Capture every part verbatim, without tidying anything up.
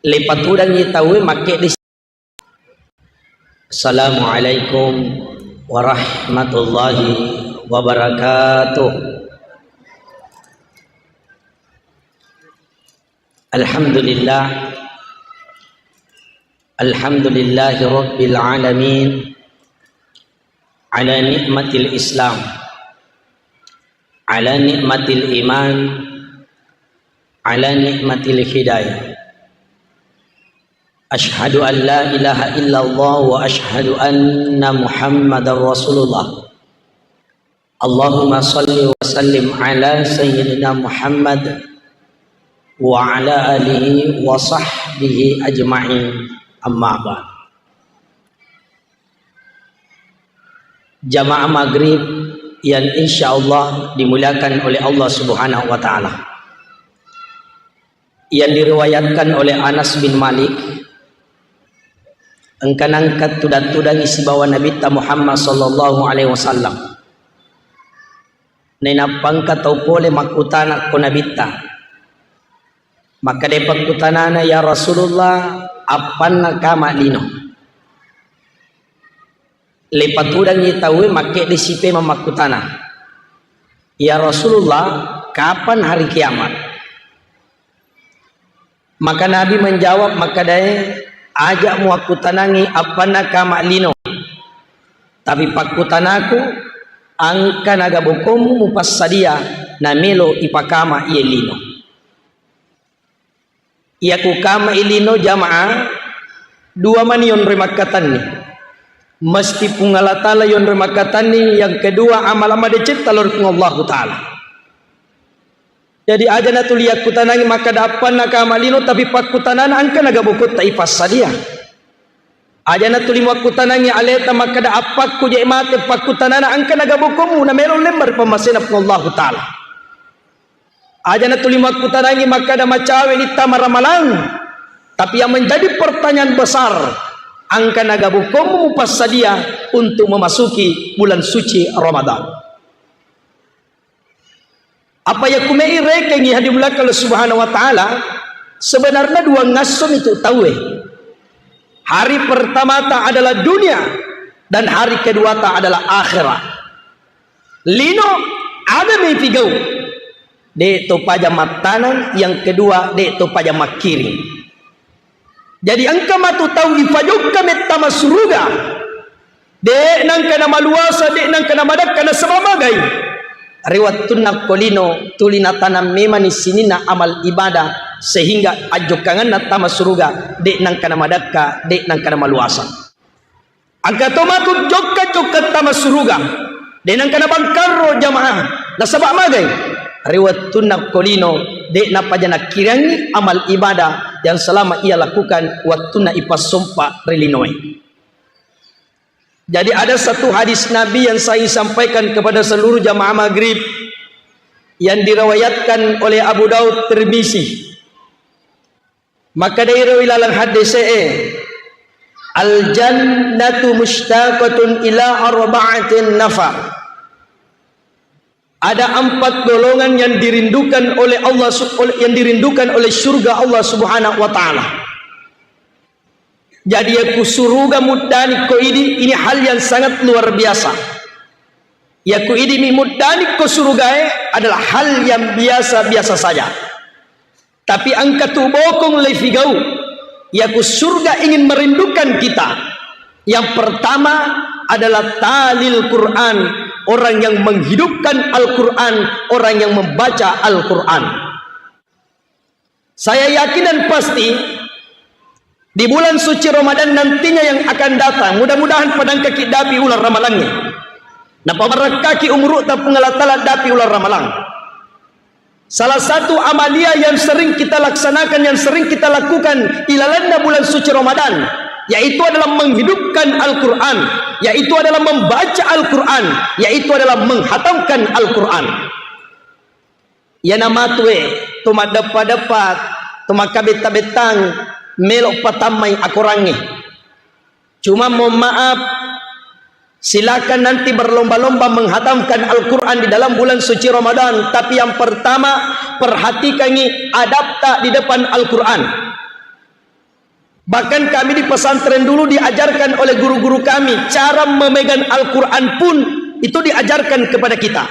Lepa tudangngi tauwe makkedde. Assalamualaikum warahmatullahi wabarakatuh. Alhamdulillah. Alhamdulillahi rabbil alamin. Ala ni'matil Islam. Ala ni'matil iman. Ala ni'matil hidayah. Asyhadu an la ilaha illallah wa asyhadu anna Muhammadar Rasulullah. Allahumma salli wa sallim ala sayyidina Muhammad wa ala alihi wa sahbihi ajma'in. Amma ba'd. Jamaah maghrib yang insya Allah dimuliakan oleh Allah Subhanahu wa Ta'ala, yang diriwayatkan oleh Anas bin Malik, engka nangka tudang-tudangi sibawa Nabitta Muhammad sallallahu alaihi wasallam. Nainappa engka tau pole makkutana ko Nabitta. Makkeda pakkutanana, "Ya Rasulullah, appanna kama lino?" Lepa tudangngi tauwe makkedde sipemeng makkutana, "Ya Rasulullah, kapan hari kiamat?" Maka Nabi menjawab makkedae, "Aja muakkutanangi appanna kama lino. Tapi pakkutanaku, engka naga bokommu mupassadia namelo ipakama iye lino." Iya ku kama i lino jamaah, dua mani yonroi makkatenni. Mesti Puang Allah Ta'ala yonroi makkatenni, yang kedua amala madecetta lao ri Puang Allahu Ta'ala. Jadi aja natuli yakkutanangi makkeda appanna kama lino, tapi pakkutanana engka naga bokotta ipassadia. Aja natuli muakkutanangi aleta makkeda appakku je mate, pakkutanana engka naga bokommu namelo lemma ri pammasena Puang Allahu Ta'ala. Aja natuli makkutanangi makkeda macawe ni tama ramalang. Tapi yang menjadi pertanyaan besar, engka naga bokommu mupassadia untuk memasuki bulan suci Ramadan. Apa yakku mei rekengi hadirin Allah Subhanahu wa Ta'ala, sebenarnya dua ngasso itu tauwe. Hari pertama ta adalah dunia dan hari kedua ta adalah akhirat. Lino, aga mei pigau? De to paja mattaneng, yang kedua de to paja makkiring. Jadi engka matu tau ifajokka mettama suruga. De nangka namaluasa, de nangka namadakka nasaba magai. Ri wettunna ko lino tuli natanang memani sininna amal ibadah sehingga ajjokkangenna tama suruga de nangka namadakka, de nangka namaluasa. Engka to matu jokka-jokka tama suruga, de nangka nabangkarro jamaah, nasaba magai? Ri wettunna ko lino, de napaja nakkirangi amal ibadah yang selama ia lakukan wettunna ipassompa ri linoe. Jadi ada satu hadis Nabi yang saya sampaikan kepada seluruh jamaah maghrib yang diriwayatkan oleh Abu Daud, Tirmizi. Makkedai ro ilalang haddese'e, "Al-jannatu mushtaqatun ila arba'atin nafar." Ada empat golongan yang dirindukan oleh Allah su-, oleh, yang dirindukan oleh surga Allah Subhanahu wa Ta'ala. Jadi, yakku suruga muddani ko idi, ini hal yang sangat luar biasa. Yakku idi mi muddani ko surugae adalah hal yang biasa-biasa saja. Tapi engka tu bokong leifigau. Yakku surga ingin merindukan kita. Yang pertama adalah talil Quran, orang yang menghidupkan Al-Quran, orang yang membaca Al-Quran. Saya yakin dan pasti di bulan suci Ramadan nantinya yang akan datang, mudah-mudahan padangkaki dapi ulang ramalangnge. Napabarakkaki umuru'ta Puang Allah Ta'ala dapi ulang ramalang. Salah satu amalia yang sering kita laksanakan, yang sering kita lakukan ilalanna bulan suci Ramadan, yaitu adalah menghidupkan Al-Quran, yaitu adalah membaca Al-Quran, yaitu adalah menghatamkan Al-Quran. Iyana matue, to maddeppa-deppa, to makkabetta-bettang, melo patammai akorangnge. Cuma mohon maaf, silakan nanti berlomba-lomba menghatamkan Al-Quran di dalam bulan suci Ramadan. Tapi yang pertama, perhatikangi adabta di depan Al-Quran. Bahkan kami di pesantren dulu diajarkan oleh guru-guru kami, cara memegang Al-Quran pun itu diajarkan kepada kita.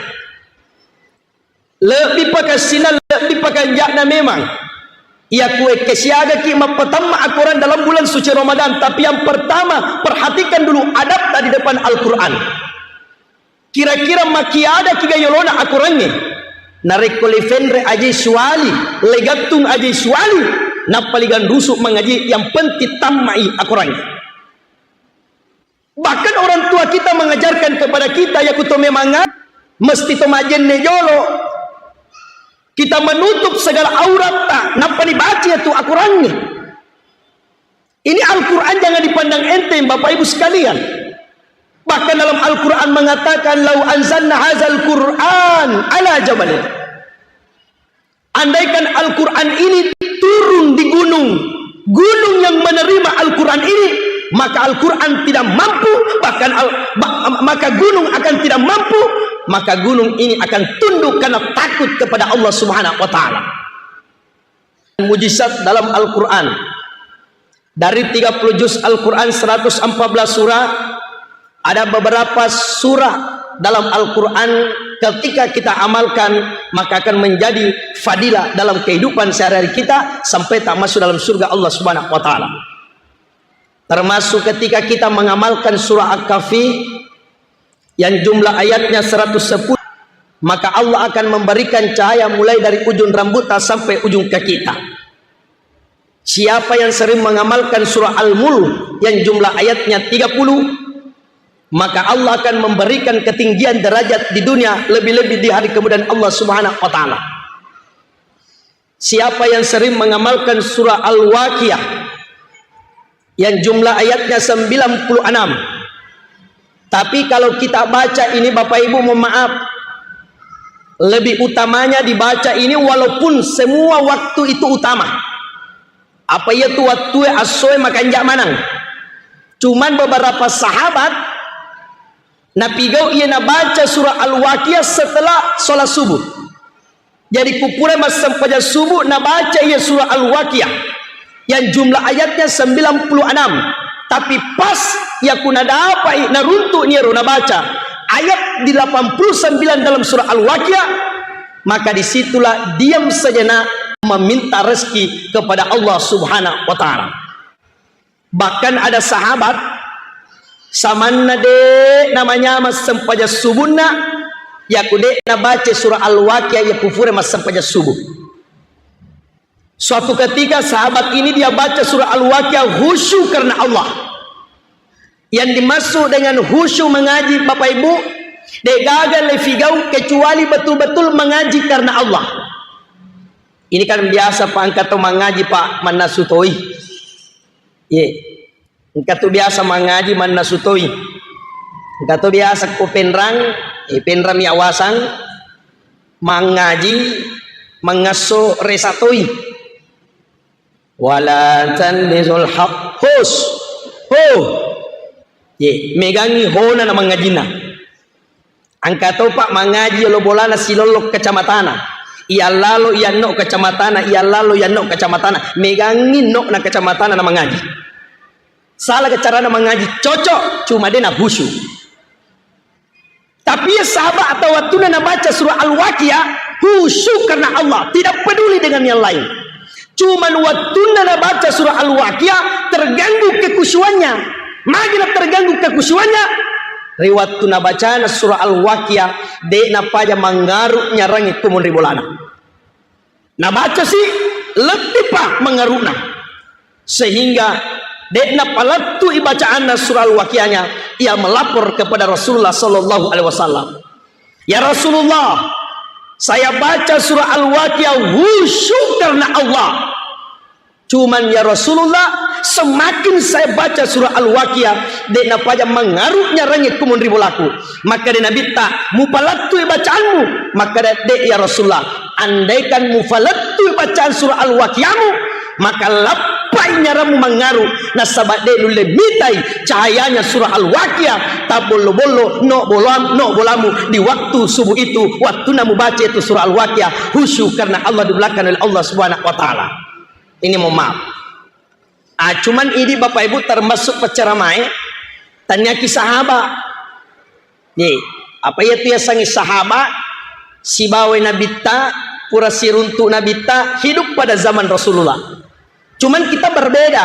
Lebih pakasina, lebih pakanja'na memang. Iya kue kesiagaki mappatamma Al-Quran dalam bulan suci Ramadan. Tapi yang pertama, perhatikan dulu adab di depan Al-Quran. Kira-kira makiada kiga yolona akorangnge? Narekko le fenre aje suali, le gattung aje suali, nappa liganrusu mangaji, yang penting tammai akorangnge. Bahkan orang tua kita mengajarkan kepada kita, ya kuto memang mesti to majenne jolo. Kita menutup segala auratta, nappa dibaca tu akorangnge. Ini Al-Quran jangan dipandang enteng, Bapak Ibu sekalian. Bahkan dalam Al-Quran mengatakan, "Lau anzalna hazal Quran ala jabalin." Andaikan Al-Quran ini turun di gunung, gunung yang menerima Al-Quran ini, maka Al-Quran tidak mampu, bahkan al, ba- maka gunung akan tidak mampu, maka gunung ini akan tunduk karena takut kepada Allah Subhanahu wa Ta'ala. Mujizat dalam Al-Quran. Dari tiga puluh juz Al-Quran, seratus empat belas surah, ada beberapa surah dalam Al-Quran, ketika kita amalkan, maka akan menjadi fadilah dalam kehidupan sehari-hari kita sampai tak masuk dalam surga Allah Subhanahu wa Ta'ala. Termasuk ketika kita mengamalkan surah Al-Kahfi, yang jumlah ayatnya seratus sepuluh, maka Allah akan memberikan cahaya mulai dari ujung rambutnya sampai ujung kaki kita. Siapa yang sering mengamalkan surah Al-Mulk yang jumlah ayatnya tiga puluh, maka Allah akan memberikan ketinggian derajat di dunia, lebih-lebih di hari kemudian Allah Subhanahu wa Ta'ala. Siapa yang sering mengamalkan surah Al-Waqiah yang jumlah ayatnya sembilan puluh enam. Tapi kalau kita baca ini, Bapak Ibu, mohon maaf, lebih utamanya dibaca ini walaupun semua waktu itu utama. Apa iya tu wattue assoe makanja manang. Cuman beberapa sahabat napigau iya nabaca surah Al-Waqiah setelah sholat subuh. Jadi kupura massempajang subuh nabaca iya surah Al-Waqiah yang jumlah ayatnya sembilan puluh enam. Tapi pas yaku nadapai naruntuk niaro nabaca ayat di delapan puluh sembilan dalam surah Al-Waqiah, maka disitulah diam sejenak meminta rezeki kepada Allah Subhanahu wa Ta'ala. Bahkan ada sahabat, samanna de' namanyameng sempajang subunna, yaku de' nabaca surah Al-Waqiah, yaku pura massempajang subuh. Suatu ketika sahabat ini dia baca surah Al-Waqiah khusyuk karena Allah. Yang dimaksud dengan khusyuk mengaji, Bapak Ibu, de' gaga le figau kecuali betul-betul mengaji karena Allah. Ini kan biasa, Pak, engka to mangaji, Pak, mannasu toi. Ye. Engka tu biasa mangaji mannasu toi. Engka tu biasa ko penrang, eh, penrang mi awasang mangaji mangasso resa toi. Wala talbisul haq. Hus. Ho. Ye, megangi hona na mangajina. Engka topa mangaji yolo bolana silollo kacamatana. Iyallalo iyanno kacamatana, iyallalo iyanno kacamatana. Megangi no na kacamatana na mangaji. Salah carana mangaji cocok, cuma de' na khusyuk. Tapi ya sahabat atau wattunna nabaca surah Al-Waqiah, khusyuk karena Allah, tidak peduli dengan yang lain. Cuman wattunna nabaca surah Al-Waqiah, terganggu kekhusyuannya. Magi na terganggu kekhusyuannya? Ri wattu nabacana surah Al-Waqiah, de' napaja mangngaru nyarangi ko monri bolana. Nabaca si, lebbi pa mangngaruna. Sehingga de' napalettui bacaanna surah Al-Waqiahnya, ia melapor kepada Rasulullah sallallahu alaihi wasallam. Ya Rasulullah, saya baca surah Al-Waqiah khusyuk karena Allah. Cuman ya Rasulullah, semakin saya baca surah Al-Waqiah, de' napaja mangngaru nyarangi ko monri bolaku. Makkeda Nabitta, mupalettui bacaanmu? Makkeda, de' ya Rasulullah. Andaikan mupalettui bacaan surah Al-Waqiahmu, maka lappai nyarammu mangngaru, nasaba de' nulle mitai cahayanya surah Al-Waqiah, tabbollo-bollo, no bolam, no bolamu di waktu subuh itu, wattunna mubaca itu surah Al-Waqiah, khusyuk karena Allah di belakang oleh Allah Subhanahu wa Ta'ala. Ini mohon maaf. Ah, cuman idi Bapak Ibu termasuk paccaramae, taniaki sahaba. Ye, apa iya tu yasengnge sahaba, sibawa nabitta, pura siruntu nabitta, hidup pada zaman Rasulullah. Cuman kita berbeda.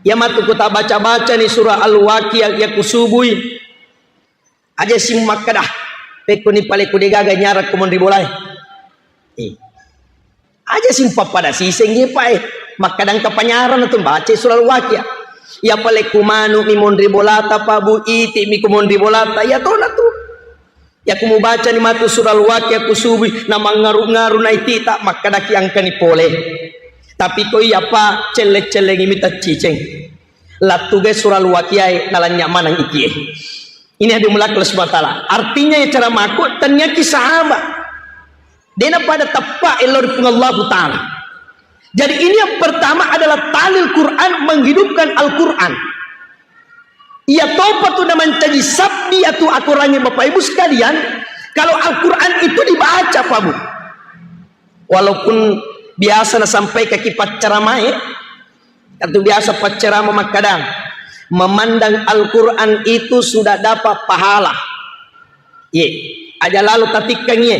Ya matu ku ta baca-baca ni surah Al-Waqiah ya kusubui. Aja simu makkeda, pekko ni pale ku degaga nyara ko monri bolae. Eh. Aja simpa pada siseng ye pae. Makkadang kapanyarana tu baca surah Al-Waqiah. Ya pale ku manu mi monri bolata, pabu iti mi ku monri bolata. Ya tona tu. Ya ku mubaca ni matu surah Al-Waqiah ku subui na mangaru-ngaru na itita makkadaki angkani pole. Tapi ko iya pa celle-cellengi mi tacciceng. Lattugai surah Al-Waqiah e nalanya manang ikie. Ini yang dimulakan Allah Subhanahu wa Ta'ala. Artinya ya cara mako taniaki sahaba. Dena pada teppa elo ri Puang Allahu Ta'ala. Jadi ini yang pertama adalah talil Quran, menghidupkan Al-Quran. Iya topa tu na mancaji sabbi atu akorangnge Bapak Ibu sekalian, kalau Al-Quran itu dibaca, Pak Bu. Walaupun biasa nasampaikan ki paccaramae, atau biasa paccarama makkadang, memandang Al-Quran itu sudah dapat pahala. Ye, aja lalo tatikkangi ye.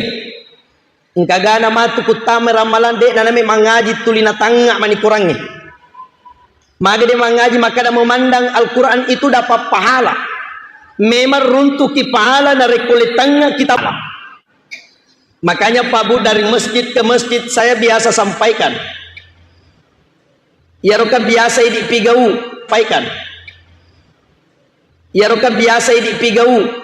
Engkagana matu kuttama ramalang, de'na name mangaji tuli natangnga mani korangnge. Magi de mangaji makkada memandang Al-Quran itu dapat pahala. Memang runtuki pahala narekko letangnga kitab. Makanya Pak Bu, dari masjid ke masjid saya biasa sampaikan. Iyaro kan biasa idi pigau, sampaikan. Iyaro kan biasa idi pigau.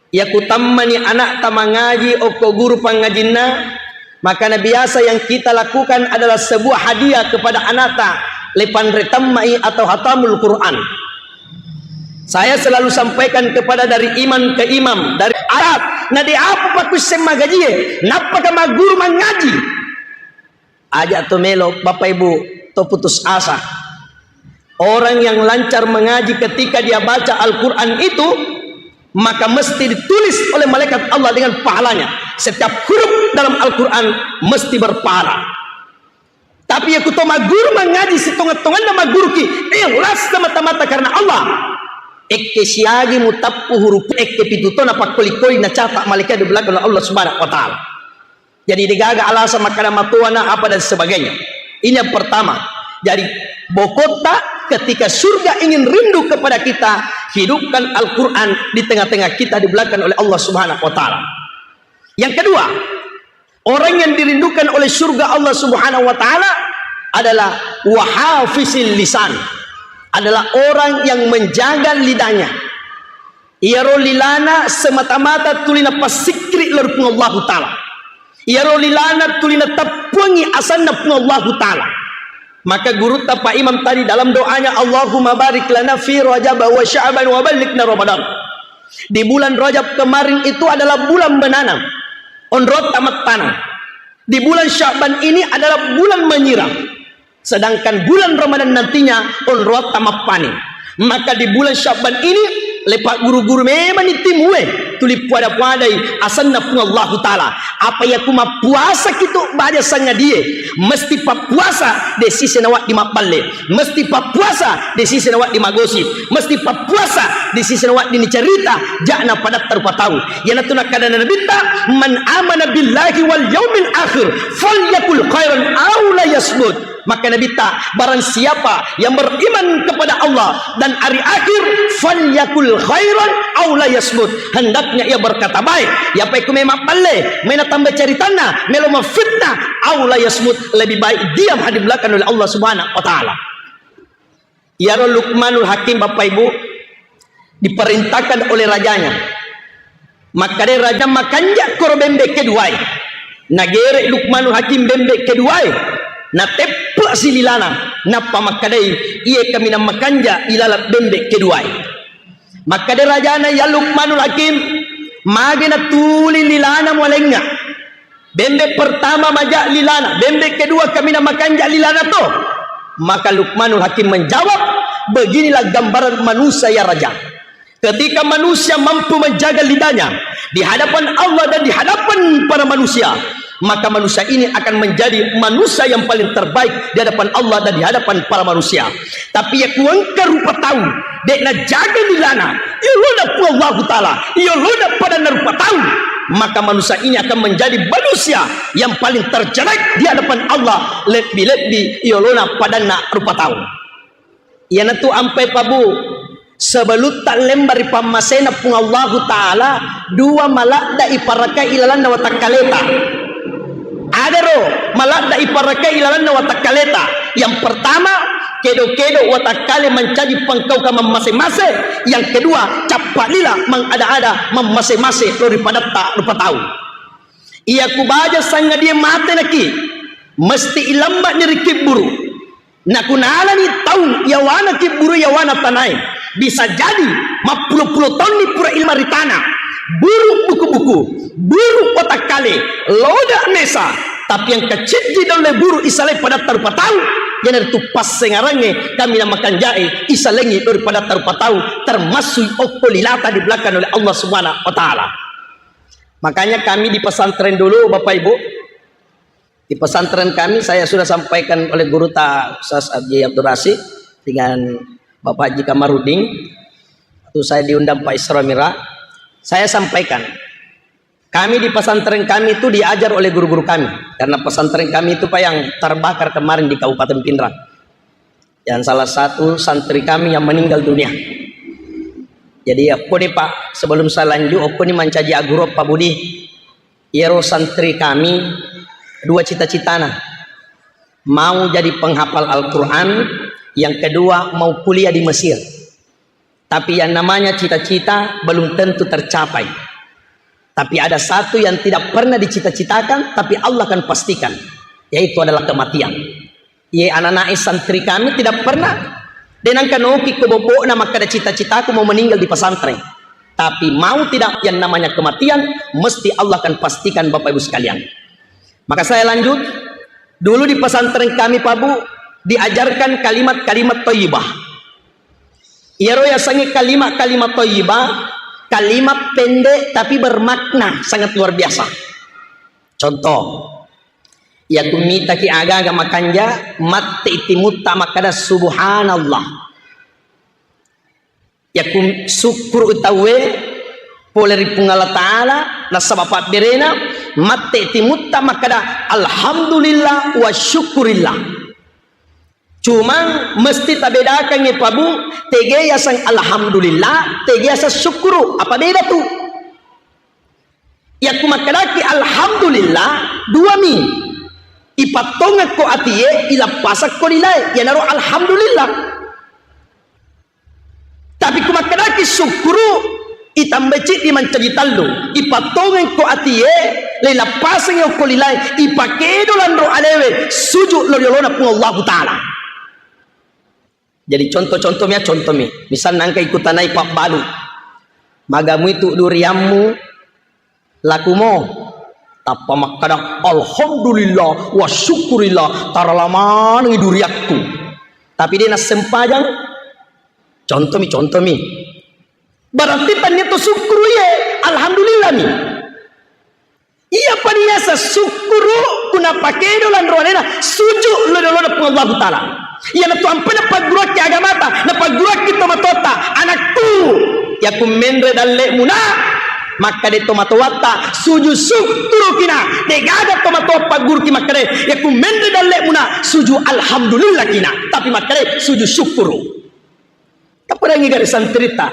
Iya kutammani anakta mangaji okko guru pangajinna, maka na biasa yang kita lakukan adalah sebuah hadiah kepada anakta, lepanre tammai atau hatamul Quran. Saya selalu sampaikan kepada dari imam ke imam, dari Arab, na de apa pakusse magajie, nappaka maguru mangaji. Aja to melo Bapak Ibu to putus asa. Orang yang lancar mengaji ketika dia baca Al-Quran itu, maka mesti ditulis oleh malaikat Allah dengan pahalanya. Setiap huruf dalam Al-Quran mesti berpahala. Tapi ya kuto maguru mangaji sitonga-tonganna maguruki, ikhlas semata-mata karena Allah. Ekke siagi mutappu huruf ekke pitu to napakkoli-koli nacatat malaikat di belakang Allah Subhanahu wa Ta'ala. Jadi degaga alasan makkada matoana apa dan sebagainya. Ini yang pertama. Jadi bokotta ketika surga ingin rindu kepada kita, hidupkan Al-Quran di tengah-tengah kita di belakang oleh Allah Subhanahu wa Ta'ala. Yang kedua, orang yang dirindukan oleh surga Allah Subhanahu wa Ta'ala adalah wahafizil lisan, adalah orang yang menjaga lidahnya. Iyaro lilana semata-mata tuli napassikri lao ri Puang Allahu Ta'ala. Iyaro lilana tuli nateppuangngi asanna Puang Allahu Ta'ala. Maka gurutta Pak Imam tadi dalam doanya, "Allahumma barik lana fi Rajab wa Sya'ban wa ballighna Ramadan." Di bulan Rajab kemarin itu adalah bulan menanam. Onrotta mattaneng. Di bulan Sya'ban ini adalah bulan menyiram. Sedangkan bulan Ramadan nantinya onroatta mappaning. Maka di bulan Sya'ban ini, lepa guru-guru memang ni timue, tuli puada-puadai asanna Puang Allahu Ta'ala. Apa iya ku mappuasa kitu baja sangadie, mesti pappuasa de sisi nawaddi mabballe, mesti pappuasa de sisi nawaddi magosip, mesti pappuasa de sisi nawaddi nicerita, ja'na padatta rupa tau. Iyanatu nakkadana Nabitta, "Man amana billahi wal yaumil akhir, falyakul khairan aw la yasmut." Maka Nabitta, barang siapa yang beriman kepada Allah dan hari akhir, falyakul khairan aw la yasmut. Hendaknya ia berkata baik. Iya pa ku memang balle, mena tambah ceritanna, melo mafitnah, aw la yasmut, lebih baik diam, haddi belakang oleh Allah Subhanahu wa Ta'ala. Iyaro Luqmanul Hakim, Bapak Ibu, diperintahkan oleh rajanya. Makkadai raja, "Makanja koro bembe keduae." Nagere Luqmanul Hakim bembe keduae. Nateppe si lilana. Nappa makkadai, "Iye kaminang makanja ilaleng bembe keduae." Makkadai rajana, "Ya Luqmanul Hakim, magi natuli lilana mualengnga?" Bembe pertama maja lilana, bembe kedua kaminang makanja lilana to. Maka Luqmanul Hakim menjawab, beginilah gambaran manusia ya Raja. Ketika manusia mampu menjaga lidahnya di hadapan Allah dan di hadapan para manusia, maka manusia ini akan menjadi manusia yang paling terbaik di hadapan Allah dan di hadapan para manusia. Tapi iya ku engka rupa tau, de' najaga lilana, yolona Puang Allahu Ta'ala, yolona padanna rupa tau, maka manusia ini akan menjadi manusia yang paling terjelek di hadapan Allah, lebbi-lebbi yolona padanna rupa tau. Iyanatu ampai pabu, sebelutta lemba ri pammasena Puang Allahu Ta'ala, dua maladda iparakai ilalanna watakkaleta. Adaro maladda iparakai ilalanna watakkaleta. Yang pertama, kedo-kedo watakkale mancaji pengkauka mammase-mase. Yang kedua, cappa lila mangada-ada mammase-mase lo ri padatta rupa tau. Iya ku baja sangadie mate naki, mesti ilamba ni ri kibburu. Nakunalani taung yawana kibburu yawana tanae, bisa jadi mappulo-pulo taunni pura ilma ri tana. Buru buku-buku, buru watakkale, loda mesa, tapi yang kecil di dalam buru isalai padatta rupa tau, iyanaritu passengarangnge kami namakanjae isalengi dari padatta rupa tau, termasuk okko lilata di belakang oleh Allah Subhanahu wa Ta'ala. Makanya kami di pesantren dulu, Bapak Ibu, di pesantren kami, saya sudah sampaikan oleh guru ta Ustaz Haji Abdul Rasid dengan Bapak Haji Kamarudin, waktu saya diundang Pak Isra Mira, saya sampaikan, kami di pesantren kami itu diajar oleh guru-guru kami, karena pesantren kami itu, Pak, yang terbakar kemarin di Kabupaten Pinrang, yang salah satu santri kami yang meninggal dunia. Jadi, okkoni, Pak, sebelum saya lanjut, okkoni mancaji aguro, Pak Budi. Iyaro santri kami dua cita-citana. Mau jadi penghafal Al-Quran, yang kedua mau kuliah di Mesir. Tapi yang namanya cita-cita belum tentu tercapai. Tapi ada satu yang tidak pernah dicita-citakan, tapi Allah akan pastikan, yaitu adalah kematian. Iye, anak-anak santri kami tidak pernah denangka noki ko bobokna makkada cita-citaku mau meninggal di pesantren. Tapi mau tidak, yang namanya kematian mesti Allah akan pastikan, Bapak Ibu sekalian. Maka saya lanjut, dulu di pesantren kami, Pak Bu, diajarkan kalimat-kalimat thayyibah. Iyaro yasengnge kalimat-kalimat thayyibah, kalimat pendek tapi bermakna sangat luar biasa. Contoh, iya ku mitaki aga-aga makanja, matti timutta makkada subhanallah. Iya ku sukkuru tauwe pole ri Puang Allah Ta'ala nasaba pabberena, matti timutta makkada alhamdulillah wa syukurillah. Cuma mesti tabedakangngi, Pak Bu, tege yaseng alhamdulillah, tege yaseng syukuru. Apa beda tu? Yakku makkedaki alhamdulillah, dua mi. Ipattongekko atie, ilappasakko lilae, iyanaro alhamdulillah. Tapi ku makkedaki syukuru, itambai ciddi mancaji tallu. Ipattongekko atie, leilappasengi okko lilae, ipakedo lanro alewe, suju lo riolona Puang Allahu Ta'ala. Jadi contoh-contoh mi ya, contoh mi. Misalna engka ikutanai pabbalu. Magamui tu duriammu lakumo. Tappa makkada, "Alhamdulillah wa syukurillah, tarala manengi duriakku." Tapi de nassempajang. Contoh mi, contoh mi. Berarti tania to syukuru ye, alhamdulillah mi. Iya paniasa syukuru kuna pakedo lanro alena suju lo-, lo-, lo Puang Allahu Ta'ala. Iya natu ampe napagguruakki agamata, napagguruakki tomatoatta, anakku, yakku menre dalle'muna, makkade tomatoatta, suju syukuru kina, degaga tomatoa pagguruki makkade, yakku menre dalle'muna, suju alhamdulillah kina, tapi makkade suju syukuru. Tapadangi gare santrita,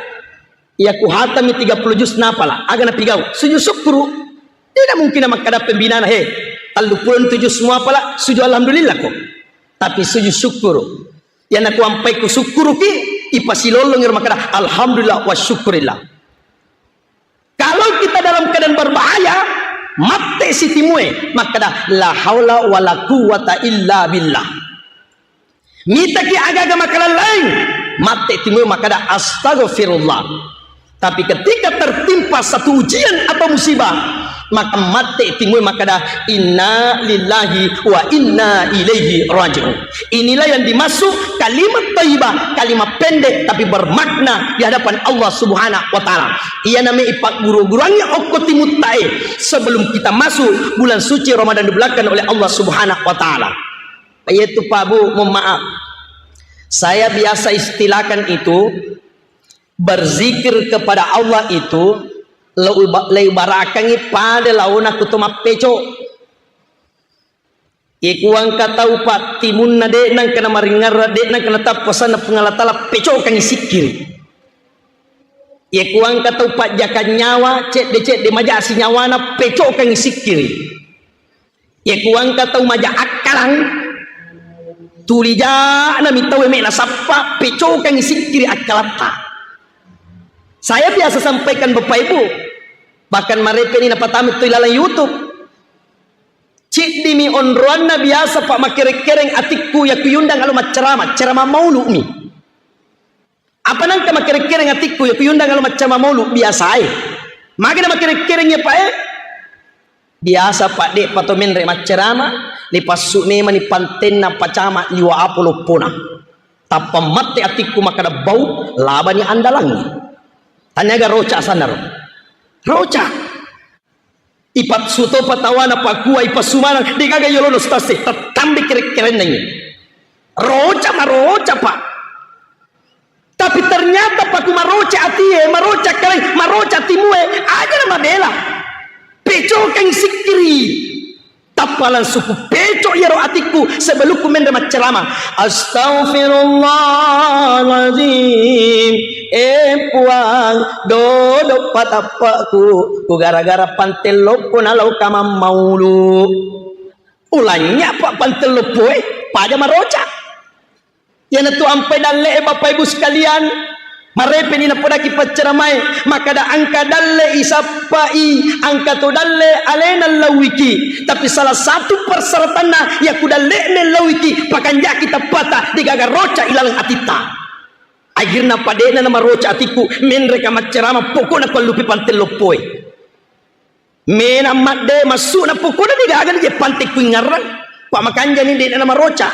iya ku hatami tiga puluh juz napala, aga napigau? Sujud syukuru. Tidak mungkin makkada pembinana, "He, tellu puluh tu juz muapala, sujud alhamdulillah ko." Tapi sujud syukuru. Iya naku ampai ku syukuruki, ipasilolong iro makkada, "Alhamdulillah wa syukurillah." Kalau kita dalam keadaan berbahaya, matte sitimue, makkada, "La haula wa la quwwata illa billah." Mitaki aga-aga makalallaing, matte timue makkada, "Astaghfirullah." Tapi ketika tertimpa satu ujian atau musibah, Maka mate timue makkeda, "Inna lillahi wa inna ilaihi raji'un." Inilah yang dimaksud kalimat thayyibah, kalimat pendek tapi bermakna di hadapan Allah Subhanahu wa Ta'ala. Iyana me ipagguru-guruangngi okko timuttae sebelum kita masuk bulan suci Ramadan dibelakkan oleh Allah Subhanahu wa Ta'ala. Yaitu Pak Bu, mohon maaf. Saya biasa istilahkan itu, berzikir kepada Allah itu leuba-, leubarakangngi pada laona kuto mappeco. Iku engka tau pattimunna de' nengka namaringerra, de' nengka natappa asenna Puang Allah Ta'ala, pecokangngi sikkiri. Iku engka tau pajjakang nyawa, cedde-cedde majasi nyawana, pecokangngi sikkiri. Iku engka tau maja akkalang, tuli ja'na mi tau me nasappa, pecokangngi sikkiri akkalatta. Saya biasa sampaikan Bapak Ibu, bahkan marepeni napatama tu ilalang YouTube. Ciddimi onroanna biasa pa makereng-kereng atikku yakuyundang alo maccarama, carama maulu mi. Apa nengka makereng-kereng atikku, ya kuyundang alo maccarama maulu biasae. Magana makereng-kereng ya, Pak, eh? Biasa, Pak, de' pato menre maccarama, ni passu memang ni pantenna pacama liwa apo loppona. Tappa mate atikku makkeda bau, labani andalangi. Tanyaga roca asanna ro. Roca. Ipassu topa tawana pakua, ipassu maneng, degaga yolono stase, tettambe kere-kerenna ini. Roca maroca, Pak. Tapi ternyata paku maroca atie, maroca kalai, maroca timue, aja na mabela. Pecokeng sikkiri. Tappa langsung ku peco iyaro atikku sebelum ku menre maccarama. Astaghfirullahaladzim. Eh, Puang, dodo patappaku, ku gara-gara panteng loppo nalau kamammaulu. Ulanya pa panteng loppo, eh, paja maroca. Iyanatu ampai dalle, eh, Bapak Ibu sekalian, marepeni napodaki paccaramae, makkada engka dalle isappai, engka to dalle alena lauiki. Tapi salah satu persyaratanna, yaku dalle mellauiki, pakanjaki tappata, degaga roca ilaleng atitta. Akhirna padena namaroca atikku, menreka maccarama, pokokna kuallupi panteng loppoe. Mena madde massu'na pokokna degaga ni je panteng kuingarrang. Pa makanjani de' namaroca.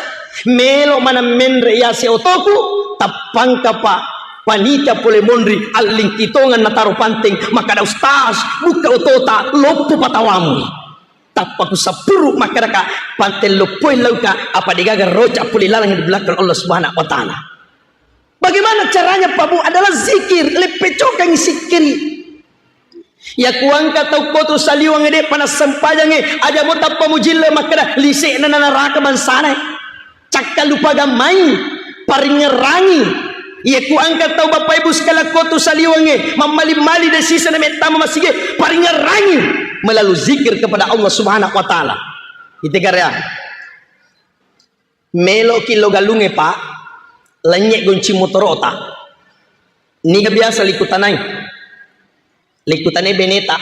Melo maneng menre yase otoku, tappangka pa panitia pole monri, allingki tongang nataro panteng, makkada, "Ustaz, bukka otota, loppo patawamu." Tappa ku sappuru makkadaka, "Panteng loppoi lauka, apa degaga roca pole laleng di belakang Allah Subhanahu wa Ta'ala." Bagaimana caranya, Pak Bu? Adalah zikir, leppecokangi sikkiri. Yaku engka tau kotu saliweng de' pana sempajangnge, aja mo tappa mujille makkeda lise'na na naraka bangsana. Cakkalupa gammai, paringngerangi. Yaku engka tau Bapak Ibu sekalian kotu saliwengnge, mammali-mali de' siseng mettama masige, paringngerangi melalui zikir kepada Allah Subhanahu wa Ta'ala. Ite karya. Meloki lo galungnge, Pak, lennye goncing motorota. Niga biasa likutanai? Likutanai beneta.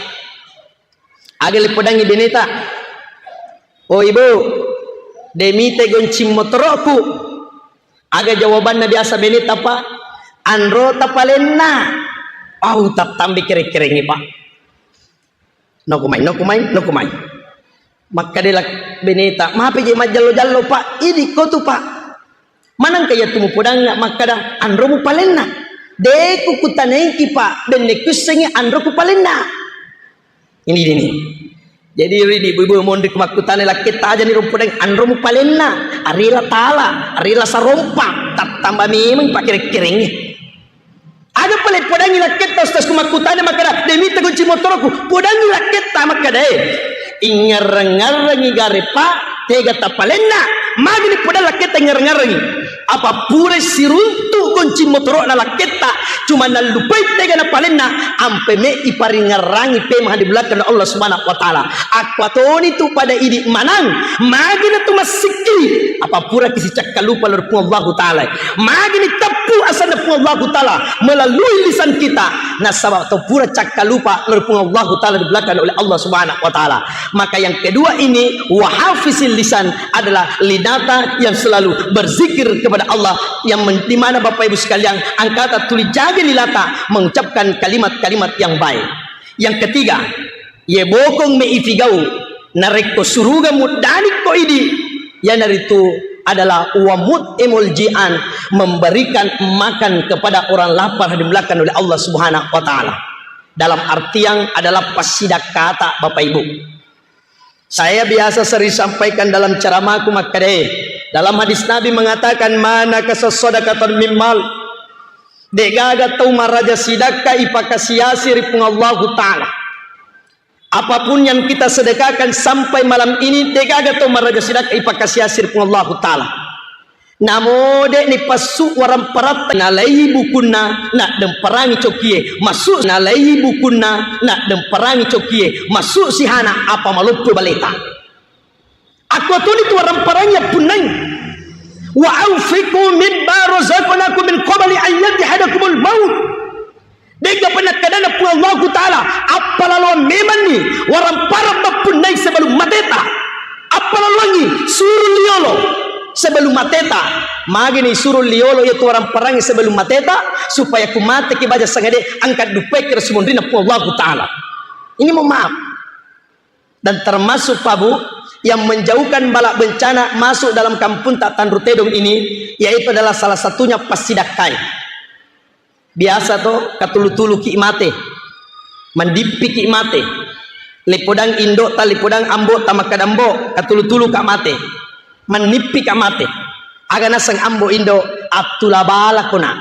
Aga lipodangi beneta? "Oh, Ibu, de' mite goncing motoroku." Aga jawabanna biasa beneta, Pak? "Anrota palenna." Au, tattambe kere-kerengnge, Pak. "Nokumai, nokumai, nokumai." Makkadela beneta, "Mape je majjallo-jallo, Pak? Idi' ko tu, Pak." "Manengka iyatu mupodangnga makkada anromu palenna?" "De' ku kutanaiki, Pak, benne kuissengngi anroku palenna." Ini dini. Jadi, ridi ibu-ibu monri ku makkutana lakketta aja ni rumpudang anromu palenna, arila tala, arila sarompa, tattamba memang pak kere-kerengnge. Aga pale podangi lakketta, Ustaz, ku makkutana makkada, "De' mita gonci motoroku." Podangi lakketta makkada, eh, ingngarrang-ngarrangi gare, Pak, tega tapalenna, magani podang lakketta ingngarrang-ngarrangi. Apa pura siruntu gonci motoro'na lakketta, cuma nallupai tega napalenna, ampe me iparingngarrangi pemah di belakang Allah Subhanahu wa Ta'ala. Akkuatoni tu pada idi manang, magina tu massikki, apa pura kisicakkalupa lao ri Puang Allahu Ta'ala. Magini teppu asanna Puang Allahu Ta'ala melalui lisan kita. Nasaba tau pura cakkalupa lao ri Puang Allahu Ta'ala di belakang oleh Allah Subhanahu wa Ta'ala. Maka yang kedua ini, wahafizil lisan adalah lidata yang selalu berzikir kepada Allah, yang men-, di mana Bapak Ibu sekalian, angkata tuli jaga lilata mengucapkan kalimat-kalimat yang baik. Yang ketiga, Ye bokong me ifigau, narekko suruga muddanikko idi, iyanaritu adalah wa mut'imul ji'an, memberikan makan kepada orang lapar diberikan oleh Allah Subhanahu wa Ta'ala. Dalam artian adalah passidakkata, Bapak Ibu. Saya biasa sering sampaikan dalam ceramahku makkeda, dalam hadis Nabi mengatakan, "Ma nakasa sadaqatan min mal." De'gaga tau maraja sidakka ipakasiasi ri Puang Allahu Ta'ala. Apapun yang kita sedekahkan sampai malam ini, de'gaga tau maraja sidakka ipakasiasi ri Puang Allahu Ta'ala. Namo de'ni passu waramparatta nalai bukunna, naddemparangi cokie, massu nalai bukunna, naddemparangi cokie, massu sihana apa maloppo baleta. Akko toni tu waramparangi appunnai. Wa anfiqu mimma razaqnakum min qabli an yatihadakumul maut. De'ga pernah kadana Puang Allahu Ta'ala, appalaloang memanni waramparang mappunnai sebelum mateta. Appalaloangi, suru liolo sebelum mateta. Magini suru liolo iya tu waramparangi sebelum mateta, supaya ku mateki baja sangade angkat dupai kira sumonrina Puang Allahu Ta'ala. Ini mohon maaf. Dan termasuk, Pak Bu, yang menjauhkan bala bencana masuk dalam kampung tak Tanru Tedong ini, yaitu adalah salah satunya passidakkai. Biasa to, katulu-tulu ki mate, mandippiki mate, lepodang indo ta, lepodang ambo ta, makkadambo, katulu-tulu ka mate, manippi ka mate. Aga naseng ambo indo, attula bala kona.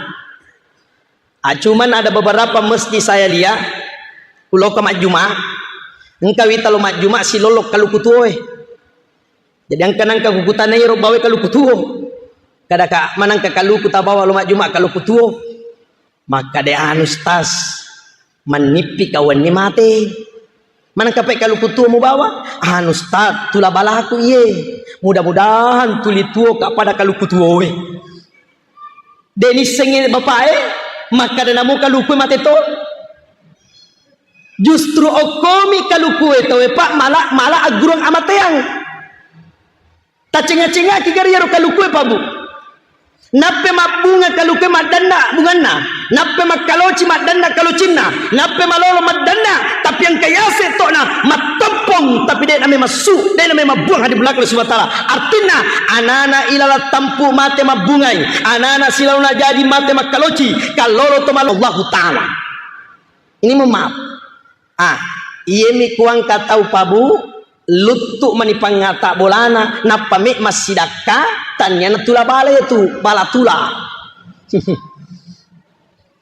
Ah, cuman ada beberapa masjid saya lihat, kuloka majjuma, engka wita lo majjuma silollo kaluku tuo e. Jadi engka nangka kukutana ero bawa kaluku tuo. Kada ka manangka kaluku tabawa lo majjuma kaluku tuo. Maka de anu stas, manippi kawanni mate. Manengka pe kaluku tuo mubawa? Anu, Ustaz, tula balaku iye. Mudah-mudahan tuli tuo ka pada kaluku tuo we. De nissengi bapak e, makkada namo kaluku mate to. Justru okkomi kaluku e tau e, Pak, mala, mala aggurung amateang. Tacenga-cengaki gari iyaro kalukue, Pak, Bu. Nappe mabbunga kalukue maddanna bunganna, nappe makkaloci maddanna kalocinna, nappe malolo maddanna, tapi engka yase tokna mattoppong, tapi de name massu, de name mabbuang hadi belakang Allah Subhanahu wa Ta'ala. Artinna, anana ilalang tampu mate mabbungai, anana silaona jaji mate makkaloci, kallolo to malolo Allahu Ta'ala. Ini mohon maaf. Ah, iyemi kuangka tau, Pak, Bu, luttu mani pangngata bolana, nappa me massidakka, tania natula bala itu, bala tula.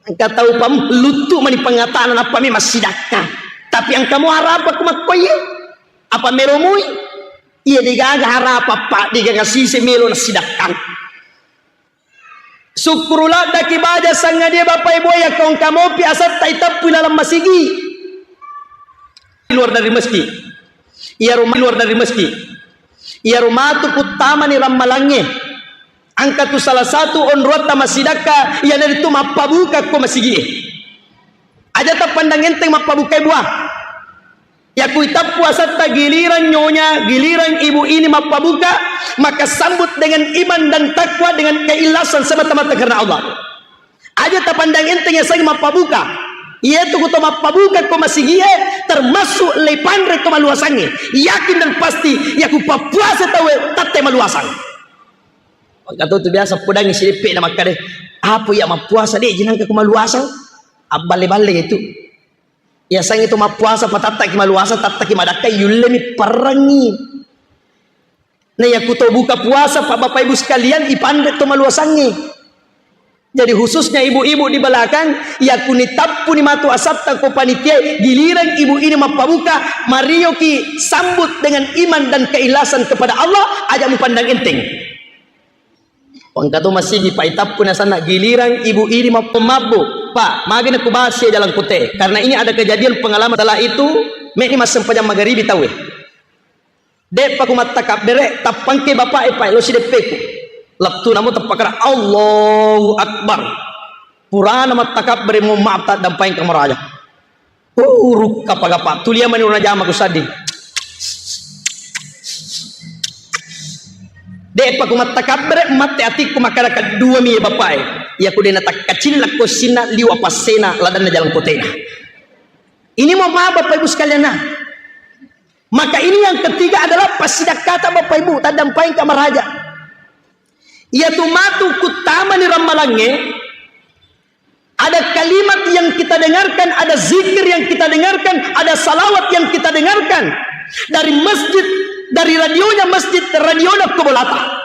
Engka tau, Pak, Bu, luttu mani pangngatana, nappa me massidakka. Tapi engka mo harapa ku makkoye? Apa melo moi? Iya degaga harapa, Pak, degaga sise melo nassidakka. Sukkuru laddaki baja sangadie, Bapak Ibu, yakko engka mopi asatta itappu ilalang masigi. Luar dari masjid. Iyaro ma-, luar dari masjid. Iyaro matu puttamani rammalangnge. Engka tu salah satu onroatta massidakka, iyanaritu mappabuka ko masigie. Aja tapandang enteng mappabukai buah. Yaku itappu asatta giliran nyonya, giliran ibu ini mappabuka, maka sambut dengan iman dan takwa, dengan keikhlasan semata-mata karena Allah. Aja tapandang enteng yasengnge mappabuka. Iyatu kuto mappabuka ko masigie, termasuk lepanre to maluasangnge. Yakin dan pasti, yaku pappuasa tauwe tatte maluasang. Engka to tu biasa podangngi sideppe na makkade, "Apa iya mappuasa de jinangka ko maluasang?" Abballe-balle itu. Yasengnge to mappuasa patattaki maluasang, tattaki madakkai, yullemi parrengngi. Na yaku to buka puasa, Pak, Bapak Ibu sekalian, ipanre to maluasangnge. Jadi khususnya ibu-ibu di belakang, yakuni tappuni matu asatta ko panitia, giliran ibu ini mappabuka, marioki sambut dengan iman dan keikhlasan kepada Allah, aja mupandang enteng. Wangka to masigi, Pak, itappu nasanna giliran ibu ini mappo mabbu. Pak, magana ku bahas ya jalan kute. Karena ini ada kejadian pengalaman. Setelah itu, meni massempajang magaribi tauwe. De'pa ku mattakabbere, tappangke bapak e, Pak, lo sideppeku. Lettu namo teppakara, Allahu Akbar. Purana mattakabbere, mohon maaf, taddampaeng kamaraja. Urukka pagapa, tulia mani uruna jama ku sadding. De'pa ku mattakabbere, mate atikku makkada kedua mi bapak e. Iya ku dena takkacillakko sinna liwa passena ladanna jalan kotena. Ini mau maaf Bapak Ibu sekalian nah. Maka ini yang ketiga adalah passidakkata, Bapak Ibu, taddampaengka maraja. Iyatu matu kuttamani rammalangnge, ada kalimat yang kita dengarkan, ada zikir yang kita dengarkan, ada salawat yang kita dengarkan dari masjid, dari radionya masjid, radionya kubolata.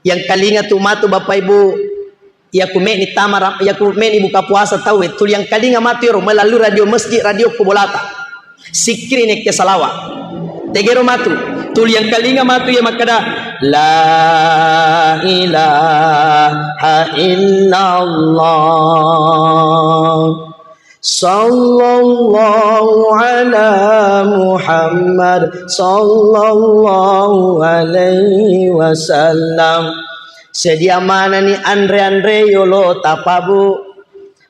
Yang kalinga tu matu Bapak Ibu, iya ku meni tama ra-, iya ku meni buka puasa tau e, tuli yang kalinga matu ero melalui radio masjid, radio kubolata. Sikkiri nekke salawa. Tegero matu. Tuli yang kalinga matu ya makkada, "La ilaha illallah. Sallallahu ala Muhammad. Sallallahu alaihi wasallam." Sedia manani anre-anre yolo tapabu.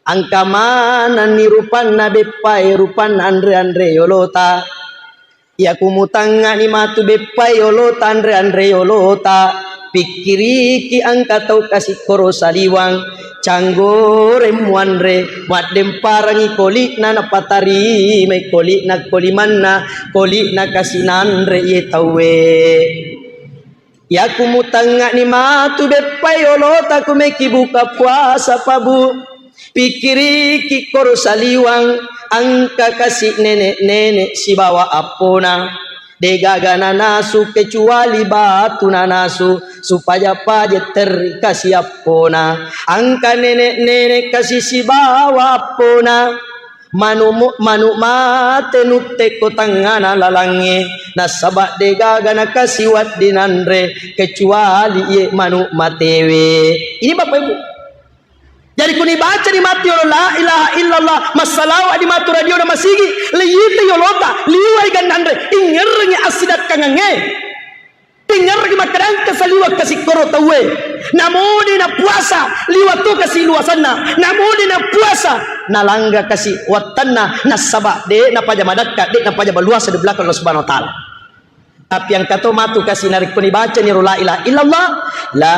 Engka manenni rupanna beppae, rupanna anre-anre yolota. Iya ku mutangngani matu beppae yolota, anre-anre yolota, pikkiriki engka tau kasi koro saliwang, canggoreng muanre, maddemparangi koli'na napatarimai koli'na kolimanna, koli'na kasi nanre iye tauwe. Iyaku mutangngani matu beppai olota ku meki buka puasa, Pabu. Pikkiriki koro saliwang, engka kasi nenek-nenek sibawa appona. Degaga nanasu kecuali batu nanasu, supaya paja terri kasi appona. Engka nenek-nenek kasi sibawa appona. Manu-, manuk mate nuttekko tangngana lalangnge, nasaba degaga nakasi wedding nanre kecuali iye manuk matewe. Ini Bapak Ibu. Jadi kuni baca di mati yolo la ilaha illallah, massalawa di matu radio na masigi, leyite yolota, liwai gannanre, ingerrengi assidakkangangnge. Tingergi makkadangka saliwa kasi koro tauwe. Namode na puasa, liwa to kasi luasanna. Namode na puasa, nalangga kasi wattanna. Nasaba de napaja madakka, de napaja baluasa di belakang Allah Subhanahu wa Ta'ala. Tapi engka to matu kasi narekko nibacani ro la ilaha illallah, la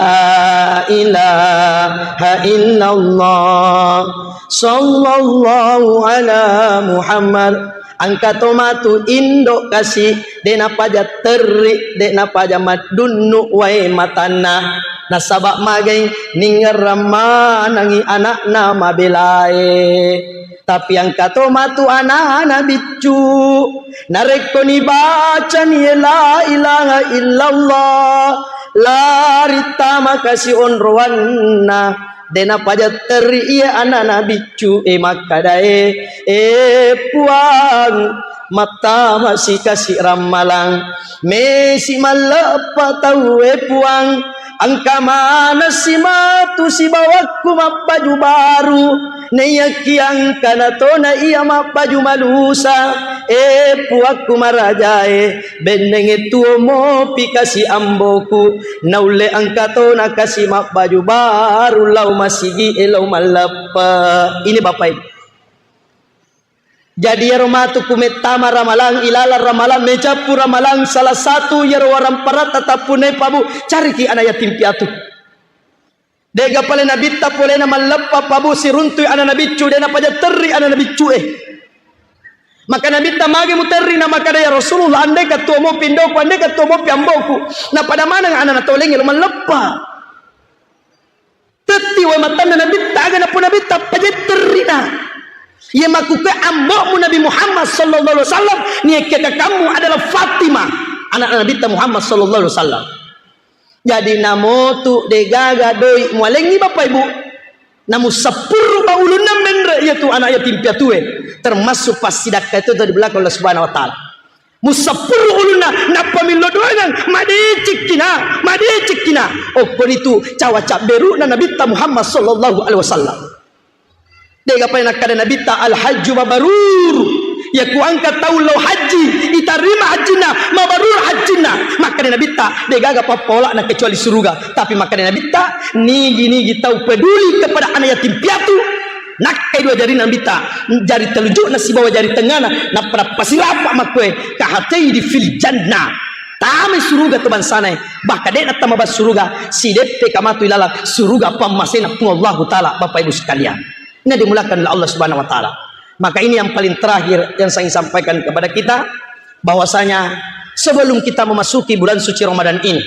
ilaha illallah, sallallahu ala Muhammad. Engka to matu indo kasi, de napaja terri, de napaja maddunnu wae matanna. Nasaba magai ningerrang manangi anakna mabelae. Tapi engka to matu anana biccu. Narekko nibacani la ilaha illallah, lari tama kasi onroanna. De napaja terri iya anana biccu e makkadae, "E Puang, mattama si kasi rammalang, mesi malleppa tauwe Puang, engka maneng si matu sibawakku mabbaju baru, naiyaki engka natona iya mabbaju malusa, e Puakku marajae, bennenge tuo mopi kasi amboku, naulle engka tona kasi mabbaju baru lao masigi e lao malleppe." Ini Bapak Ibu. Jadi iyaro matu ku mettama ramalang, ilalang ramalang, mecappu ramalang, salah satu iyaro waramparatta tappunnai Pabu, cariki ana yatim piatu. Dega pale nabitta polena malleppa Pabu siruntui ana nabiccu, de napaja terri ana nabiccu e. Maka nabitta magi muterri na makkada, "Ya Rasulullah, andeka tuo mopi indoku, andeka tuo mopi amboku, napada maneng ana natolengi lo malleppa." Tetti wae matanna nabitta, aga nappo nabitta paja terrina. Iya makkukue ambo'mu Nabi Muhammad sallallahu alaihi wasallam, niakke kakammu adalah Fatimah, anak nabitta Muhammad sallallahu alaihi wasallam. Jadi namotu degaga doi mualengi Bapak Ibu. Namu sappurru ba ulunna menre iya tu anak yatim piatue, termasuk passidakka itu dari belakang Allah Subhanahu wa Ta'ala. Musappuru ulunna, nappa millo doangang, madecekkina, madecekkina. Okkonitu cawa cabberu'na Nabitta Muhammad sallallahu alaihi wasallam. Dega pale nakkada Nabitta, "Al-hajju mabrur." Yaku engka tau lao haji, itarima hajjinna, mabrur hajjinna. Makkada Nabitta, degaga pappola'na kecuali suruga. Tapi makkada Nabitta, nigi-nigi tau peduli kepada anak yatim piatu, nakkai dua jarina Nabitta, jari telluju'na sibawa jari tengngana, nappa nappasirapa makkue, "Kahatei di fil jannah." Tamai suruga tu bangsanae, bahkan de nattama bas suruga, sideppe kamatu ilalang suruga pammasena Puang Allahu Ta'ala, Bapak Ibu sekalian. Ini dimulakan oleh Allah Subhanahu wa Ta'ala. Maka ini yang paling terakhir yang saya ingin sampaikan kepada kita. bahwasanya sebelum kita memasuki bulan suci Ramadan ini,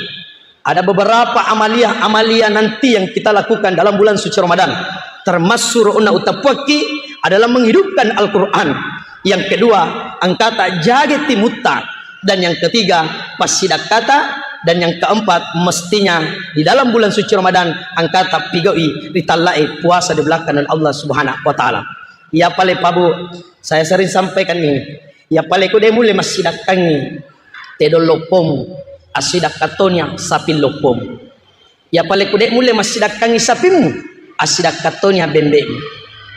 ada beberapa amaliah-amaliah nanti yang kita lakukan dalam bulan suci Ramadan. Termasuk ro'na utappuakki adalah menghidupkan Al-Quran. Yang kedua, engkata jage timutta. Dan yang ketiga, passidakkata. Dan yang keempat, mestinya di dalam bulan suci Ramadan engkata pigau'i ritalla'i puasa di belakang Allah Subhanahu wa Ta'ala. Iya pale, Pak Bu, saya sering sampaikan ini. Iya pale ku de' mulle massidakkangi tedong loppomu, assidakkattoni saping loppomu. Iya pale ku de' mulle massidakkangi sapimmu, assidakkattoni bembe'mu.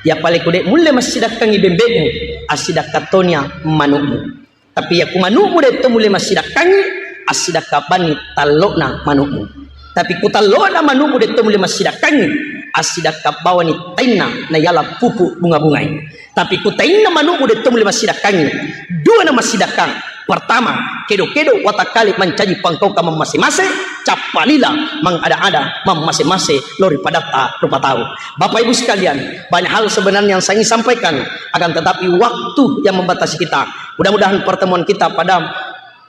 Iya pale ku de' mulle massidakkangi bembe'mu, assidakkattoni manu'mu. Tapi iya ku manu'mu de' to mulle massidakkangi, assidakka bawani tallo'na manu'mu. Tapi ku tallo'na manu'mu de' to mulle massidakkangi, assidakka bawani tainna nayala pupu bunga-bungai. Tapi ku tainna manu'mu de' to mulle massidakkangi, dua na massidakkang. Pertama, kedo-kedo watakkale mancaji pangkaukang mammase-mase, cappa lila mangada-ada mammase-mase lao ri padatta rupa tau. Bapak Ibu sekalian, banyak hal sebenarnya yang saya ingin sampaikan, akan tetapi waktu yang membatasi kita. Mudah-mudahan pertemuan kita pada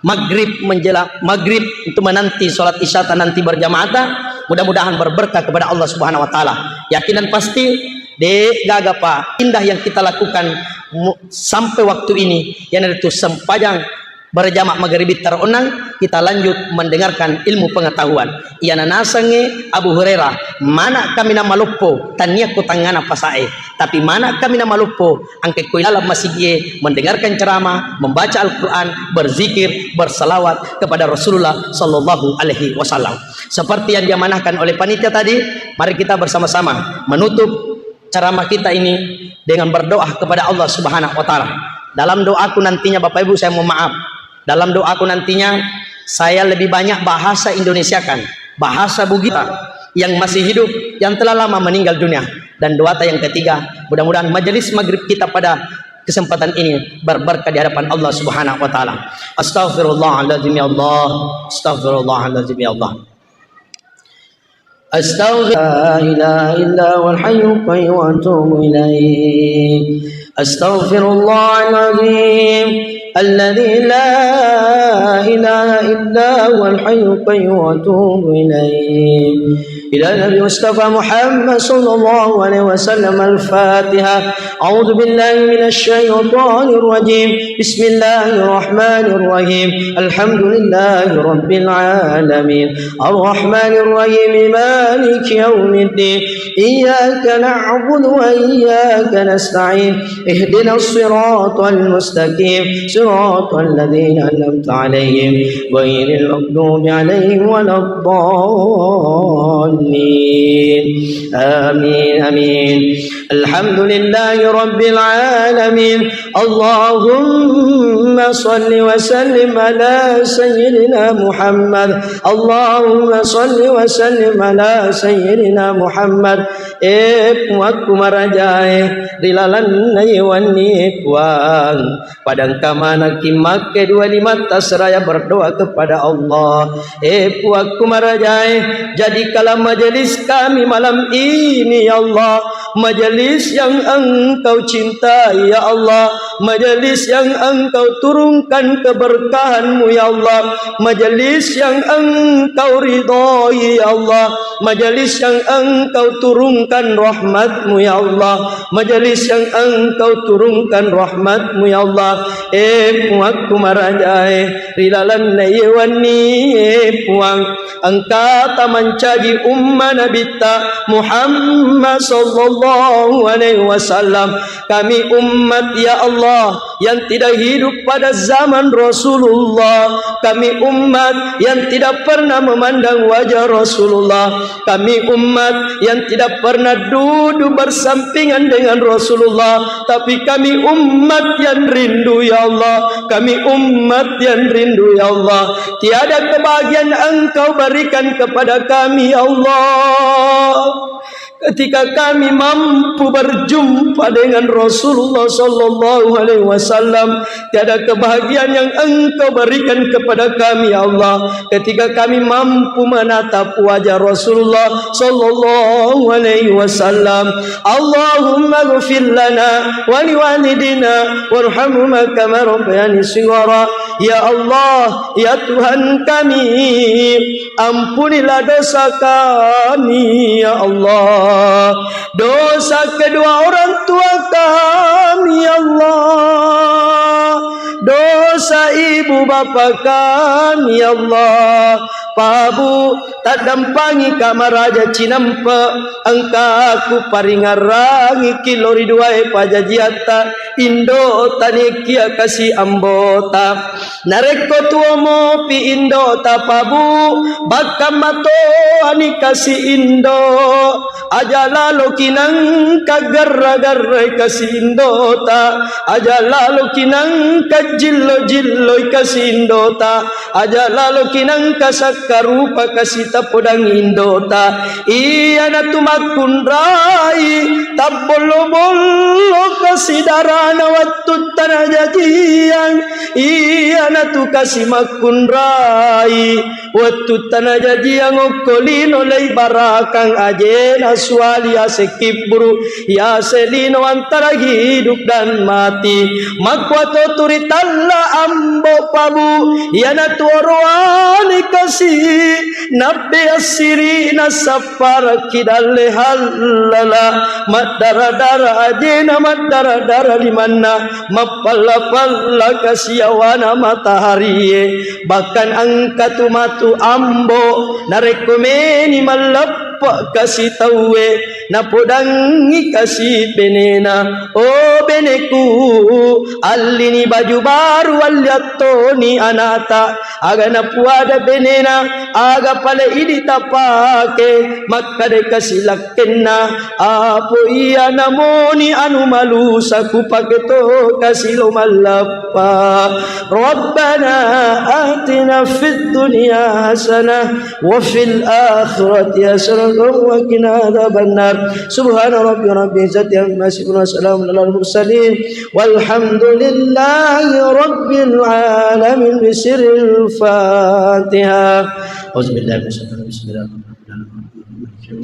maghrib, menjelang maghrib, untuk menanti sholat isya ta nanti berjamaah ta, mudah-mudahan berberkah kepada Allah Subhanahu wa Ta'ala. Yakin dan pasti, de' gaga pa indah yang kita lakukan mu-, sampai waktu ini, iyanaritu sempajang berjamaah maghrib ta ro onnang, kita lanjut mendengarkan ilmu pengetahuan. Iyana nasengnge Abu Hurairah, mana' kaminang maloppo, tania ku tangngana pasa'e, tapi mana' kaminang maloppo, engka ko ilalang masigie mendengarkan ceramah, membaca Al-Quran, berzikir, bersalawat kepada Rasulullah sallallahu alaihi wasallam. Seperti yang diamanahkan oleh panitia tadi, mari kita bersama-sama menutup ceramah kita ini dengan berdoa kepada Allah Subhanahu wa Ta'ala. Dalam doaku nantinya, Bapak Ibu, saya mohon maaf, dalam doaku nantinya, saya lebih banyak bahasa Indonesiakan, bahasa Bugita yang masih hidup, yang telah lama meninggal dunia. Dan doa ta yang ketiga, mudah-mudahan majelis maghrib kita pada kesempatan ini berberkah di hadapan Allah Subhanahu wa Ta'ala. Astaghfirullahaladzim ya Allah. Astaghfirullahaladzim ya Allah. أستغفر لا إله إلا هو الحي القيوم وأتوب إليه. أستغفر الله العظيم الذي لا إله إلا هو الحي القيوم وأتوب إليه. إلى النبي المصطفى محمد صلى الله عليه وسلم. الفاتحة. أعوذ بالله من الشيطان الرجيم. بسم الله الرحمن الرحيم. الحمد لله رب العالمين. الرحمن الرحيم. مالك يوم الدين. إياك نعبد وإياك نستعين. اهدنا الصراط المستقيم. صراط الذين أنعمت عليهم غير المغضوب عليهم ولا الضالين. آمين، آمين. الحمد لله رب العالمين. اللهم صل وسلم على سيدنا محمد. اللهم صل وسلم على سيدنا محمد. Eh, Puangku marajae, ri lalenna ye wennie, Puang, pada engka manekki makke dua limatta seraya berdoa kepada Allah. Eh, Puangku marajae, jadikanlah majelis kami malam ini, ya Allah, majelis yang Engkau cintai, ya Allah, majelis yang Engkau turunkan keberkahan-Mu, ya Allah, majelis yang Engkau ridhoi, ya Allah, majelis yang Engkau turunkan rahmat-Mu, ya Allah, majelis yang Engkau turunkan rahmat-Mu, ya Allah. Eh, Puangku marajae, ri lalenna ye wennie, eh, Puang, engkata mancaji umma Nabitta Muhammad sallallahu alaihi wasallam. Kami umat, ya Allah, yang tidak hidup pada zaman Rasulullah. Kami umat yang tidak pernah memandang wajah Rasulullah. Kami umat yang tidak pernah duduk bersampingan dengan Rasulullah. Tapi kami umat yang rindu, ya Allah. Kami umat yang rindu, ya Allah. Tiada kebahagiaan Engkau berikan kepada kami, ya Allah. Ketika kami mampu berjumpa dengan Rasulullah sallallahu alaihi wasallam, tiada kebahagiaan yang Engkau berikan kepada kami, ya Allah, ketika kami mampu menatap wajah Rasulullah sallallahu alaihi wasallam. Allahumma ighfir lana wa liwalidina warhamhuma kama rabbayani shighara. Ya Allah, ya Tuhan kami, ampunilah dosa kami, ya Allah. Dosa kedua orang tua kami, ya Allah. Dosa ibu bapa kami, ya Allah. Pak Bu, taddampangika maraja cinampe, engka kuparingerrangiki lao ri duae pajajiatta, indota nekia kasi ambota. Narekko tuo mopi indota, Pak Bu, bakka matoani kasi indo. Aja laloki nangka garra-garrai kasi indota. Aja laloki nangka jillo-jilloi kasi indota. Aja laloki nangka sakkarupa kasi tapodang indota. Iyanatu makkunrai tabbollo-bollo kasi darana wettu tanajajiang. Iyanatu kasi makkunrai wettu tanajajiang okko lino leibarakang ajena suali ase kibburu, yase lino antara hidup dan mati. Makkuato turi talla ambo Pak Bu, iyanatu oroane kasi nabbe assiri nasapparakki dalle hallala, maddara-dara ajena, maddara-dara limanna, mappalla-palla kasi yawana mataharie. Bahkan engkatu matu ambo, narekko meni malleppe kasi tauwe, napodangngi kasi benena, "O beneku, allini baju baru, alliattoni anata." Aga napuada benena, "Aga pale idi tapake?" Makkada kasi lakkenna, "Apo iya namoni anu malusa kupake to kasi lo mallappa." Rabbana atina fid dunya hasanah wa fil akhirati hasanah wa qina adzabannar. Subhana rabbika rabbil izzati amma yasifun wa salamun alal mursalin. Walhamdulillahi rabbil alamin. Bisirril Fatihah. Auzubillahi minasyaitonir rajim. Bismillahirrahmanirrahim.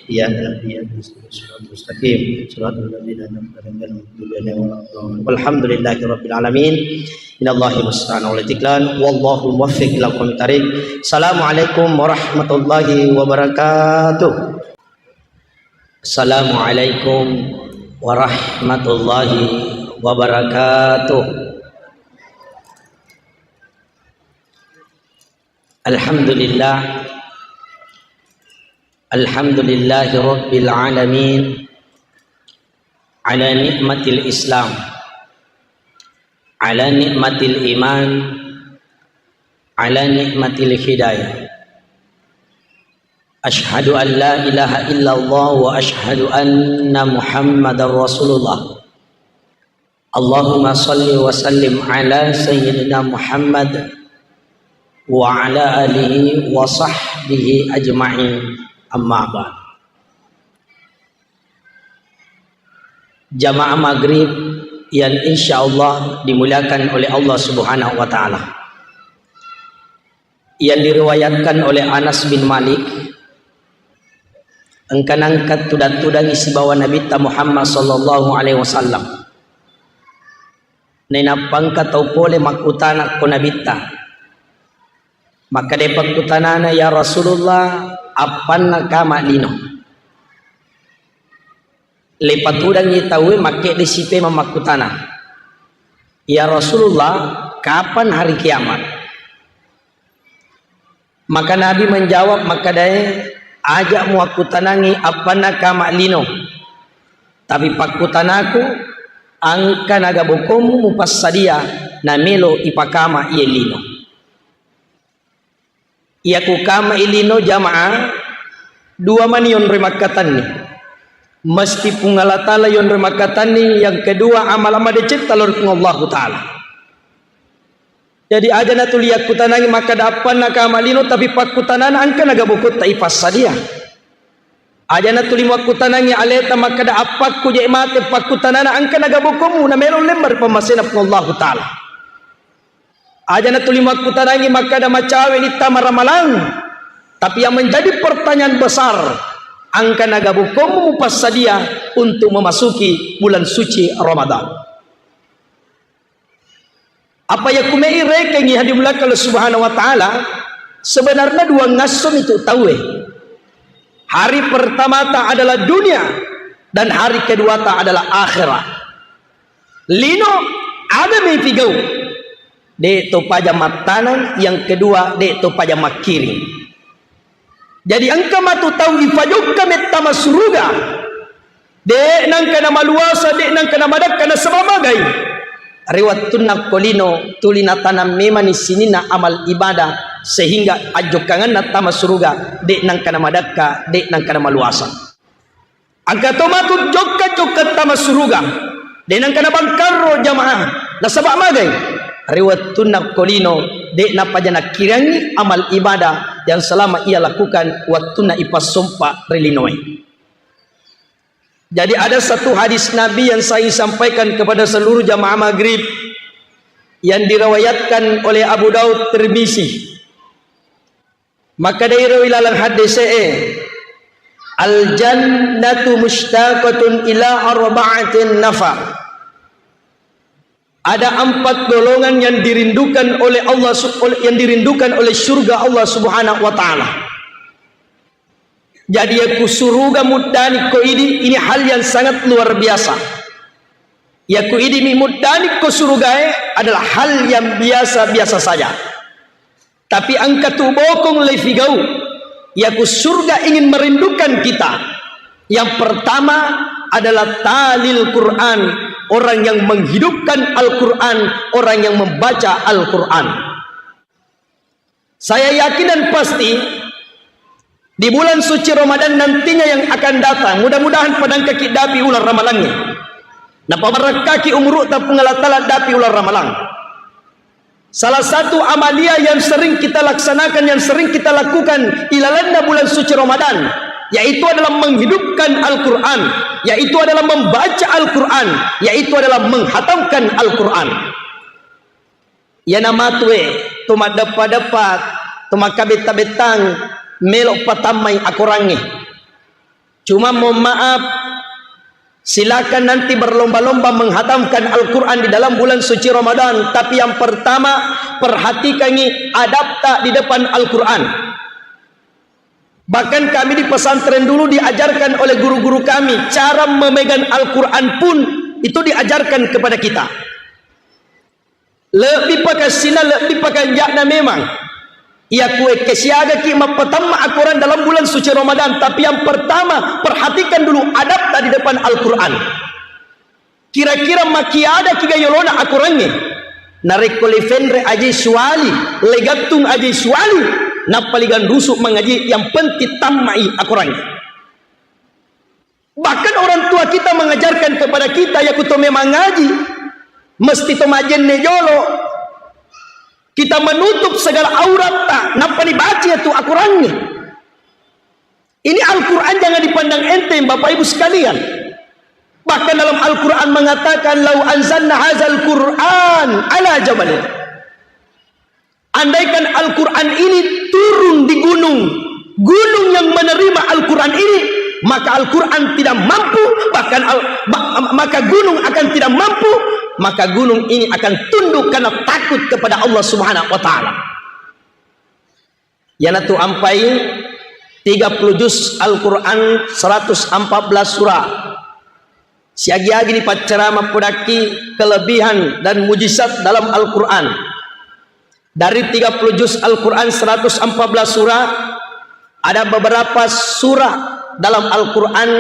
Iyyaka na'budu wa iyyaka nasta'in. Shiratal mustaqim. Shiratal ladzina an'amta 'alaihim ghairil maghdubi 'alaihim waladdallin. Walhamdulillahi rabbil alamin. Innallahi musta'an wa alaihi tiklan. Wallahul muwaffiq ila aqwamit thariq. Assalamualaikum warahmatullahi wabarakatuh. Assalamualaikum warahmatullahi wabarakatuh. Alhamdulillah. Alhamdulillahi rabbil alamin. Ala ni'matil Islam. Ala ni'matil iman. Ala ni'matil hidayah. Asyhadu an la ilaha illallah wa asyhadu anna Muhammadar Rasulullah. Allahumma salli wa sallim ala Sayyidina Muhammad wa ala alihi wa sahbihi ajma'in. Amma ba'd. Jamaah maghrib yang insya Allah dimuliakan oleh Allah Subhanahu wa Ta'ala. Yang diriwayatkan oleh Anas bin Malik, engka nangka tudang-tudangi sibawa Nabitta Muhammad sallallahu alaihi wasallam. Nainappa engka tau pole makkutana ko Nabitta. Makkeda pakkutanana, "Ya Rasulullah, appanna kama lino?" Leipatudangngi tauwe makkedde sipemeng makkutana, "Ya Rasulullah, kapan hari kiamat?" Maka Nabi menjawab makkedae, "Aja muakkutanangi appanna kama lino, tapi pakkutanaku, engka naga bokommu mupassadia namelo ipakama iye lino." Iya ku kama ilino jamaah, dua mani yonroi makkatanni. Mesti Puang Allah Ta'ala yonroi makkatanni, yang kedua amala madecetta lao ri Puang Allahu Ta'ala. Jadi aja natuli yakkutanangi makkada appanna kama lino, tapi pakkutanana engka naga bokotta ipassadia. Aja natuli muakkutanangi aleta makkeda, "Appakku je mate pakkutanana engka nagabokommu namelo lemma ri pammasena Puang Allahu Ta'ala." Aja natuli muakkutanangi makkeda, "Macawe ni tama Ramalang." Tapi yang menjadi pertanyaan besar, engka nagabokommu mupassadia untuk memasuki bulan suci Ramadan. Apa yakku mei rekengi hadimullakka Allah Subhanahu wa Ta'ala, sebenarnya dua ngasso mitu tauwe. Hari pertama ta adalah dunia dan hari kedua ta adalah akhirat. Lino ada mei pigau. De to paja mattaneng, yang kedua de to paja makkiring. Jadi engka matu tau ifajokka mettama suruga. De nangka namaluasa, de nangka namadakka, nasaba magai. Ri wettunna ko lino tuli natanang memani sininna amal ibadah sehingga ajjokkangenna tama suruga de nangka namadakka, de nangka namaluasa. Engka to matu jokka-jokka tama suruga. De nangka nabangkarro jamaah. Nasaba magai? Ri wettunna ko lino, de napaja nakkirangi amal ibadah yang selama ia lakukan wettunna ipassompa ri linoe. Jadi ada satu hadis Nabi yang saya sampaikan kepada seluruh jamaah maghrib yang diriwayatkan oleh Abu Daud Tirmizi. Makkedai ro ilaleng haddese'e, "Al-jannatu mushtaqatun ila arba'atin nafar." Ada empat golongan yang dirindukan oleh Allah su-, oleh, yang dirindukan oleh surga Allah Subhanahu wa Ta'ala. Jadi, yakku suruga muddani ko idi, ini hal yang sangat luar biasa. Yakku idi mi muddani ko surugae adalah hal yang biasa-biasa saja. Tapi engka tu bokong leifigau. Yakku surga ingin merindukan kita. Yang pertama adalah talil Quran, orang yang menghidupkan Al-Quran, orang yang membaca Al-Quran. Saya yakin dan pasti di bulan suci Ramadan nantinya yang akan datang, mudah-mudahan padangkaki dapi ulang ramalangnge. Napabarakkaki umuru'ta Puang Allah Ta'ala dapi ulang ramalang. Salah satu amalia yang sering kita laksanakan, yang sering kita lakukan ilalanna bulan suci Ramadan, yaitu adalah menghidupkan Al-Quran, yaitu adalah membaca Al-Quran, yaitu adalah menghatamkan Al-Quran. Iyana matue to maddeppa-deppa, to makkabetta-bettang, melo patammai akorangnge. Cuma mohon maaf, silakan nanti berlomba-lomba menghatamkan Al-Quran di dalam bulan suci Ramadan. Tapi yang pertama, perhatikangi adabta di depan Al-Quran. Bahkan kami di pesantren dulu diajarkan oleh guru-guru kami, cara memegang Al-Quran pun itu diajarkan kepada kita. Lebbi pakassinna, lebbi pakanja'na memang. Iya kuekke siagaki mappatamma akorang dalam bulan suci Ramadan, tapi yang pertama, perhatikan dulu adabta di depan Al-Quran. Kira-kira makiadaki ga yolona akorangnge? Narekko lefenre aje suwali, legattung aje suwali, nappa liganrusu mangaji, yang penting tammai akorangnge. Bahkan orang tua kita mengajarkan kepada kita, ya kuto memang ngaji, mesti to majenne jolo. Kita menutup segala auratta, nappa dibaca tu akorangnge. Ini Al-Quran jangan dipandang enteng, Bapak Ibu sekalian. Bahkan dalam Al-Quran mengatakan, "Lau anzalna hazal Quran ala jabalin." Andaikan Al-Quran ini turun di gunung, gunung yang menerima Al-Quran ini, maka Al-Quran tidak mampu, bahkan al-, ma-, maka gunung akan tidak mampu, maka gunung ini akan tunduk karena takut kepada Allah Subhanahu wa Ta'ala. Iyanatu ampai tiga puluh juz Al-Quran, seratus empat belas surah. Siagi-agi ni paccarama pudakki kelebihan dan mujizat dalam Al-Quran. Dari tiga puluh juz Al-Quran, seratus empat belas surah, ada beberapa surah dalam Al-Quran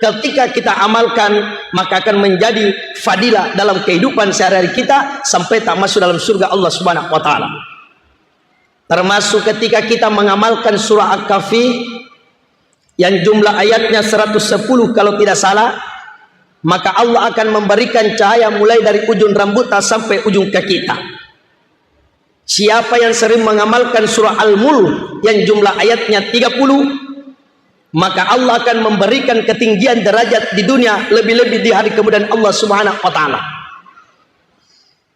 ketika kita amalkan, maka akan menjadi fadilah dalam kehidupan sehari-hari kita sampai tak masuk dalam surga Allah Subhanahu wa Ta'ala. Termasuk ketika kita mengamalkan surah Al-Kahfi yang jumlah ayatnya seratus sepuluh kalau tidak salah, maka Allah akan memberikan cahaya mulai dari ujung rambutnya sampai ujung kaki kita. Siapa yang sering mengamalkan surah Al-Mulk yang jumlah ayatnya tiga puluh, maka Allah akan memberikan ketinggian derajat di dunia, lebih-lebih di hari kemudian Allah Subhanahu wa Ta'ala.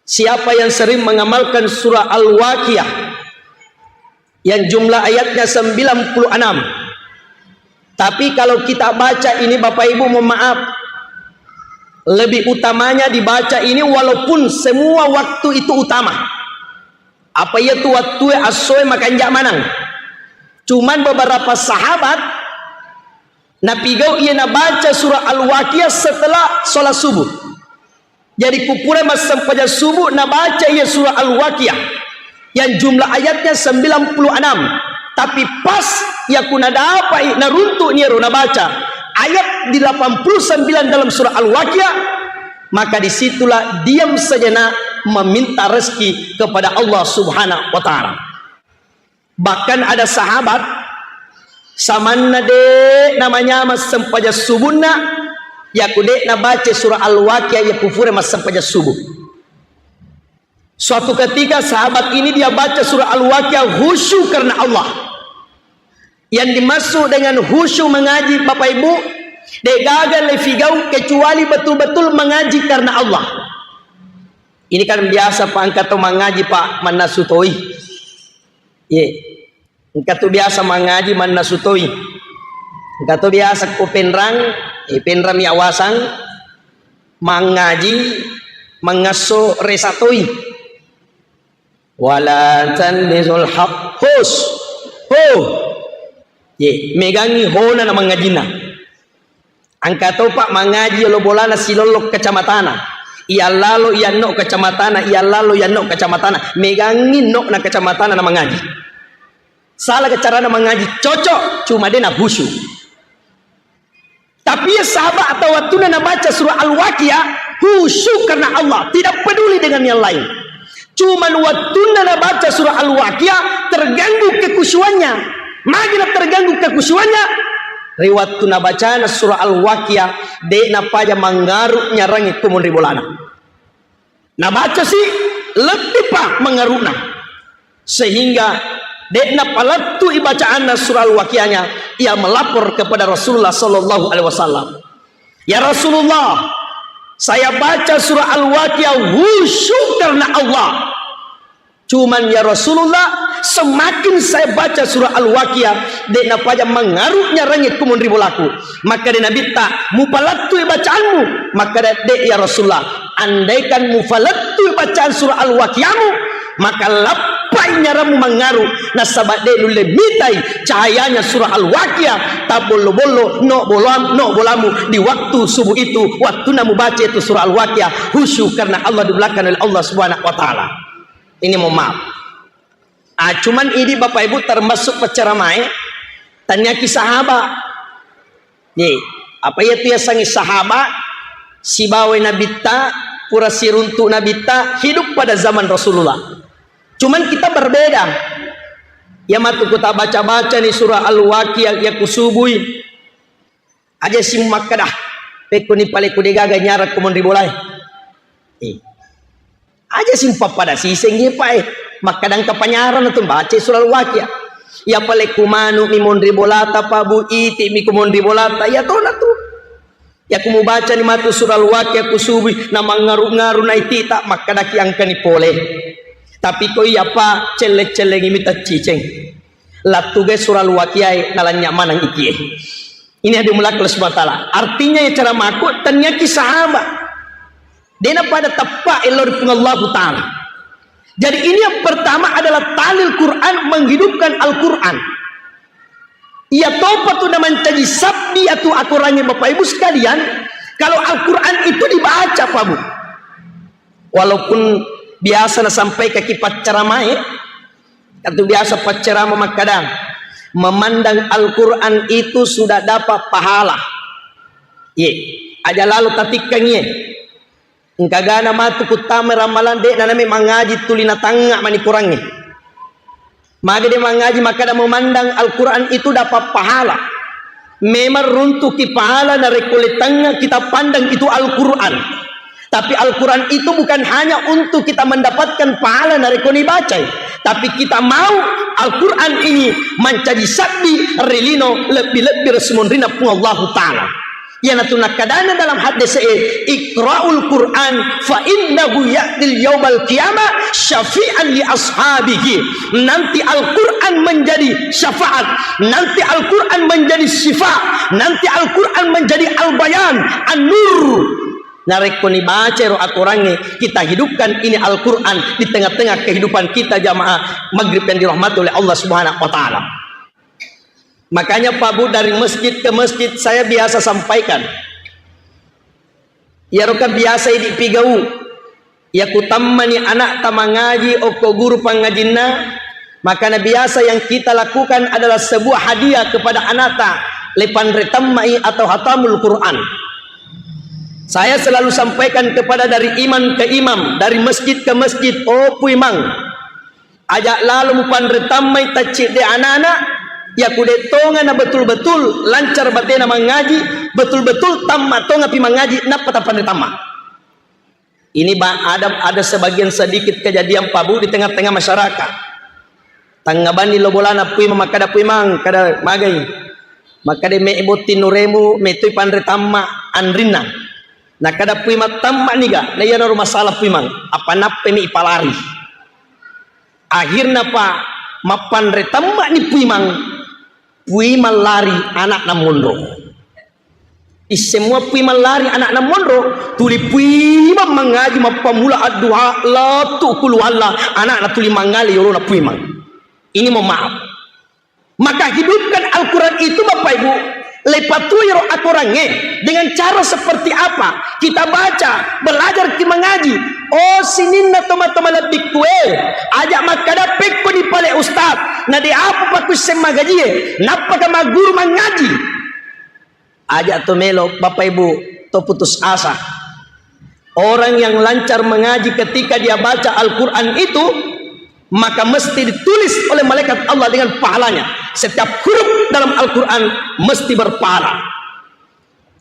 Siapa yang sering mengamalkan surah Al-Waqiah yang jumlah ayatnya sembilan puluh enam, tapi kalau kita baca ini, Bapak Ibu, mohon maaf, lebih utamanya dibaca ini walaupun semua waktu itu utama. Apa iya tu wattue assoe makanja manang. Cuman beberapa sahabat napigau iya nabaca surah Al-Waqiah setelah sholat subuh. Jadi kupura massempajang subuh nabaca iya surah Al-Waqiah yang jumlah ayatnya sembilan puluh enam. Tapi pas yaku nadapai naruntuk niaro nabaca ayat delapan puluh sembilan dalam surah Al-Waqiah, maka disitulah diam sejenak meminta rezeki kepada Allah Subhanahu wa Ta'ala. Bahkan ada sahabat samanna de namanya massempajang subunna, yaku de nabaca surah Al-Waqiah yaku fure massempajang subuh. Suatu ketika sahabat ini dia baca surah Al-Waqiah khusyuk karena Allah. Yang dimaksud dengan khusyuk mengaji, Bapak Ibu, degaga lefigau kecuali betul-betul mengaji karena Allah. Ini kan biasa, Pak, engka to mangaji, Pak, mannasu toi. Ye. Engka tu biasa mangaji mannasu toi. Engka tu biasa ko penrang, eh, penrang mi awasang mangaji mangasso resa toi. Wala tanbizul haq. Hus. Ho. Ye, megangi hona na mangajinna. Engka topa mangaji yolo bolana silollo kacamatana. Iya lalo iya no kacamatana, iya lalo iya no kacamatana. Megangi no na kacamatana na mangaji. Salah ke carana mangaji cocok, cuma de na khusyuk. Tapi ya sahabat atau wattunna nabaca surah Al-Waqiah, khusyuk karena Allah, tidak peduli dengan yang lain. Cuman wattunna nabaca surah Al-Waqiah, terganggu kekhusyuannya. Magina terganggu kekhusyuannya, ri wattu nabacana surah Al-Waqiah, de napaja mangaru nyarangi ko monri bolana. Nabaca si lebbi pa mangaruna. Sehingga de napalettu i bacaanna surah Al-Waqiahnya, ia melapor kepada Rasulullah sallallahu alaihi wasallam. Ya Rasulullah, saya baca surah Al-Waqiah khusyuk karena Allah. Cuman ya Rasulullah, semakin saya baca surah Al-Waqiah, de napaja mangaru nyarangi kumun ri bolaku. Maka de Nabitta, mupalattui bacaanmu. Maka de, de ya Rasulullah, andaikan mupalattui bacaan surah Al-Waqiahmu, maka lappai nyarammu mangaru, nasaba de nulle mitai cahayanya surah Al-Waqiah, tabbollo-bollo, no bolam, no bolamu di waktu subuh itu, waktu namu baca itu surah Al-Waqiah, khusyuk karena Allah di belakang oleh Allah Subhanahu wa Ta'ala. Ini mohon maaf. Ah, cuman idi Bapak Ibu termasuk paccaramae, tanyaki sahaba. Ye, apa iya tu yasengnge sahaba? Sibawa Nabitta, pura siruntu Nabitta, hidup pada zaman Rasulullah. Cuman kita berbeda. Ya matu ku ta baca-baca ni surah Al-Waqiah ya kusubui. Aja si makkeda, pekko ni pale ku de gaga nyarang ko monri bolae. Eh. Aja si mpappada siseng ye pae. Makkeda engka panyarang tu baca surah Al-Waqiah. Ya pale ku manu mi monri bolata, pabu iti mi ko monri bolata. Ya tona tu. Ya ku mubaca ni matu surah Al-Waqiah ku subui na mangaru-ngaru na itita, makkedaki engka ni pole. Tapi ko iya pa celle-cellengi mi tacciceng. Lattugai surah Al-Waqiah e, nalanya maneng ikie. Ini yang dimuliakan Allah Subhanahu wa Ta'ala. Artinya ya cara maku tanyaki sahabat. Dena pada tepat elo ri Puang Allahu Ta'ala. Jadi ini yang pertama adalah talil Quran, menghidupkan Al-Quran. Iya topa tu na mancaji sabbi atu akorangnge Bapak Ibu sekalian, kalau Al-Quran itu dibaca, Pak Bu. Walaupun biasa nasampaikaki paccaramae, atu biasa paccarama makkada, memandang Al-Quran itu sudah dapat pahala. Ye, aja lalo tatikkangi ye. Engkagana matu kuttama ramalang de naname mangaji tuli natangnga mani korangnge. Magi de mangaji makkada memandang Al-Quran itu dapat pahala. Memang runtuki pahala narekko letangna kita pandang itu Al-Quran. Tapi Al-Quran itu bukan hanya untuk kita mendapatkan pahala narekko nibacai. Tapi kita mau Al-Quran ini mancaji sabbi ri lino lebbi-lebbi ri sumunrinna Puang Allahu Ta'ala. Iyanatu nakkadana dalam haddese'e, "Iqra'ul Qur'an fa innahu ya'til yaumal qiyamah syafi'an li ashabihi." Nanti Al-Quran menjadi syafaat, nanti Al-Quran menjadi syifa, nanti Al-Quran menjadi al-bayan, an-nur. Narekko nibaca ero akorangnge, kita hidupkan ini Al-Quran di tengah-tengah kehidupan kita, jamaah maghrib yang dirahmati oleh Allah Subhanahu wa Ta'ala. Makanya, Pak Bu, dari masjid ke masjid saya biasa sampaikan, iyaro kan biasa idi pigau, iya kutammani anakta mangaji okko guru pangajinna, maka na biasa yang kita lakukan adalah sebuah hadiah kepada anakta, lepanre tammai atau hatamul Quran. Saya selalu sampaikan kepada dari imam ke imam, dari masjid ke masjid, oh Puimang, aja lalo mupanre tammai taccidde anana, ya kude tonga na betul-betul lancar batena mangaji, betul-betul tamma tonga pi mangaji, nappa tapanre tamma. Ini ba-, ada, ada sebagian sedikit kejadian, Pak Bu, di tengah-tengah masyarakat. Tangngabani lo bolana Puimang, makkada Puimang, kada magai. Makkada me botting nuremu, metoi panre tamma anrinna. Nakkada Puimang tamma niga, na iyanaro masalah Puimang, apa nappemi ipalari. Akhirna, Pak, mappanre tammani Puimang, Puimang lari anakna monro. Isseng mua Puimang lari anakna monro, tuli Puimang mangaji mappammula adduha, lettu kuluwalla, anakna tuli mangale yolona Puimang. Ini mohon maaf. Maka hidupkan Al-Quran itu, Bapak Ibu, lepatui ro akorangnge dengan cara seperti apa? Kita baca, belajar ki mangaji. Oh, sininna toma-toma lebbikkue, aja makkada pekko di pale ustaz, na de apa pakusseng magajie, nappaka magguru mangaji. Aja to melo, Bapak Ibu, to putus asa. Orang yang lancar mengaji, ketika dia baca Al-Quran itu, maka mesti ditulis oleh malaikat Allah dengan pahalanya. Setiap huruf dalam Al-Quran mesti berpahala.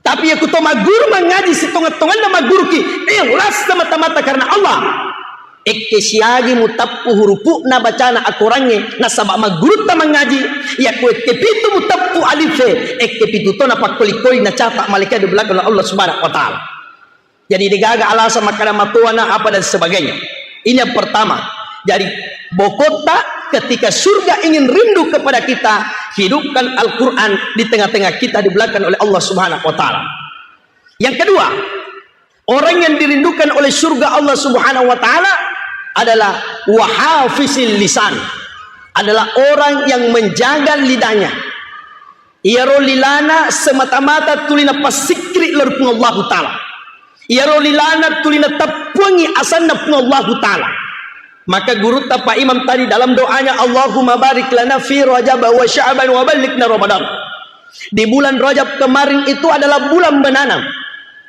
Tapi ya kuto magguru mangaji, setonga-tonganna magguruki, ikhlas semata-mata karena Allah. Ekke siagi mutappu hurupu'na bacana akorangnge, nasaba maggurutta mangaji, yakku ekke pitu mutappu alife, ekke pitu tona pakkoli-koli nacapa malaikat di belakang Allah Subhanahu wa Ta'ala. Jadi, degaga alasan makkada matoana apa dan sebagainya. Ini yang pertama. Jadi, bokotta ketika surga ingin rindu kepada kita, hidupkan Al-Quran di tengah-tengah kita, di belakang oleh Allah Subhanahu wa Ta'ala. Yang kedua, orang yang dirindukan oleh surga Allah Subhanahu wa Ta'ala adalah wahafizil lisan, adalah orang yang menjaga lidahnya. Iyaro lilana semata-mata tuli napassikri lao ri Puang Allahu Ta'ala. Iyaro lilana tuli nateppuangi asanna Puang Allahu Ta'ala. Maka gurutta Pak Imam tadi dalam doanya, "Allahumma barik lana fi Rajab wa Sya'ban wa ballighna Ramadan." Di bulan Rajab kemarin itu adalah bulan menanam.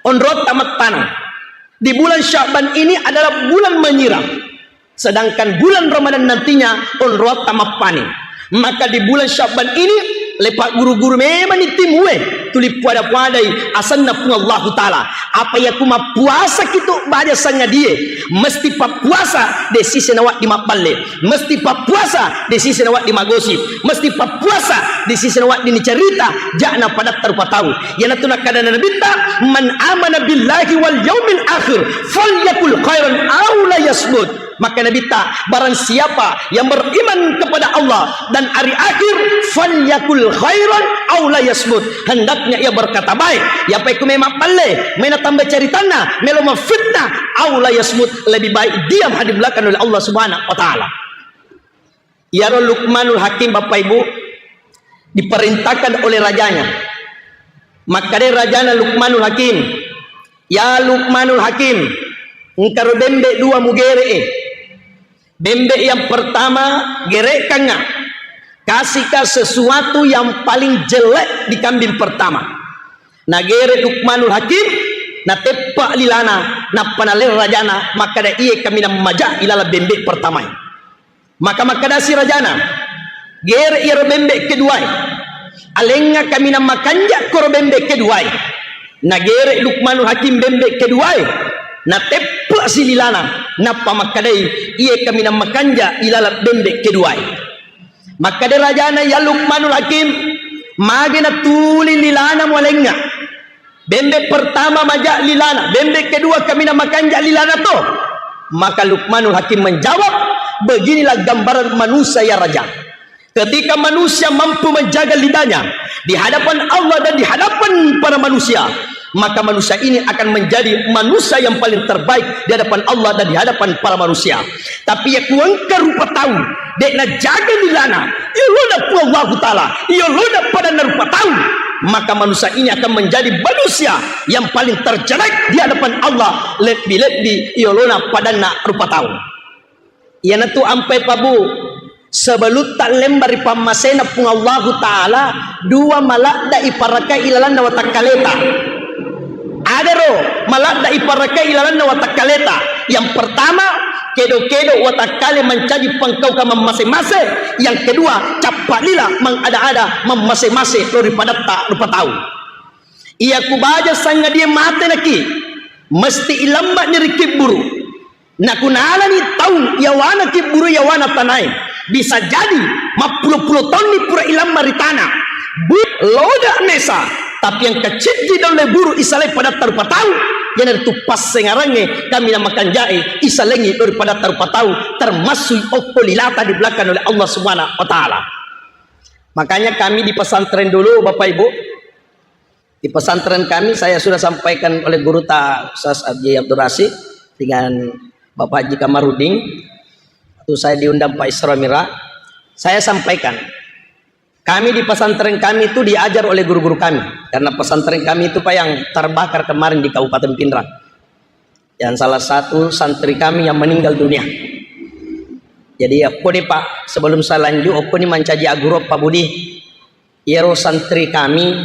Onrotta mattaneng. Di bulan Sya'ban ini adalah bulan menyiram. Sedangkan bulan Ramadan nantinya onrotta mappanen. Maka di bulan Sya'ban ini, lepa guru-guru memang ni timue, tuli puada-puadai asanna Puang Allahu Ta'ala. Apa iya ku mappuasa kitu baja sangadie, mesti pappuasa de sise nawaddi mabballe, mesti pappuasa de sise nawaddi magosip, mesti pappuasa de sise nawaddi nicerita, ja'na padatta rupa tau. Iyanatu nakkadana Nabitta, "Man amana billahi wal yaumil akhir, falyakul khairan aw la yasmut." Maka Nabitta, barang siapa yang beriman kepada Allah dan hari akhir, falyakul khairan aw la yasmut. Hendaknya ia berkata baik. Iya pa ku memang palle, mena tambah ceritanna, melo mafitnah, aw la yasmut, lebih baik diam hadir belakang oleh Allah Subhanahu wa Ta'ala. Iyaro Luqmanul Hakim, Bapak Ibu, diperintahkan oleh rajanya. Makkeda rajana Luqmanul Hakim, "Ya Luqmanul Hakim, engkaro bembe dua mugere'e. Bembe yang pertama gere'kangnga, kasihka sesuatu yang paling jelek di kambing pertama." Nagere Luqmanul Hakim, nateppa lilana, nappa naleng rajana, makkeda, "Iye kaminang maja ilaleng bembe pertamae." Maka makkedasi rajana, "Gere iyaro bembe keduae. Alengnga kaminang makanja koro bembe keduae." Nagere Luqmanul Hakim bembe keduae. Nateppe'si lilana, nappa makkedai, "Iye kaminang makanja ilaleng bembe keduae." Makkeda rajana, "Ya Luqmanul Hakim, magi natuli lilana mualengnga? Bembe pertama maja lilana, bembe kedua kaminang makanja lilana to?" Maka Luqmanul Hakim menjawab, "Beginilah gambaran manusia, ya Raja. Ketika manusia mampu menjaga lidahnya di hadapan Allah dan di hadapan para manusia, maka manusia ini akan menjadi manusia yang paling terbaik di hadapan Allah dan di hadapan para manusia. Tapi iya ku engka rupa tau de' najaga lilana, yolona Puang Allahu Ta'ala, yolona padanna rupa tau, maka manusia ini akan menjadi manusia yang paling terjelek di hadapan Allah, lebbi-lebbi yolona padanna rupa tau." Iyanatu ampai pabu, sebelutta lemba ri pammasena Puang Allahu Ta'ala, dua maladda iparakai ilalanna watakkaleta. Adaro maladda iparakai ilalanna watakkaleta. Yang pertama, kedo-kedo watakkale mancaji pangkaukang mammase-mase. Yang kedua, cappa lila mangada-ada mammase-mase lao ri padatta rupa tau. Iya ku baja sangadie mate naki, mesti ilamma ni ri kibburu. Nakunalani taung yawana kibburu yawana tanae, bisa jadi mappulo-pulo taunni pura ilamma ri tana. Bu-, loda mesa, tapi engka ciddi dalle buru isalai padatta rupa tau, iyanaritu passengarangnge kaminang makanjae isalengi lao ri padatta rupa tau, termasuk okko lilata dibelakang oleh Allah Subhanahu wa Ta'ala. Makanya kami di pesantren dulu, Bapak Ibu, di pesantren kami, saya sudah sampaikan oleh guru ta, Ustaz Haji Abdul Rasid dengan Bapak Haji Kamarudin, waktu saya diundang Pak Isra Mi'raj, saya sampaikan, kami di pesantren kami itu diajar oleh guru-guru kami, karena pesantren kami itu, Pak, yang terbakar kemarin di Kabupaten Pinrang. Yang salah satu santri kami yang meninggal dunia. Jadi, okko ni, Pak, sebelum saya lanjut, okko ni mancaji aguro, Pak Budi. Iyaro santri kami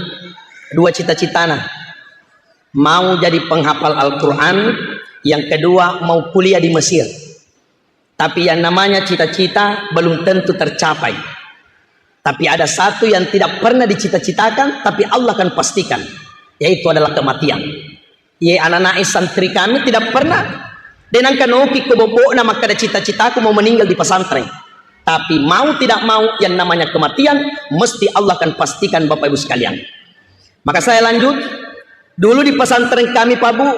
dua cita-citana. Mau jadi penghafal Al-Quran, yang kedua mau kuliah di Mesir. Tapi yang namanya cita-cita belum tentu tercapai. Tapi ada satu yang tidak pernah dicita-citakan, tapi Allah akan pastikan, yaitu adalah kematian. Ye, anak-anak santri kami tidak pernah, de' nengka noki ko bobokna makkeda cita-citaku mau meninggal di pesantren. Tapi mau tidak mau, yang namanya kematian, mesti Allah akan pastikan, Bapak Ibu sekalian. Maka saya lanjut, dulu di pesantren kami, Pak Bu,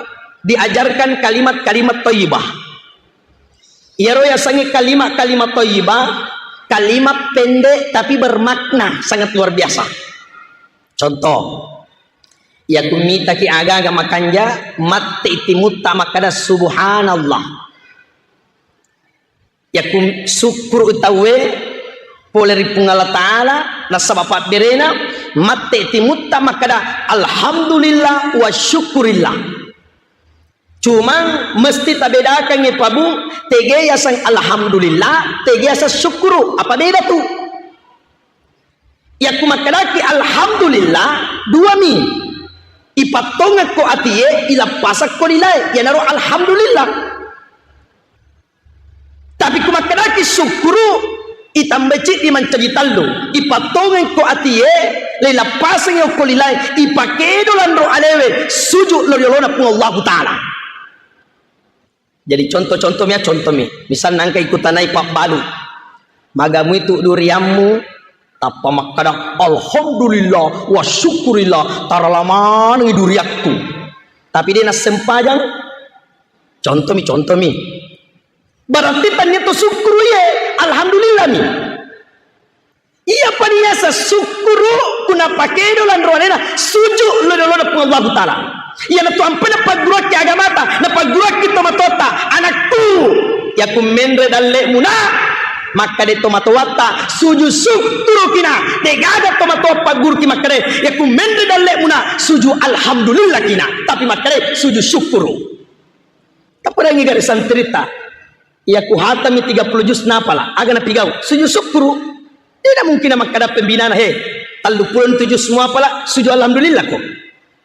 diajarkan kalimat-kalimat thayyibah. Iyaro yasengnge kalimat-kalimat thayyibah, kalimat pendek tapi bermakna sangat luar biasa. Contoh, iya ku mitaki aga-aga makanja, matti timutta makkeda, "Subhanallah." Iya ku sukkuru tauwe pole ri Puang Allah Ta'ala, nasaba pabberena, matti timutta makkeda, "Alhamdulillah wa syukurillah." Cuma mesti tabedakangngi, Pak Bu, tege yaseng alhamdulillah, tege yaseng syukuru. Apa beda tu? Yakku makkedaki alhamdulillah, dua mi. Ipattongekko atie, ilappasakko lilae, iyanaro alhamdulillah. Tapi ku makkedaki syukuru, itambai ciddi mancaji tallu. Ipattongengko atie, leilappaseng okko lilae, ipakedo lanro alewe, suju lo riolona Puang Allahu Ta'ala. Jadi contoh-contoh mi ya, contoh mi. Misalna engka ikutanai pabbalu. Magamu itu durianmu, tappa makkada, "Alhamdulillah, wa syukurillah, tarala manengi duriakku." Tapi de' nassempajang. Contoh mi, contoh mi. Berarti tania to syukuru ye, alhamdulillah mi. Iya paniasa syukuru ku napakedo lanro alena, suju lo-, lolona Puang Allahu Ta'ala. Iyanatu ampe napagguruakki agamata, napagguruakki tomatoatta, anakku, yaku menre dalle'mu na, makkade tomatoatta, suju syukurukina, degaga tomatoa pagguruki makkade, yaku menre dalle'mu na, suju alhamdulillahkina, tapi makkade suju syukuru. Taperangi gare santrita. Iya ku hatami tiga puluh juz napala, aga napigau? Sujud syukuru. Tidak mungkin makkada pembinana, "He, tellu puluh tu juz muapala, sujud alhamdulillah ko."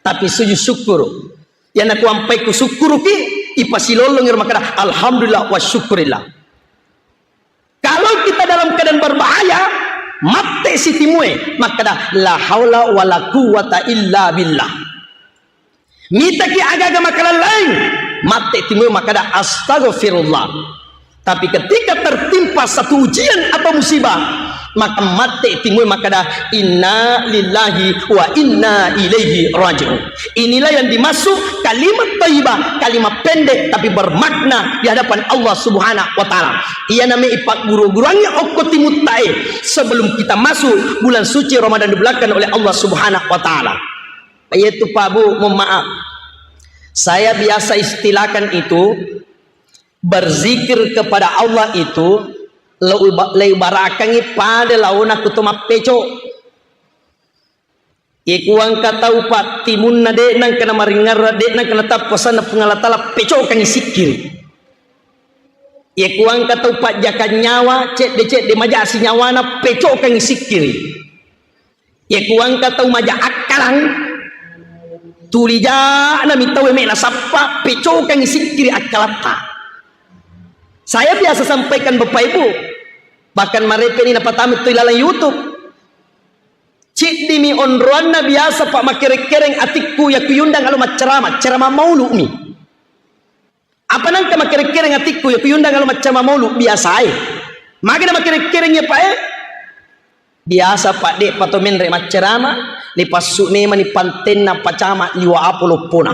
Tapi sujud syukuru. Iya naku ampai ku syukuruki, ipasilolong iro makkada, "Alhamdulillah wa syukurillah." Kalau kita dalam keadaan berbahaya, mate sitimue, makkada, "La haula wa la quwwata illa billah." Mitaki aga-aga makalallaing, Mate timue makkeda, "Astagfirullah." Tapi ketika tertimpa satu ujian atau musibah, maka mate timue makkeda, "Inna lillahi wa inna ilaihi raji'un." Inilah yang dimaksud kalimat thayyibah, kalimat pendek tapi bermakna di hadapan Allah Subhanahu wa Ta'ala. Iyanami ipagguru-guruangngi okko timuttae sebelum kita masuk bulan suci Ramadan dibelakang oleh Allah Subhanahu wa Ta'ala. Yaitu, Pak Bu, mohon maaf. Saya biasa istilahkan itu, berzikir kepada Allah itu, leu-, leubarakangngi pada laona kuto mappeco. Iye kuangka tau pattimunna, de' nangka namaringerra, de' nangka natappa sanna Puang Allah Ta'ala, pecokangngi sikkiri. Iye kuangka tau pajjakang nyawa, cedde-cedde majasi nyawana, pecokangngi sikkiri. Iye kuangka tau maja akkalang, tuli ja'na mi tau me' nasappa, pecokangngi sikkiri akkalatta. Saya biasa sampaikan Bapak Ibu, bahkan marepe'ni napatama tu ilalang YouTube. Ciddimi onroanna biasa pa makereng-kereng atikku, yakku yundang alo maccarama, carama maulu'mi. Apa nangka makereng-kereng atikku, yakku yundang alo maccarama maulu biasae. Magana makereng-kereng ya, Pak, eh? Biasa, Pak, de' pato menre maccarama, lipassu memani pantenna pacama liwa apo loppona.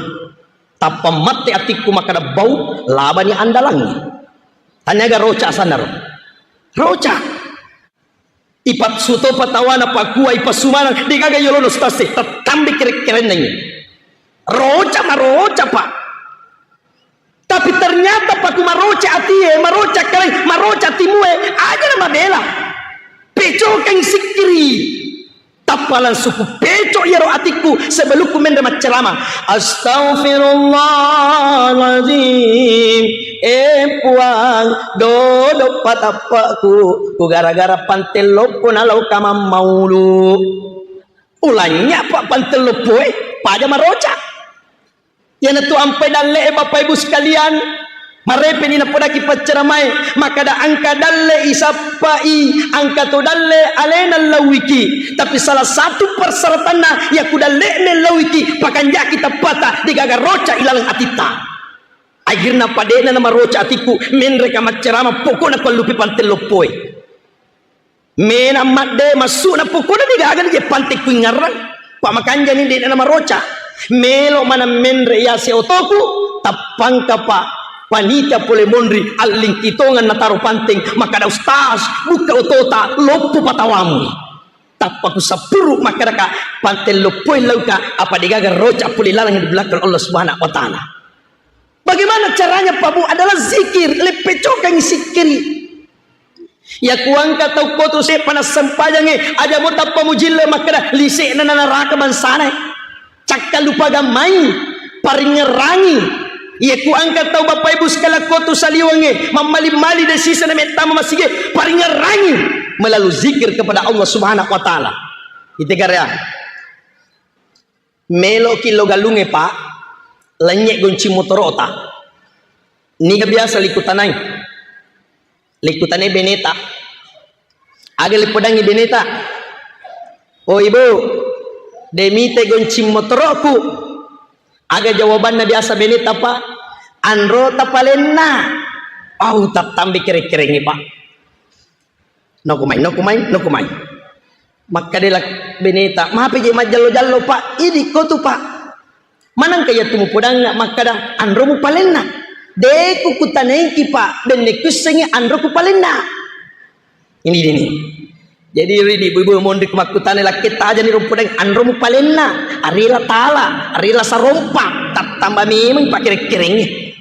Tappa mate atikku makkeda bau, labani andalangngi. Taniaga roca sanaro. Roca. Ipassu topa tawana pakua, ipassu maneng, degaga yolono stase, tattambe kere-kerennangngi. Roca maroca, Pak. Tapi ternyata paku maroca atie, maroca kere, maroca timue, aja na mabela. Pecokeng sikkiri. Tappa langsung ku peco iyaro atikku sebelumku menre maccarama. Astagfirullahaladzim. Eh Puang, dodo patappaku, ku gara-gara pante loppo nalao kamammaulu. Ulanya pa pante loppo, eh, paja maroca. Iyanatu ampai dalle'e, Bapak Ibu sekalian, marepeni napodaki paccaramae, makkada engka dalle isappai, engka to dalle alena lauiki, tapi salah satu persyaratanna, yakku dalle'na lauiki, pakanjaki tappata, degaga roca ilaleng atitta. Akhirna pade'na namaroca atikku, menreka maccarama, pokokna kuallupi pante loppoe. Mena madde massu'na pokokna degaga je pante kuingngarrang. Pa makanjani de'na namaroca. Melo maneng menre yase otoku, tappangka pa panitia pole monri allingki tongeng nataro panteng, makkada ustaz, bukka otota, loppo patawamu. Tappa kusappuru makkadaka pante loppoe lauka, apa degaga roca pole laleng di belakang Allah Subhanahu wa Ta'ala. Bagaimana caranya, Pak Bu? Adalah zikir, leppecokangi sikkiri. Yakku engka tau kotu se'pa nassempajangnge, aja mo tappa mujille makkeda, lise'na na naraka bangsana. Cakkalupa gammai, paringngerangi. Yakku engka tau Bapak Ibu sekalian kotu saliwengnge, mammali-mali de siseng na mettama masige, paringngerangi melalui zikir kepada Allah Subhanahu wa Ta'ala. Ite karya. Meloki lo galungnge, Pak, lennye goncing motorota. Niga biasa likutanai? Likutanai beneta. Aga lipodangi beneta? "Oh, Ibu, de mite goncing motoroku." Aga jawabanna biasa beneta, Pak? "Anro tapalenna." Au, tattambe kere-kerengngi, Pak. Nokumai, nokumai, nokumai. Makkadela beneta, "Mape je majjallo-jallo, Pak? Idi kotu, Pak. Manengka iyatu mupodangnga makkada anro mupalenna?" "De ku kutanaiki, Pak, benne kuissengi anro kupalenna." Ini, ini. Jadi, ridi ibu-ibu monri ku makkutana lakketta, ajani ro podang anro mupalenna, arila tala, arila sarompa, tattamba memeng pakere-kerengnge.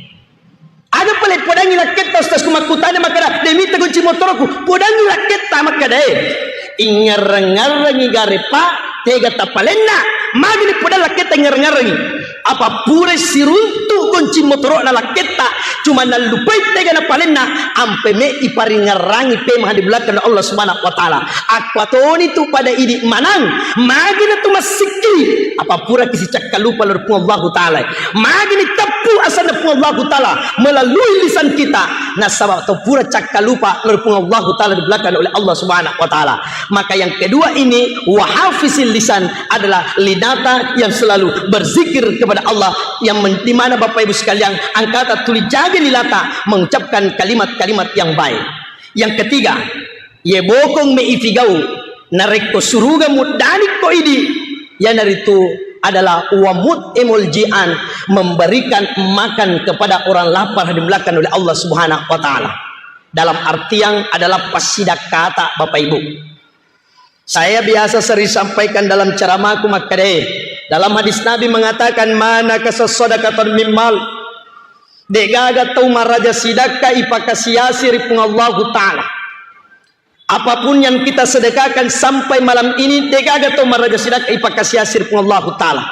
Aga pale podangi lakketta, Ustaz, ku makkutana makkada, "De mita goncing motoroku." Podangi lakketta makkada, eh, ingngarreng-ngarrengi gare, Pak, tega tapalenna. Magini podang lakketta ingngarreng-ngarrengi. Apa pura siruntu goncing motoro'na lakketta, cuma nallupai tega napalenna, ampe me iparingngarrangi pemeng di belakang Allah Subhanahu wa Ta'ala. Akkuatoni tu pada idi manang, magini tu massikki, apa pura kisicakkalupa loro Puang Allahu Ta'ala. Magini teppu asanna Puang Allahu Ta'ala melalui lisan kita. Nasaba tau pura cakkalupa loro Puang Allahu Ta'ala di belakang oleh Allah Subhanahu wa Ta'ala. Maka yang kedua ini, wahafizil lisan adalah lidata yang selalu berzikir kepada Allah yang men-, di mana Bapak Ibu sekalian, angkata tuli jaga lilata mengucapkan kalimat-kalimat yang baik. Yang ketiga, ye bokong me ifigau, narekko suruga muddani ko idi, yanaritu adalah wamut emol jian, memberikan makan kepada orang lapar dimulakan oleh Allah Subhanahu wa Ta'ala. Dalam artian adalah passidakkata, Bapak Ibu. Saya biasa sering sampaikan dalam ceramahku makkeda, dalam hadis Nabi mengatakan, "Ma nakasa sadaqatan min mal." De'gaga tau maraja sidakka ipakasiasi ri Puang Allahu Ta'ala. Apapun yang kita sedekahkan sampai malam ini, de'gaga tau maraja sidakka ipakasiasi ri Puang Allahu Ta'ala.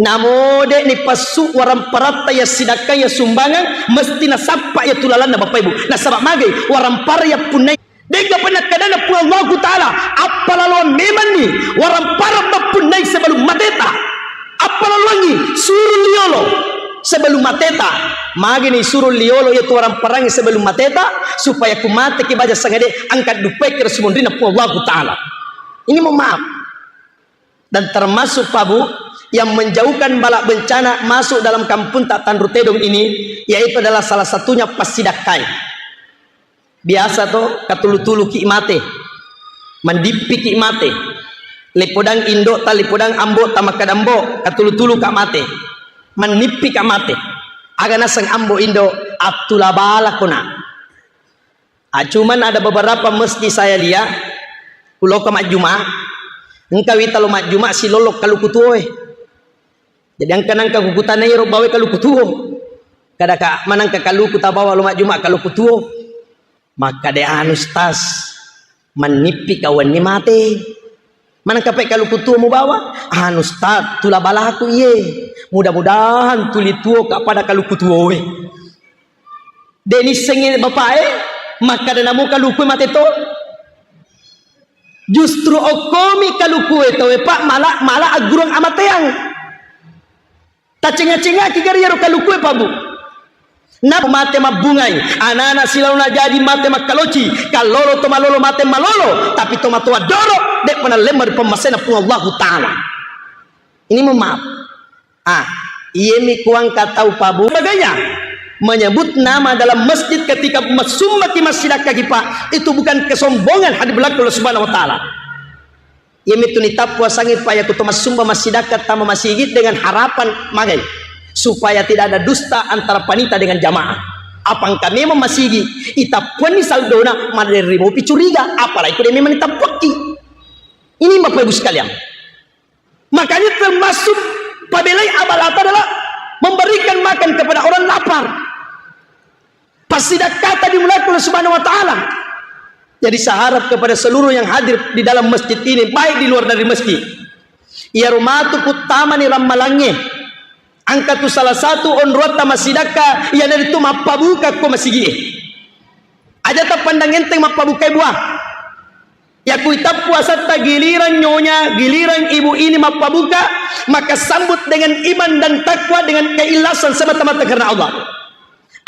Namo de'ni passu waramparatta ya sidakka ya sumbangan, mesti nasappa ya tulalanna Bapak Ibu. Nasaba magai warampara ya punnai. De'ga pernah kadana Puang Allahu Ta'ala, appalaloang memanni warampara mappunnai sebelum mateta. Appalaloangi suru liolo sebelum mateta. Magini suru liolo ya tu waramparangi sebelum mateta, supaya ku mate ki baja sangade angkat dupai kira sumonrina Puang Allahu Ta'ala. Ini mohon maaf. Dan termasuk, Pak Bu, yang menjauhkan bala bencana masuk dalam kampung tak Tanru Tedong ini, yaitu adalah salah satunya passidakkai. Biasa to, katulu-tulu ki mate, mandippi ki mate, lepodang indo ta, lepodang ambo ta, makkadambo, katulu-tulu ka mate, mannippi ka mate. Aga naseng ambo indo, attula bala kona. Ah, cuman ada beberapa masjid saya lihat, kuloka majjuma, engka wita lo majjuma silollo kaluku tuo e. Jadi engka nangka kukutanai ro bawa kaluku tuo. Kada ka manangka kaluku tabawa lo majjuma kaluku tuo. Makkade anu stas, mannippi kawanni mate. Manengka pe kaluku tuo mubawa? Anu, Ustaz, tula balaku iye. Mudah-mudahan tuli tuo ka pada kaluku tuoe. De nissengi bapae, makkada namo kaluku mate to. Justru okkomi kalukue towe, Pak, mala, mala aggurung amateang. Tacenga-cengaki gari iyaro kalukue, Pak Bu. Na mate mabbungai, anana silaona jaji mate makkaloci, kallolo to malolo mate malolo, tapi to matoa doro, de'pa nallemma ri pammasena Puang Allahu Ta'ala. Ini mohon maaf. Ah, iyemi kuangka tau, Pak Bu. Sebagainya. Menyebut nama dalam masjid ketika massumbaki, massidakkaki, Pak, itu bukan kesombongan hadir belakang Allah Subhanahu wa Ta'ala. Iyamitu nitappu asangnge, Pak, yakko to massumba massidakka tama masigi dengan harapan magai, supaya tidak ada dusta antara panita dengan jamaah. Apa engka memang masigi, itappuanni saldona, maderri mopi curiga, apalagi ko de memang nitappuakki. Ini Bapak Ibu sekalian. Makanya termasuk pabelai abalata adalah memberikan makan kepada orang lapar. Passidakkata dimulai oleh Subhanahu wa Ta'ala. Jadi, saya harap kepada seluruh yang hadir di dalam masjid ini, baik di luar dari masjid, iyaro matu puttamani rammalangnge, engka tu salah satu onroatta massidakka, iyanaritu mappabuka ko masigie. Aja tappandang enteng mappabukai buah. Yakku itappu asatta giliran nyonya, giliran ibu ini mappabuka, maka sambut dengan iman dan takwa, dengan keikhlasan semata-mata karena Allah.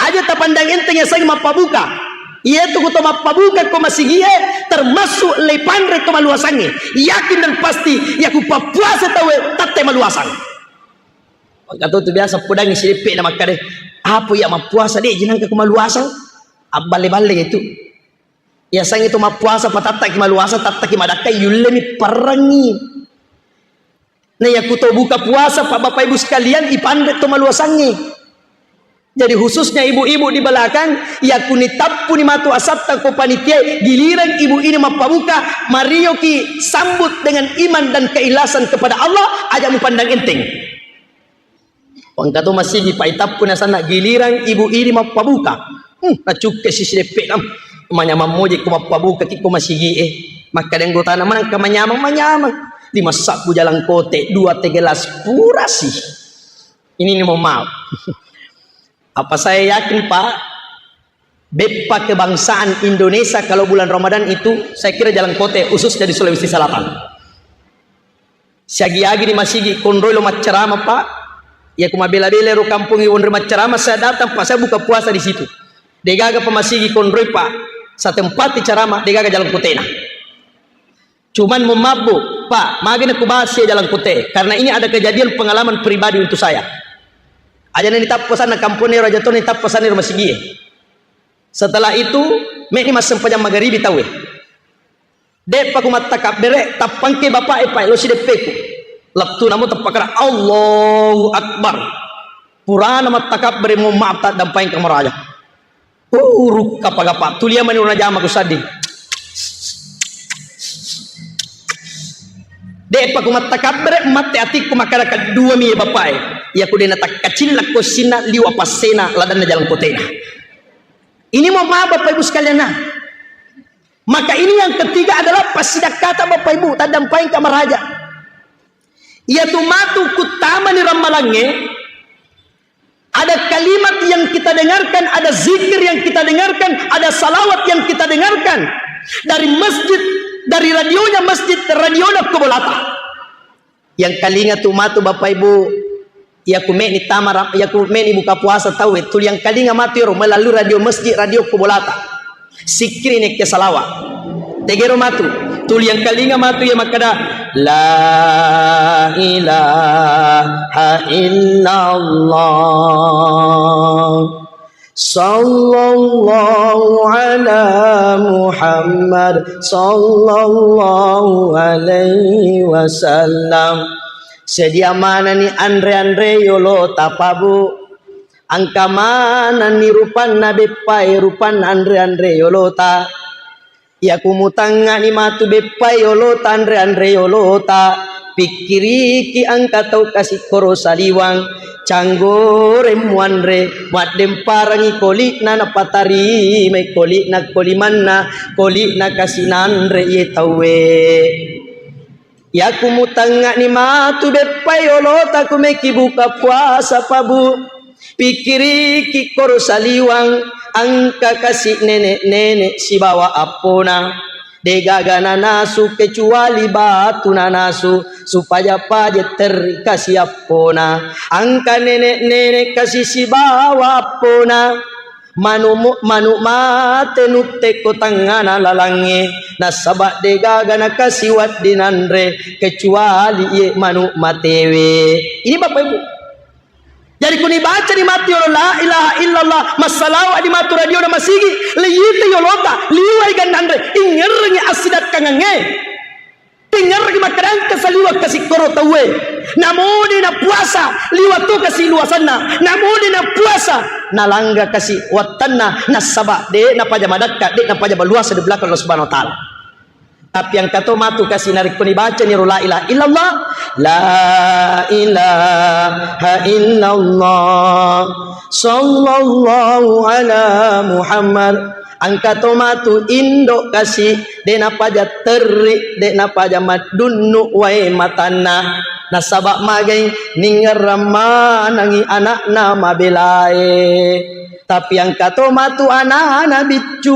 Aja tapandang enteng yasengnge mappabuka. Iyatu ku to mappabuka ko masigie, termasuk leipanre to maluasangnge. Yakin dan pasti, yakku pappuasa tauwe, tette maluasang. Engka to tu biasa podangngi sideppe na makkade, "Apa iya mappuasa de, jenangka ko maluasang?" Abballe-balle itu. Yasengnge to mappuasa, patattaki maluasang, tattaki madakkai, yullemi perrengngi. Na yakku to buka puasa, Pak, Bapak Ibu sekalian, ipanre to maluasangnge. Jadi khususnya ibu-ibu di belakang, yakku nitappuni matu asatta ko panitia, giliran ibu ini mappabuka, marioki sambut dengan iman dan keikhlasan kepada Allah, aja mupandang enteng. Wangka to masigi, Pak, itappu nasanna giliran ibu ini mappabuka. Hmm, nacukke sisi deppe nam. Manyamang moje ko mappabuka ki ko masigi e. Makkada anggotana, "Manengka manyamang, manyamang. Lima sabbu jalang kote, dua teh gelas purasi." Ini ni mohon maaf. Apa saya yakin, Pak, beppa kebangsaan Indonesia kalau bulan Ramadan itu, saya kira jalang kote khususnya di Sulawesi Selatan. Siagi-agi di masigi konroi lo maccarama, Pak. Ya, ku mabela-bela ro kampung iwonre maccarama, saya datang, Pak, saya buka puasa di situ. Degaga pa masigi konroi, Pak. Saya tempati carama, degaga jalang kotena. Cuman mohon maaf, Bu, "Pak, magi na kubahas ya jalan kote, karena ini ada kejadian pengalaman pribadi untuk saya." Aja na nitappa sanna kampone raja to, nitappa sanna ro masigie. Setelah itu, meni massempajang magaribi tauwe. De'pa ku mattakabbere, tappangke bapa'e, Pak, lo sideppeku. Lettu namo tappakara, "Allahu Akbar." Purana mattakabbere, mohon maaf, taddampaeng kamaraja. Urukka pagapa, tulia mani urna jama ku sadding. De'pa ku mattakabbere, matte atikku makkada kedua mi bapa'e. Iya ku de' natakkacillakko sinna liwa passena ladanna jalan kotena. Ini mohon maaf Bapak Ibu sekalian, nah. Maka ini yang ketiga adalah passidakkata Bapak Ibu, taddampaeng kamaraja. Iyatu matu kuttamani rammalangnge, ada kalimat yang kita dengarkan, ada zikir yang kita dengarkan, ada salawat yang kita dengarkan dari masjid, dari radionya masjid, radiona ko bolata. Yang kalinga tu matu Bapak Ibu, iya ku meni tama ra-, iya ku meni buka puasa tauwe, tuli yang kalinga matu ero melalui radio masjid, radio ko bolata. Sikkiri nekke salawa. Tegero matu. Tuli yang kalinga matu iya makkada, "La ilaha illallah. Sallallahu ala Muhammad. Sallallahu alaihi wasallam." Sedia manani anre-anre yolo tapabu. Engka manenni rupanna beppae, rupanna anre-anre yolota. Iyaku mutangngani matu beppae yolota, anre-anre yolota, pikkiriki engka tau kasi koro saliwang, canggoreng muanre, maddemparangi koli'na, napatarimai koli'na, kolimanna, koli'na kasi nanre iye tauwe. Iyaku mutangngani matu beppae yolota ku meki buka puasa pabu. Pikkiriki koro saliwang, engka kasi nene-nene sibawa appona. Degaga nanasu kecuali batu nanasu, supaya paja terri kasi appona. Engka nene-nene kasi sibawa appona. Manu-, manu mate nuttekko tangngana lalangnge, nasaba degaga nakasi weddinanre kecuali iye manu matewe. Ini Bapak Ibu. Jadi kuni baca di matu yolo la ilaha illallah, massalawa di matu radio na masigi, leyite yolota, liwai gannanre, ingerrengi assidakkangangnge. Tingerreki makkadangka saliwa kasi koro tauwe. Namode na puasa, liwa to kasi luasanna. Namode na puasa, nalangga kasi wattanna, nasaba de napaja madakka, de napaja baluasa di belakang Allah Subhanahu wa Ta'ala. Tapi engka to matu kasi narekko nibacani ro la ilaha illallah, la ilaha illallah, sallallahu ala Muhammad. Engka to matu indo kasi, de napaja terri, de napaja maddunnu wae matanna. Nasaba magai ningerrang manengi anakna mabelae. Tapi engka to matu anana biccu.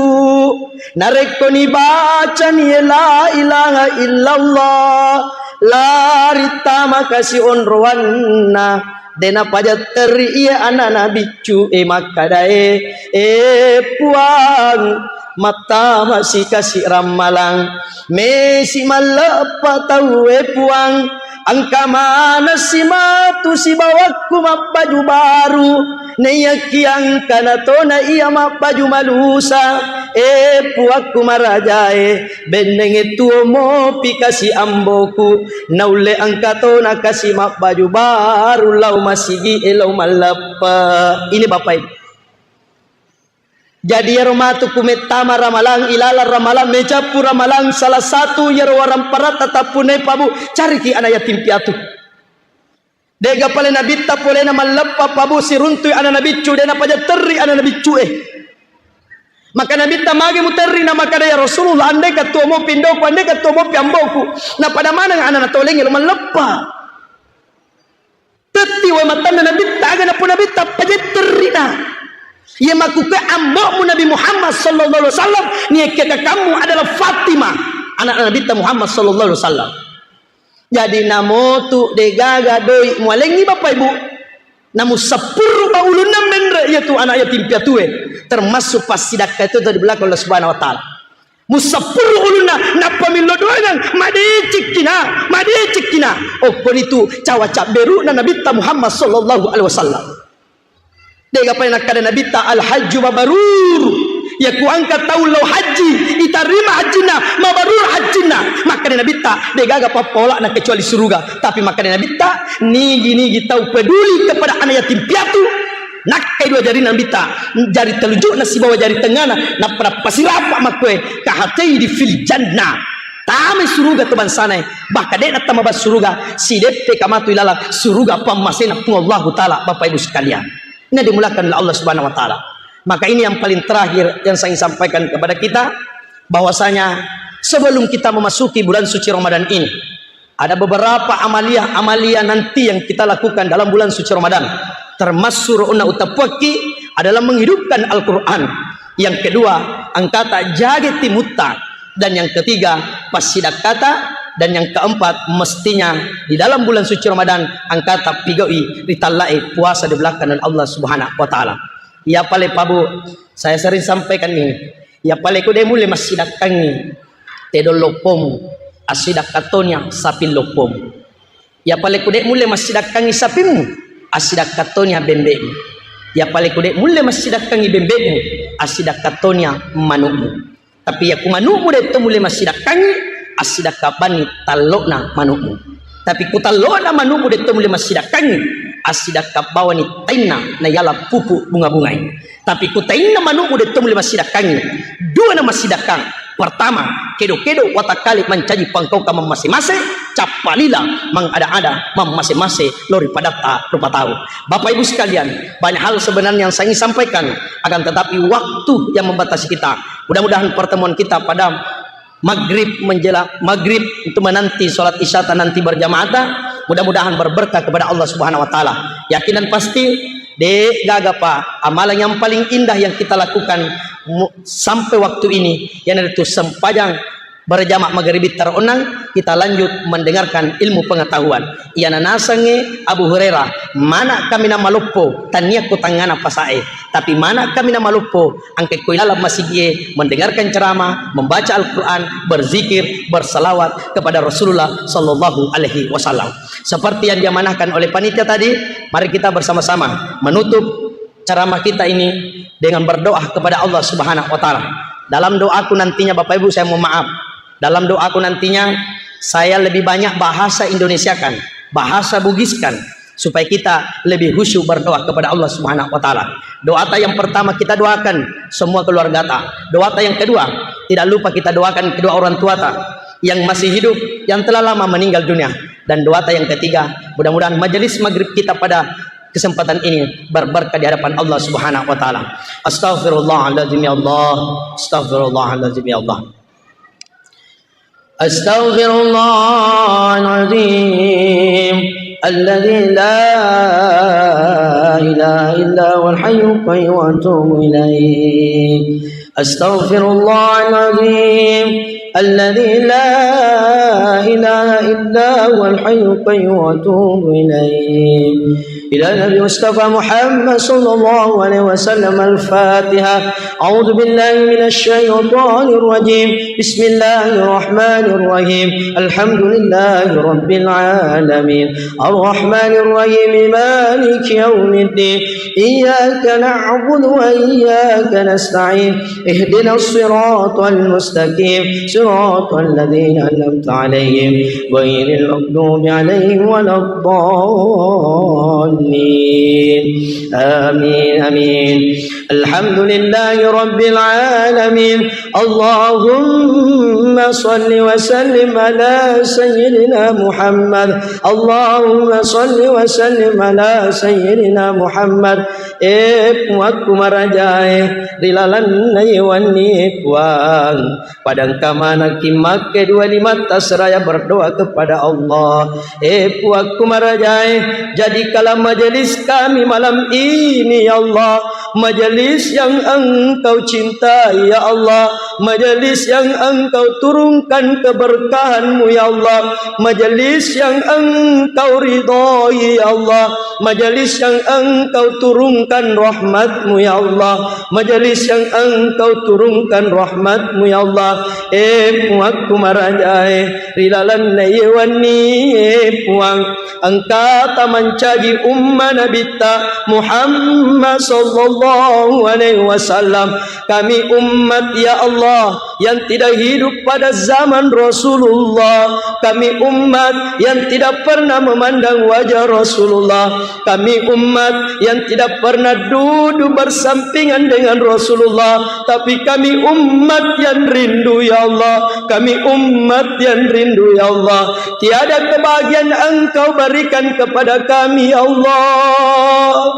Narekko nibacani la ilaha illallah, lari tama kasi onroanna. De napaja terri iye anana biccu e makkadae, "E Puang, mattama si kasi rammalang. Mesi malleppa tauwe Puang. Engka maneng si matu sibawakku mabbaju baru. Naiyaki engkana tona iya mabbaju malusa. E Puakku marajae, bennengnge tuo mopi kasi amboku. Naulle engka tona kasi mabbaju baru lao masigi e lao malleppe." Ini Bapak Ibu. Jadi iyaro matu ku mettama ramalang, ilalang ramalang, mecappu ramalang, salah satu iyaro waramparatta tappunai pabu, cariki ana yatim piatu. De'ga pale nabitta polena malleppa pabu siruntui ana nabiccu, de napaja terri ana nabiccu e. Maka nabitta magi muterri na makkada, "Ya Rasulullah, andeka tuo mopi indoku, andeka tuo mopi amboku, napada maneng ana natolengi lo malleppa." Tetti wae matanna nabitta, aga napau nabitta, pajetterrina. Iya makkukue ambo'mu Nabi Muhammad sallallahu alaihi wasallam, niakke kakammu adalah Fatimah, anak nabitta Muhammad sallallahu alaihi wasallam. Jadi namotu degaga doi mualengi Bapak Ibu, namu seppuru ba ulunna menre iya tu anak yatim piatue, termasuk passidakka itu dari belakang Allah Subhanahu wa Ta'ala. Musappuru ulunna, nappa millo doangang, madecekkina, madecekkina. Okkonitu cawa cabberu'na Nabitta Muhammad sallallahu alaihi wasallam. Dega pa nakkeda Nabitta, "Al-hajju mabrur." Iya ku engka tau lao haji, itarima hajjinna, mabrur hajjinna. Makkeda Nabitta, degaga pappolana kecuali suruga. Tapi makkeda Nabitta, nigi-nigi tau peduli kepada anak yatim piatu, nakkai dua jarina Nabitta, jari telunjukna sibawa jari tengngana, nappa, nappa sirapa makkue, "Kahatei di fil jannah." Tamai suruga tu bangsana, bahkan de'na tama bas suruga, sideppe kamatu ilalang suruga pammasena Puang Allahu Ta'ala, Bapak Ibu sekalian. Ini dimulakan oleh Allah Subhanahu wa Ta'ala. Maka ini yang paling terakhir yang saya ingin sampaikan kepada kita, bahwasanya sebelum kita memasuki bulan suci Ramadan ini, ada beberapa amalia-amalia nanti yang kita lakukan dalam bulan suci Ramadan. Termasuk ro'na utappuakki adalah menghidupkan Al-Quran. Yang kedua, engkata jage timutta. Dan yang ketiga, passidakkata. Dan yang keempat, mestinya di dalam bulan suci Ramadan, engkata pigaui ritallai puasa di belakang Allah Subhanahu wa Ta'ala. Iya pale, Pak Bu, saya sering sampaikan ini. Iya pale ku de mulle massidakkangi tedong loppomu, assidakkattoni saping loppomu. Iya pale ku de mulle massidakkangi sapimmu, assidakkattoni bembe'mu. Iya pale ku de mulle massidakkangi bembe'mu, assidakkattoni manukmu. Tapi iya ku manukmu de to mulle massidakkangi, assidakka bawani tallo'na manukmu. Tapi ku tallo'na manukmu de to mulle massidakkangi, assidakka bawani tainna nayala pupu bunga-bungai. Tapi ku tainna manukmu de to mulle massidakkangi, dua na massidakkang. Pertama, kedo-kedo watakkale mancaji pangkaukang mammase-mase, cappa lila mangada-ada mammase-mase lao ri padatta rupa tau. Bapak Ibu sekalian, banyak hal sebenarnya yang saya ingin sampaikan, akan tetapi waktu yang membatasi kita. Mudah-mudahan pertemuan kita pada maghrib, menjelang maghrib untuk menanti sholat isya ta nanti berjamaah ta, mudah-mudahan berberkah kepada Allah Subhanahu wa Ta'ala. Yakin dan pasti, de gaga pa amalan yang paling indah yang kita lakukan mu-, sampai waktu ini, yaitu sempajang berjamaah maghrib taronang, kita lanjut mendengarkan ilmu pengetahuan. Iyana nasengnge Abu Hurairah, mana kaminang maloppo, tania ku tangngana pasae, tapi mana kaminang maloppo, angke ko ilalang masigie mendengarkan ceramah, membaca Al-Quran, berzikir, bersalawat kepada Rasulullah sallallahu alaihi wasallam. Seperti yang diamanahkan oleh panitia tadi, mari kita bersama-sama menutup ceramah kita ini dengan berdoa kepada Allah Subhanahu wa Ta'ala. Dalam doaku nantinya, Bapak Ibu, saya mohon maaf, dalam doaku nantinya, saya lebih banyak bahasa Indonesiakan, bahasa Bugiskan, supaya kita lebih khusyuk berdoa kepada Allah Subhanahu wa Ta'ala. Doa ta yang pertama kita doakan semua keluarga ta. Doa ta yang kedua, tidak lupa kita doakan kedua orang tua ta yang masih hidup, yang telah lama meninggal dunia. Dan doa ta yang ketiga, mudah-mudahan majelis maghrib kita pada kesempatan ini berberkah di hadapan Allah Subhanahu wa Ta'ala. Astaghfirullahaladzim ya Allah. Astaghfirullahaladzim ya Allah. أستغفر الله العظيم الذي لا إله إلا هو الحي القيوم وأتوب إليه. أستغفر الله العظيم الذي لا إله إلا هو الحي القيوم وأتوب إليه. إلى النبي مصطفى محمد صلى الله عليه وسلم. الفاتحة. أعوذ بالله من الشيطان الرجيم. بسم الله الرحمن الرحيم. الحمد لله رب العالمين. الرحمن الرحيم. مالك يوم الدين. إياك نعبد وإياك نستعين. اهدنا الصراط المستقيم. صراط الذين أنعمت عليهم غير المغضوب عليهم ولا الضالين. آمين، آمين. الحمد لله رب العالمين. اللهم صل وسلم على سيدنا محمد. اللهم صل وسلم على سيدنا محمد. E Puakku marajae, ri lalenna ye wennie, Puang, pada engka manekki makke dua limatta seraya berdoa kepada Allah. E Puakku marajae, jadikanlah majelis kami malam ini, ya Allah, Majelis yang Engkau cintai, ya Allah. Majelis yang Engkau turunkan keberkahan-Mu, ya Allah. Majelis yang Engkau ridhoi, ya Allah. Majelis yang Engkau turunkan rahmat-Mu, ya Allah. Majelis yang Engkau turunkan rahmat-Mu, ya Allah. Eh, Puangku marajae, ri lalenna iye wenni, eh, Puang, engkata mancaji umma Nabitta Muhammad sallallahu alaihi wasallam. Kami umat, ya Allah, yang tidak hidup pada zaman Rasulullah. Kami umat yang tidak pernah memandang wajah Rasulullah. Kami umat yang tidak pernah duduk bersampingan dengan Rasulullah. Tapi kami umat yang rindu, ya Allah. Kami umat yang rindu, ya Allah. Tiada kebahagiaan Engkau berikan kepada kami, ya Allah.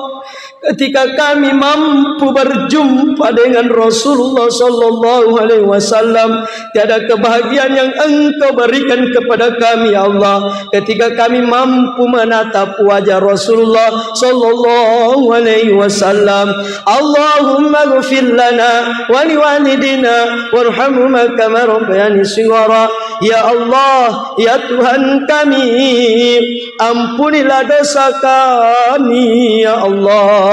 Ketika kami mampu berjumpa dengan Rasulullah sallallahu alaihi wasallam, tiada kebahagiaan yang Engkau berikan kepada kami, ya Allah. Ketika kami mampu menatap wajah Rasulullah sallallahu alaihi wasallam. Allahumma ighfir lana wa liwalidina warhamhuma kama rabbayani shighara. Ya Allah, ya Tuhan kami, ampunilah dosa kami, ya Allah.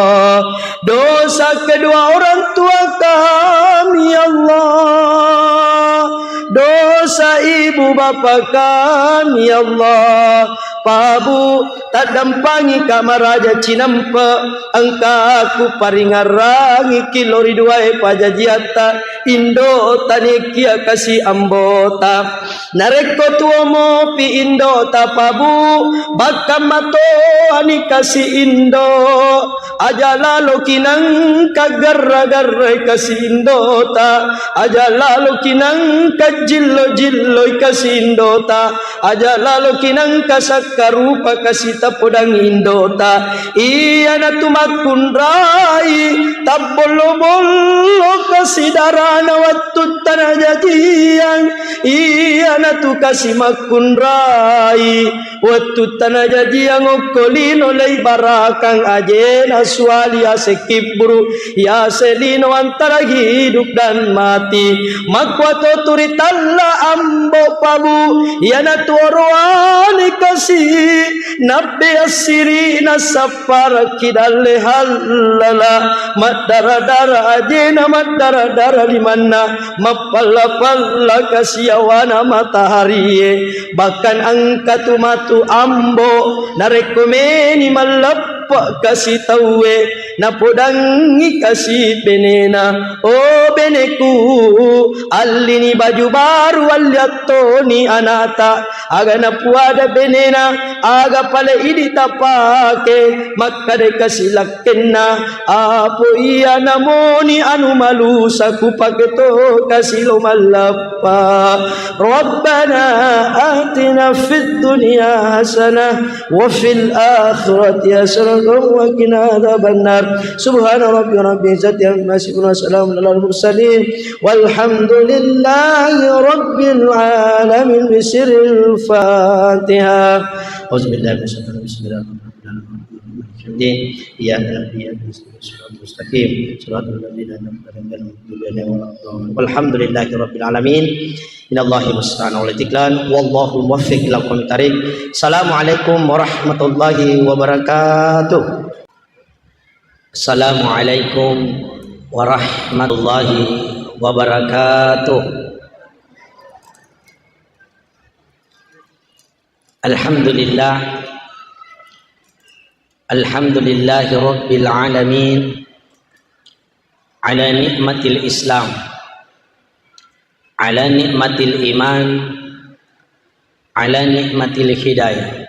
Dosa kedua orang tua kami, ya Allah. Dosa ibu bapa kami, ya Allah. Pabu, taddampangika maraja cinampe, engka kuparingarrangiki lao ri duae pajajiatta, indo tanekia kasi ambota. Narekko tuo mopi indota Pabu, bakka matoani kasi indo. Aja laloki nangka garra-garrai kasi indota, aja laloki nangka jillo-jilloi kasi indota, aja laloki nangka sakkarupa kasi tapodangi indota. Iyanatu makkunrai tabbollo-bollo kasi darana wettu tanajajiang. Iyanatu kasi makkunrai wettu tanajajiang okko lino leibarakang ajena suali ase kibburu, yase lino antara hidup dan mati. Makkuato turi talla ambo Pabu, iyanatu oroane kasi nabbe assirina sapparakki dalle hallala, maddara-dara ajena, maddara-dara limanna, mappalla-palla kasi yawana mataharie. Bahkan engkatu matu ambo, narekko meni malleppe kasi tauwe, napodangi kasi benena. Oh beneku, allini baju baru, alliattoni anata. Aga napuada benena, aga pale idi tapake, makkada kasi lakkenna, apo iya namoni anu malusa kupake to kasi lo mallappa. Rabbana atina fid dunya hasanah wa fil akhirati hasanah wa qina adzabannar. Subhana rabbika rabbil izzati amma yasifun wa salamun alal mursalin. Walhamdulillahi rabbil alamin. Bisirril Fatihah. Auzubillahi minasyaitonir rajim. Bismillahirrahmanirrahim. Iyyaka na'budu wa iyyaka nasta'in. Shiratal mustaqim. Shiratal ladzina an'amta 'alaihim ghairil maghdubi 'alaihim waladdallin. Walhamdulillahi rabbil alamin. Minallahi musta'an wa tiklan. Wallahu muwaffiq ila aqwamit thariq. Assalamualaikum warahmatullahi wabarakatuh. Assalamualaikum warahmatullahi wabarakatuh. Alhamdulillah. Alhamdulillahi rabbil alamin. Ala ni'matil Islam. Ala ni'matil iman. Ala ni'matil hidayah.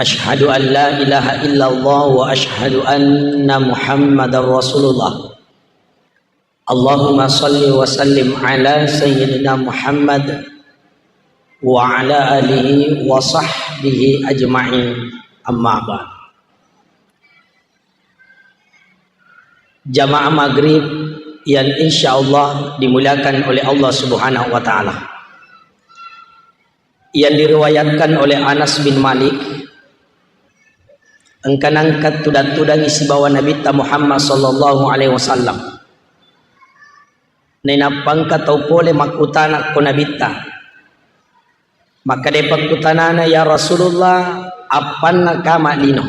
Asyhadu an la ilaha illallah wa asyhadu anna Muhammadar Rasulullah. Allahumma salli wa sallim ala sayyidina Muhammad wa ala alihi wa sahbihi ajma'in. Amma ba'd. Jamaah maghrib yang insyaallah dimuliakan oleh Allah Subhanahu wa taala. Yang diriwayatkan oleh Anas bin Malik, Engka nangka tudang-tudangi sibawa Nabitta Muhammad sallallahu alaihi wasallam. Nainappa engka tau pole makkutana ko Nabitta. Makkedai pakkutanana, "Ya Rasulullah, appanna kama lino?"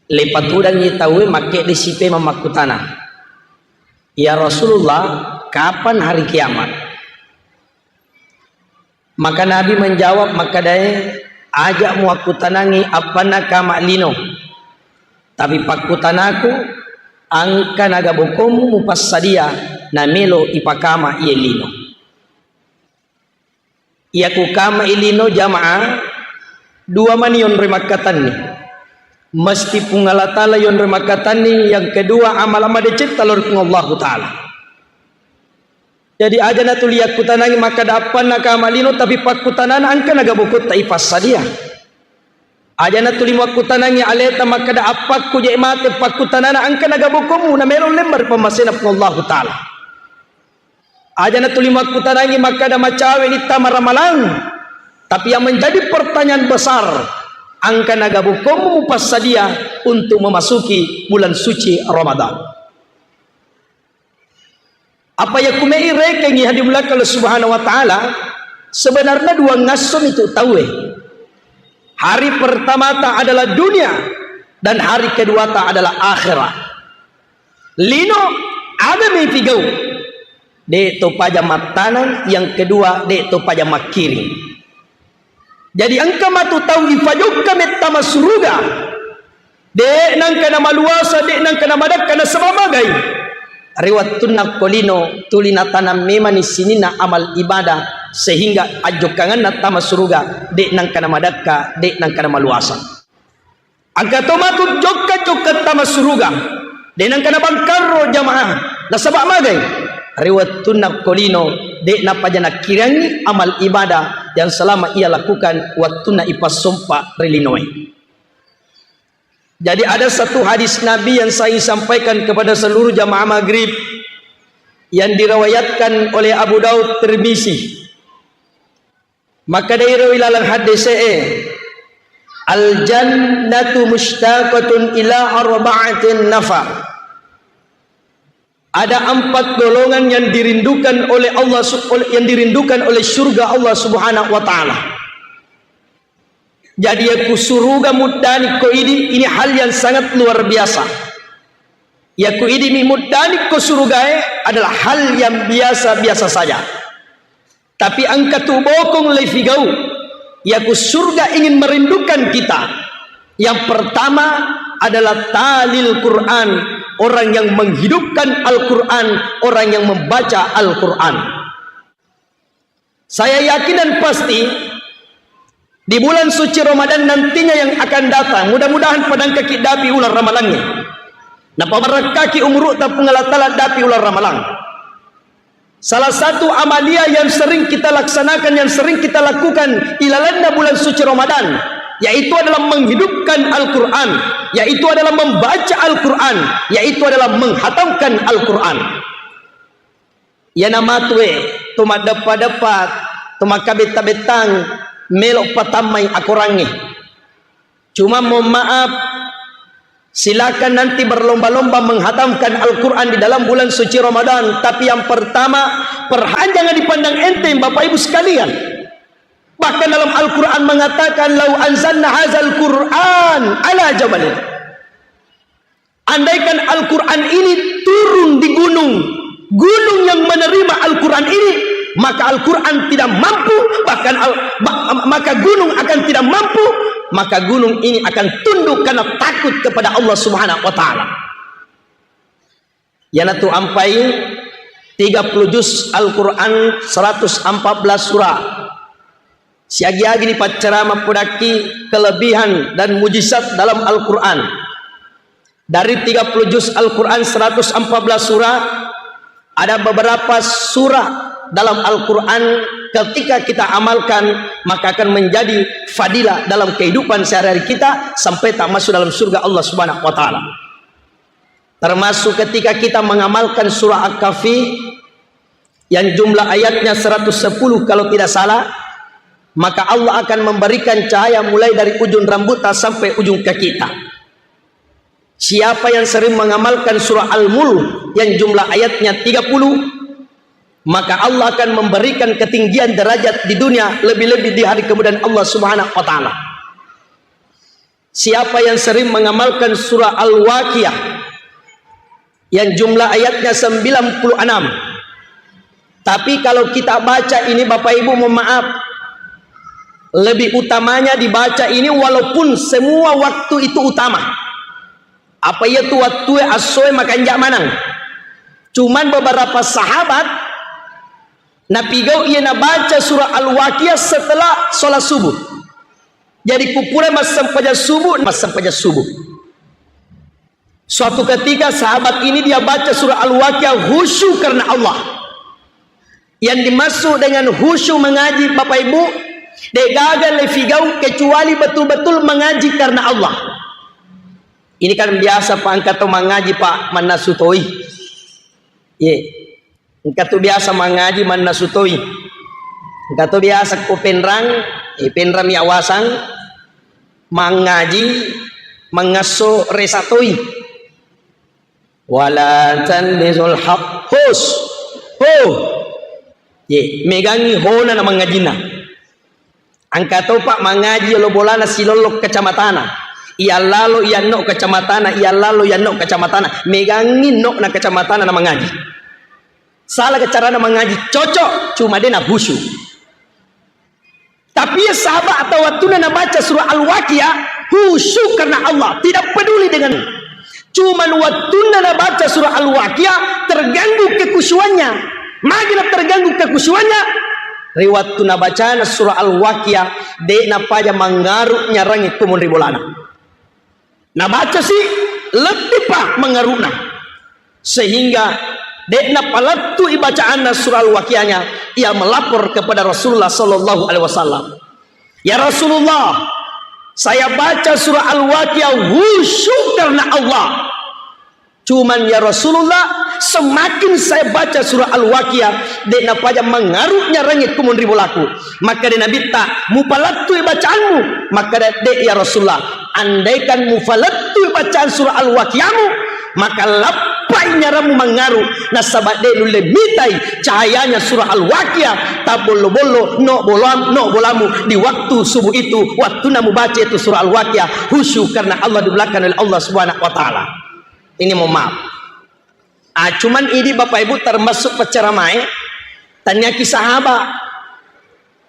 Leipatudangi tauwe makkedde sipemeng makkutana, "Ya Rasulullah, kapan hari kiamat?" Maka Nabi menjawab makkedae, "Aja muakkutanangi appanna kama lino. Tapi pakkutanaku, engka naga bokommu mupassadia namelo ipakama iye lino." Iya ku kama ilino jamaah, dua mani yonroi makkatenni. Mesti Puang Allah Ta'ala yonroi makkatenni, yang kedua amala madecetta lao ri Puang Allahu Ta'ala. Jadi aja natuli yakkutanangi makkeda appanna kama lino, tapi pakkutanana engka naga bokotta ipassadia. Aja natuli muakkutanangi aleta makkeda appakku je mate, pakkutanana engka naga bokommu namelo lembar pammasena Puang Allahu Ta'ala. Aja natuli makkutanangi makkeda macawe ni tama Ramalang. Tapi yang menjadi pertanyaan besar, engka naga bokommu mupassadia untuk memasuki bulan suci Ramadan. Apa yakku mei rekengi hadi mulaka Allah Subhanahu wa Ta'ala, sebenarnya dua ngasso itu tauwe. Hari pertama ta adalah dunia dan hari kedua ta adalah akhirat. Lino, aga mei tigau? De to paja mattaneng, yang kedua de to paja makkiring. Jadi engka matu tau ifajokka mettama suruga. De nangka namaluasa, de nangka namadakka, nasaba magai. Ri wettunna ko lino tuli natanang memani sininna amal ibadah sehingga ajjokkangenna tama suruga de nangka namadakka, de nangka namaluasa. Engka to matu jokka-jokka tama suruga, de nangka nabangkarro jamaah, nasaba magai? Ri wettunna ko lino, de napaja nakkirangi amal ibadah yang selama ia lakukan wettunna ipassompa ri linoe. Jadi ada satu hadis Nabi yang saya sampaikan kepada seluruh jamaah maghrib yang diriwayatkan oleh Abu Daud, Tirmizi. Makkedai ro ilaleng haddese'e, "Al-jannatu mushtaqatun ila arba'atin nafar." Ada empat golongan yang dirindukan oleh Allah su-, oleh, yang dirindukan oleh surga Allah Subhanahu wa Ta'ala. Jadi, yakku suruga muddani ko idi, ini hal yang sangat luar biasa. Yakku idi mi muddani ko surugae adalah hal yang biasa-biasa saja. Tapi engka tu bokong leifigau, yakku surga ingin merindukan kita. Yang pertama adalah talil Quran, orang yang menghidupkan Al-Quran, orang yang membaca Al-Quran. Saya yakin dan pasti di bulan suci Ramadan nantinya yang akan datang, mudah-mudahan padangkaki dapi ulang ramalangnge. Napabarakkaki umuru'ta Puang Allah Ta'ala dapi ulang ramalang. Salah satu amalia yang sering kita laksanakan, yang sering kita lakukan ilalanna bulan suci Ramadan, yaitu adalah menghidupkan Al-Quran, yaitu adalah membaca Al-Quran, yaitu adalah menghatamkan Al-Quran. Iyana matue to maddeppa-deppa, to makkabetta-bettang, melo patammai akorangnge. Cuma mohon maaf, silakan nanti berlomba-lomba menghatamkan Al-Quran di dalam bulan suci Ramadan. Tapi yang pertama, perha-, jangan dipandang enteng, Bapak Ibu sekalian. Bahkan dalam Al-Quran mengatakan, "Lau anzalna hazal Quran ala jabalin." Andaikan Al-Quran ini turun di gunung, gunung yang menerima Al-Quran ini, maka Al-Quran tidak mampu, bahkan al-, ma-, maka gunung akan tidak mampu, maka gunung ini akan tunduk karena takut kepada Allah Subhanahu wa Ta'ala. Iyanatu ampai tiga puluh juz Al-Quran, seratus empat belas surah. Siagi-agi ni paccarama pudakki kelebihan dan mujizat dalam Al-Quran. Dari tiga puluh juz Al-Quran, seratus empat belas surah, ada beberapa surah dalam Al-Quran ketika kita amalkan, maka akan menjadi fadilah dalam kehidupan sehari-hari kita sampai tak masuk dalam surga Allah Subhanahu wa Ta'ala. Termasuk ketika kita mengamalkan surah Al-Kahfi yang jumlah ayatnya seratus sepuluh kalau tidak salah, maka Allah akan memberikan cahaya mulai dari ujung rambutnya sampai ujung kakinya. Siapa yang sering mengamalkan surah Al-Mulk yang jumlah ayatnya tiga puluh, maka Allah akan memberikan ketinggian derajat di dunia, lebih-lebih di hari kemudian Allah Subhanahu wa Ta'ala. Siapa yang sering mengamalkan surah Al-Waqiah yang jumlah ayatnya sembilan puluh enam. Tapi kalau kita baca ini, Bapak Ibu, mohon maaf, lebih utamanya dibaca ini walaupun semua waktu itu utama. Apa iya tu wattue essoe makanja maneng. Cuman beberapa sahabat napigau iya nabaca surah Al-Waqiah setelah sholat subuh. Jadi kupura massempajang subuh, massempajang subuh. Suatu ketika sahabat ini dia baca surah Al-Waqiah khusyuk karena Allah. Yang dimaksud dengan khusyuk mengaji, Bapak Ibu, degaga lefigau kecuali betul-betul mengaji karena Allah. Ini kan biasa, Pak, engka to mangaji, Pak, mannasu toi. Ye. Engka tu biasa mangaji mannasu toi. Engka tu biasa ko penrang, eh, penrang mi awasang mangaji mangasso resa toi. Wala talbisul haq. Hus. Ho. Ye, megangi hona na mangajina. Engka to, Pak, mangaji yolo bolana silollo kacamatana. Iya lalo iya no kacamatana, iya lalo iya no kacamatana. Megangi no na kacamatana na mangaji. Salah ke carana mangaji, cocok, cuma de na khusyuk. Tapi ya sahabat atau wattunna nabaca surah Al-Waqiah, khusyuk karena Allah, tidak peduli dengan. Cuman wattunna nabaca surah Al-Waqiah, terganggu kekhusyuannya. Magina terganggu kekhusyuannya, ri wattu nabacana surah Al-Waqiah, de napaja mangaru nyarangi kumun ri bolana. Nabaca si, lebbi pa mangaru'na. Sehingga de'na palettui bacaanna surah Al-Waqiahnya, ia melapor kepada Rasulullah sallallahu alaihi wasallam. "Ya Rasulullah, saya baca surah Al-Waqiah khusyuk karena Allah. Cuman ya Rasulullah, semakin saya baca surah Al-Waqiah, de napaja mangaru nyarangi kumun ri bolaku." Makkeda Nabitta, "Mupalettui bacaanmu?" Makkeda, "De, ya Rasulullah, andaikan mupalettui bacaan surah Al-Waqiahmu, maka lappai nyarammu mangaru, nasaba de nulle mitai cahayanya surah Al-Waqiah tabbollo-bollo no bolam-, no bolamu di waktu subuh itu, wattunna mubaca itu surah Al-Waqiah, khusyuk karena Allah di belakang oleh Allah Subhanahu wa Ta'ala." Ini mohon maaf. Ah, cuman idi Bapak Ibu termasuk paccaramae, taniaki sahaba.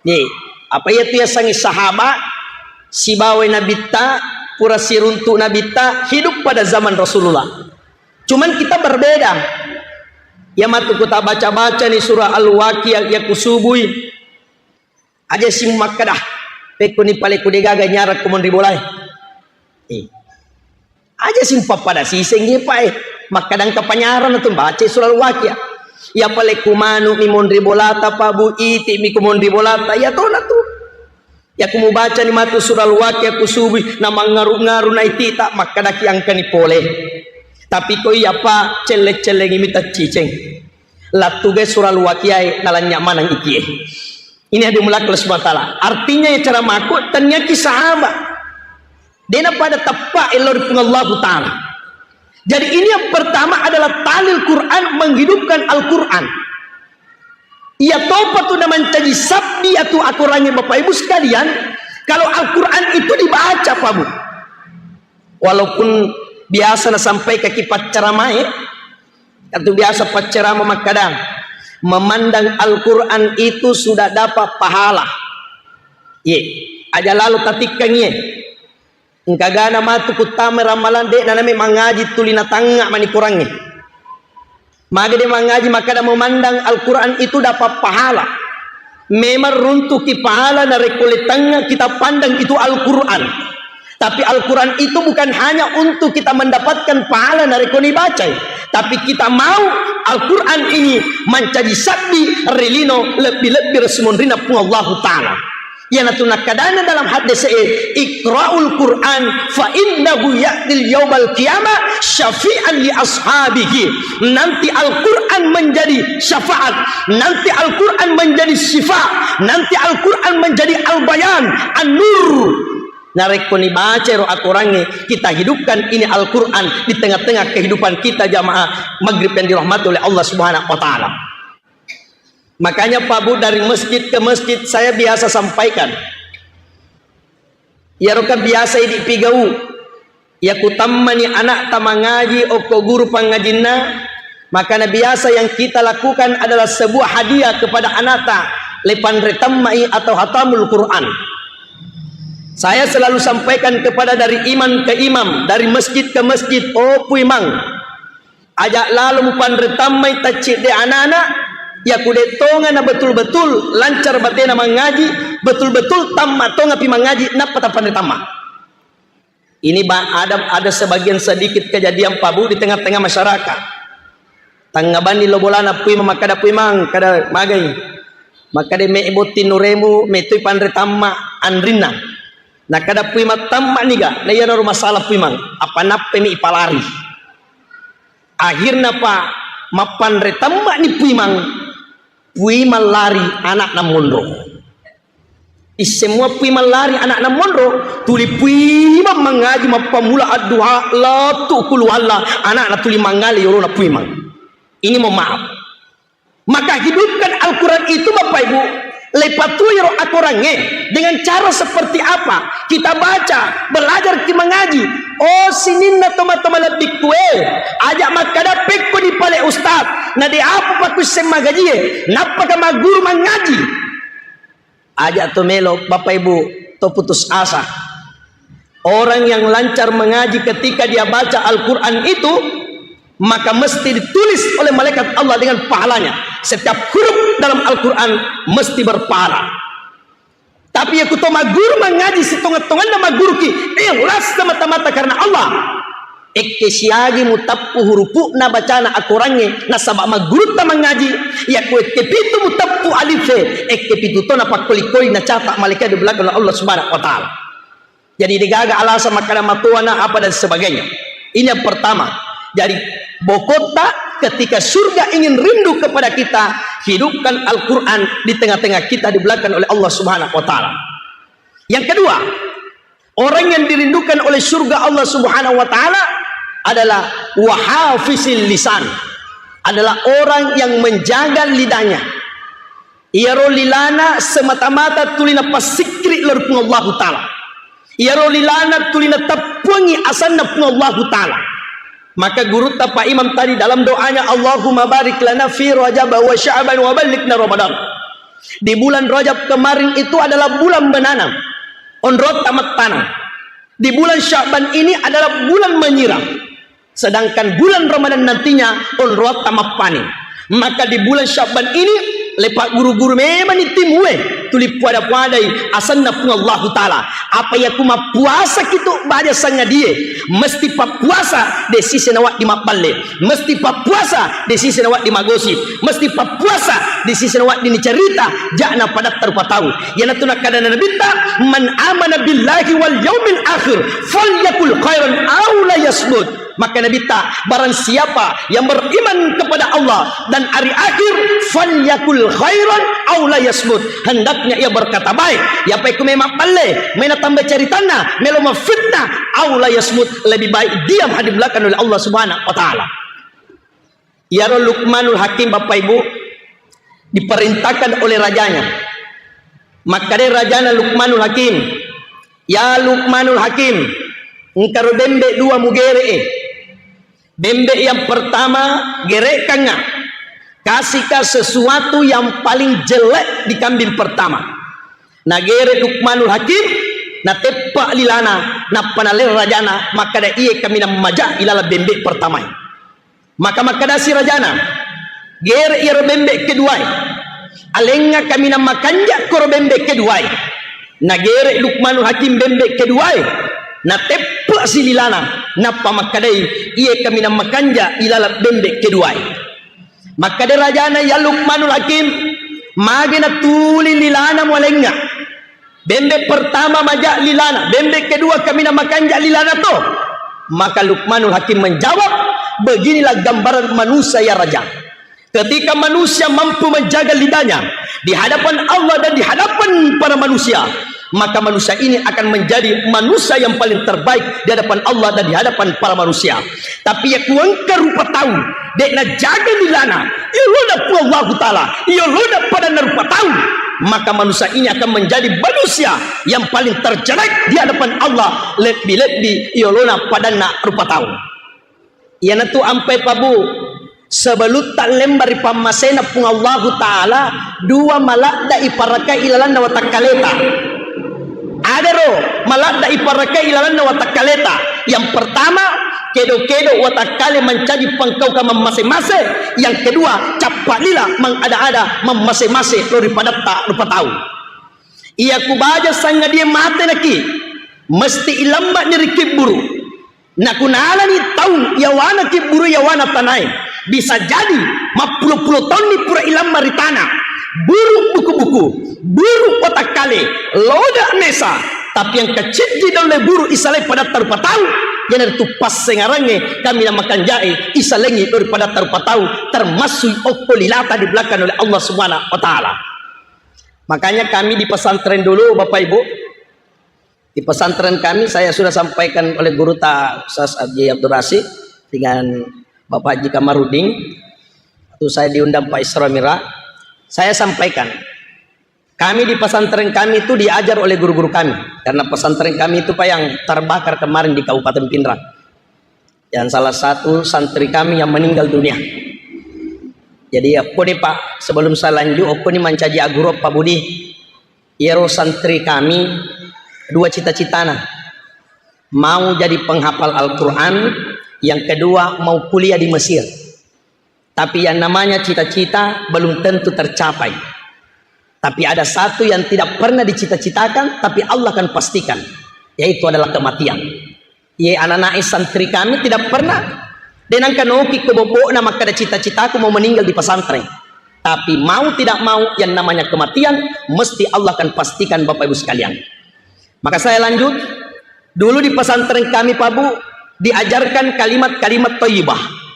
Ye, apa iya tu yasengnge sahaba? Sibawa nabitta, pura siruntu nabitta, hidup pada zaman Rasulullah. Cuman kita berbeda. Ya matu ku ta baca-baca ni surah Al-Waqiah, ya kusubui. Aja si makkeda, "Pekko ni pale ku degaga nyarang kumun ri bolae." Eh. Aja si pappada siseng ye, Pak, eh. Makkeda engka panyarang tu baca surah Al-Waqiah. Ya pale ku manu mi monri bolata, Pak Bu, iti mi ku monri bolata, ya tona tu. Ya ku mubaca ni matu surah Al-Waqiah ku subui, na mangaru-ngaru na itita, makkeda ki engka ni pole. Tapi ko iya, Pak, celle-cellengi mi tacciceng. Lattugai surah Al-Waqiah, eh, nalanya maneng ikie. Ini hadiah mulak Allah Subhanahu wa Ta'ala. Artinya ya cara mako, taniaki sahabat. Dena pada teppa ello ri Puang Allahu Ta'ala. Jadi ini yang pertama adalah talil Quran, menghidupkan Al-Quran. Iya topa tu na mancaji sabbi atu akorangnge Bapak Ibu sekalian, kalau Al-Quran itu dibaca, Pak Bu. Walaupun biasa nasampaikaki paccaramae, atu biasa paccarama makkada, memandang Al-Quran itu sudah dapat pahala. Ye, aja lalo tatikkangi ye. Engkagana matu kuttama ramalang, de' naname mangaji tuli natangnga mani korangnge. Maga de' mangaji makkada memandang Al-Quran itu dapat pahala. Memang runtuki pahala narekko letangnga kita pandang itu Al-Quran. Tapi Al-Quran itu bukan hanya untuk kita mendapatkan pahala narekko nibacai. Tapi kita mau Al-Quran ini mancaji sabbi ri lino lebbi-lebbi ri sumonrina Puang Allahu Ta'ala. Iyanatu nakkadana dalam haddese'e, "Iqra'ul Qur'an fa innahu ya'til yaumal qiyamah syafi'an li ashabihi." Nanti Al-Qur'an menjadi syafaat, nanti Al-Qur'an menjadi syifa, nanti Al-Qur'an menjadi al-bayan, an-nur. Narekko nibacai ro akorangnge, kita hidupkan ini Al-Qur'an di tengah-tengah kehidupan kita, jamaah maghrib yang dirahmati oleh Allah Subhanahu wa Ta'ala. Makanya, Pak Bu, dari masjid ke masjid saya biasa sampaikan. Iyaroka biasa idi pigau. Iya kutammani anakta mangaji okko guru pangajinna, maka na biasa yang kita lakukan adalah sebuah hadiah kepada anakta, lepanre tammai atau hatamul Quran. Saya selalu sampaikan kepada dari imam ke imam, dari masjid ke masjid, oh puimang, aja lalo mupanre tammai taccidde anana, ya kude tonga na betul-betul lancar batena mangaji, betul-betul tamma tonga pi mangaji, nappa tapanre tamma. Ini ba-, ada, ada sebagian sedikit kejadian, Pak Bu, di tengah-tengah masyarakat. Tangnga bani lo bolana puimang, makkada puimang, kada magai. Makkada me botting nuremu, metoi panre tamma anrinna. Nakkada puimang tamma niga, na iyaro masalah puimang. Apa nappemi ipalari. Akhirna, Pak, mappanre tamma ni puimang, puimang lari anakna monro. Isseng mua puimang lari anakna monro, tuli puimang mangaji mappamula adduha, lettu kuluwalla, anakna tuli mangale yorona puimang. Ini mohon maaf. Maka hidupkan Al-Quran itu, Bapak Ibu, lepatuiro akorangnge dengan cara seperti apa? Kita baca, belajar ki mangaji. Oh, sininna tomatoa malebbikkue, aja makkada pekko di pale ustaz, na de apa pakusseng magajie, nappaka magguru mangaji. Aja to melo, Bapak Ibu, to putus asa. Orang yang lancar mengaji ketika dia baca Al-Quran itu, maka mesti ditulis oleh malaikat Allah dengan pahalanya. Setiap huruf dalam Al-Quran mesti berpahala. Tapi ya kuto magguru mangaji sitonga-tonganna magguruki, ikhlas semata-mata karena Allah. Ekke siagi mutappu hurupu'na bacana akorangnge, nasaba maggurutta mangaji, yakko ekke pitu mutappu alife, ekke pitu to napakkoli-koli nacata malaikat di belakang Allah Subhanahu wa Ta'ala. Jadi degaga alasan makkada matoana apa dan sebagainya. Ini yang pertama. Jadi bokotta ketika surga ingin rindu kepada kita, hidupkan Al-Quran di tengah-tengah kita di belakang oleh Allah Subhanahu wa Ta'ala. Yang kedua, orang yang dirindukan oleh surga Allah Subhanahu wa Ta'ala adalah wahafizil lisan, adalah orang yang menjaga lidahnya. Iyaro lilana semata-mata tuli napassikri lao ri Puang Allahu Ta'ala. Iyaro lilana tuli nateppuangi asanna Puang Allahu Ta'ala. Maka gurutta Pak Imam tadi dalam doanya, "Allahumma barik lana fi Rajab wa Sya'ban wa ballighna Ramadan." Di bulan Rajab kemarin itu adalah bulan menanam. Onrotta mattaneng. Di bulan Sya'ban ini adalah bulan menyiram. Sedangkan bulan Ramadan nantinya onrotta mappaning. Maka di bulan Sya'ban ini, lepa guru-guru memang ni timue, tuli pada-padai asanna Puang Allahu Ta'ala. Apa yaku mappuasa kitu baja sangadie, mesti pappuasa de sise nawaddi mabballe, mesti pappuasa de sise nawaddi magosip, mesti pappuasa de sise nawaddi nicerita, ja'na padatta rupa tau. Iyanatu nakkadana Nabitta, "Man amana billahi wal yaumil akhir, falyakul khairan aw la yasmut." Maka Nabitta, barang siapa yang beriman kepada Allah dan hari akhir, falyakul khairan aw la yasmut. Hendaknya ia berkata baik. Iyapa ku memang balle, mena tambah ceritanna, melo mafitnah, aw la yasmut, lebih baik diam hadir belakang oleh Allah Subhanahu wa Ta'ala. Iyaro Luqmanul Hakim, Bapak Ibu, diperintahkan oleh rajanya. Makkadai rajana Luqmanul Hakim, "Ya Luqmanul Hakim, engkaro bembe dua mugere'e. Bembe yang pertama gere'kangnga, kasihka sesuatu yang paling jelek di kambing pertama." Nagere Luqmanul Hakim, nateppa lilana, nappa naleng rajana, makkada, "Iye kaminang maja ilaleng bembe pertamae." Maka makkedasi rajana, "Gere iyaro bembe keduae. Alengnga kaminang makanja koro bembe keduae." Nagere Luqmanul Hakim bembe keduae, nateppe'si lilana, nappa makkedai, "Iye kaminang makanja ilaleng bembe keduae." Makkeda rajana, "Ya Luqmanul Hakim, mage natuli lilana mualengnga?" Bembe pertama maja lilana, bembe kedua kaminang makanja lilana to. Maka Luqmanul Hakim menjawab, beginilah gambaran manusia yang raja. Ketika manusia mampu menjaga lidahnya di hadapan Allah dan di hadapan para manusia, maka manusia ini akan menjadi manusia yang paling terbaik di hadapan Allah dan di hadapan para manusia. Tapi iya ku engka rupa tau de' najaga lilana, iyolona Puang Allahu Ta'ala, iyolona padanna rupa tau, maka manusia ini akan menjadi manusia yang paling terjelek di hadapan Allah, lebbi-lebbi iyolona padanna rupa tau. Iyanatu ampai, Pak Bu, sebelutta lemba ri pammasena Puang Allahu Ta'ala, dua maladda iparakai ilalanna watakkaleta. Adaro maladda iparakai ilalanna watakkaleta. Yang pertama, kedo-kedo watakkale mancaji pangkaukang mammase-mase. Yang kedua, cappa lila mangada-ada mammase-mase lao ri padatta rupa tau. Iya ku baja sangadie mate naki, mesti ilemmani ri kibburu. Nakunalani taung yawana kibburu yawana tanae, bisa jadi mappulo-pulo taunni pura ilamma ri tana. Buru buku-buku, buru watakkale, loda mesa, tapi engka ciddi daulle buru isalai padatta rupa tau, iyanaritu passengarangnge kaminang makanjae isalengngi lao ri padatta rupa tau, termasuk okko lilata dibelakang oleh Allah Subhanahu wa Ta'ala. Makanya kami di pesantren dulu, Bapak Ibu, di pesantren kami, saya sudah sampaikan oleh guru ta Ustaz Haji Abdul Rasid dengan Bapak Haji Kamarudin. Waktu saya diundang Pak Isra Mi'raj, saya sampaikan, kami di pesantren kami itu diajar oleh guru-guru kami. Karena pesantren kami itu, Pak, yang terbakar kemarin di Kabupaten Pinrang. Yang salah satu santri kami yang meninggal dunia. Jadi, okkoni, Pak, sebelum saya lanjut, okkoni mancaji aguro, Pak Budi. Iyaro santri kami dua cita-citana. Mau jadi penghafal Al-Quran, yang kedua mau kuliah di Mesir. Tapi yang namanya cita-cita belum tentu tercapai. Tapi ada satu yang tidak pernah dicita-citakan, tapi Allah akan pastikan, yaitu adalah kematian. Iye, ananae santri kami tidak pernah, de' nengka noki ko bobbo'na makkada cita-citaku mau meninggal di pesantren. Tapi mau tidak mau, yang namanya kematian, mesti Allah akan pastikan, Bapak Ibu sekalian. Maka saya lanjut, dulu di pesantren kami, Pak Bu, diajarkan kalimat-kalimat thayyibah.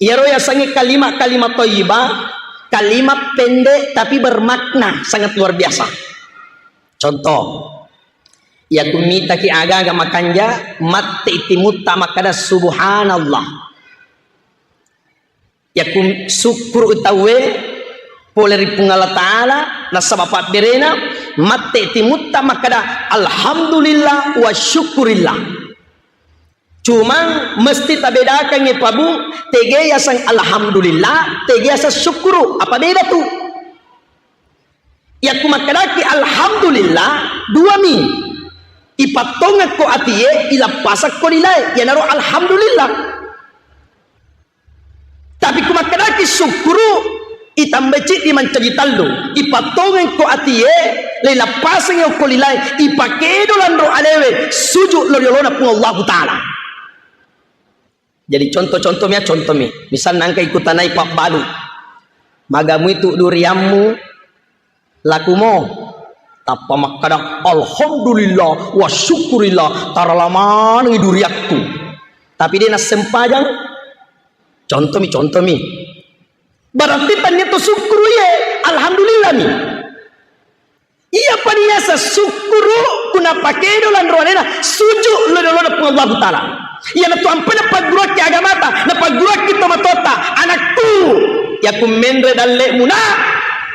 Iyaro yasengnge kalimat-kalimat thayyibah, kalimat pendek tapi bermakna sangat luar biasa. Contoh, iya ku mitaki aga-aga makanja, matti timutta makkada, "Subhanallah." Iya ku sukkuru tauwe pole ri Puang Allah Ta'ala, nasaba pabberena, matti timutta makkada, "Alhamdulillah wa syukurillah." Cuma mesti tabedakangngi, Pak Bu, tege yaseng alhamdulillah, tege yaseng syukuru. Apa beda tu? Yakku makkedaki alhamdulillah, dua mi. Ipattongekko atie, ilappasakko lilae. Iyanaro alhamdulillah. Tapi ku makkedaki syukuru, itambai ciddi mancaji tellu. Ipattongekko atie, leilappaseng okko lilae, ipakedo lanro alewe, suju lo riolona Puang Allahu Ta'ala. Jadi contoh-contoh mi, contoh mi. Misalna engka ikutanai pabbalu. Magamui tu duriammu, lakumo. Tappa makkada, "Alhamdulillah wa syukurillah, tarala manengi duriakku." Tapi de nassempajang. Contoh mi, contoh mi. Berarti tania to syukuru ye, alhamdulillah mi. Iya paniasa syukuru kuna pakedo lanro alena suju lo riolona Puang Allahu Ta'ala. Iyanatu ampe napagguruakki agamata, napagguruakki tomatoatta, anakku. Yakku menre dalle'muna,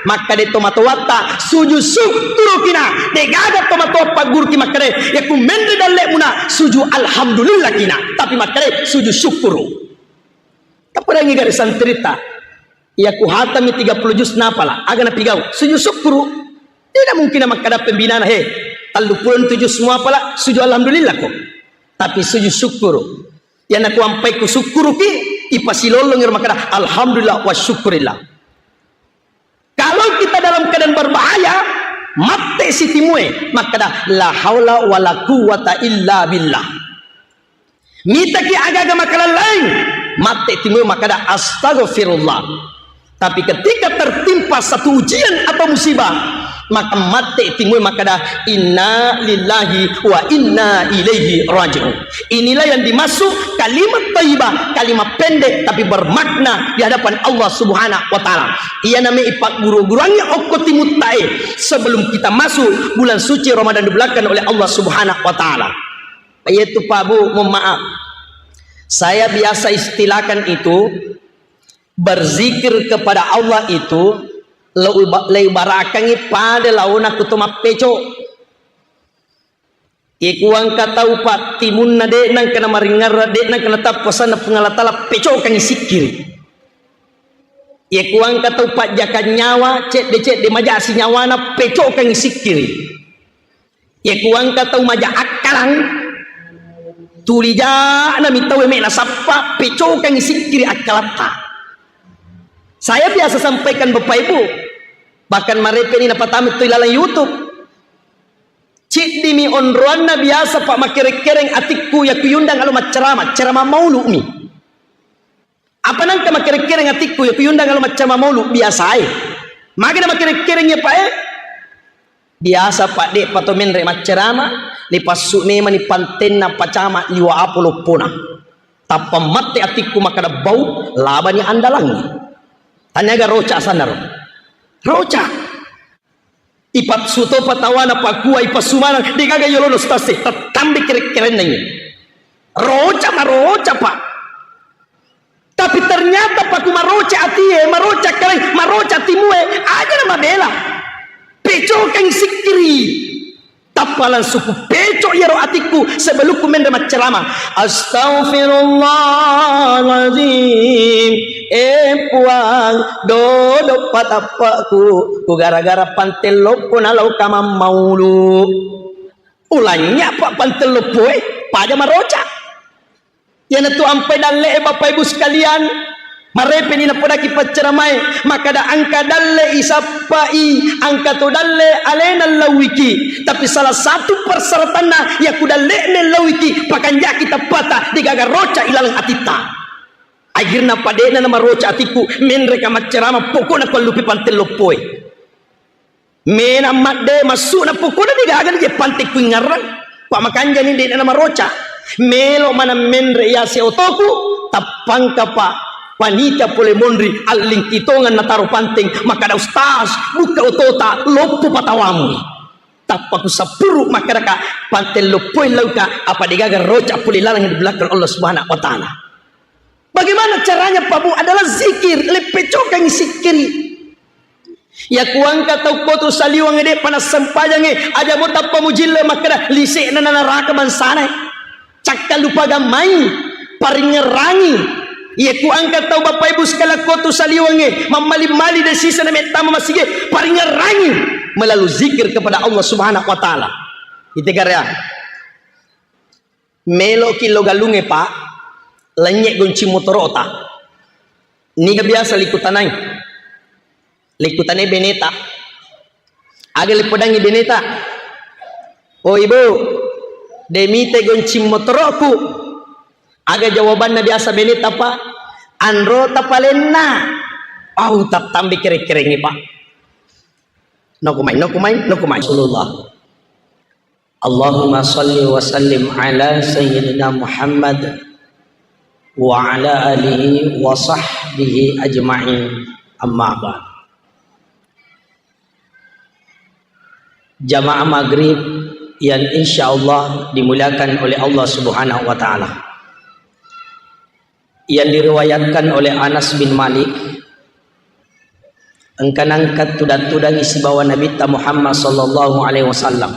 makkade tomatoatta, suju syukurukina. Degaga tomatoa pagguruki makkade, yakku menre dalle'muna, suju alhamdulillahkina. Tapi makkade, suju syukuru. Taperangi gare santrita. Iya ku hatami tiga puluh juz napala, aga napigau? Sujud syukuru. Tidak mungkin makkada pembinana, "He, tellu puluh tu juz muapala, sujud alhamdulillah ko." Tapi sujud syukuru. Iya naku ampai ku syukuruki, ipasilollongi ro makkada, "Alhamdulillah wa syukurillah." Kalau kita dalam keadaan berbahaya, matte sitimue, makkada, "La haula wa la quwwata illa billah." Mitaki aga-aga makalallaing, matte timue makkada, "Astaghfirullah." Tapi ketika tertimpa satu ujian atau musibah, maka mate timue makkeda, "Inna lillahi wa inna ilaihi raji'un." Inilah yang dimaksud kalimat thayyibah, kalimat pendek tapi bermakna di hadapan Allah Subhanahu wa Ta'ala. Iyana me ipagguru-guruangngi okko timuttae sebelum kita masuk bulan suci Ramadan dibelakang oleh Allah Subhanahu wa Ta'ala. Yaitu, Pak Bu, mohon maaf. Saya biasa istilahkan itu berzikir kepada Allah itu leu-, leibarakangngi pada laona ku to mappeco. Iye ku engka tau, Pak, timunna de' nengka namaringerra, de' nengka natappa asenna Puang Allah Ta'ala, pecokangngi sikkiri. Iye ku engka tau pajjakang nyawa, cedde-cedde majasi nyawana, pecokangngi sikkiri. Iye ku engka tau maja akkalang, tuli ja'na mi tau me nasappa, pecokangngi sikkiri akkalatta. Saya biasa sampaikan Bapak Ibu, bahkan marepe ni napatama tu ilalang YouTube. Ciddimi onroanna biasa, Pak, makereng-kereng atikku, yakku yundang alo maccarama, carama maulu mi. Apa nangka makereng-kereng atikku, yakku yundang alo maccarama maulu biasae. Magana makereng-kereng ya, Pak, eh? Biasa, Pak, de' pato menre maccarama, lipassu memani pantenna pacama liwa apo loppona. Tappa matte atikku makkeda bau, labani andalangngi. Taniaga roca sanaro. Roca. Ipassu topa tawana pakua, ipassu maneng, degaga yolono stase, tattambe kere-kerenna ini. Roca maroca, Pak. Tapi ternyata paku maroca atie, maroca kalai, maroca timue, aja na mabela. Pecokeng sikkiri. Tappa langsung ku peco iyaro atikku sebelumku menre maccarama. Astaghfirullahaladzim. Eh Puang, dodo patappaku, ku gara-gara pantel loppo nalau kamammaulu. Ulanya, Pak, pantel loppoe, paja maroca. Iyanatu ampai dalle'e, Bapak Ibu sekalian, marepeni napodaki paccaramae, makkada engka dalle isappai, engka to dalle alena lauiki. Tapi salah satu persyaratanna, yakku dalle'na lauiki, pakanjaki tappata, degaga roca ilaleng atitta. Akhirna pade'na namaroca atikku, menreka maccarama, pokokna kuallupi pantel loppoe. Mena madde massu'na pokokna degaga ni je pantek kuingngarrang. Pa makanjani de'na namaroca. Melo maneng menre yase otoku, tappangka pa panitia pole monri allingki tongeng nataro panteng, makkada, "Ustaz, bukka otota, loppo patawamu." Tappa kusappuru makkadaka, "Panteng loppoe lauka, apa degaga roca pole laleng di belakang Allah Subhanahu wa Ta'ala." Bagaimana caranya, Pak Bu? Adalah zikir, leppecokangi sikkiri. Yaku engka tau kotu saliweng de' pa nassempajangnge, aja mo tappa mujille makkeda, lise'na na naraka bangsana. Cakkalupa gammai, paringngerangi. Yaku engka tau Bapak Ibu sekalian kotu saliwengnge, mammali-mali de' sisana mettama masige, paringngerangi melalui zikir kepada Allah Subhanahu wa Ta'ala. Itegarea. Meloki lo galungnge, Pak, lennye goncing motorota. Niga biasa likutanai? Likutanai beneta. Aga lipodangi beneta? "Oh, Ibu, de' mite goncing motoroku." Aga jawabanna biasa beneta, Pak? "Anrota palenna." Au, tattambe kere-kerengngi, Pak. Nokumai, nokumai, nokumai. Rasulullah. Allahumma salli wa sallim ala Sayyidina Muhammad wa ala alihi wa sahbihi ajma'in, amma ba'd. Jamaah maghrib yang insya Allah dimuliakan oleh Allah Subhanahu wa Ta'ala. Yang diriwayatkan oleh Anas bin Malik, engka nangka tudang-tudangi sibawa Nabitta Muhammad sallallahu alaihi wasallam.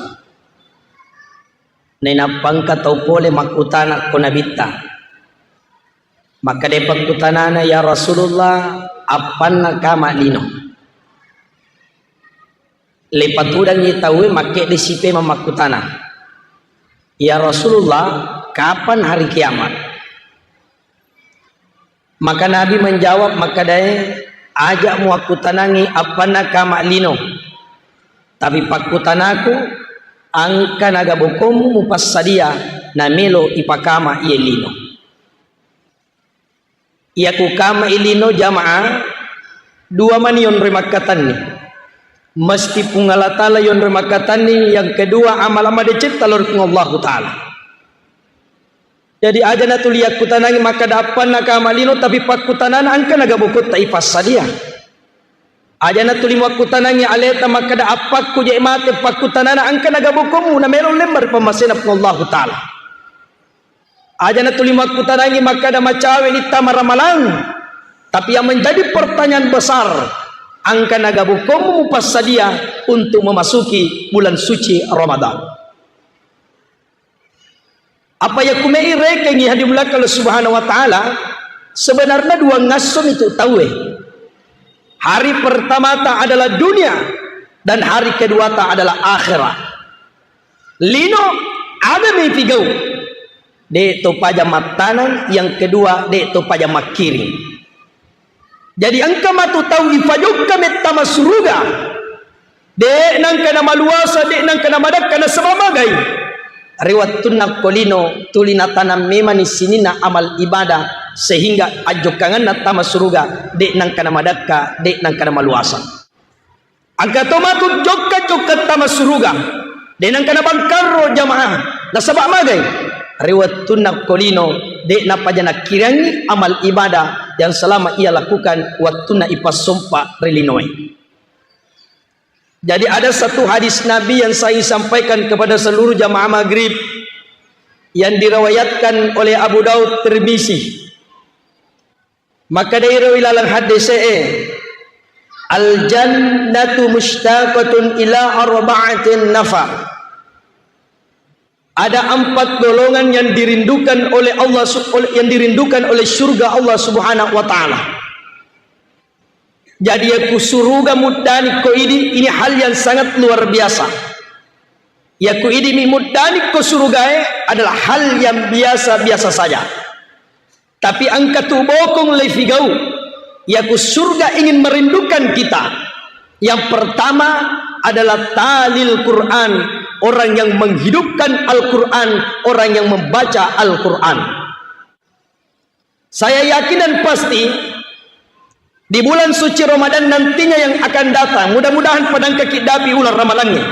Nainappa engka tau pole makkutana ko Nabitta. Makkeda pakkutanana, "Ya Rasulullah, appanna kama lino?" Lepatudangi tauwe makkedde sipe mamakkutana, "Ya Rasulullah, kapan hari kiamat?" Maka Nabi menjawab makkedae, "Aja muakkutanangi appanna kama lino. Tapi pakkutanaku, engka naga bokommu mupassadia namelo ipakama iye lino." Iya kukama i lino jamaah, Dua mani yonroi makkatenni. Mesti Puang Allah Ta'ala yonroi makkatenni, yang kedua amala madeceng lao ri Puang Allahu Ta'ala. Jadi aja natuli yakkutanangi makkeda appanna ka malino, tapi pakkutanana engka naga bokotta ipassadia. Aja natuli makkutanangi aleta makkeda appakku je mate, pakkutanana engka naga bokommu namelo lemma ri pammasena Puang Allahu Ta'ala. Aja natuli makkutanangi makkeda macawe ni tama ramalang. Tapi yang menjadi pertanyaan besar, engka naga bokommu mupassadia untuk memasuki bulan suci Ramadan. Apa yakku mei rekengi hadimullakka Allah Subhanahu wa Ta'ala, sebenarnya dua ngasso mitu tauwe. Hari pertama ta adalah dunia, dan hari kedua ta adalah akhirat. Lino, aga mei pigau? De to paja mattaneng, yang kedua, de to paja makkiring. Jadi engka matu tau ifajokka mettama suruga. De nangka namaluasa, de nangka namadakka, nasaba magai? Ri wettunna ko lino tuli natanang memani sininna amal ibadah sehingga ajjokkangenna tama suruga de nangka namadakka, de nangka namaluasa. Engka to matu jokka-jokka tama suruga, de nangka nabangkarro jamaah. Nasaba magai? Ri wettunna ko lino, de napaja nakkirangi amal ibadah yang selama ia lakukan wettunna ipassompa ri linoe. Jadi ada satu hadis Nabi yang saya sampaikan kepada seluruh jamaah maghrib yang diriwayatkan oleh Abu Daud, Tirmizi. Makkedai ro ilaleng haddese'e, "Al-jannatu mushtaqatun ila arba'atin nafar." Ada empat golongan yang dirindukan oleh Allah su-, oleh, yang dirindukan oleh surga Allah Subhanahu wa Ta'ala. Jadi, yakku suruga muddani ko idi, ini hal yang sangat luar biasa. Yakku idi mi muddani ko surugae adalah hal yang biasa-biasa saja. Tapi engka tu bokong leifigau. Yakku surga ingin merindukan kita. Yang pertama adalah talil Quran, orang yang menghidupkan Al-Quran, orang yang membaca Al-Quran. Saya yakin dan pasti di bulan suci Ramadan nantinya yang akan datang, mudah-mudahan padangkaki dapi ulang ramalannya.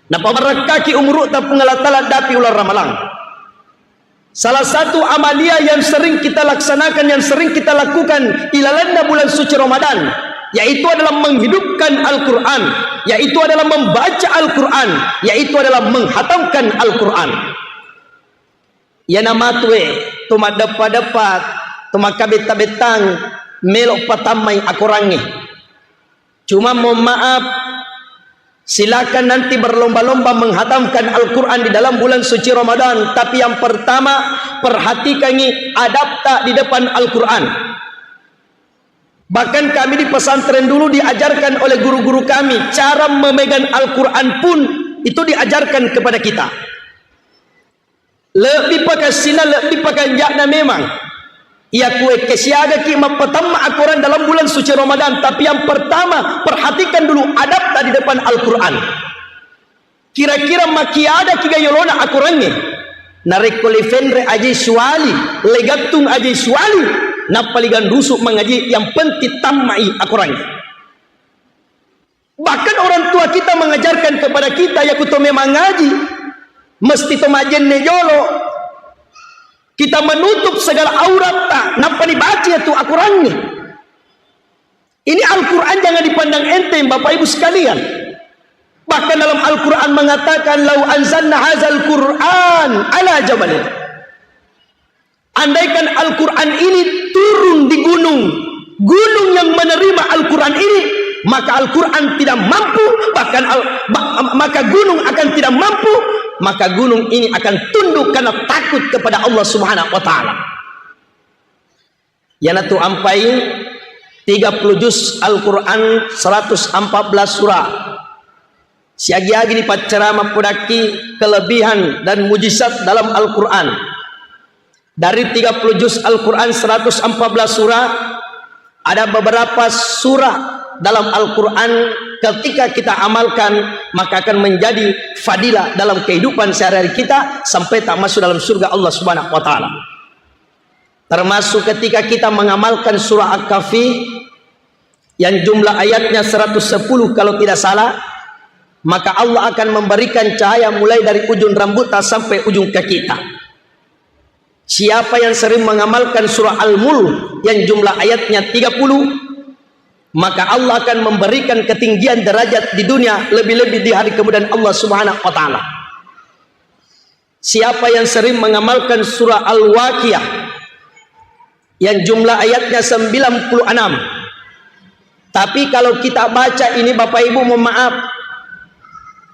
Napabarakkaki umuru ta Puang Allah Ta'ala dapi ulang ramalang. Salah satu amalia yang sering kita laksanakan, yang sering kita lakukan ilalanna bulan suci Ramadan, yaitu adalah menghidupkan Al-Quran, yaitu adalah membaca Al-Quran, yaitu adalah menghatamkan Al-Quran. Iyana matue, to maddeppa-deppa, to makkabetta-bettang, melo patammai akorangnge. Cuma mohon maaf, silakan nanti berlomba-lomba menghatamkan Al-Quran di dalam bulan suci Ramadan. Tapi yang pertama, perhatikangi adabta di depan Al-Quran. Bahkan kami di pesantren dulu diajarkan oleh guru-guru kami, cara memegang Al-Quran pun itu diajarkan kepada kita. Lebbi pakassinna, lebbi pakanja'na memang. Iya kuekke siagaki mappatamma akorang dalam bulan suci Ramadan, tapi yang pertama, perhatikan dulu adabta di depan Al-Quran. Kira-kira makiadaki ga yolona akorangnge? Narekko lefenre aje suwali, legattung aje suwali, nappa liganrusu mangaji, yang penting tammai akorangnge. Bahkan orang tua kita mengajarkan kepada kita, yakku to memang ngaji, mesti to majenne jolo. Kita menutup segala auratta, nappa dibaca tu akorangnge. Ini Al-Quran jangan dipandang enteng, Bapak Ibu sekalian. Bahkan dalam Al-Quran mengatakan, "Lau anzalna hazal Quran ala jabalin." Andaikan Al-Quran ini turun di gunung, gunung yang menerima Al-Quran ini, maka Al-Quran tidak mampu, bahkan al-, ma-, maka gunung akan tidak mampu, maka gunung ini akan tunduk karena takut kepada Allah Subhanahu wa Ta'ala. Iyanatu ampai tiga puluh juz Al-Quran, seratus empat belas surah. Siagi-agi dipaccarama pudakki kelebihan dan mujizat dalam Al-Quran. Dari tiga puluh juz Al-Quran, seratus empat belas surah, ada beberapa surah dalam Al-Quran ketika kita amalkan, maka akan menjadi fadilah dalam kehidupan sehari-hari kita sampai tak masuk dalam surga Allah Subhanahu wa Ta'ala. Termasuk ketika kita mengamalkan surah Al-Kahfi, yang jumlah ayatnya seratus sepuluh kalau tidak salah, maka Allah akan memberikan cahaya mulai dari ujung rambutnya sampai ujung kakita. Siapa yang sering mengamalkan surah Al-Mulk yang jumlah ayatnya tiga puluh, maka Allah akan memberikan ketinggian derajat di dunia, lebih-lebih di hari kemudian Allah Subhanahu wa Ta'ala. Siapa yang sering mengamalkan surah Al-Waqiah yang jumlah ayatnya sembilan puluh enam, tapi kalau kita baca ini, Bapak Ibu, mohon maaf,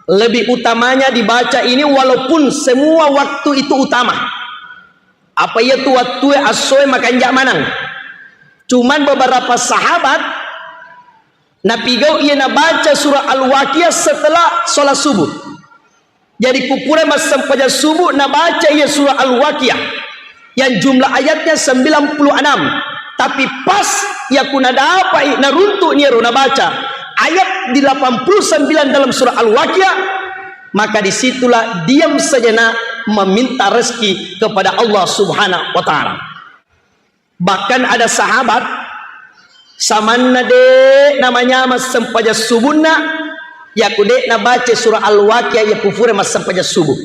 lebih utamanya dibaca ini, walaupun semua waktu itu utama. Apa iya tu wattue assoe makanja manang. Cuman beberapa sahabat napigau iya nabaca surah Al-Waqiah setelah sholat subuh. Jadi kupura massempajang subuh nabaca iya surah Al-Waqiah yang jumlah ayatnya sembilan puluh enam. Tapi pas iya ku nadapai naruntuk niaro nabaca ayat delapan puluh sembilan dalam surah Al-Waqiah, maka disitulah diam sejenak meminta rezeki kepada Allah Subhanahu wa Ta'ala. Bahkan ada sahabat, samanna de namanyameng sempajang subuhna, yaku de nabaca surah Al-Waqiah, yaku fure massempajang subuh.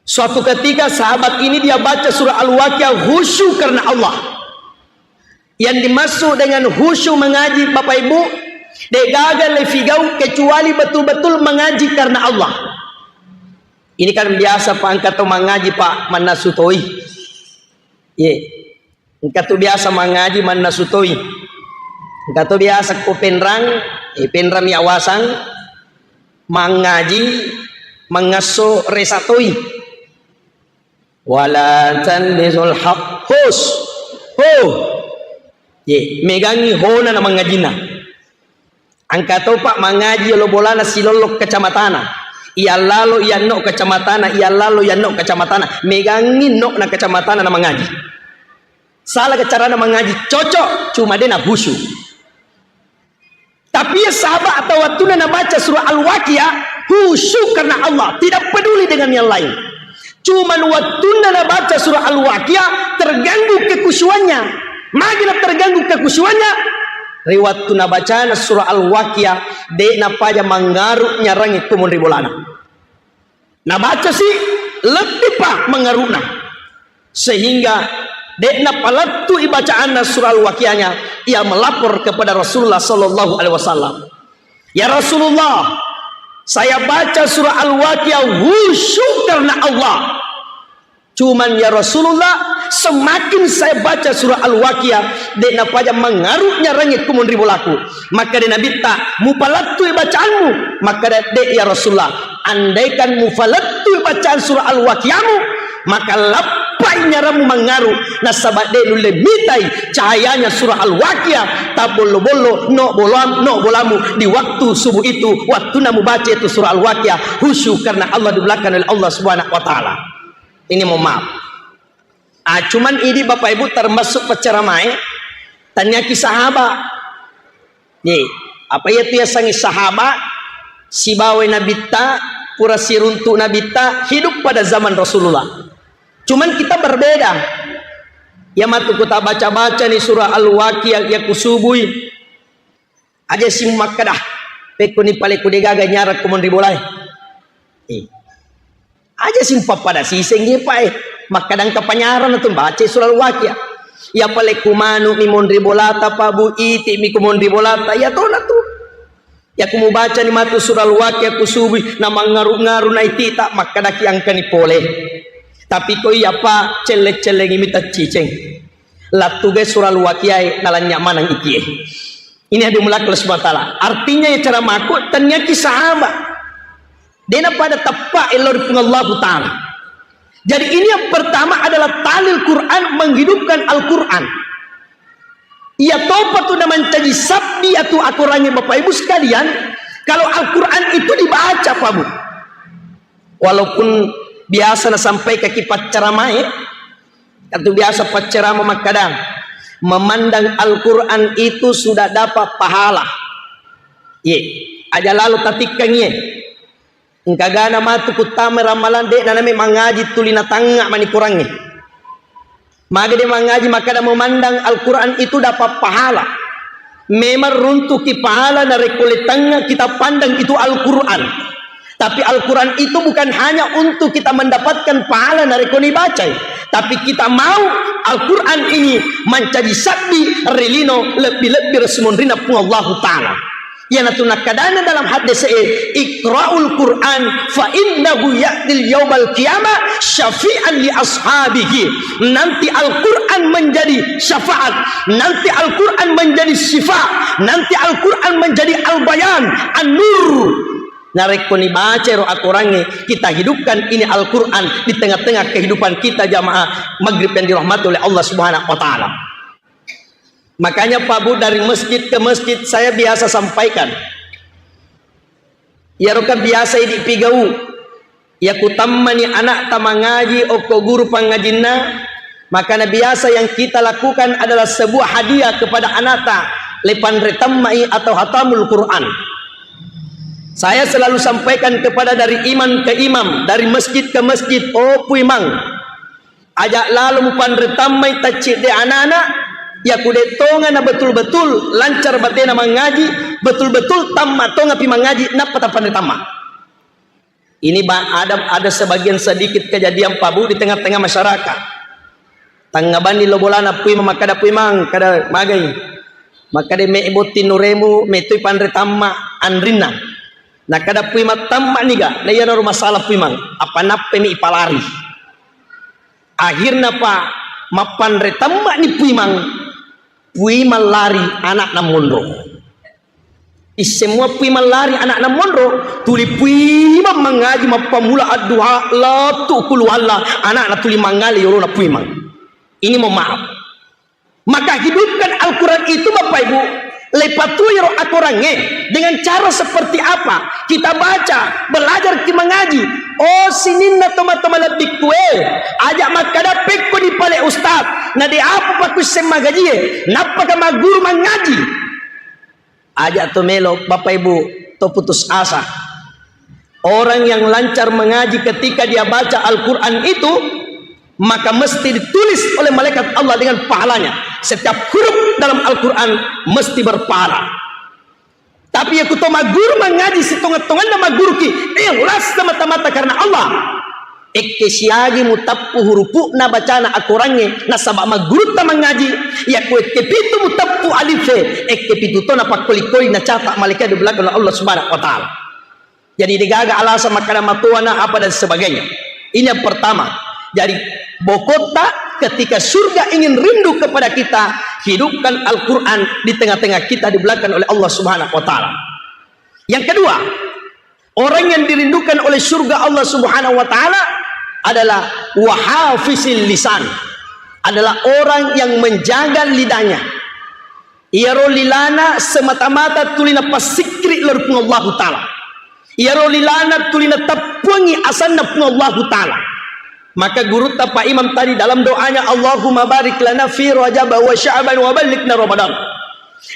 Suatu ketika sahabat ini dia baca surah Al-Waqiah khusyuk karena Allah. Yang dimaksud dengan khusyuk mengaji, Bapak Ibu, de gaga lefigau kecuali betul-betul mengaji karena Allah. Ini kan biasa, Pak, engka to mangaji, Pak, mannasu toi. Ye. Engka tu biasa mangaji mannasu toi. Engka tu biasa ko penrang, eh, penrang mi awasang, mangaji, mangesso resa toi. Wala talbisul haq-, hus. Ho. Ye, megangi hona na mangajina. Engka topa mangaji yolo bolana silollo kacamatana. Iyallalo iyanno kacamatana, iyallalo iyanno kacamatana. Megangi no na kacamatana na mangaji. Salah carana mangaji, cocok, cuma de na khusyuk. Tapi ya sahabat atau wattunna nabaca surah Al-Waqiah, khusyuk karena Allah, tidak peduli dengan yang lain. Cuman wattunna nabaca surah Al-Waqiah, terganggu kekhusyuannya. Magina terganggu kekhusyuannya, ri wattu nabacana surah Al-Waqiah, de napaja mangaru nyarangi kumun ri bolana. Nabaca si, lebbi pa mangaru'na. Sehingga de napalettu i bacaanna surah Al-Waqiahnya, ia melapor kepada Rasulullah sallallahu alaihi wasallam. "Ya Rasulullah, saya baca surah Al-Waqiah khusyuk karena Allah. Cuman ya Rasulullah, semakin saya baca surah Al-Waqiah, de napaja mangaru nyarangi kumun ri bolaku." Makkeda Nabitta, "Mupalettui bacaanmu?" Makkeda, "De, ya Rasulullah." "Andaikan mupalettui bacaan surah Al-Waqiahmu, maka lappai nyarammu mangaru, nasaba de nulle mitai cahayanya surah Al-Waqiah tabbollo-bollo no bolam-, no bolamu di waktu subuh itu, wattunna mubaca itu surah Al-Waqiah, khusyuk karena Allah, di belakang oleh Allah Subhanahu wa Ta'ala." Ini mohon maaf. Ah, cuman idi Bapak Ibu termasuk paccaramae, taniaki sahaba. Ye, apa iya tu yasengnge sahaba? Sibawa nabitta, pura siruntu nabitta, hidup pada zaman Rasulullah. Cuman kita berbeda. Ya matu ku ta baca-baca ni surah Al-Waqiah ya kusubui. Aja si makkeda, "Pekko ni pale ku de gaga nyarang kumun ri bolae." Eh. Aja si pappada siseng ye, Pak, eh. Makkeda engka panyarang tu baca surah Al-Waqiah. Ya pale ku manu mi monri bolata, Pak, Bu, iti mi ku monri bolata, ya tona tu. Ya ku mubaca ni matu surah Al-Waqiah ku subui, na mangaru-ngaru na itita, makkedaki engka ni pole. Tapi ko iya, Pak, celle-cellengi mi tacciceng. Lattugai surah Al-Waqiah e, nalanya maneng ikie. Ini yang dimuliakan Allah Subhanahu wa Ta'ala. Artinya, ya, cara mako, taniaki sahaba. Dena pada teppa elo ri Puang Allahu Ta'ala. Jadi, ini yang pertama adalah talil Quran, menghidupkan Al-Quran. Iya topa tu na mancaji sabbi atau akorangi Bapak Ibu sekalian, kalau Al-Quran itu dibaca, Pak Bu. Walaupun biasa nasampaikan ki paccaramae, katu biasa paccarama makkada, memandang Al-Quran itu sudah dapat pahala. Ye, aja lalo tatikkangi ye. Engkagana matu kuttama ramalang de' naname mangaji tuli natangnga mani korangnge. Magi de' mangaji makkada memandang Al-Quran itu dapat pahala. Memang runtuki pahala narekko lettangnga kita pandang itu Al-Quran. Tapi Al-Quran itu bukan hanya untuk kita mendapatkan pahala narekko nibacai, tapi kita mau Al-Quran ini mancaji sabbi ri lino lebbi-lebbi ri sumonrinna Puang Allahu Ta'ala. Iyanatu nakkadana dalam haddese'e, "Iqra'ul Qur'an fa innahu ya'til yaumal qiyamah syafi'an li ashabihi." Nanti Al-Quran menjadi syafaat, nanti Al-Quran menjadi syifa, nanti Al-Quran menjadi al-bayan, an-nur. Narekko nibaca ro akorangnge, kita hidupkan ini Al-Quran di tengah-tengah kehidupan kita jamaah maghrib yang dirahmati oleh Allah Subhanahu wa Ta'ala. Makanya, Pak Bu, dari masjid ke masjid saya biasa sampaikan. Iyaro kan biasa idi pigau. Iya kutammani anakta mangaji okko guru pangajinna, maka na biasa yang kita lakukan adalah sebuah hadiah kepada anakta, lepanre tammai atau hatamul Quran. Saya selalu sampaikan kepada dari imam ke imam, dari masjid ke masjid, oh puimang, aja lalo mupanre tammai taccidde anana, yaku de tonga na betul-betul lancar batena mangaji, betul-betul tamma tonga pi mangaji, nappa tapanre tamma. Ini ba-, ada, ada sebagian sedikit kejadian, Pak Bu, di tengah-tengah masyarakat. Tangnga bani lo bolana, puimang, makkada puimang, kada magai. Makkada me botti nuremu, metui panre tamma anrinna. Nakada puimang tamma niga, na iyana rumah salah puimang, apa nappe mi ipalari. Akhirna, Pak, mappanre tamma ni puimang, puimang lari anakna monro. Isseng mua puimang lari anakna monro, tuli puimang mangaji mappammula adduha, lettu kuluwalla, anakna tuli mangale yolona puimang. Ini mohon maaf. Maka hidupkan Al-Quran itu, Bapak Ibu, lepatui ro akorangnge dengan cara seperti apa? Kita baca, belajar ki mangaji. Oh, sininna toma-toma lebbi kue, aja makkada pekko di pale ustaz, na de apa pakusseng magajie, nappaka magguru mangaji. Aja to melo, Bapak Ibu, to putus asa. Orang yang lancar mengaji, ketika dia baca Al-Quran itu, maka mesti ditulis oleh malaikat Allah dengan pahalanya. Setiap huruf dalam Al-Quran mesti berpahala. Tapi yaku to magguru mangaji, sitonga-tonganna magguruki, ikhlas semata-mata karena Allah. Ekke siagi mutappu hurupu'na bacana akorangnge, nasaba maggurutta mangaji, yakku ekke pitu mutappu alife, ekke pitu to napakkoli-koli nacata malaikat di belakang Allah Subhanahu wa Ta'ala. Jadi degaga alasan makkada matoana apa dan sebagainya. Ini yang pertama. Jadi bokotta ketika surga ingin rindu kepada kita, hidupkan Al-Quran di tengah-tengah kita di belakang oleh Allah Subhanahu wa Ta'ala. Yang kedua, orang yang dirindukan oleh surga Allah Subhanahu wa Ta'ala adalah wahafizil lisan, adalah orang yang menjaga lidahnya. Iyaro lilana semata-mata tuli napassikri lao ri Puang Allahu Ta'ala. Iyaro lilana tuli natappuangi asanna Puang Allahu Ta'ala. Maka gurutta Pak Imam tadi dalam doanya, "Allahumma barik lana fi Rajab wa Sya'ban wa ballighna Ramadan."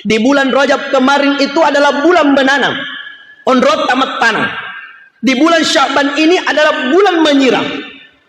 Di bulan Rajab kemarin itu adalah bulan menanam. Onrotta mattaneng. Di bulan Sya'ban ini adalah bulan menyiram.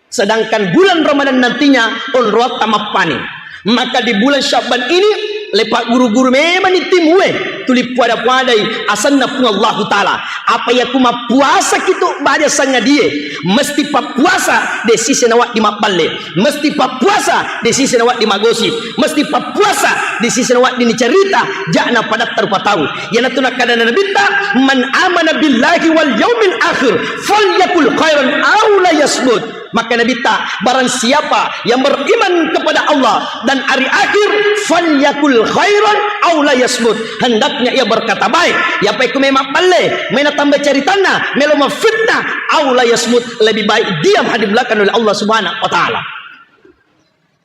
Sedangkan bulan Ramadan nantinya onrotta mappaning. Maka di bulan Sya'ban ini, lepa guru-guru memang ni timue, tuli puada-puadai asanna Puang Allahu Ta'ala. Apa yaku mappuasa kitu baja sangadie, mesti pappuasa de sise nawaddi mabballe, mesti pappuasa de sise nawaddi magosip, mesti pappuasa de sise nawaddi nicerita, ja'na padatta rupa tau. Iyanatu nakkadana Nabitta, "Man amana billahi wal yaumil akhir, falyakul khairan aw la yasmut." Maka Nabitta, barang siapa yang beriman kepada Allah dan hari akhir, falyakul khairan aw la yasmut. Hendaknya ia berkata baik. Yapai ku memang balle, mena tambah ceritanna, melo mafitnah, aw la yasmut, lebih baik diam, haddi belakang oleh Allah Subhanahu wa Ta'ala.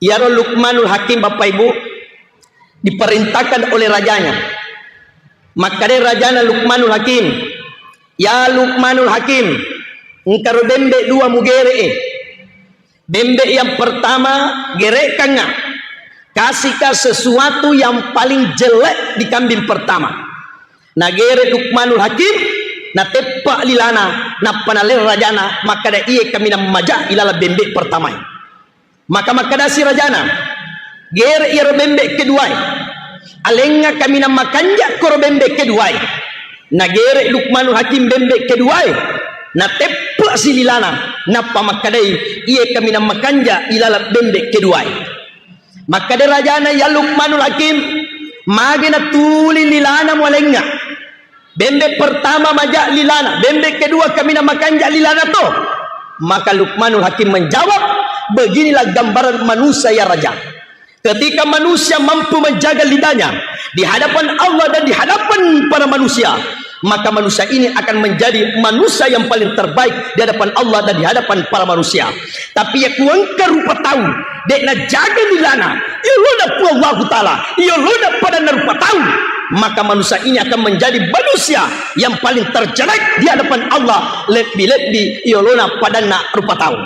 Iyaro Luqmanul Hakim, Bapak Ibu, diperintahkan oleh rajanya. Makkadai rajana Luqmanul Hakim, "Ya Luqmanul Hakim, engkaro bembe dua mugere'e. Bembe yang pertama gere'kangnga, kasihka sesuatu yang paling jelek di kambing pertama." Nagere Luqmanul Hakim, nateppa lilana, nappa naleng rajana, makkada, "Iye kaminang maja ilaleng bembe pertamae." Maka makkedasi rajana, "Gere iyaro bembe keduae." Alengnga kaminang makanja koro bembe keduae. Nagere Luqmanul Hakim bembe keduae. Nateppe si lilana. Nappa makkedai, iye kaminang makanja ilaleng bembe keduae. Makkeda rajana, "Ya Luqmanul Hakim, magi natuli lilana mualengnga? Bembe pertama maja lilana, bembe kedua kaminang makanja lilana to?" Maka Luqmanul Hakim menjawab, "Beginilah gambaran manusia, ya Raja. Ketika manusia mampu menjaga lidahnya di hadapan Allah dan di hadapan para manusia, maka manusia ini akan menjadi manusia yang paling terbaik di hadapan Allah dan di hadapan para manusia. Tapi iya ku engka rupa tau de' najaga lilana, yolona Puang Allahu Ta'ala, yolona padanna rupa tau, maka manusia ini akan menjadi manusia yang paling terjelek di hadapan Allah, lebbi-lebbi yolona padanna rupa tau."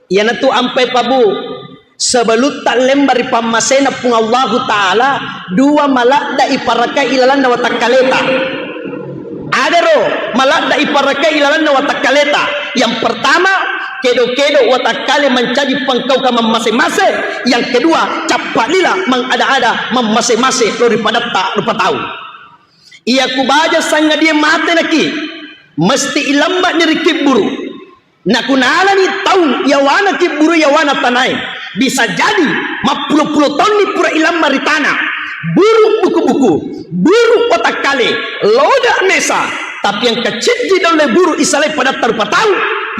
Iyanatu ampai pabu, sebelutta lemba ri pammasena Puang Allahu Ta'ala, dua maladda iparakai ilalanna watakkaleta. Adaro maladda iparakai ilalanna watakkaleta. Yang pertama, kedo-kedo watakkale mancaji pangkaukang mammase-mase. Yang kedua, cappa lila mangada-ada mammase-mase lao ri padatta rupa tau. Iya ku baja sangadie mate naki, mesti ilemmani ri kibburu. Nakunalani taung yawana kibburu yawana tanae, bisa jadi mappulo-pulo taunni pura ilamma ri tana. Buru buku-buku, buru watakkale, loda mesa, tapi engka ciddi dalle buru isalai padatta rupa tau,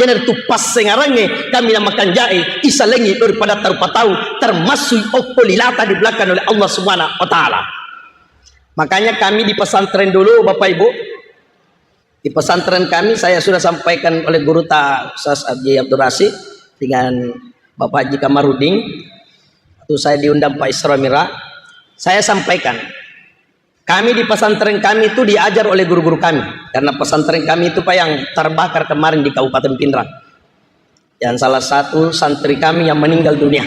iyanaritu passengarangnge kaminang makanjae isalengngi lao ri padatta rupa tau, termasuk okko lilata dibelakang oleh Allah Subhanahu wa Ta'ala. Makanya kami di pesantren dulu, Bapak Ibu, di pesantren kami, saya sudah sampaikan oleh guru ta Ustaz Haji Abdul Rasid dengan Bapak Haji Kamarudin, waktu saya diundang Pak Isra Mira, saya sampaikan, kami di pesantren kami itu diajar oleh guru-guru kami, karena pesantren kami itu, Pak, yang terbakar kemarin di Kabupaten Pinrang, yang salah satu santri kami yang meninggal dunia.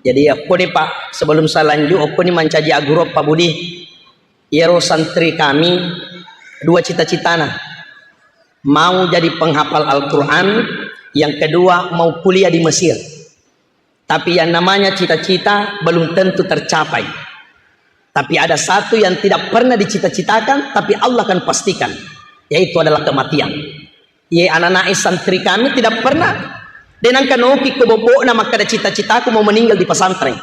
Jadi, okko ni, Pak, sebelum saya lanjut, okko ni mancaji aguro, Pak Budi. Iyaro santri kami dua cita-citana. Mau jadi penghafal Al-Quran, yang kedua mau kuliah di Mesir. Tapi yang namanya cita-cita belum tentu tercapai. Tapi ada satu yang tidak pernah dicita-citakan, tapi Allah akan pastikan, yaitu adalah kematian. Ye, anak-anak santri kami tidak pernah, de' nengka noki ko bobbo'na makkeda cita-citaku mau meninggal di pesantren.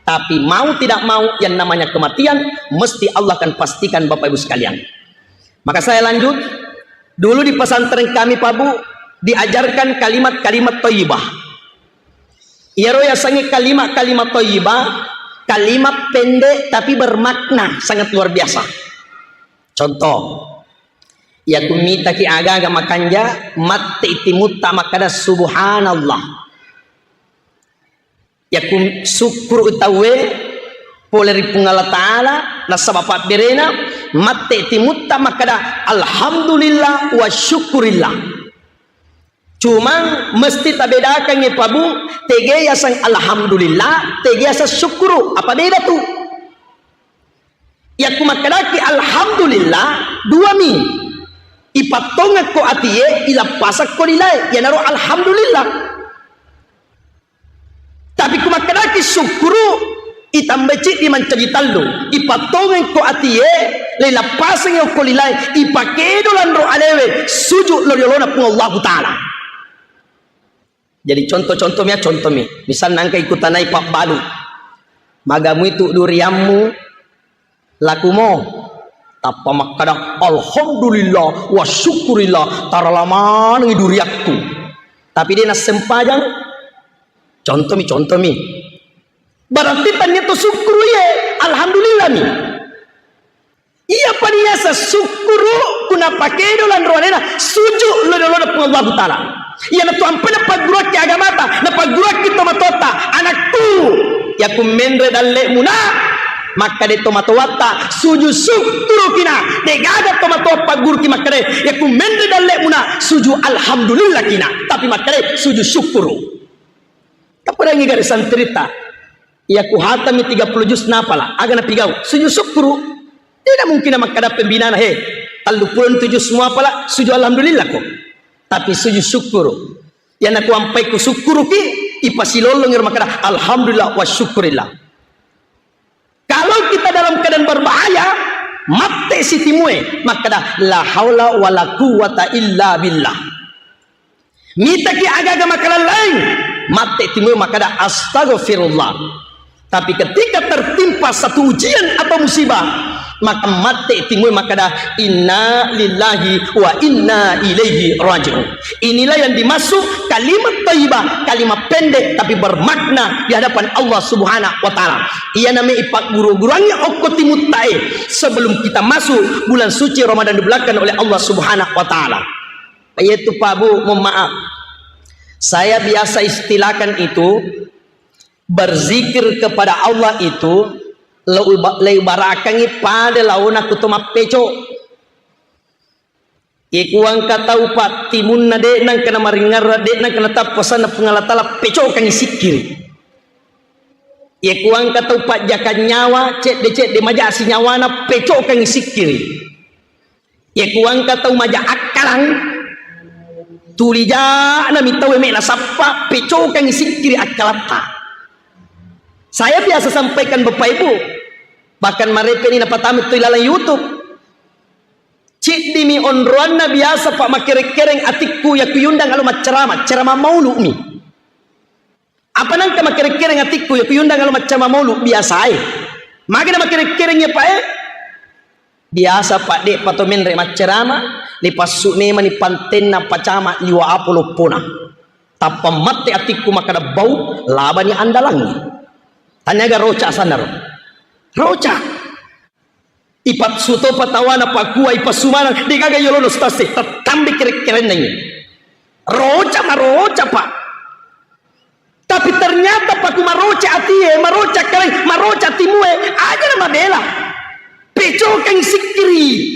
Tapi mau tidak mau, yang namanya kematian, mesti Allah akan pastikan, Bapak Ibu sekalian. Maka saya lanjut, dulu di pesantren kami, Pak Bu, diajarkan kalimat-kalimat thayyibah. Iyaro yasengnge kalimat-kalimat thayyibah, kalimat pendek tapi bermakna sangat luar biasa. Contoh, iya ku mitaki aga-aga makanja, matti timutta makkeda subhanallah. Iya ku sukkuru tauwe pole ri Puang Allah Ta'ala, nasaba pabberena, matti timutta makkeda alhamdulillah wa syukurillah. Cuma mesti tabedakangngi, Pak Bu, tege yaseng alhamdulillah, tege yaseng syukuru. Apa beda tu? Yakku makkedaki alhamdulillah, dua mi. Ipattongekko atie, ilappasakko lilae, iyanaro alhamdulillah. Tapi ku makkedaki syukuru, itambai ciddi mancaji tallu. Ipattongekko atie, leilappasengi okko lilae, ipakedo lanro alewe, suju lo riolona Puang Allahu Ta'ala. Jadi contoh-contoh mi ya, contoh mi. Misalna engka ikutanai pabbalu. Magamui tu duriammu lakumo. Tappa makkada, "Alhamdulillah wa syukurillah, tarala manengi duriakku." Tapi de nassempajang. Contoh mi, contoh mi. Berarti tania tu syukuru ye, alhamdulillah mi. Iya paniasa syukuru kuna pakedo lanro alena suju lo-, lo-, lo-, Puang Allahu Ta'ala. Iyanatu ampe napagguruakki agamata, napagguruakki tomatoatta, anakku, yaku menre dalle'mu na, makkade tomatoatta, suju syukurukina, degaga tomatoa pagguruki makkade, yaku menre dalle'mu na, suju alhamdulillahkina, tapi makkade suju syukuru. Taperangi gare santrita, iya ku hatami tiga puluh juz napala, aga napigau? Sujud syukuru. Tidak mungkin makkada pembinana, "He, tellu puluh tu juz muapala, sujud alhamdulillah ko." Tapi sujud syukuru. Iya naku ampai ku syukuruki, ipasilolong iro makkada, "Alhamdulillah wa syukurillah." dalam keadaan berbahaya, matte si timue, makkeda, "La haula wala quwwata illa billah." Mitaki aga-aga makalallaing, matte timue makkeda, "Astaghfirullah." Tapi ketika tertimpa satu ujian atau musibah, maka matte timue makkeda, "Inna lillahi wa inna ilaihi raji'un." Inilah yang dimaksud kalimat thayyibah, kalimat pendek tapi bermakna di hadapan Allah Subhanahu wa Ta'ala. Iyana me ipagguru-guruangngi okko timuttae sebelum kita masuk bulan suci Ramadan dibelakang oleh Allah Subhanahu wa Ta'ala. Yaitu Pak Bu, mohon maaf. Saya biasa istilahkan itu berzikir kepada Allah itu leu-, leubarakangngi pada laona kuto mappeco. Iye kuangka tau pattimunna de' nangka namaringerra, de' nangka natappa sanna Puang Allah Ta'ala, pecokangngi sikkiri. Iye kuangka tau pajjakang nyawa, cedde-cedde majasi nyawana, pecokangngi sikkiri. Iye kuangka tau maja akkalang, tuli ja'na mi tau me' nasappa, pecokangngi sikkiri akkalatta. Saya biasa sampaikan Bapak Ibu, bahkan marepe'ni napatama tu ilalang YouTube. Ciddimi onroanna biasa pa makkere-kereng atikku yakku yundang alo maccarama, carama maulu'mi. Apa nangka makkere-kereng atikku yakku yundang alo maccarama maulu' biasae. Magana makkere-kereng ya, Pak, eh? Biasa, Pak, de' pato menre maccarama, nipassu memani pantenna pacama liwa apo loppona. Tappa matte atikku makkeda bau, labani andalangngi. Taniaga roca sanaro. Roca. Ipassu topa tawana pakua, ipassu maneng, de'gaga yolona ustaz e, tattambe kere-kerenna ini. Roca maroca, Pak. Tapi ternyata paku maroca atie, maroca kalai, maroca timue, aja na mabela. Pecokeng sikkiri.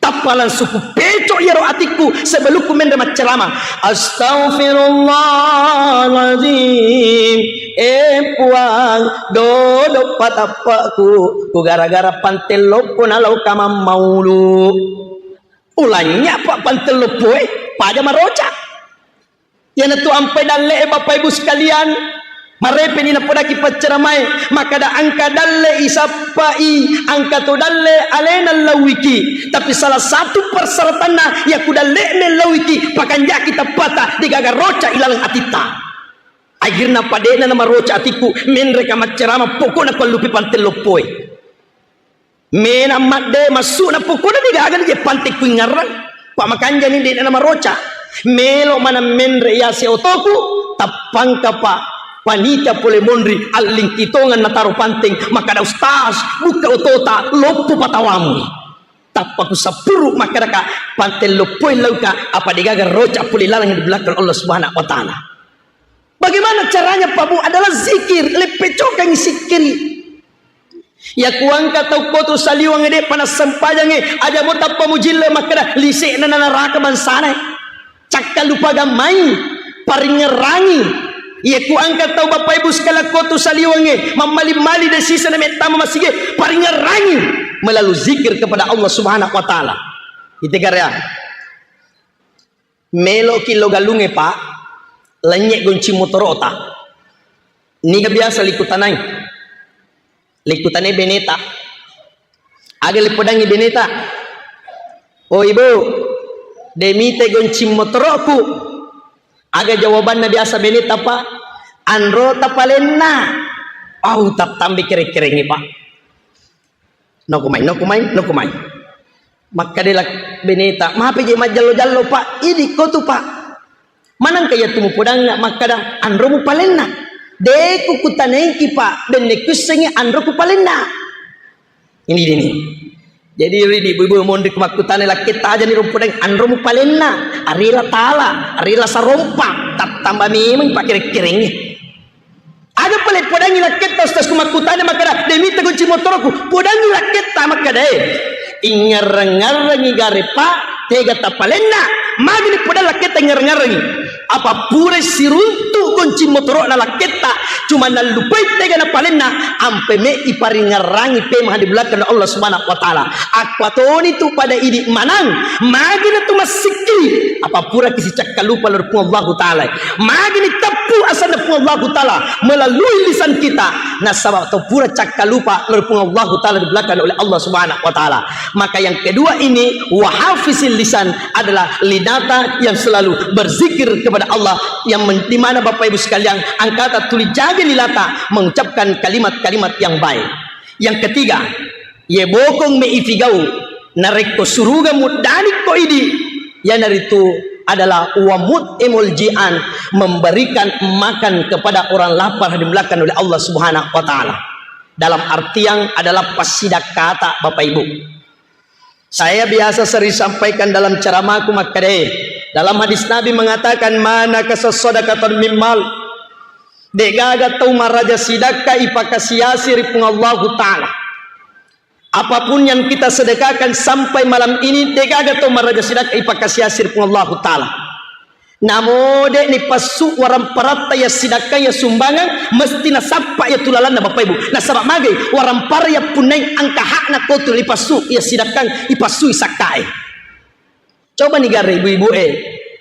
Tappa langsung ku pecok iyaro atikku sebelumku menre maccarama. Astaghfirullahaladzim. Eh Puang, dodo patappaku, ku gara-gara pante loppo nalauka mammaulu. Ulanya pa pante loppo, eh, paja maroca. Iyanatu ampai dalle'e, Bapak Ibu sekalian, marepe'ni napodaki paccaramae, makkada engka dalle isappai, engka to dalle alena lauiki, tapi salah satu persyaratanna, yakku dalle'na lauiki, pakanjaki tappata, de'gaga roca ilaleng atitta. Akhirna pade'na namaroca atikku, menreka maccarama, pokokna kuallupi pante loppoe. Mena madde massu'na pokokna de'gaga je pante kuingngarrang. Pa makanjani de'na namaroca. Melo maneng menre yase otoku, tappangka pa panitia pole monri allingki tongeng nataro panteng, makkada, "Ustaz, bukka otota, loppo patawamu." Tappa kusappuru makkadaka, "Pante loppoi lauka, apa de'gaga roca pole laleng di belakang Allah Subhanahu wa Ta'ala." Bagaimana caranya, Pak Bu? Adalah zikir, leppecokangi sikkiri. Yakuangka tau kotu saliweng de' pana sempajangnge, aja mo tappa mujille makkeda lise'na na naraka bangsana. Cakkalupagang mai, paringngerangi. Yakuangka tau Bapak Ibu sekalian kotu saliwengnge, mammali-mali de' siseng na mettama masige, paringngerangi melalui zikir kepada Allah Subhanahu wa Ta'ala. Ite karya. Meloki lo galungnge, Pak, lennye goncing motorota. Niga biasa likutanai? Likutanai beneta. Aga lipodangi beneta? "Oh, Ibu, de' mite goncing motoroku." Aga jawabanna biasa beneta, Pak? "Anrota palenna." Au, tattambe kere-kerengnge, Pak. Nokumai, nokumai, nokumai. Makkadela beneta, "Mape je majjallo-jallo, Pak? Idi kotu, Pak. Manengka yattu mupodangnga makkada anro mupalenna?" "De' ku kutanengki, Pak. Benne kuissengi anro kupalenna." Ini dini. Jadi, ridi ibu-ibu monri ku makkutana lakketta aja ni rumpudang anro mupalenna. Arila tala, arila sarompa, tattamba memeng pak kere-kerengnge. Aga pale podangi lakketta, Ustaz, ku makkutana makkada, "De' mita kunci motoroku." Podangi lakketta makkada, "Eh, ingngarreng-ngarrengi gare, Pak, tega tapalenna." Magini podang lakketta ingngarreng-ngarrengi. Apa pura siruntu kunci toro'na lakketta, cuma nallupai tega napalenna, ampe me iparingerrangi pemeng di belakang Allah Subhanahu wa Ta'ala. Akkuatoni tu pada idi manang, magina tu massikki, apa pura kisi cakkalupa lao ri Puang Allahu Ta'ala. Magini teppu asanna Puang Allahu Ta'ala melalui lisan kita, nasaba to pura cakkalupa lao ri Puang Allahu Ta'ala di belakang oleh Allah Subhanahu wa Ta'ala. Maka yang kedua ini, wahafizil lisan, adalah lidata yang selalu berzikir kepada Allah, yang men-, di mana Bapak Ibu sekalian, angkata tuli jaga lilata mengucapkan kalimat-kalimat yang baik. Yang ketiga, ye bokong me ifigau, narekko suruga muddanikko idi, yanaritu adalah wamut emol jian, memberikan makan kepada orang lapar dimuliakan oleh Allah Subhanahu wa Ta'ala. Dalam artian adalah passidakkata, Bapak Ibu. Saya biasa sering sampaikan dalam ceramahku makkeda, dalam hadis Nabi mengatakan, "Ma nakasa sadaqatan min mal." De'gaga tau maraja sidakka ipakasiasi ri Puang Allahu Ta'ala. Apapun yang kita sedekahkan sampai malam ini, de'gaga tau maraja sidakka ipakasiasi ri Puang Allahu Ta'ala. Namo de'ni passu waramparatta ya sidakka ya sumbangan, mesti nasappa ya tulalanna, Bapak Ibu. Nasaba magai, warampara ya punnai angka hakna kotu ipassu ya sidakkang, ipassu isakkae. Coba ni gare ibu-ibu e,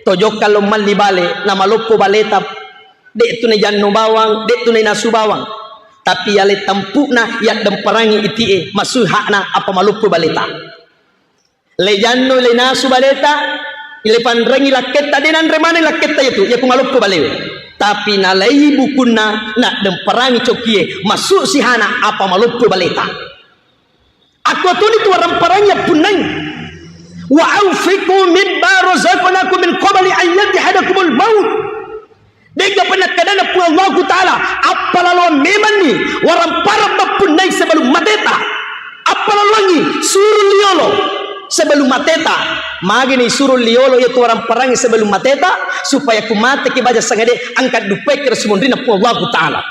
tojokka lo malli bale, namaloppo baleta, de' tu najanno bawang, de' tu nainasu bawang. Tapi yale tempuna yaddemparangi itie, massu hakna apa maloppo baleta. Lejanno lenasu baleta, lepanrengi lakketta, de' nanre maneng lakketta yetu, yaku maloppo balewe. Tapi nalai bukunna, naddemparangi cokkie, massu sihana apa maloppo baleta. Akkuatoni tu waramparangi appunnai. "Wa anfiqu mimma razaqnakum min qabli an ya'tiyahadakumul maut." De'ga pernah kadana Puang Allahu Ta'ala, appalaloang memanni warang parang mappunnai sebelum mateta. Appalaloangi suru liolo sebelum mateta. Magini suru liolo yaitu warang parangi sebelum mateta, supaya ku mateki baja sangade angkat dupai kira sumonrina Puang Allahu Ta'ala.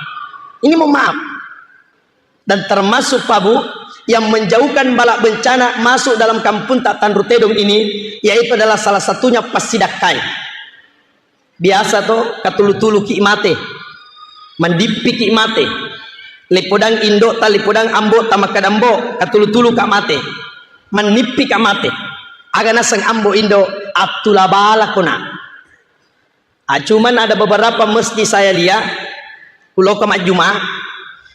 Ini mohon maaf. Dan termasuk, Pak Bu, yang menjauhkan bala bencana masuk dalam kampung tak Tanru Tedong ini, yaitu adalah salah satunya passidakkai. Biasa to, katulu-tulu ki mate, mandippi ki mate, lipodang indo ta, lipodang ambo ta, makkada ambo, katulu-tulu ka mate, mannippi ka mate. Aga naseng ambo indo, attula bala kona. Ah, cuman ada beberapa masjid saya lihat, kuloka majjuma,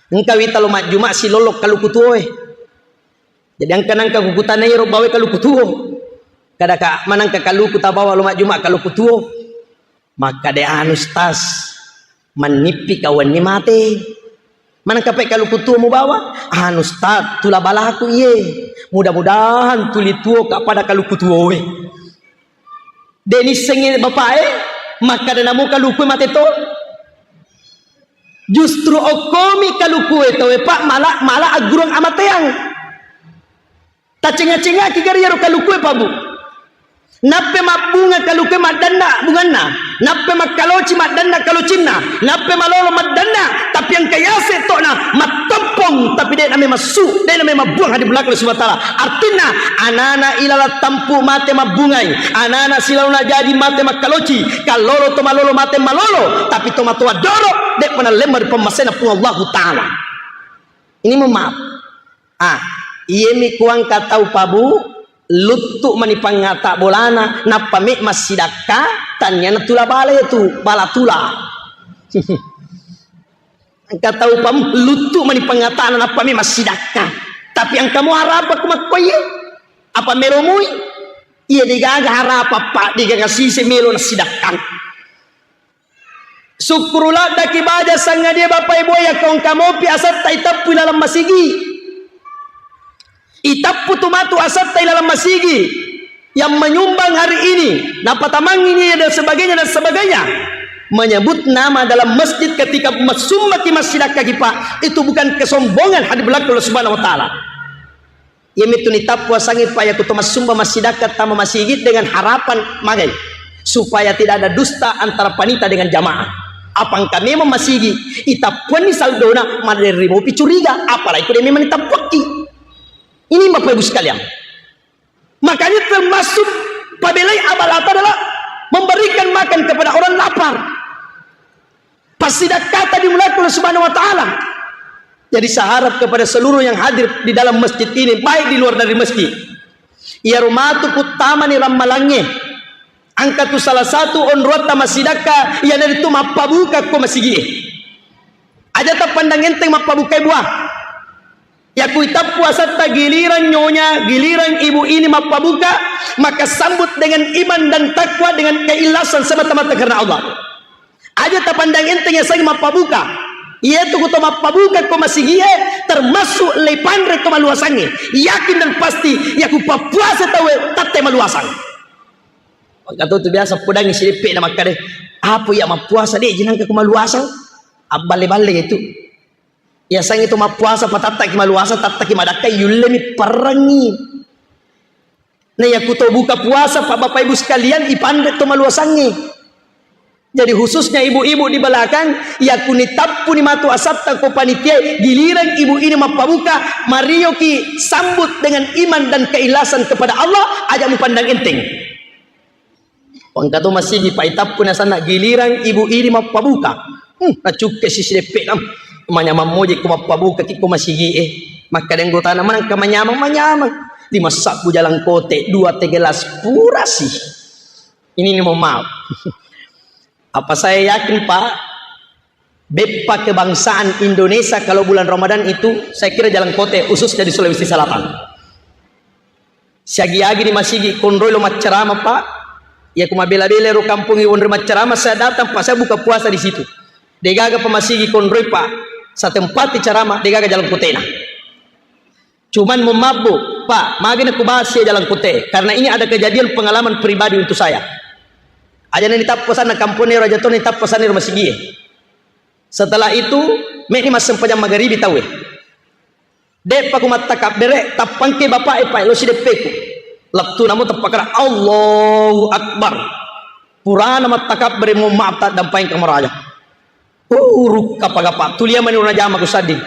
engka wita lo majjuma silolo kaluku tuo e. Jadi engka nangka kukutanai ro bawa kaluku tuo. Kada ka manangka kaluku tabawa lo majjuma kaluku tuo. Makkada anu stas, mannippi ka wenni mate. Manangka pe kaluku tuo mubawa, anu stas, tula balaku iye. Mudah-mudahan tuli tuo ka pada kaluku tuo e. De' nissengngi bapae, makkada namo kalukue mate to. Justru okkomi kalukue tauwe, Pak, mala, mala aggurung amateang. Tacenga-cengaki gari iyaro kalukue, Pak, Bu. Nappe mabbunga kalukue maddanna bunganna, nappe makkaloci maddanna kalocinna, nappe malolo maddanna, tapi engka yase to'na matteppong, tapi de'na memang su, de'na memang buang hadi belakang Allah Subhanahu wa Ta'ala. Artinna, anana ilalang tampu mate mabbungai, anana silaona jaji mate makkaloci, kallolo to malolo mate malolo, tapi to matoa doro, de'pa nallemma ri pemmasena Puang Allahu Ta'ala. Ini mohon maaf. Ah, iyemi kuangka tau, Pak, Bu, luttu mani pangngata bolana, nappa me massidakka, tanniana tula bala itu, bala tula. Engka tau, Pak, luttu mani pangngatana, nappa me massidakka. Tapi engka mo harapakku makkoye, apa meromoi? Iya degaga harapa, Pak, degaga sise melo nassidakkang. Sukkuru laddaki baja sangadie, Bapak Ibu, yakko engka mopi asetta iteppu ilalang masigi. Iteppu tu matu asetta ilalang masigi yang menyumbang hari ini, napatamangi ini dan sebagainya dan sebagainya. Menyebut nama dalam masjid ketika massumbaki, massidakkaki, Pak, itu bukan kesombongan hadi belakang Allah Subhanahu wa Ta'ala. Iyamitu nitappu asangi, Pak, yakko to massumba massidakka tama masigi dengan harapan magai supaya tidak ada dusta antara panitia dengan jamaah. Apa engka memang masigi, itappuanni saldona, maderri mopi curiga, apalagi ko de memang nitappuakki. Ini Bapak Ibu sekalian. Makanya termasuk pabelai abalata adalah memberikan makan kepada orang lapar. Assidakkata dimulakan Allah Subhanahu wa Ta'ala. Jadi, saya harap kepada seluruh yang hadir di dalam masjid ini, baik di luar dari masjid, iyaro matu kuttamani rammalangnge, engka tu salah satu onroatta massidakka, iyanaritu mappabuka ko masigie. Aja tapandang enteng mappabukai buah. Yakku itappu asatta giliran nyonya, giliran ibu ini mappabuka, maka sambut dengan iman dan takwa, dengan keikhlasan semata-mata karena Allah. Aja tapandang enteng yasengnge mappabuka. Iyatu kuto mappabuka ko masigie, termasuk leipanre ko maluasangnge. Yakin dan pasti, yakku pappuasa tauwe tatte maluasang. Engka to tu biasa podangngi sideppe na makkeda, "Apa iya mappuasa de' jinangka ko maluasang?" Abballe-balle itu. Yasengnge to mappuasa patattaki maluasang, tattaki madakka, yullemi perrengngi. Nah, yakku to buka puasa, Pak, Bapak Ibu sekalian, ipanre to maluasangnge. Jadi khususnya ibu-ibu di belakang, yakku nitappuni matu asatta ko panitia, giliran ibu ini mappabuka, marioki sambut dengan iman dan keikhlasan kepada Allah, aja mupandang enteng. Engka to masigi, Pak, itappuni asanna giliran ibu ini mappabuka. Hmm, nacukke sisi deppe nam. Manyamang moje ko mappabuka ki ko masigi e. Makkeda anggotana, "Manengka manyamang?" "Manyamang. Lima sabbu jalangkote, dua teh gelas purasi." Ini ni mohon maaf. Apa saya yakin, Pak, beppa kebangsaan Indonesia kalau bulan Ramadan itu, saya kira jalangkote, khususnya di Sulawesi Selatan. Siagi-agi di masigi konroi lo maccarama, Pak. Iya ku mabela-bela ro kampung i wonroi maccarama, saya datang, Pak, saya buka puasa di situ. Degaga pa masigi konroi, Pak. Saya tempati carama, degaga jalangkotena. Cuman mohon maaf, Bu, Pak, magi na kubahas iya jalangkote, karena ini ada kejadian pengalaman pribadi untuk saya. Aja na nitappa sanna kampung ero, aja to nitappa sanna ero masigi e. Setelah itu, meni massempajang magaribi tauwe. De'pa ku mattakabbere, tappangke bapa'e, Pak, lo sideppeku. Lettu namo tappakara, Allahu Akbar. Purana mattakabbere, mohon maaf, taddampaeng kamaraja. Uh, rukka pagapa, tulia mani urna jama ku sadding.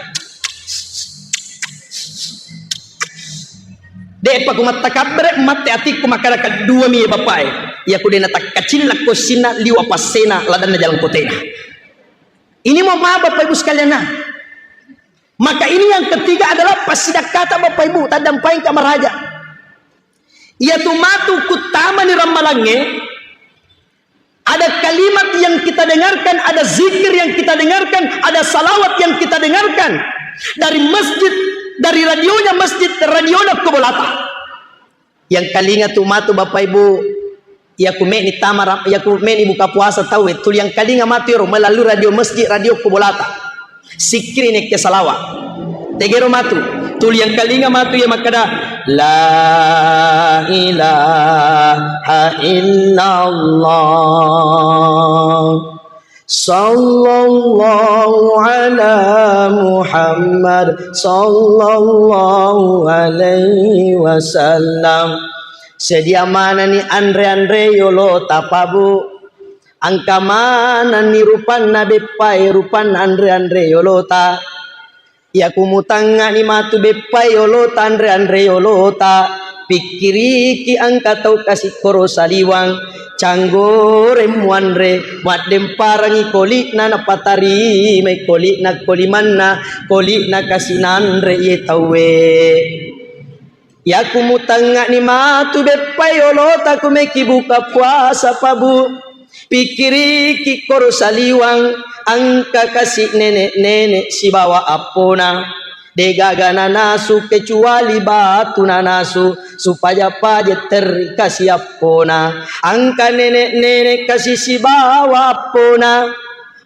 De'pa ku mattakabbere, matte atikku makkada kedua mi bapa'e. Iya ku de' natakkacillakko sinna liwa passena ladanna jalangkotena. Ini mohon maaf, Bapak Ibu sekalian, nah. Maka ini yang ketiga adalah passidakkata, Bapak Ibu, taddampaeng kamaraja. Iyatu matu kuttamani rammalangnge, ada kalimat yang kita dengarkan, ada zikir yang kita dengarkan, ada salawat yang kita dengarkan dari masjid, dari radionya masjid, radionya ko bolata. Yang kalinga tu matu, Bapak Ibu, iya ku meni tama ra-, iya ku meni buka puasa tauwe, tuli yang kalinga matu ero melalui radio masjid, radio ko bolata. Sikkiri nekke salawa. Tegero matu, tuli yang kalinga matu iya makkada, "La ilaha illallah." Sallallahu ala Muhammad, sallallahu alaihi wasallam. Sedia manani anre-anre yolota, Pak, Bu. Engka manani rupanna beppae, rupanna anre-anre yolota. Iya ku mutangngani matu beppae yolota, anre-anre yolota, pikkiriki engka tau kasi koro saliwang, canggoreng muanre, muaddemparangi koli'na napatarimai koli'na kolimanna, koli'na kasi nanre iye tauwe. Yaku mutangngani matu beppai olota ku meki buka puasa, Pak, Bu. Pikkiriki koro saliwang, engka kasi nenek-nenek sibawa appona. Degaga nanasu kecuali batu nanasu, supaya paja terri kasi appona. Engka nenek-nenek kasi sibawa appona.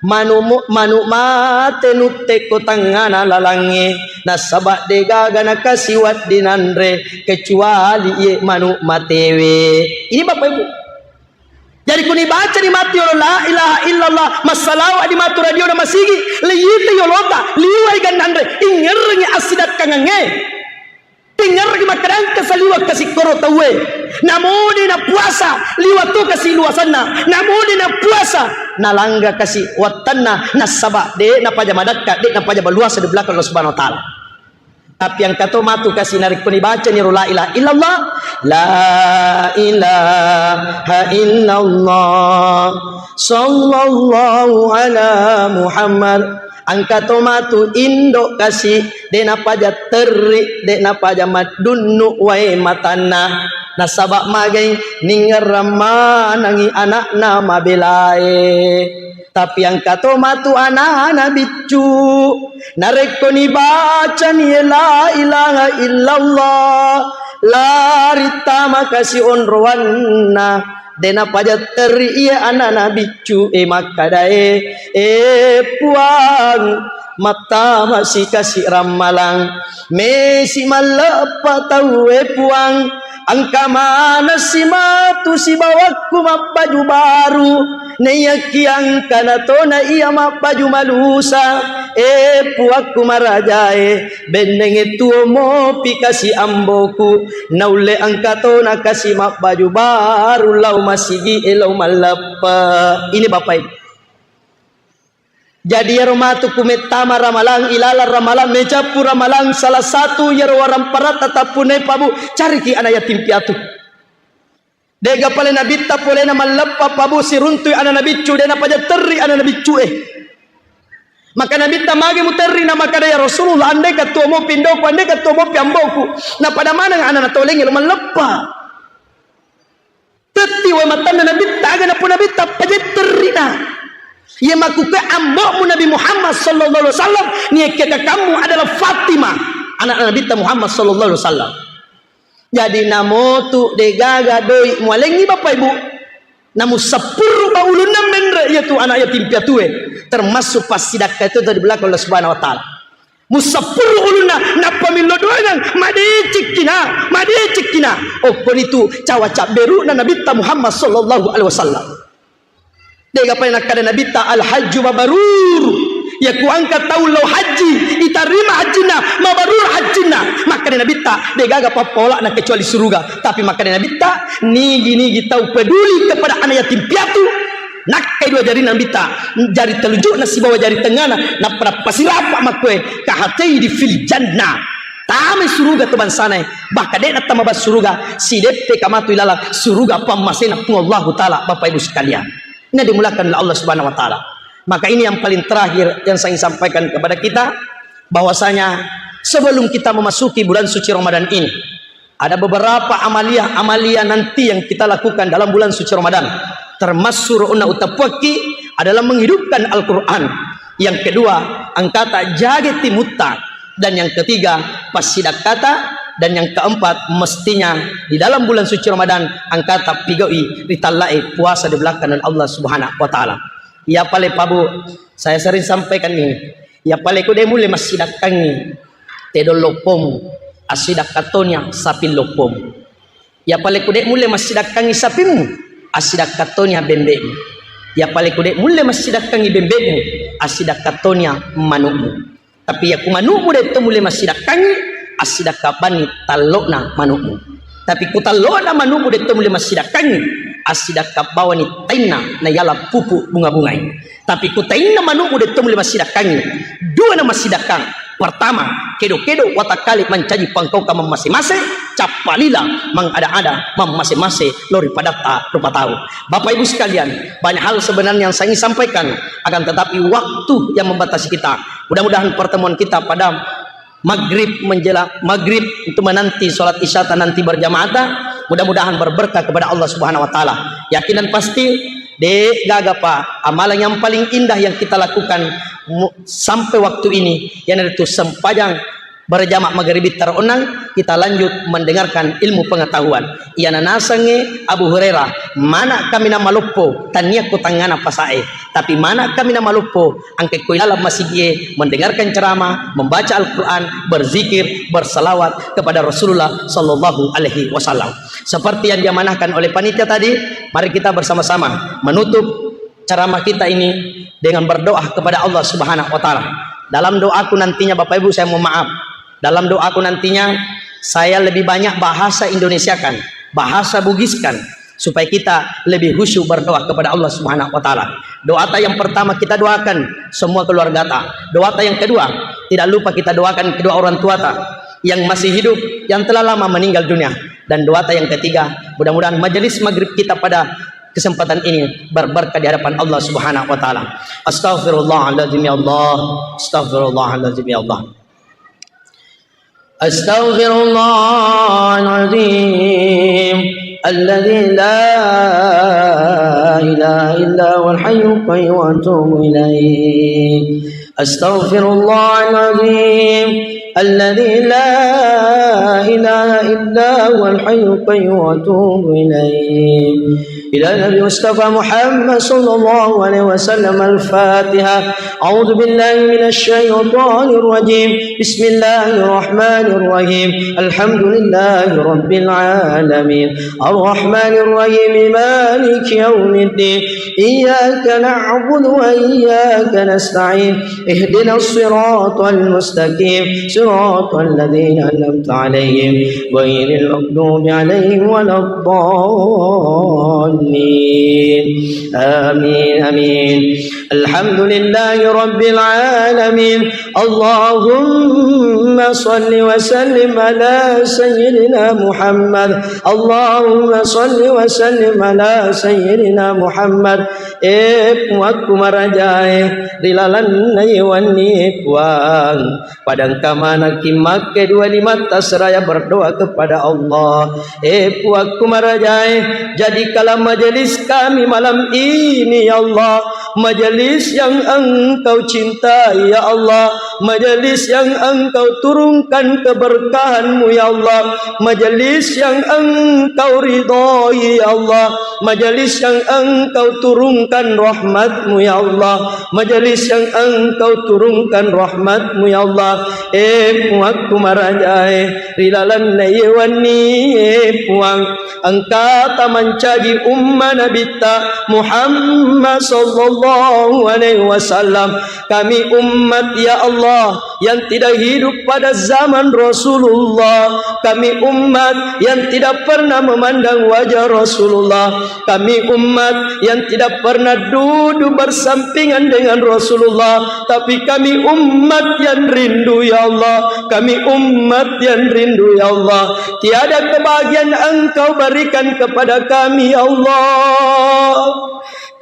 Manu-, manu mate nutte ko tangngana lalangnge, nasaba degaga nakasi wedding nanre kecuali iye manu matewe. Ini Bapak Ibu. Jadi kuni baca di matu yolo la ilaha illallah, massalawa di matu radio na masigi, leyita yolota, liwai gannanre, ingerrengi assidakkangangnge. Tingerreki makkedangka saliweng kasikkoro tauwe. Namode napuasa, liwa to kasi luasanna. Namode napuasa, nalangga kasi wattanna, nasaba de napaja madakka, de napaja maluasa di belakang Allah Subhanahu wa Ta'ala. Tapi engka to matu kasi narekko nibacani ro la ilaha illallah, la ilaha illallah, sallallahu ala Muhammad. Engka to matu indo kasi, de napaja terri, de napaja maddunnu wae matanna. Nasaba magai ningerrang manangi anakna mabelae. Tapi engka to matu anana biccu, narekko nibacani la ilaha illallah, lari tama kasi onroanna. De napaja terri iya anana biccu e makkadae, e Puang, mattama sikasi rammalang, mesi malleppa tau e Puang, engka manesi matu sibawakku mabbaju baru, naiyakiya engkana tona iya mabbaju malusa, e Puakku marajae, bennenge tuo mopi kasi amboku, naulle engka tona kasi mabbaju baru lao masigi e lao malleppe. Ini Bapak Ibu. Jadi iyaro matu ku mettama ramalang, ilalang ramalang, mecappu ramalang, salah satu iyaro waramparatta tappunai pabu, cariki anak yatim piatu. Dega pale nabitta polena malleppa pabu siruntui anana biccu, de napaja terri anana biccu e. Maka nabitta magi muterri na makada, ya Rasulullah, andeka tuo mopi indoku, andeka tuo mopi amboku, napada maneng anana tolengnge lo malleppa. Tetti wae matanna nabitta, aga nappo nabitta pajetterrina. Ye makkukue ambo'mu Nabi Muhammad sallallahu alaihi wasallam, niakke kakammu adalah Fatimah, anak nabitta Muhammad sallallahu alaihi wasallam. Jadi namotu degaga doi mualengi Bapak Ibu. Namu seppuruba ulunna menre yatu anak yatim piatue, termasuk passidakka itu tadi belakang Allah Subhanahu wa Ta'ala. Musappuru ulunna, nappa millo doangang, madecikkina, madecikkina. Okkonitu cawa cabberu'na Nabitta Muhammad sallallahu alaihi wasallam. Dega pai nakkada Nabitta, "Al-hajju mabrur." Yaku engka tau lao haji, itarima hajjinna, mabrur hajjinna. Makkada Nabitta, degaga pappola'na kecuali suruga. Tapi makkada Nabitta, nigi-nigi tau peduli kepada anak yatim piatu, nakkai dua jari Nabitta, jari telunjukna sibawa jari tengngana, nappa nappasirapa makkue, "Kahatei di fil jannah." Tamai suruga tu bangsanae, bahkan de'na tama bas suruga, sideppe kamatu ilalang suruga pammasena Puang Allahu Ta'ala, Bapak Ibu sekalian. Ini dimulakan oleh Allah Subhanahu wa Ta'ala. Maka ini yang paling terakhir yang saya ingin sampaikan kepada kita, bahwasanya sebelum kita memasuki bulan suci Ramadan ini, ada beberapa amaliah-amaliah nanti yang kita lakukan dalam bulan suci Ramadan. Termasuk ro'na utappuakki adalah menghidupkan Al-Quran. Yang kedua, engkata jage timutta. Dan yang ketiga, passidakkata. Dan yang keempat, mestinya di dalam bulan suci Ramadan, engkata pigau'i ritalla'e puasa dibelakang oleh Allah Subhanahu wa Ta'ala. Iya pale pabu, saya sering sampaikan ini. Iya pale ku de mulle massidakkangi tedong loppomu, assidakka tonia saping loppomu. Iya pale ku de mulle massidakkangi sapimmu, assidakka tonia bembe'mu. Iya pale ku de mulle massidakkangi bembe'mu, assidakka tonia manu'mu. Tapi iya ku manu'mu de to mulle massidakkangi, assidakka bani tallo'na manu'mu. Tapi ku tallo'na manu'mu de to mulle massidakkangi, assidakka bawani tainna nayala pupu bunga-bungai. Tapi ku tainna manu'mu de to mulle massidakkangi, dua na massidakkang. Pertama, kedo-kedo watakkale mancaji pangkaukang mammase-mase, cappa lila mangada-ada mammase-mase lao ri padatta rupa tau. Bapak Ibu sekalian, banyak hal sebenarnya yang saya ingin sampaikan, akan tetapi waktu yang membatasi kita. Mudah-mudahan pertemuan kita pada maghrib menjelang maghrib untuk menanti sholat isya ta nanti berjamaah ta, mudah-mudahan berberkah kepada Allah Subhanahu wa Ta'ala. Yakin dan pasti, de gaga pa amalan yang paling indah yang kita lakukan mu- sampai waktu ini, iyanaritu sempajang berjamaah maghrib taronang, kita lanjut mendengarkan ilmu pengetahuan. Iyana nasengnge Abu Hurairah, mana kami na maloppo, tania ku tangngana pasae, tapi mana kami na maloppo, angke ko ilalang masigie mendengarkan ceramah, membaca Al-Quran, berzikir, bersalawat kepada Rasulullah sallallahu alaihi wasallam. Seperti yang diamanahkan oleh panitia tadi, mari kita bersama-sama menutup ceramah kita ini dengan berdoa kepada Allah Subhanahu wa Ta'ala. Dalam doaku nantinya, Bapak Ibu, saya mohon maaf, dalam doaku nantinya saya lebih banyak bahasa Indonesiakan, bahasa Bugiskan, supaya kita lebih khusyuk berdoa kepada Allah Subhanahu wa Ta'ala. Doa ta yang pertama kita doakan semua keluarga ta. Doa ta yang kedua, tidak lupa kita doakan kedua orang tua ta. yang masih hidup, yang telah lama meninggal dunia, dan doata yang ketiga, mudah-mudahan majelis maghrib kita pada kesempatan ini berberkah di hadapan Allah Subhanahu wa Ta'ala. Astaghfirullahaladzim ya Allah. Astaghfirullahaladzim ya Allah. Astaghfirullahaladzim alladzi la ilaha illa huwal hayyul qayyum wa atubu ilaih. Astaghfirullahaladzim alladzi la ilaha illa huwal hayyul qayyum wa atubu ilaih. Ila Nabi Mustafa Muhammad sallallahu alaihi wasallam. Al-Fatihah. A'udzu billahi minasy syaithanir rajim. Bismillahirrahmanirrahim. Alhamdulillahi rabbil alamin. Arrahmanirrahim. Maliki yaumiddin. Iyyaka na'budu wa iyyaka nasta'in. Ihdinas siratal mustaqim. Siratal ladzina an'amta 'alaihim ghairil maghdubi 'alaihim waladdallin. Amin, amin. Alhamdulillahi rabbil alamin. Allahumma salli wa sallim ala sayyidina Muhammad. Allahumma salli wa sallim ala sayyidina Muhammad. E Puakku marajae, ri lalenna ye wennie Puang, pada engka manekki makke dua limatta seraya berdoa kepada Allah. E Puakku marajae, jadikanlah majelis kami malam ini, ya Allah, majelis yang Engkau cintai, ya Allah, majelis yang Engkau turunkan keberkahan-Mu, ya Allah, majelis yang Engkau ridhoi, ya Allah, majelis yang Engkau turunkan rahmat-Mu, ya Allah, majelis yang Engkau turunkan rahmat-Mu, ya Allah. E Puakku marajae, ri lalenna ye wennie Puang, engkata mancaji umma Nabitta Muhammad sallallahu alaihi wasallam. Kami umat, ya Allah, yang tidak hidup pada zaman Rasulullah. Kami umat yang tidak pernah memandang wajah Rasulullah. Kami umat yang tidak pernah duduk bersampingan dengan Rasulullah. Tapi kami umat yang rindu, ya Allah. Kami umat yang rindu, ya Allah. Tiada kebahagiaan Engkau berikan kepada kami, ya Allah.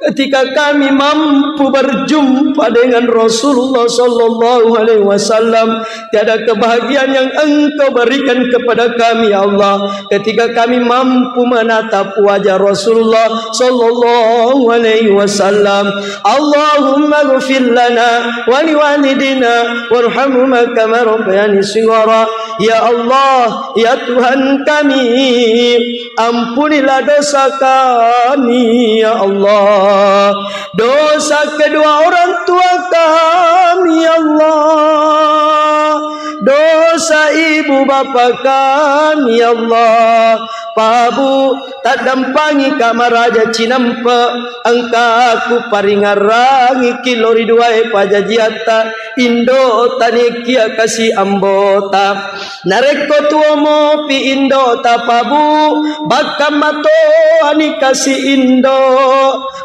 Ketika kami mampu berjumpa dengan Rasulullah sallallahu alaihi wasallam, tiada kebahagiaan yang Engkau berikan kepada kami, ya Allah. Ketika kami mampu menatap wajah Rasulullah sallallahu alaihi wasallam. Allahumma ghfir lana wa liwalidina warhamhuma kama rabbayani shighara. Ya Allah, ya Tuhan kami, ampunilah dosa kami, ya Allah. Dosa kedua orang tua kami, ya Allah. Dosa ibu bapa kami, ya Allah. Pak Bu, taddampangi Kamaraja Cinampe, engka ku paringarrangi ki lao ri duae pajajiatta, indo tanikia kasi ambota. Narekko tuo mopi indota Pak Bu, bakka matoani kasi indo.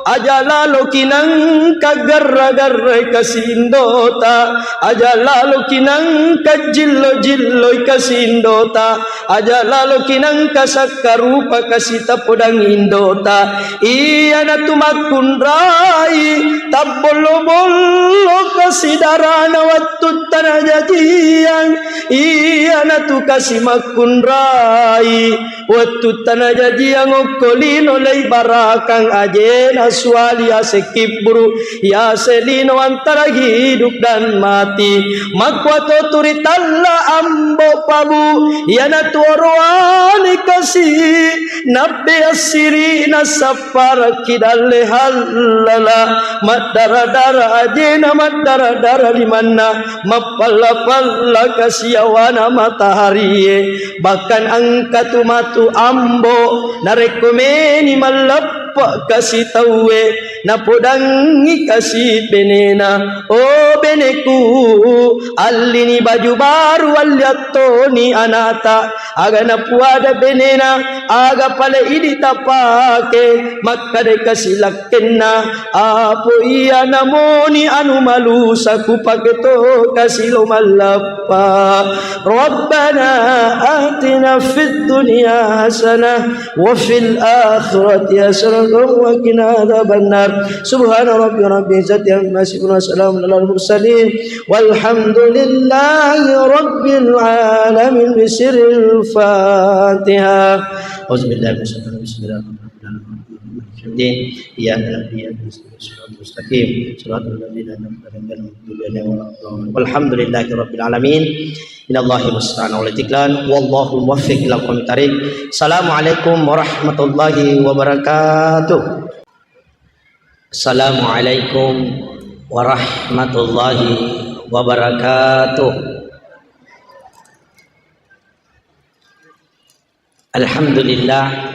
Aja laloki nangka garra-garrai kasi indota. Aja laloki nangka jillo-jilloi kasi indota. Aja laloki nangka sakkarupa kasi tapodang indota. Iyanatu makkunrai tabbollo-bollo kasi darana wettu tanajajiang. Iyanatu kasi makkunrai wettu tanajajiang okko lino leibarakang ajena suali ase kibburu, yase lino antara hidup dan mati. Makkuato turi talla ambo Pak Bu, iyanatu oroane kasi nabbe assiri nasapparakki dalle hallala, maddara-dara ajena, maddara-dara limanna, mappalla-palla kasi yawana mataharie. Bahkan engkatu matu ambo, narekko meni malleppe Pakkasi tauwe, napodangngi kasi benena. O beneku, allini baju baru, alli attoni anata. Aga napuada benena, aga pale idi tapake, makkada kasi lakkenna, apo iya namoni anu malusa kupake to kasi lo mallappa. Rabbana atina fid dunya hasanah wa fil akhirati hasanatan wa qina adzabannar. Subhana rabbika rabbil izzati amma yasifun wa salamun alal mursalin walhamdulillahi rabbil alamin. Bisirril Fatihah. Auzubillahi minasyaitonir rajim. Bismillahirrahmanirrahim. Iyyaka na'budu wa iyyaka nasta'in. Shiratal ladzina an'amta 'alaihim ghairil maghdubi 'alaihim waladdallin. Walhamdulillahi rabbil alamin. Innallaha musta'an wa alaihi tiklan. Wallahul muwaffiq ila aqwamit thariq. Assalamualaikum warahmatullahi wabarakatuh. Assalamualaikum warahmatullahi wabarakatuh. Alhamdulillah.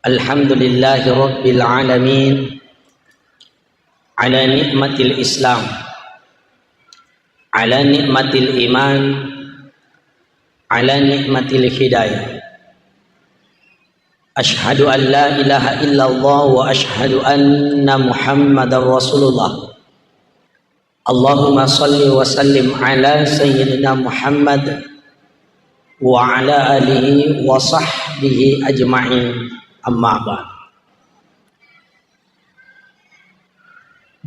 Alhamdulillahi rabbil alamin. Ala ni'matil Islam. Ala ni'matil iman. Ala ni'matil hidayah. Asyhadu an la ilaha illallah wa asyhadu anna Muhammadar Rasulullah. Allahumma salli wa sallim ala sayyidina Muhammad wa ala alihi wa sahbihi ajma'in. Amma ba'd.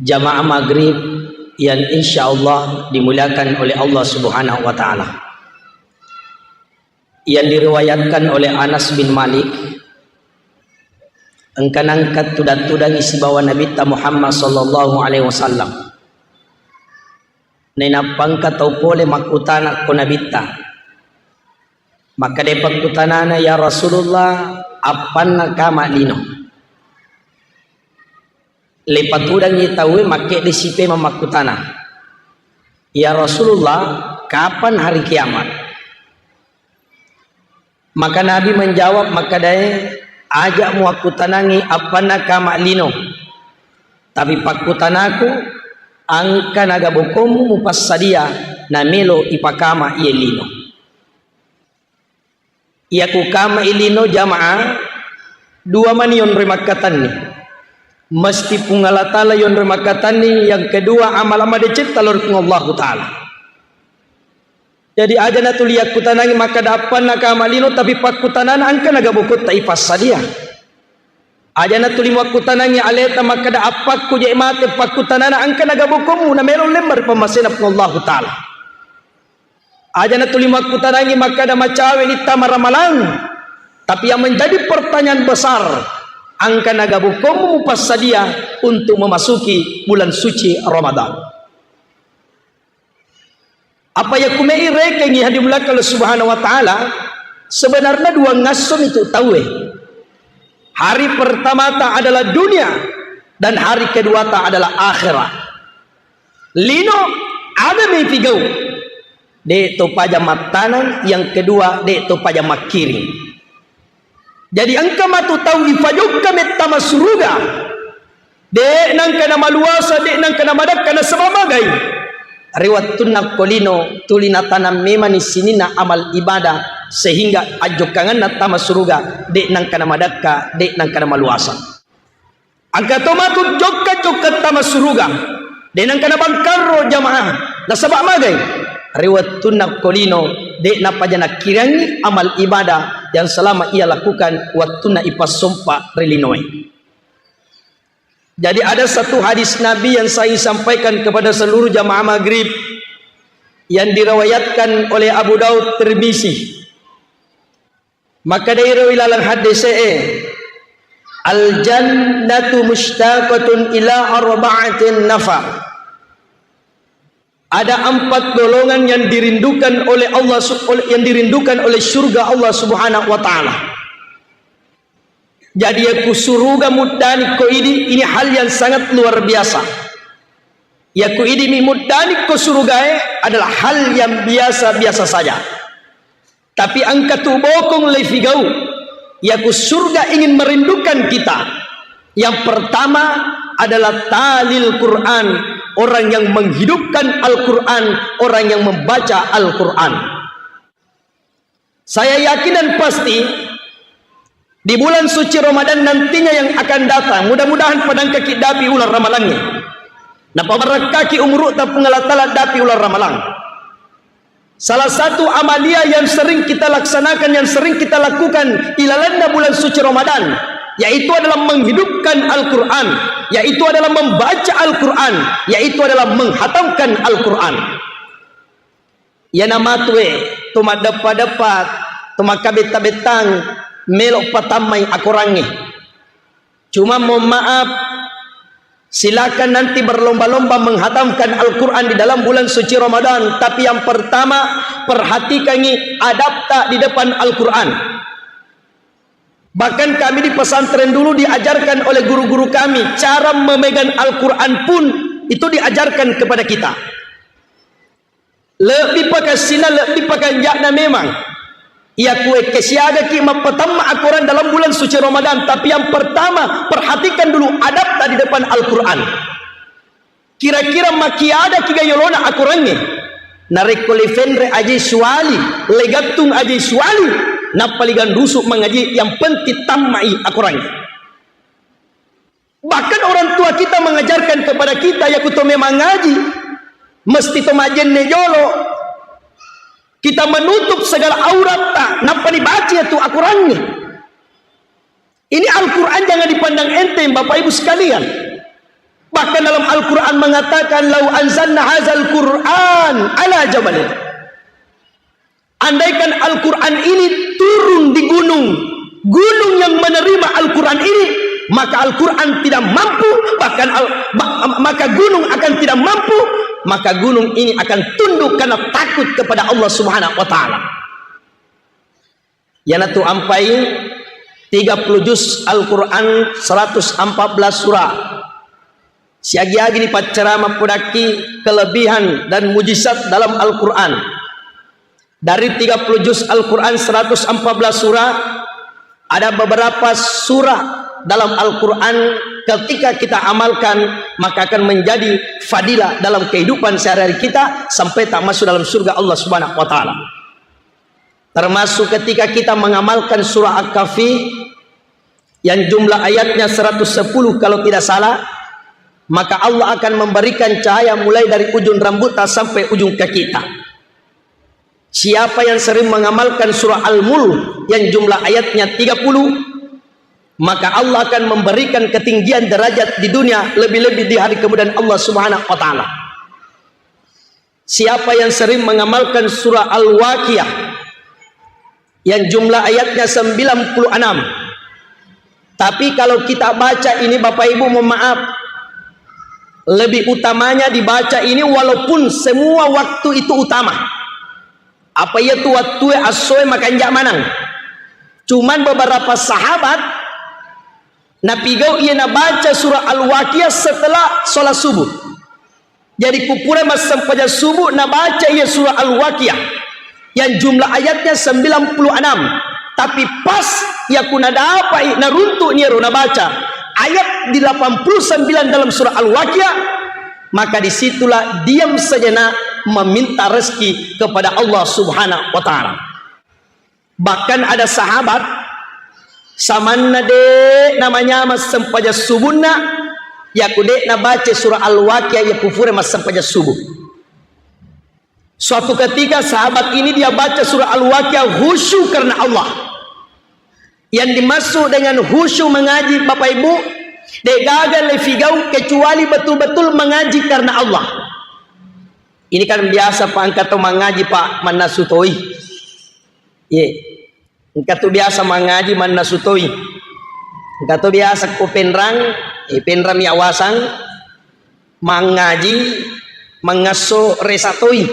Jamaah maghrib yang insyaallah dimuliakan oleh Allah Subhanahu wa taala. Yang diriwayatkan oleh Anas bin Malik, engka nangka tudang-tudangi sibawa Nabitta Muhammad sallallahu alaihi wasallam. Nainappa engka tau pole makkutana ko Nabitta. Makkeda pakkutanana, "Ya Rasulullah, appanna kama lino?" Leipatudangngi tauwe makkedde sipemeng makkutana, "Ya Rasulullah, kapan hari kiamat?" Maka Nabi menjawab makkedae, "Aja muakkutanangi appanna kama lino. Tapi pakkutanaku, engka nagabokommu mupassadia namelo ipakama iye lino." Iya ku kama i lino jamaah, dua mani yonroi makkatenni. Mesti Puang Allah Ta'ala yonroi makkatenni, yang kedua amala madecetta lao ri Puang Allahu Ta'ala. Jadi aja natuli yakkutanangi makkeda appanna kama lino, tapi pakkutanana engka nagabokotta ipassadia. Aja natuli muakkutanangi aleta makkeda appakku je mate, pakkutanana engka nagabokommu namelo lemma ri pammasena Puang Allahu Ta'ala. Aja natuli makkutanangi makkeda macawe ni tama ramalang. Tapi yang menjadi pertanyaan besar, engka nagabokommu mupassadia untuk memasuki bulan suci Ramadan. Apa yakku mei rekengi hadimuliakan Allah Subhanahu wa Ta'ala, sebenarnya dua ngasso itu tauwe. Hari pertama ta adalah dunia dan hari kedua ta adalah akhirat. Lino, aga mei pigau? De to paja mattaneng, yang kedua de to paja makkiring. Jadi engka matu tau ifajokka mettama suruga. De nangka namaluasa, de nangka namadakka nasaba magai. Ri wettunna ko lino tuli natanang memani sininna amal ibadah sehingga ajjokkangenna tama suruga de nangka namadakka, de nangka namaluasa. Engka to matu jokka-jokka tama suruga, de nangka nabangkarro jamaah, nasaba magai? Ri wettunna ko lino, de napaja nakkirangi amal ibadah yang selama ia lakukan wettunna ipassompa ri linoe. Jadi ada satu hadis Nabi yang saya sampaikan kepada seluruh jamaah maghrib yang diriwayatkan oleh Abu Daud, Tirmizi. Makkedai ro ilalang haddese'e, "Al-jannatu mushtaqatun ila arba'atin nafar." Ada empat golongan yang dirindukan oleh Allah Sub-, oleh, yang dirindukan oleh surga Allah Subhanahu wa Ta'ala. Jadi, yakku suruga muddani ko idi, ini hal yang sangat luar biasa. Yakku idi mi muddani ko surugae adalah hal yang biasa-biasa saja. Tapi engka tu bokong leifigau. Yaku surga ingin merindukan kita. Yang pertama adalah talil Quran, orang yang menghidupkan Al-Quran, orang yang membaca Al-Quran. Saya yakin dan pasti di bulan suci Ramadan nantinya yang akan datang, mudah-mudahan padangkaki dapi ulang ramalangnge. Napabarakkaki umuru'ta Puang Allah Ta'ala dapi ulang ramalang. Salah satu amalia yang sering kita laksanakan, yang sering kita lakukan ilalanna bulan suci Ramadan, yaitu adalah menghidupkan Al-Quran, yaitu adalah membaca Al-Quran, yaitu adalah menghatamkan Al-Quran. Iyana matue, to maddeppa-deppa, to makkabetta-bettang, melo patammai akorangnge. Cuma mohon maaf, silakan nanti berlomba-lomba menghatamkan Al-Quran di dalam bulan suci Ramadan. Tapi yang pertama, perhatikangi adabta di depan Al-Quran. Bahkan kami di pesantren dulu diajarkan oleh guru-guru kami, cara memegang Al-Quran pun itu diajarkan kepada kita. Lebbi pakasina, lebbi pakanja'na memang. Iya kuekke siagaki mappatamma akorang dalam bulan suci Ramadan, tapi yang pertama, perhatikan dulu adabta di depan Al-Quran. Kira-kira makiadaki ga yolona akorangnge? Narekko lifenre aje suwali, legattung aje suwali, nappa liganrusu mangaji, yang penting tammai akorangnge. Bahkan orang tua kita mengajarkan kepada kita, yaku to memang ngaji, mesti to majenne jolo. Kita menutup segala auratta, nappa dibaca tu akorangnge. Ini Al-Quran jangan dipandang enteng, Bapak Ibu sekalian. Bahkan dalam Al-Quran mengatakan, "Lau anzalna hazal Quran ala jabalin." Andaikan Al-Quran ini turun di gunung, gunung yang menerima Al-Quran ini, maka Al-Quran tidak mampu, bahkan al- ma- maka gunung akan tidak mampu, maka gunung ini akan tunduk karena takut kepada Allah Subhanahu wa Ta'ala. Iyanatu ampai tiga puluh juz Al-Quran, seratus empat belas surah. Siagi-agi dipaccarama pudakki kelebihan dan mujizat dalam Al-Quran. Dari tiga puluh juz Al-Quran, seratus empat belas surah, ada beberapa surah dalam Al-Quran, ketika kita amalkan, maka akan menjadi fadilah dalam kehidupan sehari-hari kita sampai tak masuk dalam surga Allah Subhanahu wa Ta'ala. Termasuk ketika kita mengamalkan surah Al-Kahfi yang jumlah ayatnya seratus sepuluh kalau tidak salah, maka Allah akan memberikan cahaya mulai dari ujung rambutnya sampai ujung kaki kita. Siapa yang sering mengamalkan surah Al-Mulk yang jumlah ayatnya tiga puluh, maka Allah akan memberikan ketinggian derajat di dunia, lebih-lebih di hari kemudian Allah Subhanahu wa Ta'ala. Siapa yang sering mengamalkan surah Al-Waqiah yang jumlah ayatnya sembilan puluh enam. Tapi kalau kita baca ini, Bapak Ibu, mohon maaf, lebih utamanya dibaca ini walaupun semua waktu itu utama. Apa iya tu wattue assoe makanja manang. Cuman beberapa sahabat napigau iya nabaca surah Al-Waqiah setelah sholat subuh. Jadi kupura massempajang subuh nabaca iya surah Al-Waqiah yang jumlah ayatnya sembilan puluh enam. Tapi pas yaku nadapai naruntuk niaro nabaca ayat di delapan puluh sembilan dalam surah Al-Waqiah, maka disitulah diam sejenak meminta rezeki kepada Allah Subhanahu wa Ta'ala. Bahkan ada sahabat, samanna de namanyameng sempajang subunna, yaku de nabaca surah Al-Waqiah, yaku fure massempajang subuh. Suatu ketika sahabat ini dia baca surah Al-Waqiah khusyuk karena Allah. Yang dimaksud dengan khusyuk mengaji, Bapak Ibu, de gaga lefigau kecuali betul-betul mengaji karena Allah. Ini kan biasa, Pak, engka to mangaji, Pak, mannasu toi. Ye. Engka tu biasa mangaji mannasu toi. Engka tu biasa ko penrang, eh, penrang mi awasang mangaji mangasso resa toi.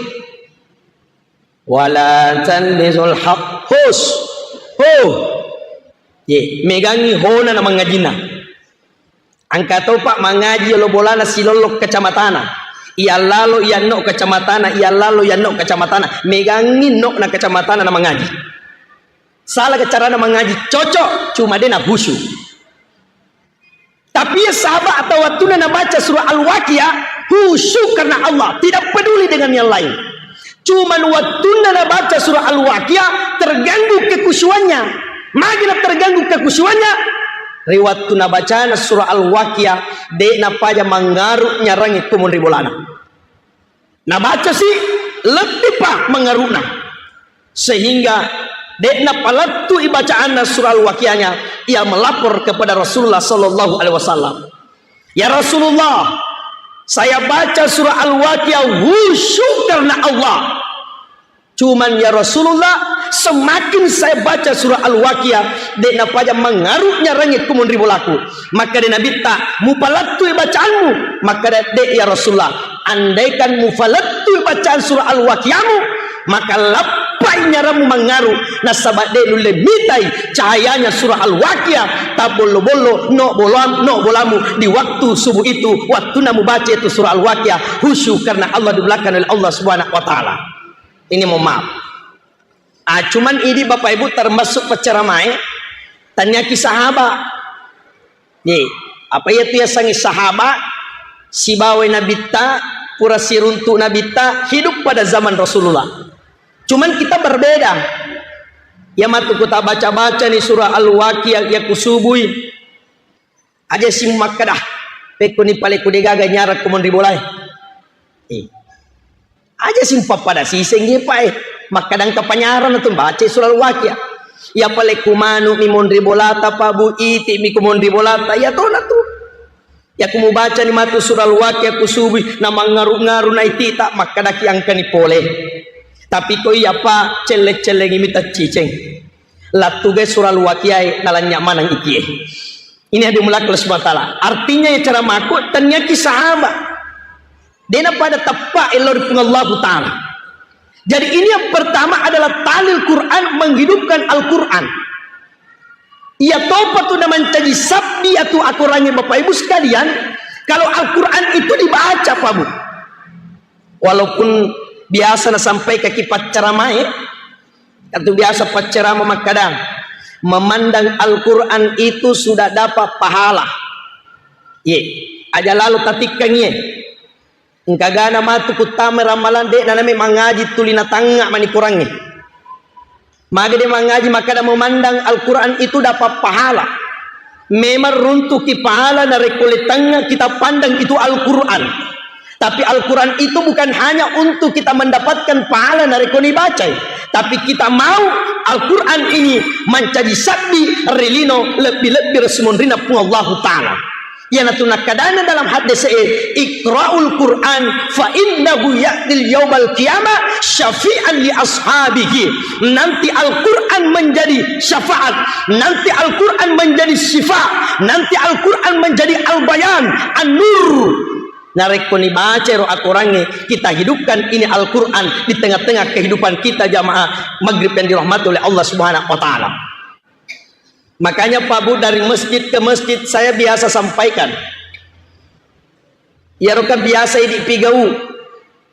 Wala tanbizul haq. Hus. Ho. Ye, megangi hona na mangajina. Engka topa mangaji yolo bolana silollo kacamatana. Iyallalo iyanno kacamatana, iyallalo iyanno kacamatana. Megangi no na kacamatana na mangaji. Salah ke carana mengaji, cocok, cuma de na khusyuk. Tapi ya sahabat atau wattunna nabaca surah Al-Waqiah, khusyuk karena Allah, tidak peduli dengan yang lain. Cuman wattunna nabaca surah Al-Waqiah, terganggu kekhusyuannya. Magi na terganggu kekhusyuannya? Ri wattu nabacana surah Al-Waqiah, de napaja mangaru nyarangi kumun ri bolana. Nabaca si, lebbi pa mangaru'na. Sehingga de napalettui bacaanna surah Al-Waqiahnya, ia melapor kepada Rasulullah sallallahu alaihi wasallam. "Ya Rasulullah, saya baca surah Al-Waqiah khusyuk karena Allah. Cuman ya Rasulullah, semakin saya baca surah Al-Waqiah, de napaja mangaru nyarangi kumun ri bolaku." Makkeda Nabitta, "Mupalettui bacaanmu?" Makkeda, "De ya Rasulullah, andaikan mupalettui bacaan surah Al-Waqiahmu, maka lappai nyarammu mangaru, nasaba de nulle mitai cahayanya surah Al-Waqiah tabbollo-bollo no bolam-, no bolamu di waktu subuh itu, wattunna mubaca itu surah Al-Waqiah, khusyuk karena Allah, di belakang oleh Allah Subhanahu wa Ta'ala." Ini mohon maaf. Ah, cuman idi Bapak Ibu termasuk paccaramae, taniaki sahaba. Ye, apa iya tu yasengnge sahaba? Sibawa nabitta, pura siruntu nabitta, hidup pada zaman Rasulullah. Cuman kita berbeda. Ya matu ku ta baca-baca ni surah Al-Waqiah ya kusubui. Aja si makkeda, "Pekko ni pale ku degaga nyara kumun ri bolae." Eh. Aja si pappada siseng ye pae. Makkeda engka panyarana tu baca surah Al-Waqiah. Ya pale ku manu mi monri bolata, Pak Bu, iti mi ku monri bolata. Ya tona tu. Ya ku mubaca ni matu surah Al-Waqiah ku subui na mangaru-ngaru na itita, makkedaki engka ni pole. Tapi ko iya pa celle-cellengi mi tacciceng. Lattugai surah Al-Waqiah e, nalanya maneng ikie. Ini yang dimulakan Allah Subhanahu wa Ta'ala. Artinya ya cara mako, taniaki sahaba. Dena pada tepat ello ri Puang Allahu Ta'ala. Jadi ini yang pertama adalah talil Quran, menghidupkan Al-Quran. Iya topa tu na mancaji sabbi atu akorangnge Bapak Ibu sekalian, kalau Al-Quran itu dibaca, Pak Bu. Walaupun biasa nasampaikan ki paccaramae, atau biasa paccarama makkada, memandang Al-Quran itu sudah dapat pahala. Ye, aja lalo tatikkangi ye. Engkagana matu kuttama ramalang, de' naname mangaji tuli natangnga mani korangnge. Magi de' mangaji, makkada memandang Al-Quran itu dapat pahala. Memang runtuki pahala narekko letangnga kita pandang itu Al-Quran. Tapi Al-Quran itu bukan hanya untuk kita mendapatkan pahala narekko nibacai. Tapi kita mau Al-Quran ini mancaji sabbi ri lino lebbi-lebbi ri sumonrina Puang Allahu Ta'ala. Iyanatu nakkadana dalam haddese'e, "Iqra'ul Qur'an fa innahu ya'til yaumal qiyamah syafi'an li ashabihi." Nanti Al-Quran menjadi syafaat, nanti Al-Quran menjadi syifa, nanti Al-Quran menjadi al-bayan, an-nur. Narekko nibaca ro akorangnge, kita hidupkan ini Al-Quran di tengah-tengah kehidupan kita, jamaah maghrib yang dirahmati oleh Allah Subhanahu wa Ta'ala. Makanya, Pak Bu, dari masjid ke masjid saya biasa sampaikan. Iyaro kan biasa idi pigau.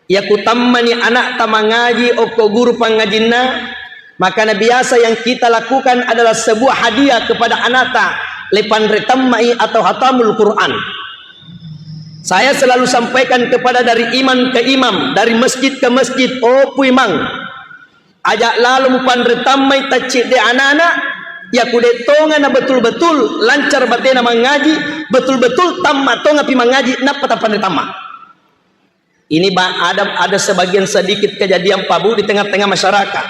Iya kutammani anakta mangaji okko guru pangajinna, makana biasa yang kita lakukan adalah sebuah hadiah kepada anakta, lepanre tammai atau hatamul Quran. Saya selalu sampaikan kepada dari imam ke imam, dari masjid ke masjid, oh Puimang, aja lalo mupanre tammai taccidde anana, yaku de tonga na betul-betul lancar batena mangaji, betul-betul tamma tonga pi mangaji, nappa tapanre tamma. Ini ba-, ada, ada sebagian sedikit kejadian, Pak Bu, di tengah-tengah masyarakat.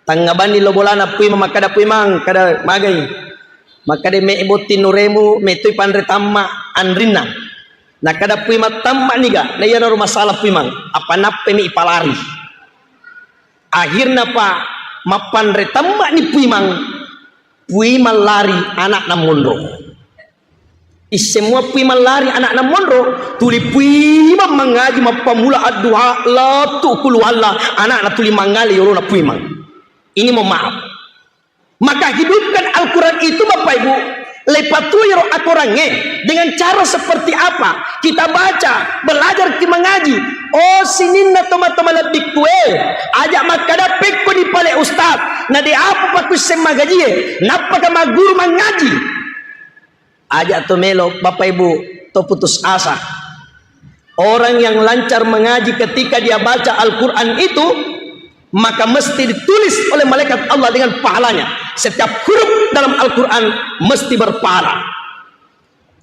Tangnga banni lo bolana Puimang, makkada Puimang, kada magai. Makkada me botting nuremu, metoi panre tamma anrinna. Nakkada Puimang, tamma niga, na iyaro masalah Puimang, apa nappemi ipalari. Akhirna pa mappanre tammani Puimang, Puimang lari anakna monro. Isseng mua Puimang lari anakna monro, tuli Puimang mangaji mappammula adduha, lettu kulu Allah, anakna tuli mangale yolona Puimang. Ini mohon maaf. Maka hidupkan Al-Quran itu, Bapak Ibu, lepatui ro akorangnge dengan cara seperti apa? Kita baca, belajar ki mengaji. Oh, Sininna toma-toma lebbikkue, aja makkada pekko di pale ustaz, na de apa pakusseng magajie, nappaka magguru mangaji. Aja to melo Bapak Ibu to putus asa. Orang yang lancar mengaji ketika dia baca Al-Quran itu, maka mesti ditulis oleh malaikat Allah dengan pahalanya. Setiap huruf dalam Al-Quran mesti berpahala.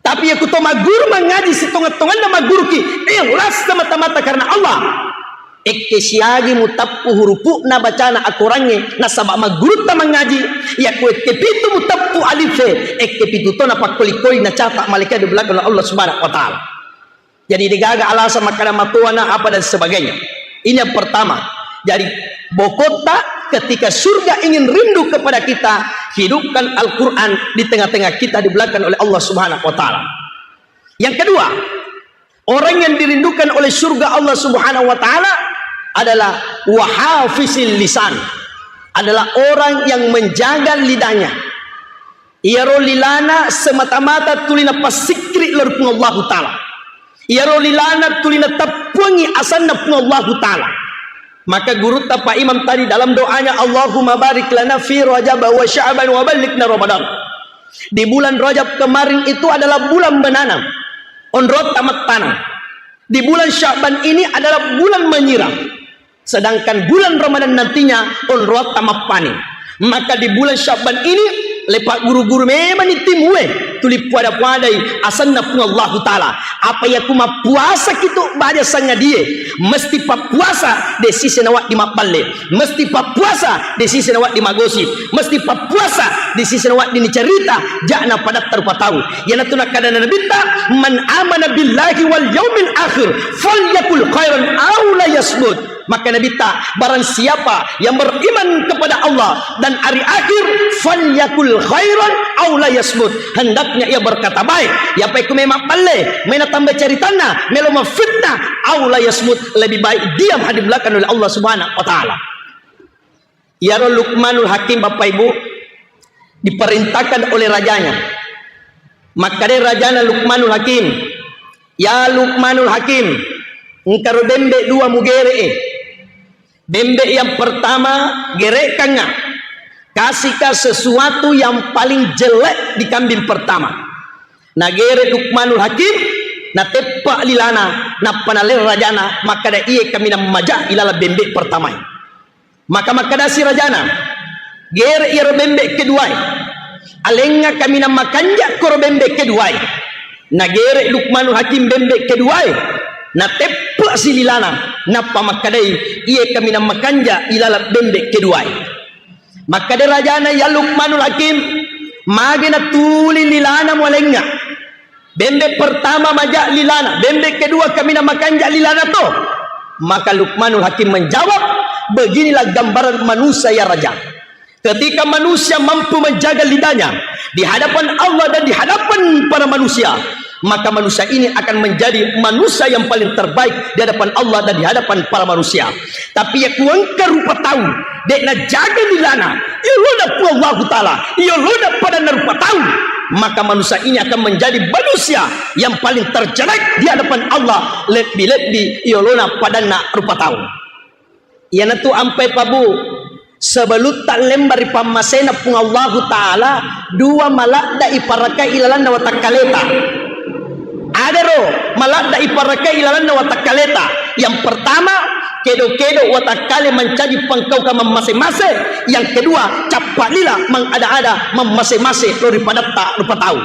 Tapi ya kuto magguru mangaji sitonga-tonganna magguruki, ikhlas semata-mata karena Allah. Ekke siagi mutappu hurupu'na bacana akorangnge nasaba maggurutta mangaji, yakko ekke pitu mutappu alife, ekke pitu to napakkoli-koli nacata malaikat di belakang Allah Subhanahu wa Ta'ala. Jadi degaga alasan makkada matoana apa dan sebagainya. Ini yang pertama. Jadi bokotta ketika surga ingin rindu kepada kita, hidupkan Al-Quran di tengah-tengah kita di belakang oleh Allah Subhanahu wa Ta'ala. Yang kedua, orang yang dirindukan oleh surga Allah Subhanahu wa Ta'ala adalah wahafizil lisan, adalah orang yang menjaga lidahnya. Iyaro lilana semata-mata tuli napassikri lao ri Puang Allahu Ta'ala. Iyaro lilana tuli nateppuangi asanna Puang Allahu Ta'ala. Maka gurutta Pak Imam tadi dalam doanya, "Allahumma barik lana fi Rajab wa Sya'ban wa ballighna Ramadan." Di bulan Rajab kemarin itu adalah bulan menanam. Onrotta mattaneng. Di bulan Sya'ban ini adalah bulan menyiram. Sedangkan bulan Ramadan nantinya onroatta mappaning. Maka di bulan Sya'ban ini, lepa guru-guru memang ni timue, tuli puada-puadai asanna Puang Allahu Ta'ala. Apa yaku mappuasa kitu baja sangadie, mesti pappuasa de sise nawaddi mabballe, mesti pappuasa de sise nawaddi magosip, mesti pappuasa de sise nawaddi nicerita ja'na padatta rupa tau. Iyanatu nakkadana Nabitta, "Man amana billahi wal yaumil akhir, falyakul khairan aw la yasmut." Maka Nabitta, barang siapa yang beriman kepada Allah dan hari akhir, falyakul khairan aw la yasmut. Hendaknya ia berkata baik. Yapai ku memang balle, mena tambah ceritanna, melo mafitnah, aw la yasmut, lebih baik diam di belakang oleh Allah Subhanahu wa Ta'ala. Iyaro Luqmanul Hakim, Bapak Ibu, diperintahkan oleh rajanya. Makkadai rajana Luqmanul Hakim, "Ya Luqmanul Hakim, engkaro bembe dua mugere'e. Bembe yang pertama gere'kangnga, kasihka sesuatu yang paling jelek di kambing pertama." Nagere Luqmanul Hakim, nateppa lilana, nappa naleng rajana, makkada, "Iye kaminang maja ilaleng bembe pertamae." Maka makkedasi rajana, "Gere iyaro bembe keduae. Alengnga kaminang makanja koro bembe keduae." Nagere Luqmanul Hakim bembe keduae. Nateppe si lilana, nappa makkedai, "Iye kaminang makanja ilaleng bembe keduae." Makkeda rajana, "Ya Luqmanul Hakim, magi natuli lilana mualengnga? Bembe pertama maja lilana, bembe kedua kaminang makanja lilana to." Maka Luqmanul Hakim menjawab, "Beginilah gambaran manusia ya Raja. Ketika manusia mampu menjaga lidahnya di hadapan Allah dan di hadapan para manusia, maka manusia ini akan menjadi manusia yang paling terbaik di hadapan Allah dan di hadapan para manusia. Tapi ya kuengka rupa tau, de najaga lilana, yolona Puang Allahu Ta'ala, yolona padanna rupa tau, maka manusia ini akan menjadi manusia yang paling terjelek di hadapan Allah, lebbi-lebbi yolona padanna rupa tau." Iyanatu ampai pabu, sebelutta lemba ri pammasena Puang Allahu Ta'ala, dua maladda iparakai ilalanna watakkaleta. Adaro maladda iparakai ilalanna watakkaleta. Yang pertama, kedo-kedo watakkale mancaji pangkaukang mammase-mase. Yang kedua, cappa lila mangada-ada mammase-mase lao ri padatta rupa tau.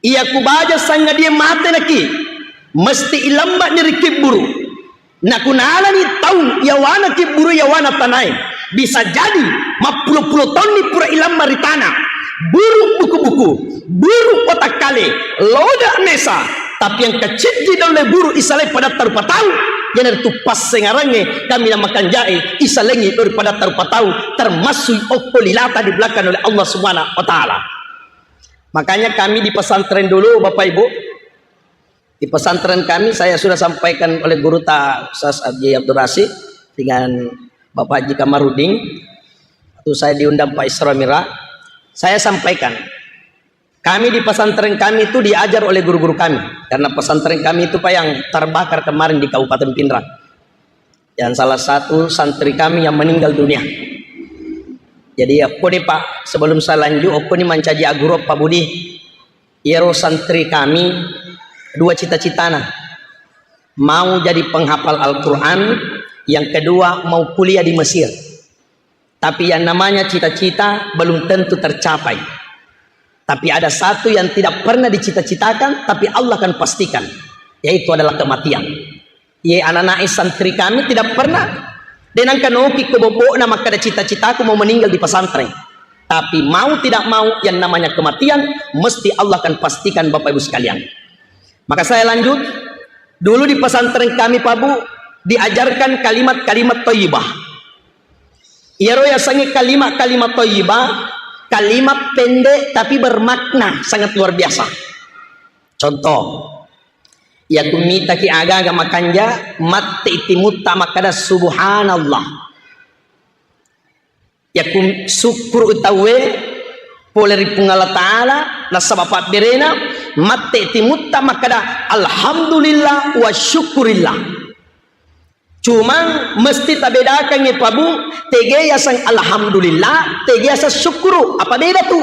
Iya kubaja sangadie mate naki, mesti ilambani ri kibburu. Nakunalani taung yawana kibburu yawana tanae, bisa jadi mappulo-pulo taunni pura ilamma ri tana. Buru buku-buku, buru watakkale, loda mesa, tapi engka ciddi daulle buru isalai padatta rupa tau, iyanaritu passengarangnge kaminang makanjae isalengngi lao ri padatta rupa tau, termasuk okko lilata di belakang oleh Allah Subhanahu wa Ta'ala. Makanya kami di pesantren dulu, Bapak Ibu, di pesantren kami, saya sudah sampaikan oleh guru ta Ustaz Haji Abdul Rasid dengan Bapak Haji Kamarudin, waktu saya diundang Pak Isra Mi'raj, saya sampaikan, kami di pesantren kami itu diajar oleh guru-guru kami, karena pesantren kami itu, Pak, yang terbakar kemarin di Kabupaten Pinrang. Yang salah satu santri kami yang meninggal dunia. Jadi, okkoni, Pak, sebelum saya lanjut, okkoni mancaji aguru, Pak Budi. Iyaro santri kami dua cita-citana. Mau jadi penghafal Al-Quran, yang kedua mau kuliah di Mesir. Tapi yang namanya cita-cita belum tentu tercapai. Tapi ada satu yang tidak pernah dicita-citakan, tapi Allah akan pastikan, yaitu adalah kematian. Ye, anak-anak santri kami tidak pernah, de nangka noki ko bobokna makkada cita-citaku mau meninggal di pesantren. Tapi mau tidak mau, yang namanya kematian, mesti Allah akan pastikan, Bapak Ibu sekalian. Maka saya lanjut, dulu di pesantren kami, Pak Bu, diajarkan kalimat-kalimat thayyibah. Iyaro yasengnge kalimat-kalimat thayyibah, kalimat pendek tapi bermakna sangat luar biasa. Contoh, yakku mitaki aga-aga makanja, matti timutta makkada, "Subhanallah." Yakku sukkuru tauwe pole ri Puang Allah Ta'ala, nasaba pabberena, matti timutta makkada, "Alhamdulillah wa syukurillah." Cuma mesti tabedakangngi, Pak Bu, tege yaseng alhamdulillah, tege yaseng syukuru. Apa beda tu?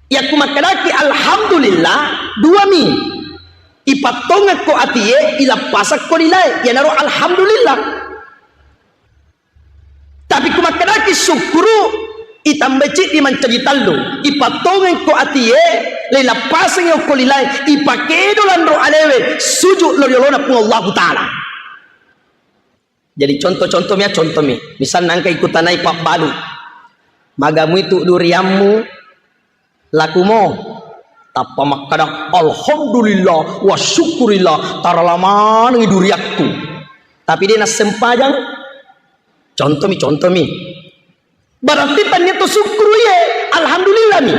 Yakku makkedaki alhamdulillah, dua mi. Ipattongekko atie, ilappasakko lilae, iyanaro alhamdulillah. Tapi ku makkedaki syukuru, itambai ciddi mancaji tallu. Ipattongengko atie, leilappaseng okko lilae, ipakedo lanro alewe, suju lo riolona Puang Allahu Ta'ala. Jadi contoh-contoh mi, contoh mi. Misalna engka ikutanai pabbalu. Magamui tu duriammu, lakumo. Tappa makkada, "Alhamdulillah wa syukurillah, tarala manengi duriakku." Tapi de nassempajang. Contoh mi, contoh mi. Berarti tania to syukuru ye, alhamdulillah mi.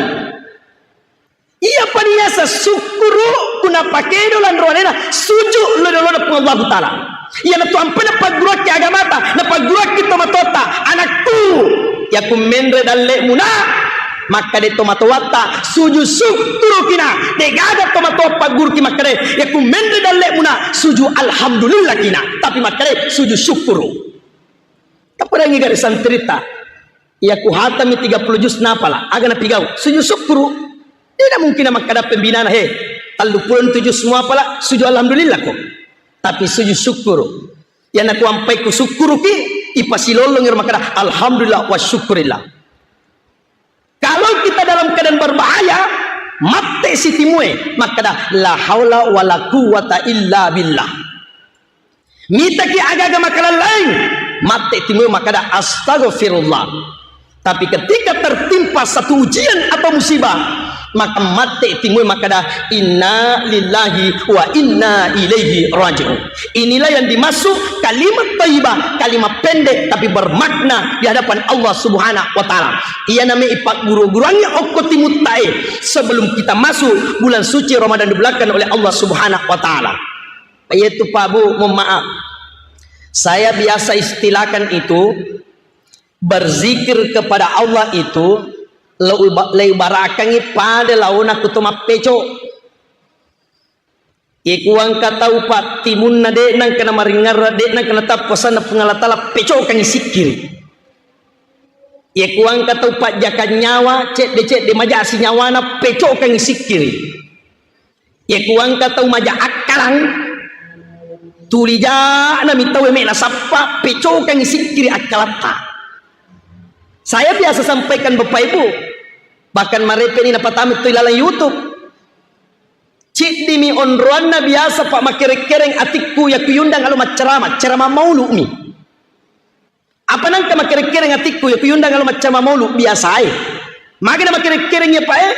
Iya paniasa syukuru kuna pakedo lanro alena, suju lo-, lo-, lo-, Puang Allahu Ta'ala. Iyanatu ampena pagguruakki agamata, napagguruakki tomatoatta, "Anakku, yakku menre dalle'mu na." Makkade tomatoatta, "Suju syukurukina." Degaga tomatoa pagguruki makkade, "Yakku menre dalle'mu na, suju alhamdulillahkina." Tapi makkade, "Suju syukuru." Tapadangi gare santrita, "Iya ku hatami tiga puluh juz napala, aga napigau?" "Suju syukuru." Dena mungkin makkada pembinana, "He, tellu puluh tujuh juz muapala, suju alhamdulillah ko." Tapi suju syukuru. Yana ku ampai ku syukuruki, ipasilollong iro makkada, "Alhamdulillah wa syukurillah." Kalau kita dalam keadaan berbahaya, matti sitimue, makkada, "La haula wa la quwwata illa billah." Mitaki aga-aga makalallaing, matti timue makkada, "Astaghfirullah." Tapi ketika tertimpa satu ujian atau musibah, maka matti timue makkada, "Inna lillahi wa inna ilaihi raji'un." Inilah yang dimaksud kalimat thayyibah, kalimat pendek tapi bermakna di hadapan Allah Subhanahu wa Ta'ala. Iyana me ipagguru-guruangngi okko timuttae sebelum kita masuk bulan suci Ramadan dibelakang oleh Allah Subhanahu wa Ta'ala. Yaitu, Pak Bu, mohon maaf, saya biasa istilahkan itu berzikir kepada Allah itu leuba-, leubarakangngi pada laona kuto mappeco. Iye kuangka tau pattimunna, de' nangka namaringngerra, de' nangka natappa sanna Puang Allah Ta'ala, pecokangngi sikkiri. Iye kuangka tau pajjakang nyawa, cedde-cedde majasi nyawana, pecokangngi sikkiri. Iye kuangka tau maja akkalang, tuli ja'na mi tau me nasappa, pecokangngi sikkiri akkalatta. Saya biasa sampaikan Bapak Ibu, bahkan marepeni napatama tu ilalang YouTube. Ciddimi onroanna biasa, Pak, makkere-kereng atikku yakku yundang alo maccarama, carama maulu'mi. Apa nangka makkere-kereng atikku yakku yundang alo maccama maulu biasae. Magana makkere-kereng ya, Pak, eh?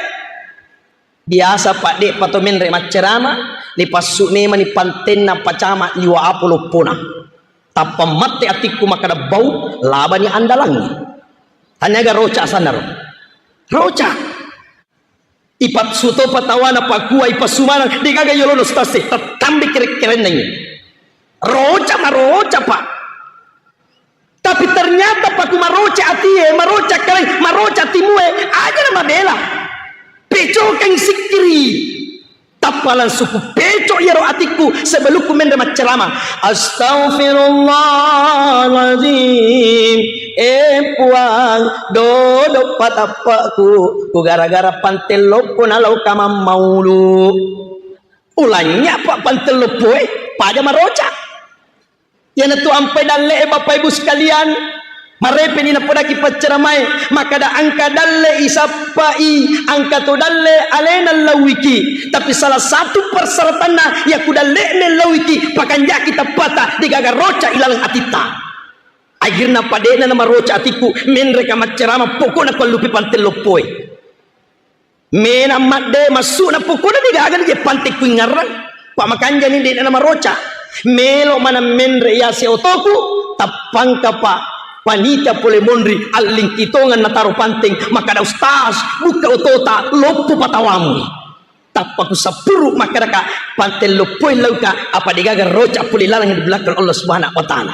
Biasa, Pak, de' pato menre maccarama, lipassu memani pantenna pacama liwa apo loppona. Tappa matti atikku makkada bau, labani andalangi. Tanyaga roca sanaro. Roca. Ipassu topa tawana pakua, ipassu maneng, degaga yolona ustaz e, tattambe kere-kerenna ini. Roca maroca, Pak. Tapi ternyata paku maroca atie, maroca kaleng, maroca timue, aja na mabela. Pecokeng sikkiri. Apa langsung kupecok iyaro atikku sebelumku menre maccerama. Astaghfirullahaladzim. Eh, Puang, dodo patappaku. Ku gara-gara pante loppo nalauka mammaulu. Ulanya pa pante loppo, eh, pada maroca. Iyanatu ampai dalle'e, Bapak Ibu sekalian, marepeni napodaki pacceramae, makkada engka dalle isappai, engka to dalle alena lauiki. Tapi salah satu persyaratanna, yaku dalle'na lauiki, pakanjaki tappata, degaga roca ilaleng atitta. Akhirna pade'na namaroca atikku, menreka maccerama, pokokna kuallupi pante loppoe. Mena madde massu'na pokokna degaga je pante kuingngarang. Pa makanjani de'na namaroca. Melo maneng menre yase otoku, tappangka pa panitia pole monri, allingki tongeng nataro panteng, makkada, "Ustaz, bukka otota, loppo patawamu." Tappa kusappuru makkadaka, "Pante loppoi lauka, apa degaga roca pole laleng di belakang Allah Subhanahu wa Ta'ala."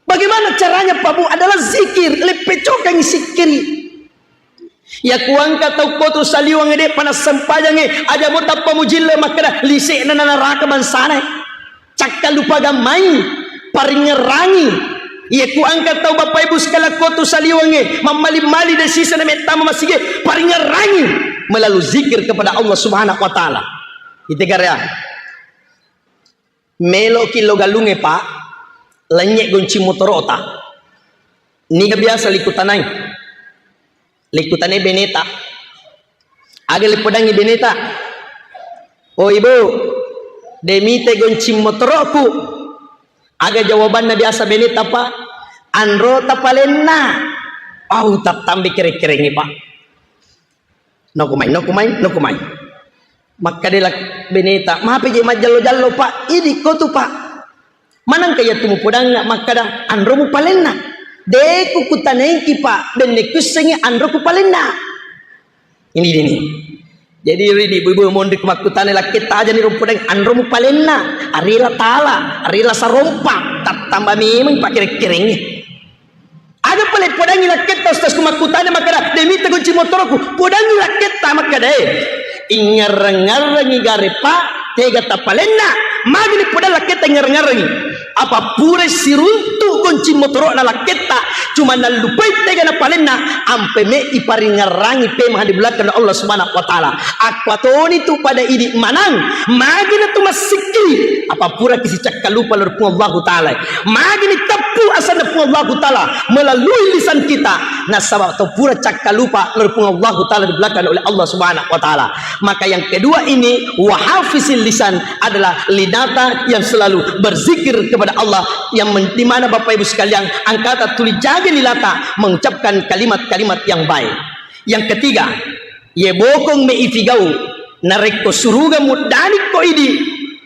Bagaimana caranya, Pak Bu? Adalah zikir, leppecokangi sikkiri. Yaku engka tau kotu saliweng de' pana sempajangnge, aja mo tappa mujille makkeda lise'na na naraka bangsana. Cakkalupa gammai, paringngerangi. Yaku engka tau Bapak Ibu sekalian kotu saliwengnge, mammali-mali de' sisana mettama masige, paringngerangi melalui zikir kepada Allah Subhanahu wa Ta'ala. Ite karya. Meloki lo galungnge, Pak, lennye goncing motorota. Niga biasa likutanai. Likutanai beneta. Aga lipodangi beneta. "Oh, Ibu, de' mite goncing motoroku." Aga jawabanna biasa beneta, Pak? "Anrota palenna." Au, tattambi kere-kerengngi, Pak. Nokumai, nokumai, nokumai. Makkadela beneta, "Mape je majjallo-jallo, Pak? Idi' ko tu, Pak. Manengka iya tu mupodangnga makkada anromu palenna? De' ku kutanaiki, Pak, benne kuissengngi anroku palenna." Ini dini. Jadi, ridi ibu-ibu monri makkutana lakketta aja ni rumpudang anromu palenna, arila tala, arila sarompa, tattamba memeng pakere-kerengngi. Aga pale podangi lakketta, Ustaz, ku makkutana makkada, "De' mita kunci motoroku." Podangi lakketta makkada, eh, ingngareng-ngarengi gare, Pak, tega tapalenna. Magini podang lakketta ingngareng-ngarengi. Apa pura siruntu kunci motoro'na lakketta, cuma nallupai tega napalenna, ampe me iparingngarangi pemeng di belakang Allah Subhanahu wa Ta'ala. Akkuatoni tu pada idi manang, magina tu massikki, apa pura kisicakkalupa lao ri Puang Allahu Ta'ala. Magini teppu asanna Puang Allahu Ta'ala melalui lisan kita, nasaba to pura cakkalupa lao ri Puang Allahu Ta'ala di belakang oleh Allah Subhanahu wa Ta'ala. Maka yang kedua ini, wahafizil lisan adalah lidata yang selalu berzikir kepada Allah, yang men-, di mana Bapak Ibu sekalian, angkata tuli jaga lilata mengucapkan kalimat-kalimat yang baik. Yang ketiga, ye bokong me ifigau, narekko suruga muddani ko idi,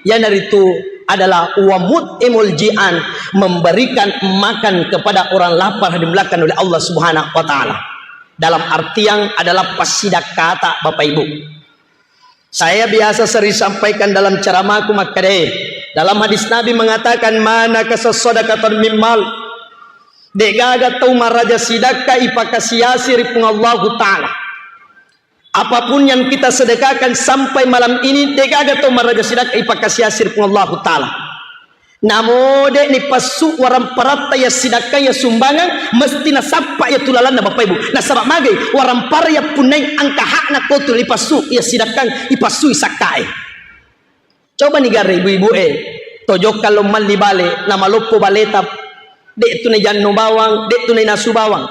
yanaritu adalah wa mut'imul ji'an, memberikan makan kepada orang lapar, dimulakan oleh Allah Subhanahu wa Ta'ala. Dalam artian adalah passidakkata, Bapak Ibu. Saya biasa sering sampaikan dalam ceramahku makkeda, dalam hadis Nabi mengatakan, "Ma nakasa sadaqatan min mal." De'gaga tau maraja sidakka ipakasiasi ri Puang Allahu Ta'ala. Apapun yang kita sedekahkan sampai malam ini, de'gaga tau maraja sidakka ipakasiasi ri Puang Allahu Ta'ala. Namo de'ni passu waramparatta iya sidakkang iya sumbangang, mesti nasappa iya tulalanna, Bapak Ibu. Nasaba magai warampara iya punnai engka hakna kotu ipassu iya sidakkang, ipassui sakkae. Coba ni gare ibu-ibu e, tojokka lo malli bale, namaloppo baleta, de' tu najanno bawang, de' tu nainasu bawang.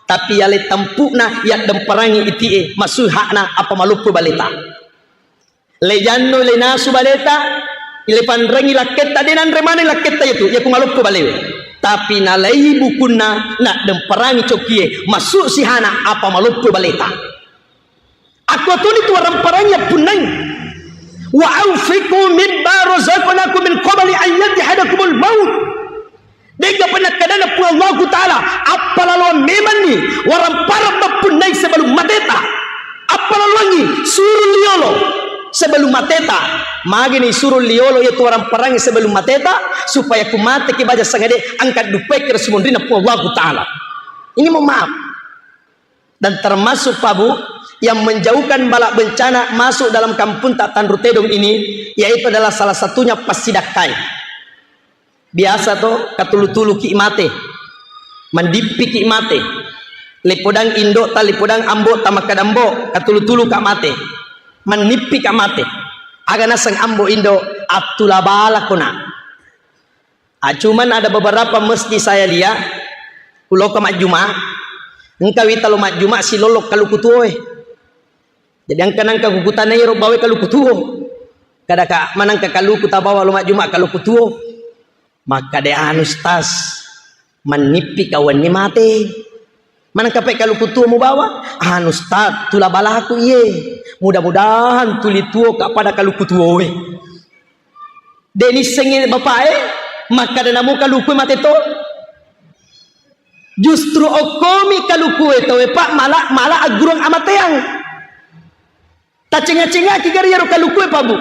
Tapi yale tampukna, yaddemparangi itie, massui hakna apa maloppo baleta. Le janno, le nasu baleta, le panrengi lakketta, de nanre maneng lakketta yetu, yaku maloppo balewe. Tapi nalai bukunna, naddemparangi cokkie, massu sihana apa maloppo baleta. Akko toni tu waramparangi appunnai. Wa anfiqu mimma razaqnakum min qabli an yatihadakumul maut. De'ga pernah kadana Puang Allahu Ta'ala, appalaloang memanni waramparang mappunnai sebelum mateta. Appalaloangi, suru liolo sebelum mateta. Magini suru liolo iya tu waramparang sebelum mateta, supaya ku mateki baja sangade angkat dupai ke Rasul munrina Puang Allahu Ta'ala. Ini mohon maaf. Dan termasuk, Pak Bu, yang menjauhkan bala bencana masuk dalam kampung tak Tanru Tedong ini, yaitu adalah salah satunya passidakkai. Biasa to, katulu-tuluki mate, mandippiki mate, lipodang indo ta, lipodang ambo ta, makkada ambo, katulu-tuluka mate, mannippika mate. Aga naseng ambo indo, attula balako nak. Ah, cuman ada beberapa masjid saya lihat, kuloka majjuma, engka wita lo majjuma silolok kaluku tuoe. Jadi engka nangka kukutana iro bawa kaluku tuo. Kada ka manangka kaluku tabawa lo majjuma kaluku tuo. Maka de anu stas, manippi kawanni mate. Manengka pe kaluku tuo mubawa? Anu, Ustaz, tula balaku iye. Mudah-mudahan tuli tuo ka pada kaluku tuoe. De nissengi bapae, makkada namo kaluku mate to. Justru okkomi kaluku e tauwe, Pak, mala, mala aggurung amateang. Tacenga-cengaki gari iyaro kalukue, Pak, Bu.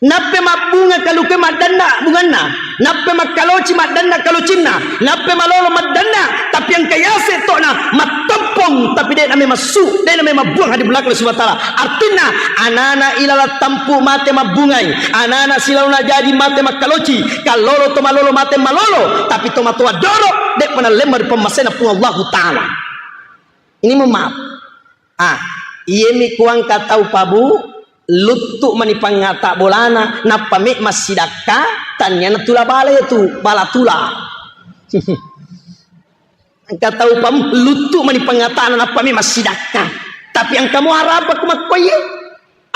Nappe mabbunga kalukue maddanna bunganna, nappe makkaloci maddanna kalocinna, nappe malolo maddanna, tapi engka yase tokna mattoppong, tapi de name massu, de name mabbuang hadi belakang Allah Subhanahu wa Ta'ala. Artinna, anana ilalang tampu mate mabbungai, anana silaona jaji mate makkaloci, kallolo to malolo mate malolo, tapi to matoa doro, de pernah lemma ri pemmasena Puang Allahu Ta'ala. Ini mohon maaf. Ah, iyemi kuangka tau, Pak, Bu, luttu mani pangngata bolana, nappa me massidakka, tanniana tula bala itu, bala tula. Engka tau, Pak, luttu mani pangngatana, nappa me massidakka. Tapi engka mo harapa ku makkoye?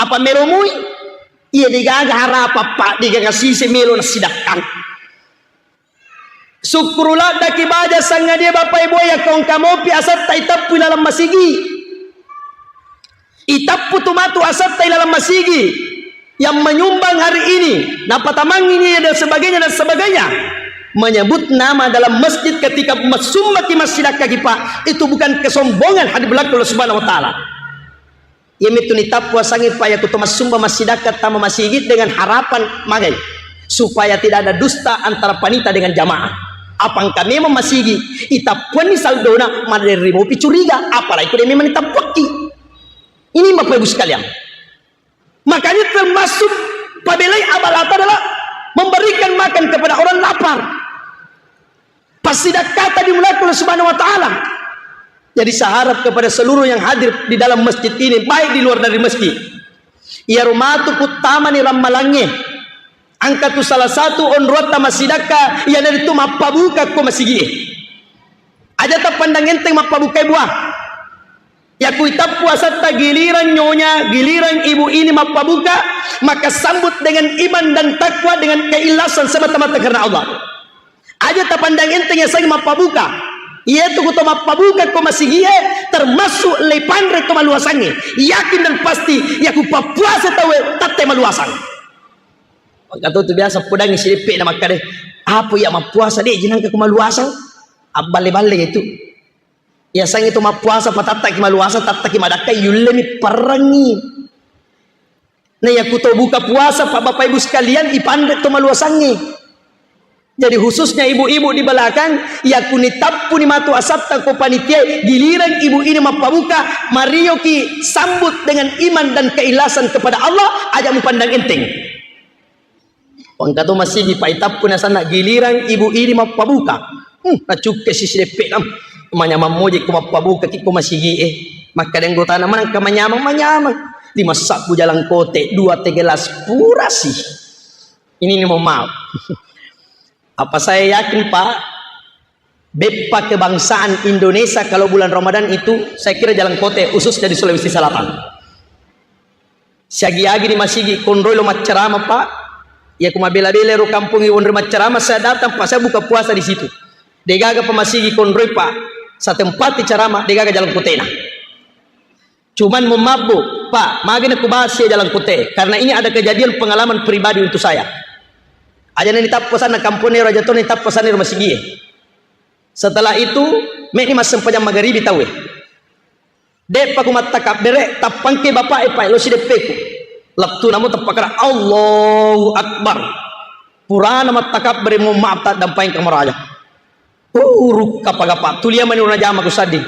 Apa meromoi? Iya degaga harapa, Pak, degaga sise melo nasidakka. Sukkuru laddaki baja sangadie, Bapak Ibu, yakko engka mopi asatta itappu ilalang masigi. Itappu tu matu asatta ilalang masigi yang menyumbang hari ini, napatamangi ini dan sebagainya dan sebagainya. Menyebut nama dalam masjid ketika massumbaki, massidakkaki, Pak, itu bukan kesombongan hadi belakang Allah Subhanahu wa Ta'ala. Iyamitu nitappu asangnge, Pak, yakko to massumba massidakka tama masigi dengan harapan magai supaya tidak ada dusta antara panita dengan jamaah. Apa engka memang masigi, itappuanni saldona, maderri mopi curiga, apalagi ko de memang nitappuakki. Ini Bapak Ibu sekalian. Makanya termasuk pabelai abalata adalah memberikan makan kepada orang lapar. Passidakkata dimulakan Allah Subhanahu wa Ta'ala. Jadi, saya harap kepada seluruh yang hadir di dalam masjid ini, baik di luar dari masjid, iyaro matu kuttamani rammalangnge, engka tu salah satu onroatta massidakka, iyanaritu mappabuka ko masigie. Aja tapandang enteng mappabukai buah. Yaku itappu asatta giliran nyonya, giliran ibu ini mappabuka, maka sambut dengan iman dan takwa, dengan keikhlasan semata-mata karena Allah. Aja tapandang enteng yasengnge mappabuka. Iyatu ku to mappabuka ko masigie, termasuk leipanre to maluasangnge. Yakin dan pasti, yaku pappuasa tauwe tette maluasang. Engka to tu biasa podangngi sideppe na makkade, "Apa iya mappuasa de jinangka ko maluasang?" Abballe-balle itu. Yasengnge to mappuasa patattaki maluasang, tattaki madakkai, yullemi perrengngi. Nah, yaku to buka puasa, Pak, Bapak Ibu sekalian, ipanre to maluasangnge. Jadi khususnya ibu-ibu di belakang, yaku nitappuni matu asatta ko panitia, giliran ibu ini mappabuka, marioki sambut dengan iman dan keikhlasan kepada Allah, aja mupandang enteng. Wangka to masigi, Pak, itappu nasanna giliran ibu ini mappabuka. Hmm, nacukke sisi deppe nam. Manyamang moje ko mappabuka ki ko masigi e. Makkada anggotana, "Manengka manyamang, manyamang. Lima sabbu jalang kote, dua teh gelas purasi." Ini ni mohon maaf. Apa saya yakin, Pak, beppa kebangsaan Indonesia kalau bulan Ramadan itu, saya kira jalang kote, khususnya di Sulawesi Selatan. Siagi-agi di masigi konroi lo maccarama, Pak. Ya, ku mabela-bela ro kampung i wonroi maccarama, saya datang, Pak, saya buka puasa di situ. Degaga pa masigi konroi, Pak. Saya tempati carama, degaga jalang kotena. Cuman mohon maaf, Bu, Pak, magi na kubahas ya jalang kote. Karena ini ada kejadian pengalaman pribadi untuk saya. Aja na nitappa sana kampung ero, aja to nitappa sana ero masigi e. Setelah itu, meni massempajang magaribi tauwe. De'pa ku mattakabbere, tappangke bapa'e, Pak, lo sideppeku. Lettu namo teppakara, Allahu Akbar. Purana mattakabbere, mohon maaf, taddampaeng kamaraja. Uh, rukka pagapa, tulia mani uruna jama ku sadding.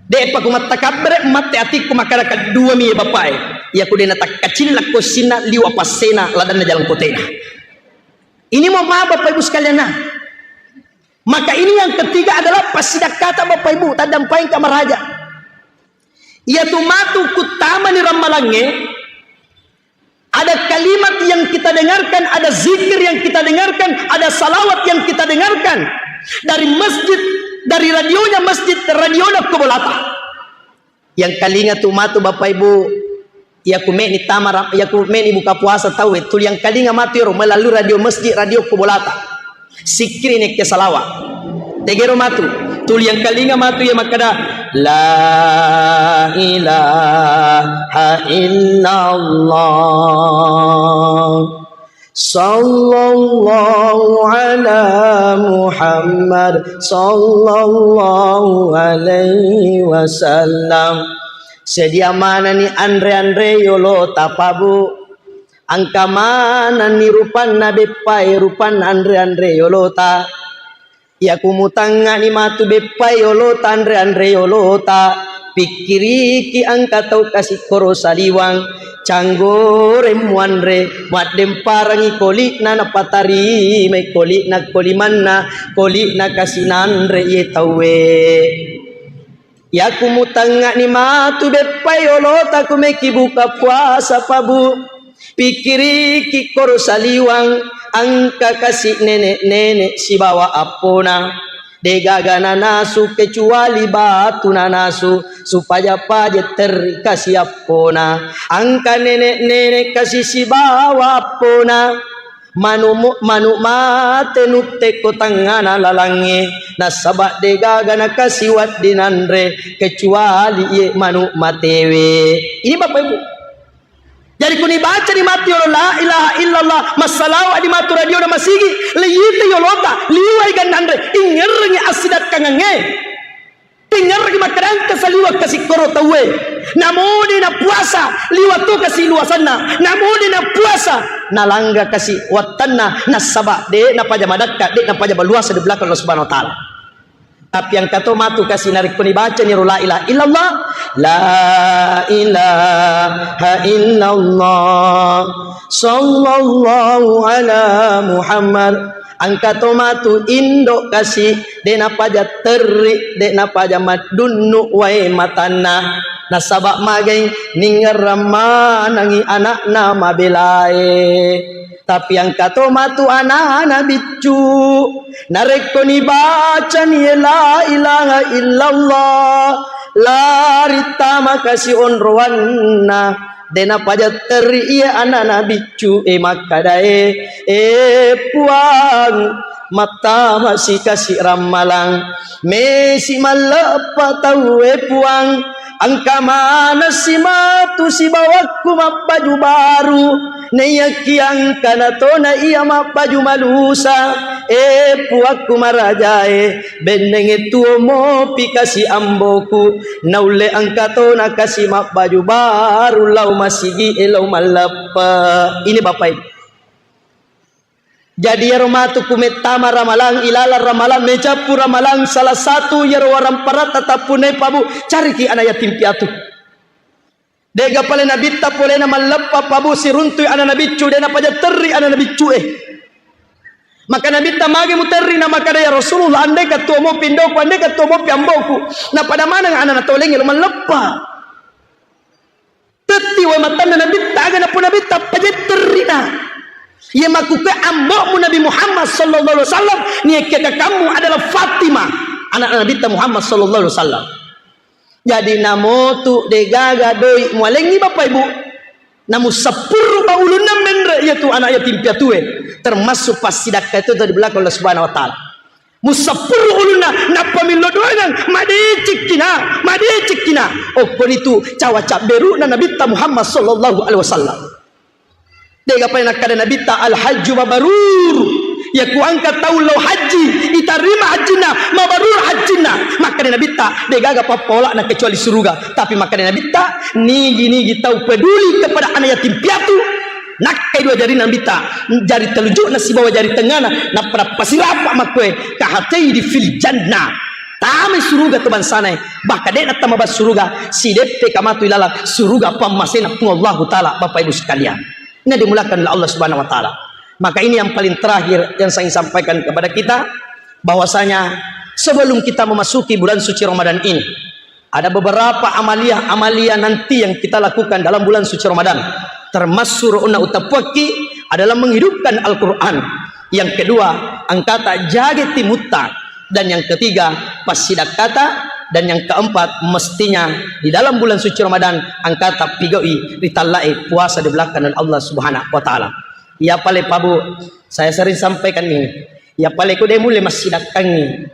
De'pa ku mattakabbere, mate atikku makkada kedduami ya bapak e. Iya ku de' natakkacillakko sinna liwa passena ladanna jalan kotena. Ini mohon maaf bapak ibu sekalian nah. Maka ini yang ketiga adalah passidakkata bapak ibu, taddampaengka maraja. Iya tu matu kuttamani rammalangnge, ada kalimat yang kita dengarkan, ada zikir yang kita dengarkan, ada salawat yang kita dengarkan dari masjid, dari radionya masjid, radionya kubolata. Yang kalinga tu matu bapak ibu, iya ku meni tamara, iya ku meni buka puasa tau e, tuli yang kalinga matu ero melalui radio masjid, radio kubolata. Sikkiri nekke salawa. Tegero matu. Tuli yang kalinga matu ya makkada, "La ilaha illallah. Sallallahu ala Muhammad. Sallallahu alaihi wasallam." Sedia manani anre-anre yolo tapabu. Engka manenni rupanna beppae, rupanna anre-anre yolota. Iya ku mutangngani matu beppae yolota, anre-anre yolota, pikkiriki engka tau kasi koro saliwang, canggoreng muanre, maddemparangi koli'na napatarimai koli'na kolimanna, koli'na kasi nanre iye tauwe. Yaku mutangngani matu beppai olota ku meki buka puasa pabu. Pikkiriki koro saliwang, engka kasi nenek-nenek sibawa appona. Degaga nanasu kecuali batu nanasu, supaya paje terri kasi appona. Engka nenek-nenek kasi sibawa appona. Manu-, manu mate nuttekko tangngana lalangnge, nasaba degaga nakasi weddinanre kecuali iye manu matewe. Ini Bapak Ibu. Jadi kuni baca di mati yolo la ilaha illallah, massalawa di matu radio na masigi, leyita yolota, liwai gannanre, ingerrengi assidakkangangnge. Tingerreki makkeda engka saliweng kasi koro tauwe. Namode na puasa, liwa to kasi luasanna. Namode na puasa, nalangga kasi wattanna. Nasaba de napaja madakka, de napaja baluasa di belakang Allah Subhanahu wa Ta'ala. Tapi engka to matu kasi narekko nibacani ro la ilaha illallah. La ilaha illallah. Sallallahu ala Muhammad. Engka to matu indo kasi, de napaja terri, de napaja maddunnu wae matanna. Nasaba magai ningerrang manengi anakna mabelae. Tapi engka to matu anana biccu. Narekko nibacani la ilaha illallah, lari tama kasi onroanna. De napaja terri iya anana biccu e makkadae, "E Puang, mattama sikasi rammalang, mesi malleppa tauwe Puang, engka maneng si matu sibawakku mabbaju baru, naiyaki engkana tona iya mabbaju malusa, e Puakku marajae, bennengnge tuo mopi kasi amboku." Naulle engka tona kasi mabbaju baru lao masigi e lao malleppe. Ini Bapak Ibu. Jadi iyaro matu ku mettama ramalang, ilalang ramalang, mecappu ramalang, salah satu iyaro waramparatta tappunnai pabu, cariki ana yatim piatu. De'ga pale nabitta polena malleppa pabu siruntui ana nabiccu, de napaja terri ana nabiccu e. Maka nabitta magi muterri na makkada, "Ya Rasulullah, andeka tuo mopi indoku, andeka tuo mopi amboku, napada maneng ana natolengi lo malleppa." Tetti wae matanna nabitta, aga nappo nabitta paja terri na. Iya makkukue ambomu Nabi Muhammad sallallahu alaihi wasallam, niakke kakammu adalah Fatimah, anak nabitta Muhammad sallallahu alaihi wasallam. Jadi namotu degaga doi mualengngi Bapak Ibu, namu seppurru ba ulunna menre iya tu anak yatim piatue, termasuk passidakka itu dari belakang Allah Subhanahu wa Ta'ala. Museppurru ulunna, nappa millo doangang, madecekkina, madecekkina. Okkoni tu cawa cabberu'na Nabitta Muhammad sallallahu alaihi wasallam. De'ga pale nakkada Nabitta, "Al-hajju mabrur." Iya ku engka tau lao haji, itarima hajjinna, mabrur hajjinna. Makkada Nabitta, de'gaga pappaola'na kecuali suruga. Tapi makkada Nabitta, nigi-nigi tau peduli kepada anak yatim piatu, nakkai dua jarina Nabitta, jari telluju'na sibawa jari tengngana, nappa nappasirapa makkue, "Kahatei di fil jannah." Tamai suruga tu bangsana, bahkan de'na tama bang suruga, sideppe kamatu ilalang suruga pammasena Puang Allahu Ta'ala, Bapak Ibu sekalian. Ini dimulakan oleh Allah Subhanahu wa Ta'ala. Maka ini yang paling terakhir yang saya ingin sampaikan kepada kita, bahwasanya sebelum kita memasuki bulan suci Ramadan ini, ada beberapa amalia-amalia nanti yang kita lakukan dalam bulan suci Ramadan. Termasuk onna utappuakki adalah menghidupkan Al-Quran. Yang kedua, engkata jaga timutta. Dan yang ketiga, passidakkata. Dan yang keempat, mestinya di dalam bulan suci Ramadan, engkata pigau'i ri tallae puasa dibelakang oleh Allah Subhanahu wa Ta'ala. Iya pale pabu, saya sering sampaikan ini. Iya pale ku de mulle massidakkangi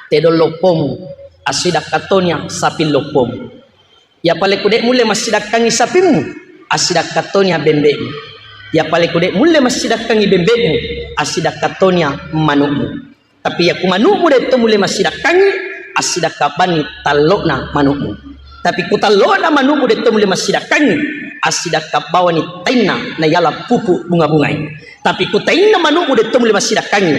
tedong loppomu, assidakkattoni saping loppomu. Iya pale ku de mulle massidakkangi sapimmu, assidakkattoni bembe'mu. Iya pale ku de mulle massidakkangi bembe'mu, assidakkattoni manukmu. Tapi iya ku manukmu de to mulle massidakkangi, assidakka bani tallo'na manukmu. Tapi ku tallo'na manukmu de to mulle massidakkangi, assidakka bawani tainna nayala pupu bunga-bungai. Tapi ku tainna manukmu de to mulle massidakkangi,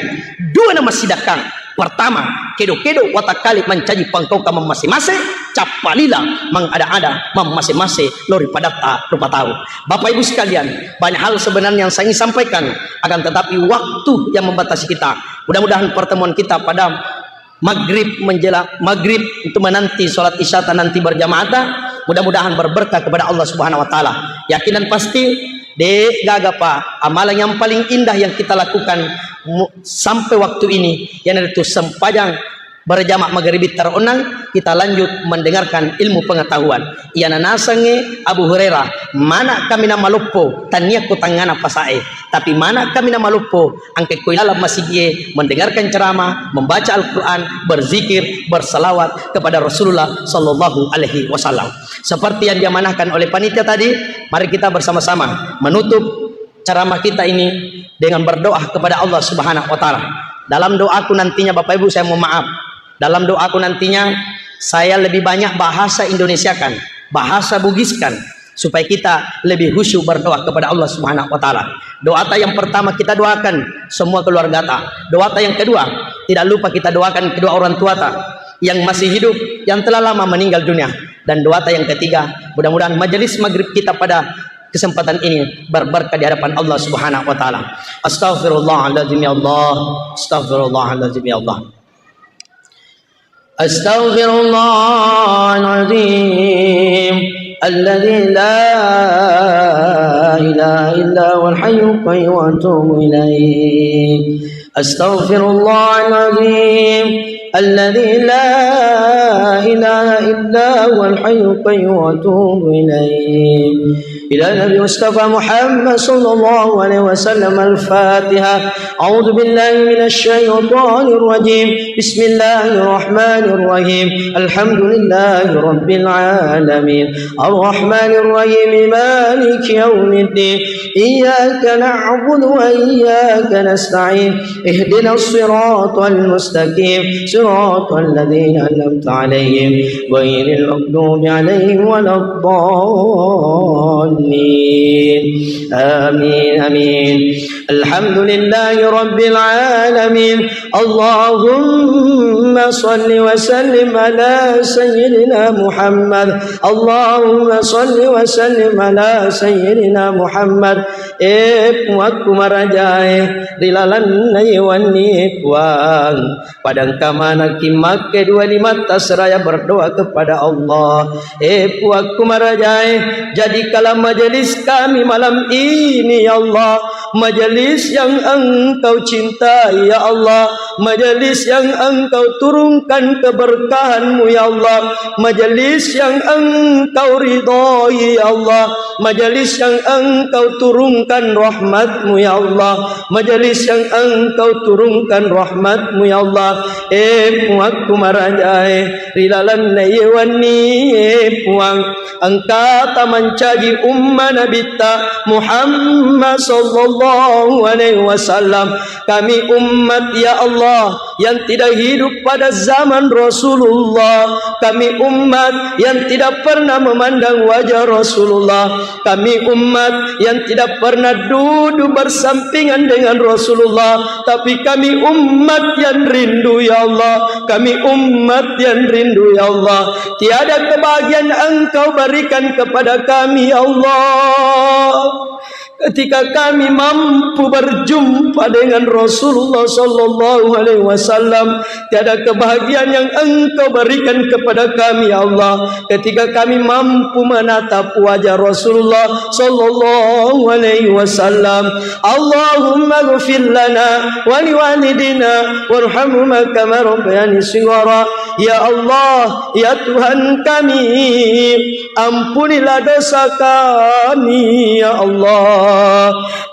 dua na massidakkang. Pertama, kedo-kedo watakkale mancaji pangkaukang mammase-mase, cappa lila mangada-ada mammase-mase lao ri padatta rupa tau. Bapak Ibu sekalian, banyak hal sebenarnya yang saya ingin sampaikan, akan tetapi waktu yang membatasi kita. Mudah-mudahan pertemuan kita pada maghrib menjelang maghrib untuk menanti sholat isya ta nanti berjamaah ta, mudah-mudahan berberkah kepada Allah Subhanahu wa Ta'ala. Yakin dan pasti, de gaga pa amalan yang paling indah yang kita lakukan mu- sampai waktu ini, iyanaritu sempajang berjamaah maghrib taronang, kita lanjut mendengarkan ilmu pengetahuan. Iyana nasengnge Abu Hurairah, mana kami na maloppo, tania ku tangngana pasae, tapi mana kami na maloppo, angke ko ilalang masigie mendengarkan ceramah, membaca Al-Quran, berzikir, bersalawat kepada Rasulullah sallallahu alaihi wasallam. Seperti yang diamanahkan oleh panitia tadi, mari kita bersama-sama menutup ceramah kita ini dengan berdoa kepada Allah Subhanahu wa Ta'ala. Dalam doaku nantinya, Bapak Ibu, saya mohon maaf, dalam doaku nantinya saya lebih banyak bahasa Indonesiakan, bahasa Bugiskan, supaya kita lebih khusyuk berdoa kepada Allah Subhanahu wa Ta'ala. Doa ta yang pertama kita doakan semua keluarga ta. Doa ta yang kedua, tidak lupa kita doakan kedua orang tua ta yang masih hidup, yang telah lama meninggal dunia. Dan doa ta yang ketiga, mudah-mudahan majelis maghrib kita pada kesempatan ini berberkah di hadapan Allah Subhanahu wa Ta'ala. Astaghfirullahaladzim ya Allah. Astaghfirullahaladzim ya Allah. أستغفر الله العظيم الذي لا إله إلا هو الحي القيوم وأتوب إليه. أستغفر الله العظيم الذي لا إله إلا هو الحي القيوم وأتوب إليه. إلى النبي المصطفى محمد صلى الله عليه وسلم. الفاتحة. أعوذ بالله من الشيطان الرجيم. بسم الله الرحمن الرحيم. الحمد لله رب العالمين. الرحمن الرحيم. مالك يوم الدين. إياك نعبد وإياك نستعين. اهدنا الصراط المستقيم. صراط الذين أنعمت عليهم غير المغضوب عليهم ولا الضالين. آمين، آمين. الحمد لله رب العالمين. اللهم صل وسلم على سيدنا محمد. اللهم صل وسلم على سيدنا محمد. Eh, Puakku marajae, ri lalenna ye wennie, Puang. Pada engka manekki makke dua limatta seraya berdoa kepada Allah. Eh, Puakku marajae, jadikanlah majelis kami malam ini, ya Allah, majelis yang Engkau cintai, ya Allah, majelis yang Engkau turunkan keberkahan-Mu, ya Allah, majelis yang Engkau ridhoi, ya Allah, majelis yang Engkau turunkan rahmat-Mu, ya Allah, majelis yang Engkau turunkan rahmat-Mu, ya Allah. Eh, Puakku marajae, ri lalenna ye wennie, eh, Puang, engkata mancaji umma Nabitta Muhammad sallallahu Sallallahu alaihi wasallam. Kami umat, ya Allah, yang tidak hidup pada zaman Rasulullah. Kami umat yang tidak pernah memandang wajah Rasulullah. Kami umat yang tidak pernah duduk bersampingan dengan Rasulullah. Tapi kami umat yang rindu, ya Allah. Kami umat yang rindu, ya Allah. Tiada kebahagiaan Engkau berikan kepada kami, ya Allah. Ketika kami mampu berjumpa dengan Rasulullah sallallahu alaihi wasallam, tiada kebahagiaan yang Engkau berikan kepada kami, ya Allah. Ketika kami mampu menatap wajah Rasulullah sallallahu alaihi wasallam, Allahumma ghfir lana wa liwalidina warhamhuma kama rabbayani shighara. Ya Allah, ya Tuhan kami, ampunilah dosa kami, ya Allah.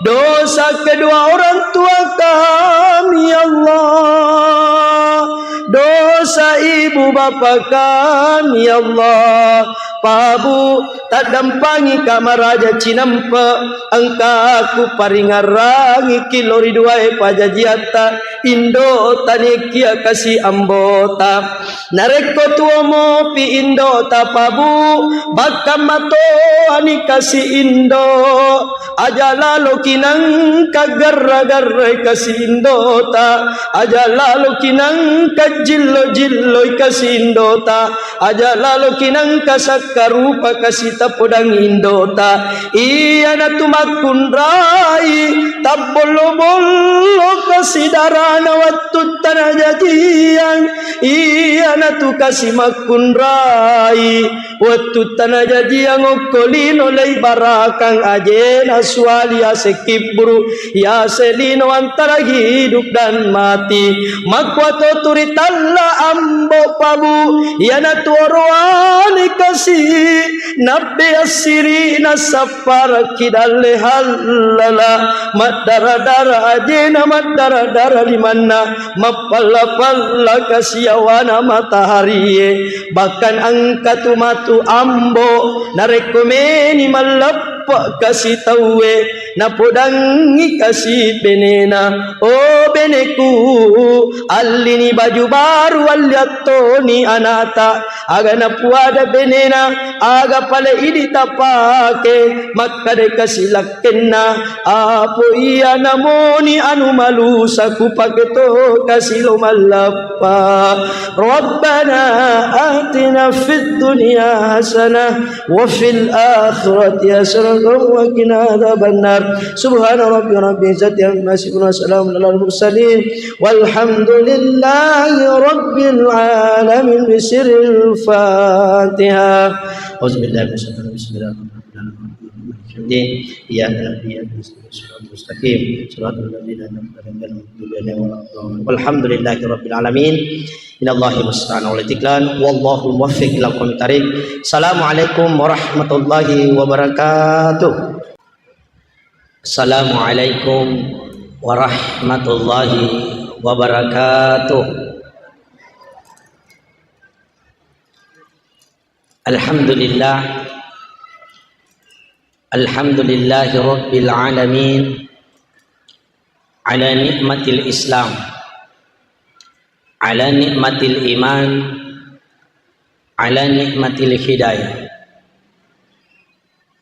Dosa kedua orang tua kami, ya Allah. Dosa ibu bapa kami, ya Allah. Pabu, taddampangi kamaraja cinampe, engka ku paringarrangi ki lori duae pajajiatta, indo tanekia kasi ambota. Narekko tuo mopi indota Pabu, bakka matoani kasi indo. Aja laloki nangka garra-garrai kasi indota. Aja laloki nangka jillo-jilloi kasi indota. Aja laloki nangka sakkarupa kasi tapodang indota. Iyanatu makkunrai tabbollo-bollo kasi darana wettu tutta najajiang. Iyanatu kasi makkunrai wettu tutta najajiang okko lino leibarakang ajena suali ase kibburu, yase lino antara hidup dan mati. Makkuato turi talla ambo Pabu, iyanatu oroane kasi nabbe assirina sapparakki dalle hallala, maddara-dara ajena, maddara-dara limanna, mappalla-palla kasi yawana mataharie. Bahkan engka tu matu ambo, narekko meni malleppe kasi tauwe, napodangngi kasi benena, "O beneku, allini baju baru, alli attoni anata." Aga napuada benena, "Aga pale idi tapake?" Makkada kasi lakkenna, "Apo iya namoni anu malusa kupake to kasi lo mallappa." Rabbana atina fid dunya hasanah wa fil akhirati hasanah wa qina adzabannar. Subhana rabbika rabbil izzati amma yasifun wa salamun alal mursalin walhamdulillahi rabbil alamin. Bisirril Fatihah. Auzubillahi minasyaitonir rajim. Bismillahirrahmanirrahim. Iyyaka na'budu wa iyyaka nasta'in. Shiratal mustaqim. Shiratal ladzina an'amta 'alaihim ghairil maghdubi 'alaihim waladdallin. Walhamdulillahi rabbil alamin. Innallaha musta'an wa alaihi tiklan. Wallahul muwaffiq ila aqwamit thariq. Assalamualaikum warahmatullahi wabarakatuh. Assalamualaikum warahmatullahi wabarakatuh. Alhamdulillah. Alhamdulillahi rabbil alamin. Ala ni'matil Islam. Ala ni'matil iman. Ala ni'matil hidayah.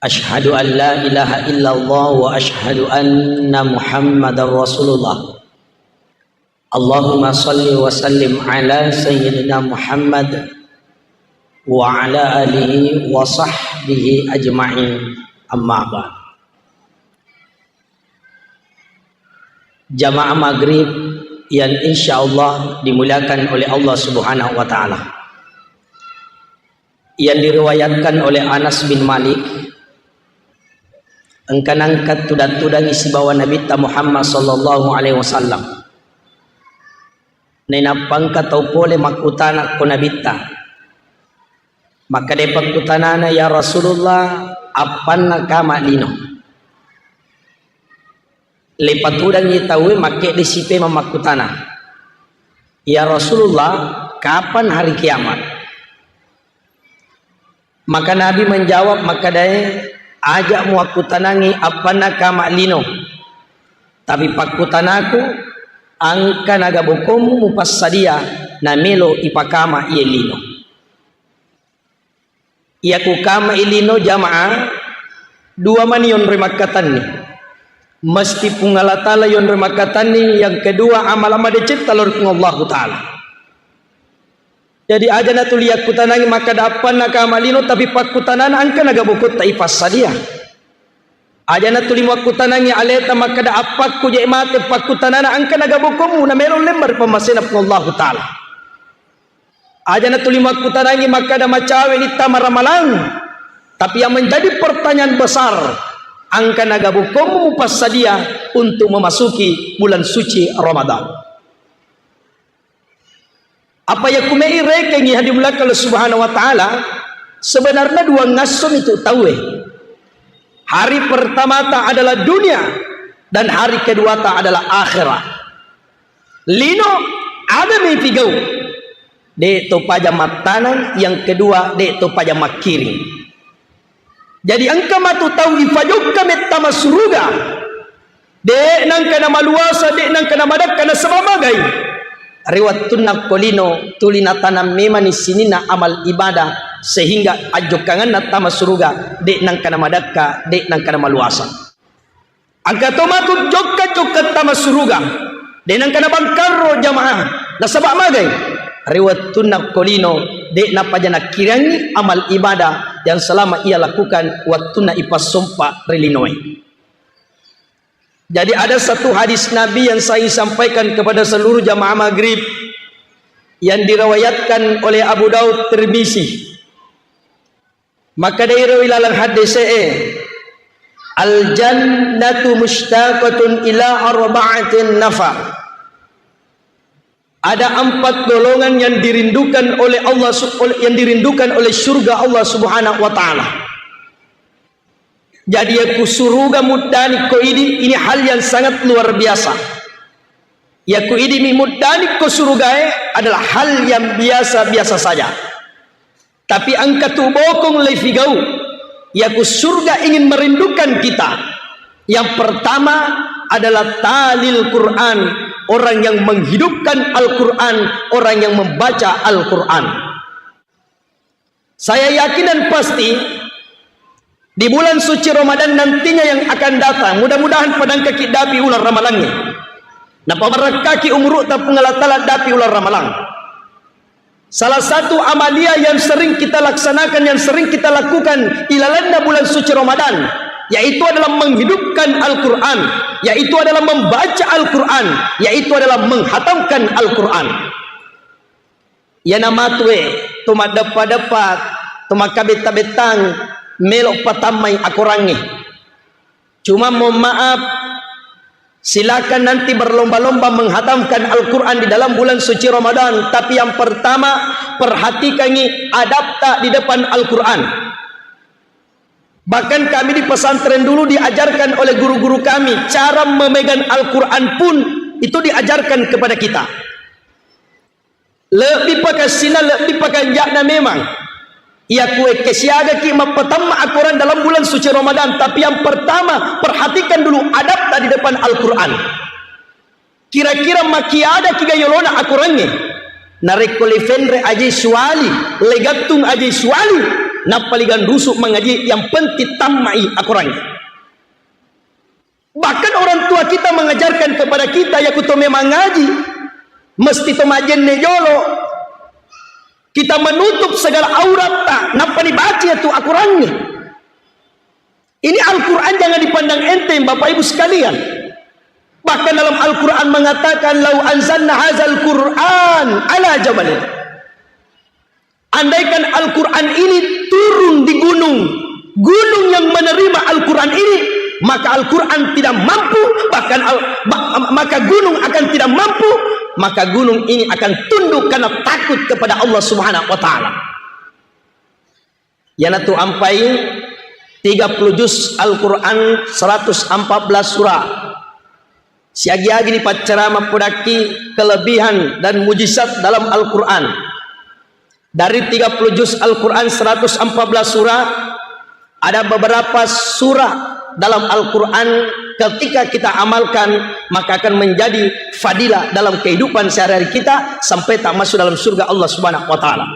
Asyhadu an la ilaha illallah wa asyhadu anna Muhammadar Rasulullah. Allahumma salli wa sallim ala sayyidina Muhammad wa ala alihi wa sahbihi ajma'in. Amma ba'd. Jamaah maghrib yang insyaallah dimuliakan oleh Allah Subhanahu wa taala. Yang diriwayatkan oleh Anas bin Malik, engka nangka tudang-tudangi sibawa Nabitta Muhammad sallallahu alaihi wasallam. Nainappa engka tau pole makkutana ko Nabitta. Makkeda pakkutanana, "Ya Rasulullah, appanna kama lino?" Leipatudangngi tauwe makkedde sipemeng makkutana, "Ya Rasulullah, kapan hari kiamat?" Maka Nabi menjawab makkedae, "Aja muakkutanangi appanna kama lino. Tapi pakkutanaku, engka naga bokommu mupassadia namelo ipakama iye lino? Iya kukama ilino jamaah, dua mani yonroi makkatenni. Mesti Puang Allah Ta'ala yonroi makkatenni, yang kedua amala madecetta lao ri Puang Allahu Ta'ala. Jadi aja natuli yakkutanangi makkada appanna kama lino, tapi pakkutanana engka naga bokotta ipassadia. Aja natuli makkutanangi aleta makkada appakku je mate, pakkutanana engka naga bokommu namelo lemma ri pammasena Puang Allahu Ta'ala. Aja natuli makkutanangi makkada macawe ni tama ramalang, tapi yang menjadi pertanyaan besar, engka naga bokommu mupassadia untuk memasuki bulan suci Ramadan? Apa yakkume'i rekengngi hadimullakka Allah Subhanahu wa Ta'ala, sebenarnya dua ngasso mitu tauwe. Hari pertamata adalah dunia dan hari keduata adalah akhirat. Lino, aga mi pigau? De' to paja mattaneng, yang kedua de' to paja makkiring. Jadi engka matu tau ifajokka mettama suruga. De' nengka namaluasa, de' nengka namadakka, nasaba magai? Ri wettunna ko lino tuli natanang memani sininna amal ibadah sehingga ajjokkangenna tama suruga de' nengka namadakka, de' nengka namaluasa. Engka to matu jokka-jokka tama suruga, de' nengka nabangkarro jamaah, nasaba magai? Ri wettunna ko lino de' napaja nakkirangi amal ibadah yang selama ia lakukan wettunna ipassompa ri linoe. Jadi ada satu hadis Nabi yang saya sampaikan kepada seluruh jamaah maghrib yang diriwayatkan oleh Abu Daud, Tirmizi. Makkedai ro ilalang haddese'e, "Al-jannatu mushtaqatun ila arba'atin nafar." Ada empat golongan yang dirindukan oleh Allah su-, oleh, yang dirindukan oleh surga Allah Subhanahu wa Ta'ala. Jadi, yakku suruga muddani ko idi, ini hal yang sangat luar biasa. Yakku idi mi muddani ko surugae adalah hal yang biasa-biasa saja. Tapi engka tu bokong leifigau. Yakku surga ingin merindukan kita. Yang pertama adalah talil Quran, orang yang menghidupkan Al-Quran, orang yang membaca Al-Quran. Saya yakin dan pasti, di bulan suci Ramadan nantinya yang akan datang, mudah-mudahan padangkaki dapi uleng ramalangnge. Napabarakkaki umuru'ta Puang Allah Ta'ala dapi uleng ramalang. Salah satu amalia yang sering kita laksanakan, yang sering kita lakukan ilalanna bulan suci Ramadan, yaitu adalah menghidupkan Al-Quran, yaitu adalah membaca Al-Quran, yaitu adalah menghatamkan Al-Quran. Iyana matue, to maddeppa-deppa, to makkabetta-bettang, melo patammai akorangnge. Cuma mohon maaf, silakan nanti berlomba-lomba menghatamkan Al-Quran di dalam bulan suci Ramadan. Tapi yang pertama, perhatikangi adabta di depan Al-Quran. Bahkan kami di pesantren dulu diajarkan oleh guru-guru kami, cara memegang Al-Quran pun itu diajarkan kepada kita. Lebbi pakessina, lebbi pakanja'na memang. Iya kuekke siagaki mappatamma akorang dalam bulan suci Ramadan, tapi yang pertama, perhatikan dulu adabta di depan Al-Quran. Kira-kira makiadaki ga yolona akorangnge? Narekko lefenre aje suwali, legattung aje suwali, nappa liganrusu mangaji, yang penting tammai akorangnge. Bahkan orang tua kita mengajarkan kepada kita, yakku to memang ngaji, mesti to majenne jolo. Kita menutup segala auratta, nappa nibaca tu akorangnge. Ini Al-Quran jangan dipandang enteng, Bapak Ibu sekalian. Bahkan dalam Al-Quran mengatakan, "Lau anzalna hazal Quran ala jabalin." Andaikan Al-Quran ini turun di gunung, gunung yang menerima Al-Quran ini, maka Al-Quran tidak mampu, bahkan al-, ma-, maka gunung akan tidak mampu, maka gunung ini akan tunduk karena takut kepada Allah Subhanahu wa Ta'ala. Iyanatu ampai tiga puluh juz Al-Quran, seratus empat belas surah. Siagi-agi ni paccarama podakki kelebihan dan mujizat dalam Al-Quran. Dari tiga puluh juz Al-Quran, seratus empat belas surah, ada beberapa surah dalam Al-Quran, ketika kita amalkan, maka akan menjadi fadilah dalam kehidupan sehari-hari kita sampai tak masuk dalam surga Allah Subhanahu wa Ta'ala.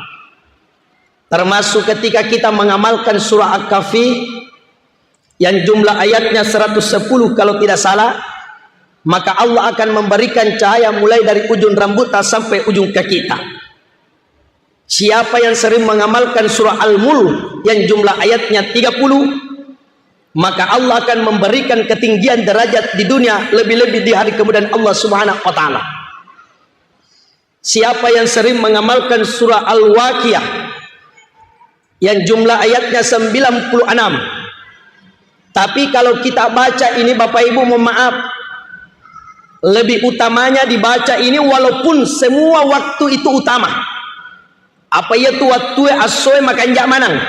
Termasuk ketika kita mengamalkan surah Al-Kahfi yang jumlah ayatnya seratus sepuluh kalau tidak salah, maka Allah akan memberikan cahaya mulai dari ujung rambutnya sampai ujung kaki kita. Siapa yang sering mengamalkan surah Al-Mulk yang jumlah ayatnya tiga puluh, maka Allah akan memberikan ketinggian derajat di dunia, lebih-lebih di hari kemudian Allah Subhanahu wa Ta'ala. Siapa yang sering mengamalkan surah Al-Waqiah yang jumlah ayatnya sembilan puluh enam, tapi kalau kita baca ini, Bapak Ibu, mohon maaf, lebih utamanya dibaca ini walaupun semua waktu itu utama. Apa iya tu wattue assoe makanja manang.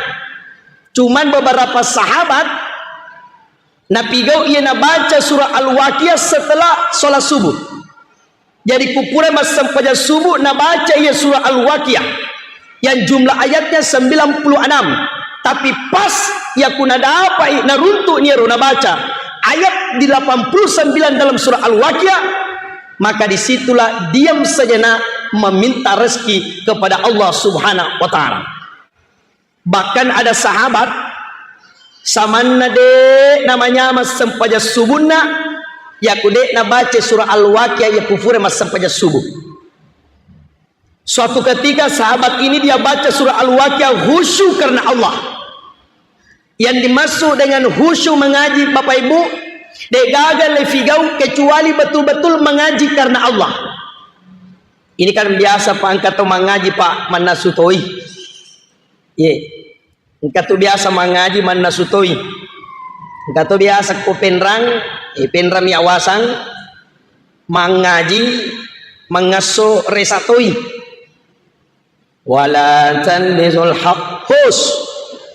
Cuman beberapa sahabat napigau iya nabaca surah Al-Waqiah setelah sholat subuh. Jadi kupura massempajang subuh nabaca iya surah Al-Waqiah yang jumlah ayatnya sembilan puluh enam. Tapi pas yaku nadapai naruntuk niaro nabaca ayat delapan puluh sembilan dalam surah Al-Waqiah, maka disitulah diam sejenak meminta rezeki kepada Allah Subhanahu wa Ta'ala. Bahkan ada sahabat samanna de' namanyama sempajang subunna, yaku de' nabaca surah Al-Waqiah yaku fure massempajang subuh. Suatu ketika sahabat ini dia baca surah Al-Waqiah khusyuk karena Allah. Yang dimaksud dengan khusyuk mengaji, Bapak Ibu, de' gaga lefigau kecuali betul-betul mengaji karena Allah. Ini kan biasa, Pak, engka to mangaji, Pak, mannasu toi. Ye. Engka tu biasa mangaji mannasu toi. Engka tu biasa ko penrang, eh, penrang mi awasang mangaji mangasso resa toi. Wala talbisul haq. Hus.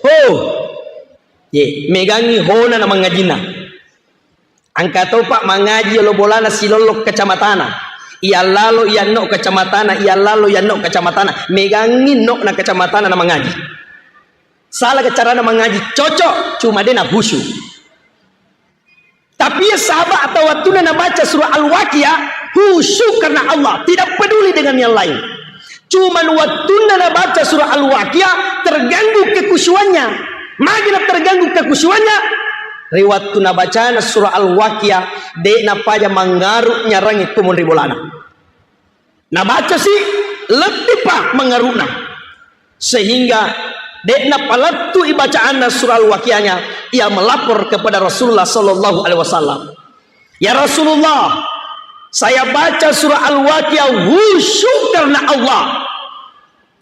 Ho. Ye, megangi hona na mangajina. Engka topa mangaji yolo bolana silollo kacamatana. Iya lalo iya no kacamatana, iya lalo iya no kacamatana. Megangi no na kacamatana na mangaji. Salah ke carana mangaji, cocok, cuma de' na khusyuk. Tapi ya sahabat atau wattunna nabaca surah Al-Waqiah, khusyuk karena Allah, tidak peduli dengan yang lain. Cuman wattunna nabaca surah Al-Waqiah, terganggu kekhusyuannya. Magi na terganggu kekhusyuannya? Ri wattu nabacana surah Al-Waqiah, de' napaja mangngaru nyarangi ko monri bolana. Nabaca si, lebbi pa mangngaruna. Sehingga de' napalettui bacaanna surah Al-Waqiahnya, ia melapor kepada Rasulullah sallallahu alaihi wasallam. "Ya Rasulullah, saya baca surah Al-Waqiah khusyuk karena Allah.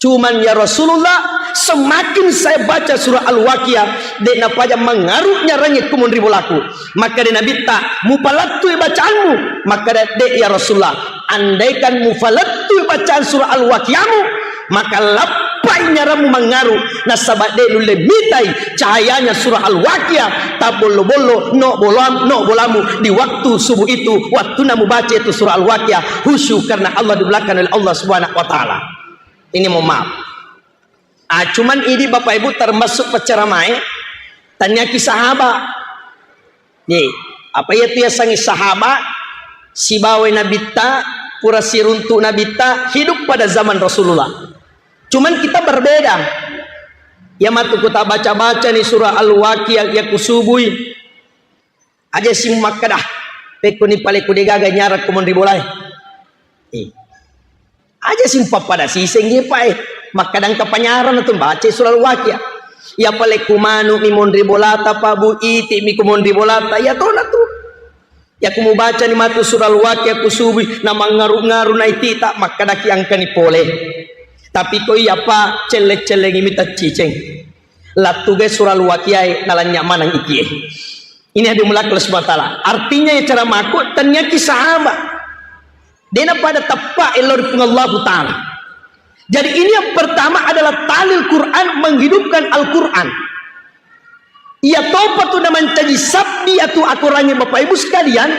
Cuman ya Rasulullah, semakin saya baca surah Al-Waqiah, de' napaja mangngaru nyarangi ko monri bolaku." Makkeda Nabitta, "Mupalettui bacaanmu?" Makkeda, "De' ya Rasulullah." "Andaikan mupalettui bacaan surah Al-Waqiahmu, maka lappai nyarammu mangngaru, nasaba de' nulle mitai cahayanya surah Al-Waqiah tabbollo-bollo no bolam-, no bolamu di waktu subuh itu, wattunna mubaca itu surah Al-Waqiah, khusyuk karena Allah di belakang oleh Allah Subhanahu wa Ta'ala." Ini mohon maaf. Ah, cuman idi Bapak Ibu termasuk paccaramae, taniaki sahaba. Ye, apa iya tu yasengnge sahaba? Sibawa nabitta, pura siruntu nabitta, hidup pada zaman Rasulullah. Cuman kita berbeda. Ya matu ku ta baca-baca ni surah Al-Waqiah ya kusubui. Aja si makkeda, "Pekko ni pale ku de gaga nyarang ko monri bolae." Eh. Aja si mpappada siseng ye, Pak, eh. Makkeda engka panyarang tu baca surah Al-Waqiah. Ya pale ku manu mi monri bolata, Pak, Bu, iti mi ko monri bolata. Ya tona tu. Ya ku mubaca ni matu surah Al-Waqiah ku subui, na mangngaru-ngaru na itita, makkedaki engka ni pole. Tapi ko iya, Pak, celle-cellengi mi tacciceng. Lattugai surah Al-Waqiah e, nalanya maneng itie. Ini hadiah mulak Allah Subhanahu wa Ta'ala. Artinya ya cara maku, taniaki sahaba. Dena pada teppa elo ri Puang Allahu Ta'ala. Jadi ini yang pertama adalah talil Quran, menghidupkan Al-Quran. Iya topa tu na mancaji sabbi atu akorangnge Bapak Ibu sekalian,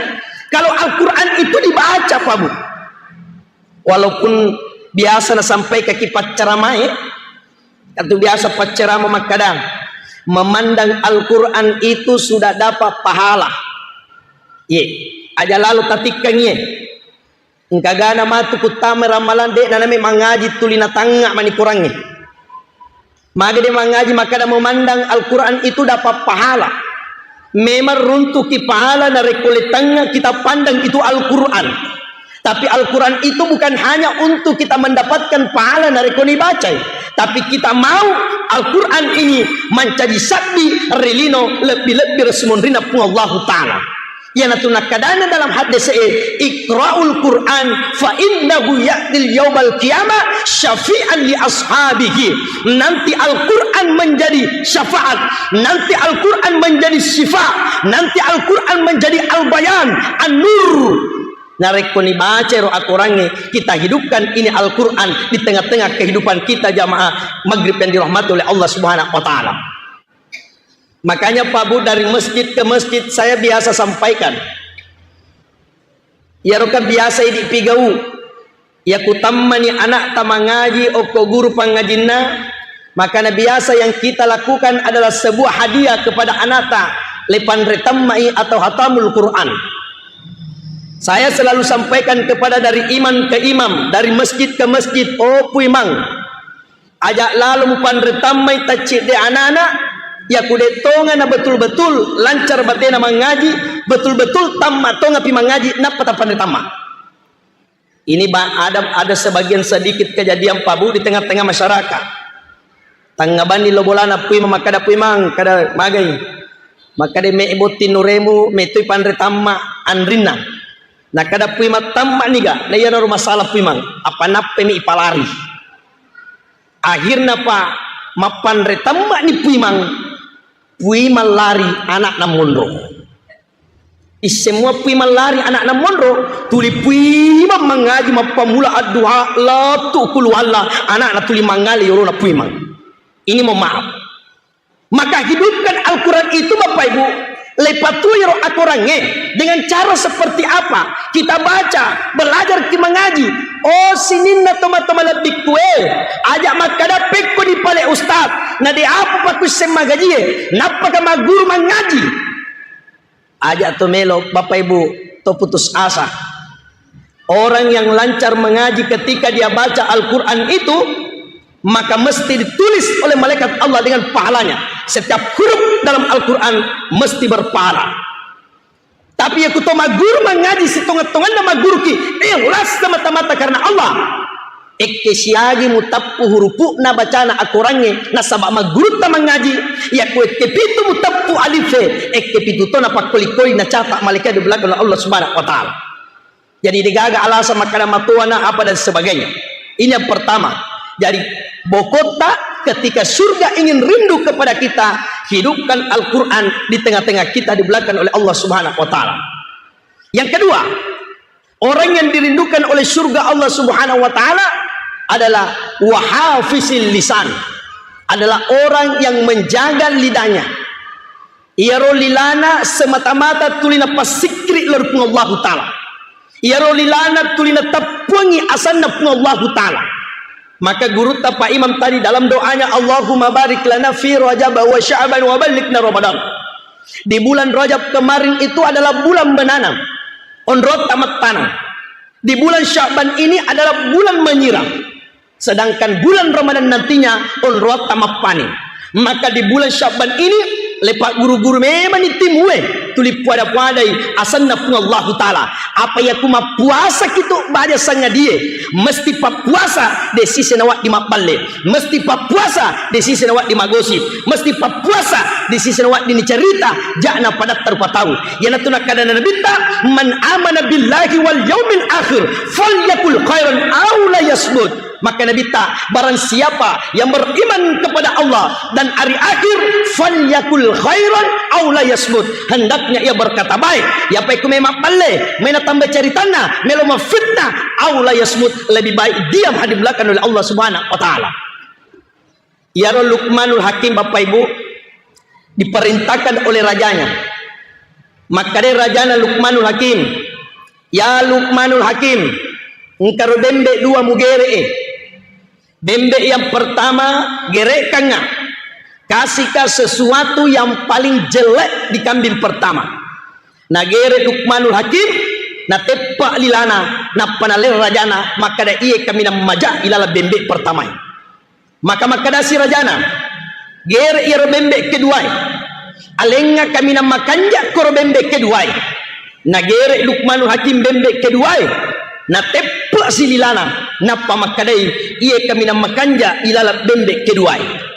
kalau Al-Quran itu dibaca, Pak Bu. Walaupun biasa nasampaikaki paccaramae, Tentu biasa paccerama makkada, Memandang Al-Quran itu sudah dapat pahala. Ye, aja lalo tatikkangi ye. Engkagana matu kuttama ramalang, de' naname mangaji, tuli natangnga mani Qurangnge. Maga de' mangaji, makkada memandang Al-Quran itu dapat pahala. Memang runtuki pahala narekko letangnga kita pandang itu Al-Quran. Tapi Al-Quran itu bukan hanya untuk kita mendapatkan pahala narekko nibacai, tapi kita mau Al-Quran ini mancaji sabbi ri lino lebbi-lebbi ri sumunrinna Puang Allahu Ta'ala. Iyanatu nakkadana dalam haddese'e, "Iqra'ul Qur'an fa innahu ya'til yaumal qiyamah syafi'an li ashabihi." Nanti Al-Quran menjadi syafaat, nanti Al-Quran menjadi syifa, nanti Al-Quran menjadi al-bayan, an-nur. Narekko nibaca ero akorangnge, kita hidupkan ini Al-Quran di tengah-tengah kehidupan kita, jamaah maghrib yang dirahmati oleh Allah Subhanahu wa Ta'ala. Makanya, Pak Bu, dari masjid ke masjid saya biasa sampaikan, iyaro kan biasa idi pigau, iya kutammani anakta mangaji okko guru pangajinna, maka na biasa yang kita lakukan adalah sebuah hadiah kepada anakta, lepanre tammai atau hatamul Quran. Saya selalu sampaikan kepada dari imam ke imam, dari masjid ke masjid, "Oh Puimang, aja lalo mupanre tammai taccidde anana, iya kude tonga na betul-betul lancar batena mangaji, betul-betul tamma tonga pi mangaji, nappa tapanre tamma." Ini ba-, ada, ada sebagian sedikit kejadian, Pak Bu, di tengah-tengah masyarakat. Tangnga banni lo bolana Puimang, makkada, "Puimang," kada magai. Makkada, "Me botting nuremu, metoi panre tamma anrinna." Nakkada Puimang, "Tamma niga?" Na iyanaro masalah Puimang, apa nappemi ipalari. Akhirna, Pak, mappanre tammani Puimang, Puimang lari anakna monro. Isseng mua Puimang lari anakna monro, tuli Puimang mangaji mappammula adduha, lettu kuluwalla, anakna tuli mangngale yorona Puimang. Ini mohon maaf. Maka hidupkan Al-Quran itu, Bapak Ibu, lepatui ro akorangnge. Dengan cara seperti apa? Kita baca, belajar ki mangaji. Oh, sininna toma-toma lebbikkue, aja makkada pekko di pale ustaz, na de apa pakusseng magajie, nappaka magguru mangaji. Aja to melo, Bapak Ibu, to putus asa. Orang yang lancar mengaji ketika dia baca Al-Quran itu, maka mesti ditulis oleh malaikat Allah dengan pahalanya. Setiap huruf dalam Al-Quran mesti berpahala. Tapi ya kuto magguru mangaji, sitonga-tonganna magguruki ikhlas semata-mata karena Allah. Ekke siagi mutappu hurupu'na bacana akorangnge, nasaba maggurutta mangaji, yakku ekke pitu mutappu alife, ekke pitu to napakkoli-koli nacata malaikat di belakang Allah Subhanahu wa Ta'ala. Jadi degaga alasan makkada matoana apa dan sebagainya. Ini yang pertama. Jadi bokotta ketika surga ingin rindu kepada kita, hidupkan Al-Quran di tengah-tengah kita, di belakang oleh Allah Subhanahu wa Ta'ala. Yang kedua, orang yang dirindukan oleh surga Allah Subhanahu wa Ta'ala adalah wahafizil lisan, adalah orang yang menjaga lidahnya. Iyaro lilana semata-mata tuli napassikri lao ri Puang Allahu Ta'ala. Iyaro lilana tuli nateppuangi asanna Puang Allahu Ta'ala. Maka gurutta Pak Imam tadi dalam doanya, "Allahumma barik lana fi Rajab wa Sya'ban wa ballighna Ramadan." Di bulan Rajab kemarin itu adalah bulan menanam, onrotta mattaneng. Di bulan Sya'ban ini adalah bulan menyiram. Sedangkan bulan Ramadan nantinya onroatta mappaning. Maka di bulan Sya'ban ini, lepa guru-guru memang ni timue, tuli puada-puadai asanna Puang Allahu Ta'ala. Apa yaku mappuasa kitu baja sangadie, mesti pappuasa de sisi nawaddi mabballe, mesti pappuasa de sisi nawaddi magosip, mesti pappuasa de sisi nawaddi nicerita, ja'na padatta rupa tau. Iyanatu nakkadana Nabitta, "Man amana billahi wal yaumil akhir, falyakul khairan aw la yasmut." Maka Nabitta, barang siapa yang beriman kepada Allah dan hari akhir, falyakul khairan aw la yasmut. Hendaknya ia berkata baik. Yapai ku memang balle, mena tambah ceritanna, melo mafitnah, aw la yasmut, lebih baik diam hadir belakang oleh Allah Subhanahu wa Ta'ala. Iyaro Luqmanul Hakim, Bapak Ibu, diperintahkan oleh rajanya. Makkeda rajana Luqmanul Hakim, "Ya Luqmanul Hakim, engkaro bembe dua mugere'e. Bembe yang pertama gere'kangnga, Kasihka sesuatu yang paling jelek di kambing pertama. Nagere Luqmanul Hakim, nateppa lilana, nappa naleng rajana, makkada, "Iye kaminang maja ilaleng bembe pertamae." Maka makkadasi rajana, "Gere iyaro bembe keduae. Alengnga kaminang makanja koro bembe keduae." Nagere Luqmanul Hakim bembe keduae, nateppa si lilana, nappa makkadai, "Iye kaminang makanja ilaleng bembe keduae."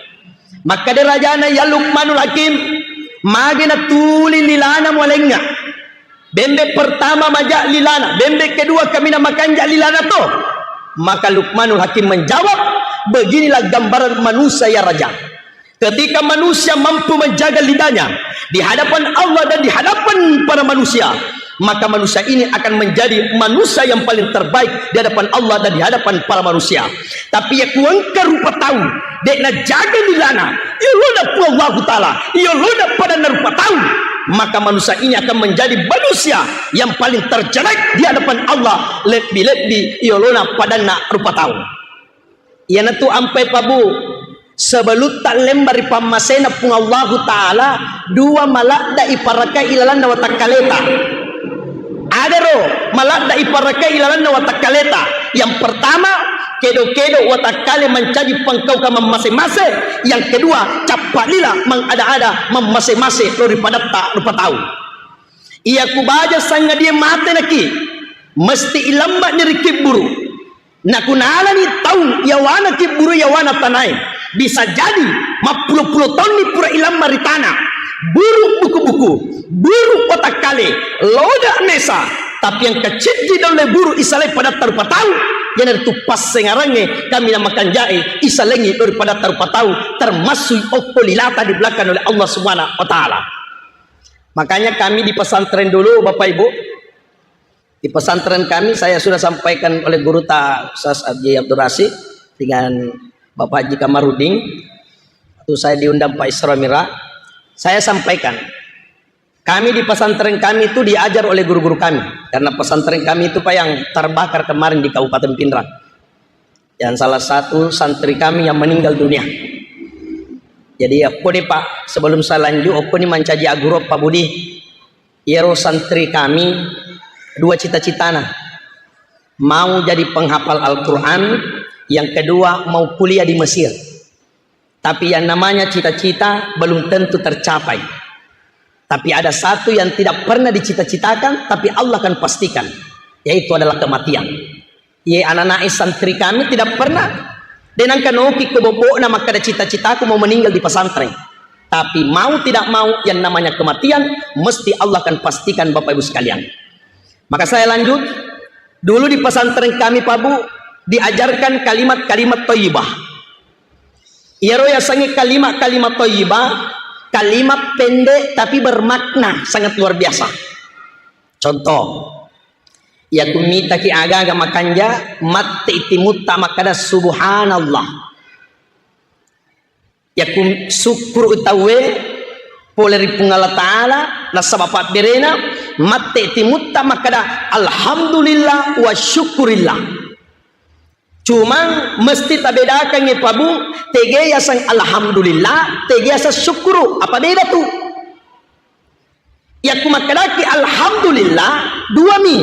Makkeda rajana, "Ya Luqmanul Hakim, mage natuli lilana mualengnga? Bembe pertama maja lilana, bembe kedua kaminang makanja lilana to?" Maka Luqmanul Hakim menjawab, "Beginilah gambaran manusia, ya Raja. Ketika manusia mampu menjaga lidahnya di hadapan Allah dan di hadapan para manusia, maka manusia ini akan menjadi manusia yang paling terbaik di hadapan Allah dan di hadapan para manusia. Tapi iya ku engka rupa tau de' najaga lilana, yolona Puang Allahu Ta'ala, yolona padanna rupa tau, maka manusia ini akan menjadi manusia yang paling terjelek di hadapan Allah, lebbi-lebbi yolona padanna rupa tau." Iyanatu ampai pabu, sebelutta lemba ri pammasena Puang Allahu Ta'ala, dua maladda iparakkai ilalanna watakkaleta. Adaro maladda iparakkai ilalanna watakkaleta. Yang pertama, kedo-kedo watakkale mancaji pengkauka mammase-mase. Yang kedua, cappa lila mangada-ada mammase-mase lao ri padatta rupa tau. Iya ku baja sangadie mate naki, mesti ilemmani ri kibburu. Nakunalani taung yawana kibburu yawana tanae, bisa jadi mappulo-pulo taunni pura ilamma ri tana. Buru buku-buku, buru watakkale, loda mesa, tapi engka ciddi daulle buru isalai padatta rupa tau, iyanaritu passengarangnge kaminang makanjae isalengngi lao ri padatta rupa tau, termasuk okko lilata dibelakang oleh Allah Subhanahu wa Ta'ala. Makanya kami di pesantren dulu, Bapak Ibu, di pesantren kami, saya sudah sampaikan oleh guru ta Ustaz Haji Abdul Rasid dengan Bapak Haji Kamarudin, waktu saya diundang Pak Isra Mi'raj, saya sampaikan, kami di pesantren kami itu diajar oleh guru-guru kami, karena pesantren kami itu, Pak, yang terbakar kemarin di Kabupaten Pinrang, yang salah satu santri kami yang meninggal dunia. Jadi, okko ni, Pak, sebelum saya lanjut, okko ni mancaji aguru, Pak Budi. Iyaro santri kami dua cita-citana. Mau jadi penghafal Al-Quran, yang kedua mau kuliah di Mesir. Tapi yang namanya cita-cita belum tentu tercapai. Tapi ada satu yang tidak pernah dicita-citakan, tapi Allah akan pastikan, yaitu adalah kematian. Iye, anak-anak santri kami tidak pernah, de' nengka noki ko bobbo'na makkada cita-citaku mau meninggal di pesantren. Tapi mau tidak mau, yang namanya kematian mesti Allah akan pastikan, Bapak Ibu sekalian. Maka saya lanjut, dulu di pesantren kami, Pak Bu, diajarkan kalimat-kalimat thayyibah. Iyaro yasengnge kalimat-kalimat thayyibah, kalimat pendek tapi bermakna sangat luar biasa. Contoh, iya ku mitaki aga-aga makanja, matti timutta makkada, "Subhanallah." Iya ku sukkuru tauwe pole ri Puang Allah Ta'ala, nasaba pabberena, matti timutta makkada, "Alhamdulillah wa syukurillah." Cuma mesti tabedakangngi, Pak Bu, tege yaseng alhamdulillah, tege yaseng syukuru. Apa beda tu? Iya ku makkedaki alhamdulillah, dua mi.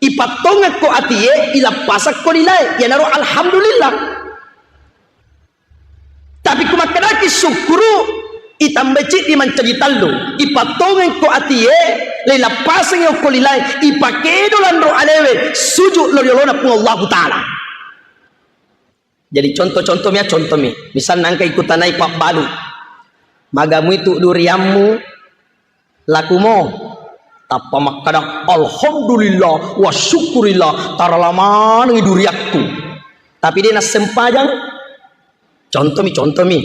Ipattongekko atie, ilappasakko lilae. Iyanaro alhamdulillah. Tapi ku makkedaki syukuru, itambai ciddi mancaji tellu. Ipattongekko atie, leilappasengi okko lilae, ipakedo lanro alewe, suju lo riolona Puang Allahu Ta'ala. Jadi contoh-contoh mi, contoh mi. Misalna engka ikutanai pabbalu. Magamu itu duriammu, lakumo. Tappa makkada, "Alhamdulillah wa syukurillah, tarala manengi duriakku." Tapi de' nassempajang. Contoh mi, contoh mi.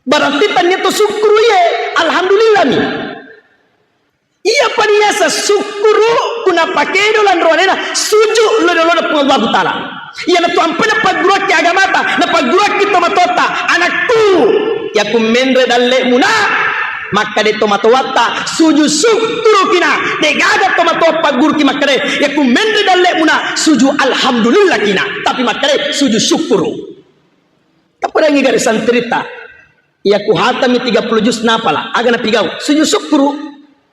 Berarti tania to syukuru iye, alhamdulillah mi. Iya pa niasa syukuru ku napakedo lanro alena, suju lo riolona Puang Allahu Ta'ala. Iyanatu ampai napagguruakki agamata, napagguruakki tomatoatta, "Anakku, iya ku menre dalle'mu na, makkade tomatoatta, suju syukuruki na." De'gaga tomatoa pagguruki makkade, "Iya ku menre dalle'mu na, suju alhamdulillahki na." Tapi makkade, "Suju syukuru." Tapadangi gare santritta. Iya ku hatami tiga puluh juz napala, aga napigau? Sujud syukur.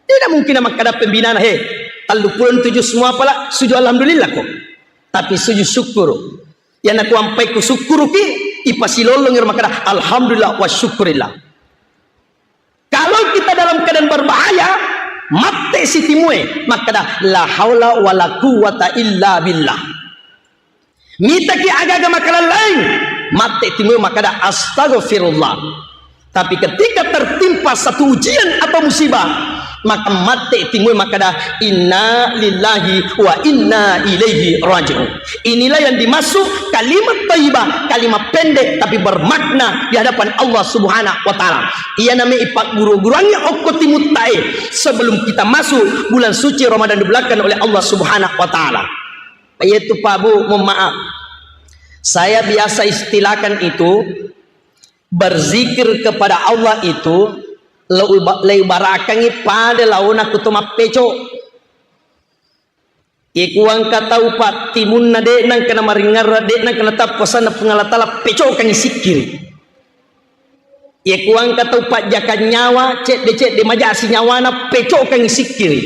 Tidak mungkin makkada pembinana, "He, tellu puluh tu juz muapala, sujud alhamdulillah ko." Tapi sujud syukur. Iya naku ampai ku syukuruki, ipasilollong iro makkada, "Alhamdulillah wa syukurillah." Kalau kita dalam keadaan berbahaya, mate si timue, makkada, "La haula wa la quwwata illa billah." Mitaki aga-aga makalalaing, mate timue makkada, "Astaghfirullah." Tapi ketika tertimpa satu ujian atau musibah, maka mate timue makkada, "Inna lillahi wa inna ilaihi raji'un." Inilah yang dimaksud kalimat thayyibah, kalimat pendek tapi bermakna di hadapan Allah Subhanahu wa Ta'ala. Iya name ipagguru-guruangngi okko timuttae sebelum kita masuk bulan suci Ramadan dibelakang oleh Allah Subhanahu wa Ta'ala. Yaitu Pak Bu, mohon maaf. Saya biasa istilahkan itu berzikir kepada Allah itu leu-, leubarakangngi pada laona kuto mappeco. Iye kuangka tau pa timunna de nangka namaringngerra, de nangka natappa sanna Puang Allah Ta'ala, pecokangngi sikkiri. Iye kuangka tau pajjakang nyawa, cedde-cedde majasi nyawana, pecokangngi sikkiri.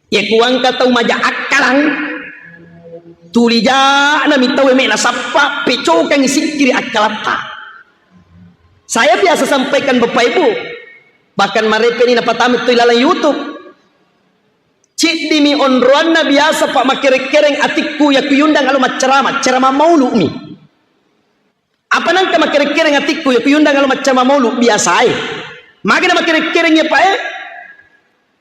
Iye kuangka tau maja akkalang, tuli ja'na mi tau me nasappa, pecokangngi sikkiri akkalatta. Saya biasa sampaikan Bapak Ibu, bahkan marepe ni napatama tu ilalang YouTube. Ciddimi onroanna biasa pa makereng-kereng atikku ya kuyundang alo maccarama, carama maulu mi. Apa nangka makereng-kereng atikku ya kuyundang alo maccarama maulu biasae. Magana makereng-kereng ya Pak e?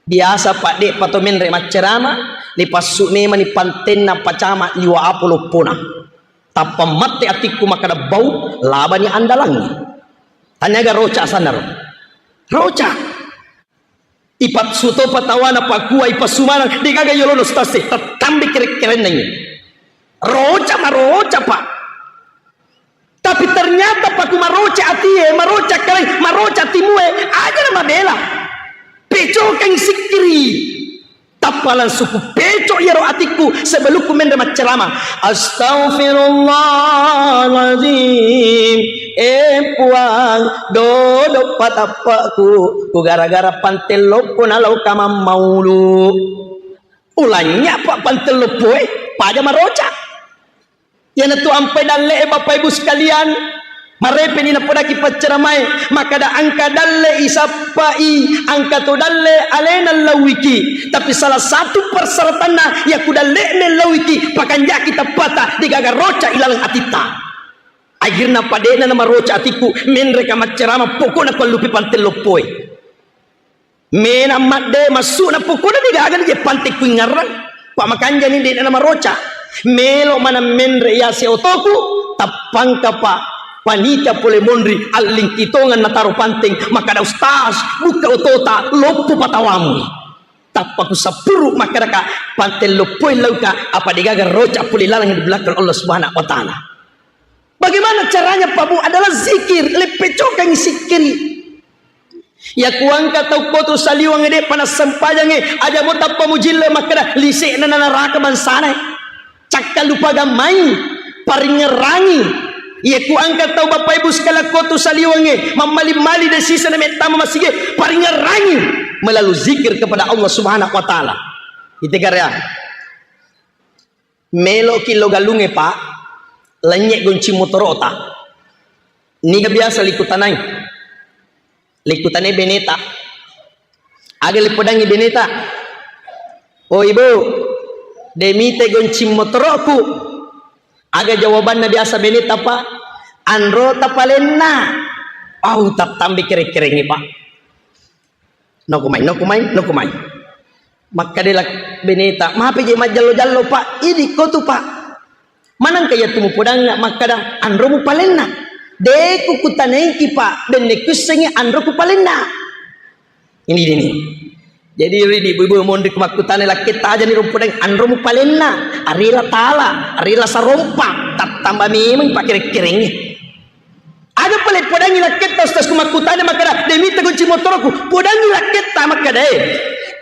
Biasa Pak de pato menre maccarama, ni passu memang ni pantenna pacama liwa apo loppona. Tappa mate atikku makkada bau, labani andalangi. Tanyaga roca sanaro. Roca. Ipassu topa tawana pakua, ipassu maneng, degaga yolono stase, tattambe kere-kerenna ini. Roca maroca, Pak. Tapi ternyata paku maroca atie, maroca kale, maroca timue, aja na mabela. Pecokang sikkiri. Tappa langsung ku pecok iyaro atikku sebelumku menre maccarama. Astaghfirullahaladzim. Eh Puang, dodo patappaku, ku gara-gara pante loppo nalauka mammaulu. Ulanya pa pante loppoe, paja maroca. Iyanatu ampai dalle'e, Bapak Ibu sekalian, marepeni napodaki paccaramae, makkada engka dalle isappai, engka to dalle alena lauiki. Tapi salah satu persyaratanna, yaku dalle'na lauiki, pakanjaki tappata, degaga roca ilaleng atitta. Akhirna pade'na namaroca atikku, menreka maccarama, pokokna kuallupi pante loppoe. Mena madde massu'na pokokna degaga ni je pante kuingngarrang. Pa makanjani de'na namaroca. Melo maneng menre yase otoku, tappangka pa panika pole monri, allingki tongeng nataro panteng, makkada, "Ustaz, bukka otota, loppo patawamu." Tappa kusappuru makkadaka, "Pante loppoi lauka, apa degaga roca pole laleng di belakang Allah Subhanahu wa Ta'ala." Bagaimana caranya, Pak Bu? Adalah zikir, leppecokangngi sikkiri. Yaku engka tau kotu saliweng de'pa nassempajangnge, aja mo tappa mujille makkeda, lise'na na naraka bangsana. Cakkalupa gammai, paringngerangi. Yaku engka tau Bapak Ibu sekalian kotu saliwengnge, mammali-mali de sisa na mettama masige, paringngerangi. Melalui zikir kepada Allah Subhanahu wa Ta'ala. Ite karya. Meloki lo galungnge, Pak, lennye goncing motorota. Niga biasa likutanai? Likutanai beneta. Aga lipodangi beneta? "Oh, Ibu, de mite goncing motoroku." Aga jawabanna biasa beneta, Pak? "Anrota palenna." Au, tattambe kere-kerengngi, Pak. Nokumai, nokumai, nokumai. Makkadela beneta, "Mape je majjallo-jallo, Pak? Idi ko tu, Pak." "Manengka iya tu mupodangnga makkada, anro mupalenna?" "De ku kutanaiki, Pak, benne kuissengi anro kupalenna." Ini, ini. Jadi, ridi ibu-ibu monri ku makkutana lakketta aja ni rumpudang anro mupalenna, arila tala, arila sarompa, tattamba memang pakere-kerengngi. Aga pale podangi lakketta, Ustaz, ku makkutana makkada, "De mita kunci motoroku." Podangi lakketta makkada, eh,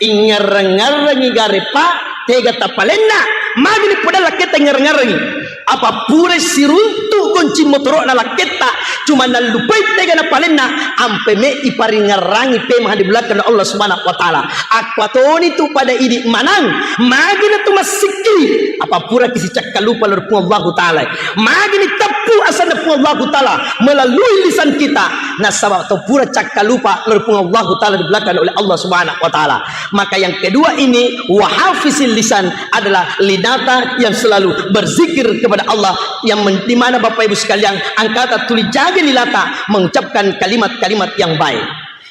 ingngarreng-ngarrengi gare, Pak, tega tapalenna, Magini podang lakketta ngereng-ngerengi. Apa pura siruntu kunci motoro'na lakketta, cuma nallupai tega napalenna, ampe me iparingerrangi pema di belakang Allah Subhanahu wa Ta'ala. Akkuatoni tu pada idi manang, magini tu massikki, apa pura kisicakkalupa lao ri Puang Allahu Ta'ala. Magini teppu asanna Puang Allahu Ta'ala melalui lisan kita, nasaba to pura cakkalupa lao ri Puang Allahu Ta'ala di belakang oleh Allah Subhanahu wa Ta'ala. Maka yang kedua ini, wahafizil lisan, adalah lidata yang selalu berzikir kepada Allah, yang men-, di mana Bapak Ibu sekalian, engkata tuli jaga lilata mengucapkan kalimat-kalimat yang baik.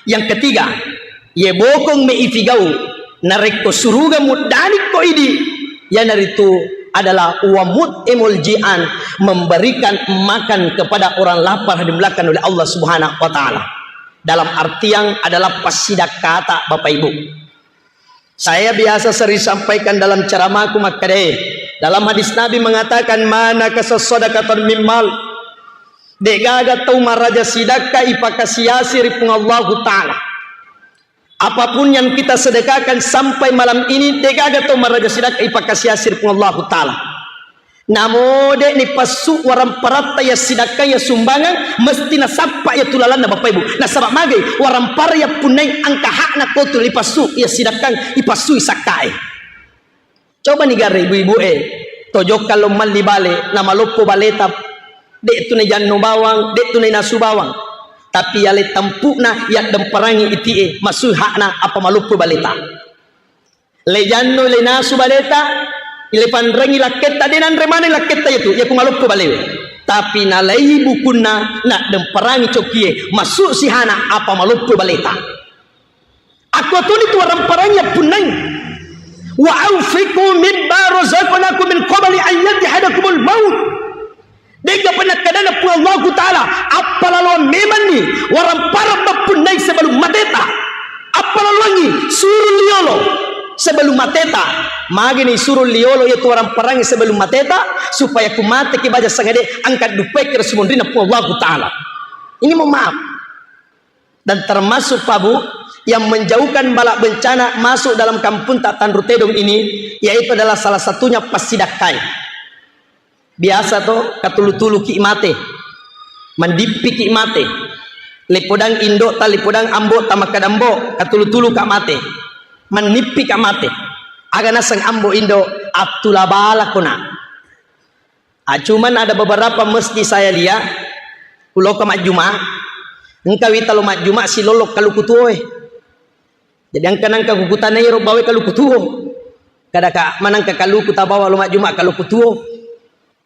Yang ketiga, ye bokong me ifigau, narekko suruga muddanikko idi, yanaritu adalah wamut emol jian, memberikan makan kepada orang lapar, dimulakan oleh Allah Subhanahu wa Ta'ala. Dalam artian adalah passidakkata, Bapak Ibu. Saya biasa sering sampaikan dalam ceramahku makkeda, dalam hadis Nabi mengatakan, "Mana kasas sadaqatan min mal." De'gaga tau maraja sidakka ipakasiasi ri Puang Allahu Ta'ala. Apapun yang kita sedekahkan sampai malam ini, de'gaga tau maraja sidakka ipakasiasi ri Puang Allahu Ta'ala. Namo de'ni passu waramparatta ya sidakka ya sumbangan, mesti nasappa ya tulalanna Bapak Ibu. Nasaba magai warampara ya punnai angka hakna kotu ipassu ya sidakka, ipassu isakkae. Coba ni gare ibu-ibu e, tojokka lo malli bale, namaloppo baleta, de' tu najanno bawang, de' tu nainasu bawang. Tapi yale tampu'na yaddemperangi iti'e, massu hakna apa maloppo baleta. Le janno, le nasu baleta, le panrengi lakketta, de nanre maneng lakketta itu, ya ku maloppo balewe. Tapi nalai bukunna, nak demperangi cokie, masuk sihana apa maloppo baleta. Aku tuni tu orang parang ya punai. Wa anfiqu mimma razaqnakum min qabli an yatihadakumul maut. De'ga pernah kadana Puang Allahu Ta'ala, appalaloang memanni warampara mappunnai sebelum mateta. Appalaloangi, suru liolo sebelum mateta. Magini suru liolo yaitu waramparangi sebelum mateta, supaya ku mateki baja sangade angkat dupai ke Rasulullah Puang Allahu Ta'ala. Ini mohon maaf. Dan termasuk, Pak Bu, yang menjauhkan bala bencana masuk dalam kampung tak Tanru Tedong ini, yaitu adalah salah satunya passidakkai. Biasa to, katulu-tulu ki mate, mandippi ki mate. Lipodang indo ta, lipodang ambo ta, makkada ambo, katulu-tulu ka mate, manippi ka mate. Aga naseng ambo indo, attula bala kona. Ah, cuman ada beberapa masjid saya lihat, kuloka majjuma, engka wita lo majjuma silollo kaluku tuo e. Jadi engka nangka kukutanai ro bawa kaluku tuo. Kada ka manangka kaluku tabawa lo majjuma kaluku tuo.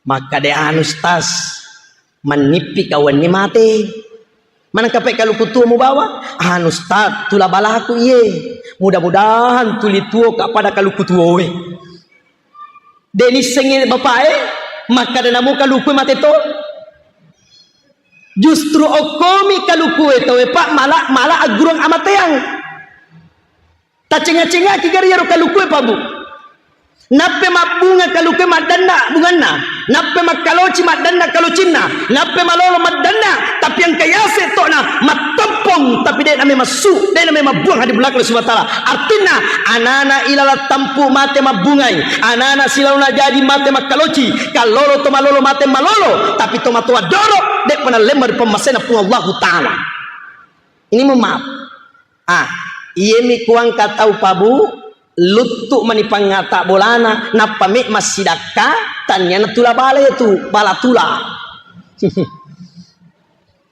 Makkade anu stas, manippi kawanni mate. Manengka pe kaluku tuo mubawa? Anu, Ustaz, tula balaku iye. Mudah-mudahan tuli tuo ka pada kaluku tuoe. De nissengi bapae, makkada namo kaluku mate to. Justru okkomi kalukue towe, Pak, mala, mala aggurung amateang. Tacenga-cengaki gari iyaro kalukue, Pak Bu. Nappe mabbunga kalukue maddanna bunganna, nappe makkaloci maddanna kalocinna, nappe malolo maddanna, tapi engka yase tokna mattoppong, tapi de name massu, de name mabbuang hadi belakang Allah Subhanahu wa Ta'ala. Artinna, anana ilalang tampu mate mabbungai, anana silaona jaji mate makkaloci, kallolo to malolo mate malolo, tapi to matoa doro, de pernah lemma ri pemmasena Puang Allahu Ta'ala. Ini mohon maaf. Ah, iyemi kuangka tau, Pak Bu, luttu mani pangata bolana, nappa me massidakka, tanniana tula bala itu, bala tula.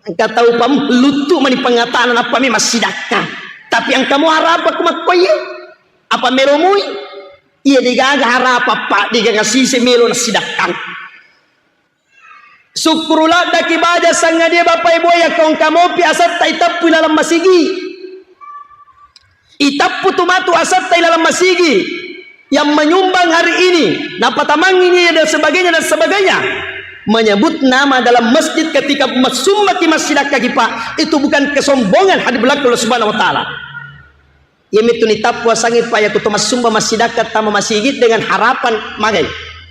Engka tau, Pak Bu, luttu mani pangatana, nappa me massidakka. Tapi engka mo harapakku makkoye? Apa melo mui? Iya degaga harapa, Pak, degaga sise melo nasidakka. Sukkuru laddaki baja sangadie Bapak Ibu, yakko engka mopi asatta itappu ilalang masigi. Itappu tu matu asatta ilalang masigi yang menyumbang hari ini, napatamangi ini dan sebagainya dan sebagainya. Menyebut nama dalam masjid ketika massumbaki massidakka ki, Pak, itu bukan kesombongan hadi belakang Allah Subhanahu wa Ta'ala. Iyamitu nitappu asangi paya ku to massumba massidakka tama masigi dengan harapan magai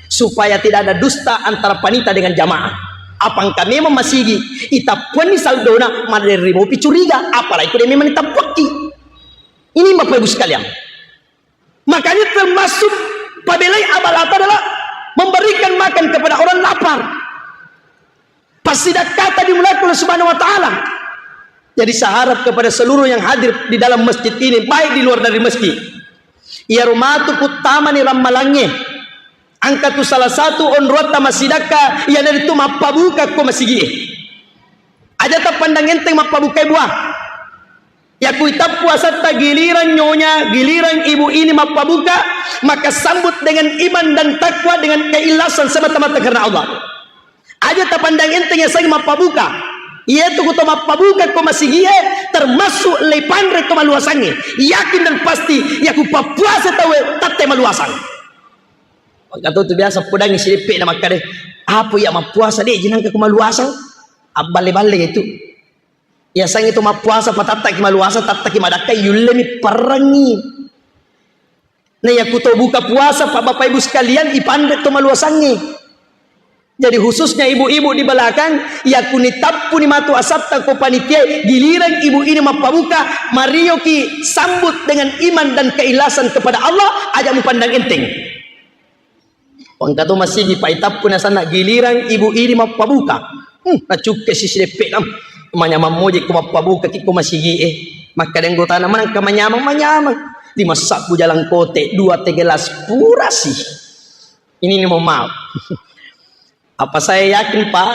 supaya tidak ada dusta antara panita dengan jamaah. Apa engka memang masigi, itappuanni saldona, maderri mopi curiga, apalagi ku de memang nitappuakki. Ini Bapak Ibu sekalian. Makanya termasuk pabelai abalata adalah kepada orang lapar. Passidakkata dimulakan oleh Subhanahu wa Ta'ala. Jadi, saya harap kepada seluruh yang hadir di dalam masjid ini, baik di luar dari masjid, iyaro matu puttamani rammalangnge, engka tu salah satu onroatta massidakka, iyanaritu mappabuka ko masigi'e. Aja tapandang enteng mappabukai buah. Yaku itappu asatta giliran nyonya, giliran ibu ini mappabuka, maka sambut dengan iman dan takwa, dengan keikhlasan semata-mata karena Allah. Aja tapandang enteng yasengnge mappabuka. Iyatu ku to mappabuka ko masigi'e, termasuk leipanre to maluasangnge. Yakin dan pasti, yaku pappuasa tauwe tette maluasang. Engka to tu biasa podangngi sideppe na makkeda, "Apa iya mappuasa de' ji nangka ko maluasang?" Abballe-balle itu. Yasengnge to mappuasa patattaki maluasang, tattaki madakka, yullemi parrengngi. Na yaku to buka puasa, Pak, Bapak Ibu sekalian, ipanre to maluasangnge. Jadi khususnya ibu-ibu di belakang, yaku nitappuni matu asatta ko panitia, giliran ibu ini mappabuka, marioki sambut dengan iman dan keikhlasan kepada Allah, aja mupandang enteng. Engka to masigi, Pak, itappu nasanna giliran ibu ini mappabuka. Hmm, nacukke sisi deppena. Manyamang moje ko mappabuka ki ko masigi e. Makkeda anggotana, "Manengka manyamang, manyamang. Lima sabbu jalang kote, dua teh gelas purasi." Ini ni mohon maaf. Apa saya yakin, Pak,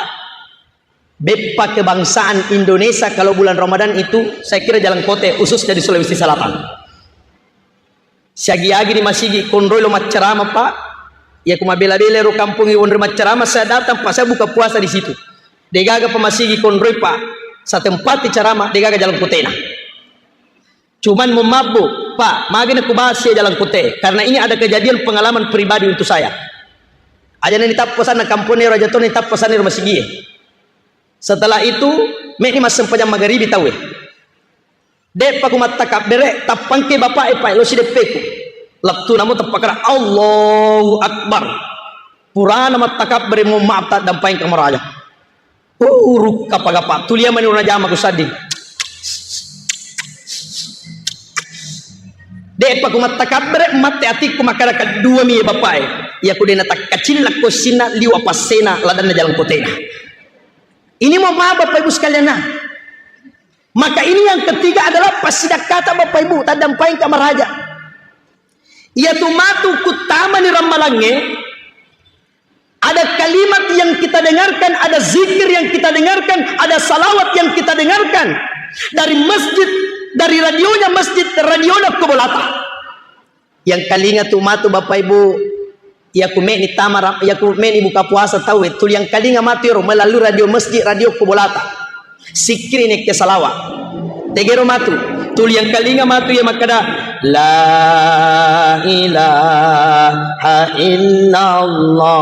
beppa kebangsaan Indonesia kalau bulan Ramadan itu, saya kira jalang kote khususnya di Sulawesi Selatan. Siagi-agi di masigi konroi lo maccarama, Pak. Iya ku mabela-bela ro kampongnge wonroi maccarama, saya datang, Pak, saya buka puasa di situ. Degaga pa masigi konroi, Pak. Saya tempati carama, degaga jalang kotena. Cuman mohon maaf, Bu, Pak, magi na kubahas ya jalang kote, karena ini ada kejadian pengalaman pribadi untuk saya. Aja na nitappa sanna kampong ero, aja to nitappa sanna ero masigie. Setelah itu, meni massempajang magaribi tauwe. De'pa ku mattakabbere, tappangke bapa'e, Pak, lo sideppeku. Lettu namo teppakara, Allahu Akbar. Purana mattakabbere, mohon maaf, taddampaeng kamaraja. Uh, rukka pagapa, tulia mani urana jama ku sadding. De'pa ku mattakabbere, matte atikku makkada kedua mi bapa'e. Iya ku dena takkacillakko sinna liwa passena ladanna jalang kotena. Ini mohon maaf Bapak Ibu sekalian, nah. Maka ini yang ketiga adalah passidakkata Bapak Ibu, taddampaeng kamaraja. Iyatu matu kuttamani rammalangnge, ada kalimat yang kita dengarkan, ada zikir yang kita dengarkan, ada salawat yang kita dengarkan dari masjid, dari radionya masjid, radionya ko bolata. Yang kalinga tu matu Bapak Ibu, iya ku meni tama ra-, iya ku meni buka puasa tauwe, tuli yang kalinga matu ero melalui radio masjid, radio ko bolata. Sikkiri nekke salawa. Tegero matu, tuli yang kalinga matu iya makkada, "La ilaha illallah."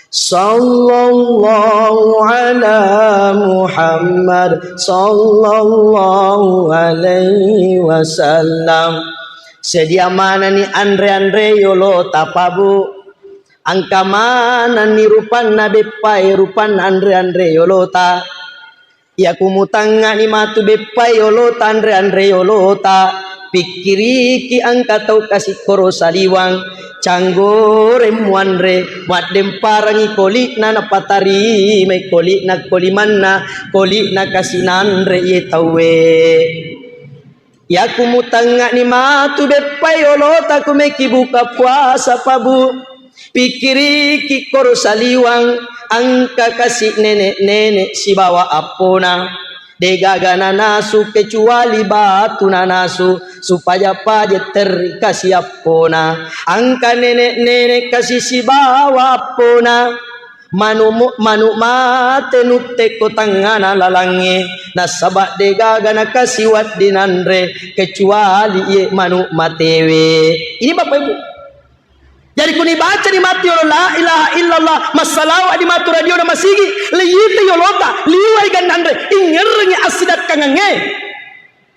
Sallallahu ala Muhammad, sallallahu alaihi wasallam. Sedia manani anre-anre yolo tapabu. Angka manani rupanna beppae, rupanna anre-anre yolota. Iya ku mutangngani matu beppae yolota, anre-anre yolota, pikkiriki angka tau kasikkoro saliwang, canggoreng muanre, maddemparangi koli'na, napatarimai koli'na, kolimanna, koli'na kasi nanre iye tauwe. Iya ku mutangngani matu beppae yolota ku meki buka puasa pabu. Pikkiriki koro saliwang, angka kasi nenek-nenek sibawa appona. Degaga nanasu kecuali batu nanasu, supaya paje terri kasi appona. Angka nenek-nenek kasi sibawa appona. Manu-, manu mate nuttekko tangngana lalangnge, nasaba degaga nakasi wedding nanre kecuali iye manu matewe. Ini Bapak Ibu. Jadi kuni baca di matu yolo la ilaha illallah, massalawa di matu radio na masigi, leyita yolota, liwai gannanre, ingerrengi assidakkangangnge.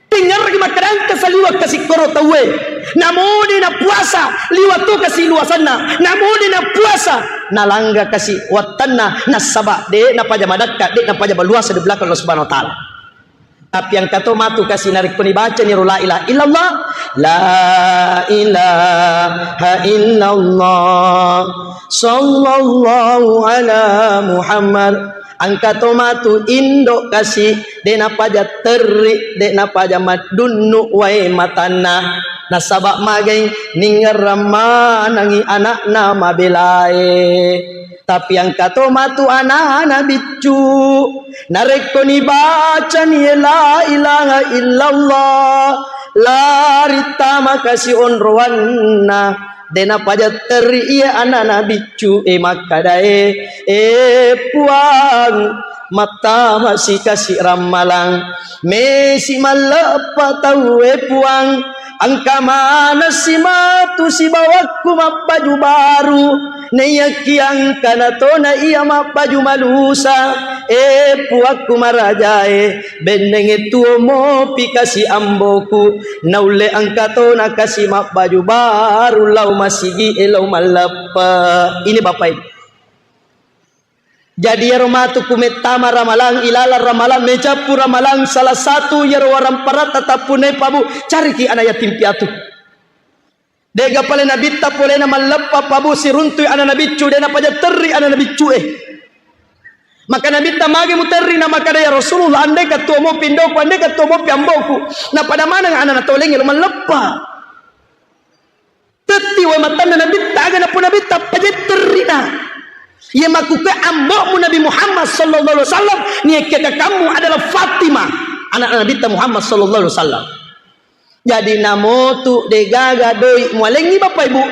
Tingerrengi makkeda engka saliwang kasikkoro tauwe. Namode na puasa, liwa to kasi luasanna. Namode na puasa, nalangga kasi wattanna, nasaba de napaja madakka, de napaja baluasa di belakang Allah Subhanahu wa Ta'ala. Tapi engka to matu kasi narekko nibacani ro la ilaha illallah, la ilaha Illallah, sallallahu ala Muhammad. Engka to matu indo kasi, de napaja terri, de napaja maddunnu wae matanna. Nasaba magai ningerang manangi anakna mabelae. Tapi engka to matu anana biccu, narekko nibacani la ilaha illallah, lari tama kasi onroanna. De napaja terri iya anana biccu e makkadae, e Puang, mattama si kasi rammalang, mesi malleppa tau e Puang, engka maneng si matu sibawakku mabbaju baru, naiyaki engkana tona iya mabbaju malusa, e Puakku marajae, bennenge tuo mopi kasi amboku, naulle engka tona kasi mabbaju baru lao masigi e lao malleppe. Ini Bapak Ibu. Jadi iyaro matu ku mettama ramalang, ilalang ramalang, mecappu ramalang, salah satu iyaro waramparatta tappunai pabu, cariki ana yatim piatu. Dega pale nabitta polena malleppa pabu siruntui ana nabiccu, de napaja terri ana nabiccu e. Maka nabitta magi muterri na makada, ya Rasulullah, andeka tuo mopi indoku, andeka tuo mopi amboku, napada maneng ana natolengi lo malleppa. Tetti wae matanna nabitta, aga napau nabitta, paja terrina. Iya makkukue ambo'mu Nabi Muhammad sallallahu alaihi wasallam, niakkia kakammu adalah Fatimah, anak nabitta Muhammad sallallahu alaihi wasallam. Jadi namotu degaga doi mualengi Bapak Ibu,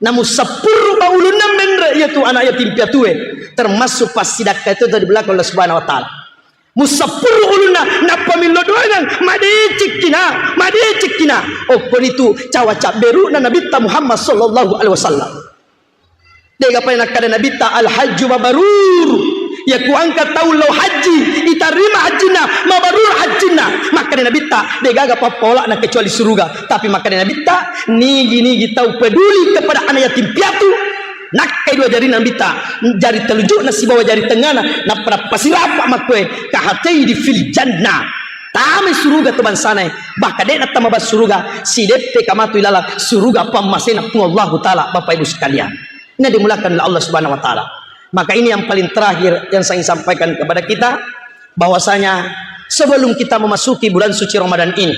namu seppuru ba ulunna menre iyatu anak yatim piatue, termasuk passidakka itu dari belakang Allah Subhanahu wa Ta'ala. Musappuru ulunna, nappa millo doangang, madecekkina, madecekkina. Okkonitu cawa cabberu'na Nabitta Muhammad sallallahu alaihi wasallam. Dega pale nakkada Nabitta, "Al-hajju mabrur." Yaku engka tau lao haji, itarima hajjinna, mabrur hajjinna. Makkada Nabitta, degaga pappola'na kecuali suruga. Tapi makkada Nabitta, nigi-nigi tau peduli kepada anak yatim piatu, nakkai dua jarina Nabitta, jari telunjukna sibawa jari tengngana, nappa nappasirapa makkue, "Kahatei di fil jannah." Tamai suruga tu bangsanae, bahkan de'na tama bas suruga, sideppe kamatu ilalang suruga pammasena Puang Allahu Ta'ala, Bapak Ibu sekalian. Ini dimulakan oleh Allah Subhanahu wa Ta'ala. Maka ini yang paling terakhir yang saya ingin sampaikan kepada kita, bahwasanya sebelum kita memasuki bulan suci Ramadan ini,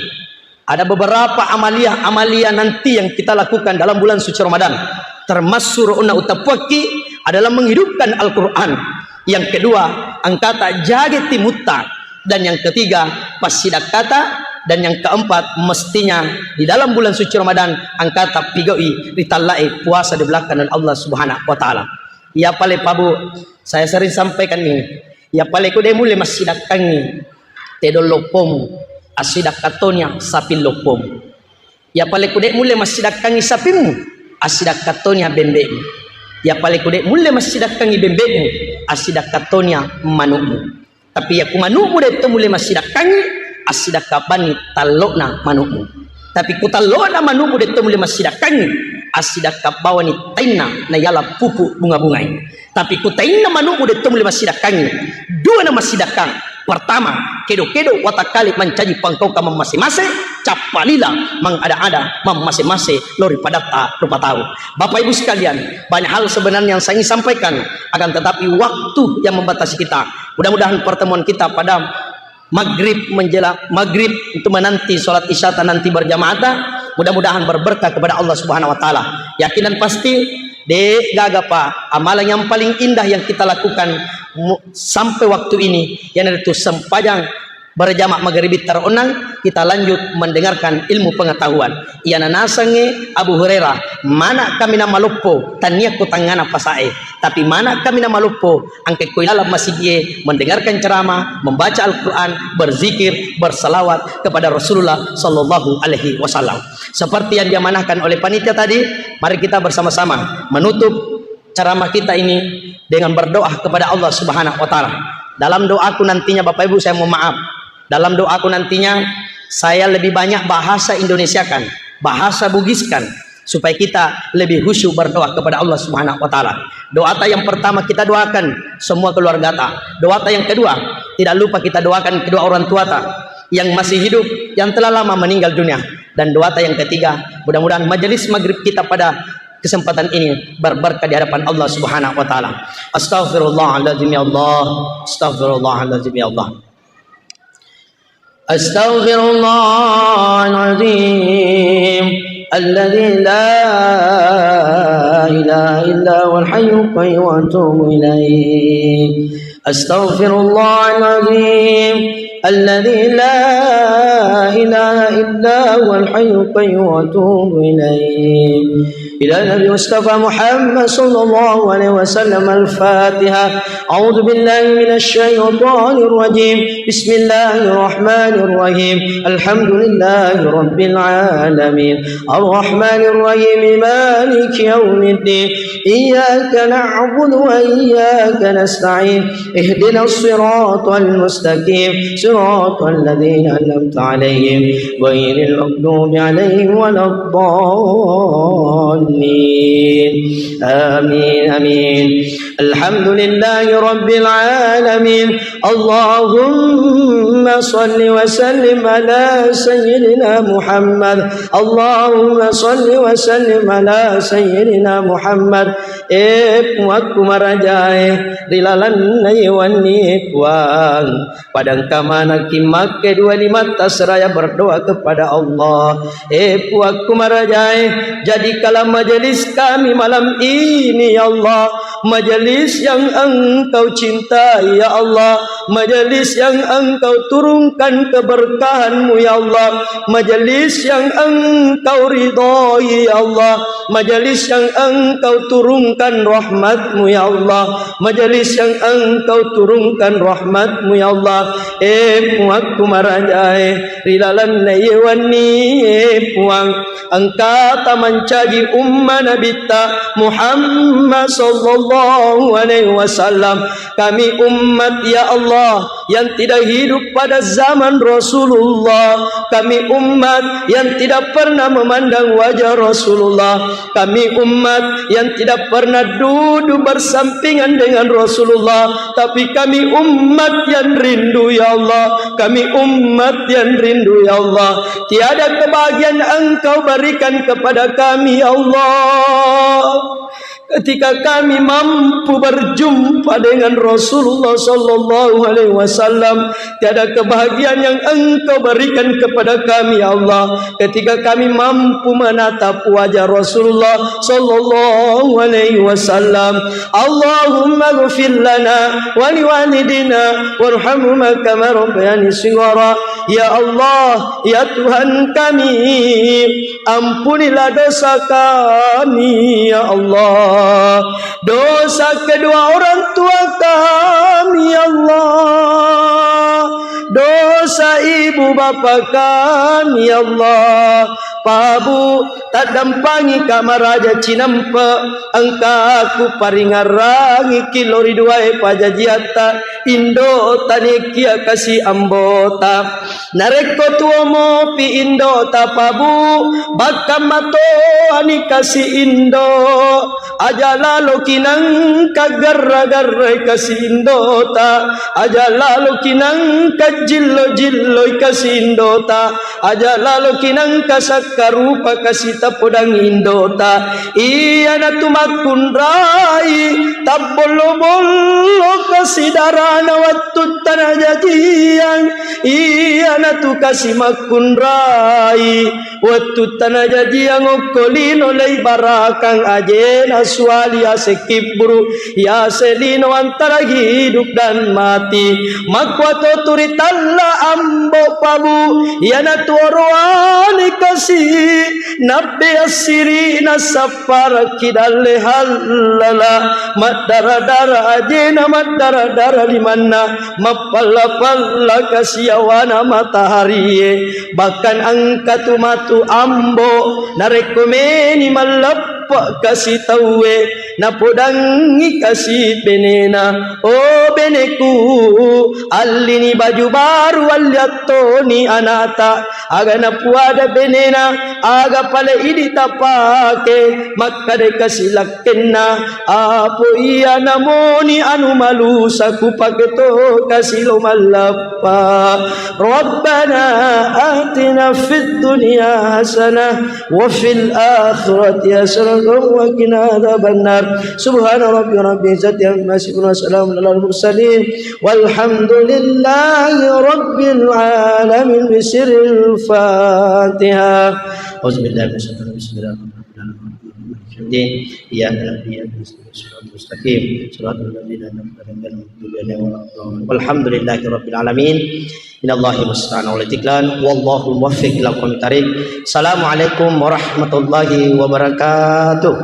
ada beberapa amaliah-amaliah nanti yang kita lakukan dalam bulan suci Ramadan. Termasuk ro'na utappuakki adalah menghidupkan Al-Quran. Yang kedua, engkata jage timutta. Dan yang ketiga, passidakkata. Dan yang keempat, mestinya di dalam bulan suci Ramadan, engkata pigau'i ritallai puasa di belakang Allah Subhanahu wa Ta'ala. Iya pale pabu, saya sering sampaikan ini. Iya pale ku de mulle massidakkangi tedong loppomu, assidakkattoni saping loppomu. Iya pale ku de mulle massidakkangi sapimmu, assidakkattoni bembe'mu. Iya pale ku de mulle massidakkangi bembe'mu, assidakkattoni manu'mu. Tapi iya ku manu'mu de to mulle massidakkangi, assidakka bani tallo'na manu'mu. Tapi ku tallo'na manu'mu de to mulle massidakkangi, assidakka bawani tainna nayala pupu bunga-bungai. Tapi ku tainna manu'mu de to mulle massidakkangi, dua na massidakkang. Pertama, kedo-kedo watakkale mancaji pangkaukang mammase-mase, cappa lila mangada-ada mammase-mase lao ri padatta rupa tau. Bapak Ibu sekalian, banyak hal sebenarnya yang saya ingin sampaikan, akan tetapi waktu yang membatasi kita. Mudah-mudahan pertemuan kita pada maghrib, menjelang maghrib, untuk menanti sholat isya ta nanti berjamaah ta, mudah-mudahan berberkah kepada Allah Subhanahu wa Ta'ala. Yakin dan pasti, de gaga pa amalan yang paling indah yang kita lakukan mu-, sampai waktu ini, iyanaritu sempajang berjamaah maghrib taro'nang, kita lanjut mendengarkan ilmu pengetahuan. Iyana nasengnge Abu Hurairah, mana kaminang maloppo, tania ko tangngana pasae, tapi mana kaminang maloppo, engka ko ilalang masigie mendengarkan ceramah, membaca Al-Quran, berzikir, bersalawat kepada Rasulullah sallallahu alaihi wasallam. Seperti yang diamanahkan oleh panitia tadi, mari kita bersama-sama menutup ceramah kita ini dengan berdoa kepada Allah Subhanahu wa Ta'ala. Dalam doaku nantinya, Bapak Ibu, saya mohon maaf, dalam doaku nantinya, saya lebih banyak bahasa Indonesiakan, bahasa Bugiskan, supaya kita lebih khusyuk berdoa kepada Allah Subhanahu wa Ta'ala. Doa ta yang pertama kita doakan semua keluarga ta. Doa ta yang kedua, tidak lupa kita doakan kedua orang tua ta yang masih hidup, yang telah lama meninggal dunia. Dan doata yang ketiga, mudah-mudahan majelis maghrib kita pada kesempatan ini berberkah di hadapan Allah Subhanahu wa Ta'ala. Astaghfirullahaladzim ya Allah. Astaghfirullahaladzim ya Allah. Astaghfirullahaladzim alladzi la ilaha illa huwal hayyul qayyum wa atubu ilaih. Astaghfirullahaladzim alladzi la ilaha illa huwal hayyul qayyum wa atubu ilaih. Ila Nabi Mustafa Muhammad sallallahu alaihi wasallam. Al-Fatihah. A'udzu billahi minasy syaithanir rajim. Bismillahirrahmanirrahim. Alhamdulillahi rabbil alamin. Arrahmanir rahim. Maliki yaumiddin. Iyyaka na'budu wa iyyaka nasta'in. Ihdinas siratal mustaqim. Siratal ladzina an'amta 'alaihim ghairil maghdubi 'alaihim waladdallin. Amin, amin. Alhamdulillahi rabbil alamin. Allahumma salli wa sallim ala sayyidina Muhammad. Allahumma salli wa sallim ala sayyidina Muhammad. Eh, Puangku marajae, ri lalenna ye wennie, Puang, pada engka manekki makke dua limatta seraya berdoa kepada Allah. Eh, Puangku marajae, jadikanlah majelis kami malam ini, ya Allah, majelis yang Engkau cintai, ya Allah, majelis yang Engkau turunkan keberkahan-Mu, ya Allah, majelis yang Engkau ridhoi, ya Allah, majelis yang Engkau turunkan rahmat-Mu, ya Allah, majelis yang Engkau turunkan rahmat-Mu, ya Allah. Eh, Puangku marajae, ri lalenna ye wennie, eh, Puang, engkata mancaji umma Nabitta Muhammad sallallahu alaihi wasallam. Kami umat, ya Allah, yang tidak hidup pada zaman Rasulullah. Kami umat yang tidak pernah memandang wajah Rasulullah. Kami umat yang tidak pernah duduk bersampingan dengan Rasulullah, tapi kami umat yang rindu, ya Allah. Kami umat yang rindu, ya Allah. Tiada kebahagiaan Engkau berikan kepada kami, ya Allah. Ketika kami mampu berjumpa dengan Rasulullah sallallahu alaihi wasallam, tiada kebahagiaan yang Engkau berikan kepada kami, ya Allah, ketika kami mampu menatap wajah Rasulullah sallallahu alaihi wasallam. Allahumma ighfir lana wa liwalidina warhamhuma kama rabbayani shighara. Ya Allah, ya Tuhan kami, ampunilah dosa kami, ya Allah. Dosa kedua orang tua kami, ya Allah. Dosa ibu bapa kami, ya Allah. Pabu, taddampangika maraja cinampe, engkaku paringarrangiki lao ri duae pajajiatta, indo tanekia kasi ambota. Narekko tuo mopi indota, Pabu, bakka matoani kasi indo. Aja laloki nangka garra-garrai kasi indota. Aja laloki nangka jillo-jilloi kasi indota. Aja laloki nangka sakkarupa kasi tapodang indota. Iyanatu makkunrai tabbollo-bollo kasi darana wettu tanajajiang. Iyanatu kasi makkunrai wettu tanajajiang okko lino leibarakang ajena suali ase kibburu, yase lino antara hidup dan mati. Makkuato turi talla ambo Pabu, iyanatu oroane kasi nabbe assiri nasapparakki dalle hallala, maddara-dara ajena, maddara-dara limanna, mappalla-palla kasi yawana mataharie. Bahkan engkatu matu ambo, narekko meni malleppe Pe-, kasi tauwe, napodangngi kasi benena. O beneku, allini baju baru, alliattoni anata. Aga napuada benena, aga pale idi tapake, makkada kasi lakkenna, apo iya namoni anu malusa kupake to kasi lo mallappa. Rabbana atina fid dunya hasanah wa fil akhirati hasanatan wa qina adzabannar. Subhana rabbika rabbil izzati amma yasifun wa salamun alal mursalin walhamdulillahi rabbil alamin. Bisirril Fatihah. Auzubillahi minasyaitonir rajim. Bismillahirrahmanirrahim. Iyyaka na'budu wa iyyaka nasta'in. Shiratal ladzina an'amta 'alaihim ghairil maghdubi 'alaihim waladdallin. Walhamdulillahi rabbil alamin. Innallahi musta'an wa alaihi tiklan. Wallahul muwaffiq ila aqwamit thariq. Assalamualaikum warahmatullahi wabarakatuh.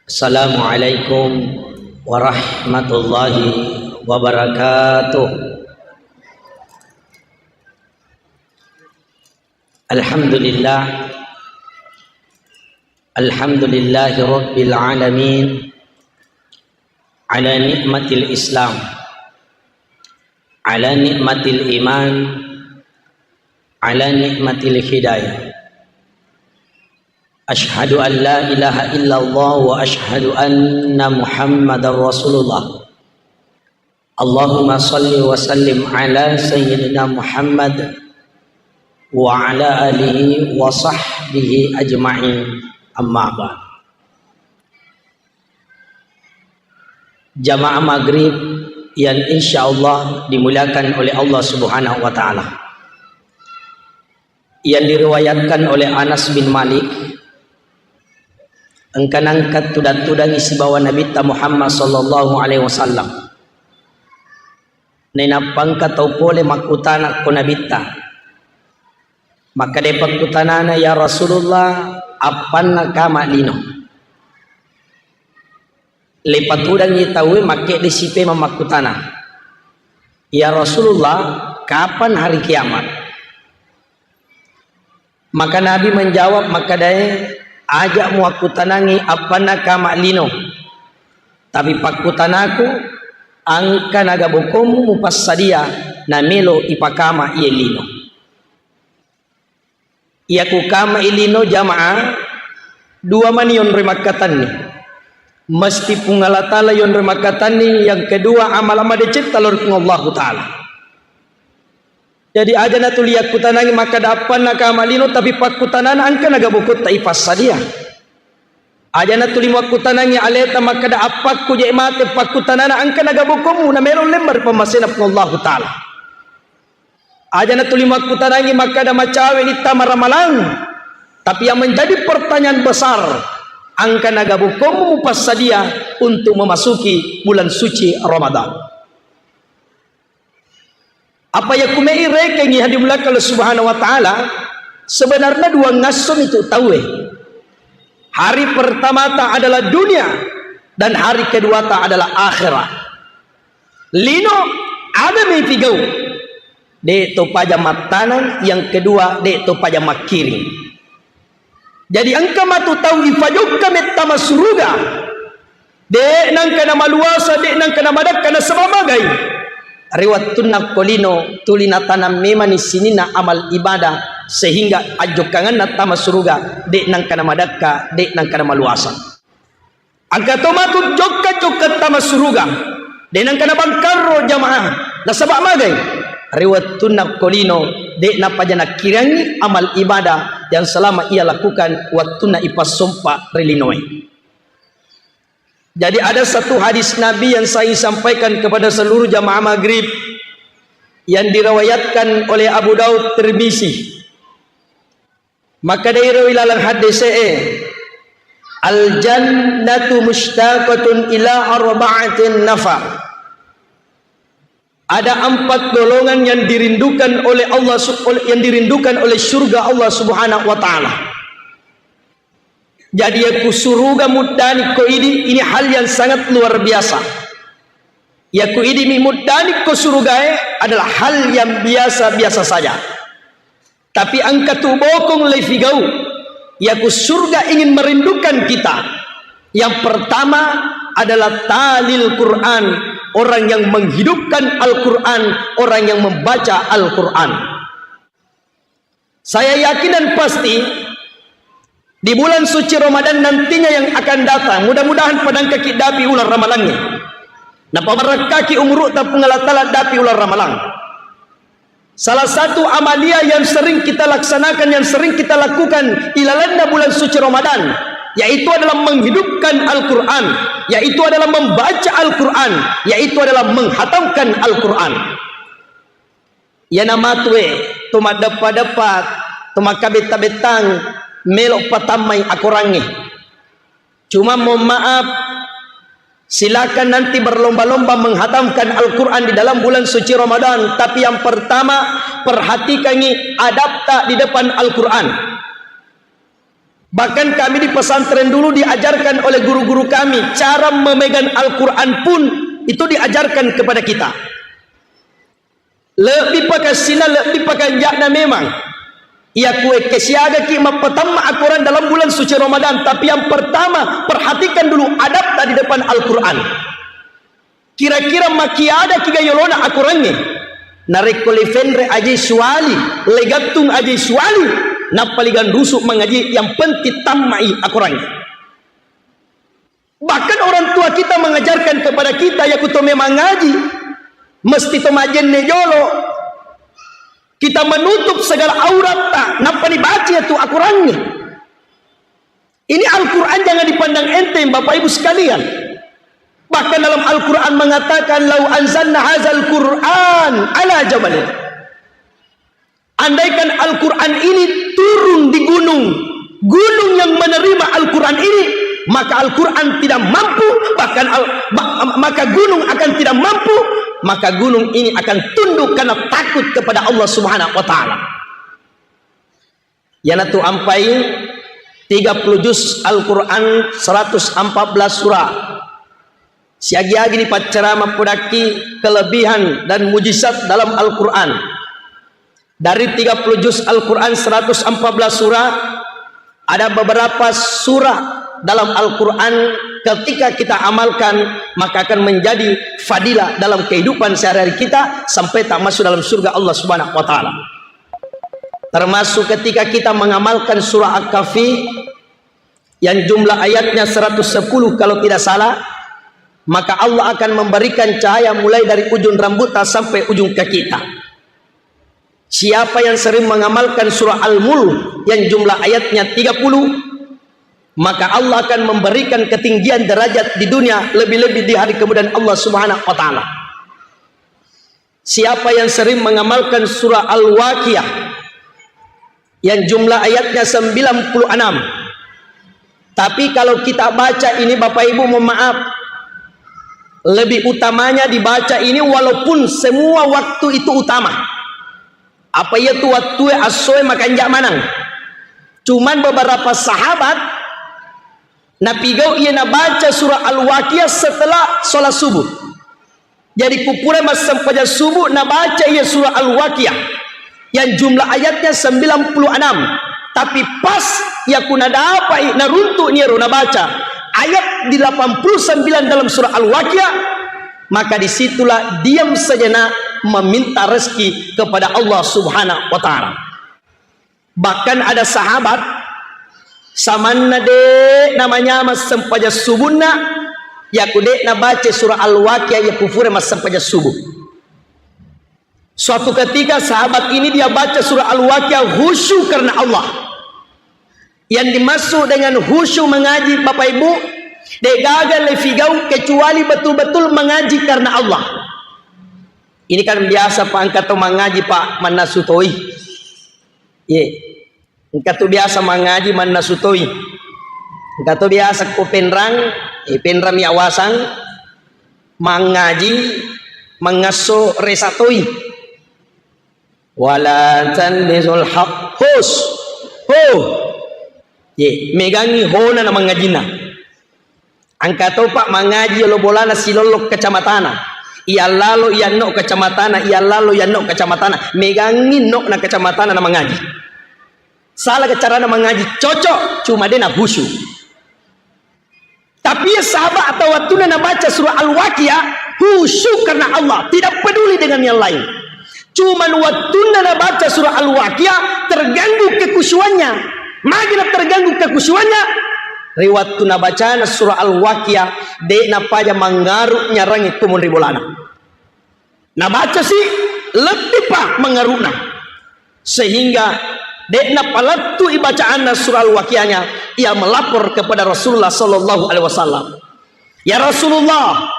Assalamualaikum warahmatullahi wabarakatuh. Alhamdulillah. Alhamdulillahi rabbil alamin. Ala ni'matil Islam. Ala ni'matil iman. Ala ni'matil hidayah. Asyhadu an la ilaha illallah wa asyhadu anna Muhammadar Rasulullah. Allahumma salli wa sallim ala Sayyidina Muhammad wa ala alihi wa sahbihi ajma'in. Amma ba'd. Jamaah maghrib yang insya Allah dimuliakan oleh Allah Subhanahu wa Ta'ala. Yang diriwayatkan oleh Anas bin Malik, engka nangka tudang-tudangi sibawa Nabitta Muhammad sallallahu alaihi wasallam. Nainappa engka tau pole makkutana ko Nabitta. Makkeda pakkutanana, "Ya Rasulullah, appanna kama lino?" Leipatudangngi tauwe makkedde sipemeng makkutana, "Ya Rasulullah, kapan hari kiamat?" Maka Nabi menjawab makkedae, "Aja muakkutanangi appanna kama lino. Tapi pakkutanaku, engka naga bokommu mupassadia namelo ipakama iye lino." Iya ku kama i lino jamaah, dua mani yonroi makkatenni. Mesti Puang Allah Ta'ala yonroi makkatenni, yang kedua amala madecetta lao ri Puang Allahu Ta'ala. Jadi aja natuli yakkutanangi makkeda appanna kama lino, tapi pakkutanana engka naga bokotta ipassadia. Aja natuli muakkutanangi aleta makkeda appakku je mate, pakkutanana engka naga bokommu namelo lemma ri pammasena Puang Allahu Ta'ala. Aja natuli makkutanangi makkeda macawe ni tama ramalang. Tapi yang menjadi pertanyaan besar, engka naga bokommu mupassadia untuk memasuki bulan suci Ramadan. Apa yakku mei rekengi hadimuliakan Allah Subhanahu wa Ta'ala, sebenarnya dua ngasso mi tu tauwe. Hari pertama ta adalah dunia dan hari kedua ta adalah akhirat. Lino, ada mi pigau. De to paja mattaneng, yang kedua de to paja makkiring. Jadi engka matu tau ifajokka mettama suruga. De nangka namaluasa, de nangka namadakka nasaba magai. Ri wettunna ko lino tuli natanang memani sininna amal ibadah sehingga ajjokkangenna tama suruga de nangka namadakka, de nangka namaluasa. Engka to matu jokka-jokka tama suruga. De nangka nabangkarro jamaah. Nasaba magai? Ri wettunna ko lino, de napaja nakkirangi amal ibadah yang selama ia lakukan wettunna ipassompa ri linoe. Jadi ada satu hadis Nabi yang saya sampaikan kepada seluruh jamaah maghrib yang dirawayatkan oleh Abu Daud Tirmizi. Makkedai ro ilaleng haddese'e, "Al-jannatu mushtaqatun ila arba'atin nafar." Ada empat golongan yang dirindukan oleh Allah su-, oleh, yang dirindukan oleh surga Allah Subhanahu wa Ta'ala. Jadi, ya ku suruga muddani ko idi, ini hal yang sangat luar biasa. Ya ku idi mi muddani ko surugae adalah hal yang biasa-biasa saja. Tapi engka tu bokong leifigau. Yaku surga ingin merindukan kita, yang pertama adalah talil Quran, orang yang menghidupkan Al-Quran, orang yang membaca Al-Quran. Saya yakin dan pasti, di bulan suci Ramadan nantinya yang akan datang, mudah-mudahan padangkaki dapi ulang ramalangnge. Napabarakaki umuru'ta Puang Allah Ta'ala dapi ulang ramalang. Salah satu amalia yang sering kita laksanakan, yang sering kita lakukan ilalanna bulan suci Ramadan, yaitu adalah menghidupkan Al-Quran, yaitu adalah membaca Al-Quran, yaitu adalah menghatamkan Al-Quran. Iyana matue, to maddeppa-deppa, to makkabetta-bettang, melo patammai akorangnge. Cuma mohon maaf, silakan nanti berlomba-lomba menghatamkan Al-Quran di dalam bulan suci Ramadan. Tapi yang pertama, perhatikangi adabta di depan Al-Quran. Bahkan kami di pesantren dulu diajarkan oleh guru-guru kami, cara memegang Al-Quran pun itu diajarkan kepada kita. Lebbi pakassinna, lebbi pakanja'na memang. Iya kuekke siagaki mappatamma akorang dalam bulan suci Ramadan, tapi yang pertama, perhatikan dulu adabta di depan Al-Quran. Kira-kira makiadaki ga yolona akorangnge? Narekko lefenre aje suali, legattung aje suali, nappa liganrusu mangaji, yang penting tammai akorangnge. Bahkan orang tua kita mengajarkan kepada kita, yaku to memang ngaji, mesti to majenne jolo. Kita menutup segala auratta, nappa dibaca tu akorangnge. Ini Al-Quran jangan dipandang enteng, Bapak Ibu sekalian. Bahkan dalam Al-Quran mengatakan, "Lau anzalna hazal Quran ala jabalin." Andaikan Al-Quran ini turun di gunung, gunung yang menerima Al-Quran ini, maka Al-Quran tidak mampu, bahkan al- ma- maka gunung akan tidak mampu, maka gunung ini akan tunduk karena takut kepada Allah Subhanahu wa Ta'ala. Iyanatu ampai tiga puluh juz Al-Quran, seratus empat belas surah. Siagi-agi ni paccarama pudakki kelebihan dan mujizat dalam Al-Quran. Dari tiga puluh juz Al-Quran, seratus empat belas surah, ada beberapa surah dalam Al-Quran, ketika kita amalkan, maka akan menjadi fadilah dalam kehidupan sehari-hari kita sampai tak masuk dalam surga Allah Subhanahu wa Ta'ala. Termasuk ketika kita mengamalkan surah Al-Kahfi yang jumlah ayatnya seratus sepuluh kalau tidak salah, maka Allah akan memberikan cahaya mulai dari ujung rambutnya sampai ujung kaki kita. Siapa yang sering mengamalkan surah Al-Mulk yang jumlah ayatnya tiga puluh, maka Allah akan memberikan ketinggian derajat di dunia, lebih-lebih di hari kemudian Allah Subhanahu wa Ta'ala. Siapa yang sering mengamalkan surah Al-Waqiah yang jumlah ayatnya sembilan puluh enam. Tapi kalau kita baca ini, Bapak Ibu, mohon maaf, lebih utamanya dibaca ini walaupun semua waktu itu utama. Apa iya tu wattue assoe makanja manang. Cuman beberapa sahabat napigau iya nabaca surah Al-Waqiah setelah sholat subuh. Jadi kupura massempajang subuh nabaca iya surah Al-Waqiah yang jumlah ayatnya sembilan puluh enam. Tapi pas yaku nadapai naruntuk niaro nabaca ayat di delapan puluh sembilan dalam surah Al-Waqiah, maka disitulah diam sejenak meminta rezeki kepada Allah Subhanahu wa Ta'ala. Bahkan ada sahabat, samanna de namanyameng sempajang subunna, yaku de nabaca surah Al-Waqiah, yaku fure massempajang subuh. Suatu ketika sahabat ini dia baca surah Al-Waqiah khusyuk karena Allah. Yang dimaksud dengan khusyuk mengaji, Bapak Ibu, de gaga lefigau kecuali betul-betul mengaji karena Allah. Ini kan biasa, Pak, engka to mangaji, Pak, mannasu toi. Ye. Engka tu biasa mangaji mannasu toi. Engka tu biasa ko penrang, eh, penrang mi awasang mangaji mangesso resa toi. Wala talbisul haq. Hus. Ho. Ye, megangi hona na mangajina. Engka topa mangaji yolo bolana silollo kacamatana. Iya lalo iya no kacamatana, iya lalo iya no kacamatana. Megangi no na kacamatana na mangaji. Salah ke carana mengaji, cocok, cuma de' na khusyuk. Tapi ya sahabat atau wattunna nabaca surah Al-Waqiah, khusyuk karena Allah, tidak peduli dengan yang lain. Cuman wattunna nabaca surah Al-Waqiah, terganggu kekhusyuannya. Magina terganggu kekhusyuannya, ri wattu nabacana surah Al-Waqiah, de' napaja mangaru nyarangi kumun ri bolana. Nabaca si, lebbi pa mangaru'na. Sehingga de' napalettui bacaanna surah Al-Waqiahnya, ia melapor kepada Rasulullah sallallahu alaihi wasallam. "Ya Rasulullah,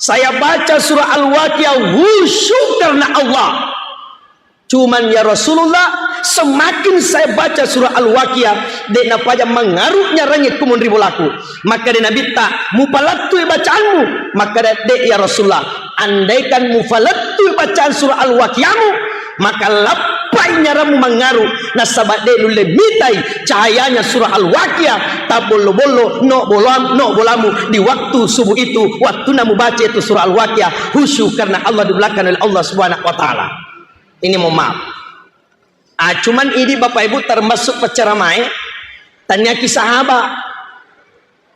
saya baca surah Al-Waqiah khusyuk karena Allah. Cuman ya Rasulullah, semakin saya baca surah Al-Waqiah, de' napaja mangaru nyarangi kumun ri bolaku." Makkeda Nabitta, "Mupalettui bacaanmu?" Makkeda, "De' ya Rasulullah." "Andaikan mupalettui bacaan surah Al-Waqiahmu, maka lappai nyarammu mangaru, nasaba de' nulle mitai cahayanya surah Al-Waqiah tabbollo-bollo no bolam-, no bolamu di waktu subuh itu, wattunna mubaca itu surah Al-Waqiah, khusyuk karena Allah, di belakang oleh Allah Subhanahu wa Ta'ala." Ini mohon maaf. Ah, cuman idi Bapak Ibu termasuk paccaramae, taniaki sahaba.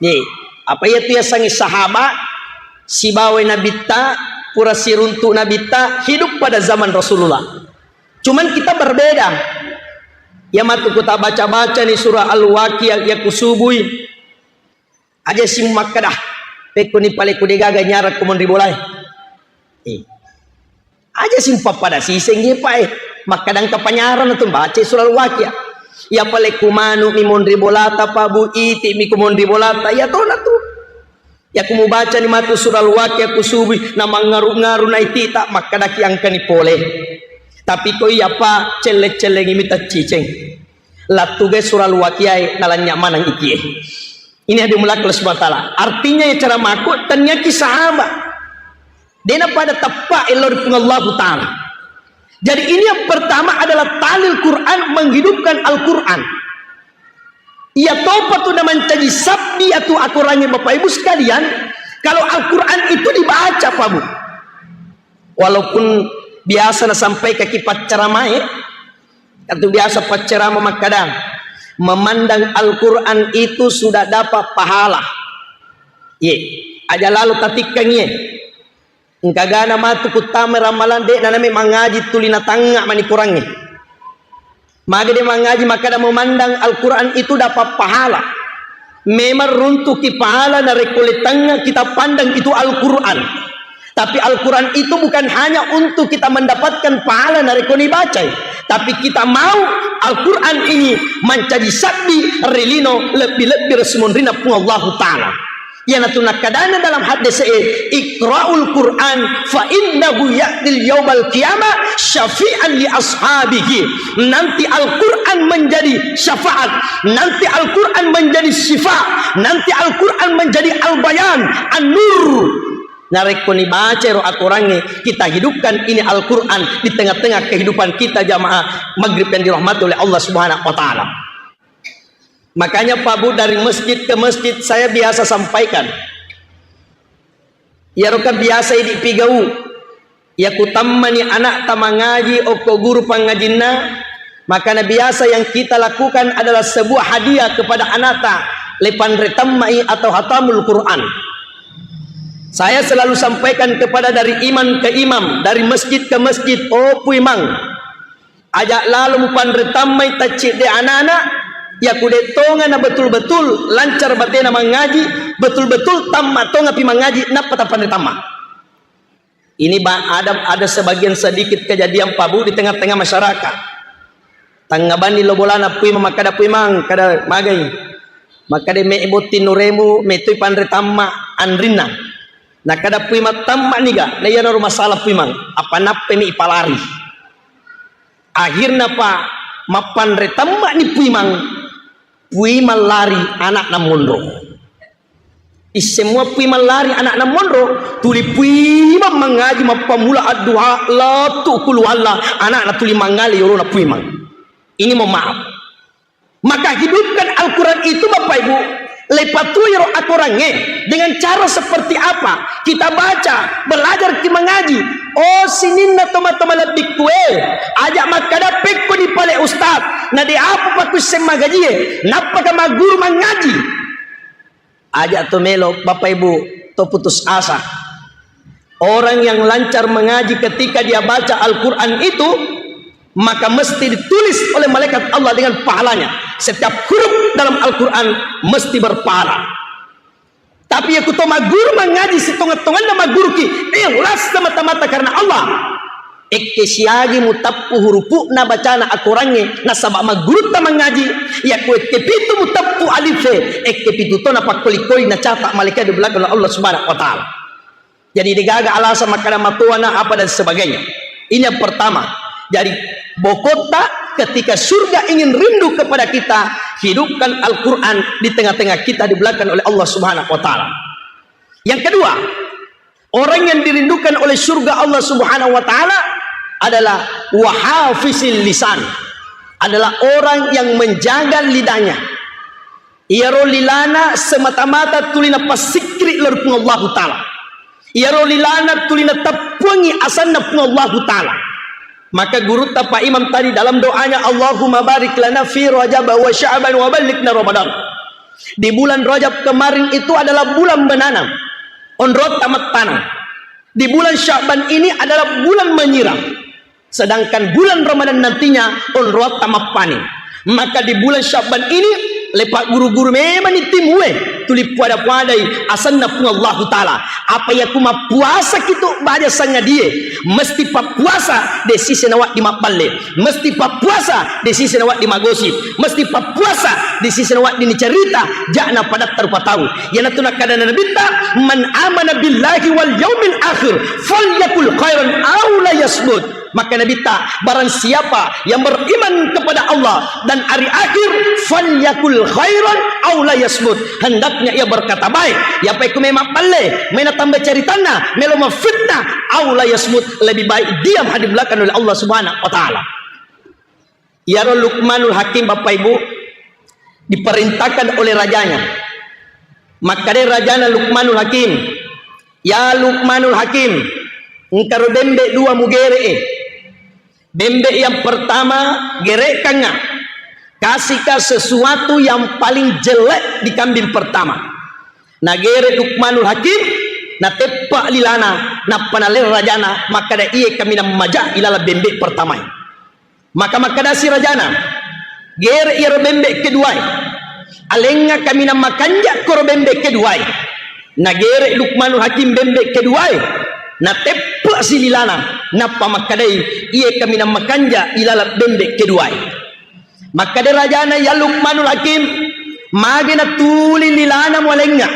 Ye, apa iya tu yasengnge sahaba? Sibawa Nabitta, pura siruntu Nabitta, hidup pada zaman Rasulullah. Cuman kita berbeda. Ya matu ku ta baca-baca ni surah Al-Waqiah, ya kusubui. Aja si makkeda, "Pekkoni pale ku de' gaga nyarang kumun ri bolae." Eh. Aja si mpappada siseng ye, Pak, eh. Makkeda engka panyarang tu baca surah Al-Waqiah. Ya pale ku manu mi monri bolata, Pak Bu, iti mi ku monri bolata. Ya tona tu. Ya ku mubaca ni matu surah Al-Waqiah ku subui, na mangaru-ngaru na itita, makkedaki engkani pole. Tapi ko iya, Pak, celle-cellengi mi tacciceng. Lattugai surah Al-Waqiah, nalanya maneng itie. Ini hadiah mulak Allah Subhanahu wa Ta'ala. Artinya ya cara mako, taniaki sahabat. Dena pada tepat ello ri Puang Allahu Ta'ala. Jadi ini yang pertama adalah talil Quran, menghidupkan Al-Quran. Iya topa tu na mancaji sabbi atu akorangnge Bapak Ibu sekalian, kalau Al-Quran itu dibaca, Pak Bu. Walaupun biasa nasampaikaki paccaramae, atu biasa paccarama makkada, memandang Al-Quran itu sudah dapat pahala. Ye, aja lalo tatikkangi ye. Engkagana matu kuttama ramalang, de' naname mangaji tuli natangnga mani korangnge. Maga de' mangaji makkada memandang Al-Quran itu dapat pahala. Memang runtuki pahala narekko letangnga kita pandang itu Al-Quran. Tapi Al-Quran itu bukan hanya untuk kita mendapatkan pahala narekko nibacai. Tapi kita mau Al-Quran ini mancaji sabbi ri lino lebbi-lebbi ri sumonrina Puang Allahu Ta'ala. Iyanatu nakkadana dalam haddese'e, "Iqra'ul Qur'an fa innahu ya'til yaumal qiyamah syafi'an li ashabihi." Nanti Al-Quran menjadi syafaat, nanti Al-Quran menjadi syifa, nanti Al-Quran menjadi al-bayan, an-nur. Narekko nibaca ro akorangnge, kita hidupkan ini Al-Quran di tengah-tengah kehidupan kita, jamaah maghrib yang dirahmati oleh Allah Subhanahu wa Ta'ala. Makanya, Pak Bu, dari masjid ke masjid saya biasa sampaikan. Iyaro kan biasa idi pigau. Iya kutammani anakta mangaji okko guru pangajinna, maka na biasa yang kita lakukan adalah sebuah hadiah kepada anakta, lepanre tammai atau hatamul Quran. Saya selalu sampaikan kepada dari imam ke imam, dari masjid ke masjid, oh Puimang, aja lalo mupanre tammai taccidde anana, yaku de tonga na betul-betul lancar batena mangaji, betul-betul tamma tonga pi mangaji, nappa tapanre tamma. Ini ba-, ada, ada sebagian sedikit kejadian, Pak Bu, di tengah-tengah masyarakat. Tangnga bani lo bolana Puimang, makkada Puimang, kada magai. Makkada me botting nuremu, metoi panre tamma anrinna. Nakkada Puimang, tamma niga, na iyanaro masalah Puimang, apa nappemi ipalari. Akhirna, Pak, mappanre tammani Puimang, Puimang lari anakna monro. Isseng mua Puimang lari anakna monro, tuli Puimang mangaji mappammula adduha, lettu kuluwalla, anakna tuli mangale yolona Puimang. Ini mohon maaf. Maka hidupkan Al-Quran itu, Bapak Ibu, Leipatuo iyaro akorangnge dengan cara seperti apa? Kita baca, belajar ki mengaji. Oh, sininna toma-toma lebbikkue, aja' makkada pekko ni pale ustaz, na de' apa pakuisseng magajie, nappaka magguru mangaji. Aja' to melo, Bapak Ibu, to putus asa. Orang yang lancar mengaji, ketika dia baca Al-Quran itu, maka mesti ditulis oleh malaikat Allah dengan pahalanya. Setiap huruf dalam Al-Quran mesti berpahala. Tapi iya ku to magguru mangaji, sitonga-tonganna magguruki, ikhlas semata-mata karena Allah. Ekke siagi mutappu hurupu'na bacana akorangnge, nasaba' maggurutta mangaji, iya ku ekke pitu mutappu alife, ekke pitu to napakkoli-koli nacata' malaika di belakang Allah Subhanahu wa Ta'ala. Jadi, degaga alasan makkada matoana apa dan sebagainya. Ini yang pertama. Jadi, bokotta ketika surga ingin rindu kepada kita, hidupkan Al-Quran di tengah-tengah kita, di belakang oleh Allah Subhanahu wa Ta'ala. Yang kedua, orang yang dirindukan oleh surga Allah Subhanahu wa Ta'ala adalah wahafizil lisan, adalah orang yang menjaga lidahnya. Iyaro lilana semata-mata tuli napassikiri lao ri Puang Allahu Ta'ala. Iyaro lilana tuli nateppuangngi asanna Puang Allahu Ta'ala. Maka gurutta Pak Imam tadi dalam doanya, "Allahumma barik lana fi Rajab wa Sya'ban wa ballighna Ramadan." Di bulan Rajab kemarin itu adalah bulan menanam. Onrotta mattaneng. Di bulan Sya'ban ini adalah bulan menyiram. Sedangkan bulan Ramadan nantinya onroatta mappaning. Maka di bulan Sya'ban ini, lepa guru-guru memang ni timue, tuli puada-puadai asanna Puang Allahu Ta'ala. Apa iya ku mappuasa kitu baja sangadie, mesti pappuasa de' sise nawaddi mabballe, mesti pappuasa de' sise nawaddi magosip, mesti pappuasa de' sise nawaddi nicerita, ja'na padatta rupa tau. Iyanatu nakkadana Nabitta, "Man amana billahi wal yaumil akhir, falyakul khairan aw la yasmut." Maka Nabitta, barang siapa yang beriman kepada Allah dan hari akhir, falyakul khairan aw la yasmut. Hendaknya ia berkata baik. Iya pa ku memang balle, mena tambah ceritanna, melo mafitnah, aw la yasmut, lebih baik diam, haddi belakang oleh Allah Subhanahu wa Ta'ala. Iyaro Luqmanul Hakim, Bapak Ibu, diperintahkan oleh rajanya. Makkeda rajana Luqmanul Hakim, "Ya Luqmanul Hakim, engkaro bembe dua mugere'e. Bembe yang pertama, gere'kangnga, kasihka sesuatu yang paling jelek di kambing pertama." Nagere Luqmanul Hakim, nateppa lilana, nappa naleng rajana, makkeda, "Iye kaminang maja ilaleng bembe pertamae." Maka makkedasi rajana, "Gere iyaro bembe keduae. Alengnga kaminang makanja koro bembe keduae." Nagere Luqmanul Hakim bembe keduae, nateppe'si lilana, nappa makkedai, "Iye kaminang makanja ilaleng bembe keduae." Makkeda rajana, "Ya Luqmanul Hakim, magi natuli lilana mualengnga?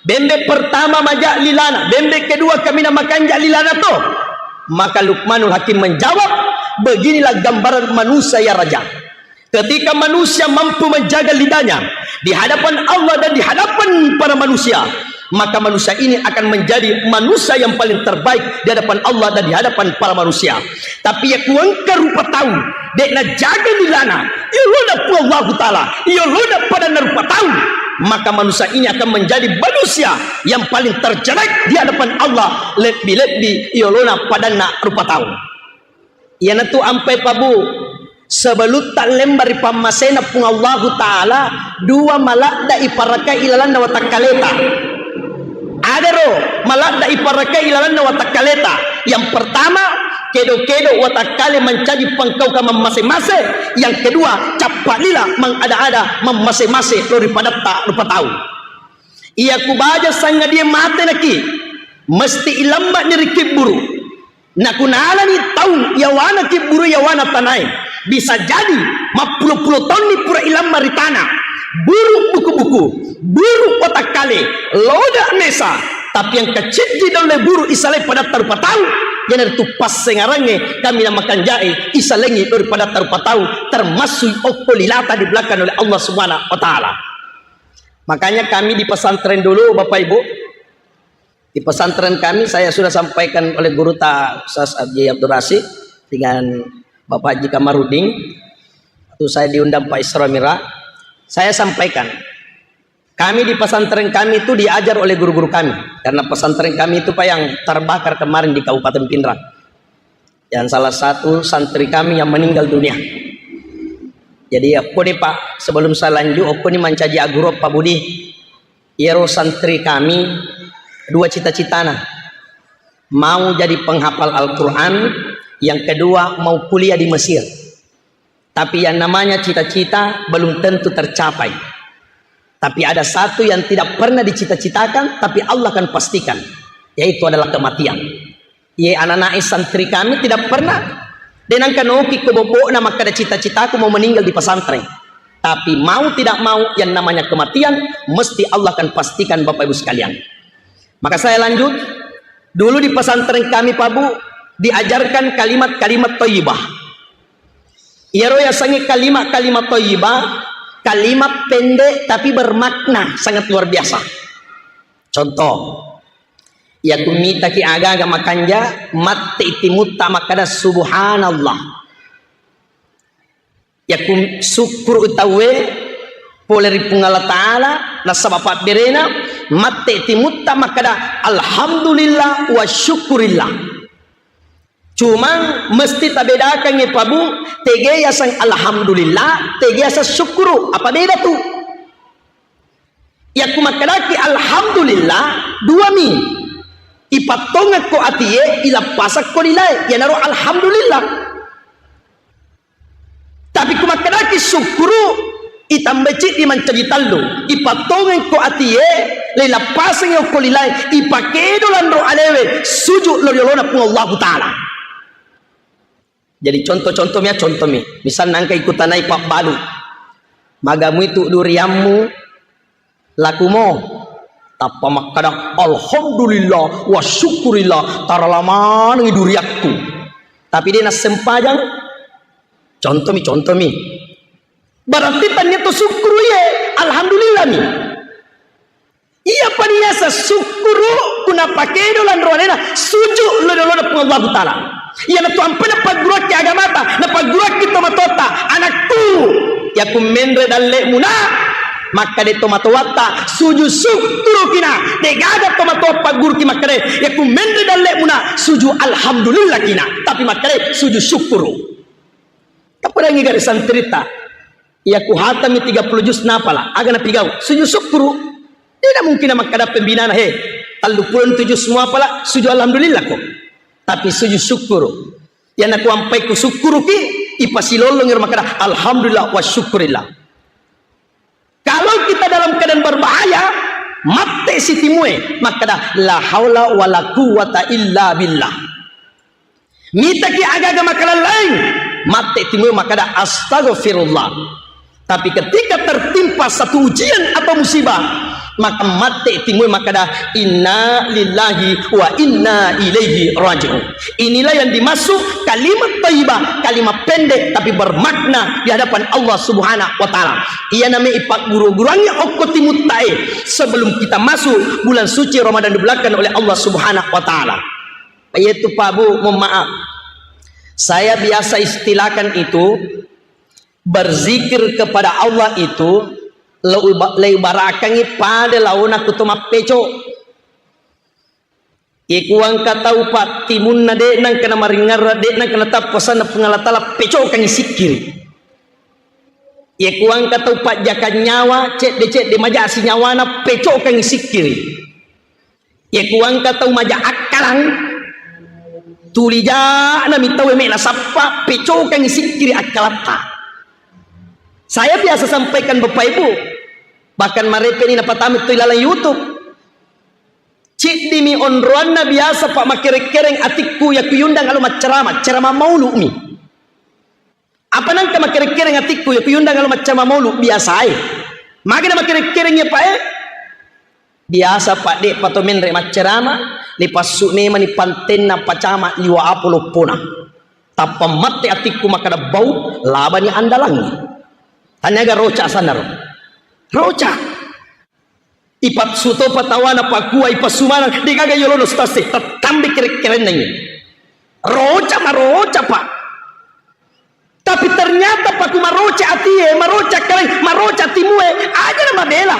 Bembe pertama maja lilana, bembe kedua kaminang makanja lilana to?" Maka Luqmanul Hakim menjawab, "Beginilah gambaran manusia, ya Raja. Ketika manusia mampu menjaga lidahnya di hadapan Allah dan di hadapan para manusia, maka manusia ini akan menjadi manusia yang paling terbaik di hadapan Allah dan di hadapan para manusia. Tapi iya ku engka rupa tau de' najaga lilana, iyolona Puang Allahu Ta'ala, iyolona padanna rupa tau, maka manusia ini akan menjadi manusia yang paling terjelek di hadapan Allah, lebbi-lebbi iyolona padanna rupa tau." Iyanatu ampai pabu, sebelutta lemba ri pammasena Puang Allahu Ta'ala, dua maladda iparakai ilalanna watakkaleta. Adaro maladda iparakai ilalanna watakkaleta. Yang pertama, kedo-kedo watakkale mancaji pangkauka mammase-mase. Yang kedua, cappa lila mangada-ada mammase-mase lao ri padatta rupa tau. Iya ku baja sangadie mate naki, mesti ilamba ni ri kibburu. Nakunalani taung yawana kibburu yawana tanae, bisa jadi mappulo-pulo taunni pura ilamma ri tana. Buru buku-buku, buru watakkale, loda mesa, tapi engka ciddi daulle buru isalai padatta rupa tau, iyanaritu passengarangnge kaminang makanjae isalengi lao ri padatta rupa tau, termasuk okko lilata di belakang oleh Allah Subhanahu wa Ta'ala. Makanya kami di pesantren dulu, Bapak Ibu, di pesantren kami, saya sudah sampaikan oleh guru ta Ustaz Haji Abdul Rasid dengan Bapak Haji Kamarudin, waktu saya diundang Pak Isra Mira, saya sampaikan, Kami di pesantren kami itu diajar oleh guru-guru kami, karena pesantren kami itu, Pak, yang terbakar kemarin di Kabupaten Pinrang, yang salah satu santri kami yang meninggal dunia. Jadi, okko ni, Pak, sebelum saya lanjut, okko ni mancaji aguro, Pak Budi. Iyaro santri kami dua cita-citana. Mau jadi penghafal Al-Quran, yang kedua mau kuliah di Mesir. Tapi yang namanya cita-cita belum tentu tercapai. Tapi ada satu yang tidak pernah dicita-citakan, tapi Allah akan pastikan, yaitu adalah kematian. Ye, anak-anak santri kami tidak pernah, de nangka noki ko bobokna makkada cita-citaku mau meninggal di pesantren. Tapi mau tidak mau, yang namanya kematian mesti Allah akan pastikan, Bapak Ibu sekalian. Maka saya lanjut, dulu di pesantren kami, Pak Bu, diajarkan kalimat-kalimat thayyibah. Iyaro yasengnge kalimat-kalimat thayyibah, kalimat pendek tapi bermakna, sangat luar biasa. Contoh, yaku mitaki aga-aga makanja, matti timutta makkada subhanallah. Yaku sukkuru tauwe pole ri Puang Allah Ta'ala, nasaba pabberena, matti timutta makkada alhamdulillah wa syukurillah. Cuma mesti tabedakangngi, Pak Bu, tege yaseng alhamdulillah, tege yaseng syukuru. Apa beda tu? Yakku makkedaki alhamdulillah, dua mi. Ipattongekko atie, ilappasakko lilae, iyanaro alhamdulillah. Tapi ku makkedaki syukuru, itambai ciddi mancaji tallu. Ipattongekko atie, leilappasengi okko lilae, ipakedo lanro alewe, suju lo riolona Puang Allahu Ta'ala. Jadi contoh-contoh mi, contoh mi. Misalna engka ikutanai pabbalu. Magamu itu duriammu lakumo. Tappa makkada, "Alhamdulillah wa syukurillah, tarala manengi duriakku." Tapi de nassempajang. Contoh mi, contoh mi. Berarti tania to syukuru ye, alhamdulillah mi. Iya paniasa syukuru kuna pakedo lanro alena suju lo lolona Puang Allahu Ta'ala. Iyana tu ampe napagguruakki agamata, napagguruakki tomatoatta, anakku, yaku menre dalle'mu na, makkade tomatoatta, suju syukuru kina, degaga tomatoa pagguruki makkade, yaku menre dalle'mu na, suju alhamdulillah kina, tapi makkade suju syukuru. Tapedangi gare santrita. Iya ku hatami tiga puluh juz napala, aga napigau? Sujud syukuru. Tidak mungkin makkada pembinana, "He, tellu puluh tu juz muapala, sujud alhamdulillah ko." Tapi sujud syukuru. Yang naku ampai ku syukuruki, ipasilollongi makkada, "Alhamdulillah wa syukurillah." Kalau kita dalam keadaan berbahaya, mate sitimue, makkada, "La haula wa la quwwata illa billah." Mitaki aga-aga makalallaing, mate timue makkada, "Astaghfirullah." Tapi ketika tertimpa satu ujian atau musibah, maka mate timue makkada, "Inna lillahi wa inna ilaihi raji'un." Inilah yang dimaksud kalimat thayyibah, kalimat pendek tapi bermakna di hadapan Allah Subhanahu wa Ta'ala. Iya namai ipagguru-guruangngi okko timuttae sebelum kita masuk bulan suci Ramadan dibelakang oleh Allah Subhanahu wa Ta'ala. Yaitu, Pak Bu, mohon maaf. Saya biasa istilahkan itu, berzikir kepada Allah itu, leu-, leibarakangngi pada laona ku to mappeco. Iku engka tau pattimunna de nangka namaringngerra, de nangka natappa sanna Puang Allah Ta'ala, pecokangngi sikkiri. Iku engka tau pajjakang nyawa, cedde-cedde majasi nyawana, pecokangngi sikkiri. Iku engka tau maja akkalang, tuli ja'na mi tau me'na sappa, pecokangngi sikkiri akkalatta. Saya biasa sampaikan Bapak Ibu, bahkan marepe'ni napatama tu ilalang YouTube. Ciddimi onroanna biasa, Pak, makereng-kereng atikku, yakku yundang alo maccarama, carama maulu'mi. Apa nangka makereng-kereng atikku, yakku yundang alo maccarama maulu biasae. Magana makereng-kereng ya, Pak, eh? Biasa, Pak, de pato menre maccarama, lipassu memani pantenna pacama liwa apo loppona. Tappa mate atikku makkada bau, labani andalangi. Tanyaga roca sanaro. Roca. Ipassu topa tawana pakua, ipassu maneng, degaga yolona ustaz e, tattambe kere-, kerennangngi. Roca, maroca, Pak. Tapi ternyata paku maroca atie, maroca kalai, maroca timue, aja na mabela.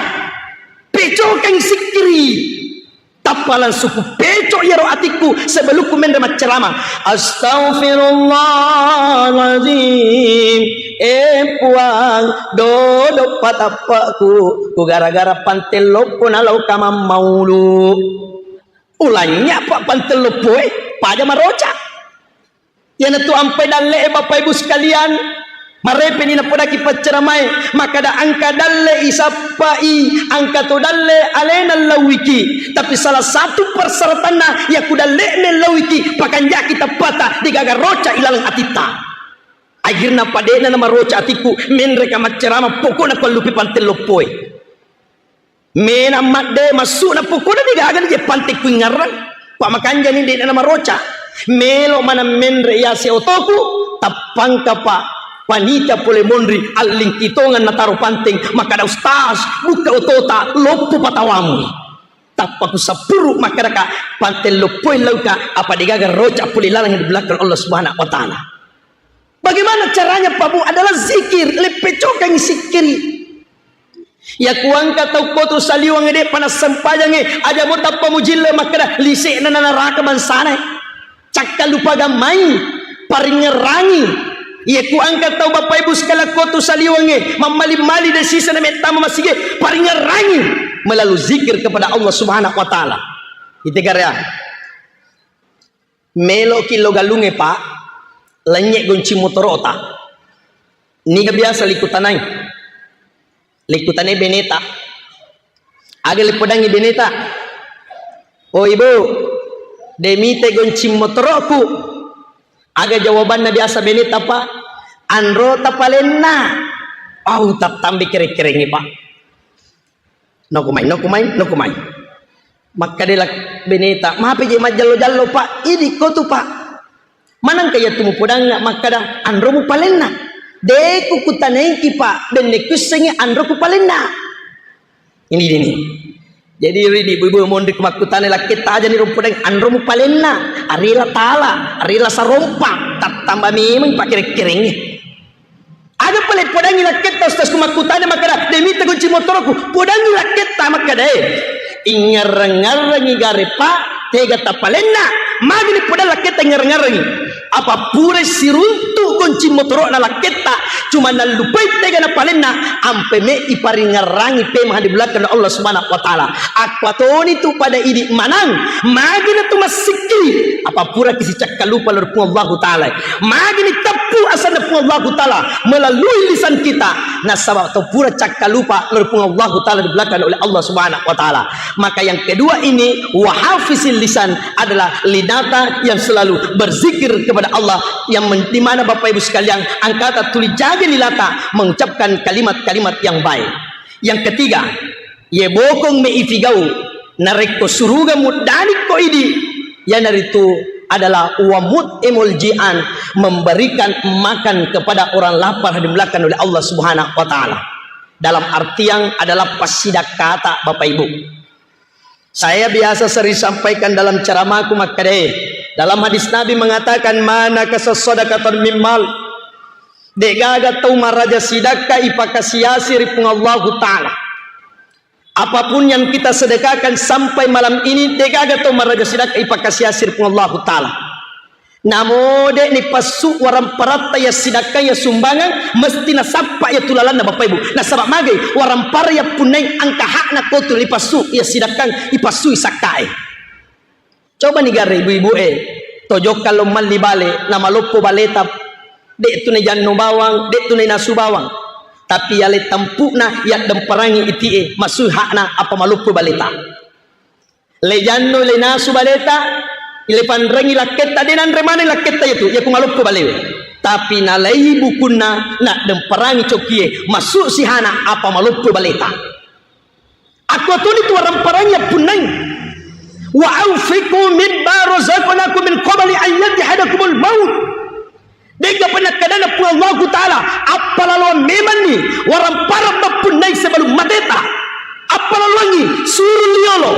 Palang suku pecok iyaro atikku sebelumku menre maccerama. Astaghfirullahaladzim. Eh Puang, dodo patappe'ku, ku gara-gara panteng loppo nalao kamammaulu. Ulanya pa panteng loppoe, paja maroca. Iyanatu ampai dalle'e, Bapak Ibu sekalian, marepeni napodaki pacceramae, makkada engka dalle isappai, engka to dalle alena lauiki. Tapi salah satu persyaratanna, yaku dalle'na lauiki, pakanjaki tappata, degaga roca ilaleng atitta. Akhirna pade'na namaroca atikku, menreka maccerama, pokokna kuallupi panteng loppoe. Mena madde massu'na pokokna degaga ni je pante kuingngarrang. Pa makanjani de'na namaroca. Melo maneng menre yase otoku, tappangka pa panitia pole monri allingkitongeng nataro panteng, makkada, "Ustaz, bukka otota, loppo patawamu." Tappa kusappuru makkadaka, "Panteng loppoi lauka, apa degaga roca pole laleng di belakang Allah Subhanahu wa Ta'ala." Bagaimana caranya, Pak Bu? Adalah zikir, leppecokangi sikkiri. Yaku engka tau kotu saliweng de' pana sempajangnge, aja mo tappa mujille makkeda, "Lise'na na naraka bangsana." Cakkalupa gammai, paringngerangi. Yaku engka tau Bapak Ibu sekalian kotu saliwengnge, mammali-mali de' sisana mettama masige, paringngerangi melalui zikir kepada Allah Subhanahu wa Ta'ala. Ite karya. Meloki lo galungnge, Pak, lennye goncing motorota. Niga biasa likutanai? Likutanai beneta. Aga lipodangi beneta? "Oh, Ibu, de' mite goncing motoroku." Aga jawabanna biasa beneta, Pak? "Anrota palenna." Au, tattambi kere-kerengngi, Pak. "Nokumai, nokumai, nokumai." Makkadela beneta, "Mapi je majjallo-jallo, Pak. Idi kotu, Pak. Manengka iyatu mupodangnga makkada anromu palenna?" "De' kukutanaiki, Pak. Benne kuissengngi anroku palenna." Ini, ini. Jadi, ri ibu-ibu monri ku makkutana lakketta, ajani ro podang anromu palenna. Arila tala, arila sarompa, tattamba memang pakere-kerengngi. Aga pale podangi lakketta, Ustaz, ku makkutana makkada, "De' mita goncing motoroku." Podangi lakketta makkada, eh, ingngareng-ngarengi gare, Pak, tega tapalenna. Magini podang lakketta ingngareng-ngarengi. Apa pura siruntu goncing motoro'na lakketta, cuma nallupai tega napalenna, ampe me iparingngerangi pemaha di belakang Allah Subhanahu wa Ta'ala. Akkuatoni tu pada idi manang, magini tu massikkiri, apa pura kisicakkalupa lao ri Puang Allahu Ta'ala. Magini teppu asanna Puang Allahu Ta'ala melalui lisan kita, nasaba to pura cakkalupa lao ri Puang Allahu Ta'ala di belakang oleh Allah Subhanahu wa Ta'ala. Maka yang kedua ini, wahafizil lisan, adalah lidata yang selalu berzikir kepada Allah, yang men-, di mana Bapak Ibu sekalian, angkata tuli jaga lilata mengucapkan kalimat-kalimat yang baik. Yang ketiga, ye bokong me ifigau, narekko suruga muddani ko idi, yanaritu adalah wamut emol jian, memberikan makan kepada orang lapar, dimulakan oleh Allah Subhanahu wa Ta'ala. Dalam artian adalah passidakkata, Bapak Ibu. Saya biasa sering sampaikan dalam ceramahku makkeda, dalam hadis Nabi mengatakan, "Mana kasas sadaqatan min mal." De'gaga tau maraja sidakka ipakasiasi ri Puang Allahu Ta'ala. Apapun yang kita sedekahkan sampai malam ini, de'gaga tau maraja sidakka ipakasiasi ri Puang Allahu Ta'ala. Namo de'ni passu waramparatta iya sidakka iya sumbangan, mesti nasappa iya tulalanna, Bapak Ibu. Nasaba magai warampara iya punnai engka hakna kotu ipassu iya sidakkang, ipassui sakkae. Coba ni gare ibu-ibu e, tojokka lo malli bale, namaloppo baleta, de'tu najanno bawang, de'tu nainasu bawang. Tapi yale tampu'na yaddemparangi iti'e, masui hakna apa maloppo baleta. Le janno, le nasu baleta, le panrengi lakketta, de nanre maneng lakketta itu, ya ku maloppo balewe. Tapi nalai bukunna, naddemparangi cokkie, masuk sihana apa maloppo baleta. Aku atuni tu waramparangi appunnai. Wa anfiqu mimma razaqnakum min qabli an yatihadakumul maut. De'ga pernah kadana Puang Allahu Ta'ala, appalaloang memanni, waramparang mappunnai sebelum mateta. Appalaloangi, suru liolo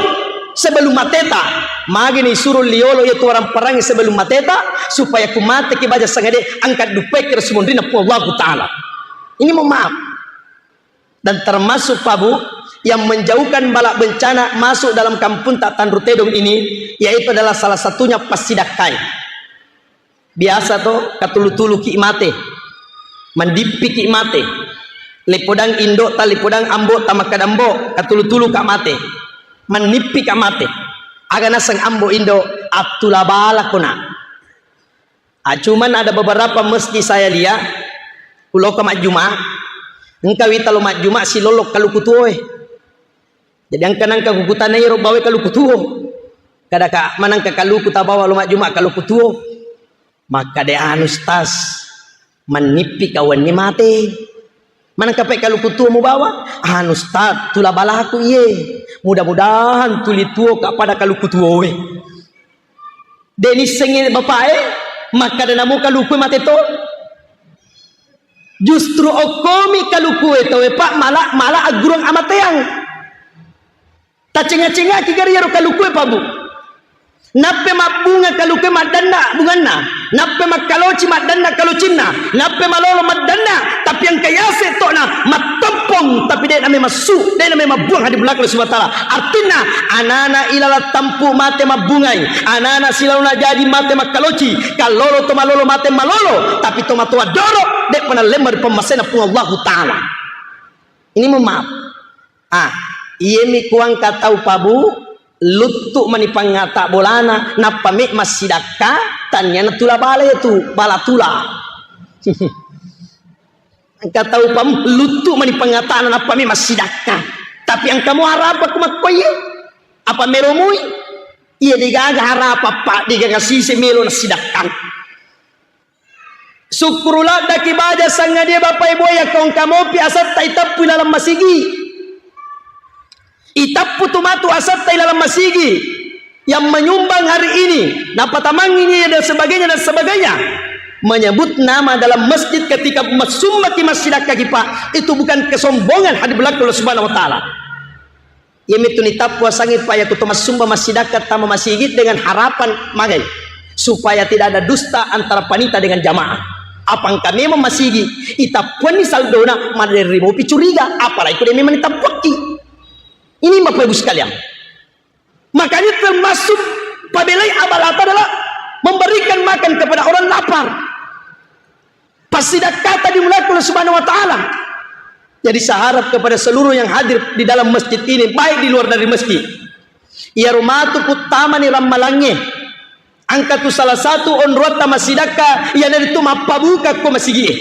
sebelum mateta. Magini suru liolo iya tu waramparangi sebelum mateta, supaya ku mateki baja sangade angkat dupai kira sumundrina Puang Allahu Ta'ala. Ini mohon maaf. Dan termasuk, Pak Bu, yang menjauhkan bala bencana masuk dalam kampung tak Tanru Tedong ini, yaitu adalah salah satunya passidakkai. Biasa to, katulu-tuluki mate, mandippiki mate. Lepodang indota, lepodang ambota, makkada ambo, katulu-tuluka mate, mannippika mate. Aga naseng ambo indo, attula balako na. Ah, cuman ada beberapa masjid saya lihat, kuloka majjuma, engka wita lo majjuma silollo kaluku tuoe. Jadi engka nangka kukutanai ro bawa kaluku tuo. Kada ka manangka kaluku tabawa lo majjuma kaluku tuo. Makkada anu stas, mannippi kawanni mate. Manengka pe kaluku tuo mubawa? Anu, Ustaz, tula balaku iye. Mudah-mudahan tuli tuo ka pada kaluku tuoe. De nissengi bapae, makkada namo kaluku mate to. Justru okkomi kaluku e tauwe, Pak, mala, mala aggurung amateang. Tacenga-cengaki gari iyaro kalukue, Pak Bu. Nappe mabbunga kalukue maddanna bunganna, nappe makkaloci maddanna kalocinna, nappe malolo maddanna, tapi engka yase to'na mattoppong, tapi de'na memang su, de'na memang buang hadi belakang Allah Subhanahu wa Ta'ala. Artinna, anana ilala tampu mate mabbungai, anana silaona jaji mate makkaloci, kallolo to malolo mate malolo, tapi to matoa doro, de'pa nallemma ri pemmasena Puang Allahu Ta'ala. Ini mohon maaf. Ah, iyemi kuangka tau, Pak Bu, luttu mani pangngata bolana, nappa me massidakka, tanniana tula bala itu, bala tula. Engka tau, Pak Bu, luttu mani pangngatana, nappa me massidakka. Tapi engka mo harapa ku makkoye? Apa melo mui? Iya, degaga harapa, Pak, degaga sise melo nassidakka. Sukkuru laddaki baja sangadie, Bapak Ibu, yakko engka mopi asatta itappu ilalang masigi. Itappu tu matu asatta ilalang masigi yang menyumbang hari ini, napatamangi ini dan sebagainya dan sebagainya. Menyebut nama dalam masjid ketika massumbaki massidakkaki, Pak, itu bukan kesombongan hadi belakang Allah Subhanahu wa Ta'ala. Iyamitu nitappu asangnge, Pak, yakko to massumba massidakka tama masigi dengan harapan magai, supaya tidak ada dusta antara panita dengan jamaah. Apa engka memang masigi, itappuanni saldona, maderri mopi curiga, apalagi ko de memang nitappuakki. Ini Bapak Ibu sekalian. Makanya termasuk pabelai amalata adalah memberikan makan kepada orang lapar. Passidakkata dimulai oleh Subhanahu wa Ta'ala. Jadi saya harap kepada seluruh yang hadir di dalam masjid ini, baik di luar dari masjid, iyaro matu puttamani rammalangnge, engka tu salah satu onroatta massidakka, iyanaritu mappabuka ko masigie.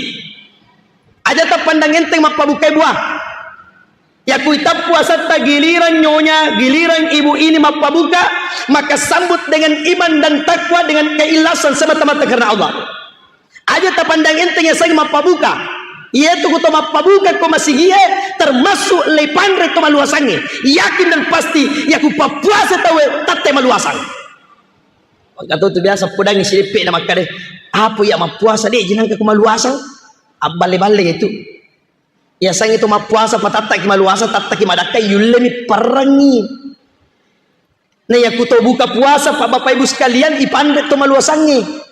Aja tappandang enteng mappabukai buah. Yakko itappu asatta giliran nyonya, giliran ibu ini mappabuka, maka sambut dengan iman dan takwa, dengan keikhlasan semata-mata karena Allah. Aja tapandang enteng yasengnge mappabuka. Iyatu ku to mappabuka ko masigie, termasuk leipanre to maluasangnge. Yakin dan pasti, yakko pappuasa tauwe, tette maluasang. Engka to tu biasa podangngi sideppe na makkada, "Apa iya mappuasa de jinangka ko maluasang?" Abballe-balle itu. Yasengnge to mappuasa, patattaki maluasang, tattaki madakkai, yullemi perrengngi. Nah, yakko to buka puasa, Pak, Bapak Ibu sekalian, ipanre to maluasangnge.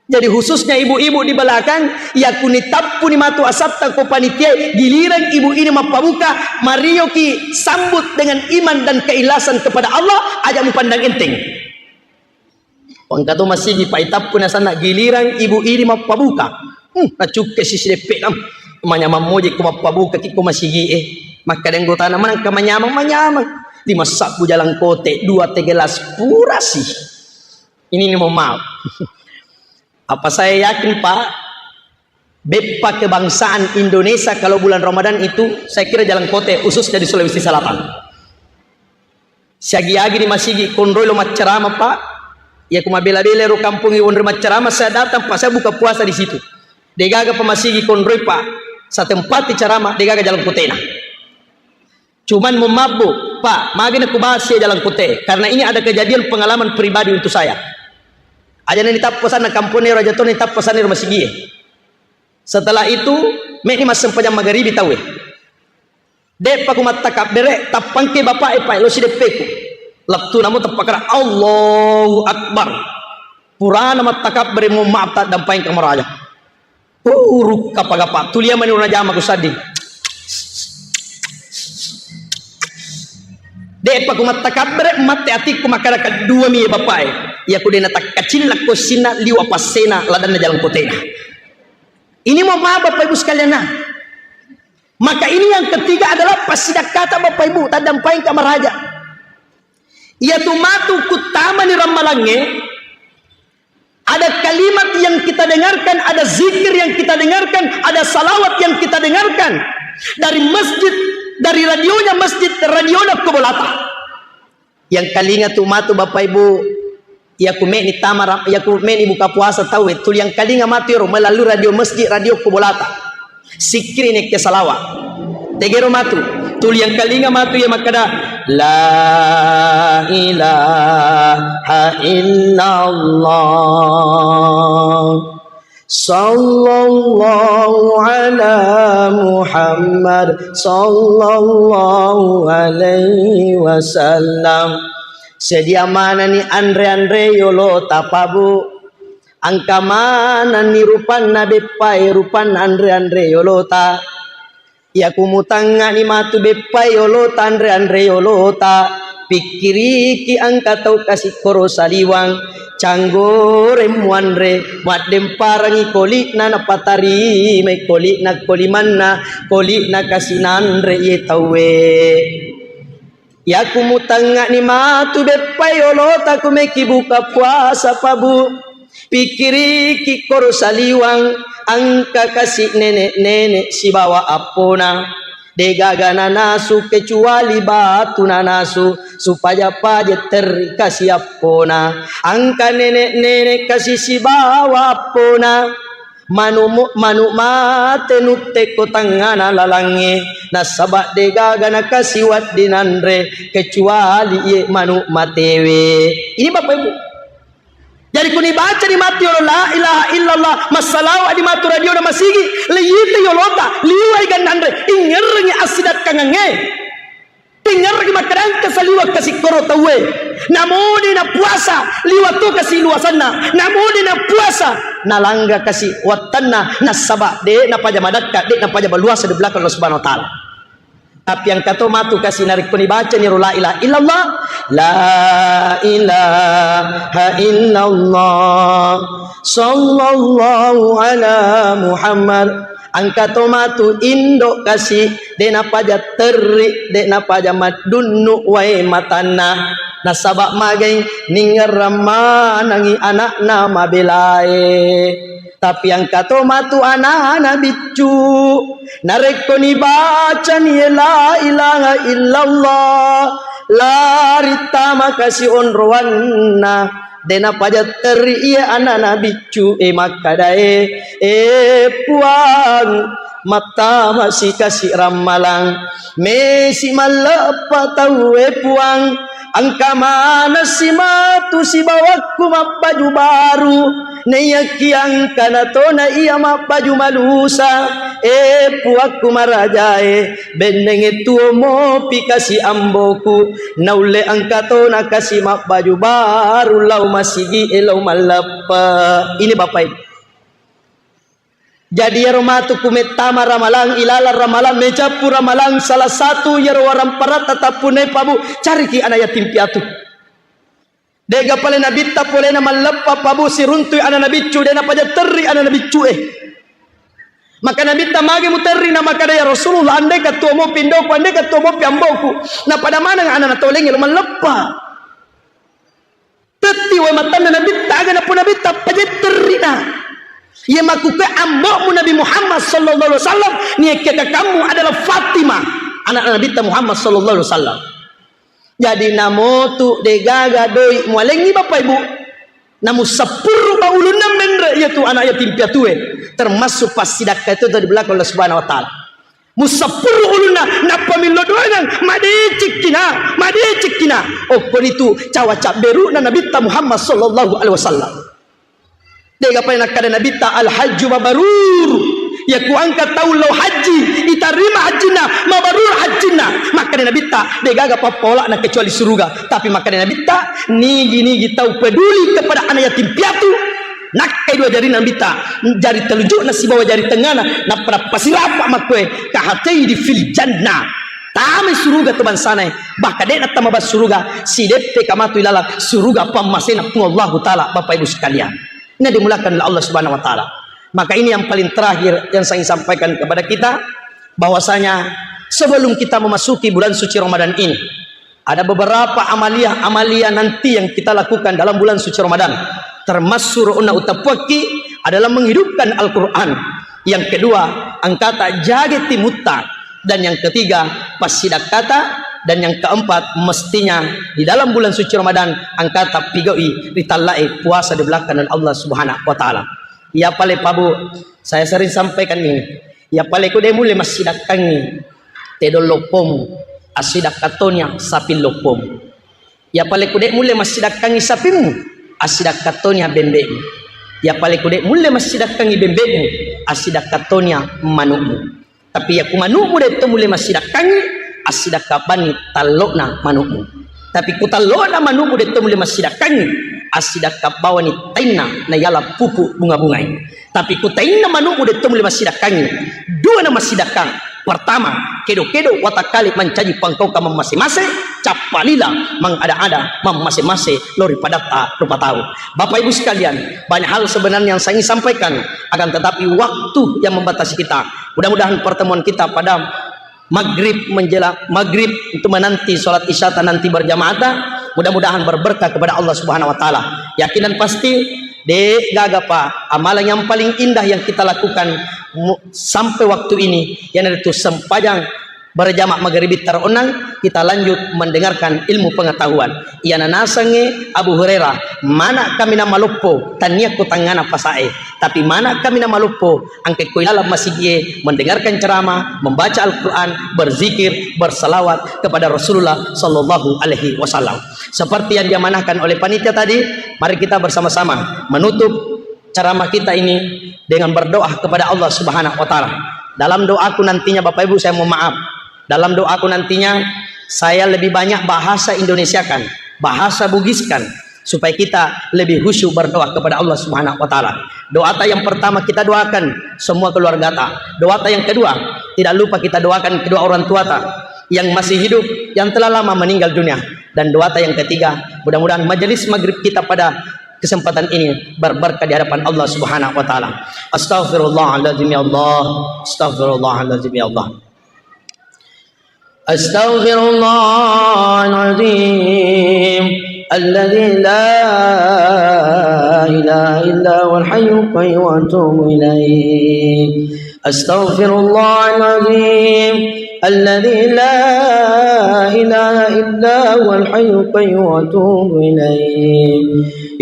Jadi khususnya ibu-ibu di belakang, yakko nitappuni matu asatta ko panitia, giliran ibu ini mappabuka, marioki sambut dengan iman dan keikhlasan kepada Allah, aja mupandang enteng. Engka to masigi paitappu nasanna giliran ibu ini mappabuka. Hmm, nacukke sisi deppe nam. Manyamang moje ko mappabuka ki ko masigi e. Makkada anggotana, "Manengka manyamang, manyamang. Lima sabbu jalangkote, dua teh gelas purasi." Ini ni mohon maaf. Apa saya yakin, Pak, beppa kebangsaan Indonesia kalau bulan Ramadan itu, saya kira jalangkote khususnya di Sulawesi Selatan. Siagi-agi di masigi konroi lo maccarama, Pak. Iya, ku mabela-bela ro kampung iwonre maccarama, saya datang, Pak, saya buka puasa di situ. Degaga pa masigi konroi, Pak. Saya tempati carama, degaga jalangkotena. Cuman mohon maaf, Bu, Pak, magi na kubahas ya jalangkote. Karena ini ada kejadian pengalaman pribadi untuk saya. Aja na nitappa sanna kampung ero, aja to nitappa sanna ero masigie. Setelah itu, meni massempajang magaribi tauwe. De'pa ku mattakabbere, tappangke bapa'e, Pak, lo sideppeku. Lettu namo teppakara, Allahu Akbar. Purana mattakabbere, mohon maaf, taddampaeng kamaraja. Urukka pagapa, tulia mani uruna jama ku sadding. De'pa ku mattakabbere, matte atikku makkada kedduami ya bapak e. Iya ku de' natakkacillakko sinna liwa passena ladanna jalan kotena. Ini mohon maaf Bapak Ibu sekalian, nah. Maka ini yang ketiga adalah passidakkata Bapak Ibu, taddampaengka maraja. Iyatu matu kuttamani rammalangnge, ada kalimat yang kita dengarkan, ada zikir yang kita dengarkan, ada salawat yang kita dengarkan dari masjid, dari radionya masjid, radionya kubolata. Yang kalinga tu matu Bapak Ibu, iya ku meni tama ra-, iya ku meni buka puasa tau e, tuli yang kalinga matu ero melalui radio masjid, radio kubolata. Sikkiri nekke salawa. Tegero matu. Tuli yang kalinga matu iya makkada, "La ilaha illallah. Sallallahu ala Muhammad, sallallahu alaihi wasallam." Sedia manani anre-anre yolo tapabu. Engka manenni rupanna beppae, rupanna anre-anre yolota. Iyaku mutangngani matu beppae yolota, anre-anre yolota, pikkiriki engka tau kasi koro saliwang, canggoreng muanre, maddemparangi koli'na napatarimai koli'na kolimanna, koli'na kasi nanre iye tauwe. Iyaku mutangngani matu beppai olota ku meki buka puasa pabu. Pikkiriki koro saliwang, engka kasi nenek-nenek sibawa appona. Degaga nanasu kecuali batu nanasu, supaja-paja terri kasi appona. Engka nenek-nenek kasi sibawa appona. Manu-, manu mate nuttekko tangngana lalangnge, nasaba degaga nakasi wedding nanre kecuali iye manu matewe. Ini Bapak Ibu. Jadi kuni baca di matu yolo la ilaha illallah, massalawa di matu radio na masigi, leyite yolota, liwai gannanre, ingerrengi assidakkangangnge. Tingergi makkadangka saliwa kasi koro tauwe. Namode na puasa, liwa to kasi luasanna. Namode na puasa, nalangga kasi wattanna. Nasaba de napaja madakka, de napaja baluasa di belakang Allah Subhanahu wa Ta'ala. Tapi engka to matu kasi narekko nibacani ro la ilaha illallah, la ilaha illallah, sallallahu ala Muhammad. Engka to matu indo kasi, de napaja terri, de napaja maddunnu wae matanna. Nasaba magai ningerrang manangi anakna mabelae. Tapi engka to matu anana biccu. Narekko nibacani la ilaha illallah, lari tama kasi onroanna. De napaja terri iye anana biccu e makkadae, "E Puang, mattama sikasi rammalang, mesi malleppa tauwe Puang, engka maneng si matu sibawakku mabbaju baru, naiyaki engkana tona iya mabbaju malusa, e Puakku marajae, bennenge tuo mopi kasi amboku." Naulle engka tona kasi mabbaju baru lao masigi e lao malleppe. Ini Bapak Ibu. Jadi iyaro matu ku mettama ramalang, ilalang ramalang, mecappu ramalang, salah satu iyaro waramparatta tappunai pabu, cariki ana yatim piatu. De'ga pale nabitta polena malleppa pabu siruntui ana nabiccu, de napaja terri ana nabiccu e. Maka nabitta magi muterri na makkada, "Ya Rasulullah, andeka tuo mopi indoku, andeka tuo mopi amboku, napada maneng ana natolengnge lo malleppa." Tetti wae matanna nabitta, aga nappo nabitta paja terrina. Iya makkukue ambo'mu Nabi Muhammad sallallahu alaihi wasallam, niakkia kakammu adalah Fatimah, anak nabitta Muhammad sallallahu alaihi wasallam. Jadi namotu degaga doi mualengngi Bapak Ibu. Namu seppurupa ulunna menre iyatu anak yatim piatue, termasuk passidakka itu dari belakang Allah Subhanahu wa Ta'ala. Museppuru ulunna, nappa millo doangang, madecekkina, madecekkina. Okkonitu cawa cabberu'na Nabitta Muhammad sallallahu alaihi wasallam. De'ga pai nakkada Nabitta, "Al-hajju mabrur." Yaku engka tau lao haji, itarima hajjinna, mabrur hajjinna. Makkada Nabitta, de'gaga pappaola'na kecuali suruga. Tapi makkada Nabitta, nigi-nigi tau peduli kepada anak yatim piatu, nakkai dua jarina Nabitta, jari telunjukna sibawa jari tengngana, nappa nappasirapa makkue, "Kahatei di fil jannah." Tamai suruga tu bangsana, bahkan de'na tama bas suruga, sideppe kamatu ilalang suruga pammasena Puang Allahu Ta'ala, Bapak Ibu sekalian. Ini dimulakan oleh Allah Subhanahu wa Ta'ala. Maka ini yang paling terakhir yang saya ingin sampaikan kepada kita, bahwasanya sebelum kita memasuki bulan suci Ramadan ini, ada beberapa amaliah-amaliah nanti yang kita lakukan dalam bulan suci Ramadan. Termasuk ro'na utappuakki adalah menghidupkan Al-Quran. Yang kedua, engkata jage timutta. Dan yang ketiga, passidakkata. Dan yang keempat, mestinya di dalam bulan suci Ramadan, engkata pigaui ritallai puasa di belakang Allah Subhanahu wa Ta'ala. Iya pale pabu, saya sering sampaikan ini. Iya pale ku de mulle massidakkangi tedong loppomu, assidakkattoni saping loppomu. Iya pale ku de mulle massidakkangi sapimmu, assidakkattoni bembe'mu. Iya pale ku de mulle massidakkangi bembe'mu, assidakkattoni manukmu. Tapi iya ku manukmu de to mulle massidakkangi, assidakka bawani tallo'na manukmu. Tapi ku tallo'na manukmu de to mulle massidakkangi, assidakka bawani tainna na yala pupu bunga-bungai. Tapi ku tainna manukmu de to mulle massidakkangi, dua na massidakkang. Pertama, kedo-kedo watakkale mancaji pangkaukang mammase-mase, cappa lila mangada-ada mammase-mase lao ri padatta rupa tau. Bapak Ibu sekalian, banyak hal sebenarnya yang saya ingin sampaikan, akan tetapi waktu yang membatasi kita. Mudah-mudahan pertemuan kita pada maghrib menjelang maghrib untuk menanti sholat isya ta nanti berjamaah ta, mudah-mudahan berberkah kepada Allah Subhanahu wa Ta'ala. Yakin dan pasti, de gaga pa amalan yang paling indah yang kita lakukan mu- sampai waktu ini, yaitu sempajang berjamaah maghrib taronang, kita lanjut mendengarkan ilmu pengetahuan. Iyana nasengnge Abu Hurairah, mana kami na maloppo, tania ku tangngana pasae. Tapi mana kami na maloppo, angke ko ilalang masigie, mendengarkan ceramah, membaca Al-Quran, berzikir, bersalawat kepada Rasulullah Sallallahu Alaihi Wasallam. Seperti yang diamanahkan oleh panitia tadi, mari kita bersama-sama menutup ceramah kita ini dengan berdoa kepada Allah Subhanahu wa Ta'ala. Dalam doaku nantinya, Bapak Ibu, saya mohon maaf, dalam doaku nantinya, saya lebih banyak bahasa Indonesiakan, bahasa Bugiskan, supaya kita lebih khusyuk berdoa kepada Allah Subhanahu wa Ta'ala. Doa ta yang pertama kita doakan semua keluarga ta. Doa ta yang kedua, tidak lupa kita doakan kedua orang tua ta yang masih hidup, yang telah lama meninggal dunia. Dan doa ta yang ketiga, mudah-mudahan majelis maghrib kita pada kesempatan ini berberkah di hadapan Allah Subhanahu wa Ta'ala. Astaghfirullahaladzim ya Allah. Astaghfirullahaladzim ya Allah. أستغفر الله العظيم الذي لا إله إلا هو الحي القيوم وأتوب إليه. أستغفر الله العظيم الذي لا إله إلا هو الحي القيوم وأتوب إليه.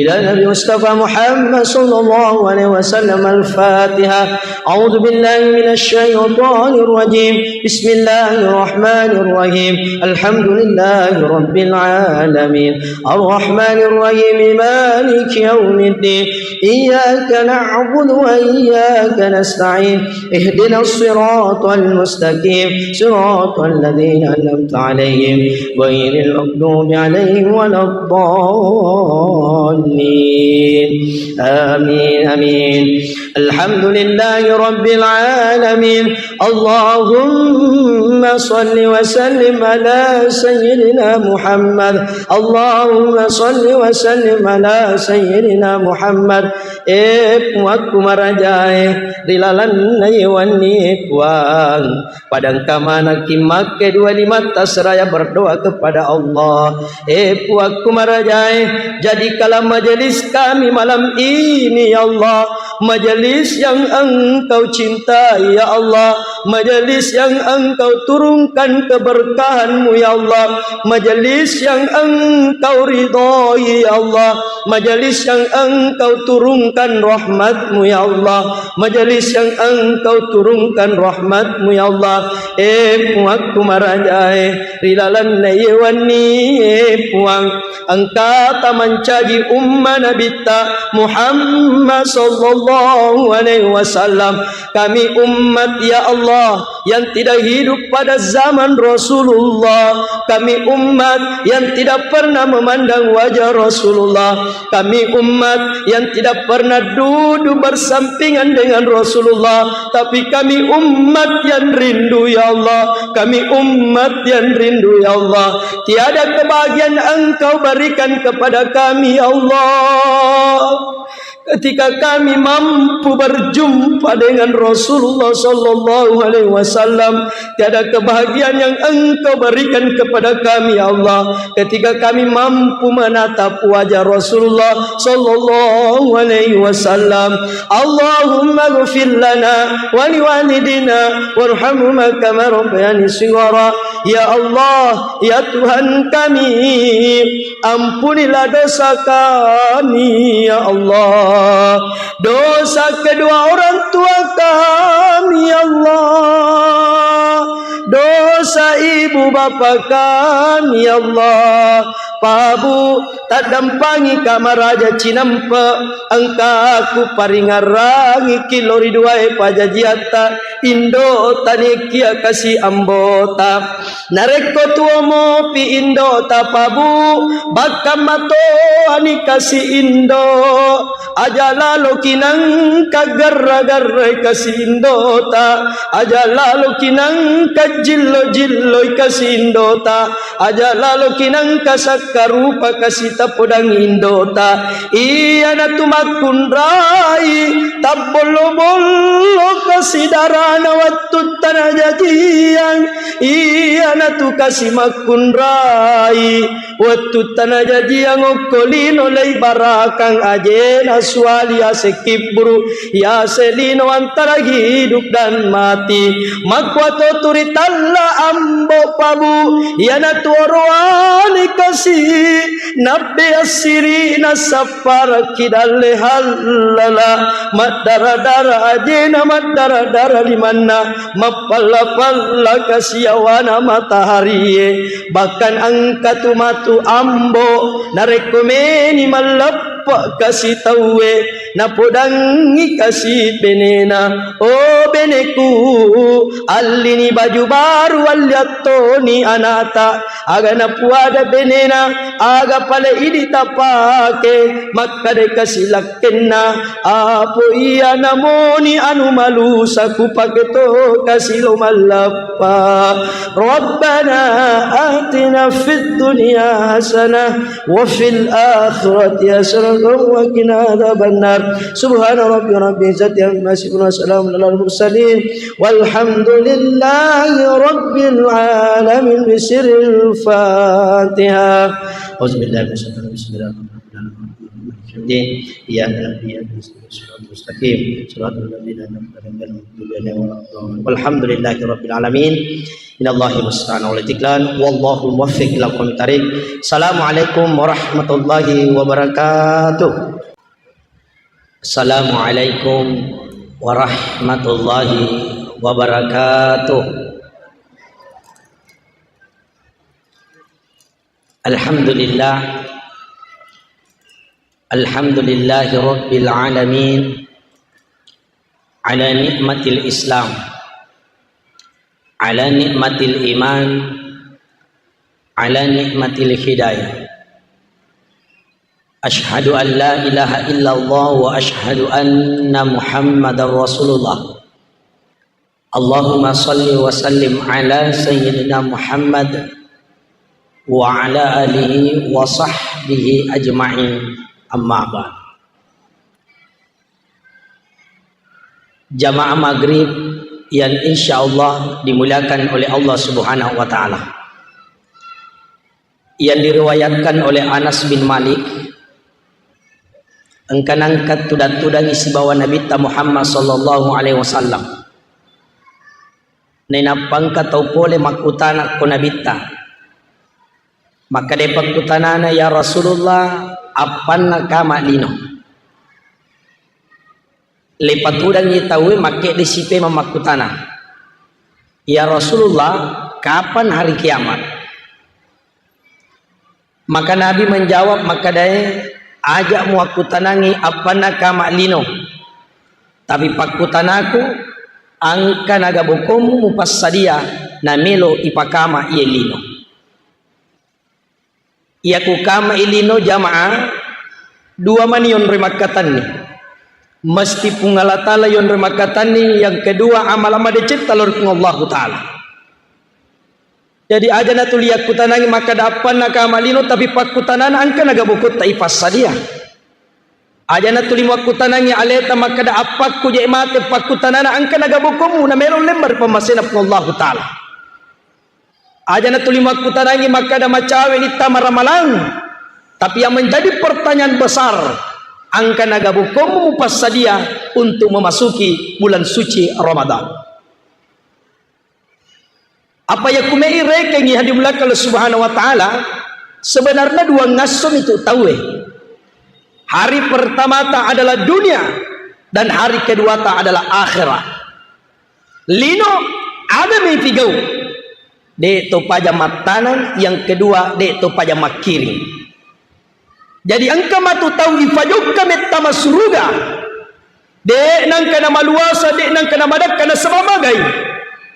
إلى النبي المصطفى محمد صلى الله عليه وسلم. الفاتحة. أعوذ بالله من الشيطان الرجيم. بسم الله الرحمن الرحيم. الحمد لله رب العالمين. الرحمن الرحيم. مالك يوم الدين. إياك نعبد وإياك نستعين. اهدنا الصراط المستقيم. صراط الذين أنعمت عليهم غير المغضوب عليهم ولا الضالين. آمين، آمين. الحمد لله رب العالمين. اللهم صل وسلم على سيدنا محمد. اللهم صل وسلم على سيدنا محمد. E Puakku marajae, ri lalenna ye wennie Puang, pada engka manekki makke dua limatta seraya berdoa kepada Allah. E Puakku marajae, jadikanlah majelis kami malam ini, ya Allah, majelis yang Engkau cintai, ya Allah, majelis yang Engkau turunkan keberkahan-Mu, ya Allah, majelis yang Engkau ridhoi, ya Allah, majelis yang Engkau turunkan rahmat-Mu, ya Allah, majelis yang Engkau turunkan rahmat-Mu, ya Allah. E Puakku marajae, ri lalenna ye wennie, e Puang, Engkata mancaji umma Nabitta Muhammad sallallahu alaihi wasallam. Kami umat, ya Allah, yang tidak hidup pada zaman Rasulullah. Kami umat yang tidak pernah memandang wajah Rasulullah. Kami umat yang tidak pernah duduk bersampingan dengan Rasulullah. Tapi kami umat yang rindu, ya Allah. Kami umat yang rindu, ya Allah. Tiada kebahagiaan Engkau berikan kepada kami, ya Allah. Ketika kami mampu berjumpa dengan Rasulullah sallallahu alaihi wasallam, tiada kebahagiaan yang Engkau berikan kepada kami, ya Allah, ketika kami mampu menatap wajah Rasulullah sallallahu alaihi wasallam. Allahumma ighfir lana wa liwalidina warhamhuma kama rabbayani shighara. Ya Allah, ya Tuhan kami, ampunilah dosa kami, ya Allah. Dosa kedua orang tua kami, ya Allah. Dosa ibu bapa kami, ya Allah. Pabu, taddampangi ka maraja cinampe, engka ku paringarangi ki lori duae pajajiatta, indo tanekia kasi ambota. Narekko tuo mopi indota pabu, bakka matoani kasi indo. Aja laloki nangka garra-garrai kasi indota, aja laloki nangka jillo-jilloi kasi indota, aja laloki nangka sakkarupa kasi tapodang indota. Iyanatu makkunrai tabbollo-bollo kasi darana wettu tanajajiang. Iyanatu kasi makkunrai wettu tanajajiang okko lino leibarakang ajena suali ase kibburu, yase lino antara hidup dan mati. Makkuato turi talla ambo pabu, iyanatu oroane kasi nabbe assiri nasapparakki dalle hallala, maddara-dara ajena, maddara-dara limanna, mappalla-palla kasiawana mataharie. Bahkan engka tu matu ambo, narekko meni malleppe kasi tauwe, napodangngi kasi benena, "O beneku, allini baju baru, alliattoni anata." Aga napuada benena, "Aga pale idi tapake?" Makkadai kasi lakkenna, "Apo iya namoni anu malusa kupake to kasi lo mallappa." Rabbana atina fid dunya hasanah wa fil akhirati hasanah wa qina adzabannar. Subhana rabbika rabbil izzati amma yasifun wa salamun alal mursalin walhamdulillahi rabbil alamin. Bisirril Fatihah. Auzubillahi minasyaitonir rajim. Bismillahirrahmanirrahim. Iyyaka na'budu wa iyyaka nasta'in. Ihdinas siratal mustaqim. Siratal ladzina an'amta 'alaihim ghairil maghdubi 'alaihim waladdallin. Walhamdulillahi rabbil alamin. Minallahi musta'an wal istiqlal. Wallahul muwaffiq ila aqwamit thariq. Assalamualaikum warahmatullahi wabarakatuh. Assalamualaikum warahmatullahi wabarakatuh. Alhamdulillah. Alhamdulillahi rabbil alamin. Ala ni'matil Islam. Ala ni'matil iman. Ala ni'matil hidayah. Asyhadu an la ilaha illallah wa asyhadu anna Muhammadar Rasulullah. Allahumma salli wa sallim ala sayyidina Muhammad wa ala alihi wa sahbihi ajma'in. Amma ba'd. Jamaah maghrib yang insyaallah dimuliakan oleh Allah Subhanahu wa taala. Yang diriwayatkan oleh Anas bin Malik, engka nangka tudang-tudangi sibawa Nabitta Muhammad sallallahu alaihi wasallam. Nainappa engka tau pole makkutana ko Nabitta. Makkeda pakkutanana, "Ya Rasulullah, appanna kama lino?" Leipatudangngi tauwe makkedde sipe mamakkutana, "Ya Rasulullah, kapan hari kiamat?" Maka Nabi menjawab makkedae, "Aja muakkutanangi appanna kama lino. Tapi pakkutanaku, engka nagabokommu mupassadia namelo ipakama iye lino." Iyaku kama i lino jamaah, dua mani yonroi makkatanni. Mesti Puang Allah Ta'ala yonroi makkatanni, yang kedua amala madecetta lao ri Puang Allahu Ta'ala. Jadi aja natuli yakkutanangi makkeda appanna kama lino, tapi pakkutanana engka nagabokotta ipassadia. Aja natuli makkutanangi aleta makkeda appakku je mate, pakkutanana engka nagabokommu namelo lemma ri pammasena Puang Allahu Ta'ala. Aja natuli makkutanangi makkeda macawe ni tama ramalang. Tapi yang menjadi pertanyaan besar, engka nagabokommu mupassadia untuk memasuki bulan suci Ramadan. Apa yakku mei rekengi hadirin Allah Subhanahu wa Ta'ala, sebenarnya dua ngasso mitu tauwe. Hari pertama ta adalah dunia dan hari kedua ta adalah akhirat. Lino aga mei pigau. De to paja mattaneng, yang kedua de to paja makkiring. Jadi engka matu tau ifajokka mettama suruga. De nangka namaluasa, de nangka namadakka nasaba magai.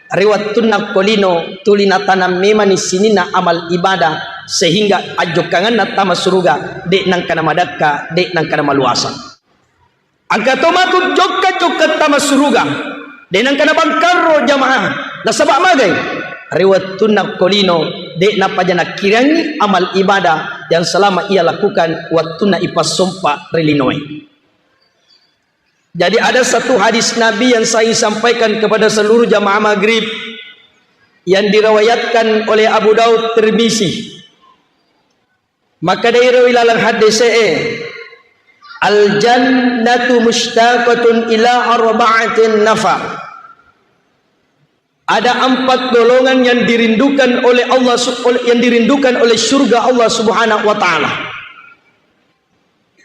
Ri wettunna ko lino tuli natanang memani sininna amal ibadah sehingga ajjokkangenna tama suruga de nangka namadakka, de nangka namaluasa. Engka to matu jokka-jokka tama suruga, de nangka nabangkarro jamaah, nasaba magai. Ri wettunna ko lino, de napaja nakkirangi amal ibadah yang selama ia lakukan wettunna ipassompa ri linoe. Jadi ada satu hadis Nabi yang saya sampaikan kepada seluruh jamaah maghrib yang diriwayatkan oleh Abu Daud, Tirmizi. Maka dari laleng hadis e, "Al jannatu mushtaqatun ila arba'atin nafar." Ada empat golongan yang dirindukan oleh Allah su-, oleh, yang dirindukan oleh surga Allah Subhanahu wa Ta'ala.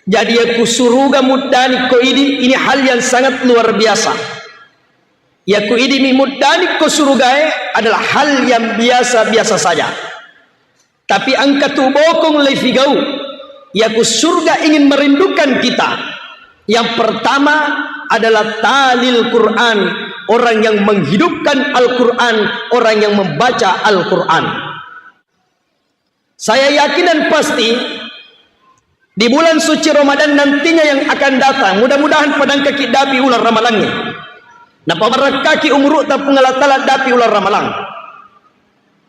Jadi, yaku suruga muddani ko idi, ini hal yang sangat luar biasa. Yaku idi mi muddani ko surugae adalah hal yang biasa-biasa saja. Tapi engka tu bokong leifigau. Yaku surga ingin merindukan kita. Yang pertama adalah talil Quran, orang yang menghidupkan Al-Quran, orang yang membaca Al-Quran. Saya yakin dan pasti di bulan suci Ramadan nantinya yang akan datang, mudah-mudahan padangkaki dapi ulang ramalangnge. Napabarakkaki umuru'ta Puang Allah Ta'ala dapi ulang ramalang.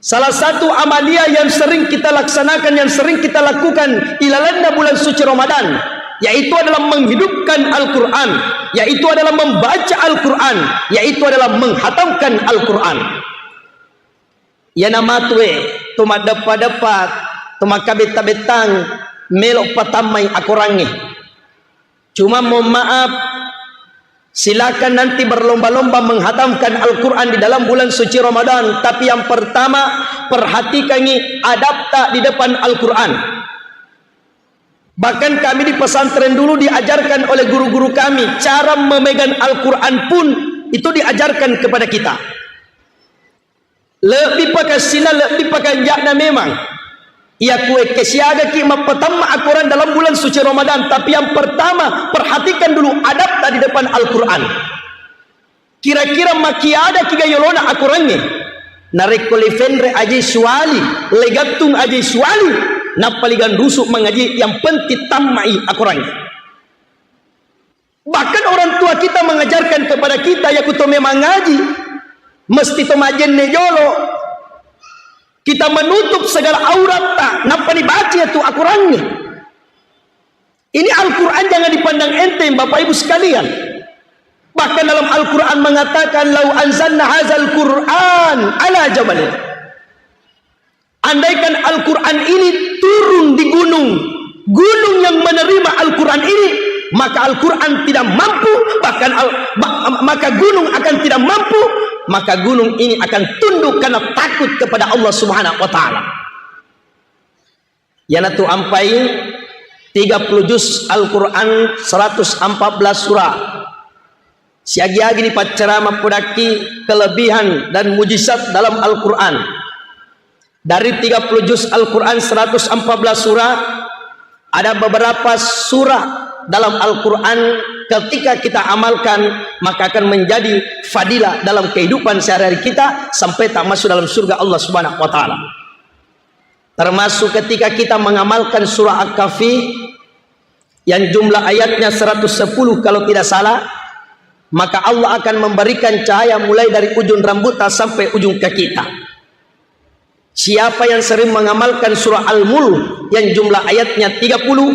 Salah satu amalia yang sering kita laksanakan, yang sering kita lakukan ilalanna bulan suci Ramadan, yaitu adalah menghidupkan Al-Quran, yaitu adalah membaca Al-Quran, yaitu adalah menghatamkan Al-Quran. Iyana matue to maddeppa-deppa, to makkabetta-bettang, melo patammai akorangnge. Cuma mohon maaf, silakan nanti berlomba-lomba menghatamkan Al-Quran di dalam bulan suci Ramadan. Tapi yang pertama, perhatikangi adabta di depan Al-Quran. Bahkan kami di pesantren dulu diajarkan oleh guru-guru kami, cara memegang Al-Quran pun itu diajarkan kepada kita. Lebbi pakassinna, lebbi pakanja'na memang. Iya kuekke siagaki mappatamma akorang dalam bulan suci Ramadan, tapi yang pertama, perhatikan dulu adabta di depan Al-Quran. Kira-kira makiadaki ga yolona akorangnge? Narekko lefenre aje suwali, legattung aje suwali, nappa liganrusu mangaji, yang penting tammai akorangnge. Bahkan orang tua kita mengajarkan kepada kita, yaku to memang ngaji, mesti to majenne jolo. Kita menutup segala auratta, nappa dibaca tu akorangnge. Ini Al-Quran jangan dipandang enteng, Bapak Ibu sekalian. Bahkan dalam Al-Quran mengatakan, "Lau anzalna hazal Quran ala jabalin." Andaikan Al-Quran ini turun di gunung, gunung yang menerima Al-Quran ini, maka Al-Quran tidak mampu, bahkan al-, ma-, maka gunung akan tidak mampu, maka gunung ini akan tunduk karena takut kepada Allah Subhanahu wa Ta'ala. Iyanatu ampai tiga puluh juz Al-Quran, seratus empat belas surah. Siagi-agi ni paccarama pudakki kelebihan dan mujizat dalam Al-Quran. Dari tiga puluh juz Al-Quran, seratus empat belas surah, ada beberapa surah dalam Al-Quran ketika kita amalkan, maka akan menjadi fadilah dalam kehidupan sehari-hari kita sampai tak masuk dalam surga Allah Subhanahu wa Ta'ala. Termasuk ketika kita mengamalkan surah Al-Kahfi yang jumlah ayatnya seratus sepuluh kalau tidak salah, maka Allah akan memberikan cahaya mulai dari ujung rambutnya sampai ujung kaki kita. Siapa yang sering mengamalkan surah Al-Mulk yang jumlah ayatnya tiga puluh,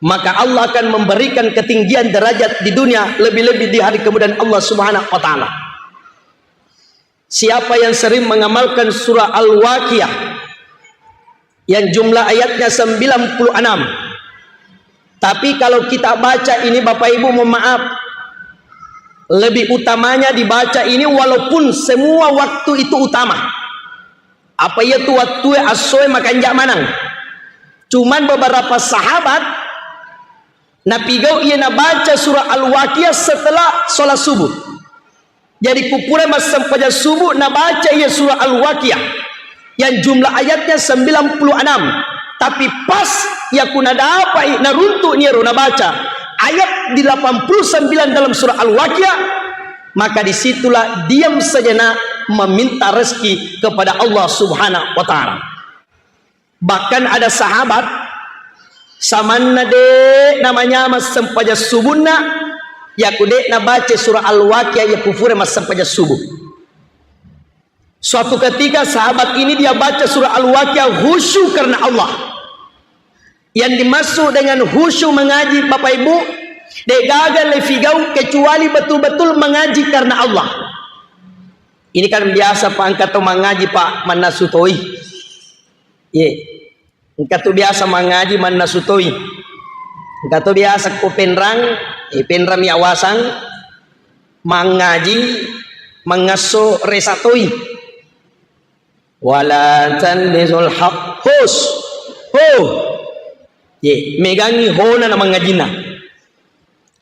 maka Allah akan memberikan ketinggian derajat di dunia, lebih-lebih di hari kemudian Allah Subhanahu wa Ta'ala. Siapa yang sering mengamalkan surah Al-Waqiah yang jumlah ayatnya sembilan puluh enam, tapi kalau kita baca ini, Bapak Ibu, mohon maaf, lebih utamanya dibaca ini walaupun semua waktu itu utama. Apa iya tu wattue assoe makanja manang. Cuman beberapa sahabat napigau iya nabaca surah Al-Waqiah setelah sholat subuh. Jadi kupura massempajang subuh nabaca iya surah Al-Waqiah yang jumlah ayatnya sembilan puluh enam. Tapi pas yaku nadapai naruntuk niaro nabaca ayat di delapan puluh sembilan dalam surah Al-Waqiah, maka disitulah diam sejenak meminta rezeki kepada Allah Subhanahu wa Ta'ala. Bahkan ada sahabat, samanna de namanyameng sempajang subunna, yaku de nabaca surah Al-Waqiah, yaku pura massempajang subuh. Suatu ketika sahabat ini dia baca surah Al-Waqiah khusyuk karena Allah. Yang dimaksud dengan khusyuk mengaji, Bapak Ibu, de gaga lefigau kecuali betul-betul mengaji karena Allah. Ini kan biasa, Pak, engka to mangaji, Pak, mannasu toi. Ye. Engka tu biasa mangaji mannasu toi. Engka tu biasa ko penrang, eh, penrang mi awasang, mangaji, mangesso resa toi. Wala talbisul haq. Hus. Ho. Ye, megangi hona na mangajina.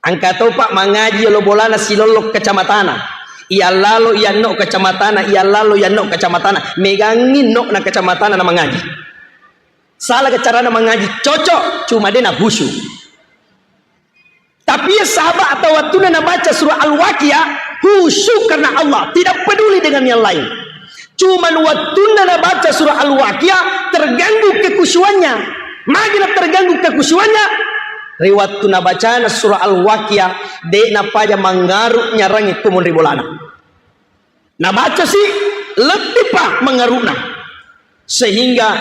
Engka topa mangaji yolo bolana silollo kacamatana. Iyallalo iyanno kacamatana, iyallalo iyanno kacamatana. Megangi no na kacamatana na mangaji. Salah carana mangaji, cocok, cuma de na khusyuk. Tapi ya sahabat atau wattunna nabaca surah Al-Waqiah, khusyuk karena Allah, tidak peduli dengan yang lain. Cuman wattunna nabaca surah Al-Waqiah, terganggu kekhusyuannya. Magi na terganggu kekhusyuannya? Ri wattu nabacana surah Al-Waqiah, de napaja mangaru nyarangi kumun ri bolana. Nabaca si, lebbi pa mangaru'na. Sehingga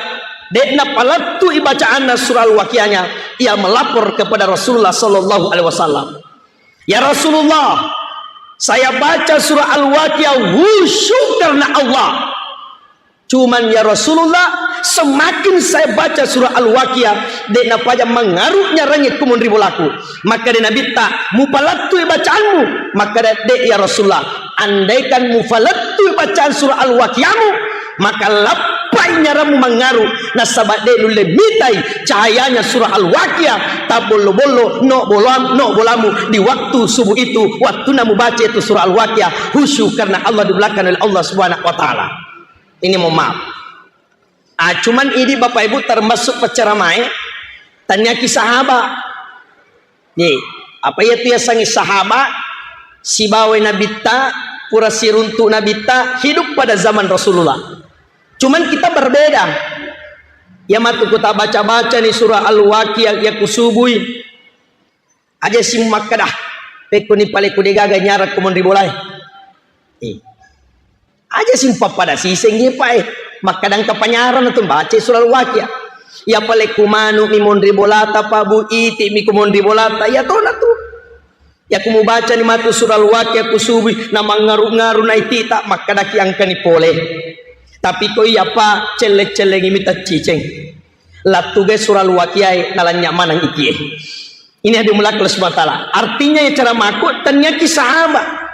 de napalettu i bacaanna surah Al-Waqiahnya, ia melapor kepada Rasulullah sallallahu alaihi wasallam. "Ya Rasulullah, saya baca surah Al-Waqiah khusyuk karena Allah. Cuman ya Rasulullah, semakin saya baca surah Al-Waqiah, de napaja mangaru nyarangi kumun ri bolaku." Makkeda Nabitta, "Mupalettui bacaanmu?" Makkeda, "De, ya Rasulullah." "Andaikan mupalettui bacaan surah Al-Waqiahmu, maka lappai nyarammu mangaru, nasaba de nulle mitai cahayanya surah Al-Waqiah tabbollo-bollo no bolam-, no bolamu di waktu subuh itu, wattunna mubaca itu surah Al-Waqiah khusyuk karena Allah, di belakang oleh Allah Subhanahu wa Ta'ala." Ini mohon maaf. Ah, cuman idi Bapak Ibu termasuk paccaramae, taniaki sahaba. Ye, apa iya tu yasengnge sahaba? Sibawa nabitta, pura siruntu nabitta, hidup pada zaman Rasulullah. Cuman kita berbeda. Ya matu ku ta baca-baca ni surah Al-Waqiah ya kusubui. Aja si makkeda, "Pekko ni pale ku de gaga nyarang ko monri bolae." Eh. Aja si pappada siseng ye, Pak, eh. Makkeda engka panyarang tu baca surah Al-Waqiah. Ya pale ku manu mi monri bolata, Pak Bu, iti mi ko monri bolata, ya tona tu. Ya ku mubaca ni matu surah Al-Waqiah ku subui, na mangaru-ngaru na itita, makkedaki engka ni pole. Tapi ko iya, Pak, celle-cellengi mi tacciceng. Lattugai surah Al-Waqiah, nalanya manang ikie. Ini hadiah mulak Allah Subhanahu wa Ta'ala. Artinya ya cara mako, taniaki sahaba.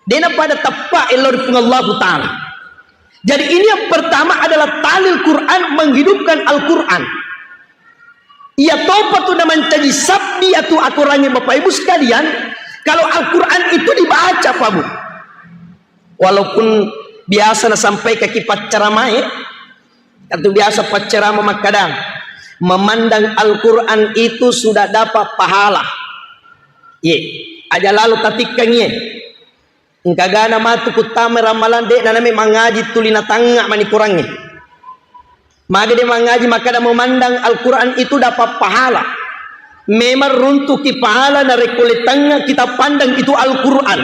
Dena pada teppa elo ri Puang Allahu Ta'ala. Jadi ini yang pertama adalah talil Quran, menghidupkan Al-Quran. Iya topa tu namancaji sabbi atu akorangi Bapak Ibu sekalian, kalau Al-Quran itu dibaca, Pak Bu. Walaupun biasa nasampaikan ki paccaramae, Atau biasa paccerama makkada, memandang Al-Quran itu sudah dapat pahala. Ye, aja lalo tatikkangi ye. Engkagana matu kuttama ramalang, de' naname mangaji tuli natangnga mani Qurangnge. Maga de' mangaji makkada memandang Al-Quran itu dapat pahala. Memang runtuki pahala narekko letangnga kita pandang itu Al-Quran.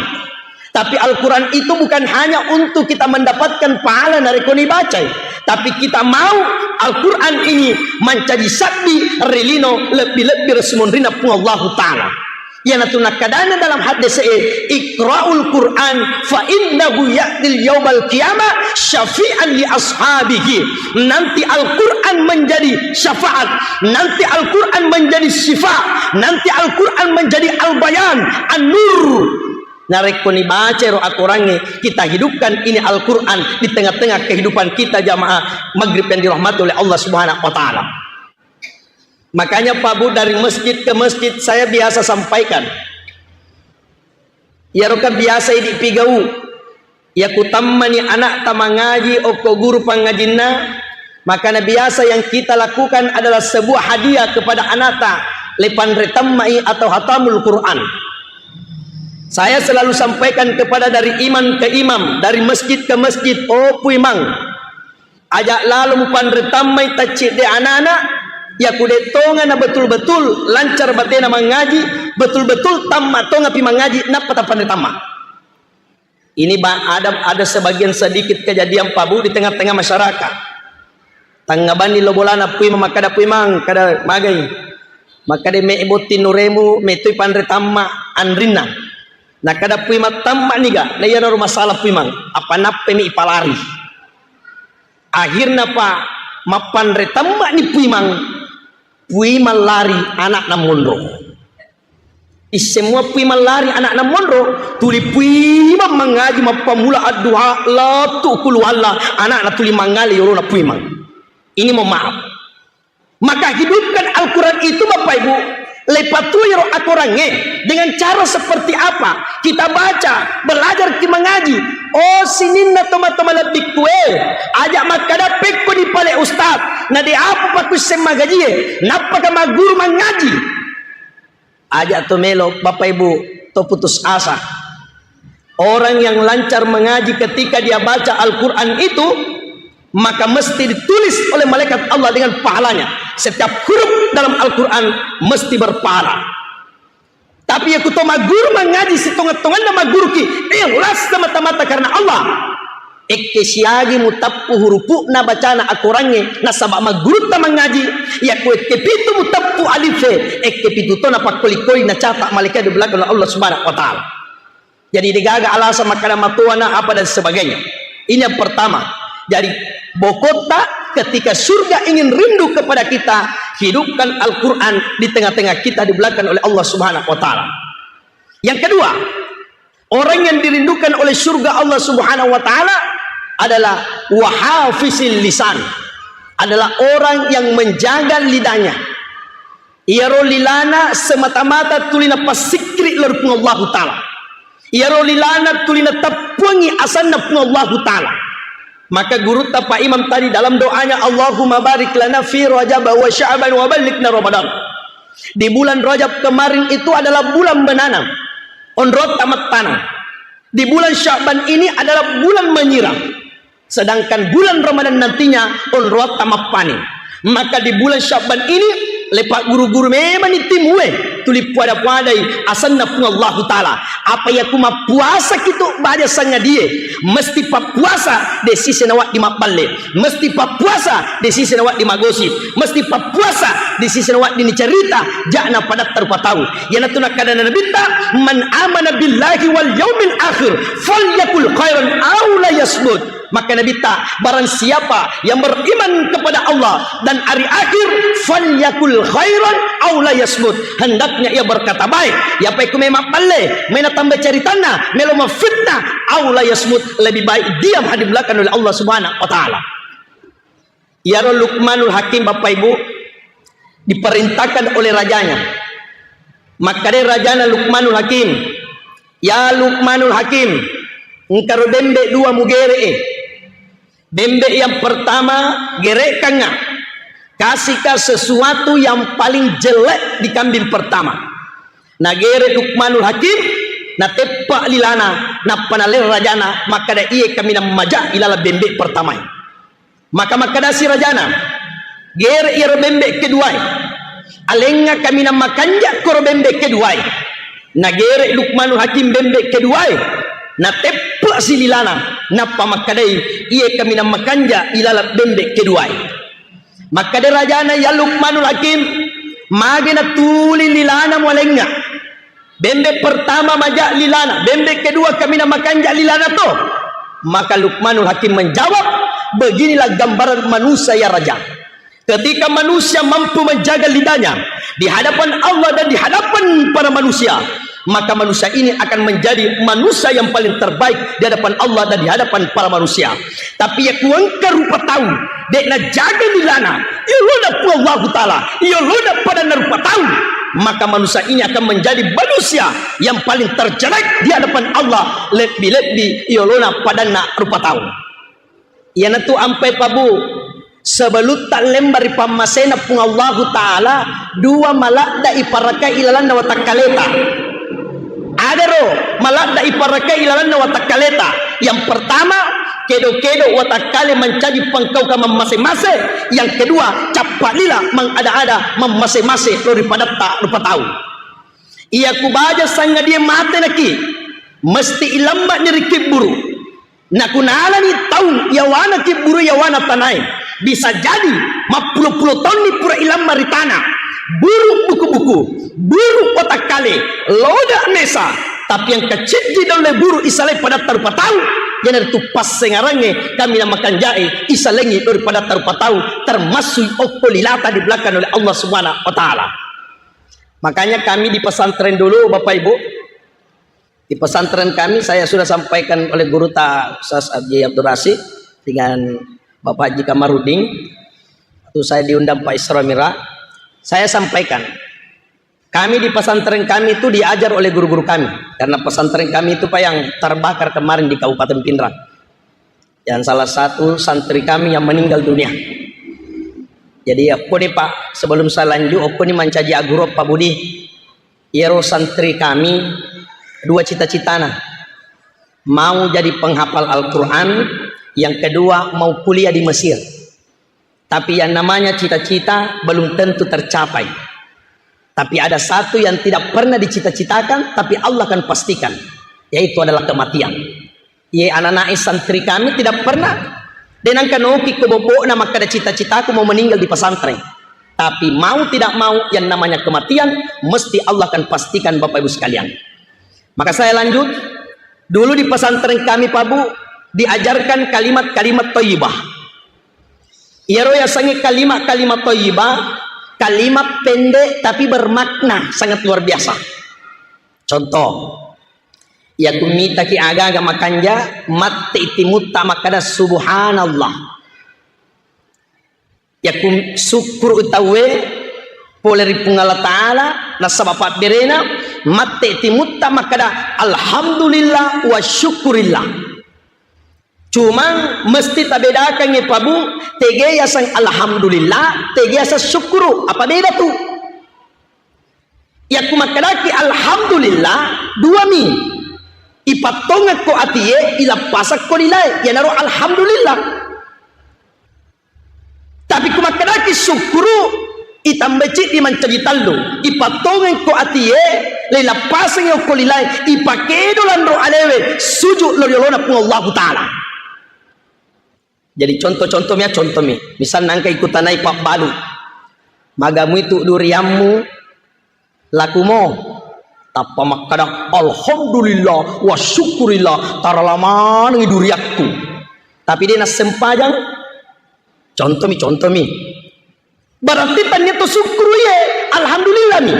Tapi Al-Quran itu bukan hanya untuk kita mendapatkan pahala narekko nibacai. Tapi kita mau Al-Quran ini mancaji sabbi ri lino lebbi-lebbi ri sumonrinna Puang Allahu Ta'ala. Iyanatu nakkadana dalam haddese'e, "Iqra'ul Qur'an fa innahu ya'til yaumal qiyamah syafi'an li ashabihi." Nanti Al-Quran menjadi syafaat, nanti Al-Quran menjadi syifa, nanti Al-Quran menjadi al-bayan, an-nur. Narekko nibaca ro akorangnge, kita hidupkan ini Al-Quran di tengah-tengah kehidupan kita jamaah maghrib yang dirahmati oleh Allah Subhanahu wa Ta'ala. Makanya, Pak Bu, dari masjid ke masjid saya biasa sampaikan. Iyaroka biasa idi pigau. Iya kutammani anakta mangaji okko guru pangajinna, makana biasa yang kita lakukan adalah sebuah hadiah kepada anakta, lepanre tammai atau hatamul Quran. Saya selalu sampaikan kepada dari imam ke imam, dari masjid ke masjid, oh Puimang, aja lalo mupanre tammai taccidde anana, yaku de tonga na betul-betul lancar batena mangaji, betul-betul tamma tonga pi mangaji, nappa tapanre tamma. Ini ba-, ada, ada sebagian sedikit kejadian, Pak Bu, di tengah-tengah masyarakat. Tangnga bani lo bolana Puimang, makkada Puimang, kada magai. Makkada me botting nuremu, metoi panre tamma anrinna. Nakkada Puimang tamma niga, na iyana ro masalah Puimang, apa nappemi ipalari. Akhirna pa mappanre tamma ni Puimang, Puimang lari anakna monro. Isseng mua Puimang lari anakna monro, tuli Puimang mangaji mappamula adduha, lettu kuluwalla, anakna tuli mangale yolona Puimang. Ini mohon maaf. Maka hidupkan Al-Quran itu, Bapak Ibu, lepatui ro akorangnge. Dengan cara seperti apa? Kita baca, belajar ki mangaji. Oh, sininna toma-toma lebbikkue, aja makkada pekko di pale ustaz, na de apa pakusseng magajie, nappaka magguru mangaji. Aja to melo, Bapak Ibu, to putus asa. Orang yang lancar mengaji, ketika dia baca Al-Quran itu, maka mesti ditulis oleh malaikat Allah dengan pahalanya. Setiap huruf dalam Al-Quran mesti berpahala. Tapi ya kuto magguru mangaji, sitonga-tonganna magguruki, ikhlas semata-mata karena Allah. Ekke siagi mutappu hurupu'na bacana akorangnge, nasaba maggurutta mangaji, yakku ekke pitu mutappu alife, ekke pitu to napakkoli-koli nacata malaikat di belakang Allah Subhanahu wa Ta'ala. Jadi degaga alasan makkada matoana apa dan sebagainya. Ini yang pertama. Jadi bokotta ketika surga ingin rindu kepada kita, hidupkan Al-Quran di tengah-tengah kita di belakang oleh Allah Subhanahu wa Ta'ala. Yang kedua, orang yang dirindukan oleh surga Allah Subhanahu wa Ta'ala adalah wahafizil lisan, adalah orang yang menjaga lidahnya. Iyaro lilana semata-mata tuli napassikri lao ri Puang Allahu Ta'ala. Iyaro lilana tuli nateppuangi asanna Puang Allahu Ta'ala. Maka gurutta Pak Imam tadi dalam doanya, "Allahumma barik lana fi Rajab wa Sya'ban wa ballighna Ramadan." Di bulan Rajab kemarin itu adalah bulan menanam. Onrotta mattaneng. Di bulan Sya'ban ini adalah bulan menyiram. Sedangkan bulan Ramadan nantinya onroatta mappaning. Maka di bulan Sya'ban ini, lepa guru-guru memang ni timue, tuli puada-puadai asanna Puang Allahu Ta'ala. Apa iya ku mappuasa kitu baja sangadie, mesti pappuasa de sise nawaddi mabballe, mesti pappuasa de sise nawaddi magosip, mesti pappuasa de sise nawaddi nicerita, ja'na padatta rupa tau. Iyanatu nakkadana Nabitta, "Man amana billahi wal yaumil akhir, falyakul khairan aw la yasmut." Maka Nabitta, barang siapa yang beriman kepada Allah dan hari akhir, falyakul khairan aw la yasmut. Hendaknya ia berkata baik. Iya pa ku memang balle, mena tambah ceritanna, melo mafitnah, aw la yasmut, lebih baik diam di belakang oleh Allah Subhanahu wa Ta'ala. Iyaro Luqmanul Hakim, Bapak Ibu, diperintahkan oleh rajanya. Makkeda rajana Luqmanul Hakim, "Ya Luqmanul Hakim, engkaro bembe dua mugere'e. Bembe yang pertama, gere'kangnga. Kasihka sesuatu yang paling jelek di kambing pertama. Nagere' Luqmanul Hakim, nateppa lilana, nappa naleng rajana, makkada, "Iye kaminang maja' ilaleng bembe pertamae." Maka makkedasi rajana, "Gere' iyaro bembe keduae. Alengnga kaminang makanja' koro bembe keduae." Nagere' Luqmanul Hakim bembe keduae, nateppe'si lilana, nappa makkedai, "Iye kaminang makanja' ilaleng bembe keduae." Makkeda rajana, "Ya Luqmanul Hakim, magi natuli lilana mualengnga? Bembe pertama maja' lilana, bembe kedua kaminang makanja' lilana to?" Maka Luqmanul Hakim menjawab, "Beginilah gambaran manusia, ya Raja. Ketika manusia mampu menjaga lidahnya di hadapan Allah dan di hadapan para manusia, maka manusia ini akan menjadi manusia yang paling terbaik di hadapan Allah dan di hadapan para manusia. Tapi iya ku engka rupa tau de' najaga lilana, iyolona Puang Allahu Ta'ala, iyolona padanna rupa tau, maka manusia ini akan menjadi manusia yang paling terjelek di hadapan Allah, lebbi-lebbi iyolona padanna rupa tau." Iyanatu ampai pabu, sebelutta lemba ri pammasena Puang Allahu Ta'ala, dua maladda iparakai ilalanna watakkaleta. Adaro maladda iparakai ilalanna watakkaleta. Yang pertama, kedo-kedo watakkale mancaji pangkaukang mammase-mase. Yang kedua, cappa lila mangada-ada mammase-mase lao ri padatta rupa tau. Iya ku baja sangadie mate naki, mesti ilemma'ni ri kibburu. Nakunalani taung yawana kibburu yawana tanae, bisa jadi mappulo-pulo taunni pura ilamma ri tana, buru buku-buku, buru watakkale, loda mesa, tapi engka ciddi daulle buru isalai padatta rupa tau, iyanaritu passengarangnge kaminang makanjae isalengngi lao ri padatta rupa tau, termasuk okko lilata dibelakang oleh Allah Subhanahu wa Ta'ala. Makanya kami di pesantren dulu, Bapak Ibu, di pesantren kami, saya sudah sampaikan oleh guru ta Ustaz Haji Abdul Rasid dengan Bapak Haji Kamarudin, waktu saya diundang Pak Isra Mi'raj, saya sampaikan, kami di pesantren kami itu diajar oleh guru-guru kami, karena pesantren kami itu, Pak, yang terbakar kemarin di Kabupaten Pinrang. Dan salah satu santri kami yang meninggal dunia. Jadi, okko ni, Pak, sebelum saya lanjut, okko ni mancaji aguro, Pak Budi. Iyaro santri kami dua cita-citana. Mau jadi penghafal Al-Quran, yang kedua mau kuliah di Mesir. Tapi yang namanya cita-cita belum tentu tercapai. Tapi ada satu yang tidak pernah dicita-citakan, tapi Allah akan pastikan, yaitu adalah kematian. Ye, anak-anak santri kami tidak pernah denangka noki ko bobokna makkada cita-citaku mau meninggal di pesantren. Tapi mau tidak mau, yang namanya kematian mesti Allah akan pastikan, Bapak Ibu sekalian. Maka saya lanjut, dulu di pesantren kami, Pak Bu, diajarkan kalimat-kalimat thayyibah. Iyaro yasengnge kalimat-kalimat thayyibah, kalimat pendek tapi bermakna sangat luar biasa. Contoh, iya ku mitaki aga-aga makanja, matti timutta makkada subhanallah. Iya ku sukkuru tauwe pole ri Puang Allah Ta'ala nasaba pabberena, matti timutta makkada alhamdulillah wa syukurillah. Cuma mesti tabedakangngi, Pak Bu, tege yaseng alhamdulillah, tege yaseng syukuru. Apa beda tu? Yakku makkedaki alhamdulillah, dua mi. Ipattongekko atie, ilappasakko lilae, iyanaro alhamdulillah. Tapi ku makkedaki syukuru, itambai ciddi mancaji tallu. Ipattongekko atie, leilappasengi okko lilae, ipakedo lanro alewe, suju lo riolona Puang Allahu Ta'ala. Jadi contoh-contoh mi, contoh mi. Misalna engka ikutanai pabbalu. Magamui tu duriammu lakumo. Tappa makkada, "Alhamdulillah wa syukurillah, tarala manengi duriakku." Tapi de nassempajang. Contoh mi, contoh mi. Berarti tania tu syukuru ye, alhamdulillah mi.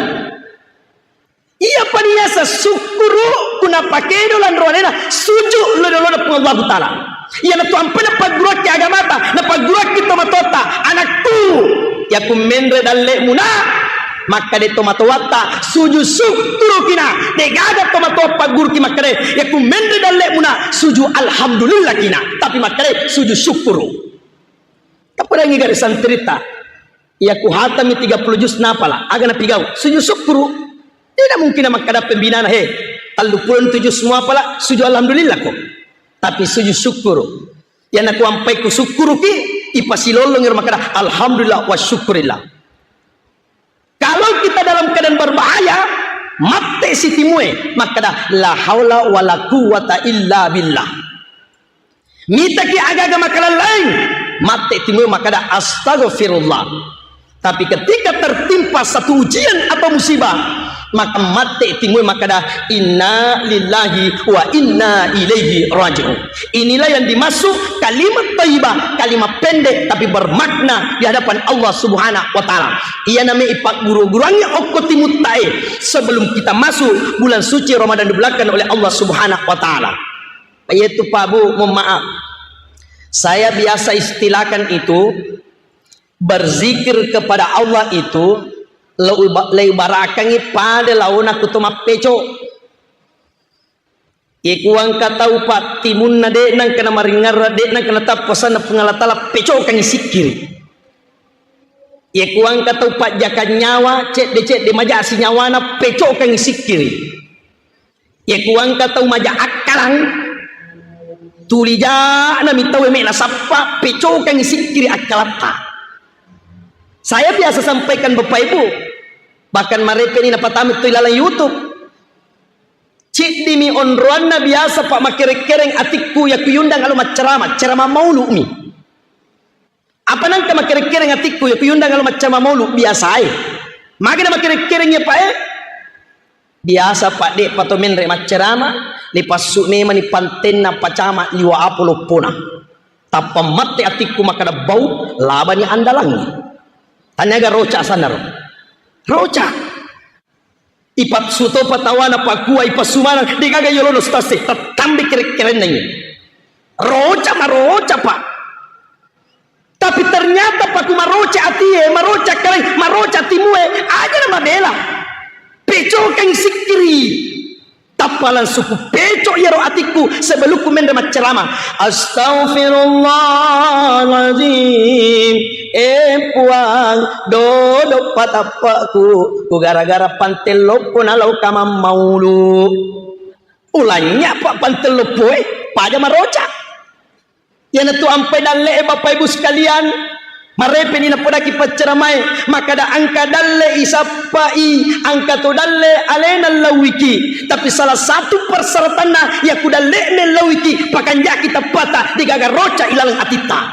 Iya paniasa syukuru kuna pakedo lanro alena suju lo riolona Puang Allahu Ta'ala. Iyanatu ampe napagguruakki agamata, napagguruakki tomatoatta, anakku, yaku menre dalle'mu na, Makkeda tomatoatta, "Sujud syukurukina." Degaga tomatoa pagguruki makkeda, "Yakku menre dalle'muna, sujud alhamdulillahkina." Tapi makkeda, "Sujud syukuru." Tapodangi gare santritta. Yakku hatami tiga puluh juz napala, aga napigau? Sujud syukuru. Tidak mungkin makkeda pembinana, "He, telluppulo juz muapala, sujud alhamdulillah ko." Tapi sujud syukuru. Yana kuampai ku syukuruki, ipasilollongi ro makkeda, "Alhamdulillah wa syukurillah." Kalau kita dalam keadaan berbahaya, mate sitimue, makkeda, "La haula wala quwwata illa billah." Mitaki aga-aga makalallaing, mate timue makkeda, "Astaghfirullah." Tapi ketika tertimpa satu ujian atau musibah, maka mate timue makkeda, "Inna lillahi wa inna ilaihi raji'un." Inilah yang dimaksud kalimat thayyibah, kalimat pendek tapi bermakna di hadapan Allah Subhanahu wa Ta'ala. Iyana me ipagguru-guruangngi okko timuttae sebelum kita masuk bulan suci Ramadan diberikan oleh Allah Subhanahu wa Ta'ala. Yaitu Pak Bu, mohon maaf. Saya biasa istilahkan itu berzikir kepada Allah itu leu-, leubarakangi pada laona kuto mappeco. Ye kuangka tau pattimunna, de' nangka namaringerra, de' nangka natappa sanna Puang Allah Ta'ala, pecokangi sikkiri. Ye kuangka tau pajjakang nyawa, cedde-cedde majasi nyawana, pecokangi sikkiri. Ye kuangka tau maja akkalang, tuli ja'na mi tau me' nasappa, pecokangi sikkiri akkalatta. Saya biasa sampaikan Bapak Ibu, bahkan marepe ni napatama tu ilalang YouTube. Ciddimi onroanna biasa pa makkere-kereng atikku yakku yundang alo maccarama, carama maulu mi. Apa nangka makkere-kereng atikku yakku yundang alo maccarama maulu biasae. Magana makkere-kereng ya, Pak, e? Biasa, Pak, de' pato menre maccarama, lipassu memani pantenna pacama liwa apo loppona. Tappa mate atikku makkeda bau, labani andalangi. Taniaga roca sanaro. Roca. Ipassu topa tawana pakua, ipassu maneng, de' gaga yolono stase, tattambe kere-kerenna ini. Roca maroca, Pak. Tapi ternyata paku maroca atie, maroca kere, maroca timue, aja na mabela. Pecokeng sikkiri. Tappa langsung ku peco iyaro atikku sebelum ku menre maccarama. Astaghfirullahaladzim. Eh Puang, dodo patappaku, ku gara-gara pante loppo na lau kamammaulu. Ulanya pa pante loppo e, paja maroca. Iyanatu ampai dalle'e, Bapak Ibu sekalian, marepeni napodaki paccaramae, makkada engka dalle isappai, engka to dalle alena lauiki. Tapi salah satu persyaratanna, yakku dalle'na lauiki, pakanjaki tappata, degaga roca ilaleng atitta.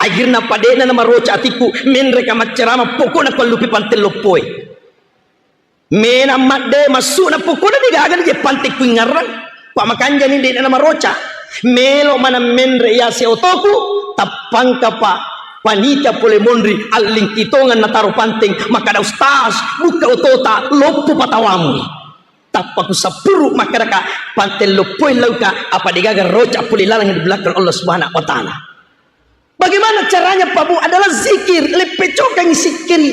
Akhirna pade'na namaroca atikku, menreka maccarama, pokokna kuallupi pante loppoe. Mena madde massu'na pokokna degaga je pante kuingarrang. Pa makanjani de'na namaroca. Melo maneng menre yase otoku, tappangka pa panitia pole monri allingki tongeng nataro panteng, makkada ustaz, bukka otota, loppo patawamu. Tappa kusappuru makkadaka pante loppoe lauka, apa degaga roca pole laleng di belakang Allah Subhanahu wa Ta'ala. Bagaimana caranya, Pak Bu? Adalah zikir, leppecokangi sikkiri.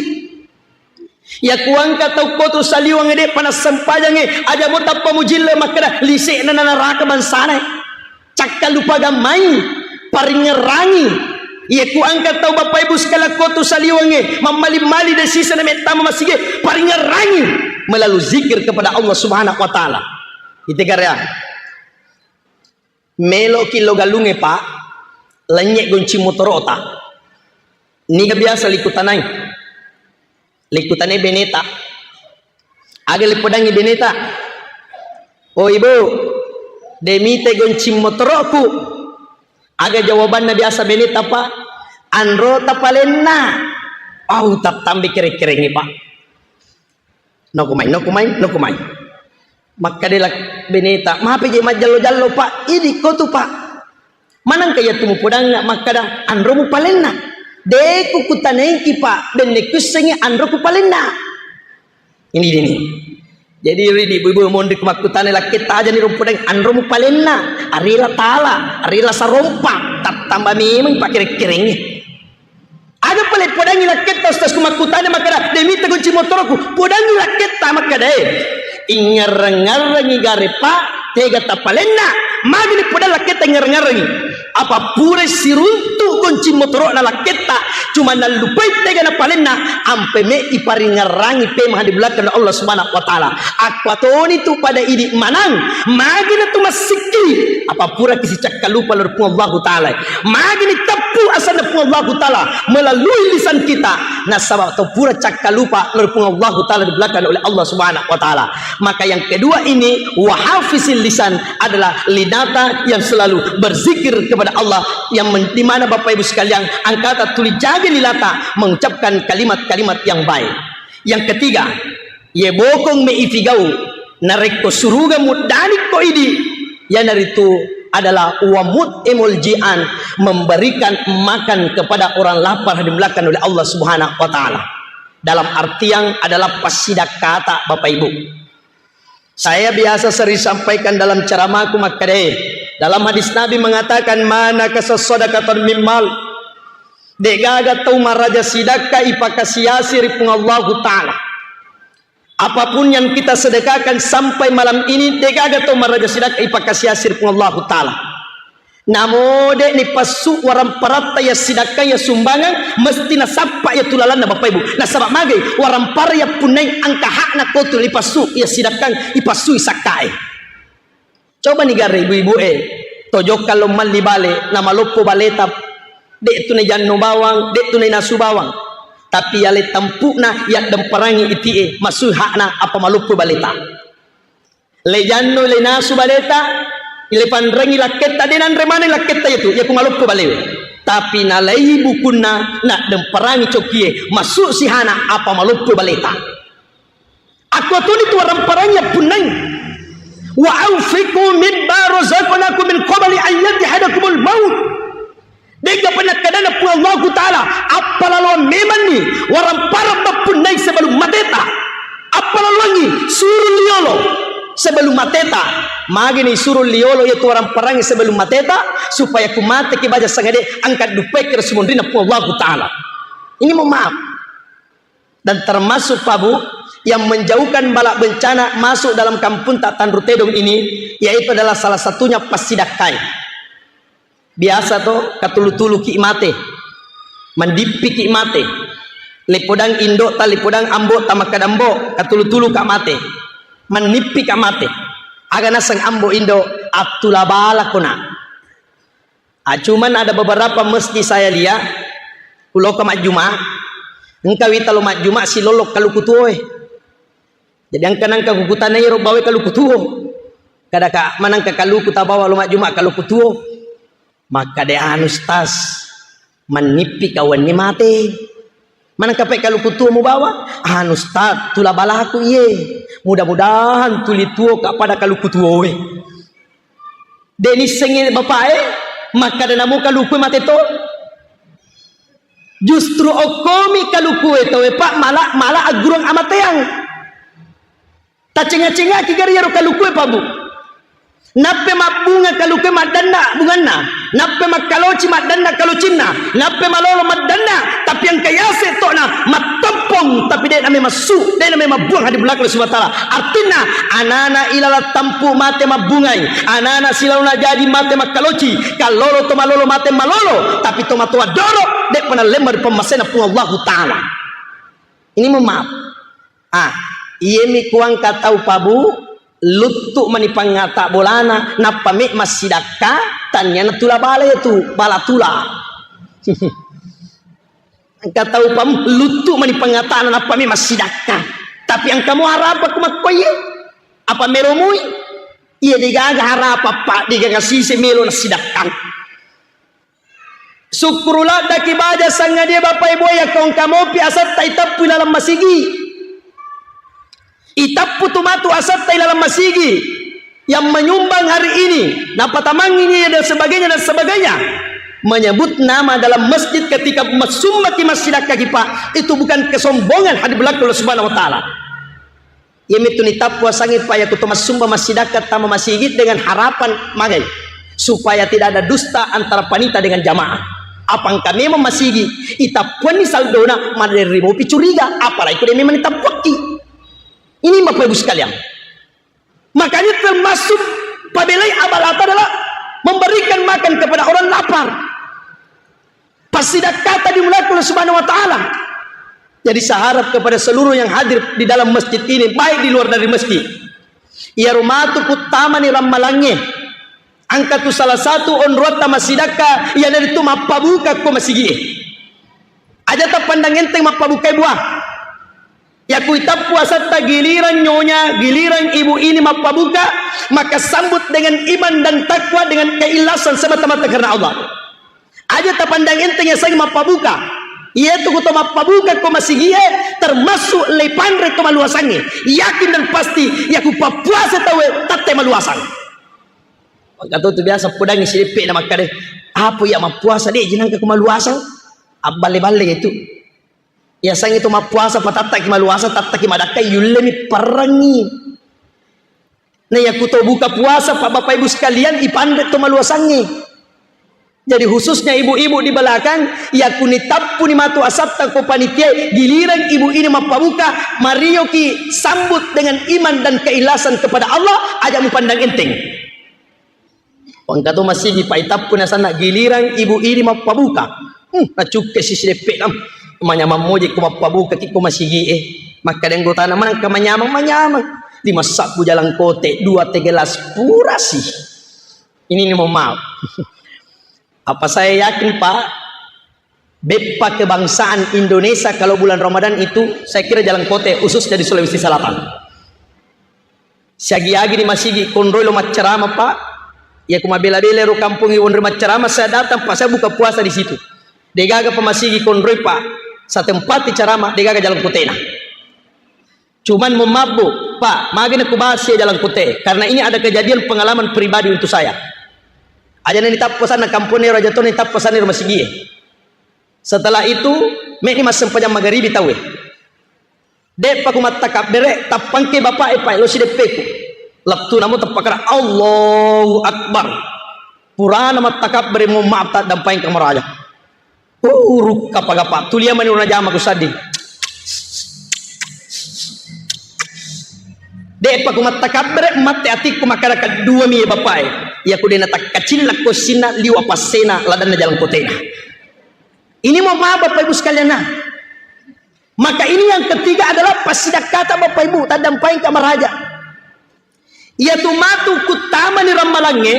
Yakku engka tau kotu saliweng de'pa nassempajangnge, aja mo tappa mujille makkeda lise'na na naraka bangsana. Cakkalupagang mai, paringngerangi. Yakku engka tau Bapak Ibu sekalian kotu saliwengnge, mammali-mali de siseng mettama masigi, paringngerangi melalui zikir kepada Allah Subhanahu wa Ta'ala. Ite garea. Meloki lo galungnge, Pak, lennye goncing motorota. Niga biasa likutanai? Likutanai beneta. Aga lipodangi beneta? "Oh, Ibu, de mite goncing motoroku." Aga jawabanna biasa beneta, Pak? "Anrota palenna." Au, tattambe kere-kerengngi, Pak. Noko mai, noko mai, noko mai. Makkadela beneta, "Mape je majjallo-jallo, Pak? Idi ko tu, Pak." "Manengka iyatu mupodangnga makkada anro mupalenna?" "De ku kutanaiki, Pak, benne kuissengi anro kupalenna." Ini, ini. Jadi, ridi ibu-ibu monri ku makkutana lakketta, aja ni rumpodang anro mupalenna, arila tala, arila sarompa, tattamba memeng pakere-kerengngi. Aga pale podangi lakketta, ustaz, ku makkutana makkada, "De mita Ci motoroku, podangi lakketta makkadae. Ingngerreng-ngerrengi gare, Pak, tega tapalenna. Magini podang lakketta ingngerreng-ngerrengi. Apa pura siruntu kunci motoro'na lakketta, cuma nallupai tega napalenna, ampe me iparingngerrangi pemeng di belakang Allah Subhanahu wa Ta'ala. Akkuatoni tu pada idi manang, magini tu massikki, apa pura kisicakkalupa lao ri Puang Allahu Ta'ala. Magini teppu asanna Puang Allahu Ta'ala melalui lisan kita. Nasaba tau pura cakkalupa lao ri Puang Allahu Ta'ala dibellakan oleh Allah Subhanahu wa Ta'ala. Maka yang kedua ini, wahafizil lisan, adalah linata yang selalu berzikir kepada Allah, yang men- di mana Bapak Ibu sekalian, angkata tuli jaga linata mengucapkan kalimat-kalimat yang baik. Yang ketiga, ye bokong me ifigau, narekko suruga muddanikko idi, yanaritu adalah wamut emol jian, memberikan makan kepada orang lapar dimuliakan oleh Allah Subhanahu wa Ta'ala. Dalam artian adalah passidakkata, Bapak Ibu. Saya biasa sering sampaikan dalam ceramahku makkadae, dalam hadis Nabi mengatakan, "Mana kasasadaqatan mimmal." Degaga tau maraja sidakka ipakasiasi ri Puang Allahu Ta'ala. Apapun yang kita sedekahkan sampai malam ini, degaga tau maraja sidakka ipakasiasi ri Puang Allahu Ta'ala. Namo de' nipassu waramparatta ya sidakka ya sumbangan, mesti nasappa ya tulalanna, Bapak Ibu. Nasaba magai warampara ya punnai angka hakna kotu ipassu ya sidakka, ipassu sakkae. Coba ni gare ibu-ibu e, tojokka lo malli bale, namaloppo baleta, de' tu najanno bawang, de' tu nainasu bawang. Tapi yale tampu'na yaddemperangi itie, masui hakna apa maloppo baleta. Le janno, le nasu baleta, le panrengi lakketta, de' nanre maneng lakketta yatu, yaku maloppo balewe. Tapi nalai bukunna, naddemperangi cokkie, masuk sihana apa maloppo baleta. Akkuatoni tu waramparangi appunnai. "Wa anfiqu mimma razaqnakum min qabli an yatihadakumul maut." De'ga pernah kadana Puang Allahu Ta'ala, appalaloang memanni warampara mappunnai sebelum mateta. Appalaloangi suru liolo sebelum mateta. Magini suru liolo yaitu waramparangi sebelum mateta, supaya ku mateki baja sangade angkat dupai kira sumondrina Puang Allahu Ta'ala. Ini mohon maaf. Dan termasuk, Pak Bu, yang menjauhkan bala bencana masuk dalam kampung tak Tanru Tedong ini, yaitu adalah salah satunya passidakkai. Biasa to, katulu-tulu ki mate, mandippi ki mate. Lepodang indo ta, lepodang ambo ta, makkada ambo, katulu-tulu ka mate, manippi ka mate. Aga naseng ambo indo, attula bala kona. Ah, cuman ada beberapa masjid saya lihat, kuloka majjuma, engka wita lo majjuma silollo kaluku tuoe. Jadi engka nangka kukutanai ro bawa kaluku tuo. Kada ka manangka kaluku tabawa lo majjuma kaluku tuo. Makkada anu stas, manippi kawanni mate. Manengka pe kaluku tuo mubawa? Anu, Ustaz, tula balaku iye. Mudah-mudahan tuli tuo ka pada kaluku tuoe. De nissengi bapae, makkada namo kaluku mate to. Justru okkomi kaluku e tauwe, Pak, mala, mala aggurung amateang. Tacenga-cengaki gari iyaro kalukue, Pak, Bu. Nappe mabbunga kalukue maddanna bunganna. Nappe makkaloci maddanna kalocinna. Nappe malolo maddanna. Tapi engka yase tokna mattompong, tapi de name massu, de name mabbuang hadi belakang Allah Subhanahu wa Ta'ala. Artinna, anana ilalang tampu mate mabbungai. Anana silaona jaji mate makkaloci. Kallolo to malolo mate malolo. Tapi to matoa doro, de pernah lemma ri pemmasena Puang Allahu Ta'ala. Ini mohon maaf. Ah, iyemi kuangka tau, Pak, Bu, luttu mani pangngata bolana, nappa me massidakka, tanniana tula bala itu, bala tula. Engka tau, Pak, luttu mani pangngatana, nappa me massidakka. Tapi engka mo harapa ku makkoye? Apa melo mui? Iya, degaga harapa, Pak, degaga sise melo nasidakka. Sukkuru laddaki baja sangadie, Bapak Ibu, yakko engka mopi asatta itappu ilalang masigi. Itappu tu matu asatta ilalang masigi yang menyumbang hari ini, napatamangi ini dan sebagainya dan sebagainya. Menyebut nama dalam masjid ketika massumbaki, massidakkaki, Pak, itu bukan kesombongan hadi belakang Allah Subhanahu wa Ta'ala. Iyamitu nitappu asangnge, Pak, yakko to massumba massidakka tama masigi dengan harapan magai supaya tidak ada dusta antara panita dengan jamaah. Apa engka memang masigi, itappuanni saldona, maderri mopi curiga, apalagi ko de memang itappuakki. Ini Bapak Ibu sekalian. Makanya termasuk pabelai amal ata adalah memberikan makan kepada orang lapar. Passidakkata dimulakan oleh Subhanahu wa Ta'ala. Jadi saya harap kepada seluruh yang hadir di dalam masjid ini, baik di luar dari masjid. Iyaro matu puttamani rammalangnge. Engka tu salah satu onroatta massidakka, iyanaritu mappabuka ko masigie. Aja tappandang enteng mappabukai buah. Yaku itappu asatta giliran nyonya, giliran ibu ini mappabuka, maka sambut dengan iman dan takwa, dengan keikhlasan semata-mata karena Allah. Aja tapandang enteng yasengnge mappabuka. Iyatu kuto mappabuka ko masigie, termasuk le panre to maluasangnge. Yakin dan pasti, yaku pappuasa tauwe tatte maluasang. Engka to tu biasa podangngi sideppe na makkada, "Apa iya mappuasa de, jenangka ko maluasang?" Abballe-balle itu. Yasengnge to mappuasa patattaki maluasang, tattaki madakkai, yullemi perrengngi. Nah, yaku to buka puasa, Pak, Bapak Ibu sekalian, ipanre to maluasangnge. Jadi khususnya ibu-ibu di belakang, yaku nitappuni matu asatta ko panitia, giliran ibu ini mappabuka, marioki sambut dengan iman dan keikhlasan kepada Allah, aja mupandang enteng. Engka to masigi paitappu nasanna giliran ibu ini mappabuka. Hmm, nacukke sisi deppe nam. Manyamang moje ko mappabuka ki ko masigi e. Makkada anggotana manang ka manyamang, manyamang. Lima sabbu jalangkote, dua teh gelas purasi. Ini ni mohon maaf. Apa saya yakin, Pak, beppa kebangsaan Indonesia kalau bulan Ramadan itu, saya kira jalangkote khususnya di Sulawesi Selatan. Siagi-agi ni masigi konroi lo maccarama, Pak. Ya, ku mabela-bela ro kampung iwonri maccarama, saya datang, Pak, saya buka puasa di situ. Degaga pa masigi konroi, Pak. Satempati carama, degaga jalangkotena. Cuman mau mabbu, Pak, magi na kubahas ya jalangkote. Karena ini ada kejadian pengalaman pribadi untuk saya. Aja na nitappa sana kampung ero, aja to nitappa sana ro masigi. Setelah itu, meni massempajang magaribi tauwe. De'pa ku mattakabbere, tappangke bapa'e pae lo sideppeku. Lettu namo tappakara, Allahu Akbar. Purana mattakabbere, mo maaf, taddampaeng kamaraja. Uh, rukka pagapa, tulia mani uruna jama ku sadding. De'pa ku mattakabbere, matte atikku makkada kedduami ya bapa'e. Iya ku de natakkacillakko sinna liwa passena ladanna jalangkotena. Ini mo maaf Bapak Ibu sekalian nah. Maka ini yang ketiga adalah passidakkata Bapak Ibu, taddampaeng kamaraja. Iyatu matu kuttamani rammalangnge,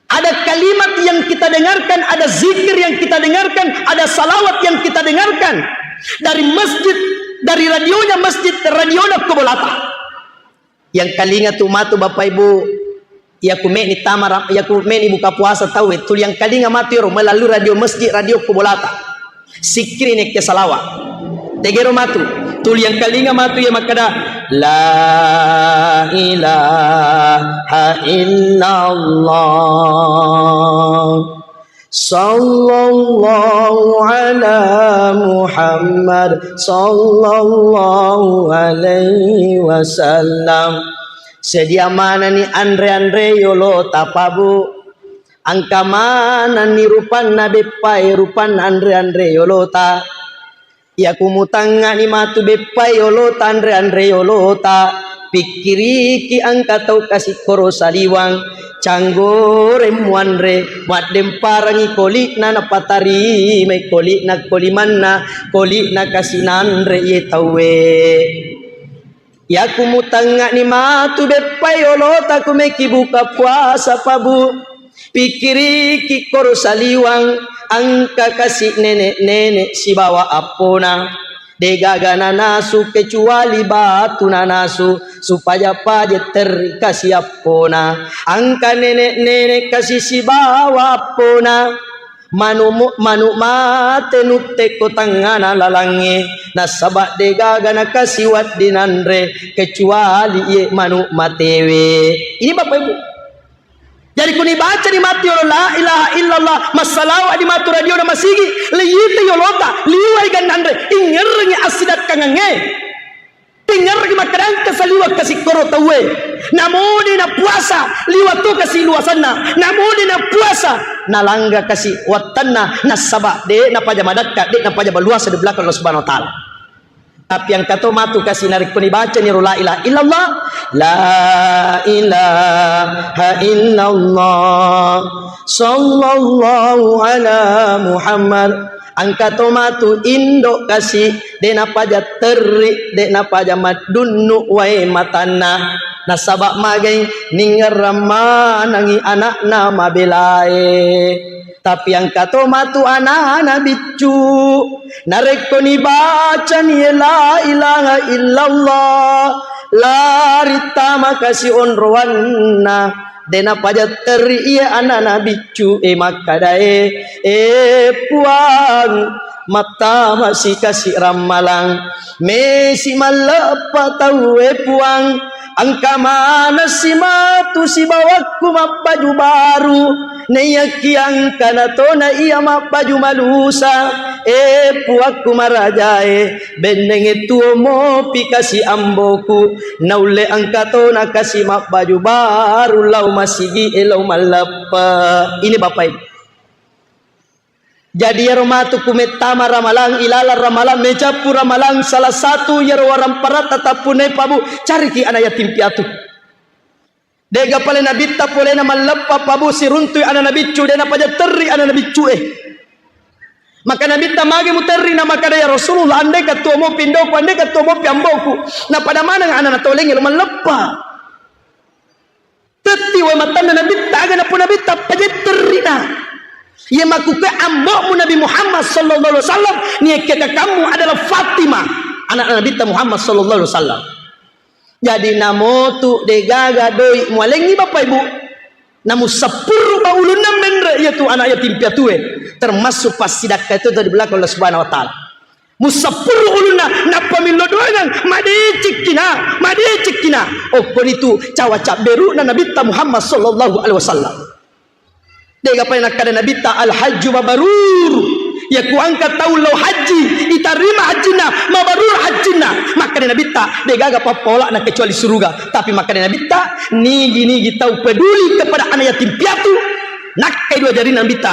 ada kalimat yang kita dengarkan, ada zikir yang kita dengarkan, ada salawat yang kita dengarkan dari masjid, dari radionya masjid, radiona ko bolata. Yang kalinga tu matu Bapak Ibu, yaku meni tama ra-, yaku meni buka puasa tauwe, tuli yang kalinga matu ero melalui radio masjid, radio ko bolata. Sikkiri nekke salawa. Tegero matu, tuli yang kalinga matu ya makkada, La ilaha illallah. Sallallahu ala Muhammad, sallallahu alaihi wasallam. Sedia manani anre-anre yolota Pak Bu. Engka manani rupanna beppae, rupanna anre-anre yolota. Iyaku mutangngani matu beppae yolota, anre-anre yolota, pikkiriki engka tau kasikkoro saliwang, canggoreng muanre, maddemparangi koli'na napatarimai koli'na ko limanna, koli'na kasi nanre iye tauwe. Iyaku mutangngani matu beppae yolota ku meki buka puasa Pak Bu. Pikkiriki koro saliwang, engka kasi nenek-nenek sibawa appona. Degaga nanasu kecuali batu nanasu, supaya paje terri kasi appona. Engka nenek-nenek kasi sibawa appona. Manu-, manu mate nuttekko tangngana lalangnge, nasaba degaga nakasi wedding nanre kecuali iye manu matewe. Ini Bapak Ibu. Jadi kuni baca di mati yolo la ilaha illallah, massalawa di matu radio na masigi, leyite yolota, liwai gannanre, ingerrengi assidakkangangnge. Ping Ngerraki makkeda engka saliweng kasi koro tauwe. Namoni na puasa, liwa to kasi luasanna. Namoni na puasa, nalangga kasi wattanna, nasaba de napaja madakka, de napaja maluasa di belakang Allah Subhanahu wa Ta'ala. Tapi engka to matu kasi narekko nibacani ro la ilaha illallah, la ilaha illallah, sallallahu ala Muhammad. Engka to matu indo kasi, de napaja terri, de napaja maddunnu wae matanna. Nasaba magai ningerrang manangi anakna mabelae. Tapi engka to matu anana biccu. Narekko nibacani la ilaha illallah, lari tama kasi onroanna. De napaja terri iya anana biccu e makkadae, e Puang, mattama sikasi rammalang, mesi malleppa tauwe Puang, engka maneng si matu sibawakku mabbaju baru, naiyakiya engkana tona iya mabbaju malusa, e Puakku marajae, bennengnge tuo mopi kasi amboku, naulle engka tona kasi mabbaju baru lao masigi e lao malleppe. Ini Bapak Ibu. Jadi iyaro matu ku mettama ramalang, ilalang ramalang, mecappu ramalang, salah satu iyaro waramparatta tappunnai pabu, cariki ana yatim piatu. Dega pale nabitta polena malleppa pabu siruntui ana nabiccu, de napaja terri ana nabiccu e. Maka nabitta magi muterri na makada, ya Rasulullah, andeka tuo mopi indoku, andeka tuo mopi amboku, napada maneng ana natolengi lo malleppa. Tetti wae matanna nabitta, aga napu nabitta pajetterrina. Iya makkukue ambo'mu Nabi Muhammad sallallahu alaihi wasallam, niakke kakammu adalah Fatimah, anak Nabitta Muhammad sallallahu alaihi wasallam. Jadi namotu degaga doi mualengi Bapak Ibu. Namu seppuruba ulunna menre iyatu anak yatim piatue, termasuk passidakka itu di belakang Allah Subhanahu wa Ta'ala. Musappuru ulunna, nappa millo doangang, madecikkina, madecikkina. Okkonitu cawa cabberu'na Nabitta Muhammad sallallahu alaihi wasallam. Dega pai nakkada Nabitta, "Al-hajju mabrur." Yaku engka tau lao haji, itarima hajjinna, mabrur hajjinna. Makkada Nabitta, degaga pappola'na kecuali suruga. Tapi makkada Nabitta, nigi-nigi tau peduli kepada anak yatim piatu, nakkai dua jarina Nabitta,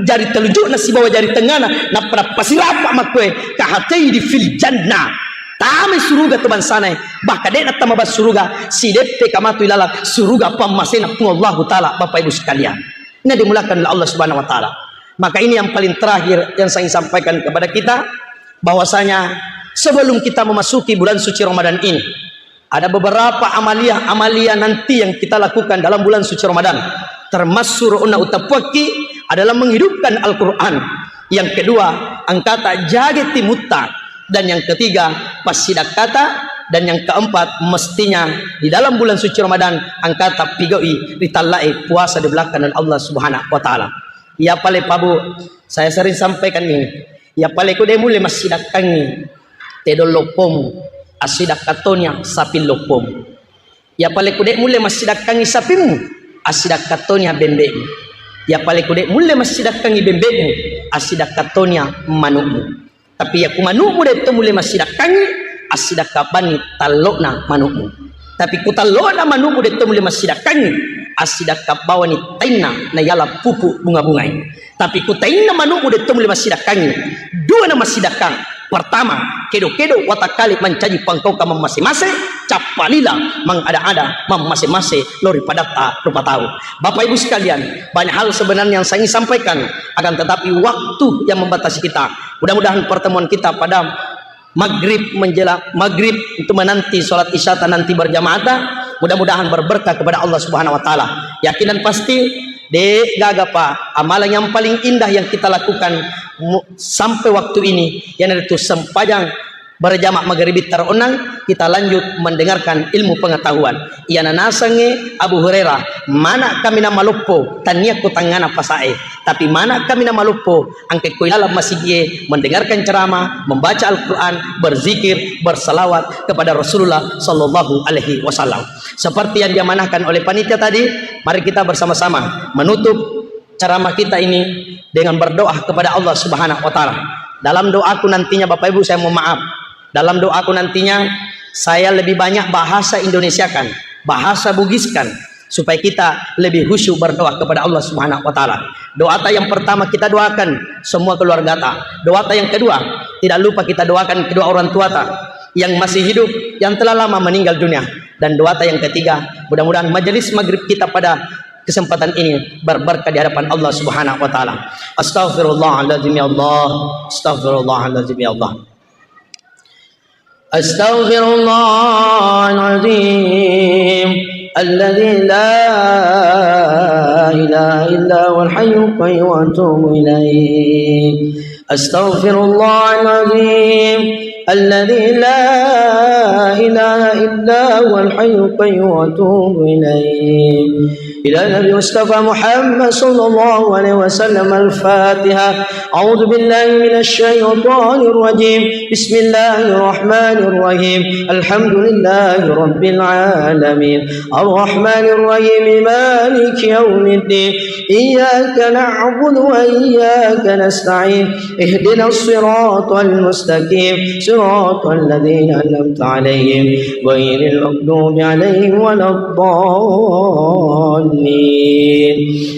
jari telunjukna sibawa jari tengngana, nappa nappasirapa makkue, "Kahatei di fil jannah." Tamai suruga tu bangsanae, bahkan de'na tama bas suruga, sideppe kamatu ilalang suruga pammasena Puang Allahu Ta'ala, Bapak Ibu sekalian. Ini dimulakan oleh Allah Subhanahu wa Ta'ala. Maka ini yang paling terakhir yang saya ingin sampaikan kepada kita, bahwasanya sebelum kita memasuki bulan suci Ramadan ini, ada beberapa amaliah-amaliah nanti yang kita lakukan dalam bulan suci Ramadan. Termasuk ro'na utappuakki adalah menghidupkan Al-Quran. Yang kedua, engkata jage timutta. Dan yang ketiga, passidakkata. Dan yang keempat, mestinya di dalam bulan suci Ramadan, engkata pigau'i ritallai puasa di belakang Allah Subhanahu wa Ta'ala. Iya pale pabu, saya sering sampaikan ini. Iya pale ku de mulle massidakkangi tedong loppomu, assidakka tonia saping loppomu. Iya pale ku de mulle massidakkangi sapimmu, assidakka tonia bembe'mu. Iya pale ku de mulle massidakkangi bembe'mu, assidakka tonia manu'mu. Tapi iya ku manu'mu de to mulle massidakkangi, assidakka bani tallo'na manu'mu. Tapi ku tallo'na manu'mu de to mulle massidakkangi, assidakka bawani tainna nayala pupu bunga-bungai. Tapi ku tainna manu'mu de to mulle massidakkangi, dua na massidakkang. Pertama, kedo-kedo watakkale mancaji pangkaukang mammase-mase, cappa lila mangada-ada mammase-mase lao ri padatta rupa tau. Bapak Ibu sekalian, banyak hal sebenarnya yang saya ingin sampaikan, akan tetapi waktu yang membatasi kita. Mudah-mudahan pertemuan kita pada maghrib menjelang maghrib untuk menanti sholat isya ta nanti berjamaah ta, mudah-mudahan berberkah kepada Allah Subhanahu wa Ta'ala. Yakin dan pasti, de gaga pa amalan yang paling indah yang kita lakukan mu- sampai waktu ini, iyanaritu sempajang berjamaah maghrib taronang, kita lanjut mendengarkan ilmu pengetahuan. Iyana nasengnge Abu Hurairah, mana kami na maloppo, tania ku tangngana pasae, tapi mana kami na maloppo, angke ko ilalang masigie mendengarkan ceramah, membaca Al-Quran, berzikir, bersalawat kepada Rasulullah sallallahu alaihi wasallam. Seperti yang diamanahkan oleh panitia tadi, mari kita bersama-sama menutup ceramah kita ini dengan berdoa kepada Allah Subhanahu wa Ta'ala. Dalam doaku nantinya, Bapak Ibu, saya mohon maaf, dalam doaku nantinya, Saya lebih banyak bahasa Indonesiakan, bahasa Bugiskan, supaya kita lebih khusyuk berdoa kepada Allah Subhanahu wa Ta'ala. Doata yang pertama kita doakan semua keluargata. Doata yang kedua, tidak lupa kita doakan kedua orang tuata yang masih hidup, yang telah lama meninggal dunia. Dan doata yang ketiga, mudah-mudahan majelis maghrib kita pada kesempatan ini berberkah di hadapan Allah Subhanahu wa Ta'ala. Astaghfirullahaladzim ya Allah. Astaghfirullahaladzim ya Allah. أستغفر الله العظيم الذي لا إله إلا هو الحي القيوم وأتوب إليه. أستغفر الله العظيم الذي لا إله إلا هو الحي القيوم وأتوب إليه. إلى النبي المصطفى محمد صلى الله عليه وسلم. الفاتحة. أعوذ بالله من الشيطان الرجيم. بسم الله الرحمن الرحيم. الحمد لله رب العالمين. الرحمن الرحيم. مالك يوم الدين. إياك نعبد وإياك نستعين. اهدنا الصراط المستقيم. صراط الذين أنعمت عليهم غير المغضوب عليهم ولا الضالين.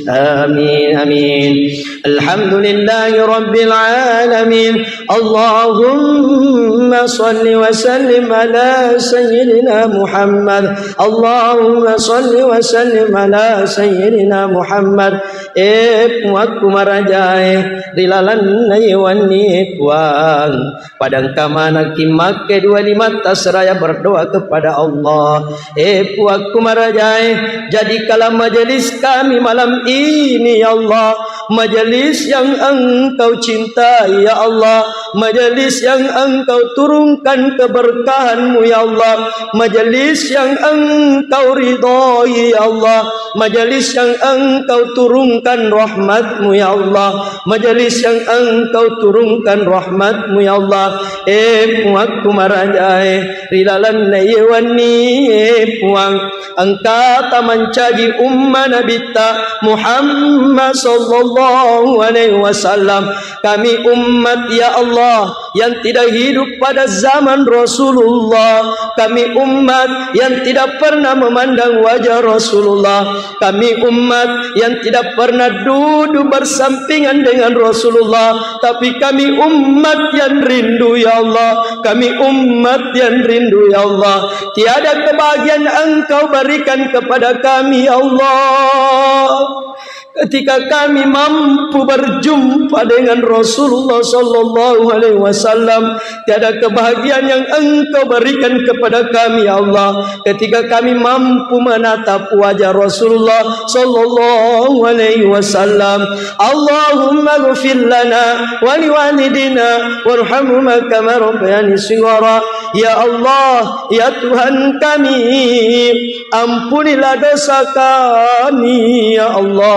آمين، آمين. الحمد لله رب العالمين. اللهم صل وسلم على سيدنا محمد. اللهم صل وسلم على سيدنا محمد. E Puangku marajae, ri lalenna ye wennie Puang, pada engka manekki makke dua limatta seraya berdoa kepada Allah. E Puangku marajae, jadikanlah majelis kami malam ini, ya Allah, majelis yang Engkau cintai, ya Allah, majelis yang Engkau turunkan keberkahan-Mu, ya Allah, majelis yang Engkau ridhoi, ya Allah, majelis yang Engkau turunkan rahmat-Mu, ya Allah, majelis yang Engkau turunkan rahmat-Mu, ya Allah. E Puangku marajae, ri lalenna ye wennie, e Puang, engkata mancaji umma Nabitta Muhammad sallallahu alaihi wasallam. Kami umat, ya Allah, yang tidak hidup pada zaman Rasulullah. Kami umat yang tidak pernah memandang wajah Rasulullah. Kami umat yang tidak pernah duduk bersampingan dengan Rasulullah. Tapi kami umat yang rindu, ya Allah. Kami umat yang rindu, ya Allah. Tiada kebahagiaan Engkau berikan kepada kami, ya Allah. Ketika kami mampu berjumpa dengan Rasulullah sallallahu alaihi wasallam, tiada kebahagiaan yang Engkau berikan kepada kami, ya Allah, ketika kami mampu menatap wajah Rasulullah sallallahu alaihi wasallam. Allahumma ighfir lana wa liwalidina warhamhuma kama rabbayani shighara. Ya Allah, ya Tuhan kami, ampunilah dosa kami, ya Allah.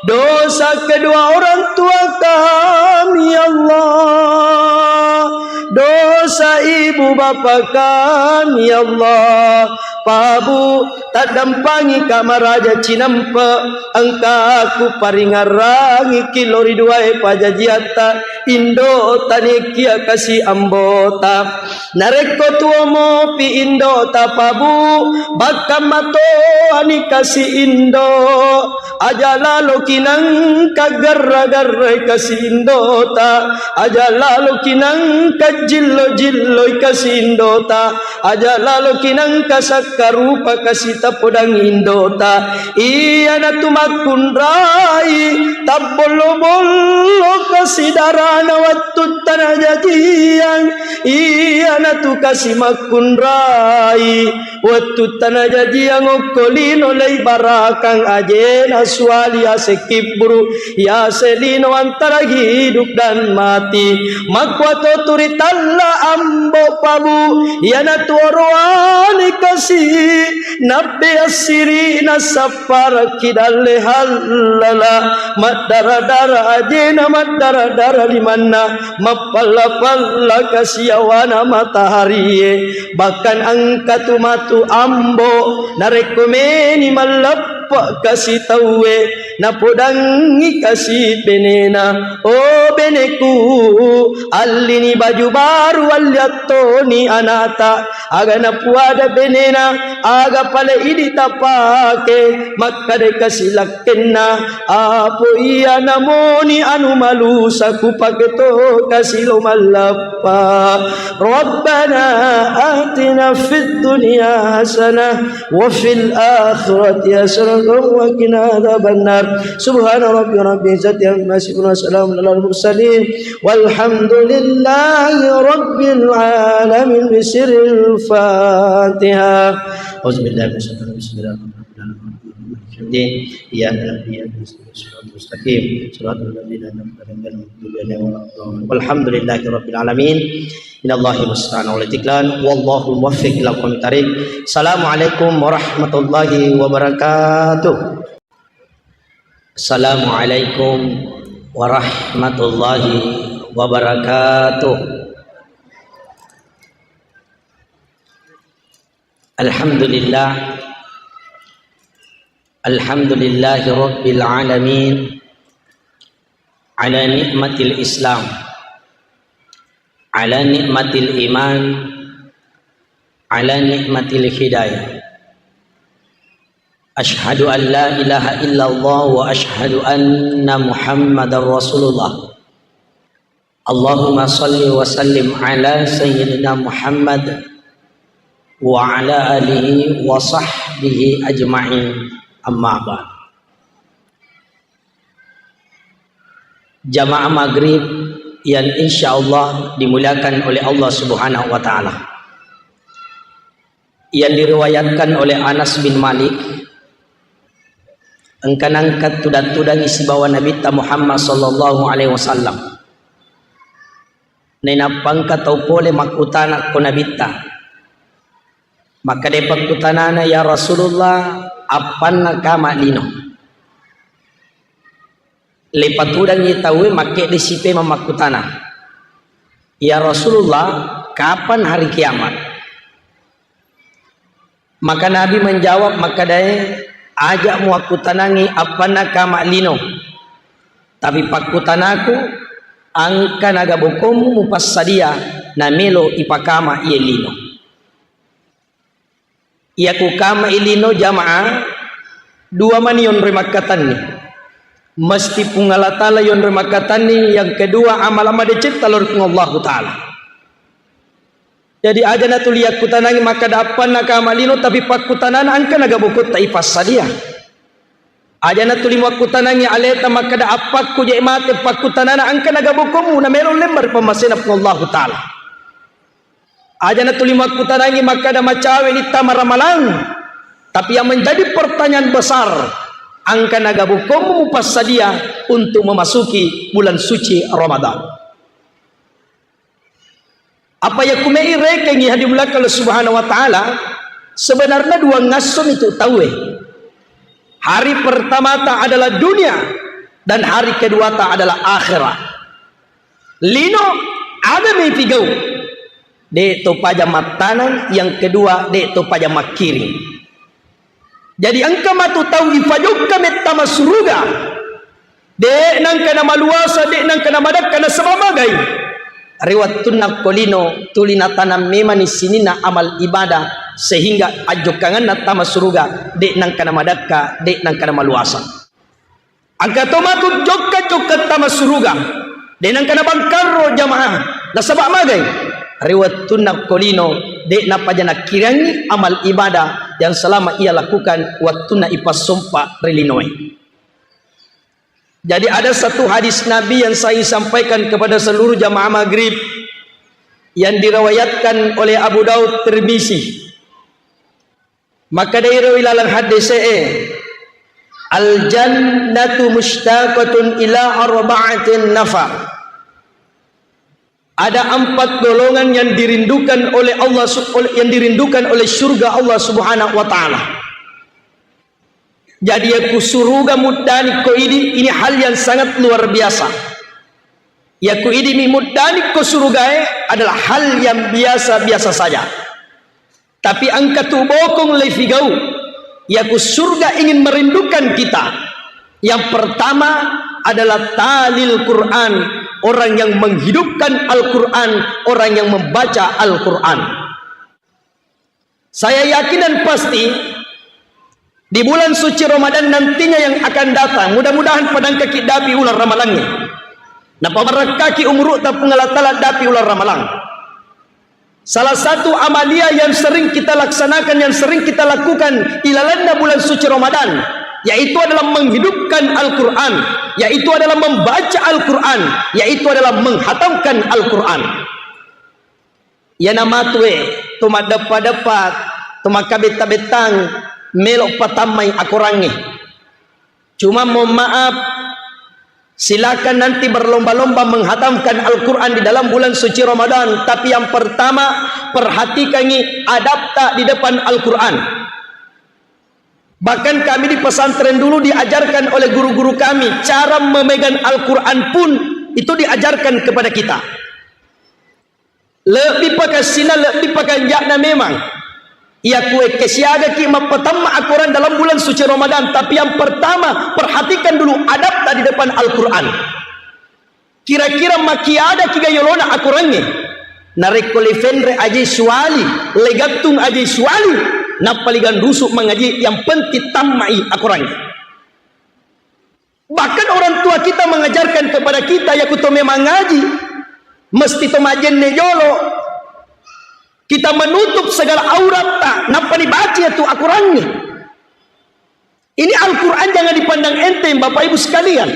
Dosa kedua orang tua kami, ya Allah. Dosa ibu bapa kami, ya Allah. Pak Bu, taddampangi Kamaraja Cinampe, engka kuparingarrangi ki lao ri duae pajajiatta, indo tanekia kasi ambota. Narekko tuo mopi indota Pak Bu, bakka matoani kasi indo. Aja laloki nangka garra-garrai kasi indota. Aja laloki nangka jillo-jilloi kasi indota. Aja laloki nangka sakkarupa kasi tapodang indota. Iyanatu makkunrai tabbollo-bollo kasi darana wettu tanajajiang. Iyanatu kasi makkunrai wettu tanajajiang okko lino lei barakang ajena suali ase kibburu, yase lino antara hidup dan mati. Makkuato turi talla ambo Pak Bu, iyanatu oroane kasi nabbe assiri nasapparakki dalle hallala, maddara-dara ajena maddara-dara limanna, mappalla-palla kasiawana mataharie. Bahkan engka tu matu ambo narekko meni malleppe Kasi tauwe, napodangngi kasi benena. O beneku, allini baju baru, alliattoni anata. Aga napuada benena, aga pale idi tapake, makkada kasi lakkenna, apo iya namoni anu malusa kupake to kasi lo mallappa. Rabbana atina fid dunya hasanah wa fil akhirati hasanah wa qina adzabannar. Subhana rabbika rabbil izzati amma yasifun wa salamun alal mursalin walhamdulillahi rabbil alamin. Bisirril Fatihah. Auzubillahi minasyaitonir rajim. Bismillahirrahmanirrahim. Iyyaka na'budu wa iyyaka nasta'in. Shiratal ladzina an'amta 'alaihim ghairil maghdubi 'alaihim waladdallin. Walhamdulillahi rabbil alamin. Innallaha musta'an wa alaihi tiklan. Wallahu muwaffiq ila aqwamit thariq. Assalamualaikum warahmatullahi wabarakatuh. Assalamualaikum warahmatullahi wabarakatuh. Alhamdulillah. Alhamdulillahi rabbil alamin. Ala ni'matil Islam. Ala ni'matil iman. Ala ni'matil hidayah. Asyhadu an la ilaha illallah wa asyhadu anna Muhammadar Rasulullah. Allahumma salli wa sallim ala sayyidina Muhammad wa ala alihi wa sahbihi ajma'in. Amma ba'd. Jamaah maghrib yang insya Allah dimuliakan oleh Allah Subhanahu wa Ta'ala. Yang diriwayatkan oleh Anas bin Malik, engka nangka tudang-tudangi sibawa Nabitta Muhammad sallallahu alaihi wasallam. Nainappa engka tau pole makkutana ko Nabitta. Makkeda pakkutanana, "Ya Rasulullah, appanna kama lino?" Leipatudangi tauwe makkedde sipe mamakkutana, "Ya Rasulullah, kapan hari kiamat?" Maka Nabi menjawab makkedae, "Aja muakkutanangi appanna kama lino. Tapi pakkutanaku, engka naga bokommu mupassadia namelo ipakama iye lino." Iya ku kama i lino jamaah, dua mani yonroi makkatanni. Mesti Puang Allah Ta'ala yonroi makkatanni, yang kedua amala madecetta lao ri Puang Allahu Ta'ala. Jadi aja natuli yakkutanangi makkeda appanna kama lino, tapi pakkutanana engka naga bokotta ipassadia. Aja natuli makkutanangi aleta makkeda appakku je mate, pakkutanana engka naga bokommu namelo lemma ri pammasena Puang Allahu Ta'ala. Aja natuli makkutanangi makkeda macawe ni tama ramalang. Tapi yang menjadi pertanyaan besar, engka naga bokommu mupassadia untuk memasuki bulan suci Ramadan. Apa yakku mei rekengi hadimuliakan Allah Subhanahu wa Ta'ala, sebenarnya dua ngasso mi tu tauwe. Hari pertama ta adalah dunia dan hari kedua ta adalah akhirat. Lino, aga mi pigau? De to paja mattaneng, yang kedua de to paja makkiring. Jadi engka matu tau ifajokka mettama suruga. De nangka namaluasa, de nangka namadakka nasaba magai. Ri wettunna ko lino tuli natanang memani sininna amal ibadah sehingga ajjokkangenna tama suruga de nangka namadakka, de nangka namaluasa. Engka to matu jokka-jokka tama suruga, de nangka nabangkarro jamaah, nasaba magai? Ri wettunna ko lino, de napaja nakkirangi amal ibadah yang selama ia lakukan wettunna ipassompa ri linoe. Jadi ada satu hadis Nabi yang saya ingin sampaikan kepada seluruh jamaah maghrib yang diriwayatkan oleh Abu Daud, Tirmizi. Makkedai ro ilalang haddese'e, "Al-jannatu mushtaqatun ila arba'atin nafar." Ada empat golongan yang dirindukan oleh Allah Sub-, oleh, yang dirindukan oleh surga Allah Subhanahu wa Ta'ala. Jadi, yakku suruga muddani ko idi, ini hal yang sangat luar biasa. Yakku idi mi muddani ko surugae adalah hal yang biasa-biasa saja. Tapi engka tu bokong leifigau. Yaku surga ingin merindukan kita, yang pertama adalah talil Quran, orang yang menghidupkan Al-Quran, orang yang membaca Al-Quran. Saya yakin dan pasti di bulan suci Ramadan nantinya yang akan datang, mudah-mudahan padangkaki dapi ulang ramalangnge. Napabarakaki umuru'ta Puang Allah Ta'ala dapi ulang ramalang. Salah satu amalia yang sering kita laksanakan, yang sering kita lakukan ilalanna bulan suci Ramadan, yaitu adalah menghidupkan Al-Quran, yaitu adalah membaca Al-Quran, yaitu adalah menghatamkan Al-Quran. Iyana matue, to maddeppa-deppa, to makkabetta-bettang, melo patammai akorangnge. Cuma mohon maaf, silakan nanti berlomba-lomba menghatamkan Al-Quran di dalam bulan suci Ramadan. Tapi yang pertama, perhatikangi adabta di depan Al-Quran. Bahkan kami di pesantren dulu diajarkan oleh guru-guru kami, cara memegang Al-Quran pun itu diajarkan kepada kita. Lebbi pakassinna, lebbi pakanja'na memang. Iya kuekke siagaki mappatamma akorang dalam bulan suci Ramadan, tapi yang pertama, perhatikan dulu adabta di depan Al-Quran. Kira-kira makiadaki ga yolona akorangnge? Narekko lefenre aje suwali, legattung aje suwali, nappa liganrusu mangaji, yang penting tammai akorangnge. Bahkan orang tua kita mengajarkan kepada kita, yaku to memang ngaji, mesti to majenne jolo. Kita menutup segala auratta, nappa dibaca tu akorangnge. Ini Al-Quran jangan dipandang enteng, Bapak Ibu sekalian.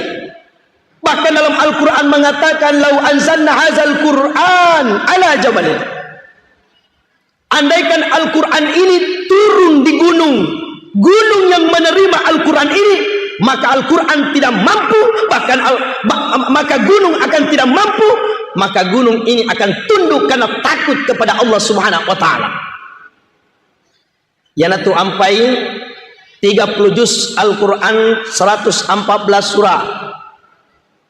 Bahkan dalam Al-Quran mengatakan, "Lau anzalna hazal Quran ala jabalin." Andaikan Al-Quran ini turun di gunung, gunung yang menerima Al-Quran ini, maka Al-Quran tidak mampu, bahkan al- ba- maka gunung akan tidak mampu, maka gunung ini akan tunduk karena takut kepada Allah Subhanahu wa Ta'ala. Iyanatu ampai tiga puluh juz Al-Quran, seratus empat belas surah.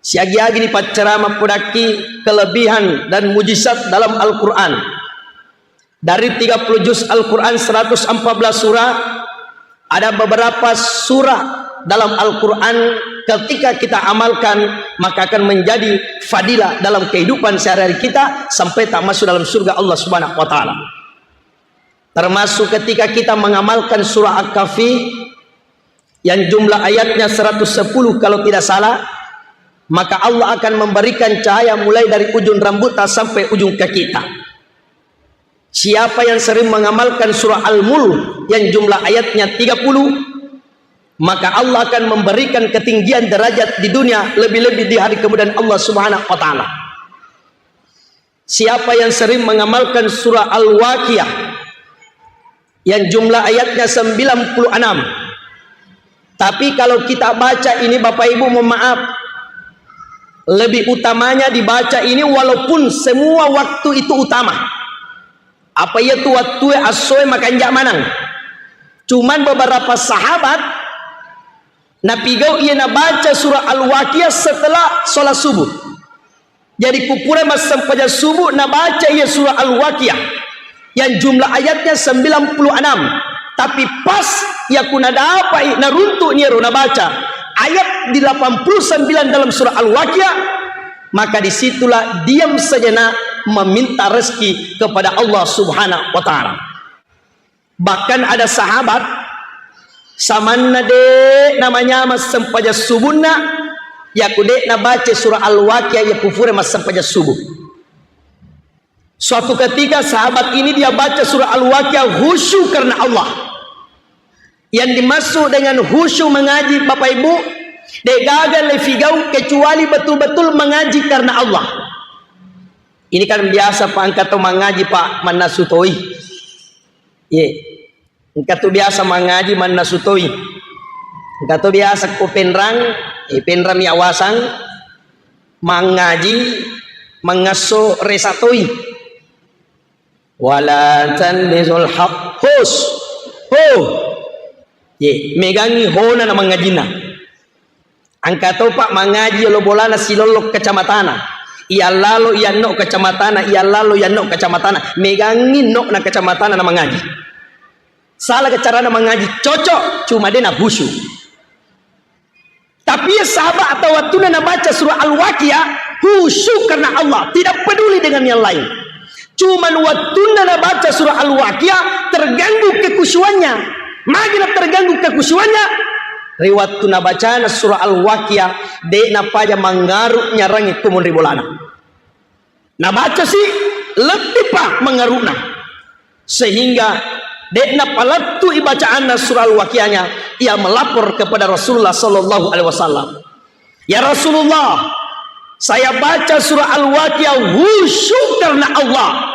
Siagi-agi dipaccarama pudakki kelebihan dan mujizat dalam Al-Quran. Dari tiga puluh juz Al-Quran, seratus empat belas surah, ada beberapa surah dalam Al-Quran, ketika kita amalkan, maka akan menjadi fadilah dalam kehidupan sehari-hari kita sampai tak masuk dalam surga Allah Subhanahu wa Ta'ala. Termasuk ketika kita mengamalkan surah Al-Kahfi yang jumlah ayatnya seratus sepuluh kalau tidak salah, maka Allah akan memberikan cahaya mulai dari ujung rambutnya sampai ujung kaki kita. Siapa yang sering mengamalkan surah Al-Mulk yang jumlah ayatnya tiga puluh, maka Allah akan memberikan ketinggian derajat di dunia, lebih-lebih di hari kemudian Allah Subhanahu wa Ta'ala. Siapa yang sering mengamalkan surah Al-Waqiah yang jumlah ayatnya sembilan puluh enam. Tapi kalau kita baca ini, Bapak Ibu, mohon maaf, lebih utamanya dibaca ini walaupun semua waktu itu utama. Apa iya tu wattue assoe makanja manang. Cuman beberapa sahabat napigau iya nabaca surah Al-Waqiah setelah sholat subuh. Jadi kupura massempajang subuh nabaca iya surah Al-Waqiah yang jumlah ayatnya sembilan puluh enam. Tapi pas yaku nadapai naruntuk niaro nabaca ayat di delapan puluh sembilan dalam surah Al-Waqiah, maka disitulah diam sejenak meminta rezeki kepada Allah Subhanahu wa Ta'ala. Bahkan ada sahabat samanna de namanyama sempajang subunna, yaku de nabaca surah Al-Waqiah, yaku fure massempajang subuh. Suatu ketika sahabat ini dia baca surah Al-Waqiah khusyuk karena Allah. Yang dimaksud dengan khusyuk mengaji, Bapak Ibu, de gaga lefigau kecuali betul-betul mengaji karena Allah. Ini kan biasa, Pak, engka to mangaji, Pak, mannasu toi. Ye. Engka tu biasa mangaji mannasu toi. Engka tu biasa ko penrang, eh, penrang mi awasang mangaji mangesso resa toi. Wala talbisul haq-, hus. Ho. Ye, megangi hona na mangajina. Engka to, Pak, mangaji yolo bolana silollo kacamatana. Iyallalo iyanno kacamatana, iyallalo iyanno kacamatana. Megangi no na kacamatana na mangaji. Salah ke carana mangaji, cocok, cuma de' na khusyuk. Tapi ya sahabat atau wattunna nabaca surah Al-Waqiah, khusyuk karena Allah, tidak peduli dengan yang lain. Cuman wattunna nabaca surah Al-Waqiah, terganggu kekhusyuannya. Magi na terganggu kekhusyuannya? Ri wattu nabacana surah Al-Waqiah, de' napaja mangngaru' nyarangi ko monri bolana. Nabaca si, lebbi pa mangngaru'na. Sehingga de' napalettui bacaanna surah Al-Waqiahnya, ia melapor kepada Rasulullah sallallahu alaihi wasallam. "Ya Rasulullah, saya baca surah Al-Waqiah khusyuk karena Allah.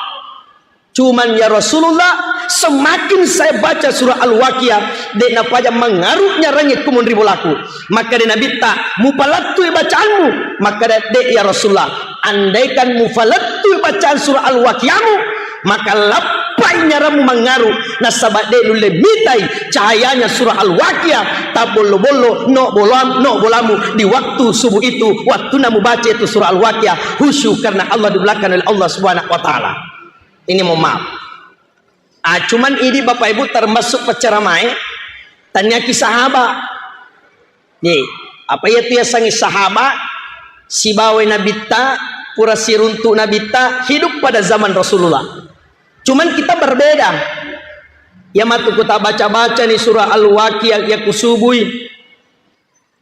Cuman ya Rasulullah, semakin saya baca surah Al-Waqiah, de' napaja mangngaru' nyarangi ko monri bolaku." Makkeda Nabitta, "Mupalettui bacaanmu?" Makkeda, "De', ya Rasulullah." "Andaikan mupalettui bacaan surah Al-Waqiahmu, maka lappai nyarammu mangngaru', nasaba de' nulle mitai cahayanya surah Al-Waqiah tabbollo-bollo no bolam-, no bolamu di waktu subuh itu, wattunna mubaca itu surah Al-Waqiah, khusyuk karena Allah di belakang oleh Allah Subhanahu wa Ta'ala." Ini mohon maaf. Ah, cuman idi Bapak Ibu termasuk paccaramae, taniaki sahaba. Ye, apa iya tu yasengnge sahaba? Sibawa nabitta, pura siruntu nabitta, hidup pada zaman Rasulullah. Cuman kita berbeda. Ya matu ku ta baca-baca ni surah Al-Waqiah ya kusubui.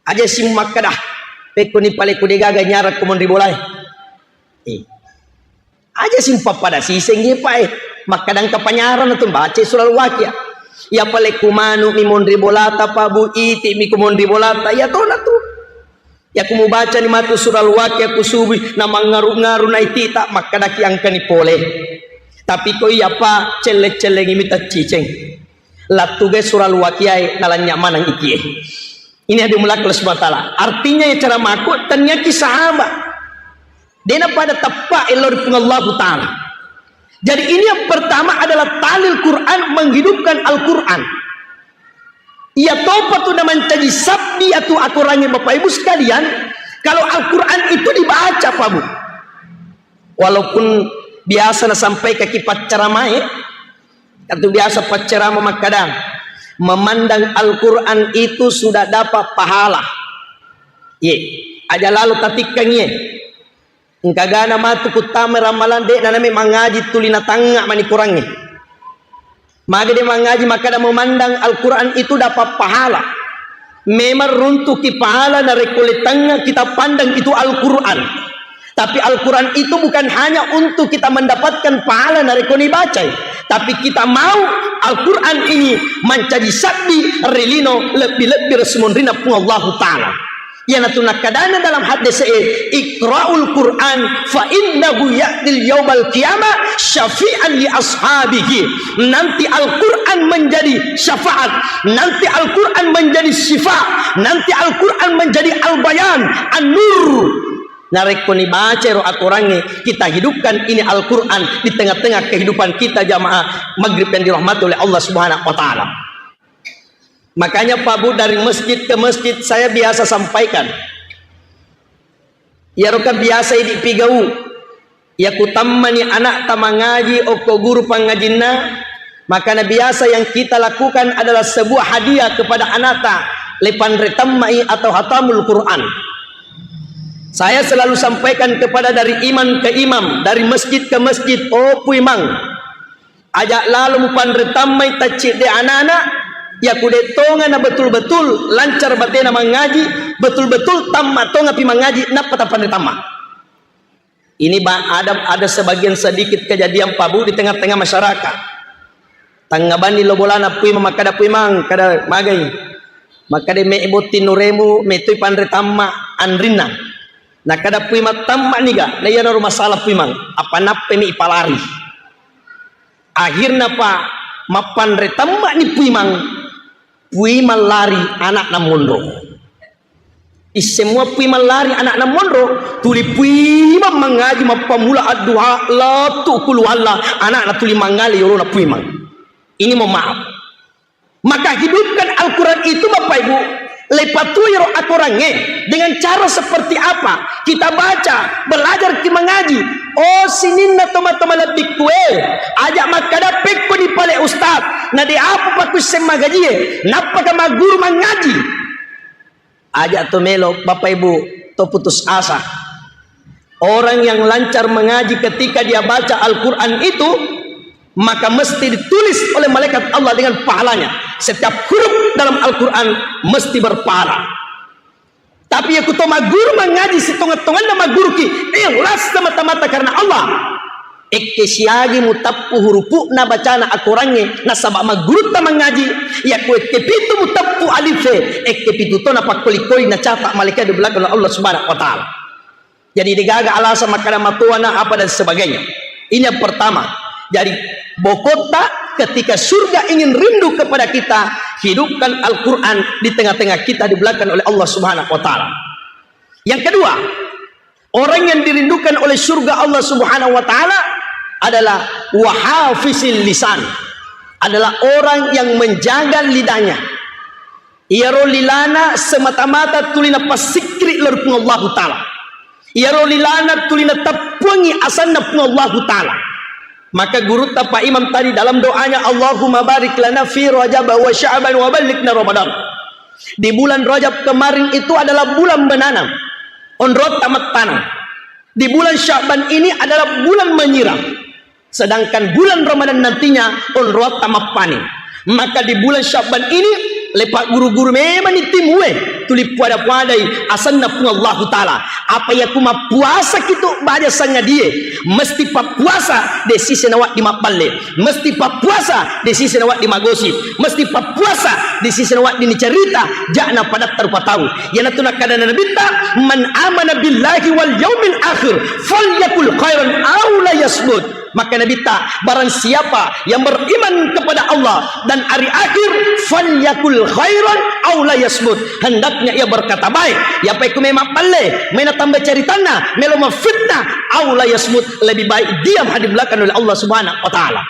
Aja si makkeda, "Pekko ni pale ku de' gaga nyarang ko monri bolae." Eh. Aja si pappada siseng ye pae. Makkeda engka panyarang tu baca surah Al-Waqiah. Ya pale ku manu' mi monri bolata, Pak Bu, iti' mi ku monri bolata. Ya tona tu. Ya ku mubaca ni matu surah Al-Waqiah ku subui, na mangngaru-ngaru na iti'ta, makkedaki engka ni pole. Tapi ko iya pa celle-cellengi mi tacciceng. Lattugai surah Al-Waqiah e, nalanya maneng ikie. Ini adi mulak Allah Subhanahu wa Ta'ala. Artinya ya cara maku taniaki sahaba. Dena pada teppa elo ri Puang Allahu Ta'ala. Jadi ini yang pertama adalah talil Quran, menghidupkan Al-Quran. Iya topa tu na mancaji sabbi atu akorangnge Bapak Ibu sekalian, kalau Al-Quran itu dibaca, Pak Bu. Walaupun biasa nasampaikaki paccaramae, atu biasa paccarama makkada, memandang Al-Quran itu sudah dapat pahala. Ye, aja lalo tatikkangi ye. Engkagana matu kuttama ramalang, de' naname mangaji tuli natangnga mani korangnge. Magi de' mangaji makkada memandang Al-Quran itu dapat pahala. Memang runtuki pahala narekko le tangnga kita pandang itu Al-Quran. Tapi Al-Quran itu bukan hanya untuk kita mendapatkan pahala narekko nibacai. Tapi kita mau Al-Quran ini mancaji sabbi ri lino lebbi-lebbi ri sumonrina Puang Allahu Ta'ala. Iyanatu nakkadana dalam haddese'e, "Iqra'ul Qur'an fa innahu ya'til yaumal qiyamah syafi'an li ashabihi." Nanti Al-Quran menjadi syafaat, nanti Al-Quran menjadi syifa, nanti Al-Quran menjadi al-bayan, an-nur. Narekko nibaca ro akorangnge, kita hidupkan ini Al-Quran di tengah-tengah kehidupan kita, jamaah maghrib yang dirahmati oleh Allah Subhanahu wa Ta'ala. Makanya, Pak Bu, dari masjid ke masjid saya biasa sampaikan. Iyaro kan biasa idi pigau. Iya kutammani anakta mangaji okko guru pangajinna, makana biasa yang kita lakukan adalah sebuah hadiah kepada anakta, lepanre tammai atau hatamul Quran. Saya selalu sampaikan kepada dari imam ke imam, dari masjid ke masjid, oh puimang, aja lalo mupanre tammai taccidde anana, yaku de tonga na betul-betul lancar batena mangaji, betul-betul tamma tonga pi mangaji, nappa tapanre tamma. Ini ba-, ada, ada sebagian sedikit kejadian, Pak Bu, di tengah-tengah masyarakat. Tangnga banni lo bolana puimang, makkada puimang, kada magai. Makkada me botting nuremu, metoi panre tamma anrinna. Nakada puimang tamma niga, na iyana ro masalah puimang, apa nappe mi ipalari. Akhirna pa mappanre tamma ni puimang, puimang lari anakna monro. Isseng mua puimang lari anakna monro, tuli puimang mangaji mappamula adduha, lettu kulu Allah, anakna tuli mangale yolona puimang. Ini mohon maaf. Maka hidupkan Al-Quran itu, Bapak Ibu, Leipatuiro akorangnge dengan cara seperti apa? Kita baca, belajar ki mengaji. Oh, sininna toma-toma lebbikkue, aja makkada pekko di pale ustaz, na de apa pakusseng magajie, nappaka magguru mangaji. Aja to melo Bapak Ibu to putus asa. Orang yang lancar mengaji, ketika dia baca Al-Quran itu, maka mesti ditulis oleh malaikat Allah dengan pahalanya. Setiap huruf dalam Al-Quran mesti berpahala. Tapi ya kuto magguru mangaji, sitonga-tonganna magguruki ikhlas semata-mata karena Allah. Ekke siagi mutappu hurupu'na bacana akorangnge nasaba maggurutta mangaji, yakku ekke pitu mutappu alife, ekke pitu to napakkoli-koli nacata malaikat di belakang Allah Subhanahu wa Ta'ala. Jadi degaga alasan makkada matoana apa dan sebagainya. Ini yang pertama. Jadi bokotta ketika surga ingin rindu kepada kita, hidupkan Al-Quran di tengah-tengah kita di belakang oleh Allah Subhanahu wa Ta'ala. Yang kedua, orang yang dirindukan oleh surga Allah Subhanahu wa Ta'ala adalah wahafizil lisan, adalah orang yang menjaga lidahnya. Iyaro lilana semata-mata tuli napassikri lao ri Puang Allahu Ta'ala. Iyaro lilana tuli nateppuangi asanna Puang Allahu Ta'ala. Maka gurutta Pak Imam tadi dalam doanya, "Allahumma barik lana fi Rajab wa Sya'ban wa ballighna Ramadan." Di bulan Rajab kemarin itu adalah bulan menanam. Onrotta mattaneng. Di bulan Sya'ban ini adalah bulan menyiram. Sedangkan bulan Ramadan nantinya onrotta mappaning. Maka di bulan Sya'ban ini, lepa guru-guru memang ni timue, tuli puada-puadai asanna Puang Allahu Ta'ala. Apa iya ku mappuasa kitu baja sangadie, mesti pappuasa de sise nawaddi mabballe, mesti pappuasa de sise nawaddi magosip, mesti pappuasa de sise nawaddi nicerita, ja'na padatta rupa tau. Iyanatu nakkadana Nabitta, "Man amana billahi wal yaumil akhir, falyakul khairan aw la yasmut." Maka Nabitta, barang siapa yang beriman kepada Allah dan hari akhir, falyakul khairan aw la yasmut. Hendaknya ia berkata baik. Iya pa ku melo mabballe, melo natamba ceritanna, melo mafitnah, aw la yasmut, lebih baik diam hadir belakang oleh Allah Subhanahu wa Ta'ala.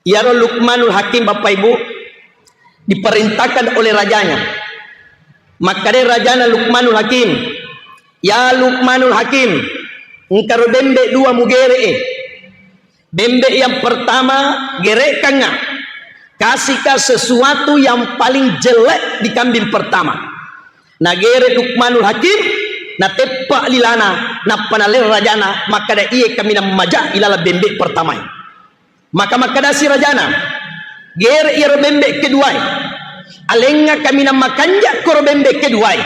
Iyaro Luqmanul Hakim, Bapak Ibu, diperintahkan oleh rajanya. Makkadai rajana Luqmanul Hakim, "Ya Luqmanul Hakim, engkaro bembe dua mugere'e. Bembe yang pertama, gere'kangnga, kasihka sesuatu yang paling jelek di kambing pertama." Nagere Luqmanul Hakim, nateppa lilana, nappa naleng rajana, makkada, "Iye kaminang maja ilaleng bembe pertamae." Maka makkedasi rajana, "Gere iyaro bembe keduae. Alengnga kaminang makanja koro bembe keduae."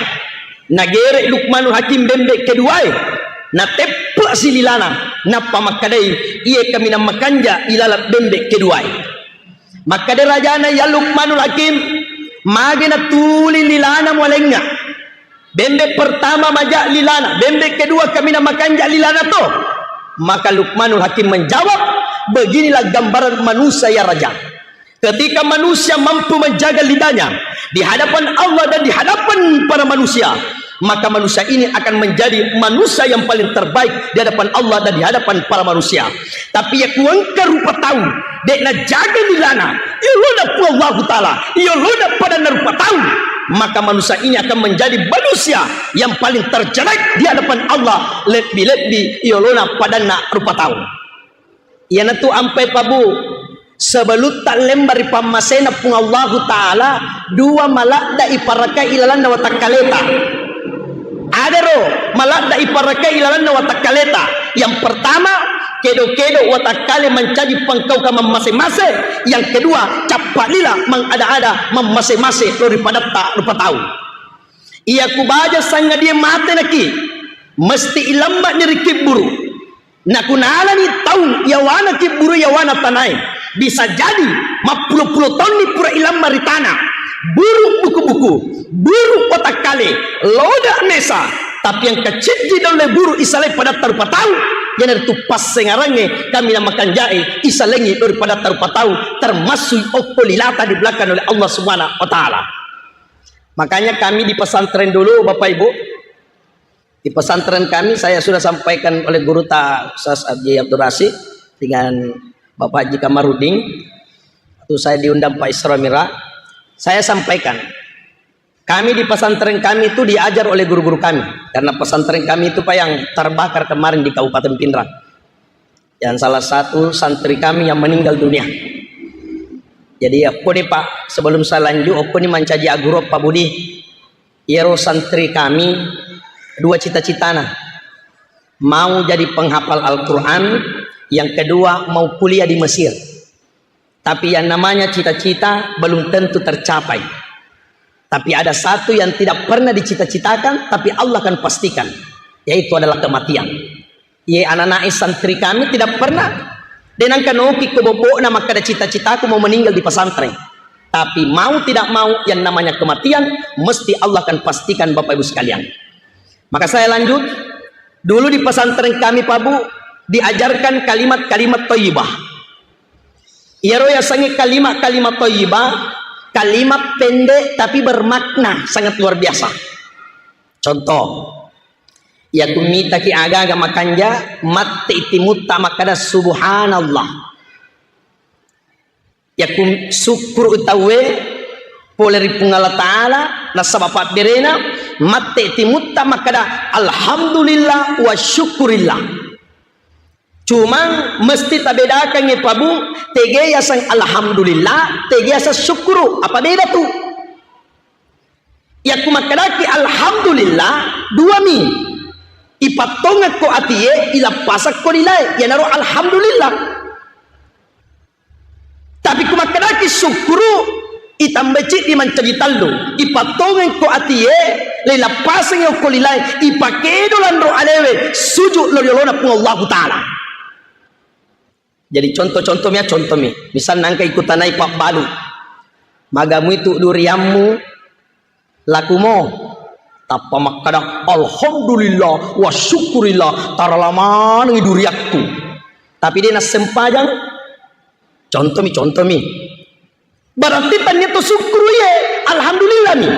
Nagere Luqmanul Hakim bembe keduae, nateppe'si lilana, nappa makkedai, "Iye kaminang makanja ilaleng bembe keduae." Makkeda rajana, "Ya Luqmanul Hakim, magi natuli lilana mualengnga? Bembe pertama maja lilana, bembe kedua kaminang makanja lilana to?" Maka Luqmanul Hakim menjawab, "Beginilah gambaran manusia, ya Raja. Ketika manusia mampu menjaga lidahnya di hadapan Allah dan di hadapan para manusia, maka manusia ini akan menjadi manusia yang paling terbaik di hadapan Allah dan di hadapan para manusia. Tapi iya ku engka rupa tau de najaga lilana, iyolona Puang Allahu Ta'ala, iyolona padanna rupa tau, maka manusia ini akan menjadi manusia yang paling terjelek di hadapan Allah, lebbi-lebbi iyolona padanna rupa tau." Iyanatu ampai pabu, sebelutta lemba ri pammasena Puang Allahu Ta'ala, dua maladda iparakai ilalanna watakkaleta. Adaro maladda iparakai ilalanna watakkaleta. Yang pertama, kedo-kedo watakkale mancaji pangkaukang mammase-mase. Yang kedua, cappa lila mangada-ada mammase-mase lao ri padatta rupa tau. Iya ku baja sangadie mate naki, mesti ilemmani ri kibburu. Nakunalani taung yawana kibburu yawana tanae, bisa jadi mappulo-pulo taunni pura ilamma ri tana. Buru buku-buku, buru watakkale, loda mesa, tapi engka ciddi dolle buru isalai padatta rupa tau, iyanaritu passengarangnge kaminang makanjae isalengi lao ri padatta rupa tau, termasuk okko lilata di belakang oleh Allah Subhanahu wa Ta'ala. Makanya kami di pesantren dulu, Bapak Ibu, di pesantren kami, saya sudah sampaikan oleh guru ta Ustaz Haji Abdul Rasid dengan Bapak Haji Kamarudin, waktu saya diundang Pak Isra Mira, saya sampaikan, Kami di pesantren kami itu diajar oleh guru-guru kami, karena pesantren kami itu, Pak, yang terbakar kemarin di Kabupaten Pinrang, yang salah satu santri kami yang meninggal dunia. Jadi, okko ni, Pak, sebelum saya lanjut, okko ni mancaji aguro, Pak Budi. Iyaro santri kami dua cita-citana. Mau jadi penghafal Al-Quran, yang kedua mau kuliah di Mesir. Tapi yang namanya cita-cita belum tentu tercapai. Tapi ada satu yang tidak pernah dicita-citakan, tapi Allah akan pastikan, yaitu adalah kematian. Ye, anak-anak santri kami tidak pernah denangka noki ko bobokna makkada cita-citaku mau meninggal di pesantren. Tapi mau tidak mau, yang namanya kematian mesti Allah akan pastikan, Bapak Ibu sekalian. Maka saya lanjut, dulu di pesantren kami, Pak Bu, diajarkan kalimat-kalimat thayyibah. Iyaro yasengnge kalimat-kalimat thayyibah, kalimat pendek tapi bermakna sangat luar biasa. Contoh, yakku mitaki aga-aga makanja, matti timutta makkada subhanallah. Yakku sukkuru tauwe pole ri Puang Allah Ta'ala nasaba pabberena, matti timutta makkada alhamdulillah wa syukurillah. Cuma mesti tabedakangngi, Pak Bu, tege yaseng alhamdulillah, tege yaseng syukuru. Apa beda tu? Yakku makkedaki alhamdulillah, dua mi. Ipattongekko atie, ilappasakko lilae, iyanaro alhamdulillah. Tapi ku makkedaki syukuru, itambai ciddi mancaji tallu. Ipattongekko atie, leilappasengi okko lilae, ipakedo lanro alewe, suju lo riolona Puang Allahu Ta'ala. Jadi contoh-contoh mi ya, contoh mi. Misalna engka ikutanai pabbalu. Magamui tu duriammu lakumo. Tappa makkada, "Alhamdulillah wa syukurillah, tarala manengi duriakku." Tapi de nassempajang. Contoh mi, contoh mi. Berarti tania tu syukuru ye, alhamdulillah mi.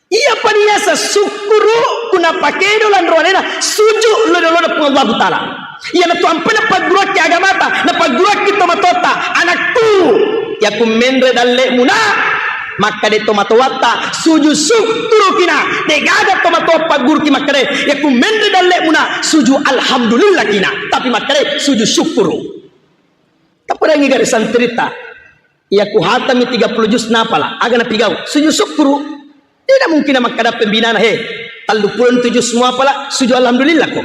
Iya paniasa syukuru kuna pakedo lanro alena, suju lo-, lo-, lo-, Puang Allahu Ta'ala. Iyana tu ampe napagguruakki agamata, napagguruakki tomatoatta, anakku, yakku menre dalle'mu na, makkade tomatoatta, suju syukuru kina, degaga tomatoa pagguruki makkade, yakku menre dalle'mu na, suju alhamdulillah kina, tapi makkade suju syukuru. Tapedangi gare santrita. Iya ku hatami tiga puluh juz napala, aga napigau? Sujud syukuru. Tidak mungkin makkada pembinana, "He, tellu puluh tu juz muapala, sujud alhamdulillah ko."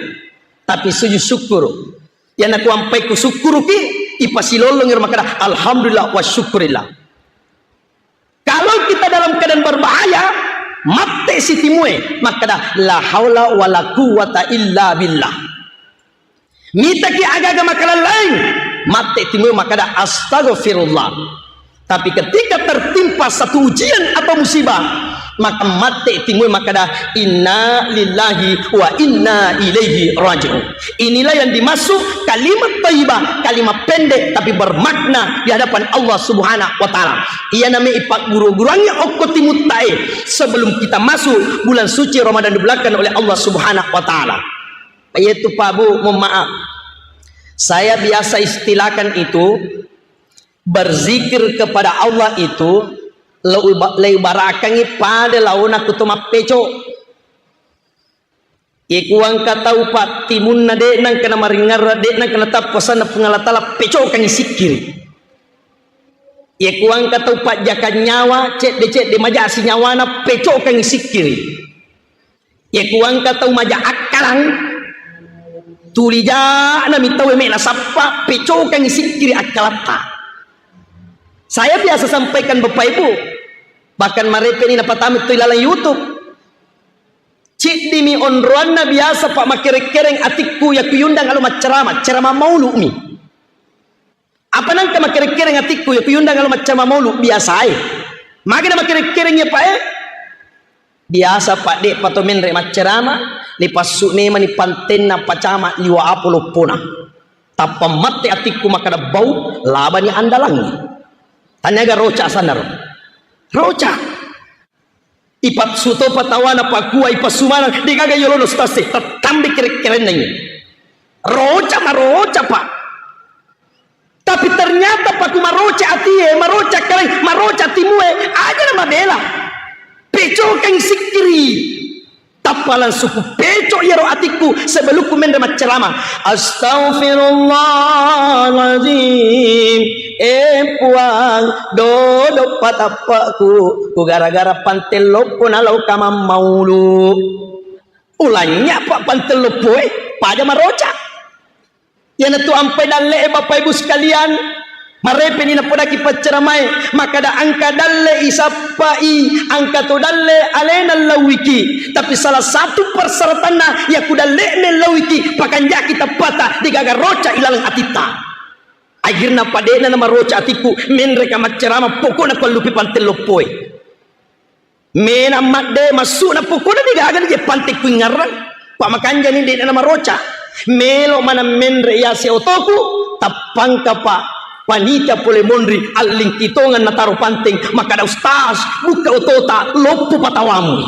Tapi sujud syukuru. Yana ku ampai ku syukuruki, ipasilolong iro makkada, "Alhamdulillah wa syukurillah." Kalau kita dalam keadaan berbahaya, matti sitimue, makkada, "La haula wa la quwwata illa billah." Mitaki aga-aga makalallaing, matti timue makkada, "Astaghfirullah." Tapi ketika tertimpa satu ujian atau musibah, maka matti timue makkada, "Inna lillahi wa inna ilaihi raji'un." Inilah yang dimaksud kalimat thayyibah, kalimat pendek tapi bermakna di hadapan Allah Subhanahu wa Ta'ala. Iya namai ipagguru-guruangngi okko timuttae sebelum kita masuk bulan suci Ramadan dibelakang oleh Allah Subhanahu wa Ta'ala. Yaitu, Pak Bu, mohon maaf. Saya biasa istilahkan itu, berzikir kepada Allah itu, leu-, leubarakangngi pada laona ku to mappeco. Iku engka tau pattimunna de' nengka namaringerra, de' nengka natappa sanna Puang Allah Ta'ala, pecokangngi sikkiri. Iku engka tau pajjakang nyawa, cedde-cedde majasi nyawana, pecokangngi sikkiri. Iku engka tau maja akkalang, tuli ja'na mi tau me' nasappa, pecokangngi sikkiri akkalatta. Saya biasa sampaikan Bapak Ibu, bahkan marepe ni napatama tu ilalang YouTube. Ciddimi onroanna biasa pa' makereng-kereng atikku yakku yundang alo maccarama, carama maulu' mi. Apa nengka makereng-kereng atikku, ya kuyundang alo maccama maulu biasae. Magana makereng-kereng ya, Pak, eh? Biasa, Pak, de' pa to menre maccarama, ni passu' memani pantenna pacama liwa' apo loppona. Tappa matte atikku makkada bau, labani andalangngi. Taniaga roca' sanaro. Roca'. Ipassu topa tawana pakua, ipassu maneng, de'gaga yolona ustaz e, tattambe kere-, kerennangngi. Roca', maroca', Pak. Tapi ternyata paku maroca' atie, maroca' kere-, maroca' timue, aja na mabela. Pecokeng sikkiri. Tappa langsung ku pecok iyaro atikku sebelumku menre maccerama. Astagfirullahaladzim. Eh Puang, dodo patappaku. Ku gara-gara pante loppo nalau kamammaulu. Ulanya pa pante loppoe, paja maroca. Iyanatu ampai dalle'e, Bapak Ibu sekalian, marepeni napodaki pacceramae, makkada engka dalle isappai, engka to dalle alena lauiki. Tapi salah satu persyaratanna, yaku dalle'na lauiki, pakanjaki tappata, degaga roca ilaleng atitta. Akhirna pade'na namaroca atikku, menreka maccerama, pokokna kuallupi pante loppoe. Mena madde massu'na pokokna degaga je pante kuingngarang. Pa makanjani de'na namaroca. Melo maneng menre yase otoku, tappangka pa panitia pole monri allingki tongeng nataro panteng, makkada, "Ustaz, bukka otota, loppo patawamu."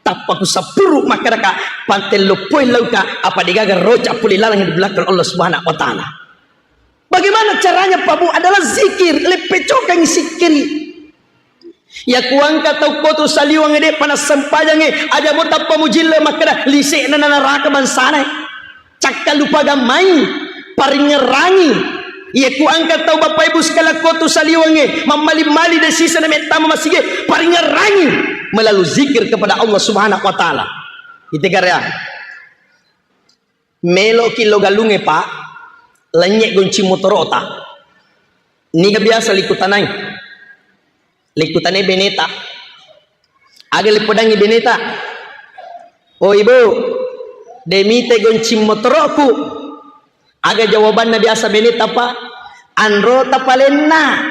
Tappa kusappuru makkadaka, "Pante loppoi lauka, apa degaga roca pole laleng di belakang Allah Subhanahu wa Ta'ala." Bagaimana caranya, Pak Bu? Adalah zikir, leppecokangi sikkiri. Yaku engka tau kotu saliweng de' pa nassempajangnge, aja mo tappa mujille makkeda lise'na na naraka bangsana. Cakkalupa gammai, paringngerangi. Yaku engka tau Bapak Ibu sekalian kotu saliwengnge, mammali-mali de' siseng na mettama masige, paringngerangi melalui zikir kepada Allah Subhanahu wa Ta'ala. Ite karya. Meloki lo galungnge, Pak, lennye goncing motorota. Niga biasa likutanai? Likutanai beneta. Aga lipodangi beneta? "Oh, Ibu, de' mite goncing motoroku." Aga jawabanna biasa beneta, Pak? "Anrota palenna."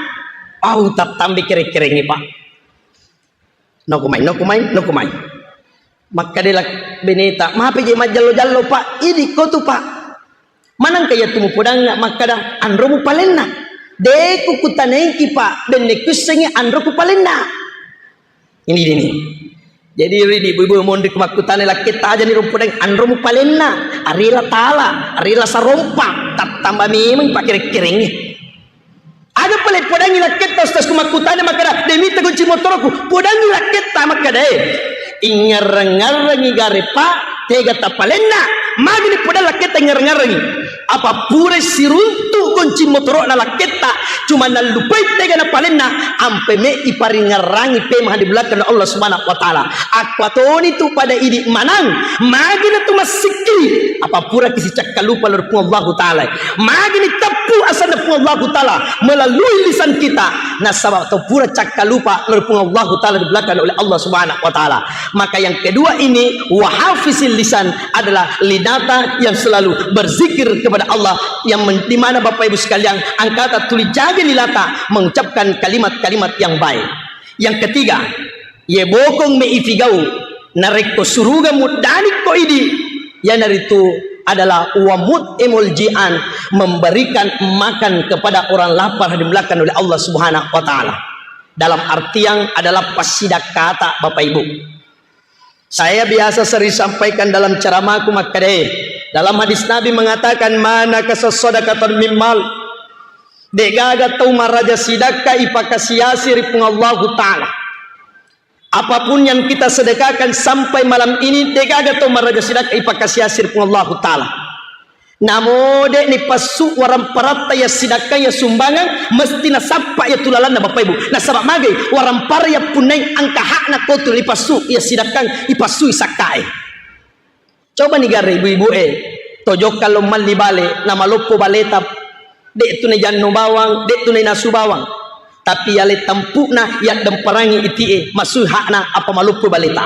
Au, tattambe kere-kerengnge, Pak. "Noko mai, noko mai, noko mai." Makkadela beneta, "Mape je majjallo-jallo, Pak? Idi kotu, Pak. Manangka iyatu mupodangnga makkada anromu palenna? De' ku kutanaiki, Pak, benne kuissengngi anroku palenna." Ini, ini. Jadi, ridi ibu-ibu monri ku makkutana lakketta, ajani rumpudang anromu palenna, arela tala, arela sarompa, tattamba memeng pakere-kerengnge. Aga pale podangi lakketta, Ustaz, ku makkutana makkada, "De' mita goncing motoroku." Podangi lakketta makkada, eh, ingngarreng-ngarrengi gare, Pak, tega tapalenna. Magini podang lakketta ingngarreng-ngarrengi. Apa pura siruntu goncing motoro'na lakketta, cuma nallupai tega napalenna, ampe me iparingngarrangi pemeng di belakang Allah Subhanahu wa Ta'ala. Akkuatoni tu pada idi manang, magina tu massikki, apa pura kisicakkalupa loro Puang Allahu Ta'ala. Magini teppu asanna Puang Allahu Ta'ala melalui lisan kita, nasaba tau pura cakkalupa loro Puang Allahu Ta'ala di belakang oleh Allah Subhanahu wa Ta'ala. Maka yang kedua ini, wahafizil lisan, adalah lidata yang selalu berzikir kepada Allah, yang men-, di mana Bapak Ibu sekalian, angkata tuli jaga lilata mengucapkan kalimat-kalimat yang baik. Yang ketiga, ye bokong me ifigau, narekko suruga muddanikko idi, iyanaritu adalah wamut emol jian, memberikan makan kepada orang lapar di belakang oleh Allah Subhanahu wa Ta'ala. Dalam artian adalah passidakkata, Bapak Ibu. Saya biasa sering sampaikan dalam ceramahku makkadae, dalam hadis Nabi mengatakan, "Mana kasas sadaqatan mimmal." Degaga tau maraja sidakka ipakasiasi ri Puang Allahu Ta'ala. Apapun yang kita sedekahkan sampai malam ini, degaga tau maraja sidakka ipakasiasi ri Puang Allahu Ta'ala. Namo de' nipassu waramparatta ya sidakka ya sumbangan, mesti nasappa ya tulalanna Bapak Ibu. Nasaba magai warampara ya punnai angka hakna kotu ipassu ya sidakka, ipassu sakkae. Coba ni gare ibu-ibu e, tojokka lo malli bale, namaloppo baleta, de' tu najanno bawang, de' tu nainasu bawang. Tapi yale tampu'na yaddemparangi itie, masui hakna apa maloppo baleta.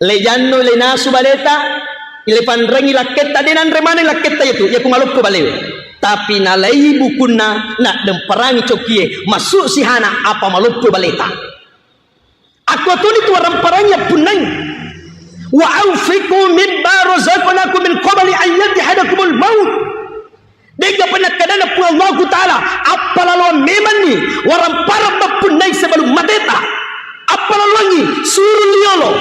Le janno, le nasu baleta, le panrengi lakketta, de' nanre maneng lakketta yatu, yaku maloppo balewe. Tapi nalai bukunna, naddemparangi cokkie, masuk sihana apa maloppo baleta. Aku atuni tu waramparangi appunnai. "Wa anfiqu mimma razaqnakum min qabli an yatihadakumul maut." De'ga pernah kadana Puang Allahu Ta'ala, appalaloang memanni warampara mappunnai sebelum mateta. Appalaloangi surung liolo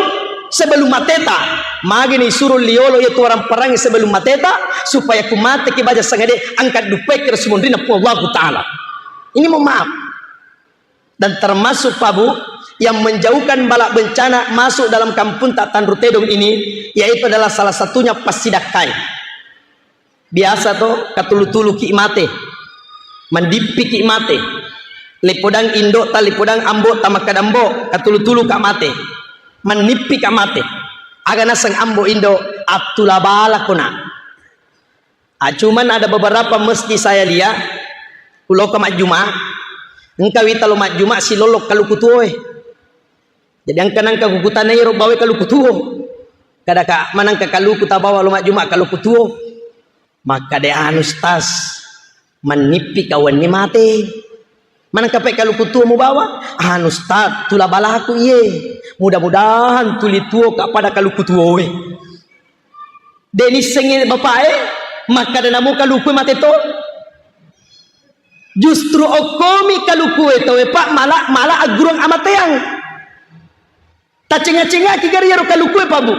sebelum mateta. Magini surung liolo yaitu waramparangi sebelum mateta, supaya ku mateki baja sangade angkat dupai kira sumonrina Puang Allahu Ta'ala. Ini mohon maaf. Dan termasuk, Pak Bu, yang menjauhkan bala bencana masuk dalam kampung tak Tanru Tedong ini, yaitu adalah salah satunya passidakkai. Biasa to, katulu-tuluki mate, mandippiki mate, lipodang indota, lipodang ambota, makkada ambo, katulu-tuluka mate, mannippika mate. Aga naseng ambo indo, attula balako nak. Ah, cuman ada beberapa masjid saya lihat, kuloka majjuma, engka wita lo majjuma silolok kaluku tuoe. Jadi engka nangka kukutanai ro bawa kaluku tuo. Kadaka manangka kaluku tabawa lo majjuma kaluku tuo. Makkada anu stas, mannippi kawanni mate. Manangka pe kaluku tuo mubawa, anu stas, tula balaku iye. Mudah-mudahan tuli tuo ka pada kaluku tuoe. De nissengngi bapae, makkada namo kalukue mate to. Justru okkomi kalukue tauwe, Pak, mala, mala aggurung amateang. Tacenga-cengaki gari iyaro kalukue, Pak, Bu.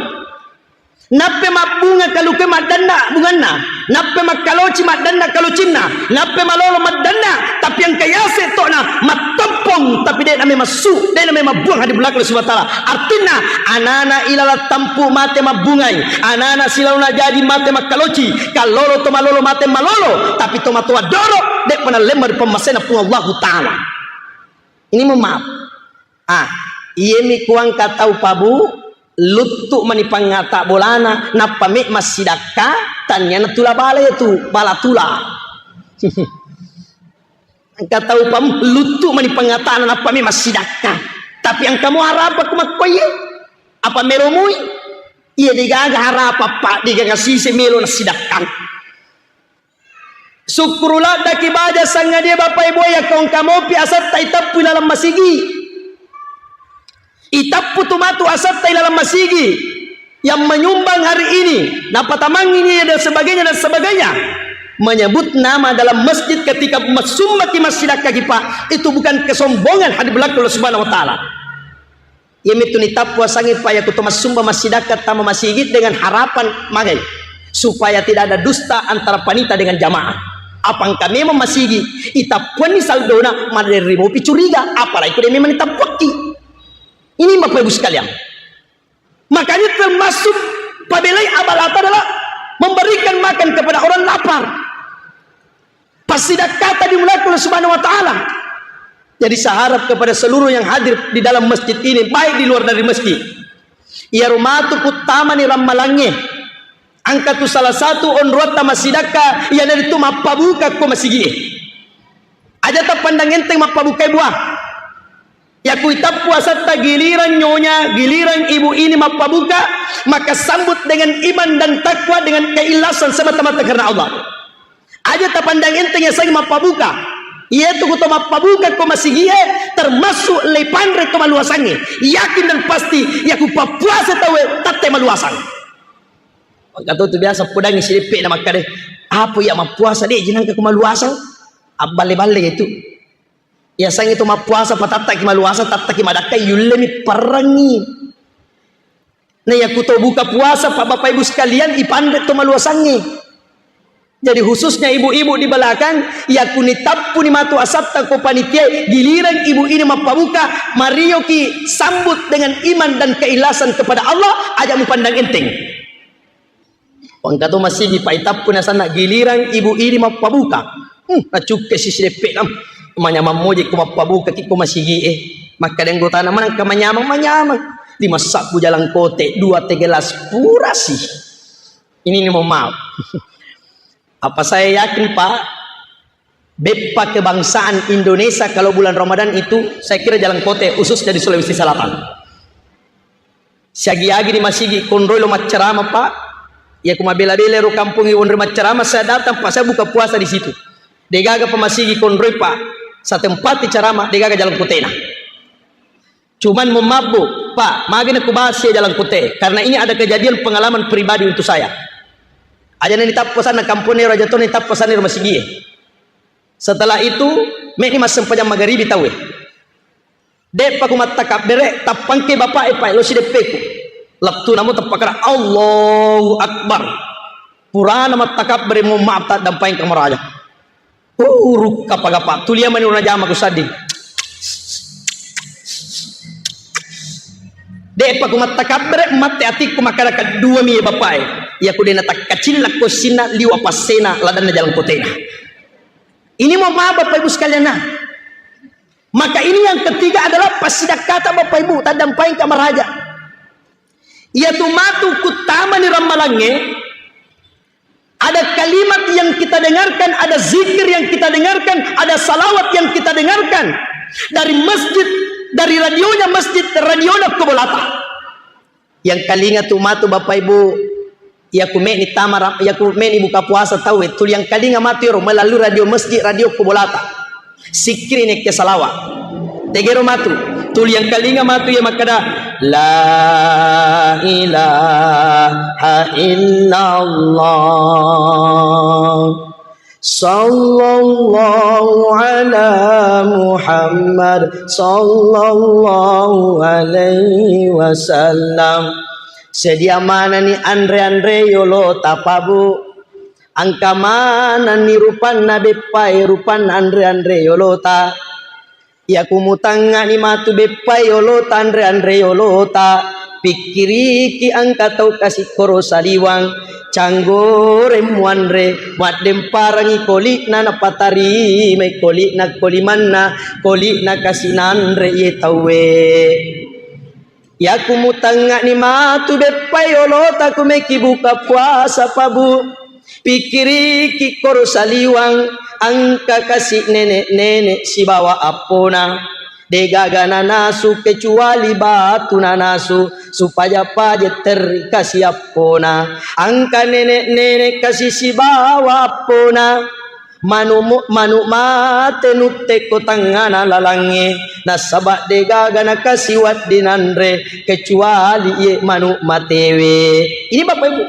Nappe mabbunga kalukue maddanna bunganna, nappe makkaloci maddanna kalocinna, nappe malolo maddanna, tapi engka yase tokna mattompong, tapi de name massu, de name mabbuang hadi belakang Allah Subhanahu wa Ta'ala. Artinna, anana ilalang tampu mate mabbungai, anana silaona jaji mate makkaloci, kallolo to malolo mate malolo, tapi to matoa doro, de pernah lemma ri pemmasena Puang Allahu Ta'ala. Ini mohon maaf. Ah, iyemi kuangka tau, Pak, Bu, luttu mani pangata bolana, nappa me massidakka, tanniana tula bala itu, bala tula. Engka tau pam luttu mani pangatana nappa me massidakka. Tapi engka mo harapa ku makkoye? Apa melomoi? Iya degaga harapa, Pak, degaga sise melo nassidakkang. Sukkuru laddaki baja sangadie Bapak Ibu, yakko engka mopi asatta itappu ilalang masigi. Itappu tu matu asatta ilalang masigi yang menyumbang hari ini, napatamangi ini dan sebagainya dan sebagainya. Menyebut nama dalam masjid ketika massumbaki, massidakkaki, Pak, itu bukan kesombongan hadi belakang Allah Subhanahu wa Ta'ala. Iyamitu nitappu asangi, Pak, yakko to massumba massidakka tama masigi dengan harapan magai supaya tidak ada dusta antara panita dengan jamaah. Apa engka memang masigi itappuanni saldona, maderri mopi curiga, apalagi ko de memang nitappuakki. Ini Bapak Ibu sekalian. Makanya termasuk pabelai abalata adalah memberikan makan kepada orang lapar. Passidakkata dimulai Allah Subhanahu wa Ta'ala. Jadi saya harap kepada seluruh yang hadir di dalam masjid ini, baik di luar dari masjid. Iyaro matu puttamani rammalangnge. Engka tu salah satu onroatta massidakka, iyanaritu mappabuka ko masigie. Aja tappandang enteng mappabukai buah. Yakku itappu asatta giliran nyonya, giliran ibu ini mappabuka, maka sambut dengan iman dan takwa, dengan keikhlasan semata-mata karena Allah. Aja tapandang enteng yasengnge mappabuka. Iyatu kuto mappabuka ko masigie, termasuk leipanre ko maluasangnge. Yakin dan pasti, yakku pappuasa tauwe tatte maluasang. Engka to tu biasa podangi sideppe na makkade, apa iya mappuasa de jinangka ko maluasang? Abballe-balle itu. Yasengnge to mappuasa patattaki maluasang, tattaki madakkai, yullemi parrengngi. Nah, yakku to buka puasa, Pak, Bapak Ibu sekalian, ipanre to maluasangnge. Jadi khususnya ibu-ibu di belakang, yakku nitappuni matu asatta ko panitia, giliran ibu ini mappabuka, marioki sambut dengan iman dan keikhlasan kepada Allah, aja mupandang enteng. Engka to masigi, Pak, itappu nasanna giliran ibu ini mappabuka. Hmm, nacukkai sisi deppe kam. Manyamang moje ko mappabuka ki ko masigi e. Makkada anggotana, manengka manyamang, manyamang. Lima sabbu jalangkote, dua teh gelas, purasi. Ini nih mohon maaf. Apa saya yakin, Pak, beppa kebangsaan Indonesia kalau bulan Ramadan itu, saya kira jalangkote khususnya di Sulawesi Selatan. Siagi-agi di masigi konroi lo maccarama, Pak. Iya ku mabela-bela ro kampung i wonri maccarama, saya datang, Pak, saya buka puasa di situ. Degaga pa masigi konroi, Pak. Saya tempati carama, degaga jalangkotena. Cuman mohon maaf, Bu, Pak, magana ku bahas ya jalangkote. Karena ini ada kejadian pengalaman pribadi untuk saya. Aja nani tappa sana kampung ero, aja to nani tappa sana ero masigi. Setelah itu, meni massempajang magaribi tauwe. De'pa ku mattakabbere, tappangke bapa'e, Pak, lo sideppeku. Lettu namo tappakara, Allahu Akbar. Purana mattakabbere, mohon maaf, taddampaeng kamaraja. Uh, rukka pagapa, tulia mani una jama ku sadding. De'pa ku mattakabbere, matte atikku makkada kedduami, ya Bapak e. Iya ku de' natakkacillakko sinna liwa passena ladanna jalan kotena. Ini mohon maaf Bapak Ibu sekalian, nah. Maka ini yang ketiga adalah passidakkata Bapak Ibu, taddampengka maraja. Iyatu matu kuttamani rammalangnge, ada kalimat yang kita dengarkan, ada zikir yang kita dengarkan, ada salawat yang kita dengarkan dari masjid, dari radionya masjid, radionya ko bolata. Yang kalinga tu matu Bapak Ibu, iya ku meni tama ra-, iya ku meni buka puasa tau e, tuli yang kalinga matu ero melalui radio masjid, radio ko bolata. Sikkiri nekke salawa. Tegero matu. Tuli yang kalinga matu ya makkada, "La ilaha illallah. Sallallahu ala Muhammad. Sallallahu alaihi wasallam." Sedia manani anre-anre yolo tapabu. Engka manenni rupanna beppae, rupanna anre-anre yolota. Iyaku mutangngani matu beppae yolota, anre-anre yolota, pikkiriki engka tau kasikkoro saliwang, canggoreng muanre, maddemparangi koli'na napatarimai koli'na kolimanna, koli'na kasi nanre iye tauwe. Iyaku mutangngani matu beppae yolota ku meki buka puasa pabu. Pikkiriki koro saliwang, engka kasi nenek-nenek sibawa appona. Degaga nanasu kecuali batu nanasu, supaya paje terri kasi appona. Engka nenek-nenek kasi sibawa appona. Manu-, manu mate nuttekko tangngana lalangnge, nasaba degaga nakasi weddinanre kecuali iye manu matewe. Ini Bapak Ibu.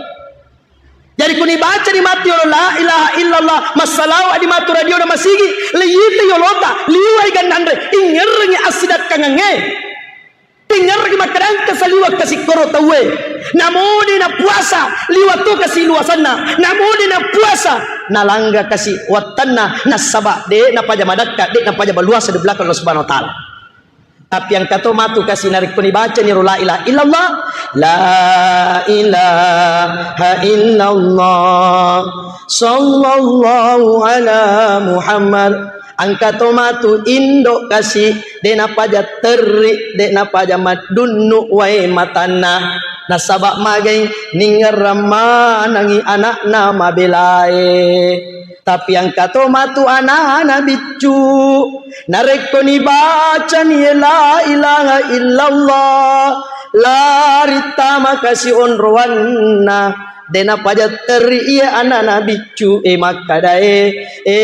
Jadi kuni baca di mati yolo la ilaha illallah, massalawa di matu radio na masigi, leyita yolota, liwai gannanre, ingerrengi assidakkangangnge. Tingerreki makkadangka saliwa kasikkoro tauwe. Namode na puasa, liwa to kasi luasanna. Namode na puasa, nalangga kasi wattanna, nasaba de napaja madakka, de napaja baluasa di belakang Allah Subhanahu wa Ta'ala. Tapi engka to matu kasi narekko nibacani ro la ilaha illallah, la ilaha illallah, sallallahu ala Muhammad. Engka to matu indo kasi, de napaja terri, de napaja maddunnu wae matanna. Nasaba magai ningerrang manangi anakna mabelae. Tapi engka to matu anana biccu. Narekko nibacani la ilaha illallah, lari tama kasi onroanna. De napaja terri iye anana biccu e makkadae, "E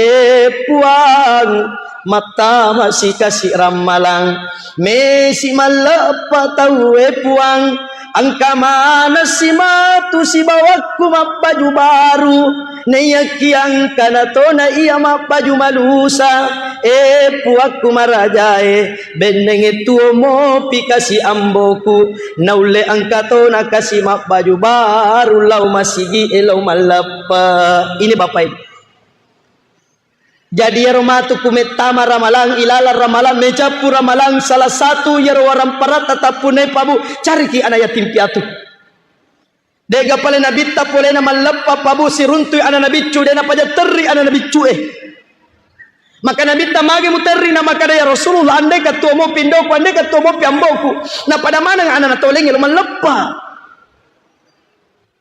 Puang, mattama sikasi rammalang, mesi malleppa tauwe Puang, engka maneng simatu sibawakku mabbaju baru, naiyaki engkana tona iya mabbaju malusa, e Puakku marajae, bennengnge tuo mopi kasi amboku." Naulle engka tona kasi mabbaju baru lao masigi e lao malleppe. Ini Bapak Ibu. Jadi iyaro matu ku mettama ramalang, ilalang ramalang, mecappu ramalang, salah satu iyaro waramparatta tappunai pabu, cariki anak yatim piatu. De'ga pale nabitta polena malleppa pabu siruntui anana biccu, de napaja terri anana biccu e. Maka nabitta mage muterri na makkada, "Ya Rasulullah, andeka tuo mopi indoku, andeka tuo mopi amboku, napada maneng anana toleng lo malleppa."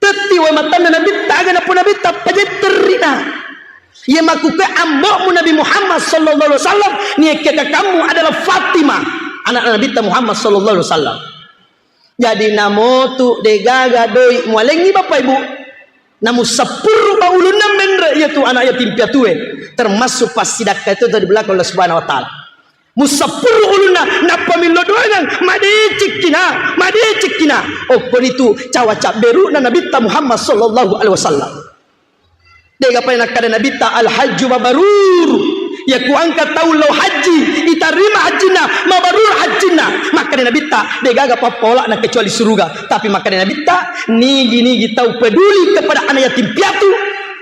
Tetti wae matanna nabitta, aga nappo nabitta paja terri na. Ye makkukue ambomu Nabi Muhammad sallallahu alaihi wasallam, ni ekkeka kammu adalah Fatimah, anak nabitta Muhammad sallallahu alaihi wasallam. Jadi namotu degaga doi mualengngi Bapak Ibu. Namu seppuruba ulunna menre iyatu anak yatim piatue, termasuk passidakka itu dari belakang Allah Subhanahu wa Ta'ala. Museppuru ulunna, nappa millo doangang, madecekkina, madecekkina. Okkonitu cawa cabberu'na Nabitta Muhammad sallallahu alaihi wasallam. De'ga pale nakkada Nabitta, "Al-hajju mabrur." Yaku engka tau lao haji, itarima hajjinna, mabrur hajjinna. Makkada Nabitta, de'gaga pappaola'na kecuali suruga. Tapi makkada Nabitta, nigi-nigi tau peduli kepada anak yatim piatu,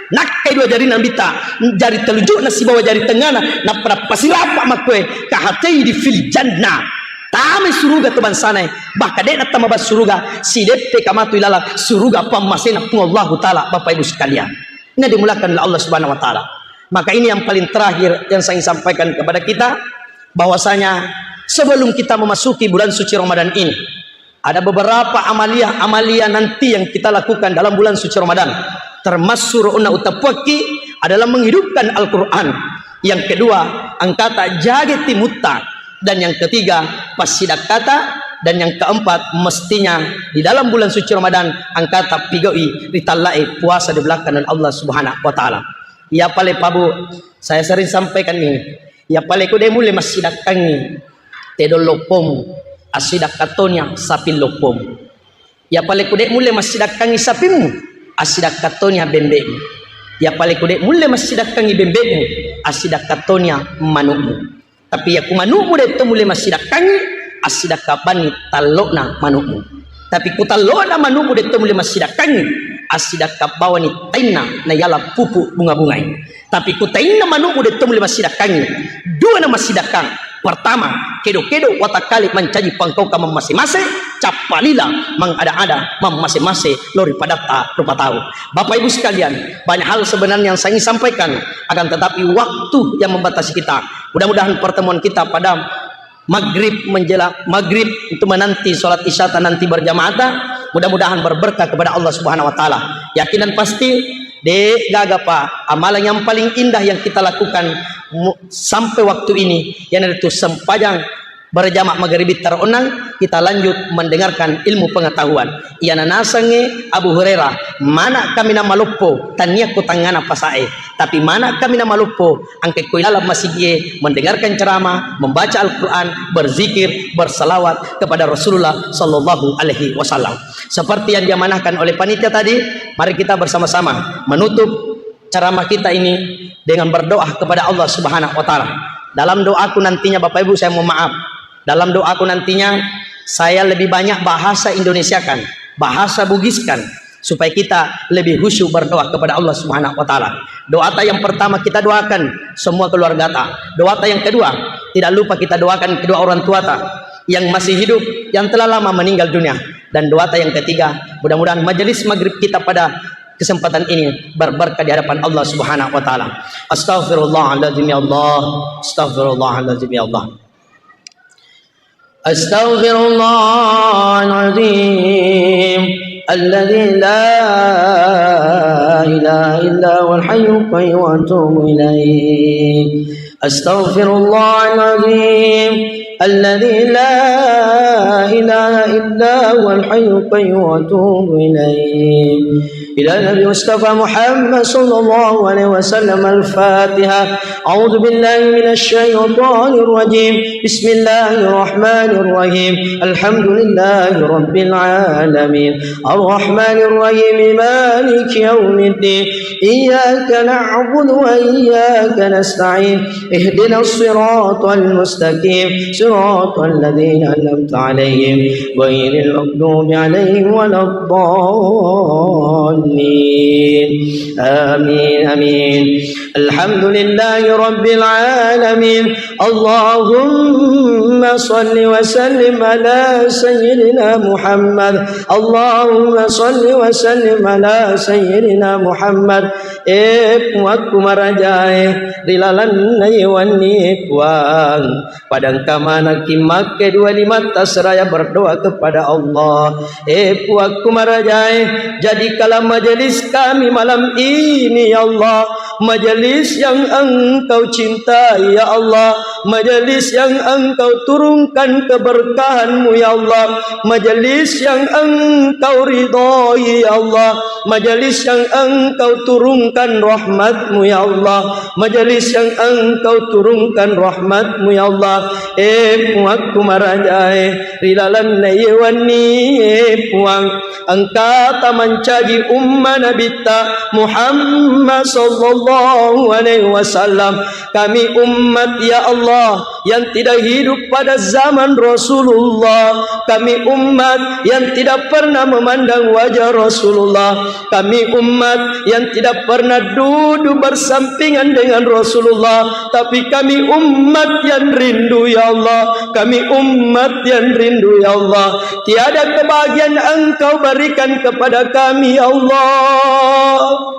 nakkai dua jarina Nabitta, jari telunjukna sibawa jari tengngana, nappa nappasirapa makkoe, "Kahatei di fil jannah." Tama suruga tu bangsana, bahkan de'na tama bas suruga, sideppe kamatu ilalang suruga pammasena Puang Allahu Ta'ala, Bapak Ibu sekalian. Ini dimulakan oleh Allah Subhanahu wa Ta'ala. Maka ini yang paling terakhir yang saya ingin sampaikan kepada kita, bahwasanya sebelum kita memasuki bulan suci Ramadan ini, ada beberapa amaliah-amaliah nanti yang kita lakukan dalam bulan suci Ramadan. Termasuk ro'na utappuakki adalah menghidupkan Al-Quran. Yang kedua, engkata jage timutta. Dan yang ketiga, passidakkata. Dan yang keempat, mestinya di dalam bulan suci Ramadan, engkata pigau'i ritallai puasa di belakang Allah Subhanahu wa Ta'ala. Iya pale pabu, saya sering sampaikan ini. Iya pale ku de mulle massidakkangi tedong loppomu, assidakka tonia saping loppomu. Iya pale ku de mulle massidakkangi sapimmu, assidakka tonia bembe'mu. Iya pale ku de mulle massidakkangi bembe'mu, assidakka tonia manu'mu. Tapi iya ku manu'mu de to mulle massidakkangi, assidakka bani tallo'na manu'mu. Tapi ku tallo'na manu'mu de to mulle massidakkangi, assidakka bawani tainna na yala pupu bunga-bungai. Tapi ku tainna manu'mu de to mulle massidakkangi, dua na massidakkang. Pertama, kedo-kedo watakkale mancaji pangkauka mammase-mase, cappalila mangada-ada mammase-mase lao ri padatta rupa tau. Bapak Ibu sekalian, banyak hal sebenarnya yang saya ingin sampaikan, akan tetapi waktu yang membatasi kita. Mudah-mudahan pertemuan kita pada maghrib menjelang maghrib untuk menanti sholat isya ta nanti berjamaah ta, mudah-mudahan berberkah kepada Allah Subhanahu wa Ta'ala. Yakin dan pasti, de gaga pa amalan yang paling indah yang kita lakukan mu- sampai waktu ini, yaitu sempajang berjamaah maghrib taronang, kita lanjut mendengarkan ilmu pengetahuan. Iyana nasengnge Abu Hurairah, mana kami na maloppo, tania ku tangngana pasae, tapi mana kami na maloppo, angke ko ilalang masigie, mendengarkan ceramah, membaca Al-Quran, berzikir, bersalawat kepada Rasulullah Sallallahu Alaihi Wasallam. Seperti yang diamanahkan oleh panitia tadi, mari kita bersama-sama menutup ceramah kita ini dengan berdoa kepada Allah Subhanahu wa Ta'ala. Dalam doaku nantinya, Bapak Ibu, saya mohon maaf, dalam doaku nantinya, saya lebih banyak bahasa Indonesiakan, bahasa Bugiskan, supaya kita lebih khusyuk berdoa kepada Allah Subhanahu wa Ta'ala. Doa ta yang pertama kita doakan semua keluarga ta. Doa ta yang kedua, tidak lupa kita doakan kedua orang tua ta yang masih hidup, yang telah lama meninggal dunia. Dan doa ta yang ketiga, mudah-mudahan majelis maghrib kita pada kesempatan ini berberkah di hadapan Allah Subhanahu wa Ta'ala. Astaghfirullahaladzim ya Allah. Astaghfirullahaladzim ya Allah. Astaghfirullahaladzim alladzi la ilaha illa huwal hayyul qayyum wa atubu ilaih. Astaghfirullahaladzim alladzi la ilaha illa huwal hayyul qayyum wa atubu ilaih. Ila Nabi Mustafa Muhammad sallallahu alaihi wasallam. Al-Fatihah. A'udzu billahi minasy syaithanir rajim. Bismillahirrahmanirrahim. Alhamdulillahi rabbil alamin. Arrahmanirrahim. Maliki yaumiddin. Iyyaka na'budu wa iyyaka nasta'in. Ihdinas siratal mustaqim. Siratal ladzina an'amta 'alaihim ghairil maghdubi 'alaihim waladdallin. Amin, amin. Alhamdulillahi rabbil alamin. Allahumma salli wa sallim ala sayyidina Muhammad. Allahumma salli wa sallim ala sayyidina Muhammad. E Puangku marajae, ri lalenna ye wennie Puang, pada engka manekki makkedua limatta seraya berdoa kepada Allah. E Puangku marajae, jadikanlah majelis kami malam ini, ya Allah, majelis yang Engkau cintai, ya Allah, majelis yang Engkau turunkan keberkahan-Mu, ya Allah, majelis yang Engkau ridhoi, ya Allah, majelis yang Engkau turunkan rahmat-Mu, ya Allah, majelis yang Engkau turunkan rahmat-Mu, ya Allah. E Puangku marajae, ri lalenna ye wennie Puang, engkata mancaji umma Nabitta Muhammad sallallahu alaihi wasallam. Kami ummat, ya Allah, yang tidak hidup pada zaman Rasulullah. Kami umat yang tidak pernah memandang wajah Rasulullah. Kami umat yang tidak pernah duduk bersampingan dengan Rasulullah. Tapi kami umat yang rindu, ya Allah. Kami umat yang rindu, ya Allah. Tiada kebahagiaan Engkau berikan kepada kami, ya Allah.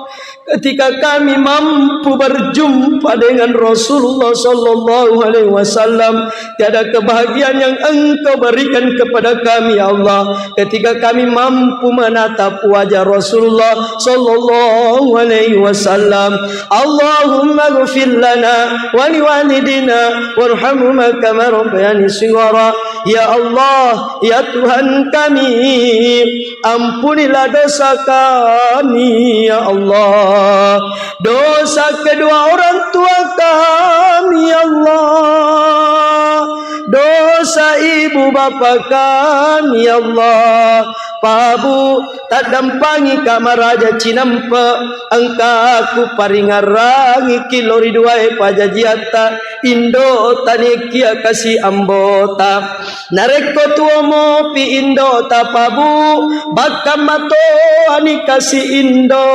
Ketika kami mampu berjumpa dengan Rasulullah sallallahu alaihi wasallam, tiada kebahagiaan yang Engkau berikan kepada kami, ya Allah. Ketika kami mampu menatap wajah Rasulullah sallallahu alaihi wasallam, Allahumma ghfir lana wa liwalidina warhamhuma kama rabbayani shighara. Ya Allah, ya Tuhan kami, ampunilah dosa kami, ya Allah. Dosa kedua orang tua kami, ya Allah. Dosa ibu bapa kami, ya Allah. Pabu, taddampangi ka maraja cinampe, engka ku paringarrangi ki lori duae pajajiatta, indo tanekia kasi ambota. Narekko tuo mopi indota Pabu, bakka matoani kasi indo.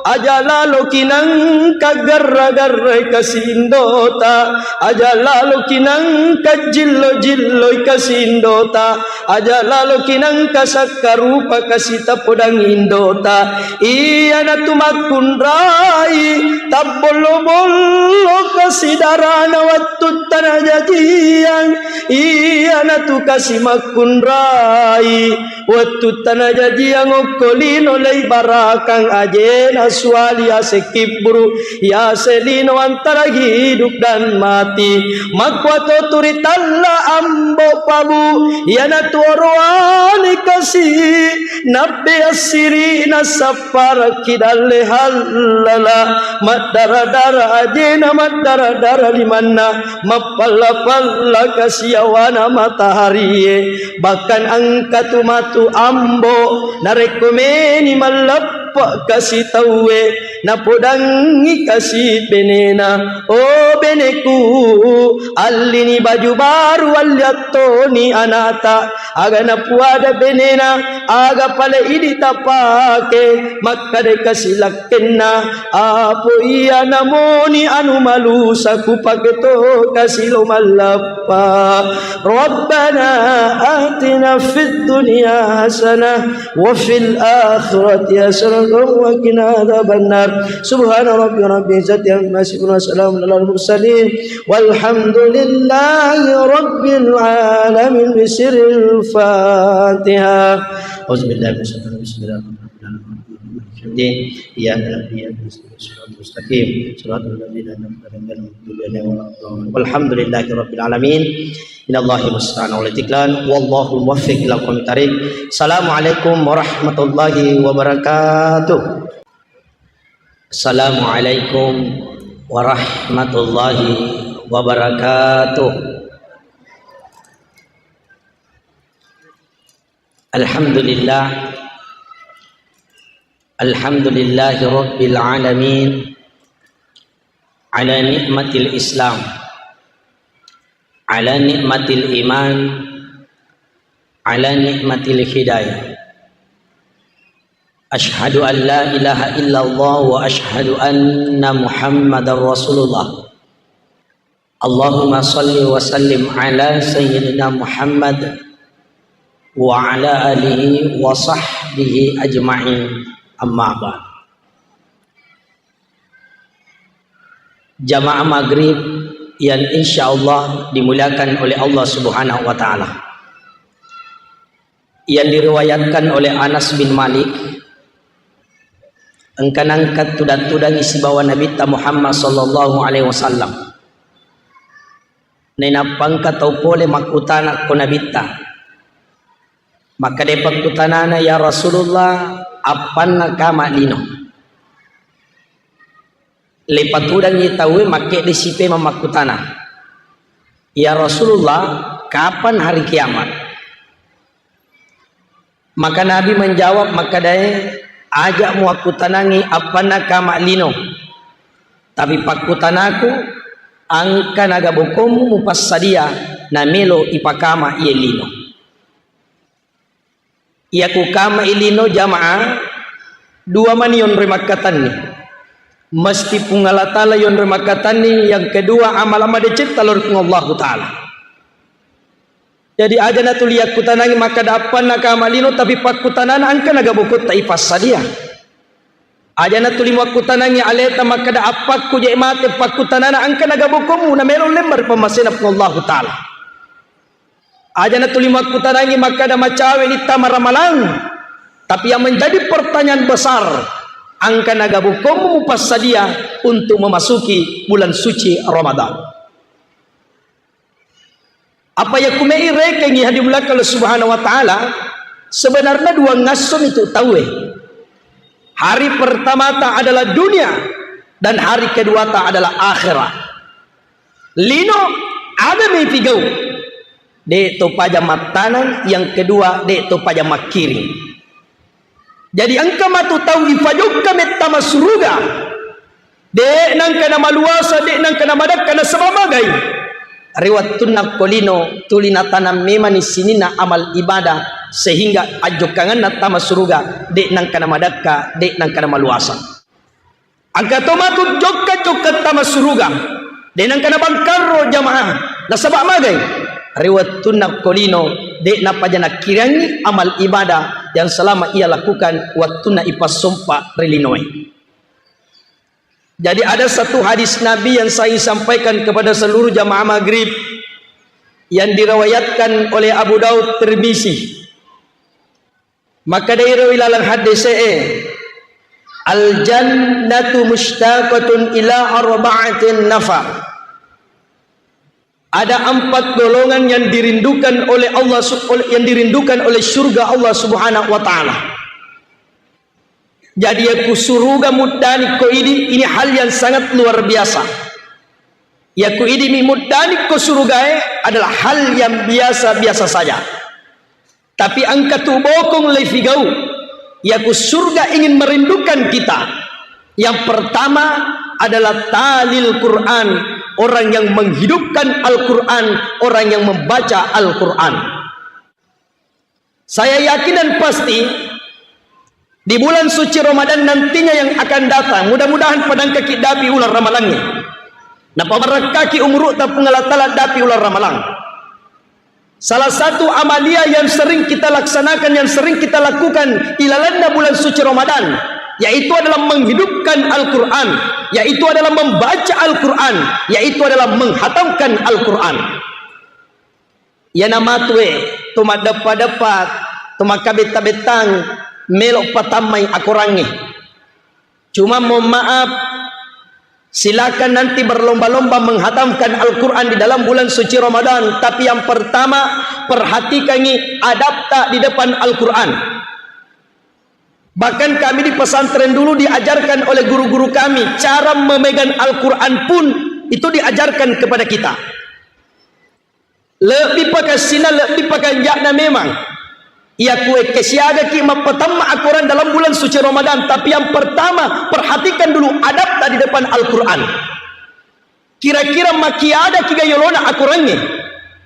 Aja laloki nangka garra-garrai kasi indota. Aja laloki nangka jillo-jilloi kasi indota. Aja laloki nangka sakkarupa kasi tapodang indota. Iyanatu makkunrai, tabbollo-bollo kasi darana wettu tanajajiang. Iyanatu kasi makkunrai, wettu tanajajiang okko lino leibarakang ajena suali ase kibburu, yase lino antara hidup dan mati. Makkuato turi talla ambo Pabu, iyanatu oroane kasi, nabbe assiri nasapparakki dalle hallala, maddara-dara ajena, maddara-dara limanna, mappalla-palla kasi yawana mataharie, bahkan engka tu matu ambo, narekko meni malleppe kasi tauwe, napodangi kasi benena, "O beneku, allini baju baru, alli attoni anata." Aga napuada benena, "Aga pale idi tapake?" Makkada kasi lakkenna, "Apo iya namoni anu malusa kupake to kasi lo mallappa." Rabbana atina fid dunya hasanah wa fil akhirati hasanah wa qina adzabannar. Subhana rabbika rabbil izzati amma yasifun wa salamun alal mursalin walhamdulillahi rabbil alamin. Bisirril Fatihah. Auzubillahi minasyaitonir rajim. Bismillahirrahmanirrahim. Iyyaka na'budu wa iyyaka nasta'in. Shiratal mustaqim. Shiratal ladzina an'amta 'alaihim ghairil maghdubi 'alaihim waladdallin. Walhamdulillahi rabbil alamin. Inallahi musta'an wa alaihi tiklan. Wallahu muwaffiq ila aqwamit thariq. Assalamualaikum warahmatullahi wabarakatuh. Assalamualaikum warahmatullahi wabarakatuh. Alhamdulillah. Alhamdulillahi rabbil alamin. Ala ni'matil Islam. Ala ni'matil iman. Ala ni'matil hidayah. Asyhadu an la ilaha illallah wa asyhadu anna Muhammadar Rasulullah. Allahumma salli wa sallim ala sayyidina Muhammad wa ala alihi wa sahbihi ajma'in. Amma ba'd. Jamaah maghrib yang insyaallah dimuliakan oleh Allah Subhanahu wa taala. Yang diriwayatkan oleh Anas bin Malik, engka nangka tudang-tudangi sibawa Nabitta Muhammad sallallahu alaihi wasallam. Nainappa engka tau pole makkutana ko Nabitta. Makkeda pakkutanana, "Ya Rasulullah, appanna kama lino?" Leipatudangngi tauwe makkedde sipe mamakkutana, "Ya Rasulullah, kapan hari kiamat?" Maka Nabi menjawab makkedae, "Aja muakkutanangi appanna kama lino, tapi pakkutanaku, Engka nagabokommu mupassadia namelo ipakama iye lino. Iya kukama i lino jamaah, dua mani yonroi makkatenni. Mesti Puang Allah Ta'ala yonroi makkatenni, yang kedua amala madecetta lao ri Puang Allahu Ta'ala. Jadi aja natuli yakkutanangi makkada appanna kama lino, tapi pakkutanana engka nagabokotta ipassadia. Aja natuli makkutanangi aleta makkada appakku je mate, pakkutanana engka nagabokommu namelo lemma ri pammasena Puang Allahu Ta'ala. Aja natuli makkutanangi makkada macawe ni tama ramalang. Tapi yang menjadi pertanyaan besar, engka nagabokommu mupassadia untuk memasuki bulan suci Ramadan. Apa yakkume'i rekengngi hadirin Allah Subhanahu wa Ta'ala, sebenarnya dua ngasso itu tauwe. Hari pertama ta adalah dunia dan hari kedua ta adalah akhirat. Lino, aga mepigau? De' to paja mattaneng, yang kedua de' to paja makkiring. Jadi engka matu tau ifajokka mettama suruga. De' nangka namaluasa, de' nangka namadakka nasaba magai. Ri wettunna ko lino tuli natanang memani sininna amal ibadah sehingga ajjokkangenna tama suruga de' nangka namadakka, de' nangka namaluasa. Engka to matu jokka-jokka tama suruga, de' nangka nabangkarro jamaah. Nasaba magai? Ri wettunna ko lino, de' napaja nakkirangi amal ibadah yang selama ia lakukan wettunna ipassompa ri linoe. Jadi ada satu hadis Nabi yang saya sampaikan kepada seluruh jamaah maghrib yang diriwayatkan oleh Abu Daud, Tirmizi. Makkedai ro ilalang haddese'e, "Al-jannatu mushtaqatun ila arba'atin nafar." Ada empat golongan yang dirindukan oleh Allah Sub-, oleh, yang dirindukan oleh surga Allah Subhanahu wa Ta'ala. Jadi, yakku suruga muddani ko idi, ini hal yang sangat luar biasa. Yakku idi mi muddani ko surugae adalah hal yang biasa-biasa saja. Tapi engka tu bokong leifigau. Yakku surga ingin merindukan kita. Yang pertama adalah talil Quran, orang yang menghidupkan Al-Quran, orang yang membaca Al-Quran. Saya yakin dan pasti, di bulan suci Ramadan nantinya yang akan datang, mudah-mudahan padangkaki dapi ulang ramalangnge. Napabarakkaki umuru'ta Puang Allah Ta'ala dapi ulang ramalang. Salah satu amalia yang sering kita laksanakan, yang sering kita lakukan ilalanna bulan suci Ramadan, yaitu adalah menghidupkan Al-Quran, yaitu adalah membaca Al-Quran, yaitu adalah menghatamkan Al-Quran. Iyana matue, to maddeppa-deppa, to makkabetta-bettang, melo patammai akorangnge. Cuma mohon maaf, silakan nanti berlomba-lomba menghatamkan Al-Quran di dalam bulan suci Ramadan. Tapi yang pertama, perhatikangi adabta di depan Al-Quran. Bahkan kami di pesantren dulu diajarkan oleh guru-guru kami, cara memegang Al-Quran pun itu diajarkan kepada kita. Lebbi pakassinna, lebbi pakanja'na memang. Iya kuekke siagaki mappatamma akorang dalam bulan suci Ramadan, tapi yang pertama, perhatikan dulu adabta di depan Al-Quran. Kira-kira makiadaki ga yolona akorangnge?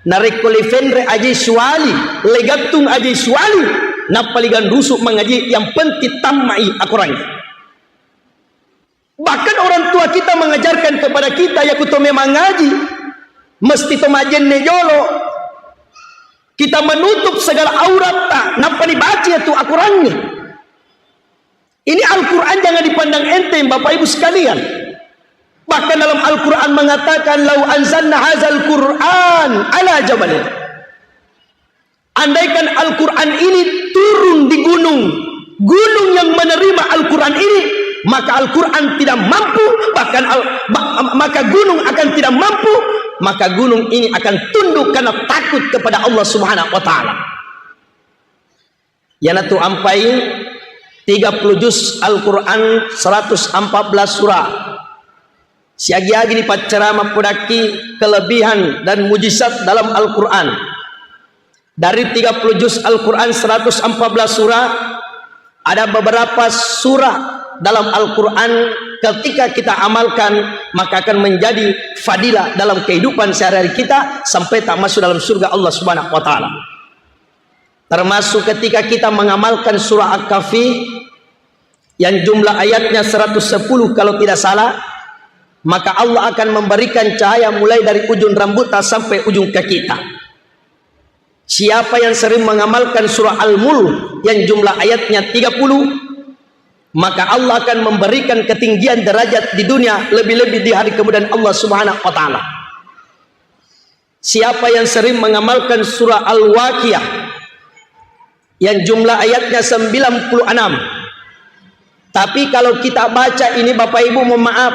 Narekko lefenre aje suwali, legattung aje suwali, nappa liganrusu mangaji, yang penting tammai akorangnge. Bahkan orang tua kita mengajarkan kepada kita, yakku to memang ngaji, mesti to majenne jolo. Kita menutup segala auratta, nappa nibaca tu akorangnge. Ini Al-Quran jangan dipandang enteng, Bapak Ibu sekalian. Bahkan dalam Al-Quran mengatakan, "Lau anzalna hazal Quran ala jabalin." Andaikan Al-Quran ini turun di gunung, gunung yang menerima Al-Quran ini, maka Al-Quran tidak mampu, bahkan al-, ma-, maka gunung akan tidak mampu, maka gunung ini akan tunduk karena takut kepada Allah Subhanahu wa Ta'ala. Iyanatu ampai tiga puluh juz Al-Quran, seratus empat belas surah. Siagi-agi dipaccarama pudakki kelebihan dan mujizat dalam Al-Quran. Dari tiga puluh juz Al-Quran, seratus empat belas surah, ada beberapa surah dalam Al-Quran, ketika kita amalkan, maka akan menjadi fadilah dalam kehidupan sehari-hari kita sampai tak masuk dalam surga Allah Subhanahu wa Ta'ala. Termasuk ketika kita mengamalkan surah Al-Kahfi yang jumlah ayatnya seratus sepuluh kalau tidak salah, maka Allah akan memberikan cahaya mulai dari ujung rambutnya sampai ujung kaki kita. Siapa yang sering mengamalkan surah Al-Mulk yang jumlah ayatnya tiga puluh, maka Allah akan memberikan ketinggian derajat di dunia, lebih-lebih di hari kemudian Allah Subhanahu wa Ta'ala. Siapa yang sering mengamalkan surah Al-Waqiah yang jumlah ayatnya sembilan puluh enam, tapi kalau kita baca ini, Bapak Ibu, mohon maaf,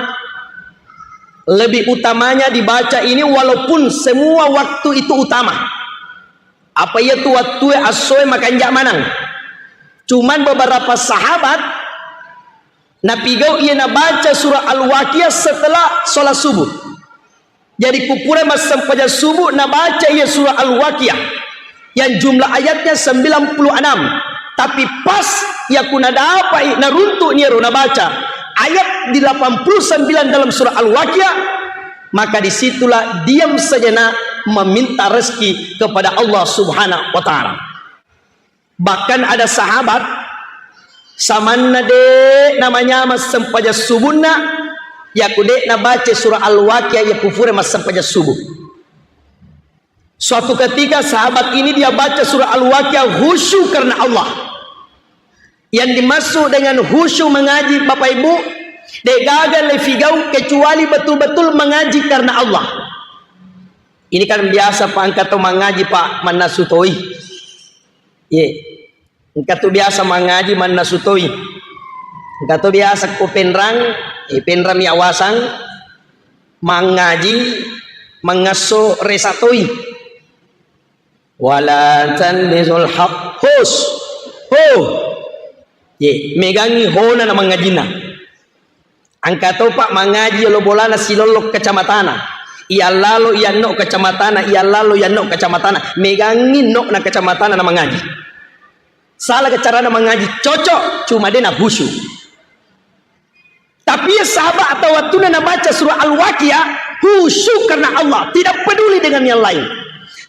lebih utamanya dibaca ini walaupun semua waktu itu utama. Apa iya tu wattue assoe makanja manang. Cuman beberapa sahabat napigau iya nabaca surah Al-Waqiah setelah sholat subuh. Jadi kupura massempajang subuh nabaca iya surah Al-Waqiah yang jumlah ayatnya sembilan puluh enam. Tapi pas iya ku nadapai naruntuk niaro nabaca ayat di delapan puluh sembilan dalam surah Al-Waqiah, maka disitulah diam sejenak meminta rezeki kepada Allah Subhanahu wa Ta'ala. Bahkan ada sahabat samanna de' namanyameng sempajang subunna, yaku de' nabaca surah Al-Waqiah yaku fure massempajang subuh. Suatu ketika sahabat ini dia baca surah Al-Waqiah khusyuk karena Allah. Yang dimaksud dengan khusyuk mengaji, Bapak Ibu, de' gaga lefigau kecuali betul-betul mengaji karena Allah. Ini kan biasa, Pak, engka to mangaji, Pak, mannasu toi. Ye. Engka to biasa mangaji mannasu toi. Engka to biasa ko penrang, eh, penrang mi awasang mangaji mangasso resa toi. Wala talbisul haq. Hus. Ho. Ye, megangi hona na mangajina. Engka to, Pak, mangaji yolo bolana silollo kacamatana. Iya lalo iya no kacamatana, iya lalo iya no kacamatana. Megangi no na kacamatana na mangaji. Salah carana mangaji, cocok, cuma de' na khusyuk. Tapi iya sahabat atau wattunna nabaca surah Al-Waqiah, khusyuk karena Allah, tidak peduli dengan yang lain.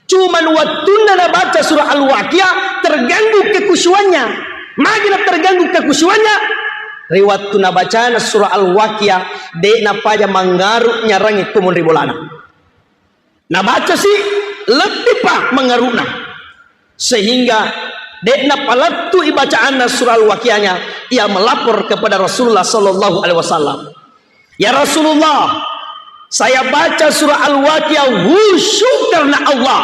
Cuman wattunna nabaca surah Al-Waqiah, terganggu kekhusyuannya. Magi na terganggu kekhusyuannya? Ri wattu nabacana surah Al-Waqiah, de' napaja mangngaru nyarangi ko monri bolana. Nabaca si, lettipa mangngaruna. Sehingga de' napalettui bacaanna surah Al-Waqiahnya, ia melapor kepada Rasulullah sallallahu alaihi wasallam. "Ya Rasulullah, saya baca surah Al-Waqiah khusyuk karena Allah.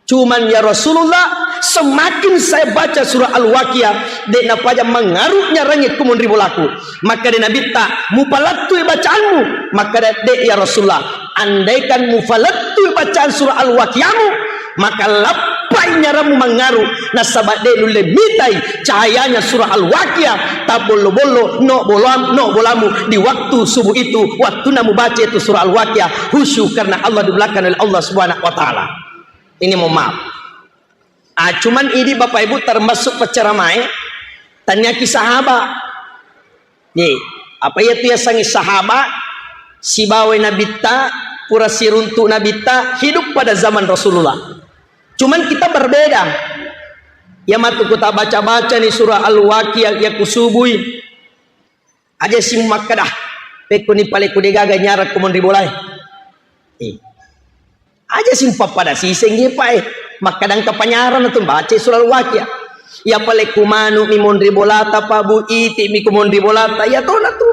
Cuman ya Rasulullah, semakin saya baca surah Al-Waqiah, de' napaja mangngaru nyarangi ko monri bolaku." Makkeda Nabitta, "Mupalettui bacaanmu?" Makkeda, "De', ya Rasulullah." "Andaikan mupalettui bacaan surah Al-Waqiahmu, maka lappai nyarammu mangngaru, nasaba de' nulle mitai cahayanya surah Al-Waqiah, tabbollo-bollo no bolam-, no bolamu di waktu subuh itu, wattunna mubaca itu surah Al-Waqiah, khusyuk karena Allah di belakang oleh Allah Subhanahu wa Ta'ala." Ini mohon maaf. Ah, cuman idi Bapak Ibu termasuk paccaramae, taniaki sahaba. Ye, apa iya tu yasengnge sahaba? Sibawa nabitta, pura siruntu nabitta, hidup pada zaman Rasulullah. Cuman kita berbeda. Iya matu ku tabaca-baca ni surah Al-Waqiah, iya kusubui. Aja si makkeda, "Pekko ni pale ku de' gaga nyarang ko monri bolae." Eh. Aja si pappada siseng iye, Pak, eh. Makkeda engka panyarang tu baca surah Al-Waqiah. Iya pale ku manu mi monri bolata, Pak, Bu, iti mi ku monri bolata. Iya tona tu.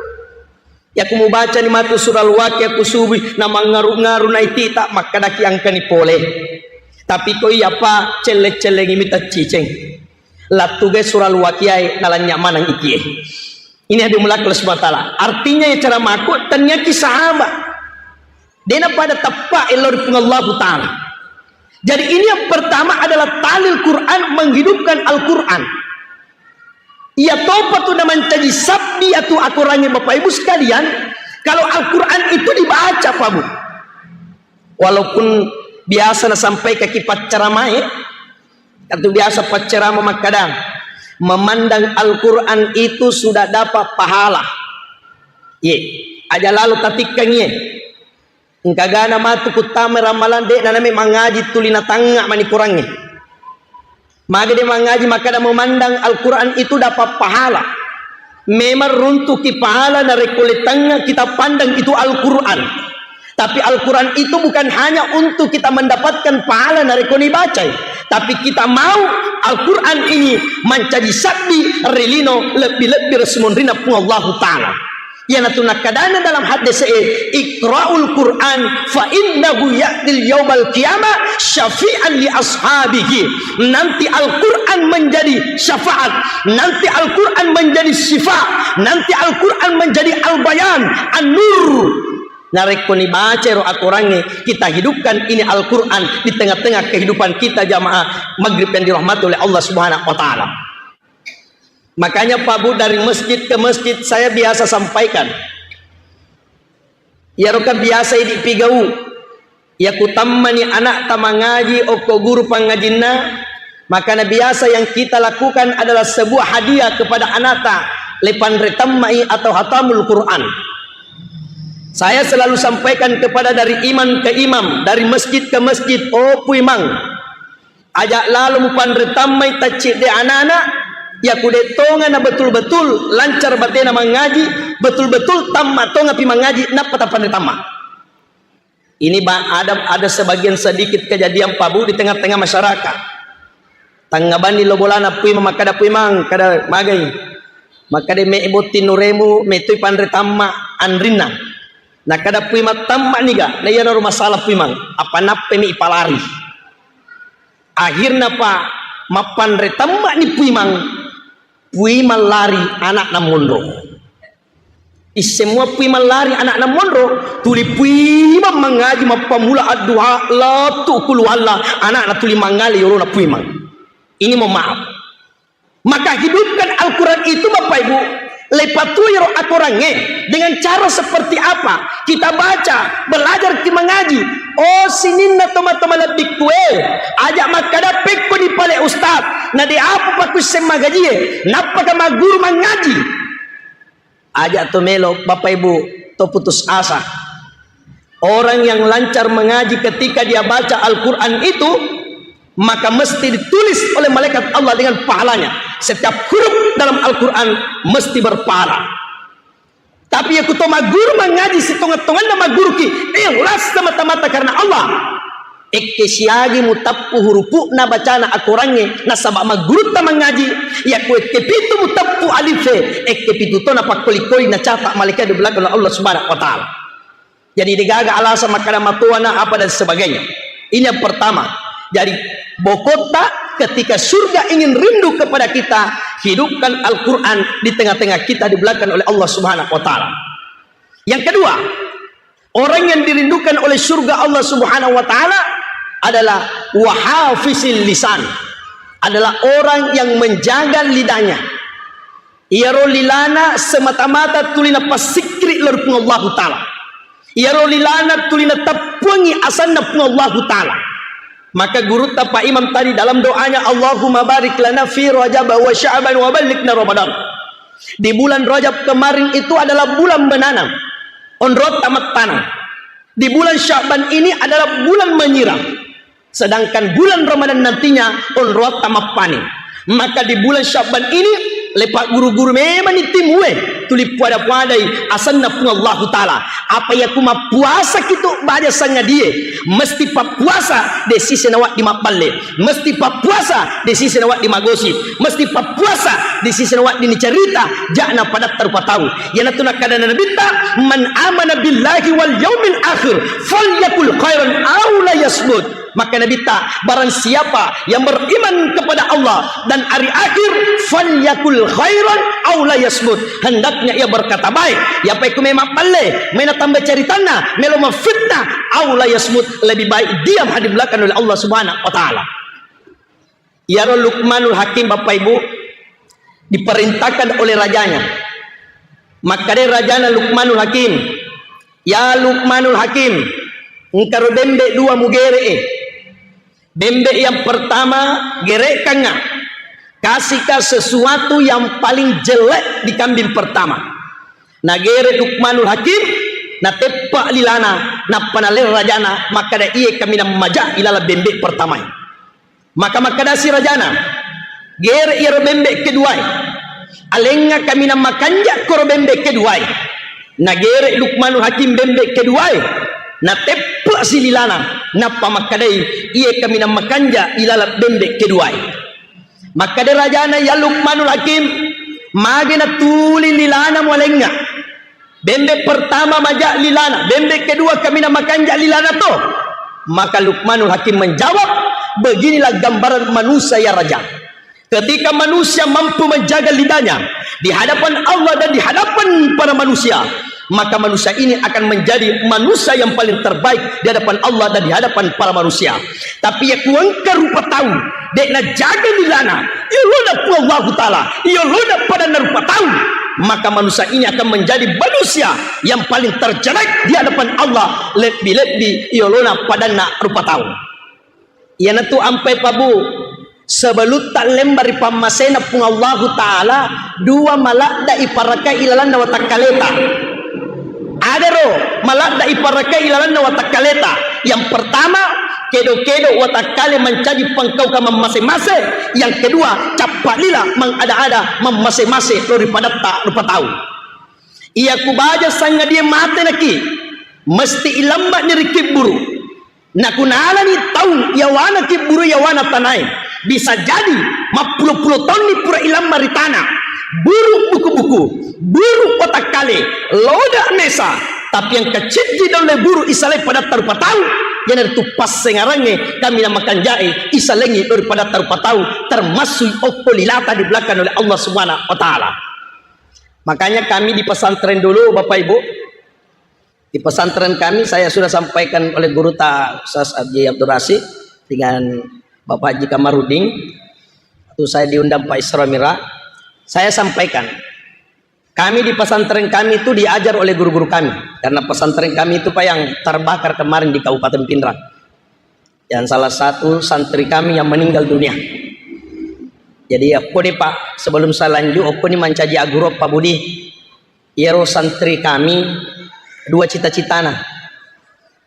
Iya ku mubaca ni matu surah Al-Waqiah ku subui, na mangngaru-ngaru na itita, makkedaki engka ni pole. Tapi ko iya, Pak, celle-cellengi mi tacciceng. Lattugai surah Al-Waqiah e, nalanya maneng ikie. Ini hadiah mulak Allah Subhanahu wa Ta'ala. Artinya ya cara maku, taniaki sahaba. Dena pada teppa elo ri Puang Allahu Ta'ala. Jadi ini yang pertama adalah talil Quran, menghidupkan Al-Quran. Iya topa tu na mancaji sabbi atu akorangnge Bapak Ibu sekalian, kalau Al-Quran itu dibaca, Pak Bu. Walaupun biasa nasampaikaki paccaramae, Atu biasa paccarama makkada, memandang Al-Quran itu sudah dapat pahala. Ye, aja lalo tatikkangi ye. Engkagana matu kuttama ramalang, de' naname mangaji, tuli natangnga mani Qurangnge. Magi de' mangaji, makkada memandang Al-Quran itu dapat pahala. Memang runtuki pahala narekko letangnga kita pandang itu Al-Quran. Tapi Al-Quran itu bukan hanya untuk kita mendapatkan pahala narekko nibacai, tapi kita mau Al-Quran ini mancaji sabbi ri lino lebbi-lebbi ri sumunrinna Puang Allahu Ta'ala. Iyanatu nakkadana dalam haddese'e, "Iqra'ul Qur'an fa innahu ya'til yaumal qiyamah syafi'an li ashabihi." Nanti Al-Quran menjadi syafaat, nanti Al-Quran menjadi syifa, nanti Al-Quran menjadi al-bayan, an-nur. Narekko nibaca ro akorangnge, kita hidupkan ini Al-Quran di tengah-tengah kehidupan kita, jamaah maghrib yang dirahmati oleh Allah Subhanahu wa Ta'ala. Makanya, Pak Bu, dari masjid ke masjid saya biasa sampaikan. Iyaro kan biasa idi pigau. Iya kutammani anakta mangaji okko guru pangajinna, makana biasa yang kita lakukan adalah sebuah hadiah kepada anakta, lepanre tammai atau hatamul Quran. Saya selalu sampaikan kepada dari imam ke imam, dari masjid ke masjid, "Oh, Puimang, aja lalo mupanre tammai taccidde anak-anak, iya kude tonga na betul-betul lancar batena mangaji, betul-betul tamma tonga pi mangaji, nappa tapanre tamma." Ini ba-, ada, ada sebagian sedikit kejadian, Pak Bu, di tengah-tengah masyarakat. Tangnga banni lo bolana Puimang, makkada, "Puimang," kada magai. Makkada, "Me botting nuremu, metoi panre tamma anrinna." Nakkada Puimang, "Tamma niga?" Na iyanaro masalah Puimang, apa nappemi ipalari. Akhirna, Pak, mappanre tammani Puimang, Puimang lari anakna monro. Isseng mua Puimang lari anakna monro, tuli Puimang mangaji mappammula adduha lettu kuluwalla, anakna tuli mangale yolona Puimang. Ini mohon maaf. Maka hidupkan Al-Quran itu, Bapak Ibu, lepatui ro akorangnge. Dengan cara seperti apa? Kita baca, belajar ki mangaji. Oh, sininna toma-toma lebbi kue. Aja makkada pekko di pale ustaz. Na de apa pakusseng magajie. Nappaka magguru mangaji. Aja to melo, Bapak Ibu, to putus asa. Orang yang lancar mengaji ketika dia baca Al-Quran itu, maka mesti ditulis oleh malaikat Allah dengan pahalanya. Setiap huruf dalam Al-Quran mesti berpahala. Tapi ya kuto magguru mangaji, setonga-tonganna magguruki, ikhlas semata-mata karena Allah. Ekke siagi mutappu hurupu'na bacana akorangnge, nasaba maggurutta mangaji, yakko ekke pitu mutappu alife, ekke pitu to napakkoli-koli nacata malaikat di belakang Allah Subhanahu wa Ta'ala. Jadi degaga alasan makkada matoana apa dan sebagainya. Ini yang pertama. Jadi bokotta ketika surga ingin rindu kepada kita, hidupkan Al-Quran di tengah-tengah kita, di belakang oleh Allah Subhanahu wa Ta'ala. Yang kedua, orang yang dirindukan oleh surga Allah Subhanahu wa Ta'ala adalah wahafizil lisan, adalah orang yang menjaga lidahnya. Iyaro lilana semata-mata tuli napassikri lao ri Puang Allahu Ta'ala. Iyaro lilana tuli nateppuangi asanna Puang Allahu Ta'ala. Maka gurutta Pak Imam tadi dalam doanya, "Allahumma barik lana fi Rajab wa Sya'ban wa ballighna Ramadan." Di bulan Rajab kemarin itu adalah bulan menanam, onrotta mattaneng. Di bulan Sya'ban ini adalah bulan menyiram. Sedangkan bulan Ramadan nantinya onrotta mappaning. Maka di bulan Sya'ban ini, lepa guru-guru memang ni timue, tuli puada-puadai asanna Puang Allahu Ta'ala. Apa iya ku mappuasa kitu baja sangadie, mesti pappuasa de sise nawaddi mabballe, mesti pappuasa de sise nawaddi magosip, mesti pappuasa de sise nawaddi nicerita, ja'na padatta rupa tau. Iyanatu nakkadana Nabitta, "Man amana billahi wal yaumil akhir, falyakul khairan aw la yasmut." Maka Nabitta, barang siapa yang beriman kepada Allah dan hari akhir, falyakul khairan aw la yasmut. Hendaknya ia berkata baik. Iya pa ku memang balle, mena tambah ceritanna, melo mafitnah, aw la yasmut, lebih baik diam hadir belakang oleh Allah Subhanahu wa Ta'ala. Iyaro Luqmanul Hakim, Bapak Ibu, diperintahkan oleh rajanya. Makkeda rajana Luqmanul Hakim, "Ya Luqmanul Hakim, engkaro bembe dua mugere'e. Bembe yang pertama gere'kangnga. Asika sesuatu yang paling jelek di kambing pertama. Nagere Luqmanul Hakim, nateppa lilana, nappa naleng rajana, makkada, "Iye kaminang maja ilaleng bembe pertamae." Maka makkedasi rajana, "Gere iyaro bembe keduae. Alengnga kaminang makanja koro bembe keduae." Nagere Luqmanul Hakim bembe keduae, nateppa si lilana, nappa makkedai, "Iye kaminang makanja ilaleng bembe keduae." Makkeda rajana, "Ya Luqmanul Hakim, magi natuli lilana mualengnga? Bembe pertama maja lilana, bembe kedua kaminang makanja lilana to?" Maka Luqmanul Hakim menjawab, "Beginilah gambaran manusia, ya Raja. Ketika manusia mampu menjaga lidahnya di hadapan Allah dan di hadapan para manusia, maka manusia ini akan menjadi manusia yang paling terbaik di hadapan Allah dan di hadapan para manusia. Tapi yakku engka rupa tau de' najaga lilana, yolona Puang Allahu Ta'ala, yolona padanna rupa tau, maka manusia ini akan menjadi manusia yang paling terjelek di hadapan Allah, lebbi-lebbi yolona padanna rupa tau." Iyanatu ampai pabu, sebelutta lemba ri pammasena Puang Allahu Ta'ala, dua maladda iparakai ilalanna watakkaleta. Adaro maladda iparakai ilalanna watakkaleta. Yang pertama, kedo-kedo watakkale mancaji pangkaukang mammase-mase. Yang kedua, cappa lila mangada-ada mammase-mase lao ri padatta rupa tau. Iya kubaja sangadie mate naki, mesti ilambani ri kibburu. Nakunalani taung yawana kibburu yawana tanae, bisa jadi mappulo-pulo taunni pura ilamma ri tana. Buru buku-buku, buru watakkale, loda mesa, tapi engka ciddi dolle buru isalai padatta rupa tau, iyanaritu passengarangnge kaminang makanjae isalengi lao ri padatta rupa tau, termasui okko lilata dibelakang oleh Allah Subhanahu wa Ta'ala. Makanya kami di pesantren dulu, Bapak Ibu, di pesantren kami, saya sudah sampaikan oleh guru ta Ustaz Haji Abdul Rasid dengan Bapak Haji Kamarudin, waktu saya diundang Pak Isra Mira, saya sampaikan, kami di pesantren kami itu diajar oleh guru-guru kami, karena pesantren kami itu, Pak, yang terbakar kemarin di Kabupaten Pinrang, yang salah satu santri kami yang meninggal dunia. Jadi, okko ni, Pak, sebelum saya lanjut, okko ni mancaji aguro, Pak Budi. Iyaro santri kami dua cita-citana.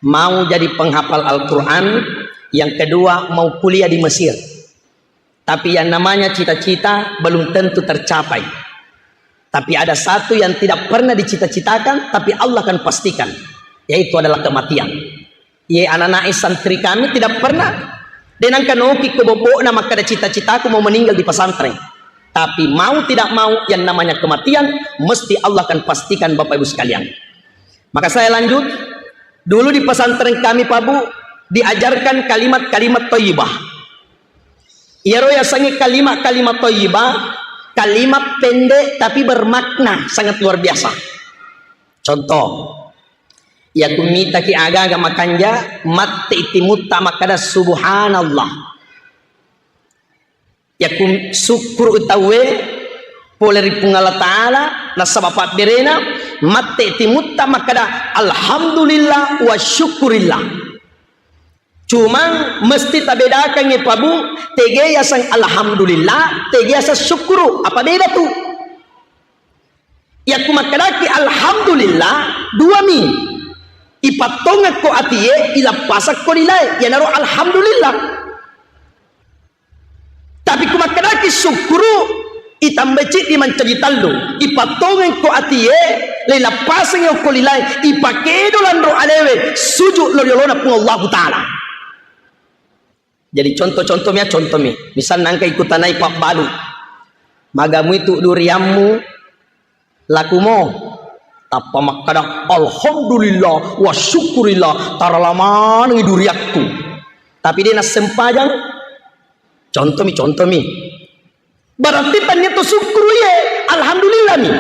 Mau jadi penghafal Al-Quran, yang kedua mau kuliah di Mesir. Tapi yang namanya cita-cita belum tentu tercapai. Tapi ada satu yang tidak pernah dicita-citakan, tapi Allah akan pastikan, yaitu adalah kematian. Iye, anak-anak santri kami tidak pernah, de' nengka noki ko bobbo'na makkada cita-citaku mau meninggal di pesantren. Tapi mau tidak mau, yang namanya kematian, mesti Allah akan pastikan, Bapak Ibu sekalian. Maka saya lanjut, dulu di pesantren kami, Pak Bu, diajarkan kalimat-kalimat thayyibah. Iyaro yasengnge kalimat-kalimat thayyibah, kalimat pendek tapi bermakna sangat luar biasa. Contoh, yakku mitaki aga-aga makanja, matti timutta makkada, "Subhanallah." Yakku sukkuru tauwe pole ri Puang Allah Ta'ala, nasaba pabberena, matti timutta makkada, "Alhamdulillah wa syukurillah." Cuma mesti tabedakangngi, Pak Bu, tege yaseng alhamdulillah, tege yaseng syukuru. Apa beda tu? Yakku makkedaki alhamdulillah, dua mi. Ipattongekko atie, ilappasakko lilae, iyanaro alhamdulillah. Tapi ku makkedaki syukuru, itambai ciddi mancaji tallu. Ipattongekko atie, leilappaseng okko lilae, ipakedo lanro alewe, suju lo riolona Puang Allahu Ta'ala. Jadi contoh-contoh mi, contoh mi. Misalna engka ikutanai pabbalu. Magamui tu duriammu lakumo. Tappa makkada, "Alhamdulillah wa syukurillah, tarala manengi duriakku." Tapi de' nassempajang. Contoh mi, contoh mi. Berarti tania to syukuru ye, alhamdulillah mi.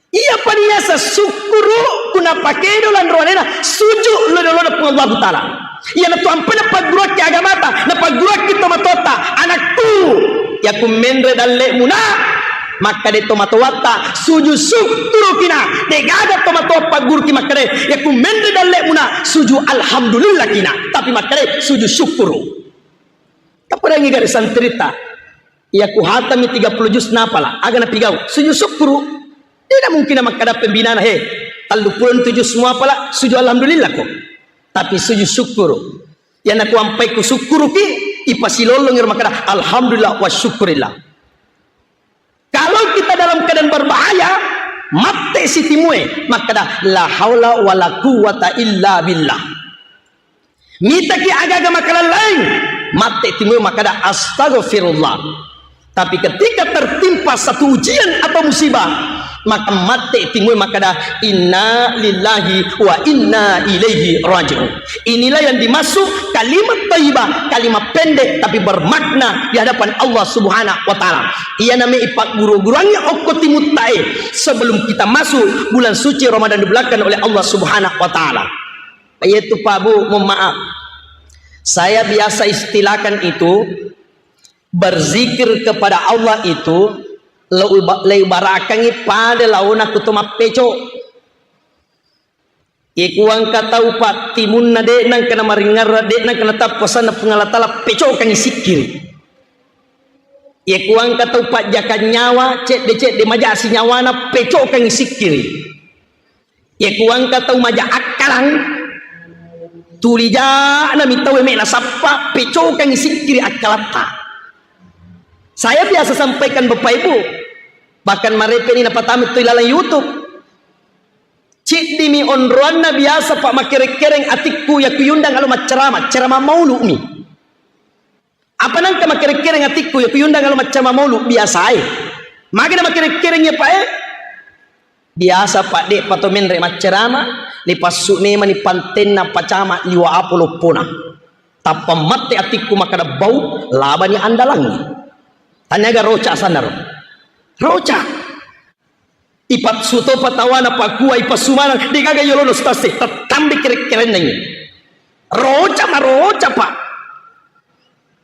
Iya paniasa syukuru ku napakedo lanro alena, suju lo riolona Puang Allahu Ta'ala. Iyanatu ampe napagguruakki agamata, napagguruakki tomatoatta, "Anakku, yakku menre dalle'mu na," makkade tomatoatta, "Suju syukuruki na." Degaga tomatoa pagguruki makkade, "Yakku menre dalle'mu na, suju alhamdulillahki na." Tapi makkade, "Suju syukuru." Tapedangi gare santrita. Iya ku hatami tiga puluh juz napala, aga napigau? Sujud syukuru. Tidak mungkin makkada pembinana, "He, tellu puluh tu juz muapala, sujud alhamdulillah ko." Tapi sujud syukuru. Iya naku ampai ku syukuruki, ipasilollong iro makkada, "Alhamdulillah wa syukurillah." Kalau kita dalam keadaan berbahaya, mate si timue, makkada, "La haula wa la quwwata illa billah." Mitaki aga-aga makalallaing, mate timue makkada, "Astagfirullah." Tapi ketika tertimpa satu ujian atau musibah, maka mate timue makkada, "Inna lillahi wa inna ilaihi raji'un." Inilah yang dimaksud kalimat thayyibah, kalimat pendek tapi bermakna di hadapan Allah Subhanahu wa Ta'ala. Iyana me ipagguru-guruangngi okko timuttae sebelum kita masuk bulan suci Ramadan dibelakang oleh Allah Subhanahu wa Ta'ala. Yaitu, Pak Bu, mohon maaf. Saya biasa istilahkan itu berzikir kepada Allah itu leu-, leubarakangngi pada laona kuto mappeco. Iye kuangka tau pattimunna de' nangka namaringngerra, de' nangka natappa sanna Puang Allah Ta'ala, pecokangngi sikkiri. Iye kuangka tau pajjakang nyawa, cedde-cedde majasi nyawana, pecokangngi sikkiri. Iye kuangka tau maja akkalang, tuli ja'na mi tau me nasappa, pecokangngi sikkiri akkalatta. Saya biasa sampaikan Bapak Ibu, bahkan marepeni napatama tu ilalang YouTube. Ciddimi onroanna biasa pa makereng-kereng atikku, iya kuyundang alo maccarama, carama maulu mi. Apa nangka makereng-kereng atikku, iya kuyundang alo maccarama maulu biasae. Magana makereng-kereng iya, Pak, eh? Biasa, Pak, de' pato menre maccarama, lipassu memani pantenna pacama liwa apo loppona. Tappa mate atikku makkada bau, labani andalangi. Tanyaga roca sanaro. Roca. Ipassu topa tawana pakua, ipassu maneng, degaga yolona ustaz e, tattambe kere-kerenna ini. Roca maroca, Pak.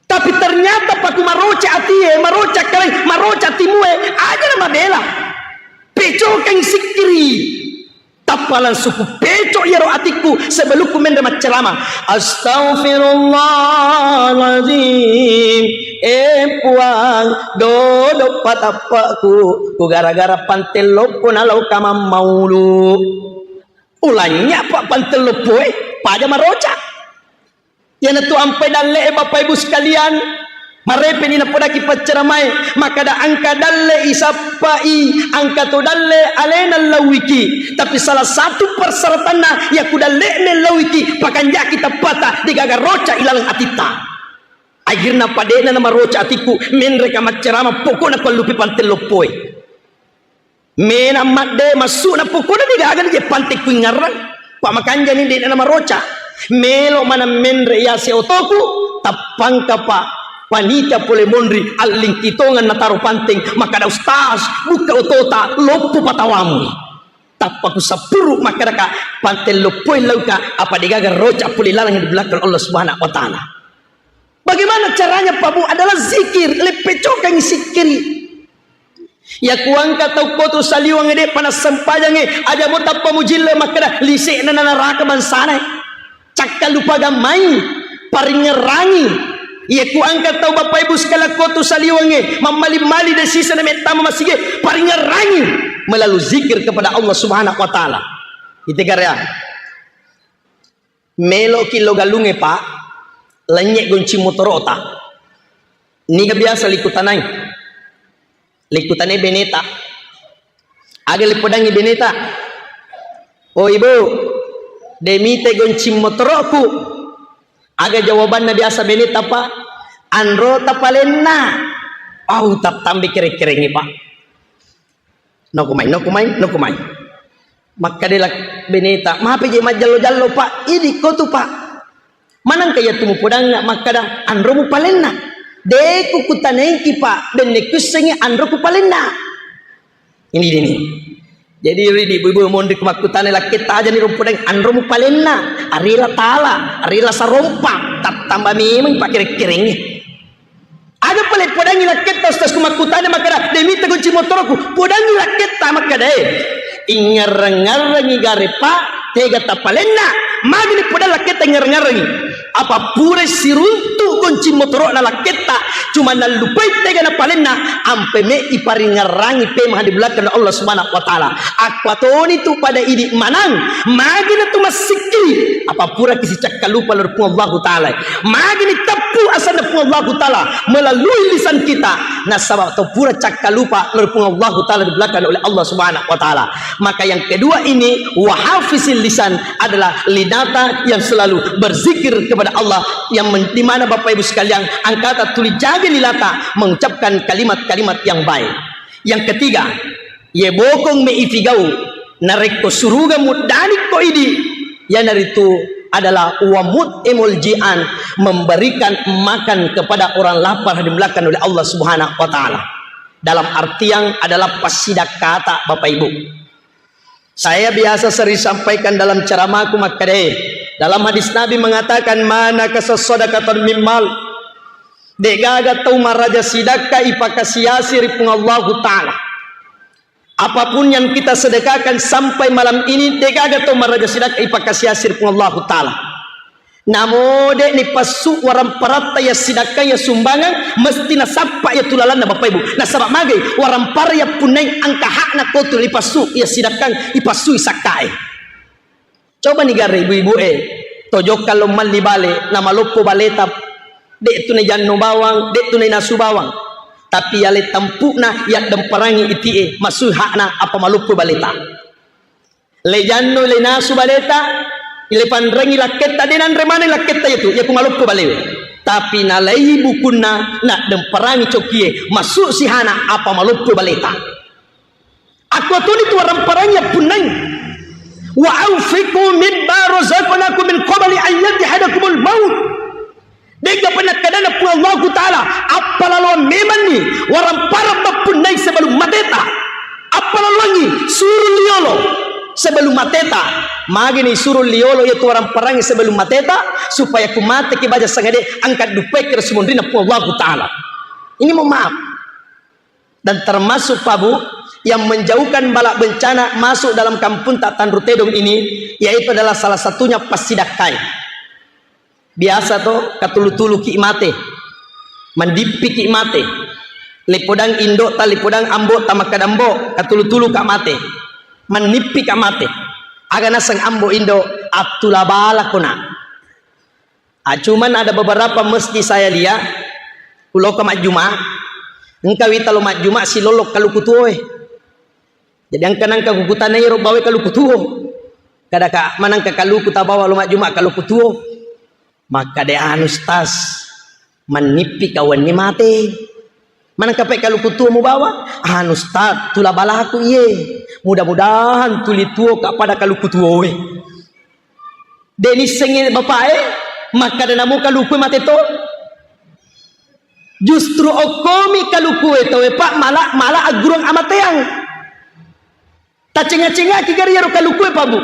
Tapi ternyata paku maroca atie, maroca kaleng, maroca timue, aja na mabela. Pecokeng sikkiri. Tappa langsung ku pecok iyaro atikku sebelumku menre maccarama. Astaghfirullahaladzim. Eh Puang, dodok patappaku, ku gara-gara pante loppo nalau kamammaulu. Ulanya pa pante loppoe, paja maroca. Iyanatu ampai dalle'e, Bapak Ibu sekalian, marepeni napodaki paccaramae, makkada engka dalle isappai, engka to dalle alena lauiki. Tapi salah satu persyaratanna, yaku dalle'na lauiki, pakanjaki tappata, degaga roca ilaleng atitta. Akhirna pade'na namaroca atikku, menreka maccarama, pokokna pallupi pante loppoe. Mena madde massu'na pokokna degaga je pante kuingngarrang. Pa makanjani de'na namaroca. Melo maneng menre yase otoku, tappangka pa panitia pole monri allingki tongeng nataro panteng, makkada, "Ustaz, bukka otota, loppo patawamu." Tappa kusappuru makkadaka, "Pante loppoi lauka, apa degaga roca pole laleng di belakang Allah Subhanahu wa Ta'ala." Bagaimana caranya, Pak Bu? Adalah zikir, leppecokangngi sikkiri. Yaku engka tau kotu saliweng de' pana sempajangnge, aja mo tappa mujille makkada lise'na na naraka bangsana. Cakka lupa gammai, paringngerangi. Yaku engka tau Bapak Ibu sekalian kotu saliwengnge, mammali-mali de' sisana mettama masige, paringngerangi. Melalui zikir kepada Allah Subhanahu wa Ta'ala. Ite karya. Meloki lo galungnge, Pak, lennye goncing motorota. Niga biasa likutanai? Likutanai beneta. Aga lipodangi beneta? "Oh, Ibu, de' mite goncing motoroku." Aga jawabanna biasa beneta, Pak? "Anrota palenna." Au, tattambe kere-kerengnge, Pak. Nokumai, nokumai, nokumai. Makkadela beneta, "Mape je majjallo-jallo, Pak? Idi ko tu, Pak. Manangka iya tu mupodangnga makkada anromu palenna? De' ku kutanaiki, Pak, benne kuissengi anroku palenna." Ini dini. Jadi, ridi ibu-ibu monri ku makkutana lakketta aja ni rumpudang anromu palenna, arila tala, arila sarompa, tattamba memang pakere-kerengnge. Aga pale podangi lakketta, Ustaz, ku makkutana makkada, "De' mita kunci motoroku." Podangi lakketta makkada, "Eh, ingngarreng-ngarrengi gare, Pak, tega tapalenna." Magini podang lakketta ingngarreng-ngarrengi. Apa pura siruntu kunci motoro'na lakketta, cuma nallupai tega na palenna, ampe me iparingerrangi pemeng di belakang Allah Subhanahu wa Ta'ala. Aqua toni tu pada idi manang, magi na tu massikki, apa pura ki sicakkalupa lao ri Puang Allahu Ta'ala. Magi ni teppu asanna Puang Allahu Ta'ala melalui lisan kita. Nasaba to pura cakkalupa lao ri Puang Allahu Ta'ala di belakang oleh Allah Subhanahu wa Ta'ala. Maka yang kedua ini, wahafizil lisan, adalah linata yang selalu berzikir kepada Allah, yang men-, di mana Bapak Ibu sekalian, angkata tuli jaga linata mengucapkan kalimat-kalimat yang baik. Yang ketiga, ye bokong me ifigau, narekko suruga muddani ko idi, yanaritu adalah wamut emol jian, memberikan makan kepada orang lapar, dimulakan oleh Allah Subhanahu wa Ta'ala. Dalam artian adalah pasidakkata, Bapak Ibu. Saya biasa sering sampaikan dalam ceramahku makkeda, dalam hadis Nabi mengatakan, "Ma nakasa sadaqatan min mal." De'gaga tau maraja sidakka ipakasiasi ri Puang Allahu Ta'ala. Apapun yang kita sedekahkan sampai malam ini, de'gaga tau maraja sidakka ipakasiasi ri Puang Allahu Ta'ala. Namo de'ni passu waramparatta ya sidakka ya sumbangan, mesti nasappa ya tulalanna Bapak Ibu. Nasaba magai warampara ya punnai angka hakna kotu ipassu ya sidakkang, ipassu sakkae. Coba ni gare ibu-ibu e, to jokka lo malli bale, na maloppo baleta, de tu ne janno bawang, de tu ne nasu bawang. Tapi yale tampukna ya demparangi iti e, massu hakna apa maloppo baleta. Le janno, le nasu baleta, le panrengi lakketta, de nanre maneng lakketta itu, ya ku maloppo balewe. Tapi nalai bukunna, na demparangi cokie, massu sihana apa maloppo baleta. Aku tuni tu waramparangi ya punnai. Wa anfiqu mimma razaqnakum min qabli an ya'tiyahadakumul maut. De'ga pernah kadana Puang Allahu Ta'ala, appalaloang memanni warampara mappunnai sebelum mateta. Appalaloangi suru liolo sebelum mateta. Magini suru liolo yaitu waramparangi sebelum mateta, supaya ku mate ki baja sangade angkat dupai kira sumonrina Puang Allahu Ta'ala. Ini mohon maaf. Dan termasuk, Pak Bu, yang menjauhkan bala bencana masuk dalam kampung tak Tanru Tedong ini, yaitu adalah salah satunya passidakkai. Biasa to, katulu-tulu ki mate, mandippi ki mate, lipodang indo ta, lipodang ambo ta, makkada ambo, katulu-tulu ka mate, manippi ka mate. Aga naseng ambo indo, attula bala kona. Ah, cuman ada beberapa masjid saya lihat, kuloka majjuma, engka wita lo majjuma silolok kaluku tuo e. Jadi engka nangka kukutana iro bawa kaluku tuo. Kada ka manangka kaluku tabawa lo majjuma kaluku tuo. Maka de anu stas, manippi kawanni mate. Manangka pe kaluku tuo mubawa, anu stas, tula balaku iye. Mudah-mudahan tuli tuo ka pada kaluku tuo e. De nissengngi bapae, makkada namo kalukue mate to. Justru okkomi kalukue tauwe, Pak, mala, mala aggurung amateang. Tacenga-cengaki gari iyaro kalukue, Pak, Bu.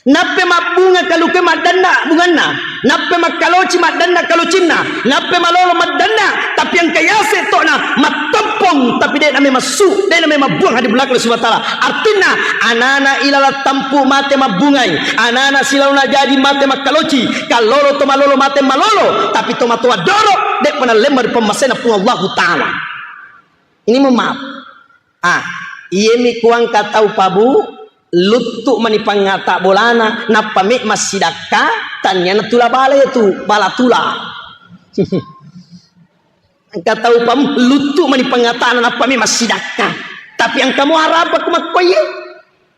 Nappe mabbunga kalukue maddanna bunganna, nappe makkaloci maddanna kalocinna, nappe malolo maddanna, tapi engka yase tokna mattoppong, tapi de name massu, de name mabbuang hadi belakang Allah Subhanahu wa Ta'ala. Artinna, anana ilalang tampu mate mabbungai, anana silaona jaji mate makkaloci, kallolo to malolo mate malolo, tapi to matoa doro, de'pa nallemma ri pemmasena Puang Allahu Ta'ala. Ini mohon maaf. Ah, iyemi kuangka tau, Pak, Bu, luttu mani pangata bolana, nappa me massidakka, tanniana tula bala itu, bala tula. Engka tau pam luttu mani pangatana nappa mi massidakka. Tapi engka mo harapa ku makkoye?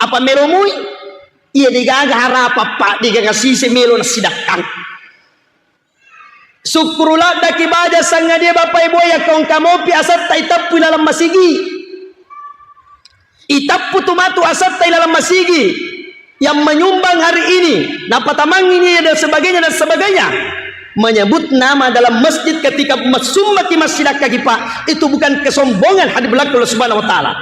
Apa melo mui? Iya degaga harapa, Pak, degaga sise melo nasidakka. Sukkuru laddaki baja sangadie, Bapak Ibu, ya kongka mopi asatta itappu ilalang masigi. Itappu tu matu asatta ilalang masigi yang menyumbang hari ini, napatamangi ini dan sebagainya dan sebagainya. Menyebut nama dalam masjid ketika massumbaki massidakka ki, Pak, itu bukan kesombongan hadi belakang Allah Subhanahu wa Ta'ala.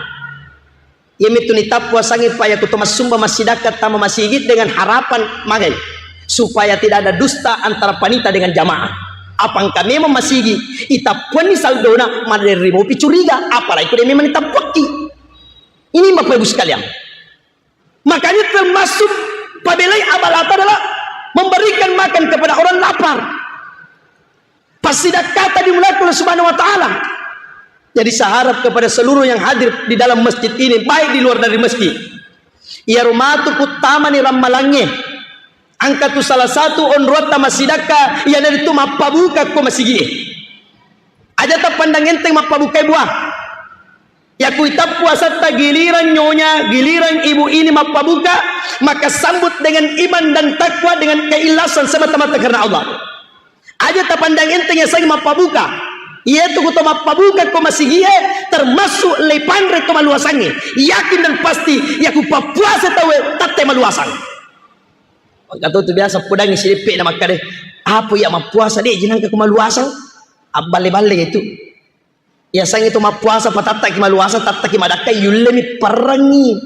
Iya mitu nitappu asangi, Pak, ya kuto massumba massidakka tama masigi dengan harapan magai supaya tidak ada dusta antara panitia dengan jamaah. Apa engka memang masigi, itappuanni saldona, maderri mopi curiga, apalagi kude memang nitappuakki. Ini Bapak Ibu sekalian. Makanya termasuk pabelai abalata adalah memberikan makan kepada orang lapar. Sidakata dimulakan Allah Subhanahu wa Ta'ala. Jadi, saya harap kepada seluruh yang hadir di dalam masjid ini, baik di luar dari masjid, iyaro matu kuttamani rammalangnge, engka tu salah satu onroatta massidakka, iyanaritu mappabuka ko masigie. Aja tapandang enteng mappabukai buah. Yaku itappu asatta giliran nyonya, giliran ibu ini mappabuka, maka sambut dengan iman dan takwa, dengan keikhlasan semata-mata karena Allah. Aja tapandang enteng yaseng mappabuka. Iyatu kuto mappabuka ko masigie, termasuk leipanre ko maluasangnge. Yakin dan pasti, yaku pappuasa tauwe tatte maluasang. Engka tu biasa pudangi sideppe na makkade, apa ya mappuasa de jinangka ko maluasang? Abballe-balle itu. Yasengnge tu mappuasa patattaki maluasa, tattaki madakka, yullemi perrengngi.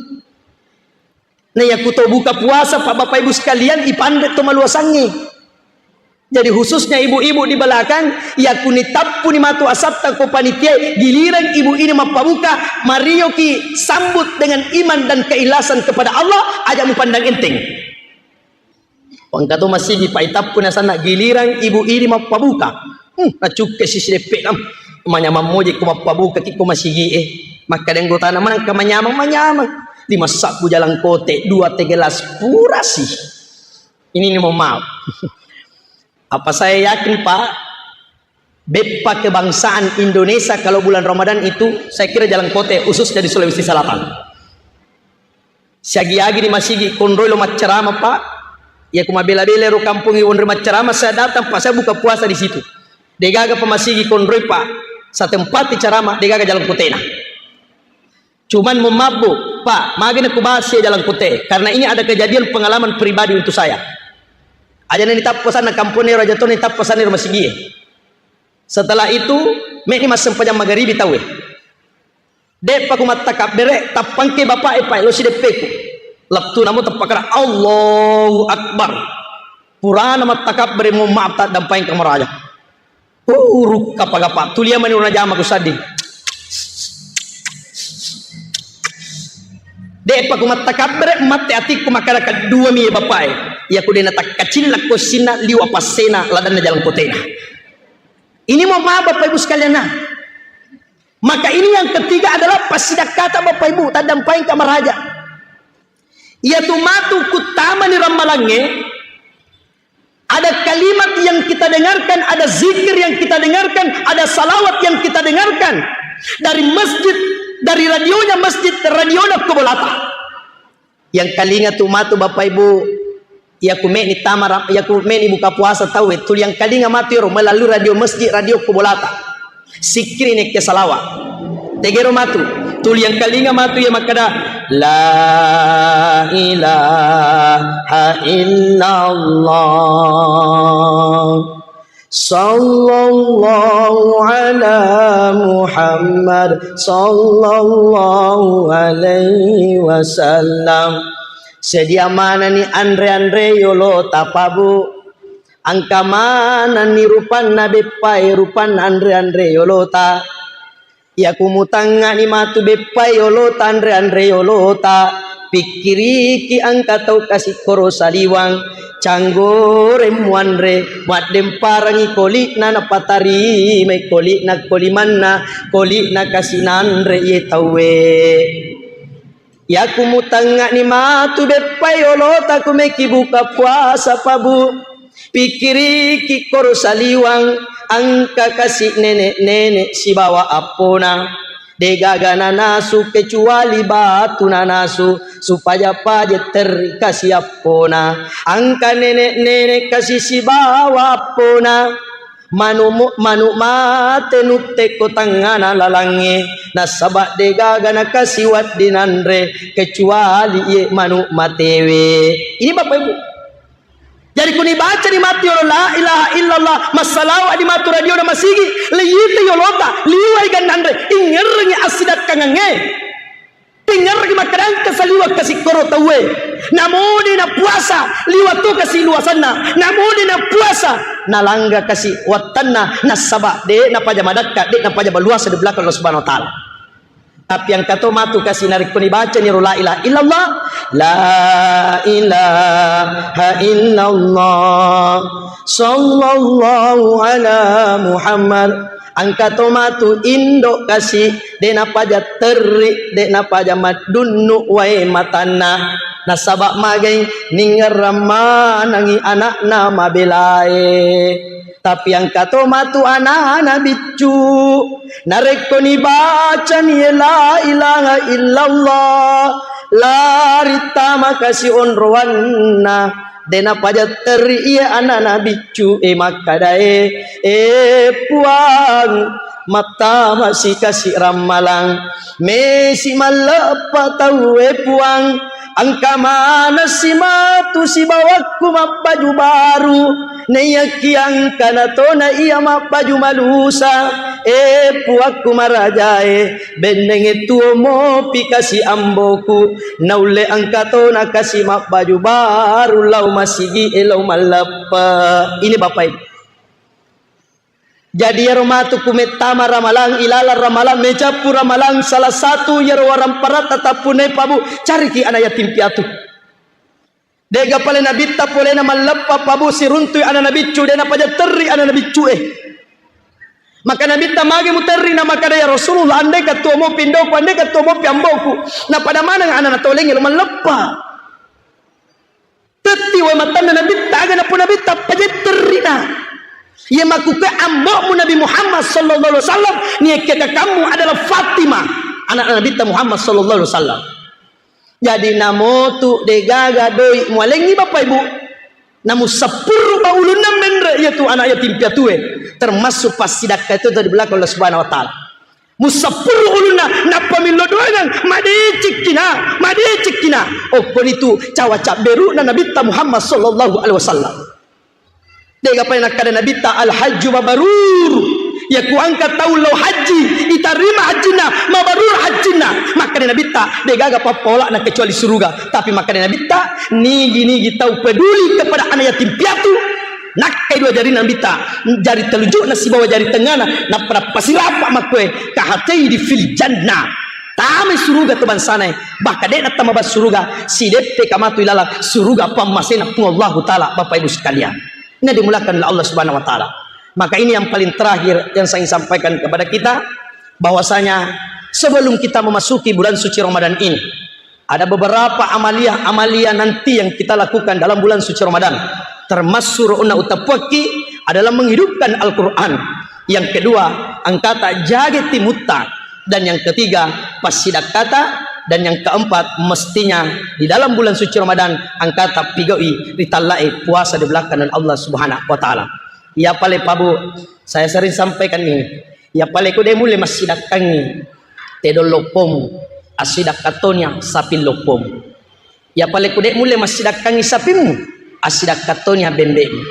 Nah, yaku to buka puasa, Pak, Bapak Ibu sekalian, ipanre to maluasangnge. Jadi khususnya ibu-ibu di belakang, yaku nitappuni matu asatta ko panitia, giliran ibu ini mappabuka, marioki sambut dengan iman dan keikhlasan kepada Allah, aja mupandang enteng. Engka to masigi paitappu nasanna giliran ibu ini mappabuka. Hmm, nacukke sisi deppe nam. Manyamang moje ko mappabuka ki ko masigi e. Makkada anggotana maneng ka manyamang, manyamang. Lima sabbu jalang kote, dua teh gelas purasi. Ini ni mohon maaf. Apa saya yakin, Pak, beppa kebangsaan Indonesia kalau bulan Ramadan itu, saya kira jalang kote, khususnya di Sulawesi Selatan. Siagi-agi di masigi konroi lo maccarama, Pak. Ya, ku mabela-bela ro kampung i onroi maccarama, saya datang, Pak, saya buka puasa di situ. Degaga pa masigi konroi, Pak. Saya tempati carama, degaga jalang kotena. Cuman mau mabbu, Pak, magana ku bahas ya jalan kote. Karena ini ada kejadian pengalaman pribadi untuk saya. Aja nani tappa sana kampung ero aja to nani tappa sana ero masigi. Setelah itu, meni massempajang magaribi tauwe. De'pa ku mattakabbere, tappangke bapak e, Pak, lo sideppeku. Lettu namo teppakara, Allahu Akbar. Purana mattakabbere, mohon maaf, taddampaeng kamaraja. Urukka pagapa, tulia mani uruna jama ku sadding. De'pa ku mattakabbere, mate atikku makkada kedua mi bapak e. Iya ku dena takkacillakko sinna liwa passena ladanna jalan kotena. Ini mohon maaf Bapak Ibu sekalian, nah. Maka ini yang ketiga adalah pasidakkata Bapak Ibu, taddampaeng kamaraja. Iyatu matu kuttamani rammalangnge, ada kalimat yang kita dengarkan, ada zikir yang kita dengarkan, ada salawat yang kita dengarkan dari masjid, dari radionya masjid, radionya kubolata. Yang kalinga tu matu Bapak Ibu, iya ku meni tama ra-, iya ku meni buka puasa tauwe, tuli yang kalinga matu ero melalui radio masjid, radio kubolata. Sikkiri nekke salawa. Tegero matu. Tuli yang kalinga matu ya makkada, "La ilaha illallah. Sallallahu ala Muhammad. Sallallahu alaihi wasallam." Sedia manani anre-anre yolo tapabu. Engka manenni rupanna beppae, rupanna anre-anre yolota. Iyaku mutangngani matu beppae yolota, anre-anre yolota, pikkiriki engka tau kasikkoro saliwang, canggoreng muanre, muaddemparengi koli'na napatarimai koli'na kolimanna, koli'na kasi nanre iye tauwe. Iyaku mutangngani matu beppae yolota ku meki buka puasa pabu. Pikkiriki koro saliwang, engka kasi nenek-nenek sibawa appona. Degaga nanasu kecuali batu nanasu, supaya paje terri kasi appona. Engka nenek-nenek kasi sibawa appona. Manu-, manu mate nuttekko tangngana lalangnge, nasaba degaga nakasi wedding nanre kecuali iye manu matewe. Ini Bapak Ibu. Jadi kuni baca di matu yolo la ilaha illallah, massalawa di matu radio na masigi, leyita yolota, liwai gannanre, ingerrengi assidakkangangnge. Tingerreki makkadangka saliweng kasikkoro tauwe. Namode napuasa, liwa to kasi luasanna. Namode napuasa, nalangga kasi wattanna, nassaba de napaja madakka, de napaja maluasa di belakang Allah Subhanahu wa Ta'ala. Tapi engka to matu kasi narekko nibacani ro la ilaha illallah, la ilaha illallah, sallallahu ala Muhammad. Engka to matu indo kasi, de napaja terri, de napaja maddunnu wae matanna. Nasaba magai ningerrang manangi anakna mabelae. Tapi engka to matu anana biccu, narekko nibacani la ilaha illallah, lari tama kasi onroanna, de napaja terri iya anana biccu e makkadae, e Puang, mattama si kasi rammalang, mesi malleppa tau e Puang, engka manassi matu sibawakku mabbaju baru, naiyakiya engkana tona iya mabbaju malusa, e Puakku marajae, bennenge tuo mopi kasi amboku, naulle engka tona kasi mabbaju baru lao masigi e lao malleppe. Ini Bapak Ibu. Jadi iyaro matu ku mettama ramalang, ilalang ramalang, mecappu ramalang, salah satu iyaro waramparatta tappunnai Pak Bu, cariki anak yatim piatu. De'ga pale nabitta polena malleppa Pak Bu siruntui anana biccu, de napaja terri anana biccu e. Maka nabitta magi muterri na makkada, "Ya Rasulullah, andeka tuo mopi indoku, andeka tuo mopi amboku, napada maneng anana tolengnge lo malleppa." Tetti wae matanna nabitta, aga napau nabitta pajetterrina. Iya makkukue ambo'mu Nabi Muhammad sallallahu alaihi wasallam, niakke kakammu adalah Fatimah, anak nabitta Muhammad sallallahu alaihi wasallam. Jadi namotu degaga doi mualengi Bapak Ibu, namu seppuruba ulunna menre iya tu anak yatim piatue, termasuk passidakka itu tadi belakang Allah Subhanahu wa Ta'ala. Musappuru ulunna, nappa millo doangeng, madecekkina, madecekkina. Okkonitu cawa cabberu'na Nabitta Muhammad sallallahu alaihi wasallam. De'ga pale nakkada Nabitta, "Al-hajju mabrur." Iya ku engka tau lao haji, itarima hajjinna, mabrur hajjinna. Makkada Nabitta, de'gaga pappola'na kecuali suruga. Tapi makkada Nabitta, nigi-nigi tau peduli kepada anak yatim piatu, nakkai dua jarina Nabitta, jari telunjukna sibawa jari tengngana, nappa nappasirapa makkue, "Kahatei di fil jannah." Tamai suruga tu bangsanae, bahkan de'na tama bang suruga, sideppe kamatu ilalang suruga pammasena Puang Allahu Ta'ala, Bapak Ibu sekalian. Ini dimulakan oleh Allah Subhanahu wa Ta'ala. Maka ini yang paling terakhir yang saya ingin sampaikan kepada kita, bahwasanya sebelum kita memasuki bulan suci Ramadan ini, ada beberapa amalia-amalia nanti yang kita lakukan dalam bulan suci Ramadan. Termasuk ro'na utappuakki adalah menghidupkan Al-Quran. Yang kedua, engkata jage timutta. Dan yang ketiga, passidakkata. Dan yang keempat, mestinya di dalam bulan suci Ramadan, engkata pigau'i ritalla'e puasa di belakang Allah Subhanahu wa Ta'ala. Iya pale pabu, saya sering sampaikan ini. Iya pale ku de mulle massidakkangi tedong loppomu, assidakka tonia saping loppomu. Iya pale ku de mulle massidakkangi sapimmu, assidakka tonia bembe'mu.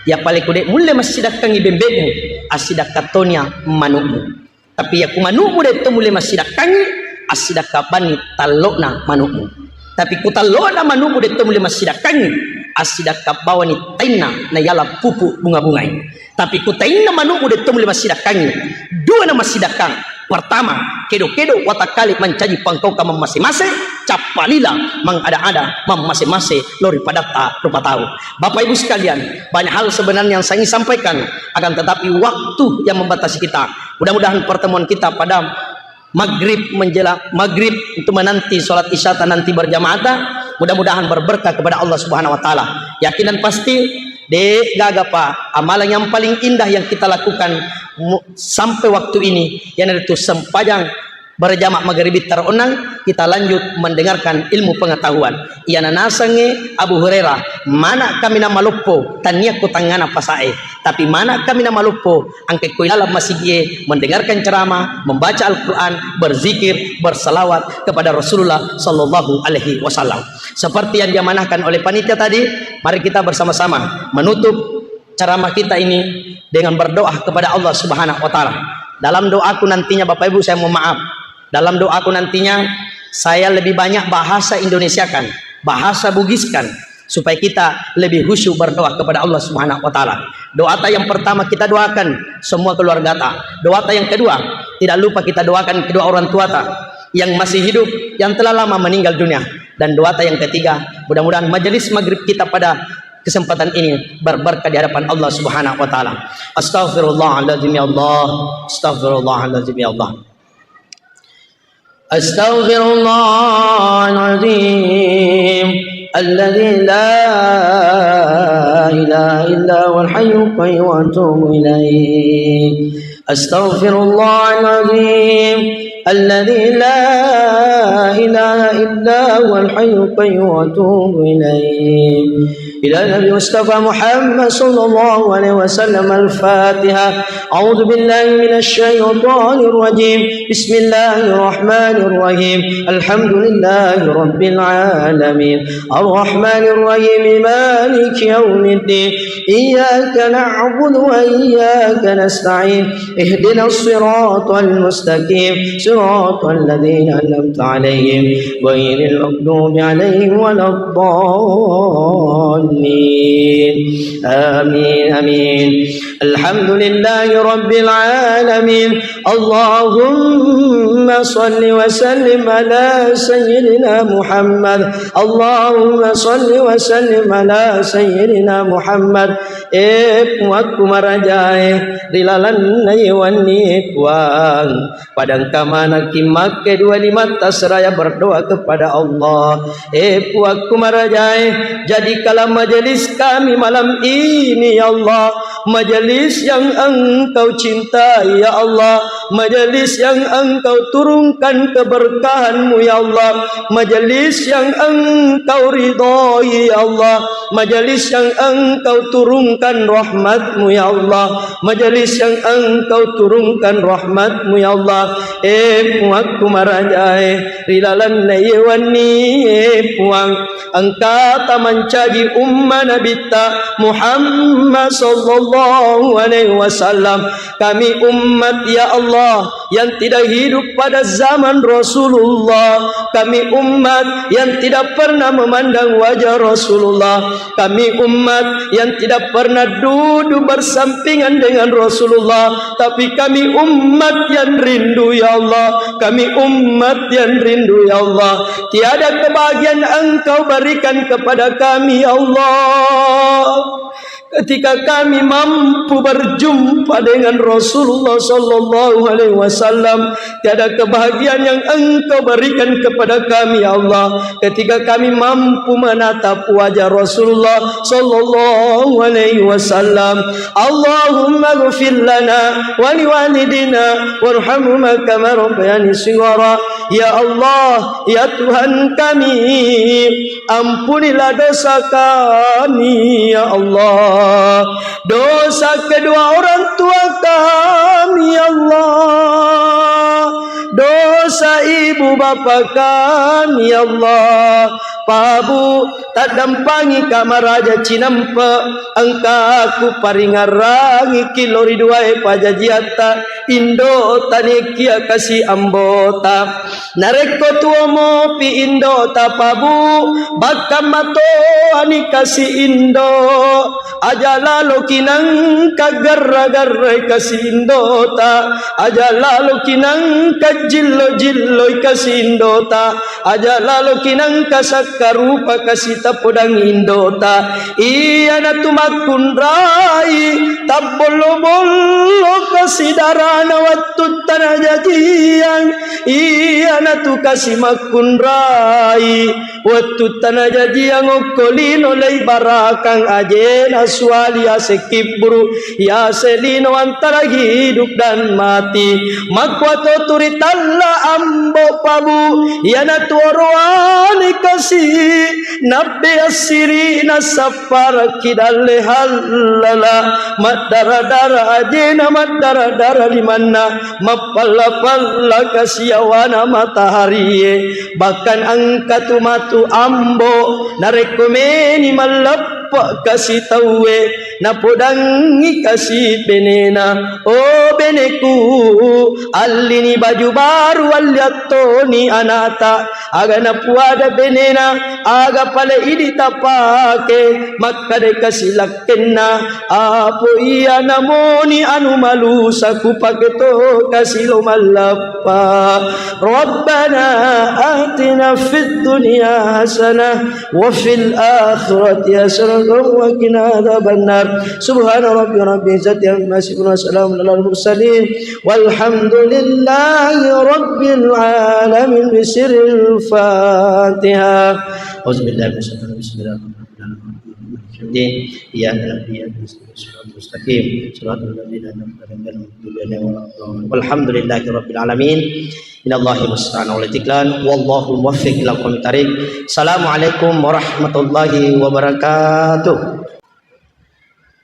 Iya pale ku de mulle massidakkangi bembe'mu, assidakka tonia manu'mu. Tapi iya ku manu'mu de to mulle massidakkangi, assidakka bani tallo'na manu'mu. Tapi ku tallo'na manu'mu de to mulle massidakkangi, assidakka bawani tainna nayala pupu bunga-bungai. Tapi ku tainna manu'mu de to mulle massidakkangi, dua na massidakkang. Pertama, kedo-kedo watakkale mancaji pangkaukang mammase-mase, cappa lila mangada-ada mammase-mase lao ri padatta rupa tau. Bapak Ibu sekalian, banyak hal sebenarnya yang saya ingin sampaikan, akan tetapi waktu yang membatasi kita. Mudah-mudahan pertemuan kita pada maghrib menjelang maghrib untuk menanti sholat isya ta nanti berjamaah ta, mudah-mudahan berberkah kepada Allah Subhanahu wa Ta'ala. Yakin dan pasti, de gaga pa amalan yang paling indah yang kita lakukan mu- sampai waktu ini, iyanaritu sempajang berjamaah maghrib taronang, kita lanjut mendengarkan ilmu pengetahuan. Iyana nasengnge Abu Hurairah, mana kami na maloppo, tania ku tangngana pasae. Tapi mana kami na maloppo, angke ko ilalang masigie mendengarkan ceramah, membaca Al-Quran, berzikir, bersalawat kepada Rasulullah sallallahu alaihi wasallam. Seperti yang diamanahkan oleh panitia tadi, mari kita bersama-sama menutup ceramah kita ini dengan berdoa kepada Allah Subhanahu wa Ta'ala. Dalam doaku nantinya, Bapak Ibu, saya mohon maaf, dalam doaku nantinya, saya lebih banyak bahasa Indonesiakan, bahasa Bugiskan, supaya kita lebih khusyuk berdoa kepada Allah Subhanahu wa Ta'ala. Doa ta yang pertama kita doakan semua keluarga ta. Doa ta yang kedua, tidak lupa kita doakan kedua orang tua ta. yang masih hidup, yang telah lama meninggal dunia, dan doata yang ketiga, mudah-mudahan majelis maghrib kita pada kesempatan ini berberkah di hadapan Allah Subhanahu wa Ta'ala. Astaghfirullahaladzim ya Allah. Astaghfirullahaladzim ya Allah. Astaghfirullahaladzim alladzi la ilaha illa huwal hayyul qayyum wa atubu ilaih. Astaghfirullahaladzim alladzi la ilaha illa huwal hayyul qayyum wa atubu ilaih. Ila Nabi Mustafa Muhammad sallallahu alaihi wasallam. Al-Fatihah. A'udzu billahi minasy syaithanir rajim. Bismillahirrahmanirrahim. Alhamdulillahi rabbil alamin. Arrahmanirrahim. Maliki yaumiddin. Iyyaka na'budu wa iyyaka nasta'in. Ihdinas siratal mustaqim. Siratal ladzina an'amta 'alaihim ghairil maghdubi 'alaihim waladdallin. Amin, amin. Alhamdulillahi rabbil alamin. Allahumma salli wa sallim ala sayyidina Muhammad. Allahumma salli wa sallim ala sayyidina Muhammad. E Puakku marajae, ri lalenna ye wennie Puang, pada engka manekki makke dua limatta seraya berdoa kepada Allah. E Puakku marajae, jadikanlah majelis kami malam ini, ya Allah, majelis yang Engkau cintai, ya Allah, majelis yang Engkau turunkan keberkahan-Mu, ya Allah, majelis yang Engkau ridhoi, ya Allah, majelis yang Engkau turunkan rahmat-Mu, ya Allah, majelis yang Engkau turunkan rahmat-Mu, ya Allah. E Puakku marajae, ri lalenna ye wennie Puang, engkata mancaji umma Nabitta Muhammad sallallahu alaihi wasallam. Kami umat, ya Allah, yang tidak hidup pada zaman Rasulullah. Kami umat yang tidak pernah memandang wajah Rasulullah. Kami umat yang tidak pernah duduk bersampingan dengan Rasulullah. Tapi kami umat yang rindu, ya Allah. Kami umat yang rindu, ya Allah. Tiada kebahagiaan Engkau berikan kepada kami, ya Allah. Ketika kami mampu berjumpa dengan Rasulullah sallallahu alaihi wasallam, tiada kebahagiaan yang Engkau berikan kepada kami, ya Allah. Ketika kami mampu menatap wajah Rasulullah sallallahu alaihi wasallam. Allahumma ighfir lana wa liwalidina warhamhuma kama rabbayani shighara. Ya Allah, ya Tuhan kami, ampunilah dosa kami, ya Allah. Dosa kedua orang tua kami, ya Allah. Dosa ibu bapa kami, ya Allah. Pak Bu, taddampangi kamaraja cinampe, engka kuparingarrangi ki lao ri duae pajajiatta, indota nekia kasi ambota. Narekko tuo mopi indota Pak Bu, bakka matoani kasi indo. Aja laloki nangka garra-garrai kasi indota. Aja laloki nangka jillo-jilloi kasi indota. Aja laloki nangka sakkarupa kasi tapodang indota. Iyanatu makkunrai tabbollo-bollo kasi darana wettu tanajajiang. Iyanatu kasi makkunrai wettu tanajajiang okko lino leibarakang ajena suali ase kibburu, yase lino antara hidup dan mati. Makkuato turi talla ambo Pak Bu, iyanatu oroane kasi nabbe assiri nasapparakki dalle hallala, maddara-dara ajena, maddara-dara limanna, mappalla-palla kasi yawana mataharie. Bahkan engkatu matu ambo, narekko meni malleppa Pakkasi tauwe, napodangngi kasi benena. O beneku, allini baju baru, alli attoni anata. Aga napuada benena, aga pale idi tapake, makkada kasi lakkenna, apo iya namoni anu malusa kupake to kasi lo mallappa. Rabbana atina fid dunya hasanah wa fil akhirati hasanatan wa qina adzabannar. Subhana rabbika rabbil izzati amma yasifun wa salamun alal mursalin walhamdulillahi rabbil alamin. Bisirril Fatihah. Auzubillahi minasyaitonir rajim. Bismillahirrahmanirrahim. Iyyaka na'budu wa iyyaka nasta'in. Shiratal ladzina an'amta 'alaihim ghairil maghdubi 'alaihim waladdallin. Walhamdulillahi rabbil alamin. Innallaha musta'an wa alaihi tiklan. Wallahul muwaffiq ila aqwamit thariq. Assalamualaikum warahmatullahi wabarakatuh.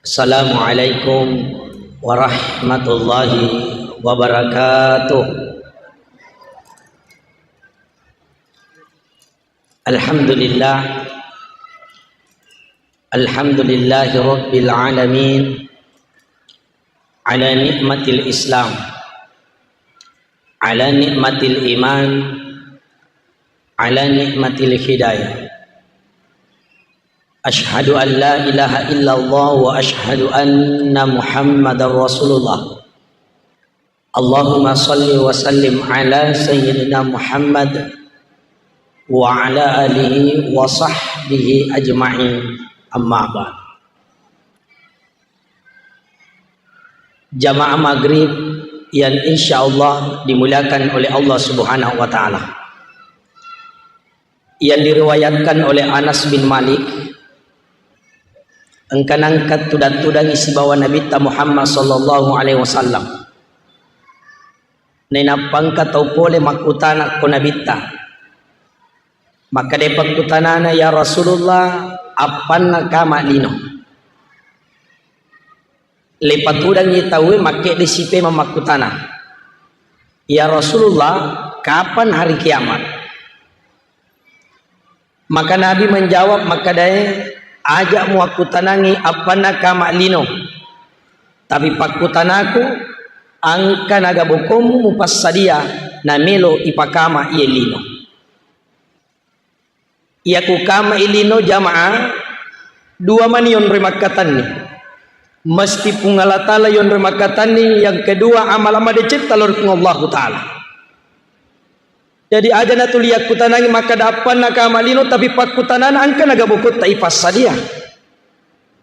Assalamualaikum warahmatullahi wabarakatuh. Alhamdulillah. Alhamdulillahi rabbil alamin. Ala ni'matil Islam. Ala ni'matil iman. Ala ni'matil hidayah. Asyhadu an la ilaha illallah wa asyhadu anna Muhammadar Rasulullah. Allahumma salli wa sallim ala sayyidina Muhammad wa ala alihi wa sahbihi ajma'in. Amma ba'd. Jamaah maghrib yang insyaallah dimuliakan oleh Allah Subhanahu wa taala. Yang diriwayatkan oleh Anas bin Malik, engka nangka tudang-tudangi sibawa Nabitta Muhammad sallallahu alaihi wasallam. Nainappa engka tau pole makkutana ko Nabitta. Makkeda pakkutanana, "Ya Rasulullah, appanna kama lino?" Leipatudangngi tauwe makkedde sipemeng makkutana, "Ya Rasulullah, kapan hari kiamat?" Maka Nabi menjawab makkedae, "Aja muakkutanangi appanna kama lino. Tapi pakkutanaku, engka naga bokommu mupassadia namelo ipakama iye lino." Iya ku kama i lino jamaah, dua mani yonroi makkatenni. Mesti Puang Allah Ta'ala yonroi makkatenni, yang kedua amala madecetta lao ri Puang Allahu Ta'ala. Jadi aja natuli yakkutanangi makkeda appanna kama lino, tapi pakkutanana engka naga bokotta ipassadia.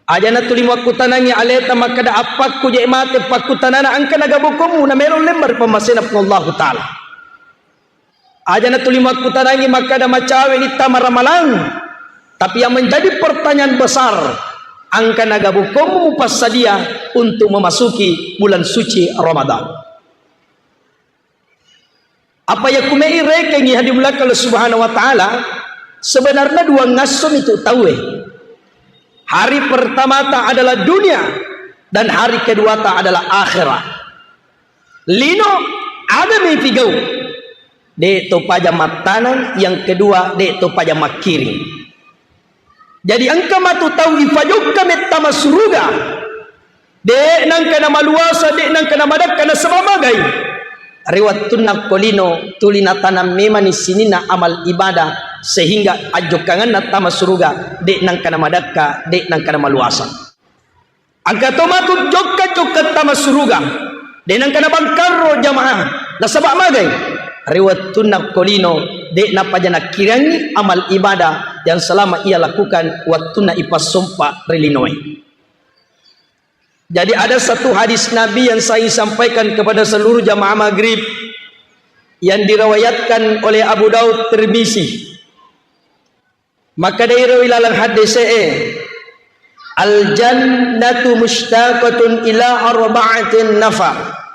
Aja natuli muakkutanangi aleta makkeda appakku je mate, pakkutanana engka naga bokommu namelo lembar pammasena Puang Allahu Ta'ala. Aja natuli makkutanangi makkeda macawe ni tama ramalang. Tapi yang menjadi pertanyaan besar, engka naga bokommu mupassadia untuk memasuki bulan suci Ramadan. Apa yakku mei rekengi hadimuliakan Allah Subhanahu wa Ta'ala, sebenarnya dua ngasso mi tu tauwe. Hari pertama ta adalah dunia dan hari kedua ta adalah akhirat. Lino, aga mi pigau? De to paja mattaneng, yang kedua de to paja makkiring. Jadi engka matu tau ifajokka mettama suruga, de nangka namaluasa, de nangka namadakka, nasaba magai? Ri wettunna ko lino tuli natanang memani sininna amal ibadah sehingga ajjokkangenna tama suruga de nangka namadakka, de nangka namaluasa. Engka to matu jokka-jokka tama suruga, de nangka nabangkarro jamaah. Nasaba magai? Ri wettunna ko lino, de napaja nakkirangi amal ibadah yang selama ia lakukan wettunna ipassompa ri linoe. Jadi ada satu hadis Nabi yang saya sampaikan kepada seluruh jamaah maghrib yang diriwayatkan oleh Abu Daud, Tirmizi. Makkedai ro ilalang haddese'e, "Al-jannatu mushtaqatun ila arba'atin nafar."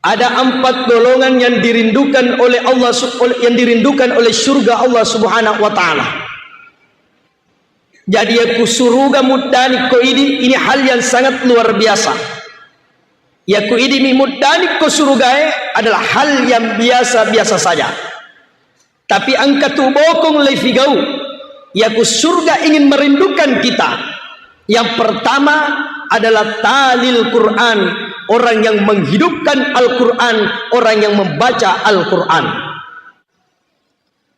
Ada empat golongan yang dirindukan oleh Allah Sub-, oleh, yang dirindukan oleh surga Allah Subhanahu wa Ta'ala. Jadi, yakku suruga muddani ko idi, ini hal yang sangat luar biasa. Yakku idi mi muddani ko surugae adalah hal yang biasa-biasa saja. Tapi engka tu bokong leifigau. Yaku surga ingin merindukan kita, yang pertama adalah talil Quran, orang yang menghidupkan Al-Quran, orang yang membaca Al-Quran.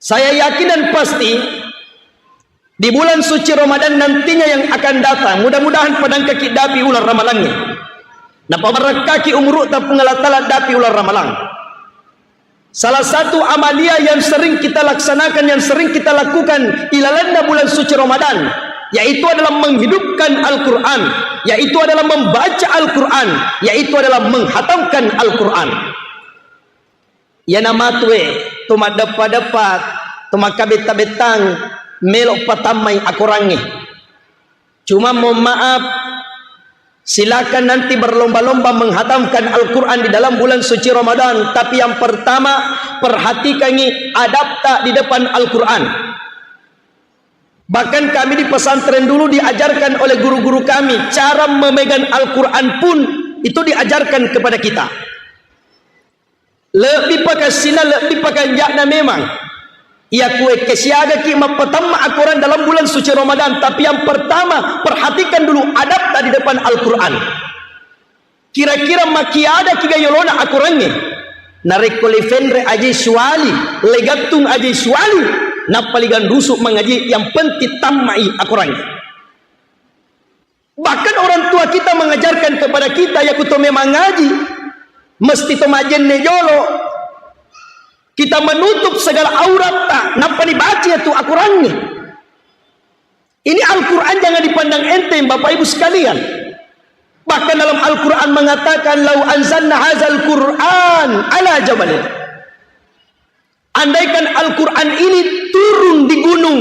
Saya yakin dan pasti, di bulan suci Ramadan nantinya yang akan datang, mudah-mudahan padangkaki dapi uleng ramalangnge. Napabarakkaki umuru'ta Puang Allah Ta'ala dapi uleng ramalang. Salah satu amalia yang sering kita laksanakan, yang sering kita lakukan ilalanna bulan suci Ramadan, yaitu adalah menghidupkan Al-Quran, yaitu adalah membaca Al-Quran, yaitu adalah menghatamkan Al-Quran. Iyana matue, to maddeppa-deppa, to makkabetta-bettang, melo patammai akorangnge. Cuma mohon maaf, silakan nanti berlomba-lomba menghatamkan Al-Quran di dalam bulan suci Ramadan. Tapi yang pertama, perhatikangi adabta di depan Al-Quran. Bahkan kami di pesantren dulu diajarkan oleh guru-guru kami, cara memegang Al-Quran pun itu diajarkan kepada kita. Lebbi pakessina, lebbi pakanja'na memang. Iya kuwe kesiagaki mappatamma akorang dalam bulan suci Ramadan, tapi yang pertama, perhatikan dulu adabta di depan Al-Quran. Kira-kira makiadaki ga yolona akorangnge? Narekko le fenre aje suwali, le gattung aje suwali, nappa le ganrusu mangaji, yang penting tammai akorangnge. Bahkan orang tua kita mengajarkan kepada kita, yaku to memang ngaji, mesti to majenne jolo. Kita menutup segala auratta, nappa nibaca tu akorangnge. Ini Al-Quran jangan dipandang enteng, Bapak Ibu sekalian. Bahkan dalam Al-Quran mengatakan, "Lau anzalna hazal Quran ala jabalin." Andaikan Al-Quran ini turun di gunung,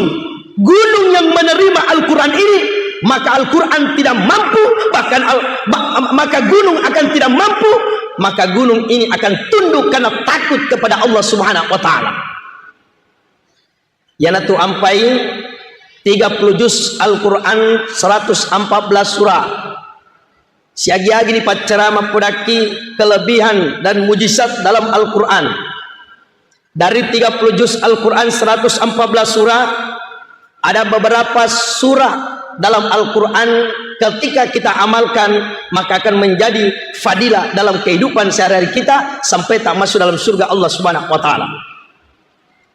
gunung yang menerima Al-Quran ini, maka Al-Quran tidak mampu, bahkan al- ba- maka gunung akan tidak mampu, maka gunung ini akan tunduk karena takut kepada Allah Subhanahu wa Ta'ala. Iyanatu ampai tiga puluh juz Al-Quran, seratus empat belas surah. Siagi-agi dipaccarama podakki kelebihan dan mujizat dalam Al-Quran. Dari tiga puluh juz Al-Quran, seratus empat belas surah, ada beberapa surah dalam Al-Quran, ketika kita amalkan, maka akan menjadi fadilah dalam kehidupan sehari-hari kita sampai tak masuk dalam surga Allah Subhanahu wa Ta'ala.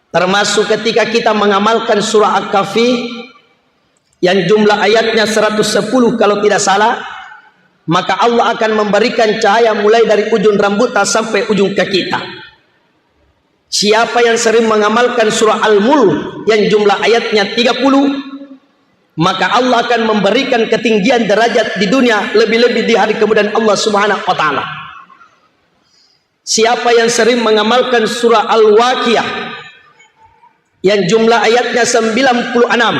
Termasuk ketika kita mengamalkan surah Al-Kahfi yang jumlah ayatnya seratus sepuluh kalau tidak salah, maka Allah akan memberikan cahaya mulai dari ujung rambutnya sampai ujung kaki kita. Siapa yang sering mengamalkan surah Al-Mulk yang jumlah ayatnya tiga puluh, maka Allah akan memberikan ketinggian derajat di dunia, lebih-lebih di hari kemudian Allah Subhanahu wa Ta'ala. Siapa yang sering mengamalkan surah Al-Waqiah yang jumlah ayatnya sembilan puluh enam.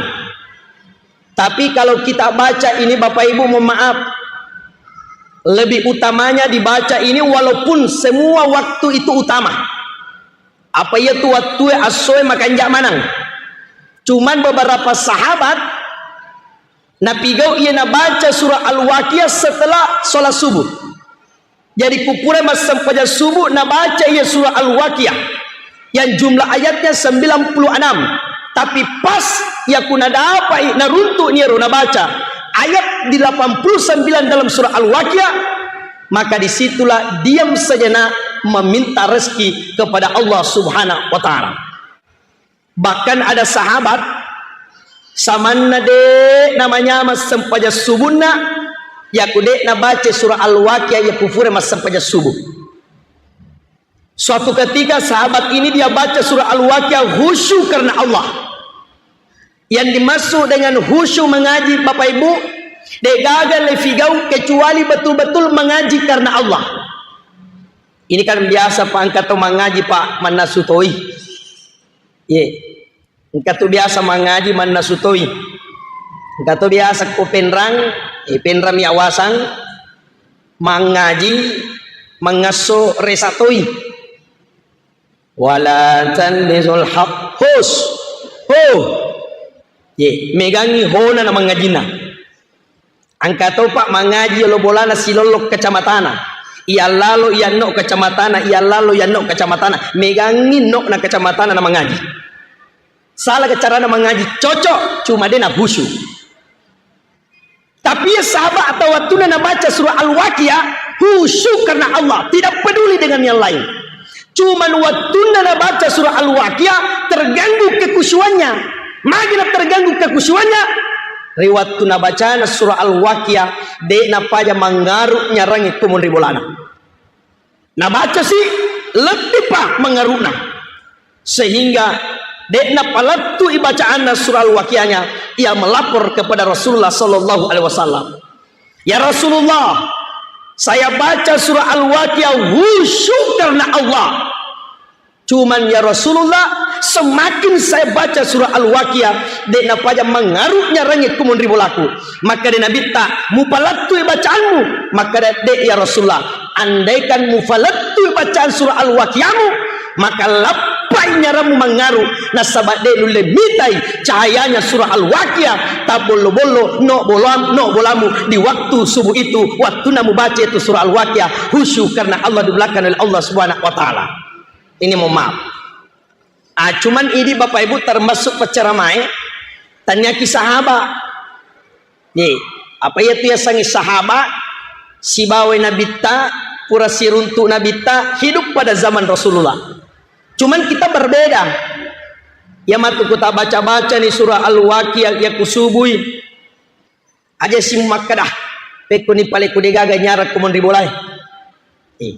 Tapi kalau kita baca ini, Bapak Ibu, mohon maaf, lebih utamanya dibaca ini walaupun semua waktu itu utama. Apa iya tu wattue assoe makanja manang. Cuman beberapa sahabat napigau iya nabaca surah Al-Waqiah setelah sholat subuh. Jadi kupura massempajang subuh nabaca iya surah Al-Waqiah yang jumlah ayatnya sembilan puluh enam. Tapi pas yaku nadapai naruntuk niaro nabaca ayat di delapan puluh sembilan dalam surah Al-Waqiah, maka disitulah diam sejenak meminta rezeki kepada Allah Subhanahu wa Ta'ala. Bahkan ada sahabat, samanna de namanyameng sempajang subunna, yaku de nabaca surah Al-Waqiah, yaku fure massempajang subuh. Suatu ketika sahabat ini dia baca surah Al-Waqiah khusyuk karena Allah. Yang dimaksud dengan khusyuk mengaji, Bapak Ibu, de gaga le figau kecuali betul-betul mengaji karena Allah. Ini kan biasa, Pak, engka to mangaji, Pak, mannasu toi. Ye. Engka tu biasa mangaji mannasu toi. Engka tu biasa ko penrang, eh, penrang mi awasang mangaji mangesso resa toi. Wala tanbizul haq. Hus. Ho. Ye, megangi hona na mangajina. Engka topa mangaji yolo bolana silollo kacamatana. Iyallalo iyanno kacamatana, iyallalo iyanno kacamatana. Megangi no na kacamatana na mangaji. Salah ke carana mengaji, cocok, cuma dia nak khusyuk. Tapi ya sahabat atau waktu nabaca surah Al-Waqiah, khusyuk karena Allah, tidak peduli dengan yang lain. Cuman waktu nabaca surah Al-Waqiah, terganggu kekhusyuannya. Magina terganggu kekhusyuannya, ri waktu nabacana surah Al-Waqiah, de napaja mangaru nyarangi kumun ri bolana. Nabaca si, lebbi pa mangaru'na. Sehingga de napalettui bacaanna surah Al-Waqiahnya, ia melapor kepada Rasulullah sallallahu alaihi wasallam. "Ya Rasulullah, saya baca surah Al-Waqiah khusyuk karena Allah. Cuman ya Rasulullah, semakin saya baca surah Al-Waqiah, de napaja mangaru nyarangi kumun ri bolaku." Makkeda Nabitta, "Mupalettui bacaanmu?" Makkeda, "De ya Rasulullah." "Andaikan mupalettui bacaan surah Al-Waqiahmu, maka lappai nyarammu mangaru, nasaba de nulle mitai cahayanya surah Al-Waqiah tabbollo-bollo no bolam-, no bolamu di waktu subuh itu, waktu namu baca itu surah Al-Waqiah, khusyuk karena Allah, di belakang oleh Allah Subhanahu wa Ta'ala." Ini mohon maaf. Ah, cuman idi Bapak Ibu termasuk paccaramae, tanyaki sahaba. Ye, apa iya tu yasengnge sahaba? Sibawa Nabitta, pura siruntu Nabitta, hidup pada zaman Rasulullah. Cuman kita berbeda. Ya matu ku ta baca-baca ni surah Al-Waqiah, ya kusubui. Aja sing makkeda, "Pekko ni pale ku degaga nyara kumun ri bolae." Eh.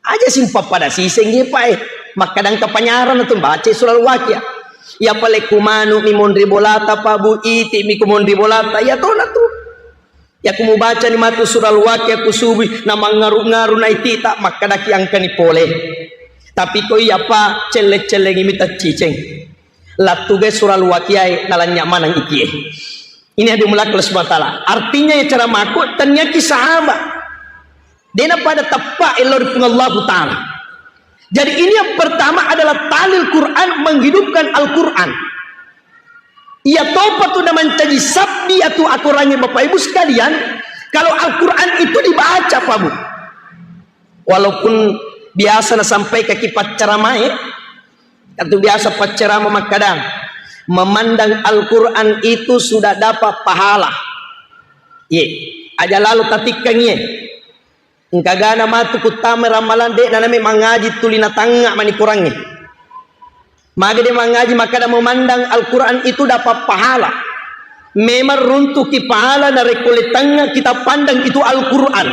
Aja sing pappada siseng ye pae. Makkeda engka panyarana tu baca surah Al-Waqiah. Ya pale ku manu mi monri bolata, Pak Bu, iti mi ku monri bolata. Ya tona tu. Ya ku mubaca ni matu surah Al-Waqiah ku subui, na mangaru-ngaru na itita, makkedaki engka ni pole. Tapi ko iya pa celle-cellengi mi tacciceng. Lattugai surah Al-Waqiah e, nalanya maneng ikie. Ini yang dimuliakan Allah Subhanahu wa Ta'ala. Artinya ya cara maku, tanyaki sahabat. Dena pada tepat ello ri Puang Allahu Ta'ala. Jadi ini yang pertama adalah talil Quran, menghidupkan Al-Quran. Iya topa tu na mancaji sabbi atu akorangnge Bapak Ibu sekalian, kalau Al-Quran itu dibaca, Pak Bu. Walaupun biasa nasampaikaki paccaramae, atu biasa paccarama makkada, memandang Al-Quran itu sudah dapat pahala. Ye, aja lalo tatikkangi ye. Engkagana matu kuttama ramalang, de' naname mangaji tuli natangnga mani korangnge. Magi de' mangaji, makkada memandang Al-Quran itu dapat pahala. Memang runtuki pahala narekko letangnga kita pandang itu Al-Quran.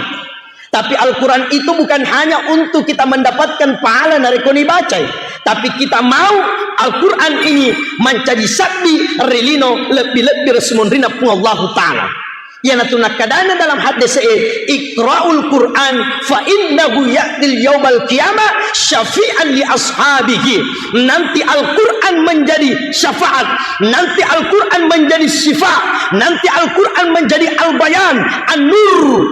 Tapi Al-Quran itu bukan hanya untuk kita mendapatkan pahala narekko nibacai. Tapi kita mau Al-Quran ini mancaji sabbi ri lino lebbi-lebbi ri sumonrinna Puang Allahu Ta'ala. Iyanatu nakkadana dalam hadis e, "Iqra'ul Qur'an fa innahu ya'til yaumal qiyamah syafi'an li ashabihi." Nanti Al-Quran menjadi syafaat, nanti Al-Quran menjadi syifa, nanti Al-Quran menjadi al-bayan, an-nur.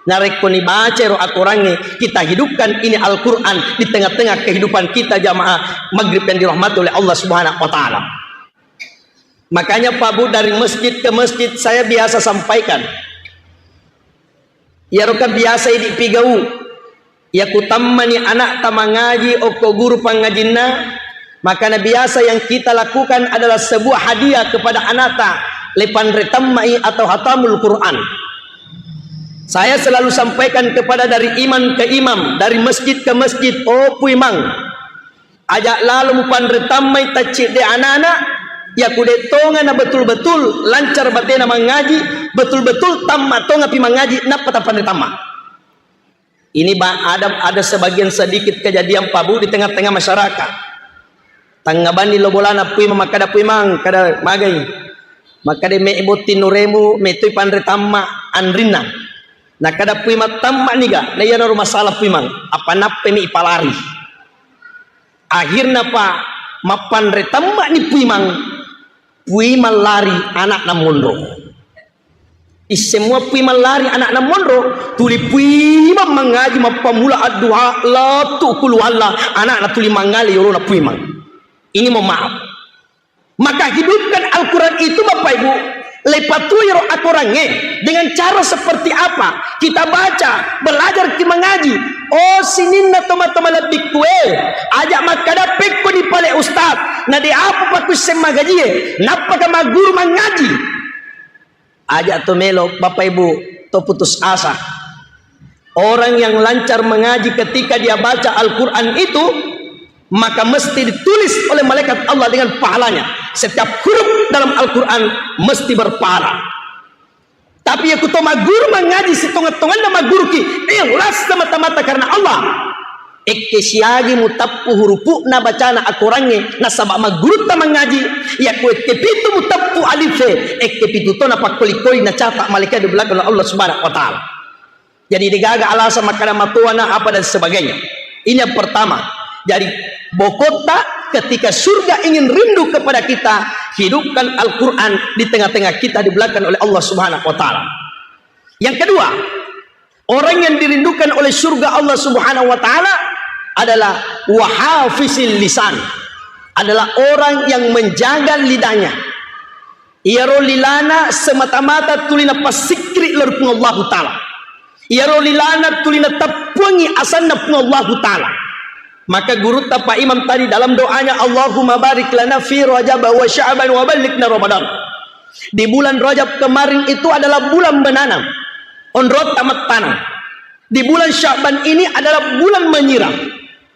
Narekko nibaca ro akorangnge, kita hidupkan ini Al-Quran di tengah-tengah kehidupan kita, jamaah maghrib yang dirahmati oleh Allah Subhanahu wa Ta'ala. Makanya, Pak Bu, dari masjid ke masjid saya biasa sampaikan. Iyaro kan biasa idi pigau. Iya kutammani anakta mangaji okko guru pangajinna, makana biasa yang kita lakukan adalah sebuah hadiah kepada anakta, lepanre tammai atau hatamul Quran. Saya selalu sampaikan kepada dari imam ke imam, dari masjid ke masjid, oh Puimang, aja lalo mupanre tammai taccidde anana, iya ku de tonga na betul-betul lancar batena mangaji, betul-betul tamma tonga pi mangaji, nappa tapanre tamma. Ini ba-, ada, ada sebagian sedikit kejadian, Pak Bu, di tengah-tengah masyarakat. Tangnga banni lo bolana Puimang, makkada Puimang, kada magai. Makkada me botting nuremu, metoi panre tamma anrinna. Nakkada Puimang, tamma niga, na iyanaro masalah Puimang, apa nappemi ipalari. Akhirna pa mappanre tammani Puimang, Puimang lari anakna monro. Isseng mua Puimang lari anakna monro, tuli Puimang mangaji mappamula adduha, lettu kuluwalla, anakna tuli mangngale yolona Puimang. Ini mohon maaf. Maka hidupkan Al-Quran itu, Bapak Ibu, Leipatuiro akorangnge dengan cara seperti apa? Kita baca, belajar ki mengaji. Oh, sininna toma-toma lebbi kue. Aja makkada pekko di pale ustaz. Na de apa pakusseng magajie. Nappaka magguru mangaji. Aja to melo Bapak Ibu to putus asa. Orang yang lancar mengaji ketika dia baca Al-Quran itu, maka mesti ditulis oleh malaikat Allah dengan pahalanya. Setiap huruf dalam Al-Quran mesti berpahala. Tapi ya kuto magguru mangaji sitonga-tonganna magguruki, ikhlas semata-mata karena Allah. Ekke siagi mutappu hurupu'na bacana akorangnge nasaba maggurutta mangaji, ya ku ekke pitu mutappu alife, ekke pitu to napakkoli-koli nacata malaikat di belakang Allah Subhanahu wa Ta'ala. Jadi degaga alasan makkada matoana apa dan sebagainya. Ini yang pertama. Jadi bokotta ketika surga ingin rindu kepada kita, hidupkan Al-Quran di tengah-tengah kita di belakang oleh Allah Subhanahu wa Ta'ala. Yang kedua, orang yang dirindukan oleh surga Allah Subhanahu wa Ta'ala adalah wahafizil lisan, adalah orang yang menjaga lidahnya. Iyaro lilana semata-mata tuli napassikri lao ri Puang Allahu Ta'ala. Iyaro lilana tuli nateppuangngi asanna Puang Allahu Ta'ala. Maka gurutta Pak Imam tadi dalam doanya, "Allahumma barik lana fi Rajab wa Sya'ban wa ballighna Ramadan." Di bulan Rajab kemarin itu adalah bulan menanam. Onrotta mattaneng. Di bulan Sya'ban ini adalah bulan menyiram.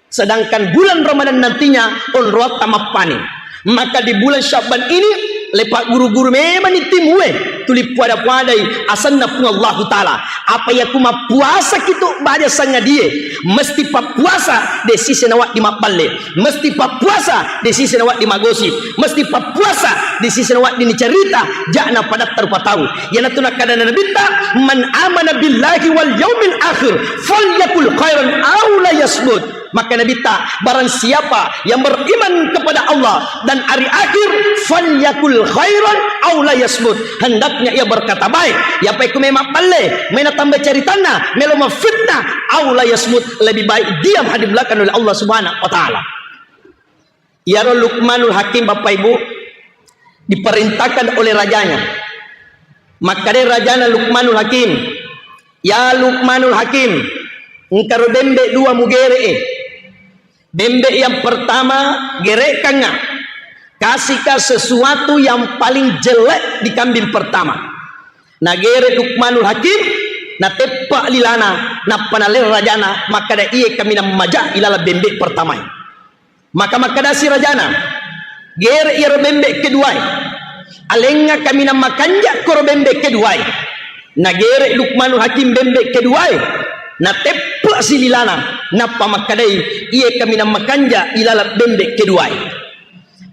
Sedangkan bulan Ramadan nantinya onroatta mappaning. Maka di bulan Sya'ban ini, lepa guru-guru memang ni timue, tuli puada-puadai asanna Puang Allahu Ta'ala. Apa iya ku mappuasa kitu baja sangadie, mesti pappuasa de sisi nawaddi mabballe, mesti pappuasa de sisi nawaddi magosip, mesti pappuasa de sisi nawaddi nicerita, ja'na padatta rupa tau. Iyanatu nakkadana Nabitta, "Man amana billahi wal yaumil akhir, falyakul khairan aw la yasmut." Maka Nabitta, barang siapa yang beriman kepada Allah dan hari akhir, falyakul khairan aw la yasmut. Hendaknya ia berkata baik. Iya pa ku memang balle, mena tambah ceritanna, melo mafitnah, aw la yasmut, lebih baik diam di belakang oleh Allah Subhanahu wa Ta'ala. Iyaro Luqmanul Hakim, Bapak Ibu, diperintahkan oleh rajanya. Makkadai rajana Luqmanul Hakim, "Ya Luqmanul Hakim, engkaro bembe dua mugere'e. Bembe yang pertama gere'kangnga, kasihka sesuatu yang paling jelek di kambing pertama." Nagere Luqmanul Hakim, nateppa lilana, nappa naleng rajana, makkada, "Iye kaminang maja ilaleng bembe pertamae." Maka makkedasi rajana, "Gere iyaro bembe keduae. Alengnga kaminang makanja koro bembe keduae." Nagere Luqmanul Hakim bembe keduae, nateppe'si lilana, nappa makkedai, "Iye kaminang makanja ilaleng bembe keduae."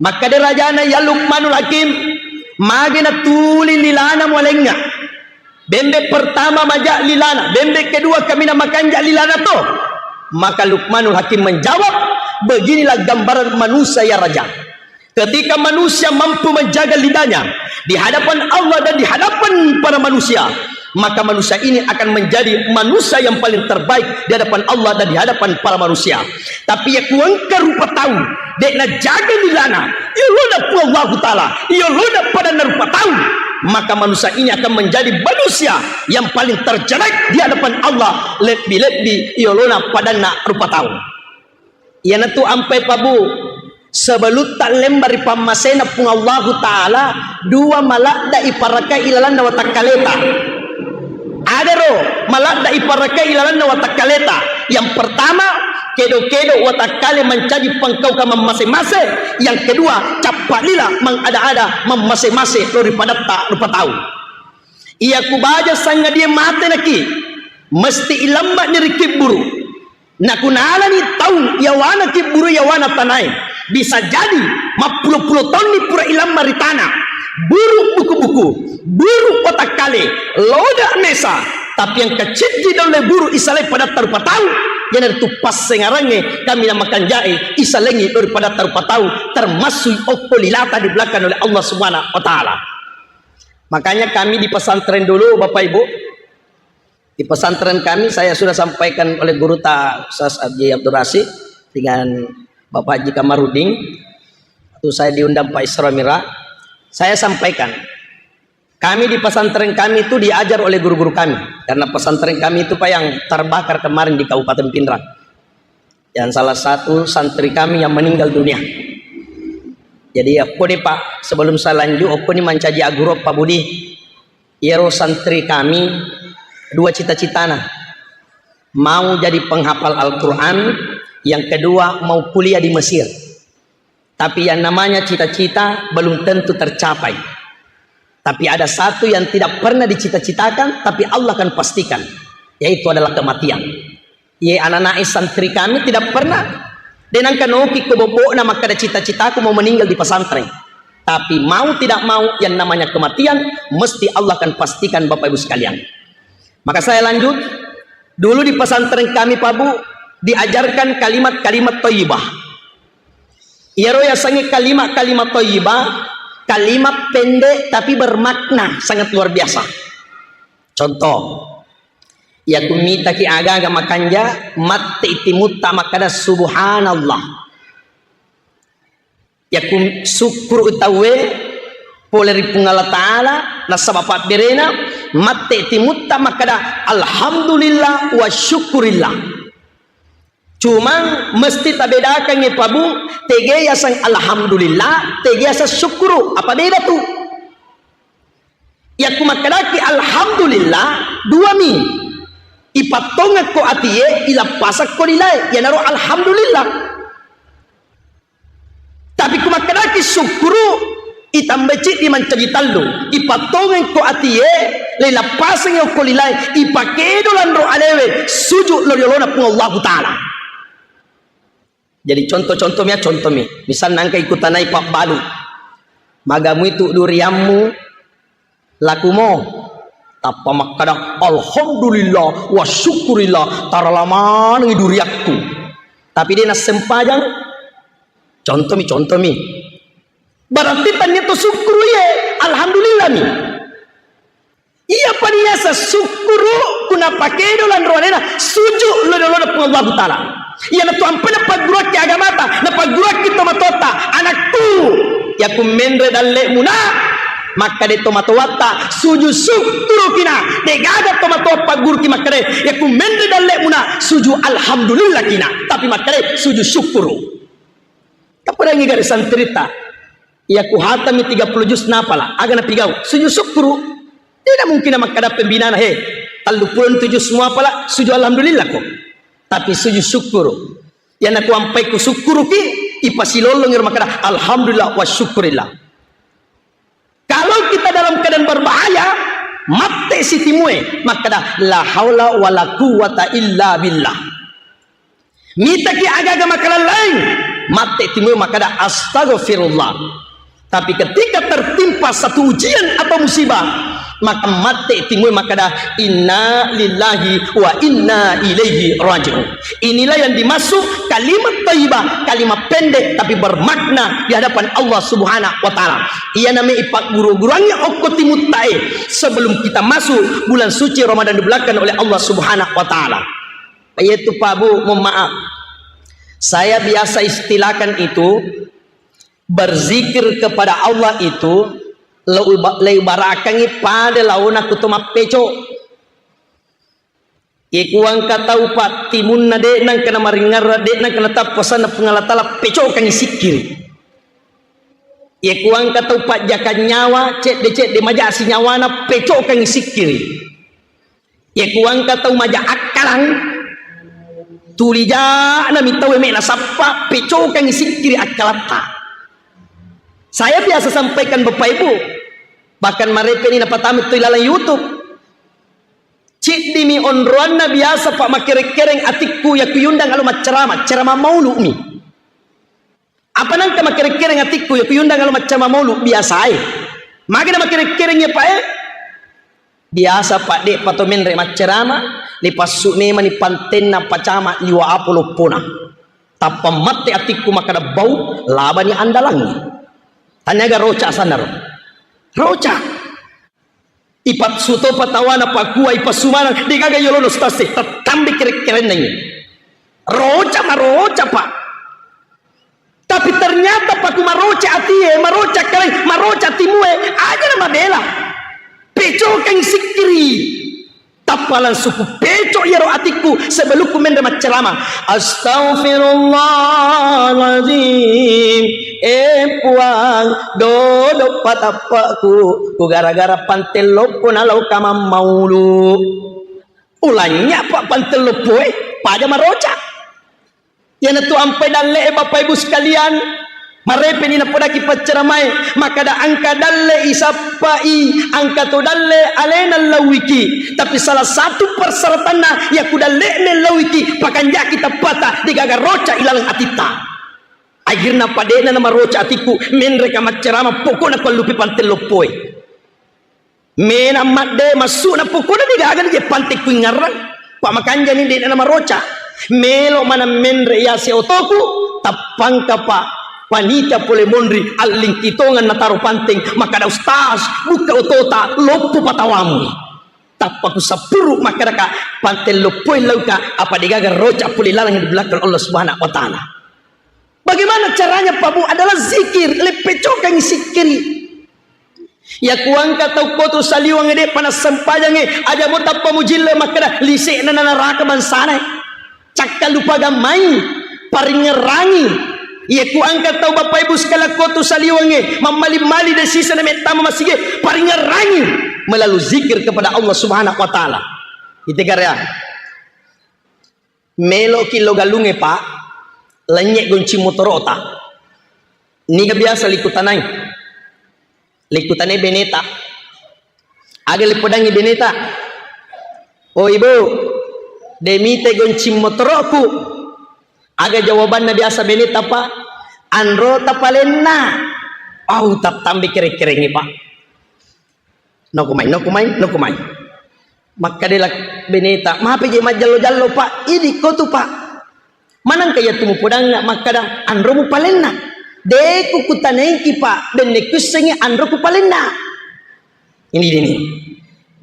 Makkeda rajana, "Ya Luqmanul Hakim, magi natuli lilana mualengnga? Bembe pertama maja lilana, bembe kedua kaminang makanja lilana to." Maka Luqmanul Hakim menjawab, "Beginilah gambaran manusia, ya Raja. Ketika manusia mampu menjaga lidahnya di hadapan Allah dan di hadapan para manusia, maka manusia ini akan menjadi manusia yang paling terbaik di hadapan Allah dan di hadapan para manusia. Tapi iya ku engka rupa tau de najaga lilana, yolona Puang Allahu Ta'ala, yolona padanna rupa tau, maka manusia ini akan menjadi manusia yang paling terjelek di hadapan Allah, lebbi-lebbi yolona padanna rupa tau." Iyanatu ampai pabu, sebelutta lemba ri pammasena Puang Allahu Ta'ala, dua maladda iparakai ilalanna watakkaleta. Adaro maladda iparakai ilalanna watakkaleta. Yang pertama, kedo-kedo watakkale mancaji pangkauka mammase-mase. Yang kedua, cappa lila mangada-ada mammase-mase lao ri padatta rupa tau. Iya ku baja sangadie mate naki, mesti ilambani ri kibburu. Nakunalani taung yawana kibburu yawana tanae, bisa jadi mappulo-pulo taunni pura ilamma ri tana. Buru buku-buku, buru watakkale, loda mesa, tapi engka ciddi daulle buru isalai padatta rupa tau, iyanaritu passengarangnge kaminang makanjae isalengngi lao ri padatta rupa tau, termasuk okko lilata di belakang oleh Allah Subhanahu wa Ta'ala. Makanya kami di pesantren dulu, Bapak Ibu, di pesantren kami, saya sudah sampaikan oleh guru ta Ustaz Haji Abdul Rasid dengan Bapak Haji Kamarudin, waktu saya diundang Pak Isra Mira, saya sampaikan, Kami di pesantren kami itu diajar oleh guru-guru kami, karena pesantren kami itu, Pak, yang terbakar kemarin di Kabupaten Pinrang, yang salah satu santri kami yang meninggal dunia. Jadi, okko ni, Pak, sebelum saya lanjut, okko ni mancaji aguro, Pak Budi. Iyaro santri kami dua cita-citana. Mau jadi penghafal Al-Quran, yang kedua mau kuliah di Mesir. Tapi yang namanya cita-cita belum tentu tercapai. Tapi ada satu yang tidak pernah dicita-citakan, tapi Allah akan pastikan, yaitu adalah kematian. Ye, anak-anak santri kami tidak pernah, de nangka noki ko bobokna makkada cita-citaku mau meninggal di pesantren. Tapi mau tidak mau, yang namanya kematian, mesti Allah akan pastikan, Bapak Ibu sekalian. Maka saya lanjut, dulu di pesantren kami, Pak Bu, diajarkan kalimat-kalimat thayyibah. Iyaro yasengnge kalimat-kalimat thayyibah, kalimat pendek tapi bermakna, sangat luar biasa. Contoh, yakku mitaki aga-aga makanja, matti timutta makkada, "Subhanallah." Yakku sukkuru tauwe pole ri Puang Allah Ta'ala, nasaba pabberena, matti timutta makkada, "Alhamdulillah wa syukurillah." Cuma mesti tabedakangngi, Pak Bu, tege yaseng alhamdulillah, tege yaseng syukuru. Apa beda tu? Yakku makkedaki alhamdulillah, dua mi. Ipattongekko atie, ilappasakko lilae. Yanaro alhamdulillah. Tapi ku makkedaki syukuru, itambai ciddi mancaji tallu. Ipattongengko atie, leilappaseng okko lilae, ipakedo lanro alewe, suju lo riolona Puang Allahu Ta'ala. Jadi contoh-contoh mi, contoh mi. Misalna engka ikutanai pabbalu. Magamui tu duriammu, lakumo. Tappa makkada, "Alhamdulillah wa syukurillah, tarala manengi duriakku." Tapi de nassempajang. Contoh mi, contoh mi. Berarti tania tu syukuru ye, alhamdulillah mi. Iya paniasa syukuru ku napakedo lanro alena, suju lo riolona Puang Allahu Ta'ala. Iyanatu ampe napagguruakki agamata, napagguruakki tomatoatta, "Anakku, yakku menre dalle'mu na, makkade tomatoatta, suju syukuruki na." Degaga tomatoa pagguruki makkade, "Yakku menre dalle'mu na, suju alhamdulillahki na." Tapi makkade, "Suju syukuru." Tapadangi gare santritta. Iya ku hatami tiga puluh juz napala, aga napigau? Sujud syukuru. Tidak mungkin makkada pembinana, "He, telluppulo tu juz muapala, sujud alhamdulillah ko." Tapi sujud syukuru. Yana ku ampai ku syukuruki, ipasilollong iro makkada, "Alhamdulillah wa syukurillah." Kalau kita dalam keadaan berbahaya, matte sitimue, makkada, "La haula wa la quwwata illa billah." Mitaki aga-aga makalallai, matte timue makkada, "Astaghfirullah." Tapi ketika tertimpa satu ujian atau musibah, maka matte timue makkada, "Inna lillahi wa inna ilaihi raji'un." Inilah yang dimaksud kalimat thayyibah, kalimat pendek tapi bermakna di hadapan Allah Subhanahu wa Ta'ala. Iyana me ipagguru-guruangngi okko timuttae sebelum kita masuk bulan suci Ramadan dibelakang oleh Allah Subhanahu wa Ta'ala. Yaitu, Pak Bu, mohon maaf. Saya biasa istilahkan itu, berzikir kepada Allah itu, leu-, leubarakangngi pada laona ku to mappeco. Iye kuangka tau pattimunna de nangka namaringerra, de nangka natappa sanna Puang Allah Ta'ala, pecokangngi sikkiri. Iye kuangka tau pajjakang nyawa, cedde-cedde majasi nyawana, pecokangngi sikkiri. Iya kuangka tau maja akkalang, tuli ja'na mi tau me nasappa, pecokangngi sikkiri akkalatta. Saya biasa sampaikan Bapak Ibu, bahkan marepe ni napatama tu ilalang YouTube. Ciddimi onroanna biasa pa makereng-kereng atikku ya kuyundang alo maccarama, carama maulu mi. Apa nangka makereng-kereng atikku, ya kuyundang alo maccarama maulu biasae. Magi na makereng-kereng ya, Pak, e? Biasa, Pak, de pa to menre maccarama, lipassu memani pantenna pacama liwa apo loppona. Tappa matte atikku makkada bau, labani andalangi. Taniaga roca sanaro. Roca. Ipassu topa tawana pakua, ipassu maneng, degaga yolona ustaz e, tettambe kere-kerenna iye. Roca, maroca, Pak. Tapi ternyata paku maroca atie, maroca kale, maroca timue, aja na mabela. Pecokeng sikkiri. Tappa langsung ku pecok iyaro atikku sebelumku menre maccerama. Astaghfirullahaladzim. Eh Puang, dodok patappaku. Ku gara-gara pante loppo nalauka mammaulu. Ulanya pa pante loppoe, pada maroca. Iyanatu ampai dalle'e, Bapak Ibu sekalian, marepeni napodaki pacceramae, makkada engka dalle isappai, engka to dalle alena lauiki. Tapi salah satu persyaratanna, yaku dalle'na lauiki, pakanjaki tappata, degaga roca ilaleng atitta. Akhirna pade'na namaroca atikku, menreka maccerama, pokokna kuallupi pante loppoe. Mena madde massu'na pokokna degaga ni je pante kuingngarang. Pa makanjani de'na namaroca. Melo maneng menre yase otoku, tappangka pa panitia pole monri allingkitongeng nataro panteng, makkada, "Ustaz, bukka otota, loppo patawamu." Tappa ku sappuru makkadaka, "Pante loppoi lauka, apa degaga roca pole laleng di belakang Allah Subhanahu wa Ta'ala." Bagaimana caranya, Pak Bu? Adalah zikir, leppecokangi sikkiri. Yaku engka tau kotu saliweng de'pa nassempajangnge, aja mo tappa mujille makkeda, "Lise'na na naraka bangsana." Cakkalupa gammai, paringngerangi. Yaku engka tau Bapak Ibu sekalian kotu saliwengnge, mammali-mali de sisa na mettama masige, paringngerangi. Melalu zikir kepada Allah Subhanahu wa Ta'ala. Ite karya. Meloki lo galungnge, Pak, lennye goncing motorota. Niga biasa likutanai? Likutanai beneta. Aga lipodangi beneta? "Oh, Ibu, de mite goncing motoroku." Aga jawabanna biasa beneta, Pak? "Anrota palenna." Au, tattambi kere-kerengngi, Pak. Noku mai, noku mai, noku mai. Makkadela beneta, "Mape je majjallo-jallo, Pak? Idi ko tu, Pak." Manengka iyatu mupodangnga makkada, "Anromu palenna." De ku kutanaiki, Pak, benne kussengi anroku palenna. Ini, ini.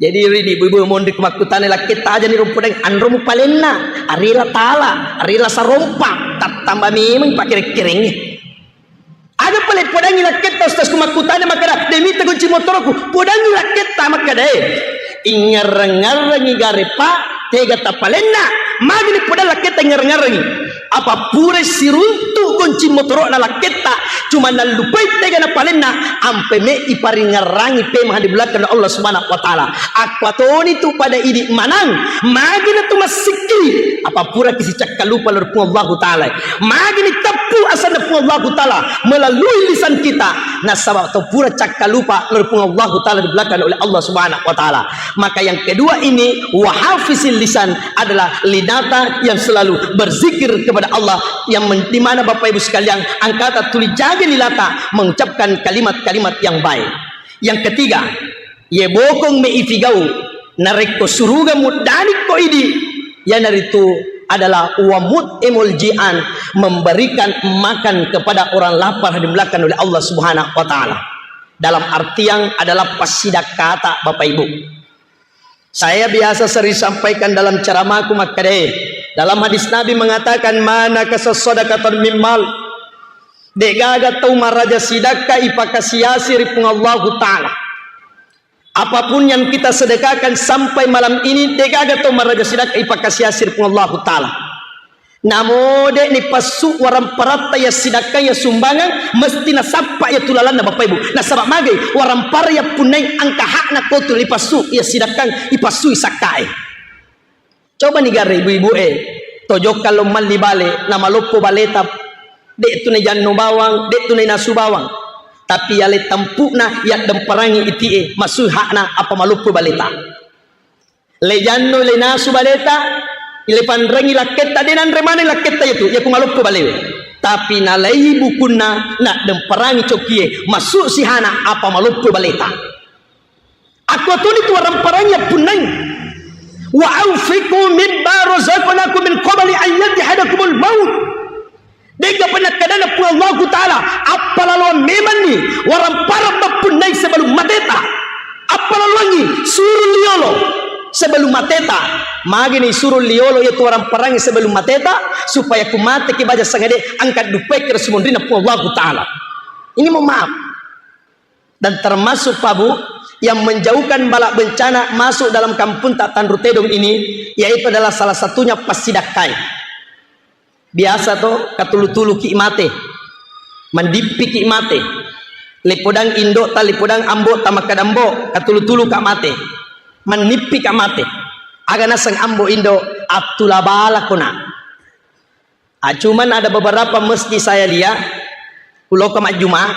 Jadi, ri di ibu-ibu monri ku makkutana lakketta aja ni rumpudang, "Anromu palenna, arila tala, arila sarompa, tattamba memeng pakere-kerengngi." Aga pale podangi lakketta, Ustaz, ku makkutana makkada, "De mita goncing motoroku." Podangi lakketta makkada, eh, ingngarreng-ngarrengi gare, Pak, tega tapalenna. Magini podang lakketta ingngarreng-ngarrengi. Apa pura siruntu goncing motorokna lakketta, cuma nallupai tega napalenna, ampe me iparingngarrangi pemah di belakang Allah Subhanahu wa Ta'ala. Akkuatoni tu pada idi manang, magina tu massikki, apa pura kisi cakkalupa lao ri Puang Allahu Ta'ala. Magini teppu asanna Puang Allahu Ta'ala melalui lisan kita. Nasaba to pura cakkalupa lao ri Puang Allahu Ta'ala di belakang oleh Allah Subhanahu wa Ta'ala. Maka yang kedua ini, wahafizil lisan adalah lidata yang selalu berzikir kepada Allah, yang men-, di mana Bapak Ibu sekalian, angkata tuli jaga lilata mengucapkan kalimat-kalimat yang baik. Yang ketiga, ye bokong me ifigau, narekko suruga muddani ko idi, iyanaritu adalah wamut emol jian, memberikan makan kepada orang lapar, dimulakan oleh Allah Subhanahu wa Ta'ala. Dalam artian adalah passidakkata, Bapak Ibu. Saya biasa sering sampaikan dalam ceramahku makkadae, dalam hadis Nabi mengatakan, "Mana kasas sadaqatan mimmal." Degaga tau maraja sidakka ipakasiasi ri Puang Allahu Ta'ala. Apapun yang kita sedekahkan sampai malam ini, degaga tau maraja sidakka ipakasiasi ri Puang Allahu Ta'ala. Namo de'ni passu waramparatta ya sidakka ya sumbangan, mesti nasappa ya tulalanna Bapak Ibu. Nasaba magai warampara ya punnai angka hakna kotu lipassu ya sidakka ipassui sakkae. Coba ni gare ibu-ibu e, tojokka lo malli bale, namaloppo baleta, de tu najanno bawang, de tu nainasu bawang. Tapi yale tampukna, yaddemparangi itie, masui hakna apa maloppo baleta. Le janno, le nasu baleta, le panrengi lakketta, de nanre maneng lakketta itu, yaku maloppo balewe. Tapi nalai bukunna, naddemparangi cokie, masuk sihana apa maloppo baleta. Akkuatoni tu waramparangi appunnai. "Wa anfiqu mimma razaqnakum min qabli an yatihadakumul maut." De'ga penakkedana Puang Allahu Ta'ala, appalaloang memanni warampara mappunnai sebelum mateta. Appalaloangi, suru liolo sebelum mateta. Magini suru liolo yatu waramparangi sebelum mateta, supaya ku mateki baja sangade angkat dupaiki ri sumunrina Puang Allahu Ta'ala. Ini mohon maaf. Dan termasuk, Pak Bu, yang menjauhkan bala bencana masuk dalam kampung tak Tanru Tedong ini, yaitu adalah salah satunya passidakkai. Biasa to, katulu-tuluki mate, mandippiki mate, lipodang indota, lipodang ambota, makkada ambo, katulu-tuluka mate, mannippika mate. Aga naseng ambo indo, attula balako nak. Ah, cuman ada beberapa masjid saya lihat, kuloka majjuma,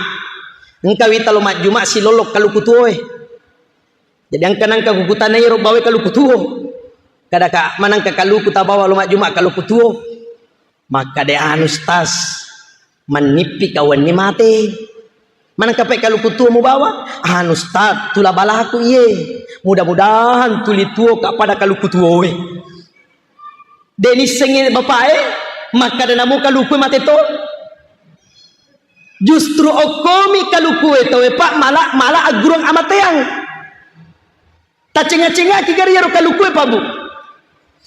engka wita lo majjuma silolo kaluku tuo e. Jadi engka nangka kukutanai ro bawa kaluku tuo. Kadaka manangka kaluku tabawa lo majjuma kaluku tuo. Makkada anu stas, mannippi kawanni mate. Manangka pe kaluku tuo mubawa, anu stas, tula balaku iye. Mudah-mudahan tuli tuo ka pada kaluku tuo e. De nissengngi bapae, makkada namo kalukue mate to. Justru okkomi kalukue tauwe, Pak, mala, mala aggurung amateang. Tacenga-cengaki gari iyaro kalukue, Pak, Bu.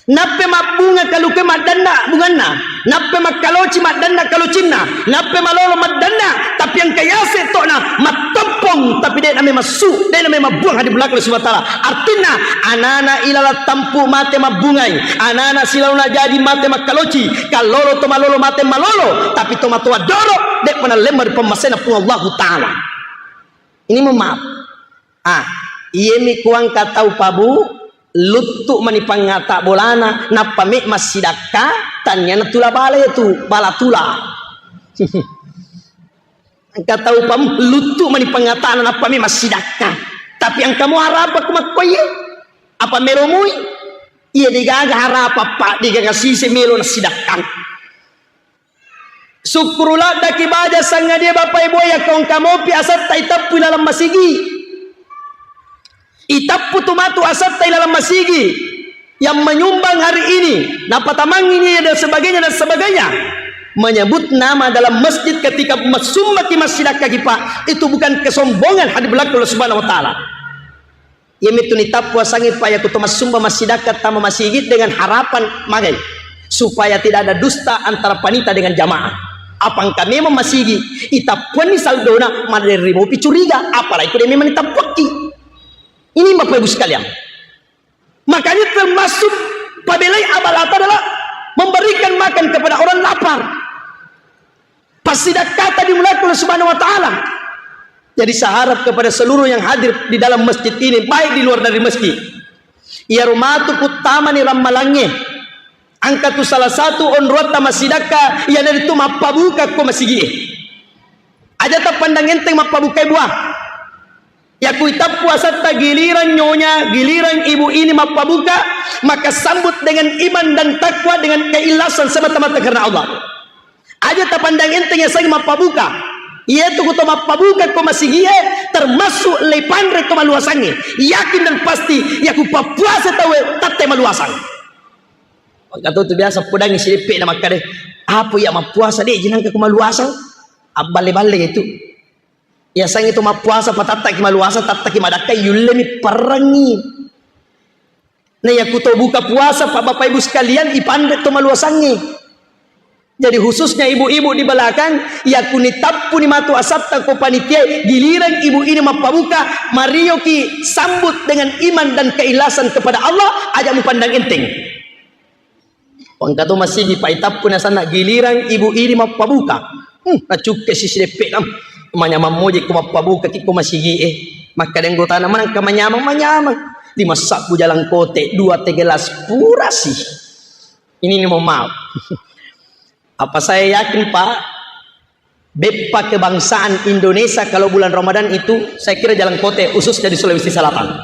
Nappe mabbunga kalukue maddanna bunganna, nappe makkaloci maddanna kalocinna, nappe malolo maddanna, tapi engka yase tokna matteppong, tapi de name massu, de name mabbuang hadi belakang Allah Subhanahu wa Ta'ala. Artinna, anana ilalang tampu mate mabbungai, anana silaona jaji mate makkaloci, kallolo to malolo mate malolo, tapi to matoa doro, de'pa nalemma ri pemmasena Puang Allahu Ta'ala. Ini memaaf. Ah, iyemi kuangka tau pabu, luttu mani pangngata bolana, nappa me massidakka, tanniana tula bala itu, bala tula. Engka tau pam luttu mani pangatana nappa mi massidakka. Tapi engka mo harapa ku makkoye? Apa meromui? Iya degaga harapa, Pak, degaga sise melo nasidakka. Sukkuru laddaki baja sangadie Bapak Ibu ya kongka mopi asatta itappu ilalang masigi. Itappu tu matu asatta ilalang masigi yang menyumbang hari ini, napatamangi ini dan sebagainya dan sebagainya. Menyebut nama dalam masjid ketika massumbaki massidakka ki, Pak, itu bukan kesombongan hadi belakang Allah Subhanahu wa Ta'ala. Iya mitu nitappu asangi, Pak, ya kuto massumba massidakka tama masigi dengan harapan magai supaya tidak ada dusta antara panita dengan jamaah. Apa engka memang masigi itappuanni saldona, maderri mopi curiga, apalagi kude memang nitappuakki. Ini Bapak Ibu sekalian. Makanya termasuk pabelai abalata adalah memberikan makan kepada orang lapar. Passidakkata dimulai oleh Subhanahu wa Ta'ala. Jadi saya harap kepada seluruh yang hadir di dalam masjid ini, baik di luar dari masjid. Iyaro matu puttamani rammalangnge. Engka tu salah satu onroatta massidakka, iyanaritu mappabuka ko masigie. Aja tapandang enteng mappabukai buah. Yaku itappu asatta giliran nyonya, giliran ibu ini mappabuka, maka sambut dengan iman dan takwa, dengan keikhlasan semata-mata karena Allah. Aja tapandang enteng yasengnge mappabuka. Iyatu kuto mappabuka ko masigie, termasuk leipanre ko maluasangnge. Yakin dan pasti, yaku pappuasa tauwe tatte maluasang. Engka to tu biasa pudangi sideppe na makkade, apa ya mappuasa de jenangka ko maluasang? Abballe-balle itu. Yasengnge to mappuasa patattaki maluasang, tattaki madakkai yullemi parrengngi. Na yaku to buka puasa, Pak, Bapak Ibu sekalian, ipanre to maluasangnge. Jadi khususnya ibu-ibu di belakang, yaku nitappuni matu asatta ko panitia, giliran ibu ini mappabuka, marioki sambut dengan iman dan keikhlasan kepada Allah, aja mupandang enteng. Wangka to masigi, Pak, itappu nasanna giliran ibu ini mappabuka. Hmm, nacukke sisi deppe nam. Manyamang moje ko mappabuka ki ko masigi e. Makkada anggotana, manangka manyamang, manyamang. Lima sabbu jalangkote, dua teh gelas purasi. Ini ni mohon maaf. Apa saya yakin, Pak, beppa kebangsaan Indonesia kalau bulan Ramadan itu, saya kira jalangkote, khususnya di Sulawesi Selatan.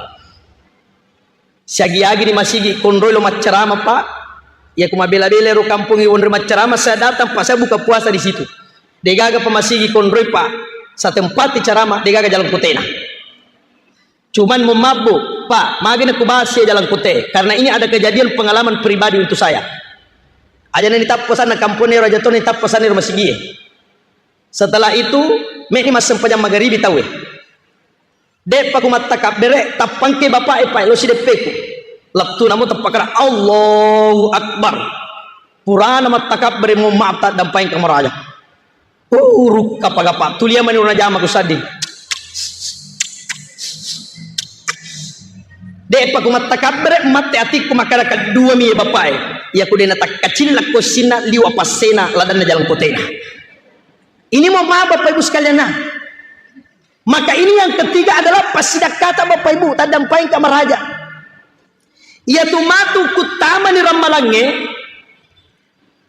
Siagi-agi di masigi konroi lo maccarama, Pak. Ya ku mabela-bela ro kampung i wonri maccarama, saya datang, Pak, saya buka puasa di situ. Degaga pa masigi konroi, Pak. Saya tempati carama, degaga jalangkotena. Cuman mohon maaf, Bu, Pak, magi na kubahas ya jalangkote, karena ini ada kejadian pengalaman pribadi untuk saya. Aja na nitappa sana kampung ero, aja to nitappa sana ero masigie. Setelah itu, meni massempajang magaribi tauwe. De'pa ku mattakabbere, tappangke bapak e, Pak, lo sideppeku. Lettu namo tappakara, Allahu Akbar. Purana mattakabbere, mohon maaf, taddampaeng kamaraja. Uh, rukka pagapa, tulia mani una jama ku sadding. De'pa ku mattakabbere, mate atikku makkada kedduami ye bapae. Iya ku de' natakkacillakko sinna liwa passena ladanna jalan kotena. Ini mohon maaf Bapak Ibu sekalian, nah. Maka ini yang ketiga adalah passidakkata Bapak Ibu, taddampaengka maraja. Iyatu matu kuttamani rammalangnge,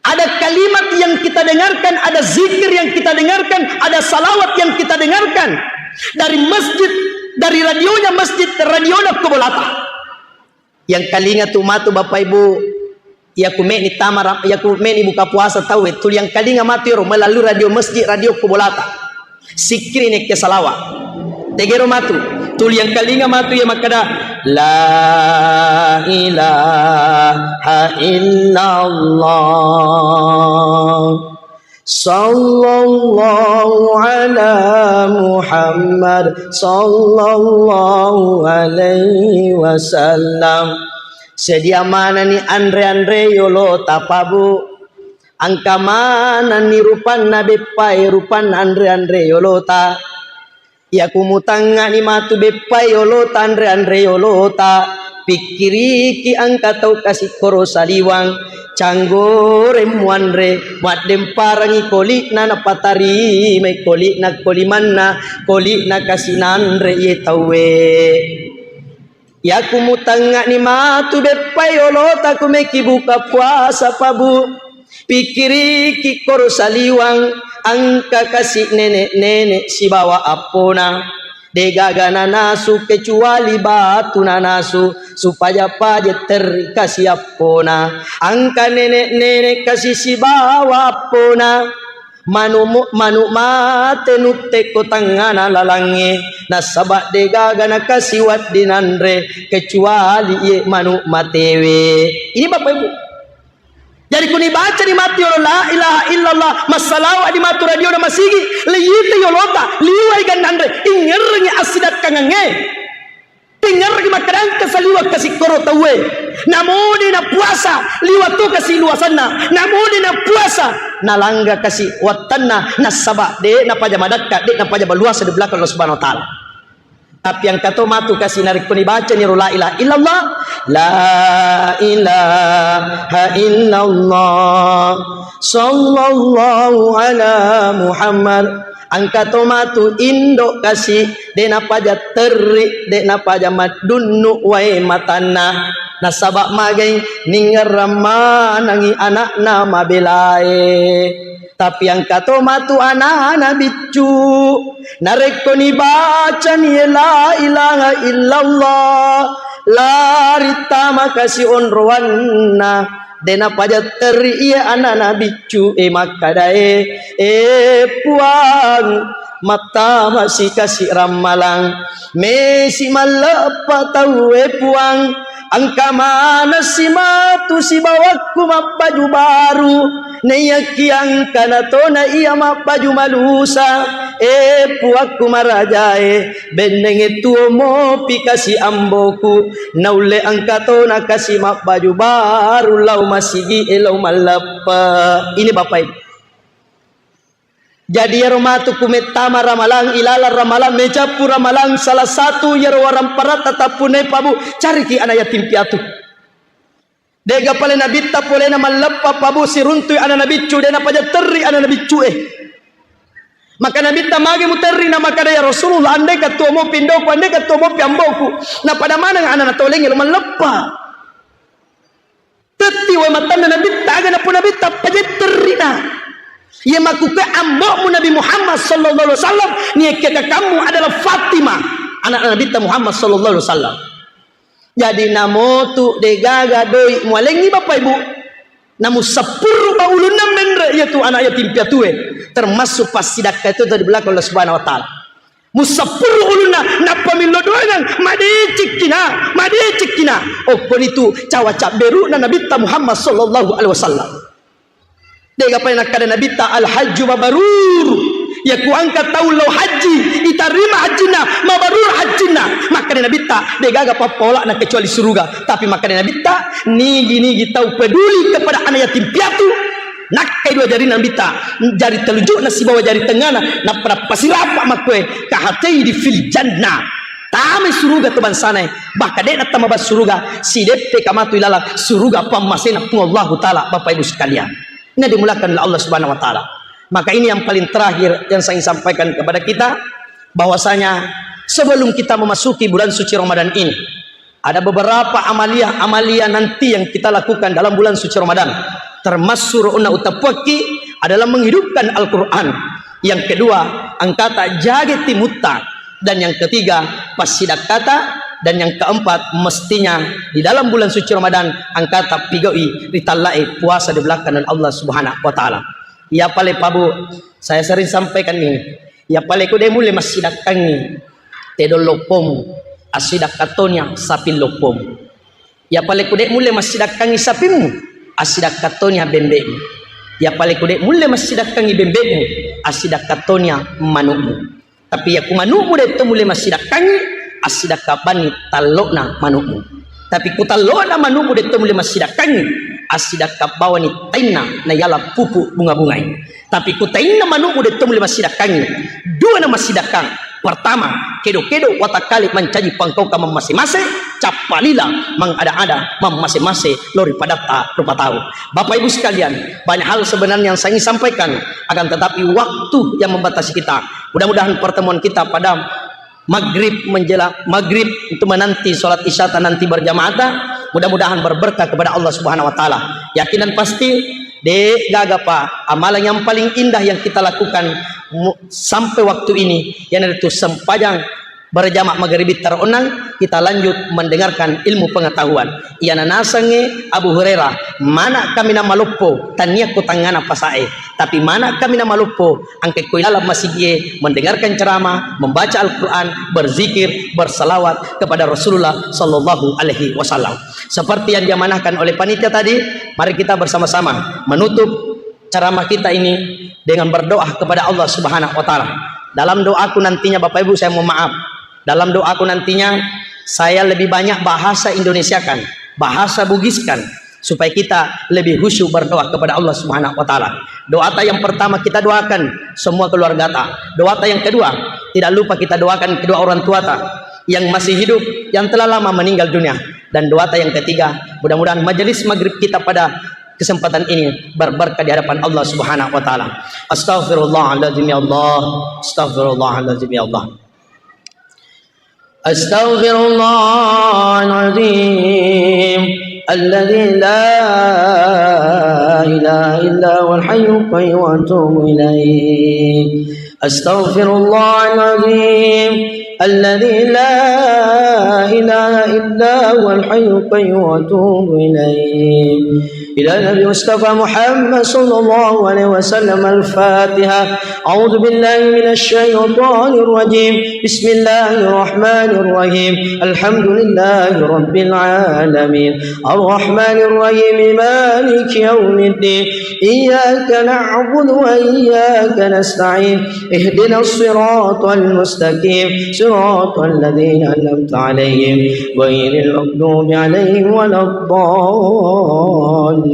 ada kalimat yang kita dengarkan, ada zikir yang kita dengarkan, ada salawat yang kita dengarkan dari masjid, dari radionya masjid, radionya kubolata. Yang kalinga tu matu Bapak Ibu, iya ku me'ni tama ra-, iya ku me'ni buka puasa tauwe, tuli yang kalinga matu ero melalui radio masjid, radio kubolata. Sikkiri nekke salawa. Tegero matu. Tuli yang kalinga matu iya makkada, "La ilaha illallah. Sallallahu ala Muhammad, sallallahu alaihi wasallam." Sedia manani anre-anre yolo tapabu. Engka manenni rupanna beppae, rupanna anre-anre yolota. Iyaku mutangngani matu beppae yolota, anre-anre yolota, pikkiriki engka tau kasi koro saliwang, canggoreng muanre, maddemparangi koli'na napatarimai koli'na kolimanna, koli'na kasi nanre iye tauwe. Iyaku mutangngani matu beppae yolota ku meki buka puasa pabu. Pikkiriki koro saliwang, engka kasi nene'-nene' sibawa appona. De'gaga nanasu kecuali batu nanasu, supaja-paja terri kasi appona. Engka nene'-nene' kasi sibawa appona. Manu-, manu' mate nuttekko tangngana lalangnge, nasaba' de'gaga nakasi wedding nanre kecuali iye manu' matewe. Ini Bapak Ibu. Jadi kuni baca di matu yolo la ilaha illallah, massalawa di matu radio na masigi, leyita yolota, liwai gannanre, ingerrengi assidakkangangnge. Tingerreki makkadangka saliwa kasi koro tauwe. Namode na puasa, liwa to kasi luasanna. Namode na puasa, nalangga kasi wattanna. Nasaba' de' napaja madakka, de' napaja baluasa di belakang Allah Subhanahu wa Ta'ala. Tapi engka to matu kasi narekko nibacani ro la ilaha illallah. La ilaha illallah. Sallallahu ala Muhammad. Engka to matu indo' kasi, de' napaja terri, de' napaja maddunnu' wae matanna. Nasaba' magai ningerrang manengngi ana'na mabelae. Tapi engka to matu ana'na biccu. Narekko nibacani la ilaha illallah, lari tama kasi onroanna. De' napaja terri iye ana'na biccu e makkadae, "E Puang, mattamasi kasi rammalang. Mesi malleppa tauwe Puang. Engka maneng si matu sibawakku mabbaju baru. Naiyaki engkana tona iya mabbaju malusa. E Puakku marajae, bennengnge tuo mopi kasi amboku. Naulle engka tona kasi mabbaju baru lao masigi'e lao malleppe." Ini Bapak Ibu. Jadi iyaro matu ku mettama ramalang, ilalang ramalang, mecappu ramalang, salah satu iyaro waramparatta tappunnai pabu, cariki ana' yatim piatu. De'ga pale nabitta polena malleppa pabu siruntui ana' nabiccu, de' napaja terri ana' nabiccu e. Maka nabitta, "Magi muterri?" Na makkada, "Ya Rasulullah, andeka tuo mopi indoku, andeka tuo mopi amboku, napada maneng ana' natolengnge lo malleppa." Tetti wae matanna nabitta, aga napau nabitta, "Paja terrina." Iya makkukue ambo'mu Nabi Muhammad sallallahu alaihi wasallam, niakke kakammu adalah Fatimah, anak Nabitta Muhammad sallallahu alaihi wasallam. Jadi namotu de'gaga doi mualengngi Bapak Ibu, namusappurru ba ulunna menre iyatu anak yatim piatue, termasuk passidakka itu dari belakang Allah Subhanahu wa Ta'ala. Musappurru ulunna, nappa millo doangang, madecekkina, madecekkina. Okkonitu cawa cabberu'na Nabitta Muhammad sallallahu alaihi wasallam. De'ga pale nakkada Nabitta, "Al-hajju mabrur." Iya ku engka tau lao haji, itarima hajjinna, mabrur hajjinna. Makkada Nabitta, de'gaga pappaola'na kecuali suruga. Tapi makkada Nabitta, nigi-nigi tau peduli kepada anak yatim piatu, nakkai dua jarina Nabitta, jari telunjukna sibawa jari tengngana, nappa nappasirapa makkue, "Kahatei di fil jannah." Tamai suruga tu bangsana, bahkan de'na tama bang suruga, sideppe kamatu ilalang suruga pammasena Puang Allahu Ta'ala, Bapak Ibu sekalian. Ini dimuliakan oleh Allah Subhanahu wa Ta'ala. Maka ini yang paling terakhir yang saya ingin sampaikan kepada kita, bahwasanya sebelum kita memasuki bulan suci Ramadan ini, ada beberapa amalia-amalia nanti yang kita lakukan dalam bulan suci Ramadan. Termasuk ro'na utappuakki adalah menghidupkan Al-Quran. Yang kedua, engkata jaga timutta. Dan yang ketiga, passidakkata. Dan yang keempat, mestinya di dalam bulan suci Ramadan, engkata pigau'i ritalla'i puasa di belakang Allah Subhanahu wa Ta'ala. Iya pale pabu, saya sering sampaikan ini. Iya pale ku de mulle massidakkangi tedong loppomu, assidakkattoni saping loppomu. Iya pale ku de mulle massidakkangi sapimmu, assidakkattoni bembe'mu. Iya pale ku de mulle massidakkangi bembe'mu, assidakkattoni manukmu. Tapi iya ku manukmu de to mulle massidakkangi, assidakka bawani tallo'na manukmu. Tapi ku tallo'na manukmu de to mulle massidakkangi, assidakka bawani tainna nayala pupu bunga-bungai. Tapi ku tainna manukmu de to mulle massidakkangi, dua na massidakkang. Pertama, kedo-kedo watakkale mancaji pangkaukang mammase-mase, cappa lila mangada-ada mammase-mase lao ri padatta rupa tau. Bapak Ibu sekalian, banyak hal sebenarnya yang saya ingin sampaikan, akan tetapi waktu yang membatasi kita. Mudah-mudahan pertemuan kita pada maghrib menjelang maghrib untuk menanti sholat isya ta nanti berjamaah ta, mudah-mudahan berberkah kepada Allah Subhanahu wa Ta'ala. Yakin dan pasti, de gaga pa amalan yang paling indah yang kita lakukan mu- sampai waktu ini, yaitu sempajang berjamaah maghrib taronang, kita lanjut mendengarkan ilmu pengetahuan. Iyana nasengnge Abu Hurairah, mana kami na maloppo, tania ku tangngana pasae, tapi mana kami na maloppo, angke ko ilalang masigie mendengarkan ceramah, membaca Al-Quran, berzikir, bersalawat kepada Rasulullah sallallahu alaihi wasallam. Seperti yang diamanahkan oleh panitia tadi, mari kita bersama-sama menutup ceramah kita ini dengan berdoa kepada Allah Subhanahu wa Ta'ala. Dalam doaku nantinya, Bapak Ibu, saya mohon maaf, dalam doaku nantinya saya lebih banyak bahasa Indonesiakan, bahasa Bugiskan, supaya kita lebih khusyuk berdoa kepada Allah Subhanahu wa Ta'ala. Doa ta yang pertama kita doakan semua keluarga ta. Doa ta yang kedua, tidak lupa kita doakan kedua orang tua ta yang masih hidup, yang telah lama meninggal dunia. Dan doa ta yang ketiga, mudah-mudahan majelis maghrib kita pada kesempatan ini berberkah di hadapan Allah Subhanahu wa Ta'ala. Astaghfirullahaladzim ya Allah. Astaghfirullahaladzim ya Allah. Astaghfirullahaladzim alladzi la ilaha illa huwal hayyul qayyum wa atubu ilaih. Astaghfirullahaladzim alladzi la ilaha illa huwal hayyul qayyum wa atubu ilaih. Ila Nabi Mustafa Muhammad sallallahu alaihi wasallam. Al-Fatihah. A'udzu billahi minasy syaithanir rajim. Bismillahirrahmanirrahim. Alhamdulillahi rabbil alamin. Arrahmanirrahim. Maliki yaumiddin. Iyyaka na'budu wa iyyaka nasta'in. Ihdinas siratal mustaqim. Siratal ladzina an'amta 'alaihim ghairil maghdubi 'alaihim waladdallin.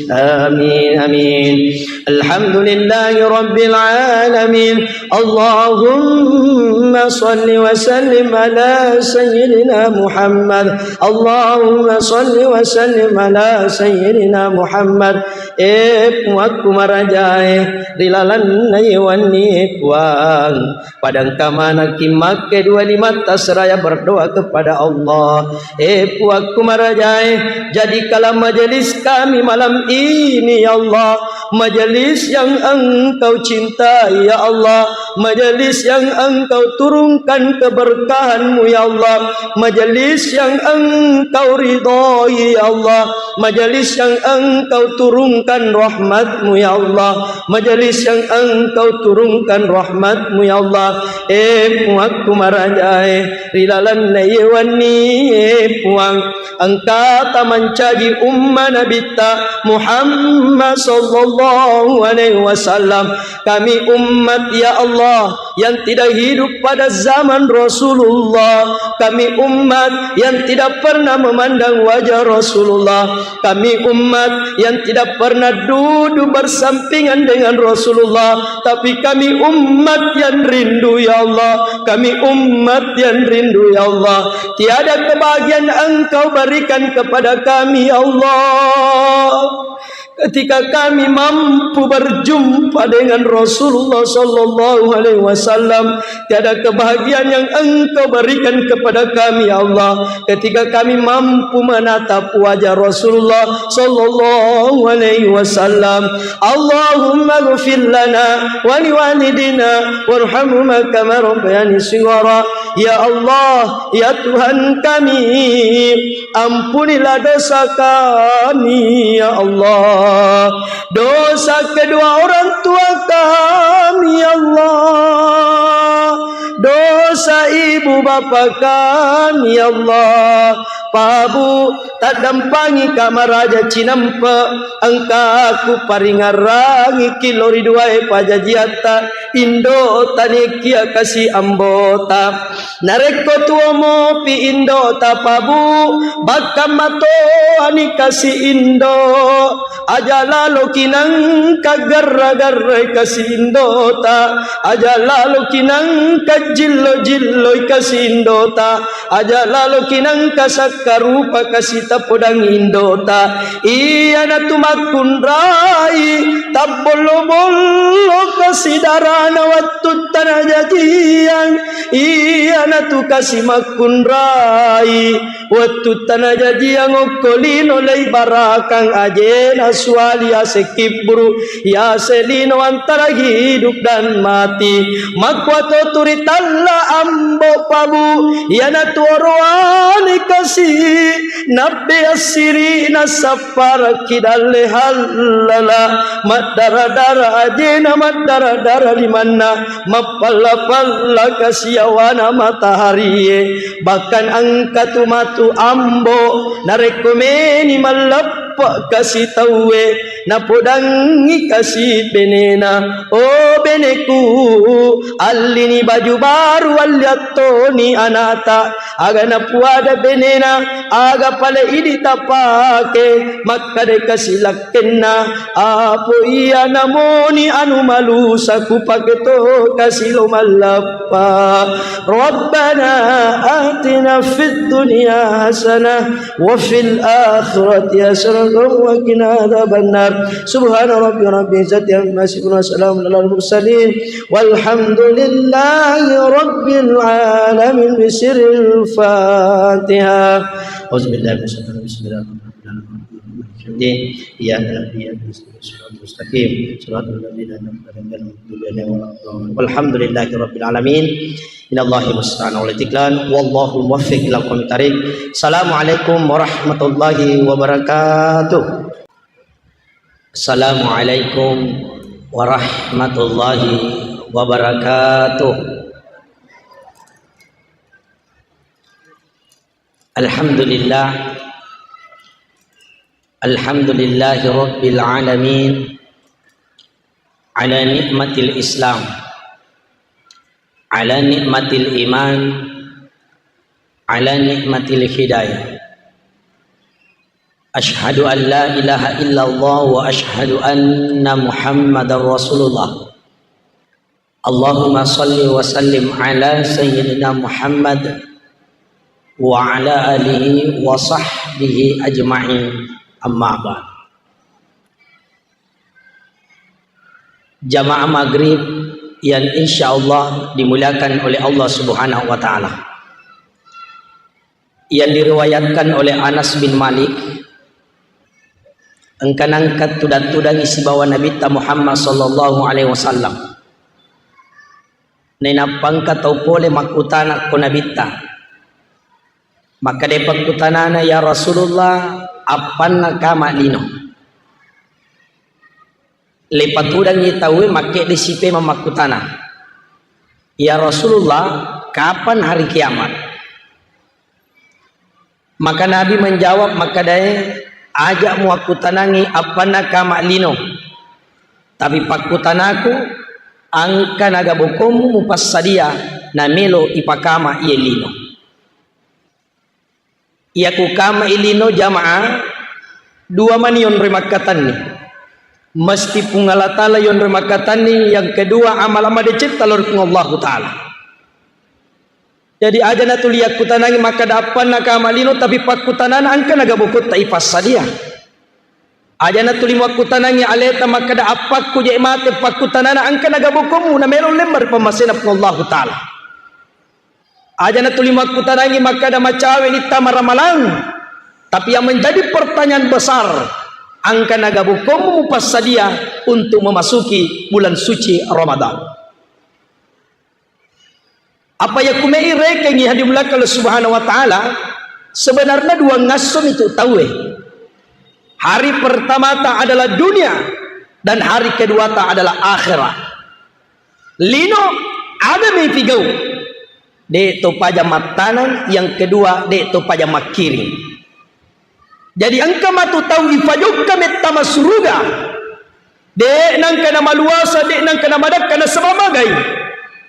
Amin, amin. Alhamdulillahi rabbil alamin. Allahumma salli wa sallim ala sayyidina Muhammad. Allahumma salli wa sallim ala sayyidina Muhammad. E Puakku marajae, ri lalenna ye wennie Puang, pada engka manekki makke dua limatta seraya berdoa kepada Allah. E Puakku marajae, jadikanlah majelis kami malam ini, ya Allah, majelis yang Engkau cintai, ya Allah, majelis yang Engkau turunkan keberkahan-Mu, ya Allah, majelis yang Engkau ridhoi, ya Allah, majelis yang Engkau turunkan rahmat-Mu, ya Allah, majelis yang Engkau turunkan rahmat-Mu, ya Allah. E Puakku marajae, ri lalenna ye wennie Puang, engkata mancaji umma Nabitta Muhammad sallallahu Sallallahu alaihi wasallam. Kami umat, ya Allah, yang tidak hidup pada zaman Rasulullah. Kami umat yang tidak pernah memandang wajah Rasulullah. Kami umat yang tidak pernah duduk bersampingan dengan Rasulullah. Tapi kami umat yang rindu, ya Allah. Kami umat yang rindu, ya Allah. Tiada kebahagiaan Engkau berikan kepada kami, ya Allah. Ketika kami mampu berjumpa dengan Rasulullah sallallahu alaihi wasallam, tiada kebahagiaan yang Engkau berikan kepada kami, ya Allah. Ketika kami mampu menatap wajah Rasulullah sallallahu alaihi wasallam, Allahumma ghfir lana wa liwalidina warhamhuma kama rabbayani shighara. Ya Allah, ya Tuhan kami, ampunilah dosa kami, ya Allah. Dosa kedua orang tua kami, ya Allah. Dosa ibu bapa kami, ya Allah. Pabu, taddampangika maraja cinampe, engka kuparingarrangiki lao ri duae pajajiatta, indo tanekia kasi ambota. Narekko tuo mopi indota Pabu, bakka matoani kasi indo. Aja laloki nangka garra-garrai kasi indota. Aja laloki nangka jillo-jilloi kasi indota. Aja laloki nangka sakkarupa kasi tapodang indota. Iyanatu makkunrai tabbollo-bollo kasi darana wettu tanajajiang. Iyanatu kasi makkunrai wettu tanajajiang okko lino leibarakang ajena suali ase kibburu, yase lino antara hidup dan mati. Makkuato turi talla ambo Pabu, iyanatu oroane kasi nabbe assiri nasapparakki dalle hallala, maddara-dara ajena, maddara-dara limanna, mappalla-palla kasi yawana mataharie. Bahkan engkatu matu ambo, narekko meni malleppe kasi tauwe, napodangngi kasi benena, "O beneku, allini baju baru, alli attoni anata." Aga napuada benena, "Aga pale idi tapake?" Makkada kasi lakkenna, "Apo iya namoni anu malusa kupake to kasi lo malleppa." Rabbana atina fid dunya hasanah wa fil akhirati hasanah wa qina adzabannar. Subhana rabbika rabbil izzati amma yasifun wa salamun alal mursalin walhamdulillahi rabbil alamin. Bisirril Fatihah. Auzubillahi minasyaitonir rajim. Bismillahirrahmanirrahim. Iyyaka na'budu wa iyyaka nasta'in. Shiratal mustaqim. Shiratal ladzina an'amta 'alaihim ghairil maghdubi 'alaihim waladdallin. Walhamdulillahi rabbil alamin. Minallahi musta'an wal istiqlal. Wallahu muwaffiq ila aqwamit thariq. Assalamualaikum warahmatullahi wabarakatuh. Assalamualaikum warahmatullahi wabarakatuh. Alhamdulillah. Alhamdulillahi rabbil alamin. Ala ni'matil Islam. Ala ni'matil iman. Ala ni'matil hidayah. Asyhadu an la ilaha illallah wa asyhadu anna Muhammadar Rasulullah. Allahumma salli wa sallim ala sayyidina Muhammad wa ala alihi wa sahbihi ajma'in. Amma ba'd. Jamaah maghrib yang insya Allah dimuliakan oleh Allah Subhanahu wa Ta'ala. Yang diriwayatkan oleh Anas bin Malik, engka nangka tudang-tudangi sibawa Nabitta Muhammad sallallahu alaihi wasallam. Nainappa engka tau pole makkutana ko Nabitta. Makkeda pakkutanana, "Ya Rasulullah, appanna kama lino?" Leipatudangngi tauwe makkedde sipemeng makkutana, "Ya Rasulullah, kapan hari kiamat?" Maka Nabi menjawab makkedae, "Aja muakkutanangi appanna kama lino. Tapi pakkutanaku, engka naga bokommu mupassadia namelo ipakama iye lino? Iya kukama ilino jamaah, dua mani yonroi makkatenni. Mesti Puang Allah Ta'ala yonroi makkatenni, yang kedua amala madecetta lao ri Puang Allahu Ta'ala. Jadi aja natuli yakkutanangi makkada appanna kama lino, tapi pakkutanana engka naga bokotta ipassadia. Aja natuli makkutanangi aleta makkada appakku je mate, pakkutanana engka naga bokommu namelo lemma ri pammasena Puang Allahu Ta'ala. Aja natuli makkutanangi makkada macawe ni tama ramalang, tapi yang menjadi pertanyaan besar, engka naga bokommu mupassadia untuk memasuki bulan suci Ramadan? Apa yakku mei rekengi hadimullakka Allah Subhanahu wa Ta'ala, sebenarnya dua ngasso mitu tauwe. Hari pertamata adalah dunia dan hari keduata adalah akhirat. Lino, ada mei pigau. De to paja mattanang, yang kedua de to paja makkiring. Jadi engka matu tau ifajokka mettama suruga. De nangka namaluasa, de nangka namadakka, nasaba magai?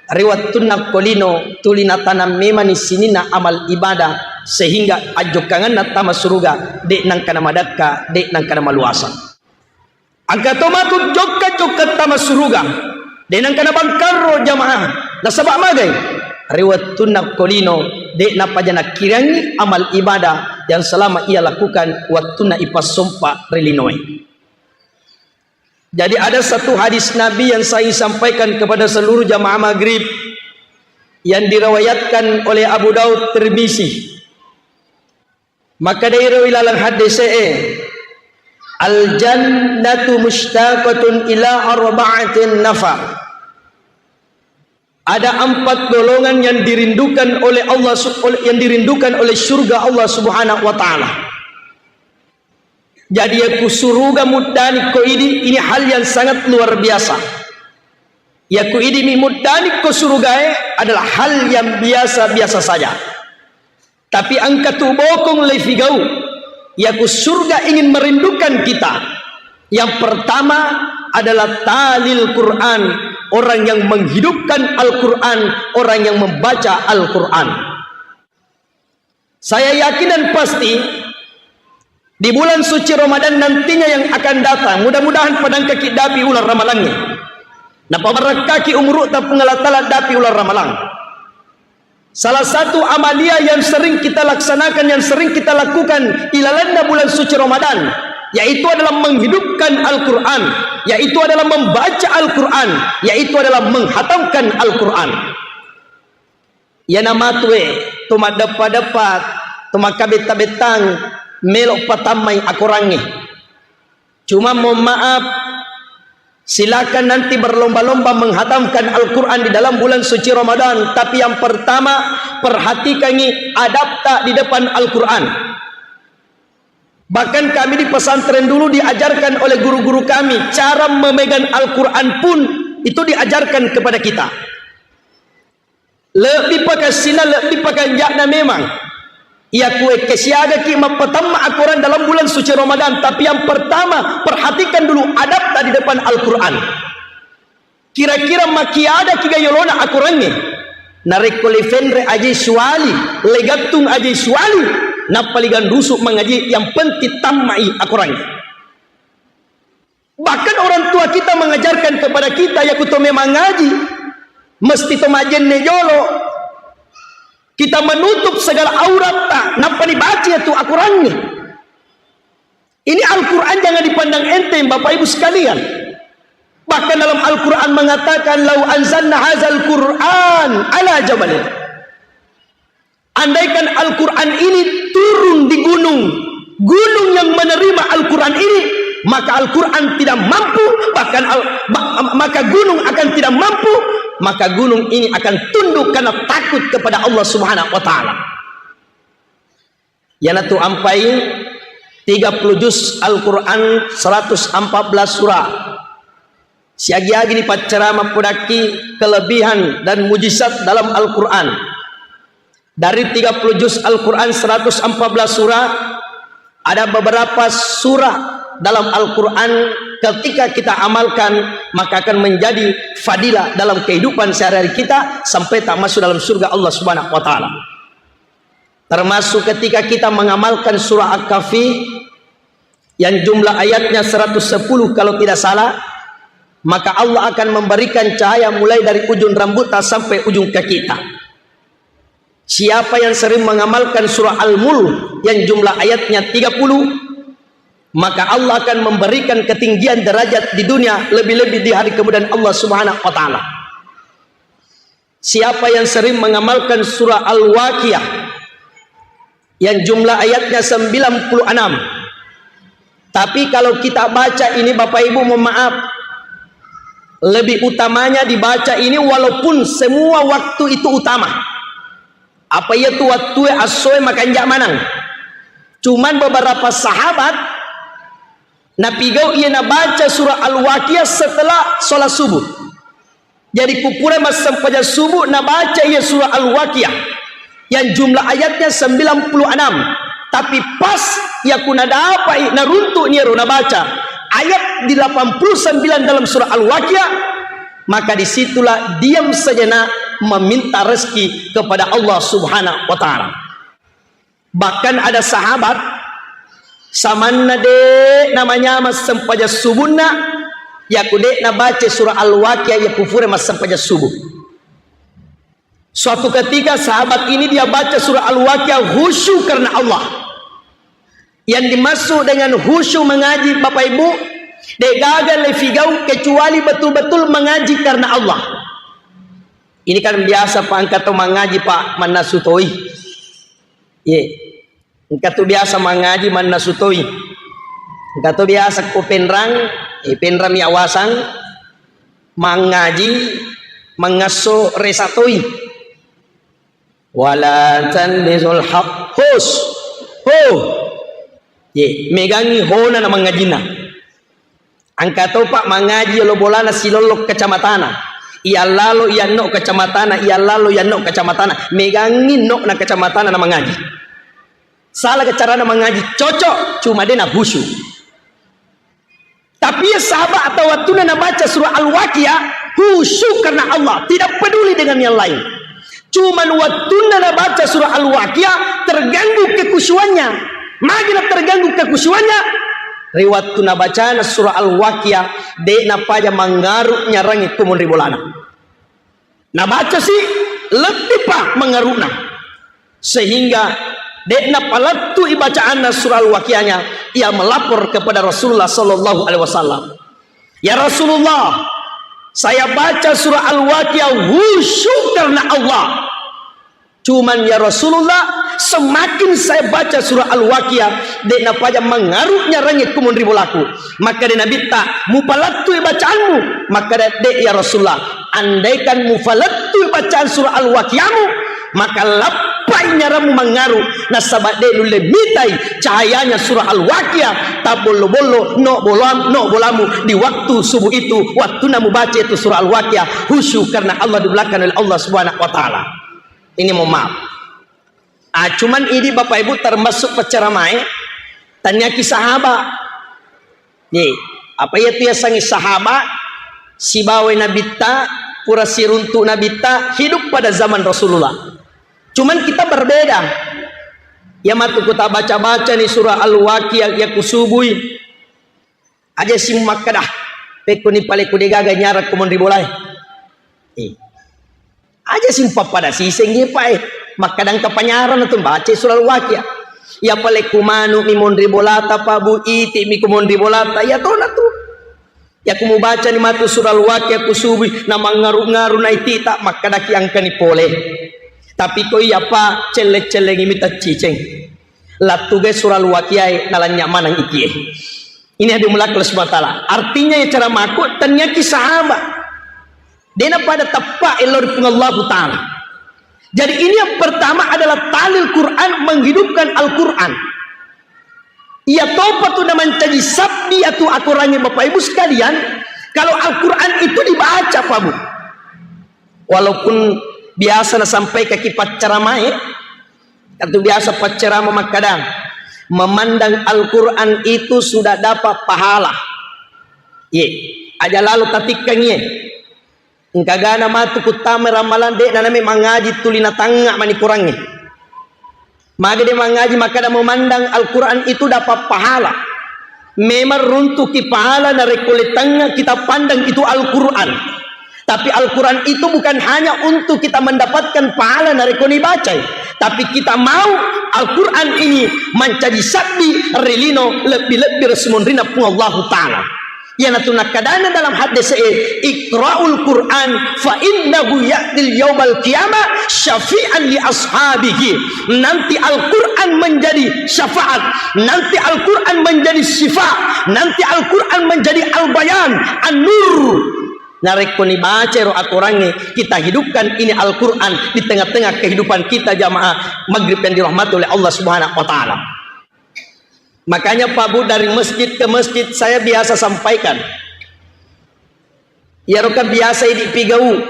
Ri wettunna ko lino tuli natanang memani sininna amal ibadah sehingga ajjokkanganna tama suruga de nangka namadakka, de nangka namaluasa. Engka to matu jokka-jokka tama suruga, de nangka nabangkarro jamaah, nasaba magai? Ri wettunna ko lino de napaja nakkirangi amal ibadah yang selama ia lakukan wettunna ipassompa ri linoe. Jadi ada satu hadis Nabi yang saya sampaikan kepada seluruh jamaah maghrib yang diriwayatkan oleh Abu Daud, Tirmizi. Makkedai ro ilalang haddese'e, "Al-jannatu mushtaqatun ila arba'atin nafar." Ada empat golongan yang dirindukan oleh Allah su-, oleh, yang dirindukan oleh surga Allah Subhanahu wa Ta'ala. Jadi, yakku suruga muddani ko idi, ini hal yang sangat luar biasa. Yakku idi mi muddani ko surugae adalah hal yang biasa-biasa saja. Tapi engka tu bokong leifigau. Yakku surga ingin merindukan kita. Yang pertama adalah talil Quran, orang yang menghidupkan Al-Quran, orang yang membaca Al-Quran. Saya yakin dan pasti, di bulan suci Ramadan nantinya yang akan datang, mudah-mudahan padangkaki dapi ulang ramalangnge. Napabarakkaki umuru'ta Puang Allah Ta'ala dapi ulang ramalang. Salah satu amalia yang sering kita laksanakan, yang sering kita lakukan ilalanna bulan suci Ramadan, yaitu adalah menghidupkan Al-Quran, yaitu adalah membaca Al-Quran, yaitu adalah menghatamkan Al-Quran. Iyana matue, to maddeppa-deppa, to makkabetta-bettang, melo patammai akorangnge. Cuma mohon maaf, silakan nanti berlomba-lomba menghatamkan Al-Quran di dalam bulan suci Ramadan. Tapi yang pertama, perhatikangi adabta di depan Al-Quran. Bahkan kami di pesantren dulu diajarkan oleh guru-guru kami, cara memegang Al-Quran pun itu diajarkan kepada kita. Lebbi pakassinna, lebbi pakanja'na memang. Iya kuekke siagaki mappatamma akorang dalam bulan suci Ramadan, tapi yang pertama, perhatikan dulu adabta di depan Al-Quran. Kira-kira makiadaki ga yolona akorangnge? Narekko lefenre aje suwali, legattung aje suwali, nappa liganrusu mangaji, yang penting tammai akorangnge. Bahkan orang tua kita mengajarkan kepada kita, yakku to memang ngaji, mesti to majenne jolo. Kita menutup segala auratta, nappa nibaca tu akorangnge. Ini Al-Quran jangan dipandang enteng, Bapak Ibu sekalian. Bahkan dalam Al-Quran mengatakan, "Lau anzalna hazal Quran ala jabalin." Andaikan Al-Quran ini turun di gunung, gunung yang menerima Al-Quran ini, maka Al-Quran tidak mampu, bahkan al-, ma-, maka gunung akan tidak mampu, maka gunung ini akan tunduk karena takut kepada Allah Subhanahu wa Ta'ala. Iyanatu ampai tiga puluh juz Al-Quran, seratus empat belas surah. Siagi-agi ni paccarama pudakki kelebihan dan mujizat dalam Al-Quran. Dari tiga puluh juz Al-Quran, seratus empat belas surah, ada beberapa surah dalam Al-Quran, ketika kita amalkan, maka akan menjadi fadilah dalam kehidupan sehari-hari kita sampai tak masuk dalam surga Allah Subhanahu wa Ta'ala. Termasuk ketika kita mengamalkan surah Al-Kahfi yang jumlah ayatnya seratus sepuluh kalau tidak salah, maka Allah akan memberikan cahaya mulai dari ujung rambutnya sampai ujung kaki kita. Siapa yang sering mengamalkan surah Al-Mulk yang jumlah ayatnya tiga puluh, maka Allah akan memberikan ketinggian derajat di dunia, lebih-lebih di hari kemudian Allah Subhanahu wa Ta'ala. Siapa yang sering mengamalkan surah Al-Waqiah yang jumlah ayatnya sembilan puluh enam, tapi kalau kita baca ini, Bapak Ibu, mohon maaf, lebih utamanya dibaca ini walaupun semua waktu itu utama. Apa iya tu wattue assoe makanja manang. Cuman beberapa sahabat napigau iya nabaca surah Al-Waqiah setelah sholat subuh. Jadi kupura massempajang subuh nabaca iya surah Al-Waqiah yang jumlah ayatnya sembilan puluh enam. Tapi pas yaku nadapai naruntuk niaro nabaca ayat di delapan puluh sembilan dalam surah Al-Waqiah, maka disitulah diam sejenak meminta rezeki kepada Allah Subhanahu wa Ta'ala. Bahkan ada sahabat, samanna de' namanyama sempajang subunna, yaku de' nabaca surah Al-Waqiah, yaku fure massempajang subuh. Suatu ketika sahabat ini dia baca surah Al-Waqiah khusyuk karena Allah. Yang dimaksud dengan khusyuk mengaji, Bapak Ibu, de' gaga lefigau kecuali betul-betul mengaji karena Allah. Ini kan biasa, Pak, engka to mangaji, Pak, mannasu toi. Ye. Engka tu biasa mangaji mannasu toi. Engka tu biasa ko penrang, eh, penrang mi awasang mangaji mangasso resa toi. Wala talbisul haq. Hus. Ho. Ye, megangi hona na mangajinna. Engka topa mangaji yolo bolana silollo kacamatana. Iya lalo iya no kacamatana, iya lalo iya no kacamatana. Megangi no na kacamatana na mangaji. Salah ke carana mangaji, cocok, cuma de' na khusyuk. Tapi ya sahabat atau wattunna nabaca surah Al-Waqiah, khusyuk karena Allah, tidak peduli dengan yang lain. Cuman wattunna nabaca surah Al-Waqiah, terganggu kekhusyuannya. Magina terganggu kekhusyuannya, ri wattu nabacana surah Al-Waqiah, de' napaja mangaru nyarangi kumun ri bolana. Nabaca si, lebbi pa mangaruna. Sehingga de' napalettu i bacaanna surah Al-Waqiahnya, ia melapor kepada Rasulullah sallallahu alaihi wasallam. Ya Rasulullah, saya baca surah Al-Waqiah khusyuk karena Allah. Cuman ya Rasulullah, semakin saya baca surah Al-Waqiah, de' napaja mangaru nyarangi kumun ri bolaku. Makkeda Nabitta, mupalettui bacaanmu? Makkeda, de' ya Rasulullah, andaikan mupalettui bacaan surah Al-Waqiahmu, maka lappai nyarammu mangaru, nasaba de' nulle mitai cahayanya surah Al-Waqiah, tabbollo-bollo, no bolam-, no bolamu di waktu subuh itu, wattunna mubaca itu surah Al-Waqiah, khusyuk karena Allah di belakang oleh Allah Subhanahu wa Ta'ala. Ini mohon maaf. Ah, cuman idi Bapak Ibu termasuk paccaramae, taniaki sahaba. Ye, apa iya tu yasengnge sahaba? Sibawa Nabitta, pura siruntu Nabitta, hidup pada zaman Rasulullah. Cuman kita berbeda. Ya matu ku ta baca-baca ni surah Al-Waqiah, ya kusubui. Aja si makkeda, pekko ni pale ku de' gaga nyarang kumun ri bolae. Eh. Aja si mpappada siseng ye, Pak, eh. Makkeda engka panyarang tu baca surah Al-Waqiah. Ya pale ku manu mi monri bolata, Pak Bu, iti mi ku monri bolata. Ya tona tu. Ya ku mubaca ni matu surah Al-Waqiah ku subui, na mangaru-ngaru na itita, makkedaki engka ni pole. Tapi ko iya, Pak, celle-cellengi mi tacciceng. Lattugai surah Al-Waqiah e, nalanya maneng itie. Ini hadiah mulak Allah Subhanahu wa Ta'ala. Artinya ya cara maku, taniaki sahaba. Dena pada tepa elo ri Puang Allahu Ta'ala. Jadi ini yang pertama adalah talil Quran, menghidupkan Al-Quran. Iya topa tu na mancaji sabbi atu akorangi Bapak Ibu sekalian, kalau Al-Quran itu dibaca, Pak Bu. Walaupun biasa nasampaikaki paccaramae, atu biasa paccarama makkada, Memandang Al-Quran itu sudah dapat pahala. Ye, aja lalo tatikkangi ye. Engkagana matu kuttama ramalang, de' naname mangaji, tuli natangnga mani Qurangnge. Maga de' mangaji, makkada memandang Al-Quran itu dapat pahala. Memang runtuki pahala narekko letangnga kita pandang itu Al-Quran. Tapi Al-Quran itu bukan hanya untuk kita mendapatkan pahala narekko nibacai, tapi kita mau Al-Quran ini mancaji sabbi ri lino lebbi-lebbi ri sumunrinna Puang Allahu Ta'ala. Iyanatu nakkadana dalam haddese'e, "Iqra'ul Qur'an fa innahu ya'til yaumal qiyamah syafi'an li ashabihi." Nanti Al-Quran menjadi syafaat, nanti Al-Quran menjadi syifa, nanti Al-Quran menjadi al-bayan, an-nur. Narekko nibaca ero akorangnge, kita hidupkan ini Al-Quran di tengah-tengah kehidupan kita, jamaah maghrib yang dirahmati oleh Allah Subhanahu wa Ta'ala. Makanya, Pak Bu, dari masjid ke masjid saya biasa sampaikan, iyaro kan biasa idi pigau,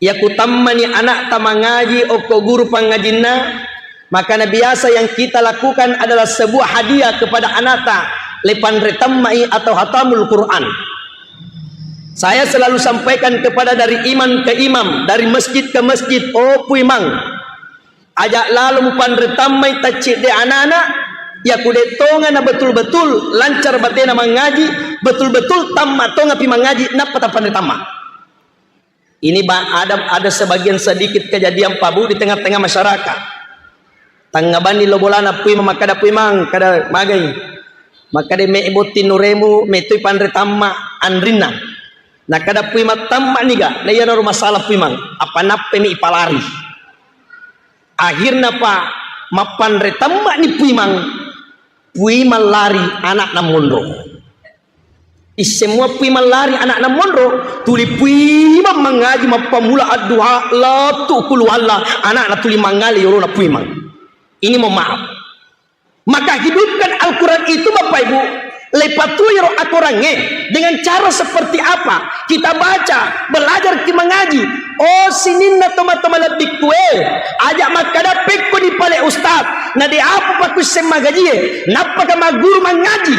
iya kutammani anakta mangaji okko guru pangajinna, makana biasa yang kita lakukan adalah sebuah hadiah kepada anakta, lepanre tammai atau hatamul Quran. Saya selalu sampaikan kepada dari imam ke imam, dari masjid ke masjid, oh Puimang, aja lalo mupanre tammai taccidde anak-anak, ya kude tonga na betul-betul lancar batena mangaji, betul-betul tamma tonga pi mangaji, nappa tapanre tamma. Ini ba-, ada, ada sebagian sedikit kejadian, Pak Bu, di tengah-tengah masyarakat. Tangnga bani lo bolana Puimang, makkada Puimang, kada magai. Makkada me botting nuremu, metoi panre tamma anrinna. Nakkada Puimang, tamma niga, na iyanaro masalah Puimang, apa nappemi ipalari. Akhirna, Pak, mappanre tammani Puimang, Puimang lari anakna monro. Isseng mua Puimang lari anakna monro, tuli Puimang mangaji mappammula adduha, lettu kuluwalla, anakna tuli mangale yorona Puimang. Ini mohon maaf. Maka hidupkan Al-Quran itu, Bapak Ibu, lepatui ro akorangnge dengan cara seperti apa? Kita baca, belajar ki mengaji. Oh, sininna toma-toma lebbikkue, aja makkada pekko di pale ustaz, na de apa pakuisseng magajie, nappaka magguru mangaji.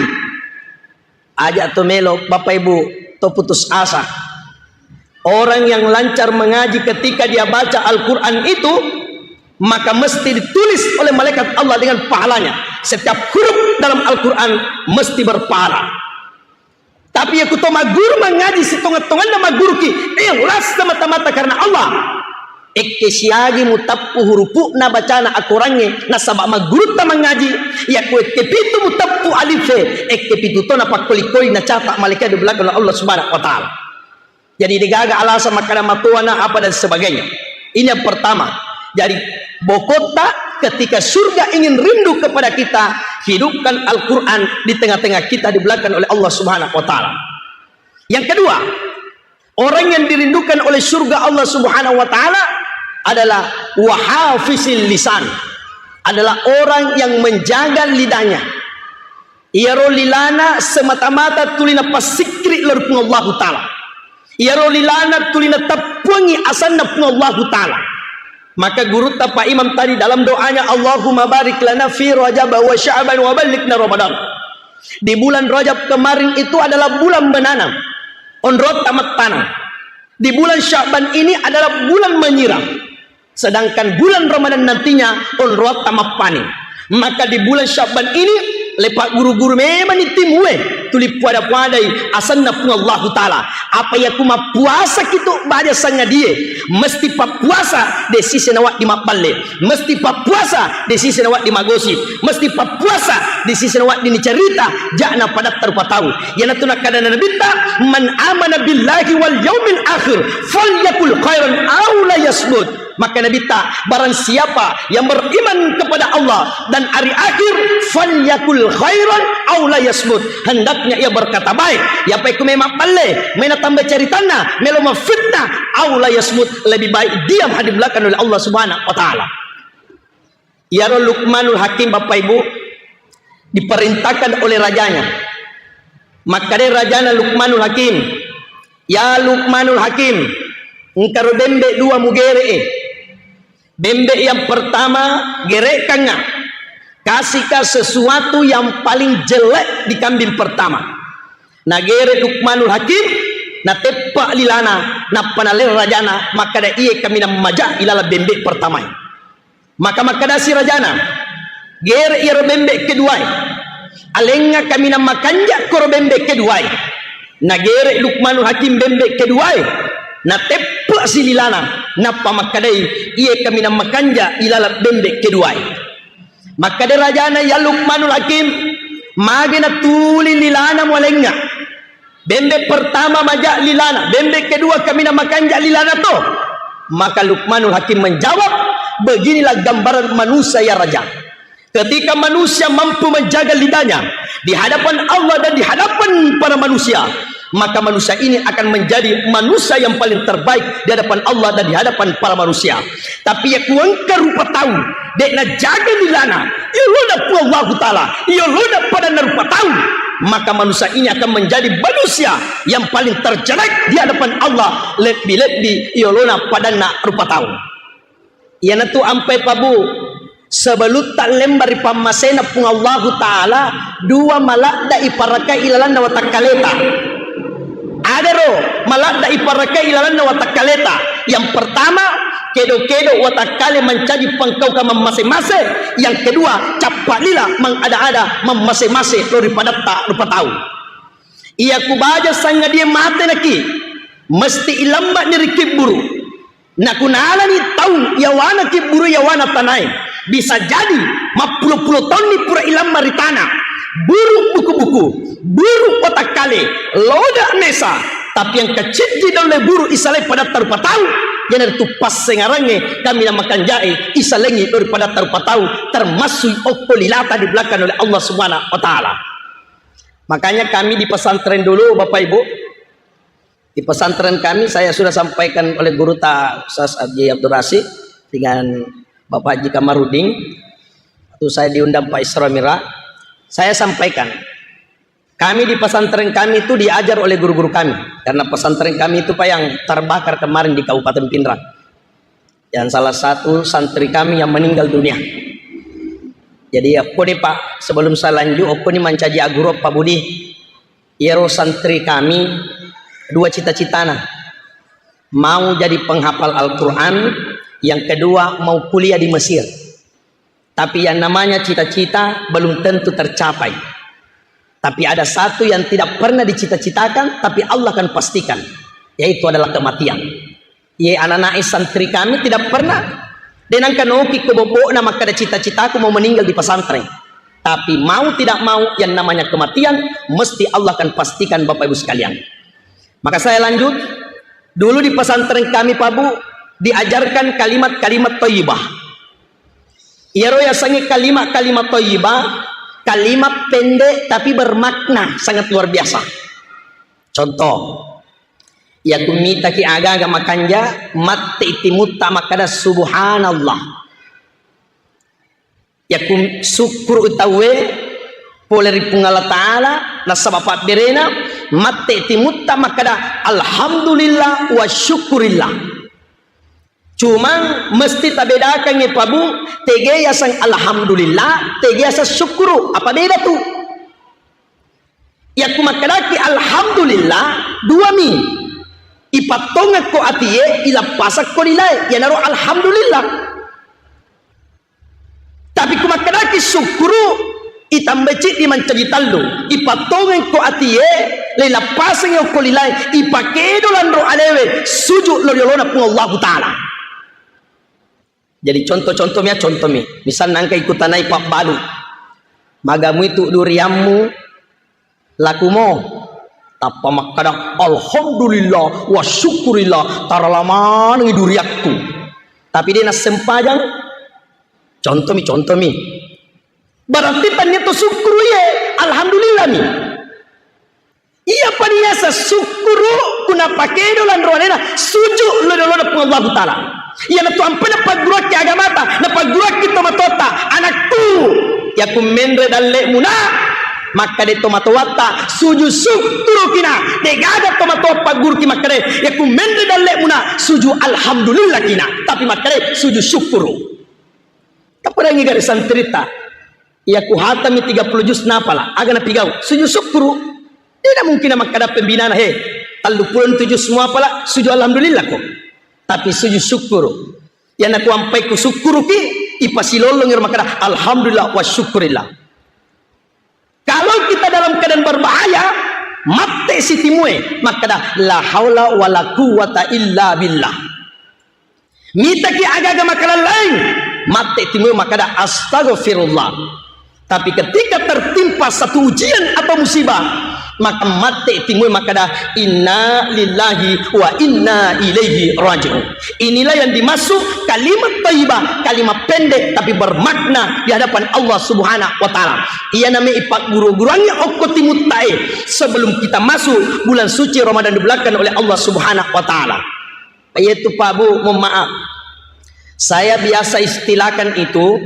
Aja to melo, Bapak Ibu, to putus asa. Orang yang lancar mengaji ketika dia baca Al-Quran itu, maka mesti ditulis oleh malaikat Allah dengan pahalanya. Setiap huruf dalam Al-Quran mesti berpahala. Tapi ya kuto magguru mangaji, sitonga-tonganna magguruki, ikhlas semata-mata karena Allah. Ekke siagi mutappu hurupu'na bacana akorangnge, nasaba maggurutta mangaji, yakku ekke pitu mutappu alife, ekke pitu to napakkoli-koli nacata malaikat di belakang Allah Subhanahu wa Ta'ala. Jadi degaga alasan makkada matoana apa dan sebagainya. Ini yang pertama. Jadi bokotta ketika surga ingin rindu kepada kita, hidupkan Al-Quran di tengah-tengah kita di belakang oleh Allah Subhanahu wa Ta'ala. Yang kedua, orang yang dirindukan oleh surga Allah Subhanahu wa Ta'ala adalah wahafizil lisan, adalah orang yang menjaga lidahnya. Iyaro lilana semata-mata tuli napassikri lao ri Puang Allahu Ta'ala. Iyaro lilana tuli nateppuangi asanna Puang Allahu Ta'ala. Maka gurutta Pak Imam tadi dalam doanya, "Allahumma barik lana fi Rajab wa Sya'ban wa ballighna Ramadan." Di bulan Rajab kemarin itu adalah bulan menanam, onrotta mattaneng. Di bulan Sya'ban ini adalah bulan menyiram. Sedangkan bulan Ramadan nantinya onrotta mappaning. Maka di bulan Sya'ban ini, lepa guru-guru memang ni timue, tuli puada-puadai asanna Puang Allahu Ta'ala. Apa yaku mappuasa kitu baja sangadie, mesti pappuasa de sisi nawaddi mabballe, mesti pappuasa de sisi nawaddi magosip, mesti pappuasa de sisi nawaddi nicerita, ja'na padatta rupa tau. Iyanatu nakkadana Nabitta, "Man amana billahi wal yaumil akhir, falyakul khairan aw la yasmut." Maka Nabitta, barang siapa yang beriman kepada Allah dan hari akhir, falyakul khairan aw la yasmut. Hendaknya ia berkata baik. Iya pa ku memang palle, mena tambah ceritanna, melo mafitnah, aw la yasmut, lebih baik diam hadi belakang oleh Allah Subhanahu wa Ta'ala. Iyaro Luqmanul Hakim, Bapak Ibu, diperintahkan oleh rajanya. Makkeda rajana Luqmanul Hakim, "Ya Luqmanul Hakim, engkaro bembe dua mugere'e. Bembe yang pertama gere'kangnga, Kasihka sesuatu yang paling jelek di kambing pertama. Nagere Luqmanul Hakim, nateppa lilana, nappa naleng rajana, makkada, "Iye kaminang maja ilaleng bembe pertamae." Maka makkedasi rajana, "Gere iyaro bembe keduae. Alengnga kaminang makanja koro bembe keduae." Nagere Luqmanul Hakim bembe keduae, nateppa si lilana, nappa makkedai, "Iye kaminang makanja ilaleng bembe keduae." Makkeda rajana, "Ya Luqmanul Hakim, magi natuli lilana mualengnga? Bembe pertama maja lilana, bembe kedua kaminang makanja lilana to?" Maka Luqmanul Hakim menjawab, "Beginilah gambaran manusia, ya Raja. Ketika manusia mampu menjaga lidahnya di hadapan Allah dan di hadapan para manusia, maka manusia ini akan menjadi manusia yang paling terbaik di hadapan Allah dan di hadapan para manusia. Tapi iya ku engka rupa tau de' najaga lilana, yolona Puang Allahu Ta'ala, yolona padanna rupa tau, maka manusia ini akan menjadi manusia yang paling terjelek di hadapan Allah, lebbi-lebbi yolona padanna rupa tau." Iyanatu ampai pabu, sebelutta lemba ri pammasena Puang Allahu Ta'ala, dua maladda iparakai ilalanna watakkaleta. Adaro maladda iparakai ilalanna watakkaleta. Yang pertama, kedo-kedo watakkale mancaji pangkaukang mammase-mase. Yang kedua, cappa lila mangada-ada mammase-mase lao ri padatta rupa tau. Iya ku baja sangadie mate naki, mesti ilambani ri kibburu. Nakunalani taung yawana kibburu yawana tanae, bisa jadi mappulo-pulo taunni pura ilamma ri tana. Buru buku-buku, buru watakkale, loda mesa, tapi engka ciddi daulle buru isalai padatta rupa tau, iyanaritu passengarangnge kaminang makanjae isalengngi lao ri padatta rupa tau, termasuk okko lilata dibelakang oleh Allah Subhanahu wa Ta'ala. Makanya kami di pesantren dulu, Bapak Ibu, di pesantren kami, saya sudah sampaikan oleh guru ta Ustaz Haji Abdul Rasid dengan Bapak Haji Kamarudin, waktu saya diundang Pak Isra Mi'raj, saya sampaikan, kami di pesantren kami itu diajar oleh guru-guru kami, karena pesantren kami itu, Pak, yang terbakar kemarin di Kabupaten Pinrang, yang salah satu santri kami yang meninggal dunia. Jadi, okkoni, Pak, sebelum saya lanjut, okkoni mancaji aguru, Pak Budi. Iyaro santri kami dua cita-citana. Mau jadi penghafal Al-Quran, yang kedua mau kuliah di Mesir. Tapi yang namanya cita-cita belum tentu tercapai. Tapi ada satu yang tidak pernah dicita-citakan, tapi Allah akan pastikan, yaitu adalah kematian. Iye, anak-anak santri kami tidak pernah, de' nengka noki ko bobbo'na makkada cita-citaku mau meninggal di pesantren. Tapi mau tidak mau, yang namanya kematian mesti Allah akan pastikan, Bapak Ibu sekalian. Maka saya lanjut, dulu di pesantren kami, Pak Bu, diajarkan kalimat-kalimat thayyibah. Iyaro yasengnge kalimat-kalimat thayyibah, kalimat pendek tapi bermakna sangat luar biasa. Contoh, iya ku mitaki aga-aga makanja, matti timutta makkada, "Subhanallah." Iya ku sukkuru tauwe pole ri Puang Allah Ta'ala, nasaba pabberena, matti timutta makkada, "Alhamdulillah wa syukurillah." Cuma mesti tabedakangngi, Pak Bu, tege yaseng alhamdulillah, tege yaseng syukuru. Apa beda tu? Iya ku makkedaki alhamdulillah, dua mi. Ipattongekko atie, ilappasakko lilae. Iyanaro alhamdulillah. Tapi ku makkedaki syukuru, itambai ciddi mancaji tellu. Ipattongekko atie, leilappasengi okko lilae, ipakedo lanro alewe, sujud lao ri yolona Puang Allahu Ta'ala. Jadi contoh-contoh mi, contoh mi. Misalna engka ikutanai pabbalu. Maga muitu duriammu, lakumo. Tappa makkada, "Alhamdulillah wa syukurillah, tarala manengi duriakku." Tapi de' nassempajang. Contoh mi, contoh mi. Berarti tania to syukuru iye, alhamdulillah mi. Iya pa niaseng syukuru ku napakedo lanro alena, sujud lao ri yolona Puang Allahu Ta'ala. Iyanatu ampai napagguruakki agamata, napagguruakki tomatoatta, "Anakku, iya ku menre dalle'mu na," makkeda tomatoatta, "Sujud syukuruki na." De'gaga tomatoa pagguruki makkeda, "Iya ku menre dalle'mu na, sujud alhamdulillahki na." Tapi makkeda, "Sujud syukuru." Tapedangi gare santrita. Iya ku hatami tiga puluh juz napala, aga napigau? Sujud syukur. Tidak mungkin makkada pembinana, "He, tellu puluh tu juz muapala, sujud alhamdulillah ko." Tapi sujud syukur. Iya naku ampai ku syukuruki, ipasilolongi ro makkada, "Alhamdulillah wa syukurillah." Kalau kita dalam keadaan berbahaya, mate si timue, makkada, "La haula wa la quwwata illa billah." Mitaki aga-aga makalalaing, mate timue makkada, "Astaghfirullah." Tapi ketika tertimpa satu ujian atau musibah, maka mate timue makkada, "Inna lillahi wa inna ilaihi raji'un." Inilah yang dimaksud kalimat thayyibah, kalimat pendek tapi bermakna di hadapan Allah Subhanahu wa Ta'ala. Iya name ipagguru-guruangi okko timuttae sebelum kita masuk bulan suci Ramadan dibelakang oleh Allah Subhanahu wa Ta'ala. Yaitu Pak Bu, mohon maaf. Saya biasa istilahkan itu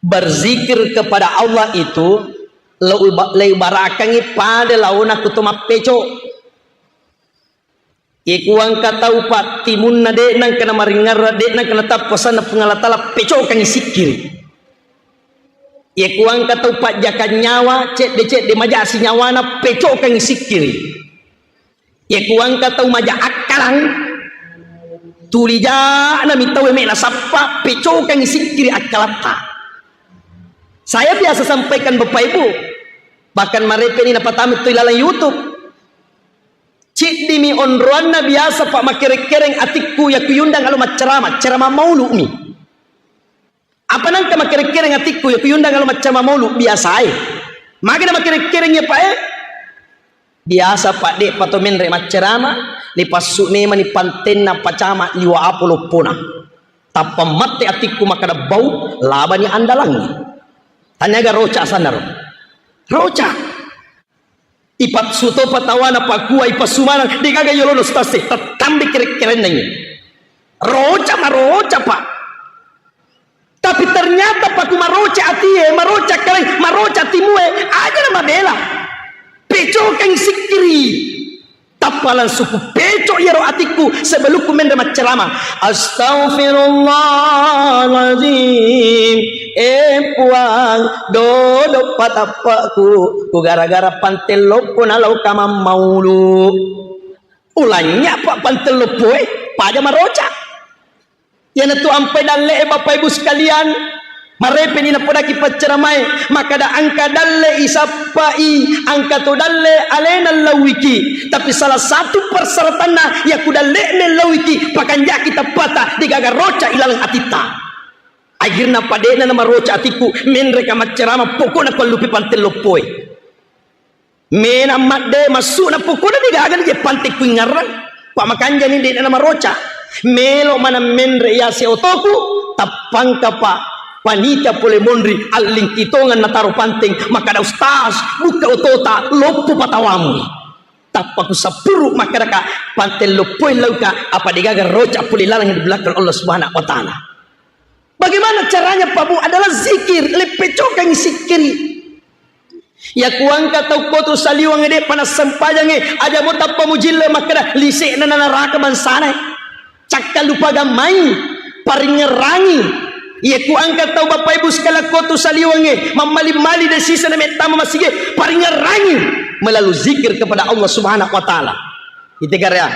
berzikir kepada Allah itu leu-, leubarakangi pada laona kuto mappeco. Iye kuangka tau pa timunna de nangka namaringngerra, de nangka natappa sanna Puang Allah Ta'ala, pecokangi sikkiri. Iye kuangka tau pajjaka nyawa, cedde-cedde majasi nyawana, pecokangi sikkiri. Iye kuangka tau maja akkalang, tuli ja'na mi tau me nasappa, pecokangi sikkiri akkalatta. Saya biasa sampaikan Bapak Ibu, bahkan marepe ni napatama tu ilalang YouTube. Ciddimi onroanna biasa pa makereng-kereng atikku, iya kuyundang alo maccarama, carama maulu mi. Apa nangka makereng-kereng atikku, iya kuyundang alo maccarama maulu biasae. Magana makereng-kereng iya pa e? Biasa pa de pato menre maccarama, lipassu memani pantenna pacama liwa apo loppona. Tappa mate atikku makkada bau, labani andalangi. Taniaga roca sanaro. Roca. Ipassu topa tawana pakua, ipassu maneng, degaga yolona ustaz e, tattambe kere-kerenna ini. Roca maroca, Pak. Tapi ternyata paku maroca atie, maroca kalai, maroca timue, aja na mabela. Pecokang sikkiri. Tappa langsung ku peco iyaro atikku sebelumku menre maccarama. Astaghfirullahaladzim. Eh Puang, dodo patappaku, ku gara-gara pantelloku nalauka mammaulu. Ulanya pa pantellopoe, pada maroca. Iyanatu ampai dalle'e, Bapak Ibu sekalian, marepeni napodaki paccaramae, makkada engka dalle isappai, engka to dalle alena lauiki. Tapi salah satu persyaratanna, yaku dalle'na lauiki, pakanjaki tappata, degaga roca ilaleng atitta. Akhirna pade'na namaroca atikku, menreka maccarama, pokokna kuallupi pantellopoe. Mena madde massu'na pokokna degaga ni je pante kuingngarrang. Pa makanjani de'na namaroca. Melo maneng menre yase otoku, tappangka pa panitia pole monri allingki tongeng nataro panteng, makkada, "Ustaz, bukka otota, loppo patawamu." Tappa kusappuru makkadaka, "Pante loppoi lauka, apa degaga roca pole laleng di belakang Allah Subhanahu wa Ta'ala." Bagaimana caranya, Pak Bu? Adalah zikir, leppecokangi sikkiri. Yaku engka tau kotu saliweng de pana sempajangnge, aja mo tappa mujille makkeda, lise'na na naraka bangsana. Cakka lupa gammai, paringngerangi. Yaku engka tau Bapak Ibu sekalian kotu saliwengnge, mammali-mali de sisa na mettama masige, paringngerangi. Melalui zikir kepada Allah Subhanahu wa Ta'ala. Ite karya.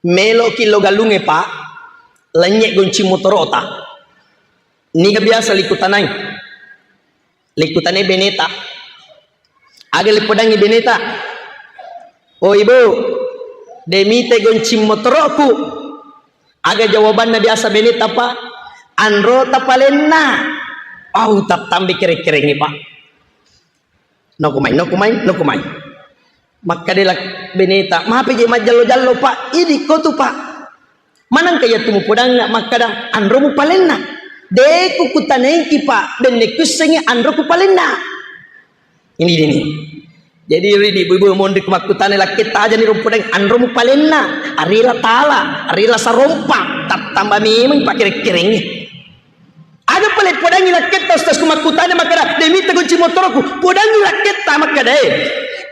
Meloki lo galungnge, Pak, lennye goncing motorota. Niga biasa likutanai? Likutanai beneta. Aga lipodangi beneta? "Oh, Ibu, de mite goncing motoroku." Aga jawabanna biasa beneta, Pak? "Anrota palenna." Au, tattambi kere-kerengngi, Pak. "Nokumai, nokumai, nokumai." Makkeda la beneta, "Mape je majjallo-jallo, Pak? Idi kotu, Pak. Manengka iya tu mupodangnga makkeda anromu palenna? De ku kutanaiki, Pak, benne kuissengi anroku palenna." Ini dini. Jadi, ri di ibu-ibu monri ku makkutana lakketta, aja ni rumpodang anromu palenna, arila tala, arila sarompa, tattamba memeng pakere-kerengngi. Aga pale podangi lakketta, Ustaz, ku makkutana makkeda, "De mita kunci motoroku." Podangi lakketta makkeda, eh,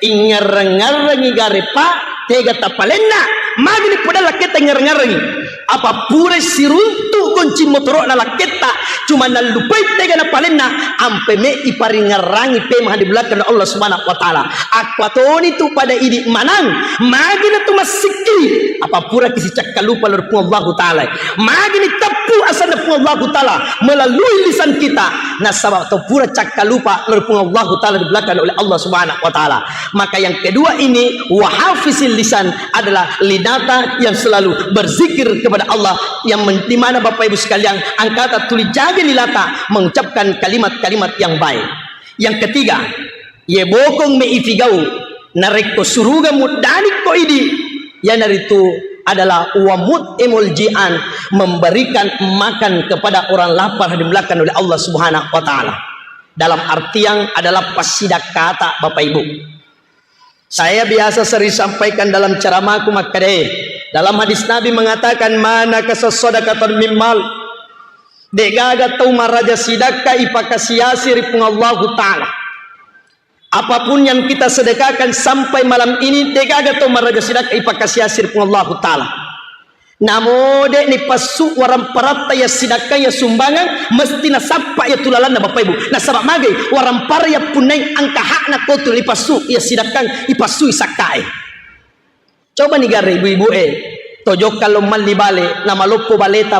ingngarreng-ngarrengi gare, Pak, Tega tapalenna, magini podang lakketta ngareng-ngarengi. Apa pura siruntu gonci motoro'na lakketta, cuma nallupai tega napalenna, ampe me iparingngerangi pemeng di belakang Allah Subhanahu wa Ta'ala. Akkuatoni tu pada idi manang, magini tu massikki, apa pura kisicakkalupa lao ri Puang Allahu Ta'ala. Magini teppu asanna Puang Allahu Ta'ala melalui lisan kita, nasaba to pura cakkalupa lao ri Puang Allahu Ta'ala di belakang oleh Allah Subhanahu wa Ta'ala. Maka yang kedua ini, wahafizil lisan adalah linata yang selalu berzikir kepada Allah, yang men-, di mana Bapak Ibu sekalian, angkata tuli jaga linata mengucapkan kalimat-kalimat yang baik. Yang ketiga, ye bokong me ifigau, narekko suruga muddani ko idi, yanaritu adalah wamut emol jian, memberikan makan kepada orang lapar, dimulakan oleh Allah Subhanahu wa Ta'ala. Dalam artian adalah passidakkata, Bapak Ibu. Saya biasa sering sampaikan dalam ceramahku makkeda, dalam hadis Nabi mengatakan, "Mana kasas sadaqatan min mal." De'gaga tau maraja sidakka ipakasiasi ri Puang Allahu Ta'ala. Apapun yang kita sedekahkan sampai malam ini, de'gaga tau maraja sidakka ipakasiasi ri Puang Allahu Ta'ala. Namo de'ni passu waramparatta ya sidakka ya sumbangan, mesti nasappa ya tulalanna Bapak Ibu. Nasaba magai warampara ya punnai angka hakna ko tu ipassu ya sidakka, ipassui sakkae. Coba ni gare ibu-ibu e, tojokka lo malli bale, namaloppo baleta,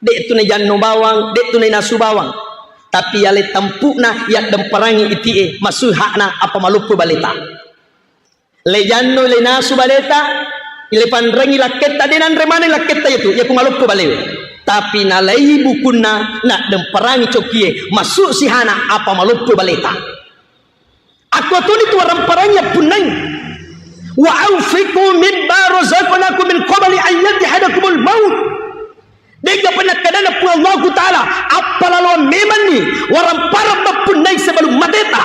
de' tu najanno bawang, de' tu nainasu bawang. Tapi yale tampu'na yaddemparangi iti e, masui hakna apa maloppo baleta. Le janno, le nasu baleta, le panrengi lakketta, de' nanre maneng lakketta itu, ya ku maloppo balewe. Tapi nalai bukunna, naddemparangi cokkie, masuk sihana apa maloppo baleta. Akko toni tu waramparangi appunnai. Wa anfiqu mimma razaqnakum min qabli an yatihadakumul maut. De'ga pernah kadana Puang Allahu Ta'ala, appalaloang memanni warampara mappunnai sebelum mateta.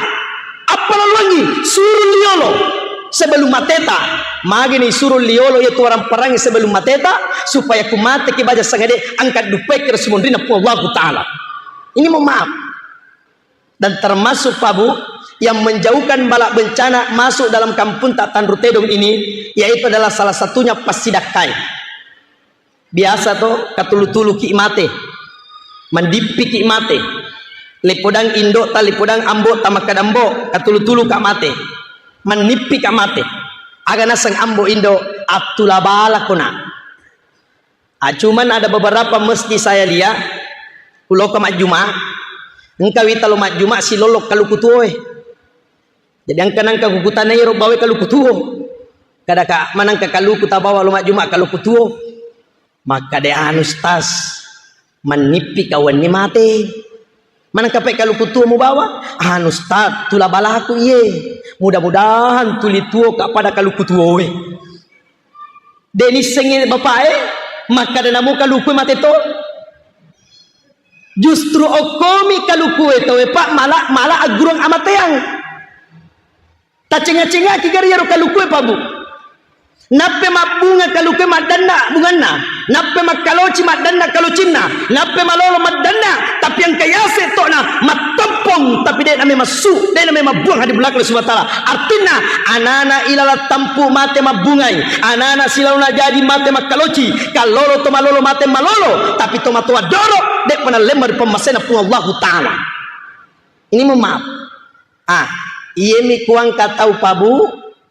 Appalaloangi suru liolo sebelum mateta. Magini suru liolo yaitu waramparangi sebelum mateta, supaya ku mateki baja sangade angkat dupai kira sumonrina Puang Allahu Ta'ala. Ini mohon maaf. Dan termasuk, Pak Bu, yang menjauhkan bala bencana masuk dalam kampung tak Tanru Tedong ini, yaitu adalah salah satunya passidakkai. Biasa to, katulu-tulu ki mate, mandippi ki mate, lepodang indo ta, lepodang ambo ta, makkadambo, katulu-tulu ka mate, manippi ka mate. Aga naseng ambo indo, attula bala kona. Ah, cuman ada beberapa masjid saya lihat, kuloka majjuma, engka wita lo majjuma silollo kaluku tuo e. Jadi engka nangka kukutanai ro bawa kaluku tuo. Kada ka manangka kaluku tabawa lo majjuma kaluku tuo. Makkade anu stas, manippi kawanni mate. Manengka pe kaluku tuo mubawa? Anu, Ustaz, tula balaku iye. Mudah-mudahan tuli tuo ka pada kaluku tuo e. De nissengi bapak e, makkada namo kaluku mate to. Justru okkomi kaluku e tau e, Pak, mala, mala aggurung amateang. Tacenga-cengaki gari iyaro kalukue, Pak, Bu. Nappe mabbunga kalukue maddanna bunganna, nappe makkaloci maddanna kalocinna, nappe malolo maddanna, tapi engka yase tokna mattoppong, tapi de name massu, de name mabbuang hadi belakang Allah Subhanahu wa Ta'ala. Artinna, anana ilalang tampu mate mabbungai, anana silaona jaji mate makkaloci, kallolo to malolo mate malolo, tapi to matoa doro, de pernah lemma ri pemmasena Puang Allahu Ta'ala. Ini mohon maaf. Ah, iyemi kuangka tau, Pak, Bu,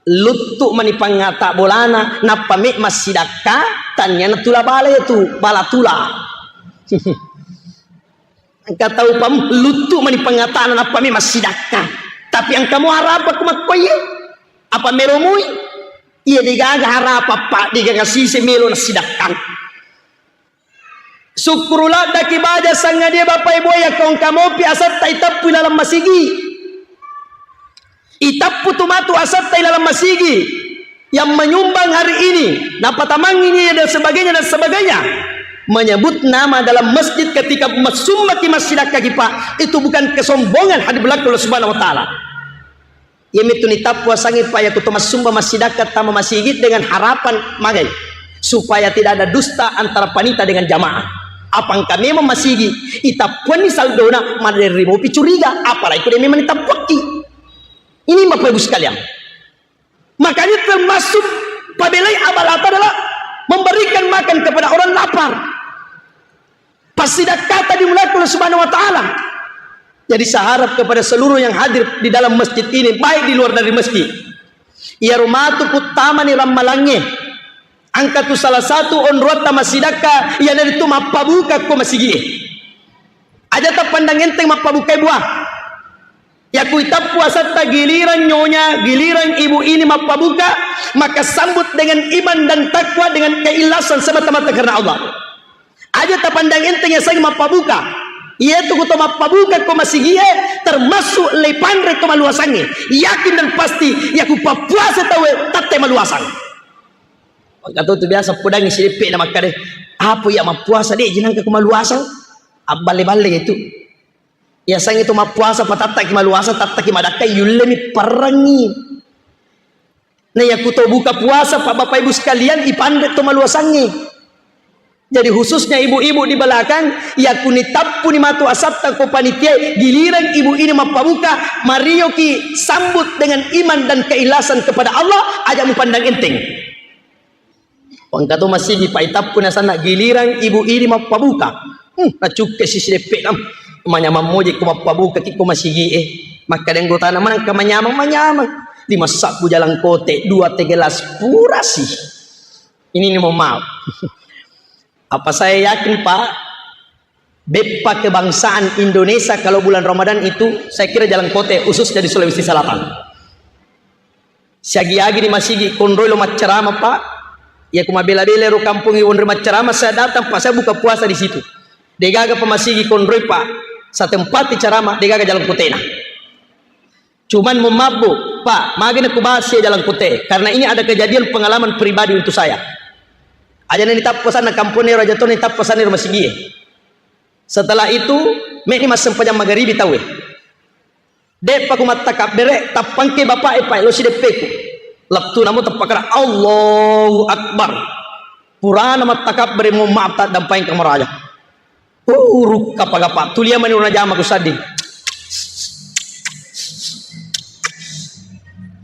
luttu mani pangata bolana, nappa me massidakka, taniana tula bala itu, bala tula. Engka tau, Pak, Bu, luttu mani pangatana, nappa me massidakka. Tapi engka mo harapa ku makkoye? Apa melo mui? Iya degaga harapa, Pak, degaga sise melo nasidakka. Sukkuru laddaki baja sangadie, Bapak Ibu, yakko engka mopi asatta itappu ilalang masigi. Itappu tu matu asatta ilalang masigi. Yang menyumbang hari ini, napatamangi ini dan sebagainya dan sebagainya. Menyebut nama dalam masjid ketika massumbaki, massidakkaki, Pak, itu bukan kesombongan hadi belakang Allah Subhanahu wa Ta'ala. Iyamitu nitappu asangi, Pak, yakko to massumba massidakka tama masigi dengan harapan magai supaya tidak ada dusta antara panita dengan jamaah. Apa engka memang masigi, itappuanni saldona, maderri mopi curiga, apalagi ko de memang nitappuakki. Ini Bapak Ibu sekalian. Makanya termasuk Pabelai amal-amal adalah memberikan makan kepada orang lapar. Passidakkata dimulakan Allah Subhanahu wa Ta'ala. Jadi, saya harap kepada seluruh yang hadir di dalam masjid ini, baik di luar dari masjid, iyaro matu puttamani rammalangnge, engka tu salah satu onroatta massidakka, iyanaritu mappabuka ko masigie. Aja tappandang enteng mappabukai buah. Yaku itappu asatta giliran nyonya, giliran ibu ini mappabuka, maka sambut dengan iman dan takwa, dengan keikhlasan semata-mata karena Allah. Aja tapandang enteng yasengnge mappabuka. Iyatu kuto mappabuka ko masigie, termasuk leipanre to maluasangnge. Yakin dan pasti, yaku pappuasa tauwe tatte maluasang. Engka to tu biasa podangngi sideppe na makkada, "Apa iya mappuasa de jenangka ko maluasang?" Abballe-balle itu. Yasengnge to mappuasa patattaki maluasang, tattaki madakka, yullemi parrengngi. Na yaku to buka puasa, Pak, Bapak Ibu sekalian, ipanre to maluasangnge. Jadi khususnya ibu-ibu di belakang, yaku nitappuni matu asatta ko panitia, giliran ibu ini mappabuka, marioki sambut dengan iman dan keikhlasan kepada Allah, aja mupandang enteng. Wangka to masigi paitappu nasanna giliran ibu ini mappabuka. Hmm, nacukke sisi deppe nam. Manyamang moje ko mappabuka ki ko masigi e. Makkada anggotana manangka manyamang, manyamang. Lima sabbu jalang kote, dua teh gelas purasi. Ini nih mohon maaf. Apa saya yakin, Pak, beppa kebangsaan Indonesia kalau bulan Ramadan itu, saya kira jalang kote khususnya di Sulawesi Selatan. Siagi-agi di masigi konroi lo maccarama, Pak. Ya, ku mabela-bela ro kampung i wonri maccarama, saya datang, Pak, saya buka puasa di situ. Degaga pa masigi konroi, Pak. Saya tempati carama, degaga jalang kotena. Cuman mohon maaf, Bu, Pak, magana ku bahas ya jalang kote. Karena ini ada kejadian pengalaman pribadi untuk saya. Aja nani tappa sana kampung ero, aja to nani tappa sana ero masigi e. Setelah itu, meni massempajang magaribi tauwe. De'pa ku mattakabbere, tappangke bapa'e paelo sideppeku. Lettu namo tappakara, Allahu Akbar. Purana mattakabbere, mohon maaf, taddampaeng kamaraja. Urukka pagapa, tulia mani una jama ku sadding.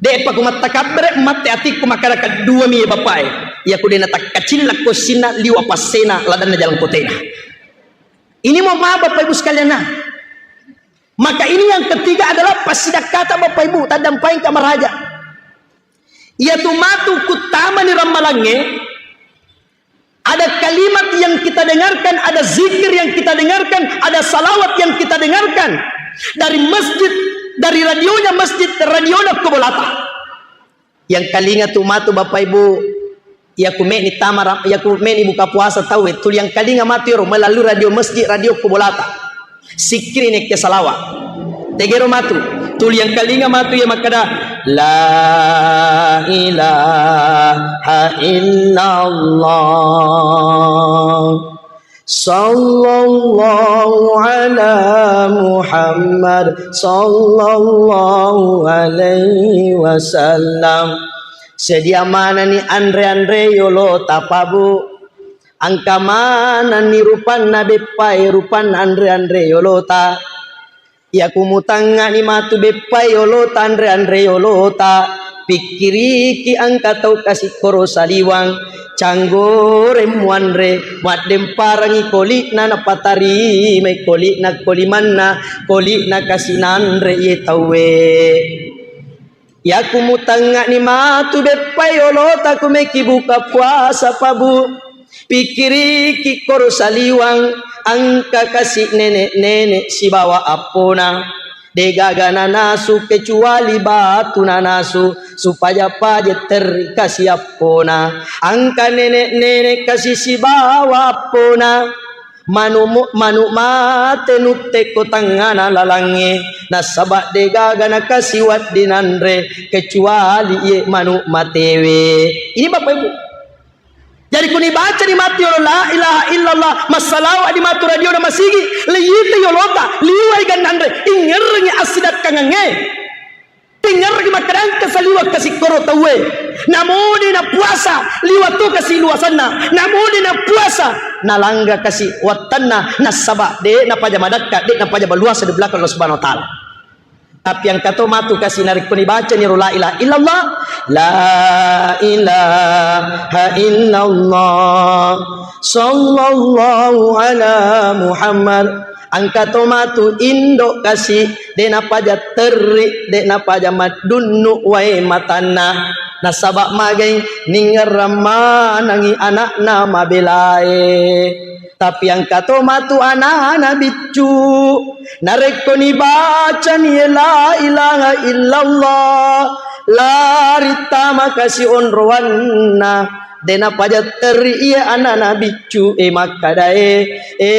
De'pa ku mattakabbere, matte atikku makkada kedduami ye bapa'e. Iya ku de' natakkacillakko sinna liwa passena ladanna jalang kotena. Ini mohon maaf Bapak Ibu sekalian, nah. Maka ini yang ketiga adalah passidakkata Bapak Ibu, taddampaeng kamaraja. Iyatu matu kuttamani rammalangnge, ada kalimat yang kita dengarkan, ada zikir yang kita dengarkan, ada salawat yang kita dengarkan dari masjid, dari radionya masjid, radiona ko bolata. Yang kalinga tu matu Bapak Ibu, iya ku meni tama ra-, iya ku meni buka puasa tauwe, tuli yang kalinga matu ero melalui radio masjid, radio ko bolata. Sikkiri nekke salawa. Tegero matu, tuli yang kalinga matu iya makkada, La ilaha illallah. Sallallahu ala Muhammad, sallallahu alaihi wasallam. Sedia manani anre-anre yolota, Pak, Bu. Engka manani rupanna beppae, rupanna anre-anre yolota. Iya ku mutangngani matu beppa yolota, anre-anre yolota, pikkiriki engka tau kasi koro saliwang, canggoreng muanre, maddemparangi koli'na, napatarimai koli'na, kolimanna, koli'na kasi nanre iye tauwe. Iyaku mutangngani matu beppa yolota ku meki buka puasa, Pak, Bu. Pikkiriki koro saliwang, engka kasi nene-nene sibawa appona. Degaga nanasu kecuali batu nanasu, supaya paja terri kasi appona. Engka nene-nene kasi sibawa appona. Manu-, manu mate nuttekko tangngana lalangnge, nasaba degaga nakasi wedding nanre kecuali iye manu matewe. Ini Bapak Ibu. Jadi kuni baca di matu yolo la ilaha illallah, massalawa di matu radio na masigi, leyita yolota, liwai gannanre, ingerrengi assidakkangangnge. Tingerreki makkadangka saliwa kasi koro tauwe. Namode na puasa, liwa to kasi luasanna. Namode na puasa, nalangga kasi wattanna, nasaba de napaja madakka, de napaja baluasa di belakang Allah Subhanahu wa Ta'ala. Tapi engka to matu kasi narekko nibacani ro la ilaha illallah, la ilaha illallah, sallallahu ala Muhammad. Engka to matu indo kasi, de napaja terri, de napaja maddunnu wae matanna. Nasaba magai ningerrang manangi anakna mabelae. Tapi engka to matu anana biccu, narekko nibacani la ilaha illallah, lari tama kasi onroanna, de napaja terri iya anana biccu e makkadae, e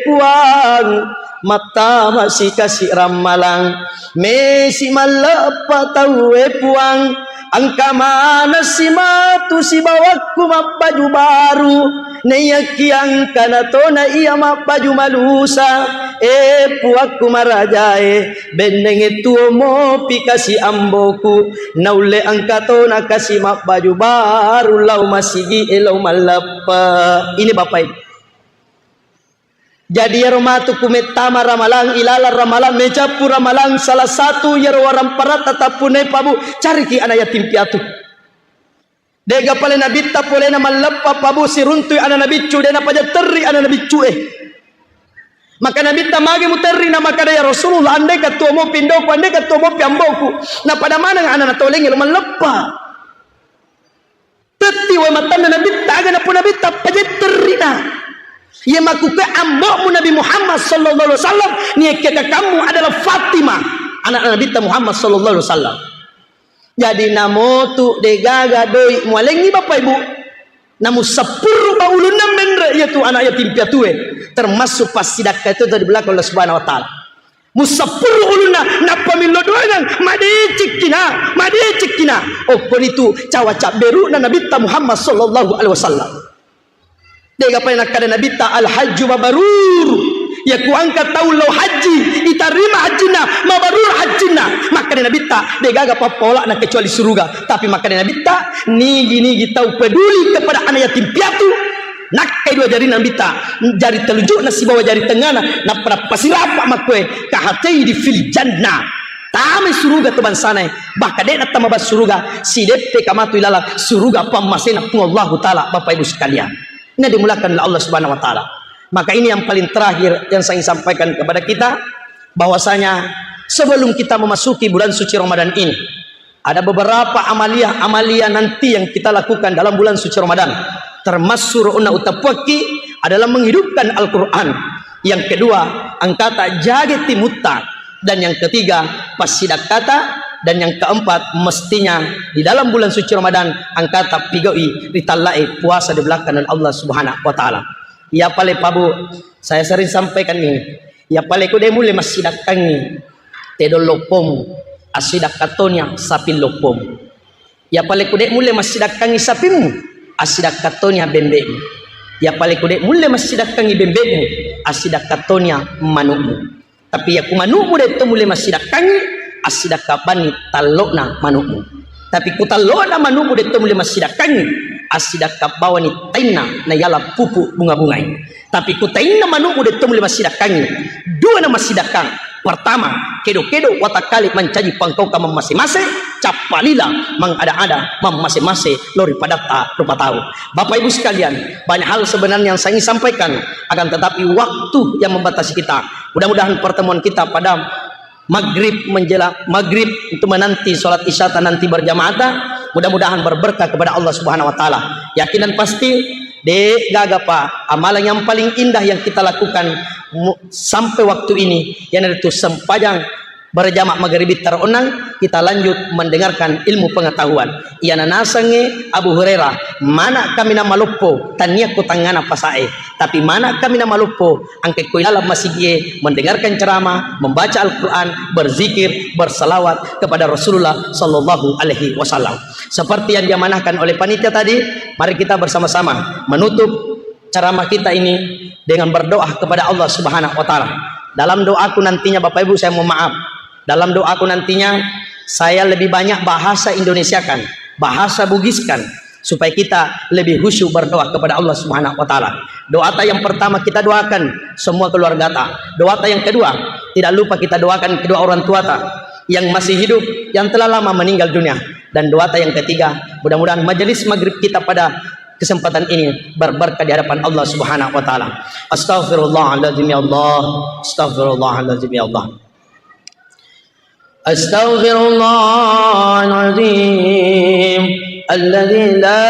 Puang, mattama si kasi rammalang, mesi malleppa tauwe Puang, engka manassi matu sibawakku mabbaju baru, naiyakki engkana tona iya mabbaju malusa, e Puakku marajae, bennenge tuo mopi kasi amboku, naulle engka tona kasi mabbaju baru lao masigi e lao malleppe. Ini Bapak Ibu. Jadi iyaro matu ku mettama ramalang, ilalang ramalang, mecappu ramalang, salah satu iyaro waramparatta tappunai pabu, cariki anak yatim piatu. Dega pale nabitta polena malleppa pabu siruntui anak nabiccu, de napaja terri anak nabiccu e. Maka nabitta magi muterri na makada, ya Rasulullah, andai ka tuo mopi indoku, andai ka tuo mopi amboku, napada maneng anak natolengi lo malleppa. Tetti wae matanna nabitta, aga napu nabitta pajetterrina. Iya makkukue ambo'mu Nabi Muhammad sallallahu alaihi wasallam, niakkia kakammu adalah Fatimah, anak nabitta Muhammad sallallahu alaihi wasallam. Jadi namotu degaga doi mualengi Bapak Ibu, namu seppurupa ulunna menre iya tu anak yatim piatue, termasuk passidakka itu dari belakang Allah Subhanahu wa Ta'ala. Musappuru ulunna, nappa millo doangang, madecekkina, madecekkina. Okkonitu cawa cabberu'na Nabitta Muhammad sallallahu alaihi wasallam. Dega pai nakkada Nabitta, "Al-hajju mabrur." Yaku engka tau lao haji, itarima hajjinna, mabrur hajjinna. Makkada Nabitta, degaga pappaola'na kecuali suruga. Tapi makkada Nabitta, nigi-nigi tau peduli kepada anak yatim piatu, nakkai dua jarina Nabitta, jari telunjukna sibawa jari tengngana, nappa nappasirapa makkue, "Kahatei di fil jannah." Tamai suruga tu bangsanae, bahkan de'na tama bas suruga, sideppe kamatu ilalang suruga pammasena Puang Allahu Ta'ala, Bapak Ibu sekalian. Ini dimulakan oleh Allah Subhanahu wa Ta'ala. Maka ini yang paling terakhir yang saya ingin sampaikan kepada kita, bahwasanya sebelum kita memasuki bulan suci Ramadan ini, ada beberapa amalia-amalia nanti yang kita lakukan dalam bulan suci Ramadan. Termasuk ro'na utappuakki adalah menghidupkan Al-Quran. Yang kedua, engkata jage timutta. Dan yang ketiga, passidakkata. Dan yang keempat, mestinya di dalam bulan suci Ramadan, engkata pigaui ritallai puasa di belakang Allah Subhanahu wa Ta'ala. Iya pale pabu, saya sering sampaikan ini. Iya pale ku de mulle massidakkangi tedong loppomu, assidakkattoni saping loppomu. Iya pale ku de mulle massidakkangi sapimmu, assidakkattoni bembe'mu. Iya pale ku de mulle massidakkangi bembe'mu, assidakkattoni manukmu. Tapi iya ku manukmu de to mulle massidakkangi, assidakka bawani tallo'na manukmu. Tapi ku tallo'na manukmu de to mulle massidakkangi, assidakka bawani tainna nayala pupu bunga-bungai. Tapi ku tainna manukmu de to mulle massidakkangi, dua na massidakkang. Pertama, kedo-kedo watakkale mancaji pangkaukang mammase-mase, cappa lila mangada-ada mammase-mase lao ri padatta rupa tau. Bapak Ibu sekalian, banyak hal sebenarnya yang saya ingin sampaikan, akan tetapi waktu yang membatasi kita. Mudah-mudahan pertemuan kita pada maghrib, menjelang maghrib, untuk menanti sholat isya ta nanti berjamaah ta, mudah-mudahan berberkah kepada Allah Subhanahu wa Ta'ala. Yakin dan pasti, de gaga pa amalan yang paling indah yang kita lakukan mu-, sampai waktu ini, yaitu sempajang berjamaah maghrib taronang, kita lanjut mendengarkan ilmu pengetahuan. Iyana nasengnge Abu Hurairah, mana kami na maloppo, tania ku tangngana pasae. Tapi mana kami na maloppo, angke ko ilalang masigie, mendengarkan ceramah, membaca Al-Quran, berzikir, bersalawat kepada Rasulullah sallallahu alaihi wasallam. Seperti yang diamanahkan oleh panitia tadi, mari kita bersama-sama menutup ceramah kita ini dengan berdoa kepada Allah Subhanahu wa Ta'ala. Dalam doaku nantinya, Bapak Ibu, saya mohon maaf, dalam doaku nantinya, saya lebih banyak bahasa Indonesiakan, bahasa Bugiskan, supaya kita lebih khusyuk berdoa kepada Allah Subhanahu wa Ta'ala. Doa ta yang pertama kita doakan semua keluarga ta. Doa ta yang kedua, tidak lupa kita doakan kedua orang tua ta. yang masih hidup, yang telah lama meninggal dunia, dan doata yang ketiga, mudah-mudahan majelis maghrib kita pada kesempatan ini berberkah di hadapan Allah Subhanahu wa Ta'ala. Astaghfirullahaladzim ya Allah. Astaghfirullahaladzim ya Allah. Astaghfirullahaladzim alladzi la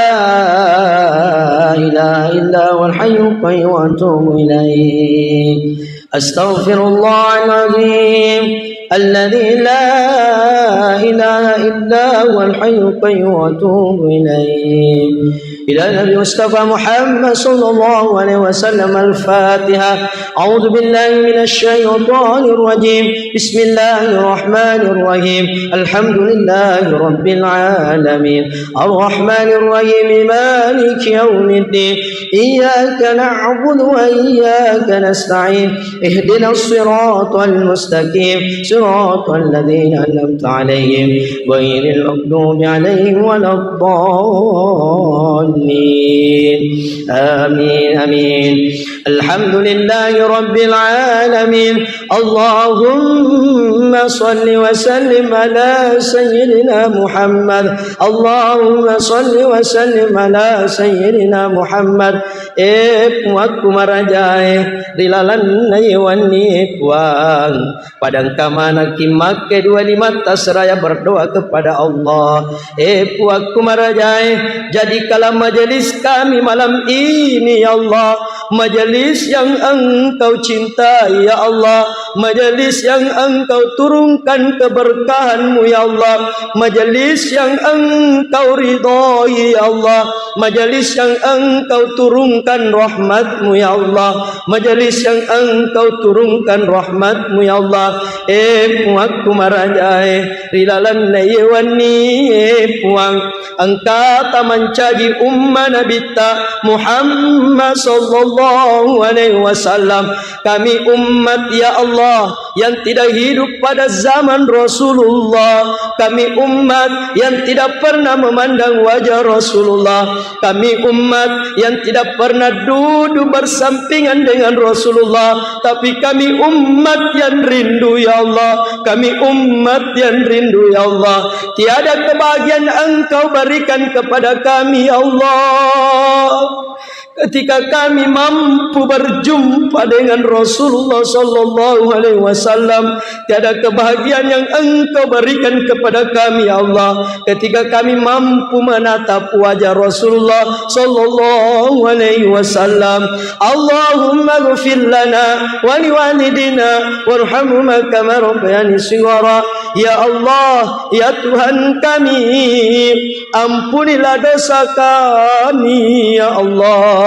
ilaha illa huwal hayyul qayyum wa atubu ilaih. Astaghfirullahaladzim alladzi la ilaha illa huwal hayyul qayyum wa atubu ilaih. Ila Nabi Mustafa Muhammad sallallahu alaihi wasallam. Al-Fatihah. A'udzu billahi minasy syaithanir rajim. Bismillahirrahmanirrahim. Alhamdulillahi rabbil alamin. Arrahmanirrahim. Maliki yaumiddin. Iyyaka na'budu wa iyyaka nasta'in. Ihdinas siratal mustaqim. Siratal ladzina an'amta 'alaihim ghairil maghdubi 'alaihim waladdallin. Amin, amin. Alhamdulillahi rabbil alamin. Allahumma salli wa sallim ala sayyidina Muhammad. Allahumma salli wa sallim ala sayyidina Muhammad. E Puakku marajae, ri lalenna ye wennie Puang, pada engka manekki makke dua limatta seraya berdoa kepada Allah. E Puakku marajae, jadikanlah majelis kami malam ini, ya Allah, majelis yang Engkau cintai, ya Allah, majelis yang Engkau turunkan keberkahan-Mu, ya Allah, majelis yang Engkau ridhoi, ya Allah, majelis yang Engkau turunkan rahmat-Mu, ya Allah, majelis yang Engkau turunkan rahmat-Mu, ya Allah. E Puakku marajae, ri lalenna ye wennie Puang, engkata mancaji umma Nabitta Muhammad sallallahu alaihi wasallam. Kami umat, ya Allah, yang tidak hidup pada zaman Rasulullah. Kami umat yang tidak pernah memandang wajah Rasulullah. Kami umat yang tidak pernah duduk bersampingan dengan Rasulullah. Tapi kami umat yang rindu, ya Allah. Kami umat yang rindu, ya Allah. Tiada kebahagiaan Engkau berikan kepada kami, ya Allah. Ketika kami mampu berjumpa dengan Rasulullah sallallahu alaihi wasallam, tiada kebahagiaan yang Engkau berikan kepada kami, ya Allah. Ketika kami mampu menatap wajah Rasulullah sallallahu alaihi wasallam. Allahumma ighfir lana wa liwalidina warhamhuma kama rabbayani shighara. Ya Allah, ya Tuhan kami, ampunilah dosa kami, ya Allah.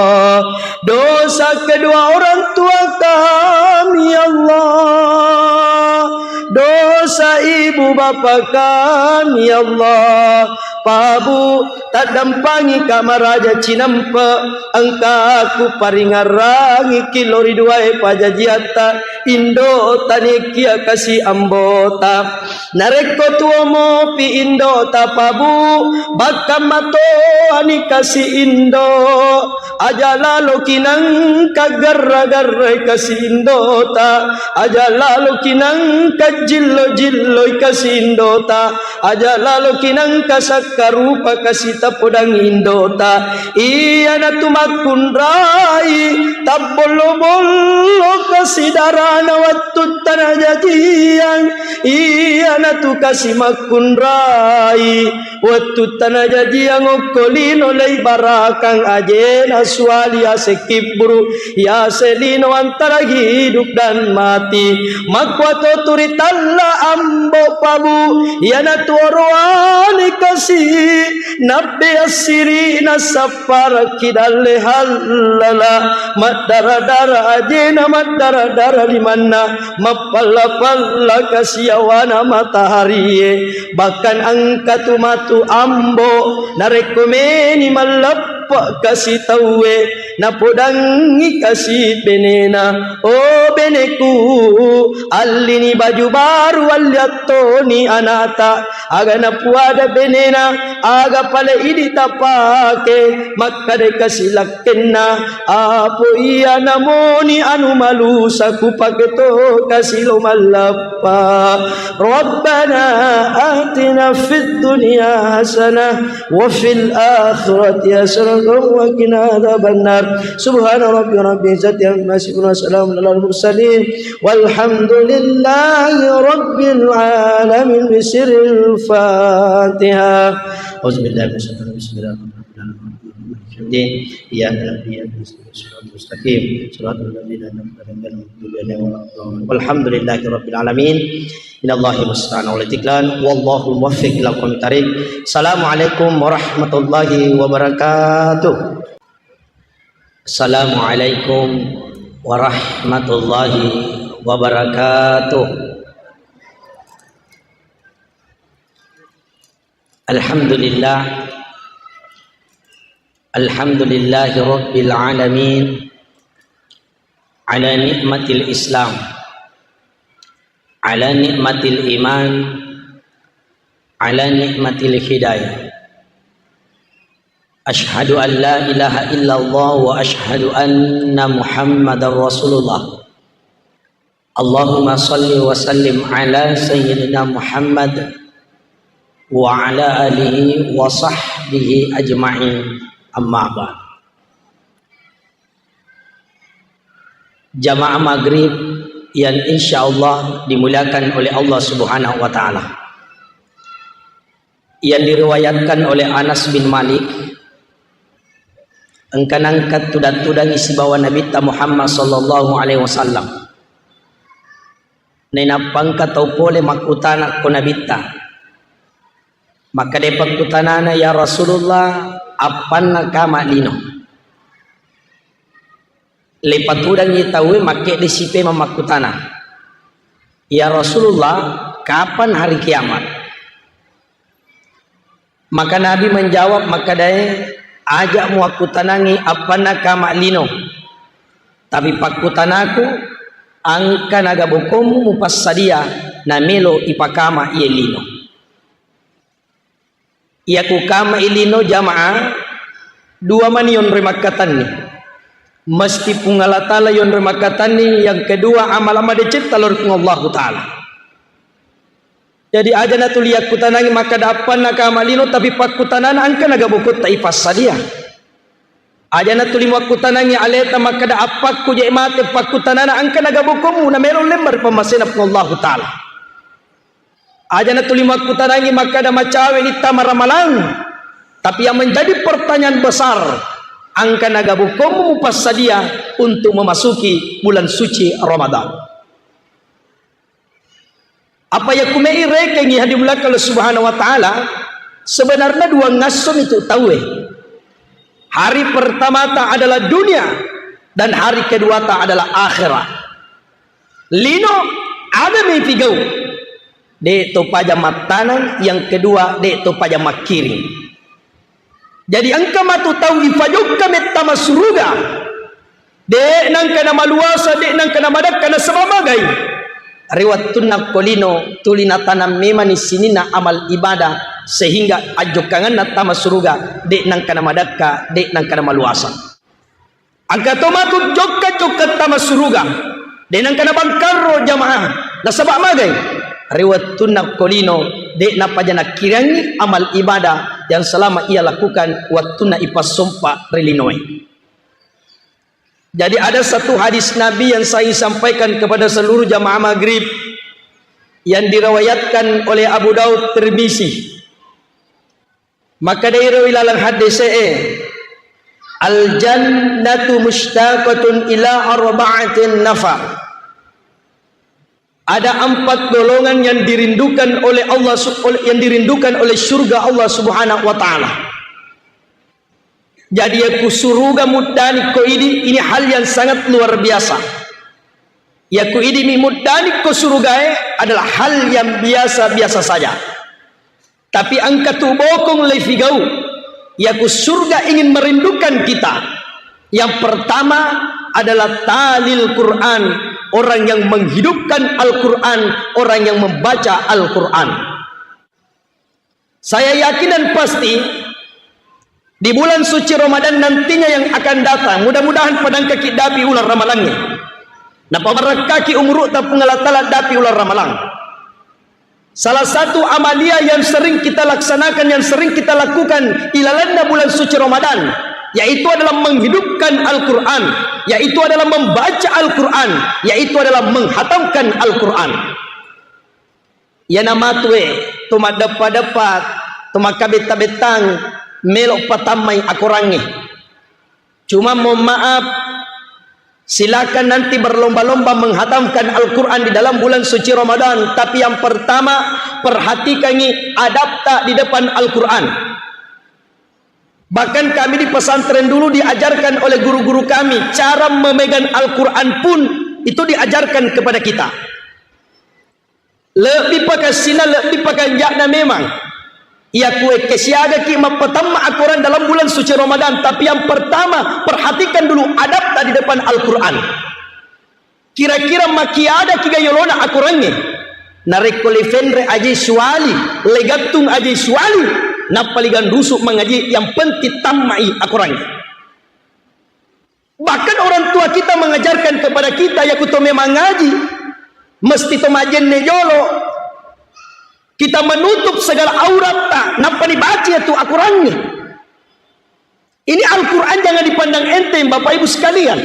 Dosa kedua orang tua kami, ya Allah. Dosa ibu bapa kami, ya Allah. Pabu, taddampangika maraja cinampe, engka kuparingarrangiki lao ri duae pajajiatta, indota nekia kasi ambota. Narekko tuo mopi indota Pabu, bakka matoani kasi indo. Aja laloki nangka garra-garrai kasi indota, aja laloki nangka jillo-jilloi kasi indota, aja laloki nangka sakkarupa kasi tapodang indota. Iyanatu makkunrai tabbollo-bollo kasi darana wettu tanajajiang. Iyanatu kasi makkunrai wettu tanajajiang okko lino leibarakang ajena suali ase kibburu, yase lino antara hidup dan mati. Makkuato turi talla ambo Pabu, iyanatu oroane kasi nabbe assiri nasapparakki dalle hallala, maddara-dara ajena, maddara-dara limanna, mappalla-palla kasi yawana mataharie. Bahkan engkatu matu ambo, narekko meni malleppe kasi tauwe, napodangngi kasi benena. Oh, Neneku, allini baju baru, alliattoni anata, aga napuada benena, aga pale idi tapake, makkada kasi lakkenna, apo iya namoni anu malusa kupake to kasi lo mallappa. Rabbana atina fid dunya hasanah wa fil akhirati hasanatan wa qina adzabannar. Subhana rabbika rabbil izzati amma yasifun wa salamun alal mursalin walhamdulillahi rabbil alamin. Bisirril Fatihah. Auzubillahi minasyaitonir rajim. Bismillahirrahmanirrahim. Iyyaka na'budu wa iyyaka nasta'in. Shiratal ladzina an'amta 'alaihim ghairil maghdubi 'alaihim waladdallin. Walhamdulillahi rabbil alamin. Innallahi musta'an wa alaihi tiklan. Wallahu muwaffiq ila aqwamit thariq. Assalamualaikum warahmatullahi wabarakatuh. Assalamualaikum warahmatullahi wabarakatuh. Alhamdulillah. Alhamdulillahi rabbil alamin. Ala ni'matil Islam. Ala ni'matil iman. Ala ni'matil hidayah. Asyhadu an la ilaha illallah wa asyhadu anna Muhammadar Rasulullah. Allahumma salli wa sallim ala sayyidina Muhammad wa ala alihi wa sahbihi ajma'in. Amma ba'd. Jamaah maghrib yang insya Allah dimuliakan oleh Allah Subhanahu wa Ta'ala. Yang diriwayatkan oleh Anas bin Malik, engka nengka tudang-tudangi sibawa Nabitta Muhammad sallallahu alaihi wasallam. Nainappa engka tau pole makkutana ko Nabitta. Makkeda pakkutanana, "Ya Rasulullah, appanna kama lino?" Leipatudangngi tauwe makkedde sipemeng makkutana, "Ya Rasulullah, kapan hari kiamat?" Maka Nabi menjawab makkedae, "Aja muakkutanangi appanna kama lino. Tapi pakkutanaku, engka naga bokommu mupassadia namelo ipakama iye lino." Iya ku kama i lino jamaah, dua mani yonroi makkatenni. Mesti Puang Allah Ta'ala yonroi makkatenni, yang kedua amala madecetta lao ri Puang Allahu Ta'ala. Jadi aja natuli yakkutanangi makkeda appanna kama lino, tapi pakkutanana engka naga bokotta ipassadia. Aja natuli makkutanangi aleta makkeda appakku je mate, pakkutanana engka naga bokommu namelo lemma ri pammasena Puang Allahu Ta'ala. Aja natuli makkutanangi makkeda macawe ni tama ramalang. Tapi yang menjadi pertanyaan besar, engka naga bokommu mupassadia untuk memasuki bulan suci Ramadan. Apa yakku mei rekengi hadirin dimuliakan Allah Subhanahu wa Ta'ala, sebenarnya dua ngasso mitu tauwe. Hari pertama ta adalah dunia dan hari kedua ta adalah akhirat. Lino, ada mi pigau. De to paja mattaneng, yang kedua de to paja makkiring. Jadi engka matu tau ifajokka mettama suruga. De nangka namaluasa, de nangka namadakka, nasaba magai. Ri wettunna ko lino tuli natanang memani sininna amal ibadah sehingga ajjokkangenna tama suruga de nangka namadakka, de nangka namaluasa. Engka to matu jokka-jokka tama suruga. De nangka nabangkarro jamaah. Nasaba magai? Ri wettunna ko lino, de napaja nakkirangi amal ibadah yang selama ia lakukan wettunna ipassompa ri linoe. Jadi ada satu hadis Nabi yang saya sampaikan kepada seluruh jamaah maghrib yang diriwayatkan oleh Abu Daud, Tirmizi. Makkedai ro ilaleng haddese'e, "Al-jannatu mushtaqatun ila arba'atin nafar." Ada empat golongan yang dirindukan oleh Allah su-, oleh, yang dirindukan oleh surga Allah Subhanahu wa Ta'ala. Jadi, yaku suruga muddani ko idi, ini hal yang sangat luar biasa. Yaku idi mi muddani ko surugae adalah hal yang biasa-biasa saja. Tapi engka tu bokong leifigau. Yaku surga ingin merindukan kita. Yang pertama adalah talil Quran. orang yang menghidupkan Al-Quran, orang yang membaca Al-Quran. Saya yakin dan pasti, di bulan suci Ramadan nantinya yang akan datang, mudah-mudahan padangkaki dapi ulang ramalangnge. Napabarakkaki umuru'ta Puang Allah Ta'ala dapi ulang ramalang. Salah satu amalia yang sering kita laksanakan, yang sering kita lakukan ilalanna bulan suci Ramadan, yaitu adalah menghidupkan Al-Quran, yaitu adalah membaca Al-Quran, yaitu adalah menghatamkan Al-Quran. Iyana matue, to maddeppa-deppa, to makkabetta-bettang, melo patammai akorangnge. Cuma mohon maaf, silakan nanti berlomba-lomba menghatamkan Al-Quran di dalam bulan suci Ramadan. Tapi yang pertama, perhatikangi adabta di depan Al-Quran. Bahkan kami di pesantren dulu diajarkan oleh guru-guru kami, cara memegang Al-Quran pun itu diajarkan kepada kita. Lebbi pakassinna, lebbi pakanja'na memang. Iya kuekke siagaki mappatamma akorang dalam bulan suci Ramadan, tapi yang pertama, perhatikan dulu adabta di depan Al-Quran. Kira-kira makiadaki ga yolona akorangnge? Narekko lefenre aje suali, legattung aje suali, nappa liganrusu mangaji, yang penting tammai akorangnge. Bahkan orang tua kita mengajarkan kepada kita, yakuto memang ngaji, mesti to majenne jolo. Kita menutup segala auratta, nappa nibaca tu akorangnge. Ini Al-Quran jangan dipandang enteng, Bapak Ibu sekalian.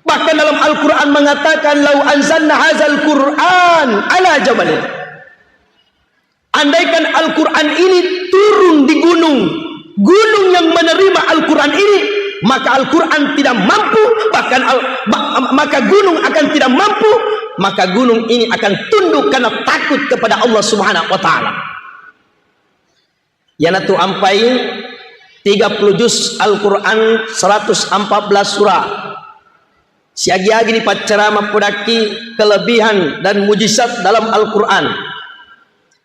Bahkan dalam Al-Quran mengatakan, "Lau anzalna hazal Quran ala jabalin." Andaikan Al-Quran ini turun di gunung, gunung yang menerima Al-Quran ini, maka Al-Quran tidak mampu, bahkan al- ma- maka gunung akan tidak mampu, maka gunung ini akan tunduk karena takut kepada Allah Subhanahu wa Ta'ala. Iyanatu ampai tiga puluh juz Al-Quran, seratus empat belas surah. Siagi-agi ni paccarama podakki kelebihan dan mujizat dalam Al-Quran.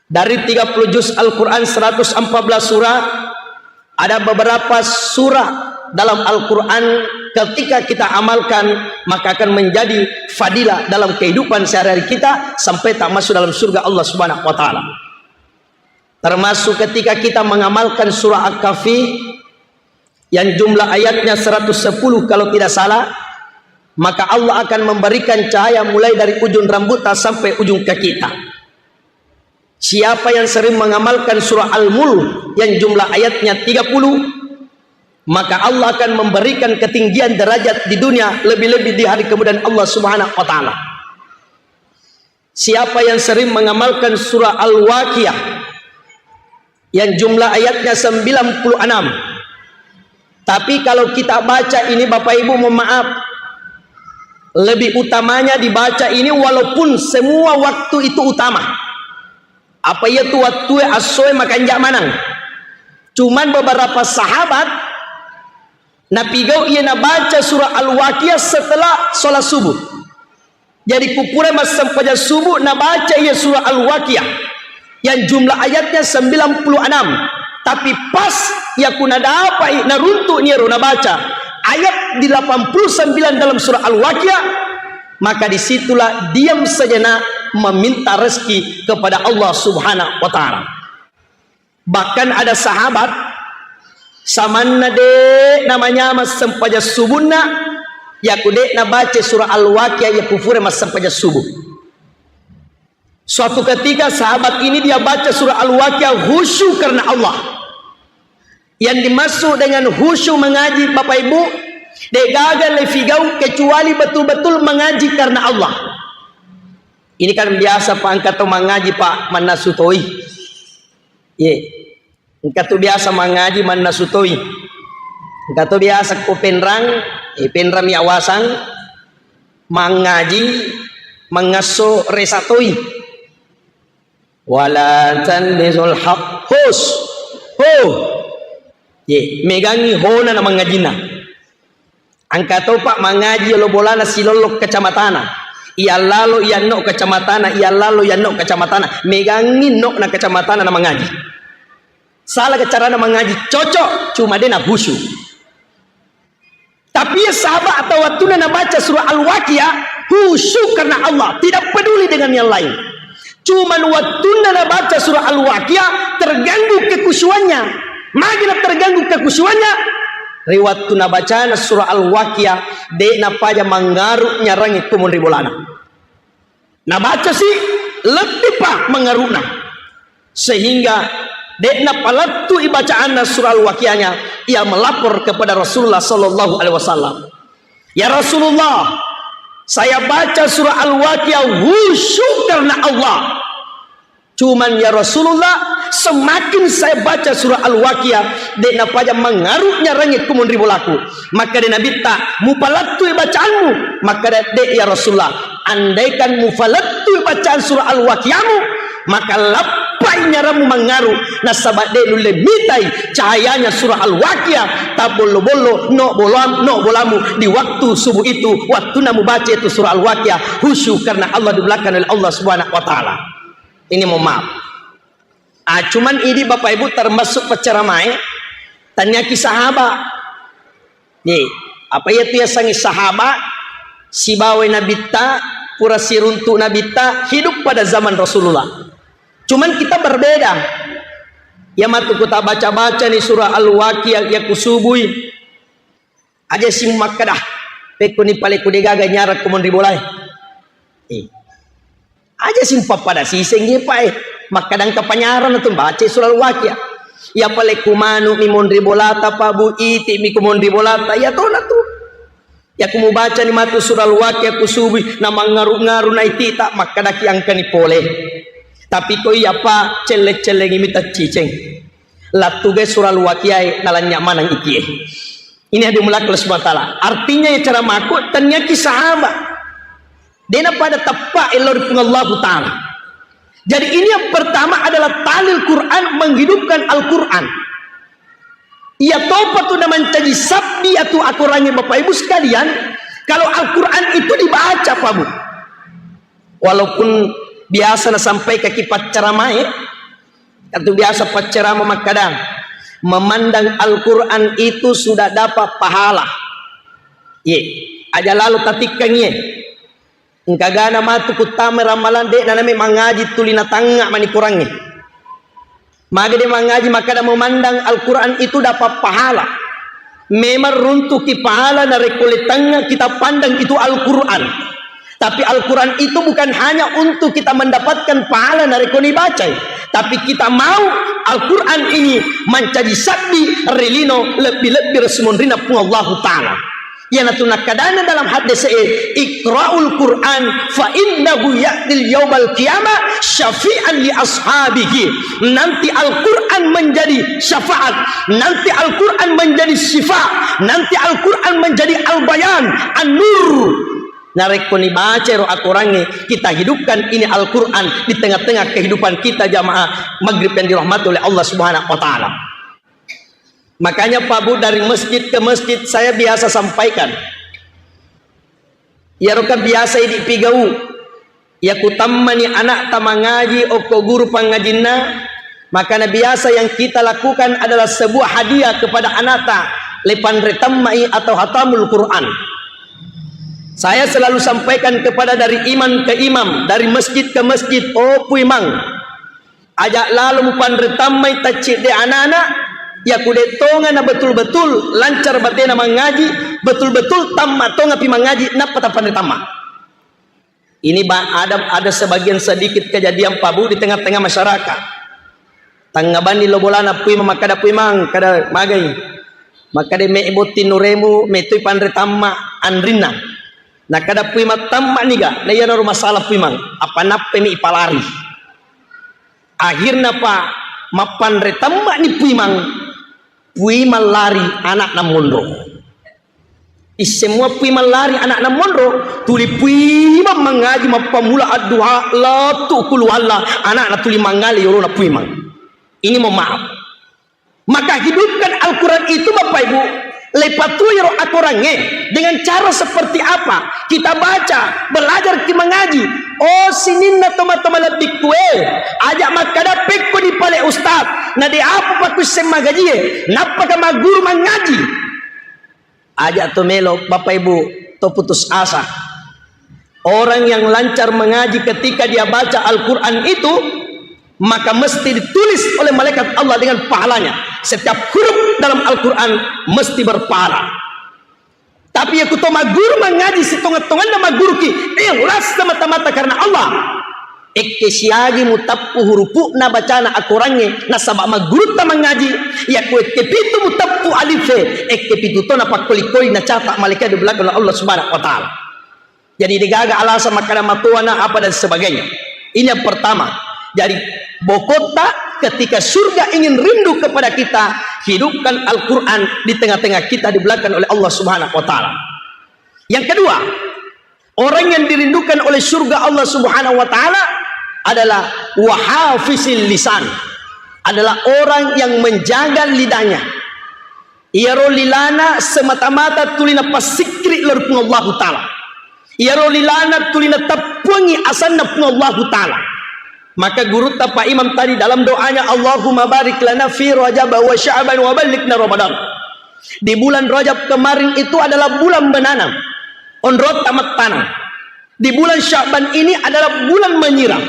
Dari tiga puluh juz Al-Quran, seratus empat belas surah, ada beberapa surah dalam Al-Quran ketika kita amalkan, maka akan menjadi fadilah dalam kehidupan sehari-hari kita sampai tak masuk dalam surga Allah Subhanahu wa Ta'ala. Termasuk ketika kita mengamalkan surah Al-Kahfi yang jumlah ayatnya seratus sepuluh kalau tidak salah, maka Allah akan memberikan cahaya mulai dari ujung rambutnya sampai ujung kaki kita. Siapa yang sering mengamalkan surah Al-Mulk yang jumlah ayatnya tiga puluh, maka Allah akan memberikan ketinggian derajat di dunia, lebih-lebih di hari kemudian Allah Subhanahu wa Ta'ala. Siapa yang sering mengamalkan surah Al-Waqiah yang jumlah ayatnya sembilan puluh enam. Tapi kalau kita baca ini, Bapak Ibu, mohon maaf, lebih utamanya dibaca ini walaupun semua waktu itu utama. Apa iya tu wattue assoe makanja manang. Cuman beberapa sahabat napigau iya nabaca surah Al-Waqiah setelah sholat subuh. Jadi ku pura massempajang subuh nabaca iya surah Al-Waqiah yang jumlah ayatnya sembilan puluh enam. Tapi pas iya ku nadapai naruntuk niaro nabaca ayat delapan puluh sembilan dalam surah Al-Waqiah, maka disitulah diam sejenak meminta rezeki kepada Allah Subhanahu wa Ta'ala. Bahkan ada sahabat, samanna de' namanyameng sempajang subunna, yaku de' nabaca surah Al-Waqiah, yaku pura massempajang subuh. Suatu ketika sahabat ini dia baca surah Al-Waqiah khusyuk karena Allah. Yang dimaksud dengan khusyuk mengaji, Bapak Ibu, de' gaga lefigau kecuali betul-betul mengaji karena Allah. Ini kan biasa, Pak, engka to mangaji, Pak, mannasu toi. Ye. Engka tu biasa mangaji mannasu toi. Engka tu biasa ko penrang, eh, penrang mi awasang, mangaji, mangasso resa toi. Wala talbisul haq. Hus. Ho. Ye, megangi hona na mangajina. Engka topa mangaji yolo bolana silollo kacamatana. Iyallalo iyanno kacamatana, iyallalo iyanno kacamatana. Megangi no na kacamatana na mangaji. Salah carana mangaji, cocok, cuma de' na khusyuk. Tapi iya sahabat atau wattunna nabaca surah Al-Waqiah, Khusyuk karena Allah, tidak peduli dengan yang lain. Cuman wattunna nabaca surah Al-Waqiah, terganggu kekhusyuannya. Magi na terganggu kekhusyuannya? Ri wattu nabacana surah Al-Waqiah, de' napaja mangngaru' nyarangnge ko monri bolana. Nabaca si, lebbi pa mangngaru'na. Sehingga de' napalettu'i bacaanna surah Al-Waqiahnya, ia melapor kepada Rasulullah sallallahu alaihi wasallam. "Ya Rasulullah, saya baca surah Al-Waqiah khusyuk karena Allah. Cuman ya Rasulullah, semakin saya baca surah Al-Waqiah, de' napaja mangngaru' nyarangnge ko monri bolaku." Makkeda Nabitta, "Mupalettui bacaanmu?" Makkeda, "De' ya Rasulullah." "Andaikan mupalettui bacaan surah Al-Waqiahmu, maka lappai nyarammu mangngaru', nasaba' de' nulle mitai cahayanya surah Al-Waqiah tabbollo-bollo no bolam-, no bolamu di waktu subuh itu, wattunna mubaca itu surah Al-Waqiah, khusyuk karena Allah, di belakang oleh Allah Subhanahu wa Ta'ala." Ini mohon maaf. Ah, cuman idi Bapak Ibu termasuk paccaramae, taniaki sahaba. Ye, apa iya tu yasengnge sahaba? Sibawa Nabitta, pura siruntu Nabitta, hidup pada zaman Rasulullah. Cuman kita berbeda. Ya matu ku ta baca-baca ni surah Al-Waqiah, ya ku subui. Aja si makkeda, "Pekko ni pale ku de' gaga nyarang ko monri bolae." Eh. Aja si pappada siseng ye, Pak, eh. Makkeda engka panyarang tu baca surah Al-Waqiah. Ya pale ku manu' mi monri bolata, Pak Bu, iti' mi ko monri bolata, ya tona tu. Ya ku mubaca ni matu surah Al-Waqiah ku subui, na mangngaru-ngaru na iti'ta, makkedaki engka ni pole. Tapi ko iya, Pak, celle-cellengi mi tacciceng. Lattugai surah Al-Waqiah e, nalanya maneng itie. Ini hadir mulak Allah Subhanahu wa Ta'ala. Artinya ya cara maku, taniaki sahaba. Dena pada teppa elo ri Puang Allahu Ta'ala. Jadi ini yang pertama adalah talil Quran, menghidupkan Al-Quran. Iya topa tu na mancaji sabbi atu akorangnge Bapak Ibu sekalian, kalau Al-Quran itu dibaca, Pak Bu. Walaupun biasa nasampaikan ki paccaramae, atau biasa paccarama makkada, memandang Al-Quran itu sudah dapat pahala. Ye, aja lalo tatikkangi ye. Engka gana matu kuttama ramalang de' naname mangaji tuli natangnga mani korangnge. Maga de' mangaji makkada memandang Al-Quran itu dapat pahala. Memang runtuki pahala narekko letangnga kita pandang itu Al-Quran. Tapi Al-Quran itu bukan hanya untuk kita mendapatkan pahala narekko nibacai. Tapi kita mau Al-Quran ini mancaji sabbi ri lino lebbi-lebbi ri sumonrina Puang Allahu Ta'ala. Iyanatu nakkadana dalam haddese'e, "Iqra'ul Qur'an fa innahu ya'til yaumal qiyamah syafi'an li ashabihi." Nanti Al-Quran menjadi syafaat, nanti Al-Quran menjadi syifa, nanti Al-Quran menjadi al-bayan, an-nur. Narekko nibaca ro akorangnge, kita hidupkan ini Al-Quran di tengah-tengah kehidupan kita jamaah maghrib yang dirahmati oleh Allah Subhanahu wa Ta'ala. Makanya, Pak Bu, dari masjid ke masjid saya biasa sampaikan. Iyaroka biasa idi pigau. Iya kutammani anakta mangaji okko guru pangajinna, makana biasa yang kita lakukan adalah sebuah hadiah kepada anakta, lepanre tammai atau hatamul Quran. Saya selalu sampaikan kepada dari imam ke imam, dari masjid ke masjid, oh Puimang, aja lalo mupanre tammai taccidde anana, yaku de tonga na betul-betul lancar batena mangaji, betul-betul tamma tonga pi mangaji, nappa tapanre tamma. Ini ba-, ada, ada sebagian sedikit kejadian, Pak Bu, di tengah-tengah masyarakat. Tangnga bani lo bolana Puimang, makkada Puimang, kada magai. Makkada me botting nuremu, metoi panre tamma anrinna. Nakada Puimang tamma niga, na iyanaro masalah Puimang, apa nappemi ipalari. Akhirna, Pak, mappanre tammani Puimang, Puimang lari anakna monro. Isseng mua Puimang lari anakna monro, tuli Puimang mangaji mappammula adduha, lettu kuluwalla, anakna tuli mangngale yolona Puimang. Ini mohon maaf. Maka hidupkan Al-Quran itu, Bapak Ibu, lepatuiro akorangnge dengan cara seperti apa? Kita baca, belajar ki mangaji. Oh, sininna toma-toma lebbikkue, aja makkada pekko di pale ustaz, na de apa pakusseng magajie, nappaka magguru mangaji. Aja to melo, Bapak Ibu, to putus asa. Orang yang lancar mengaji, ketika dia baca Al-Quran itu, maka mesti ditulis oleh malaikat Allah dengan pahalanya. Setiap huruf dalam Al-Quran mesti berpahala. Tapi iya kuto magguru mangaji, sitonga-tonganna magguruki, ikhlas semata-mata karena Allah. Ekke siagi muteppu hurupu'na bacana akorangnge, nasaba maggurutta mangaji, iya ku ekke pitu muteppu alife, ekke pitu to napakkoli-koli nacata malaikat di belakang Allah Subhanahu wa Ta'ala. Jadi, degaga alasan makkada matoana apa dan sebagainya. Ini yang pertama. Jadi, bokotta, ketika surga ingin rindu kepada kita, hidupkan Al-Quran di tengah-tengah kita, di belakang oleh Allah Subhanahu wa Ta'ala. Yang kedua, orang yang dirindukan oleh surga Allah Subhanahu wa Ta'ala adalah wahafizil lisan, adalah orang yang menjaga lidahnya. Iyaro lilana semata-mata tuli napassikri lao ri Puang Allahu Ta'ala. Iyaro lilana tuli nateppuangngi asanna Puang Allahu Ta'ala. Maka gurutta Pak Imam tadi dalam doanya, "Allahumma barik lana fi Rajab wa Sya'ban wa ballighna Ramadan." Di bulan Rajab kemarin itu adalah bulan menanam. Onrotta mattaneng. Di bulan Sya'ban ini adalah bulan menyiram.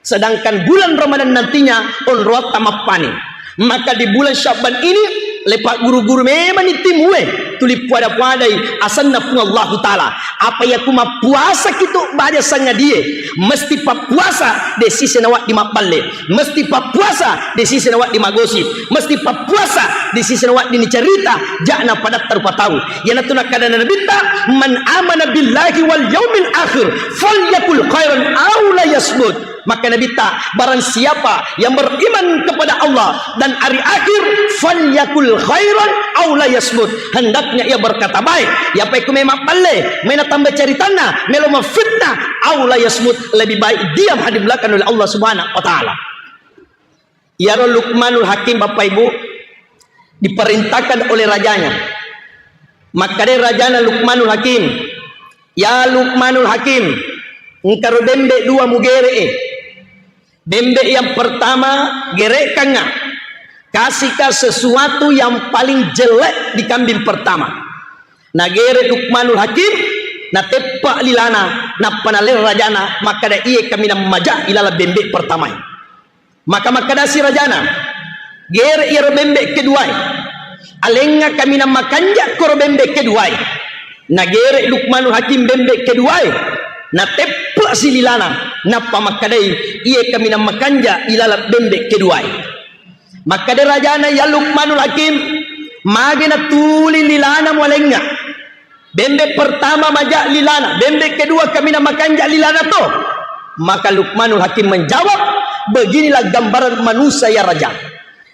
Sedangkan bulan Ramadan nantinya onroatta mappaning. Maka di bulan Sya'ban ini, lepa guru-guru memang ni timue, tuli puada-puadai asanna Puang Allahu Ta'ala. Apa iya ku mappuasa kitu baja sangadie, mesti pappuasa de sisi nawaddi mabballe, mesti pappuasa de sisi nawaddi magosip, mesti pappuasa de sisi nawaddi nicerita, ja'na padatta rupa tau. Iyanatu nakkadana Nabitta, "Man amana billahi wal yaumil akhir, falyakul khairan aw la yasmut." Maka Nabitta, barang siapa yang beriman kepada Allah dan hari akhir, falyakul khairan aw la yasmut. Hendaknya ia berkata baik. Iya pa ku memang balle, mena tambah ceritanna, melo mafitnah, aw la yasmut, lebih baik diam, hadir belakang oleh Allah Subhanahu wa Ta'ala. Iyaro Luqmanul Hakim, Bapak Ibu, diperintahkan oleh rajanya. Makkadai rajana Luqmanul Hakim, "Ya Luqmanul Hakim, engkaro bembe dua mugere'e. Bembe yang pertama gere'kangnga, kasihka sesuatu yang paling jelek di kambing pertama." Nagere Luqmanul Hakim, nateppa lilana, nappa naleng rajana, makkada, "Iye kaminang maja ilaleng bembe pertamae." Maka makkedasi rajana, "Gere iyaro bembe keduae. Alengnga kaminang makanja koro bembe keduae." Nagere Luqmanul Hakim bembe keduae, nateppe'si lilana, nappa makkedai, "Iye kaminang makanja ilaleng bembe keduae." Makkeda rajana, "Ya Luqmanul Hakim, mage natuli lilana mualengnga? Bembe pertama maja lilana, bembe kedua kaminang makanja lilana to?" Maka Luqmanul Hakim menjawab, "Beginilah gambaran manusia, ya Raja.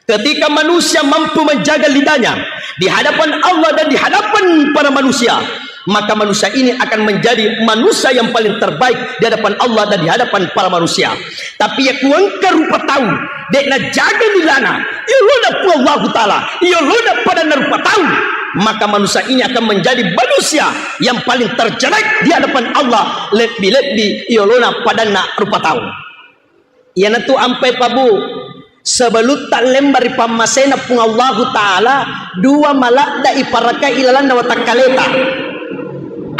Ketika manusia mampu menjaga lidahnya di hadapan Allah dan di hadapan para manusia, maka manusia ini akan menjadi manusia yang paling terbaik di hadapan Allah dan di hadapan para manusia. Tapi iya ku engka rupa tau de najaga lilana, iyolona Puang Allahu Ta'ala, iyolona padanna rupa tau, maka manusia ini akan menjadi manusia yang paling terjelek di hadapan Allah, lebbi-lebbi iyolona padanna rupa tau." Iyanatu ampai pabu, sebelutta lemba ri pammasena Puang Allahu Ta'ala, dua maladda iparakai ilalanna watakkaleta.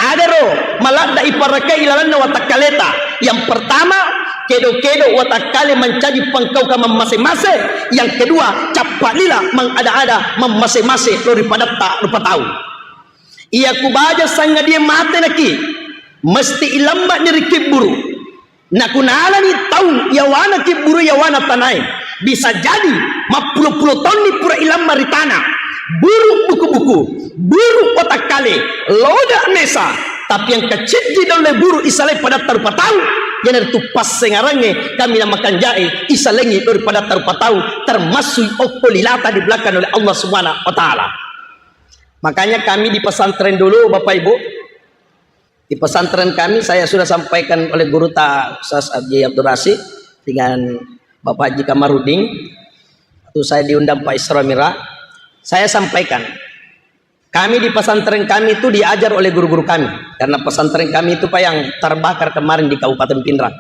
Adaro maladda iparakai ilalanna watakkaleta. Yang pertama, kedo-kedo watakkale mancaji pangkaukang mammase-mase. Yang kedua, cappa lila mangada-ada mammase-mase lao ri padatta rupa tau. Iya ku baja sangadie mate naki, mesti ilemmani ri kibburu. Nakunalani taung yawana kibburu yawana tanae, bisa jadi mappulo-pulo taunni pura ilamma ri tana. Buru buku-buku, buru watakkale, loda mesa, tapi engka ciddi daulle buru isalai padatta rupa tau, iyanaritu passengarangnge kaminang makanjae isalengngi lao ri padatta rupa tau, termasuk okko lilata di belakang oleh Allah Subhanahu wa Ta'ala. Makanya kami di pesantren dulu, Bapak Ibu, di pesantren kami, saya sudah sampaikan oleh guru ta Ustaz Haji Abdul Rasid dengan Bapak Haji Kamarudin, waktu saya diundang Pak Isra Mi'raj, saya sampaikan, kami di pesantren kami itu diajar oleh guru-guru kami, karena pesantren kami itu, Pak, yang terbakar kemarin di Kabupaten Pinrang,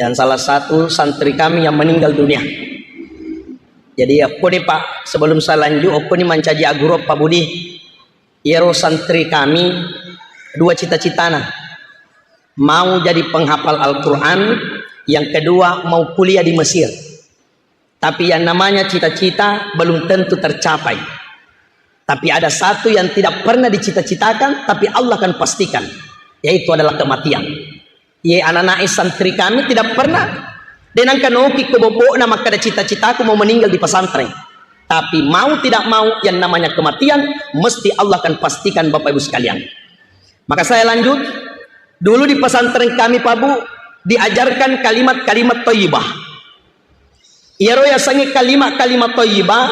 yang salah satu santri kami yang meninggal dunia. Jadi, okko ni, Pak, sebelum saya lanjut, okko ni mancaji aguro, Pak Budi. Iyaro santri kami dua cita-citana. Mau jadi penghafal Al-Quran, yang kedua mau kuliah di Mesir. Tapi yang namanya cita-cita belum tentu tercapai. Tapi ada satu yang tidak pernah dicita-citakan, tapi Allah akan pastikan, yaitu adalah kematian. Ye, anak-anak santri kami tidak pernah denangka noki ko bobokna makkada cita-citaku mau meninggal di pesantren. Tapi mau tidak mau, yang namanya kematian mesti Allah akan pastikan, Bapak Ibu sekalian. Maka saya lanjut, dulu di pesantren kami, Pak Bu, diajarkan kalimat-kalimat thayyibah. Iyaro yasengnge kalimat-kalimat thayyibah,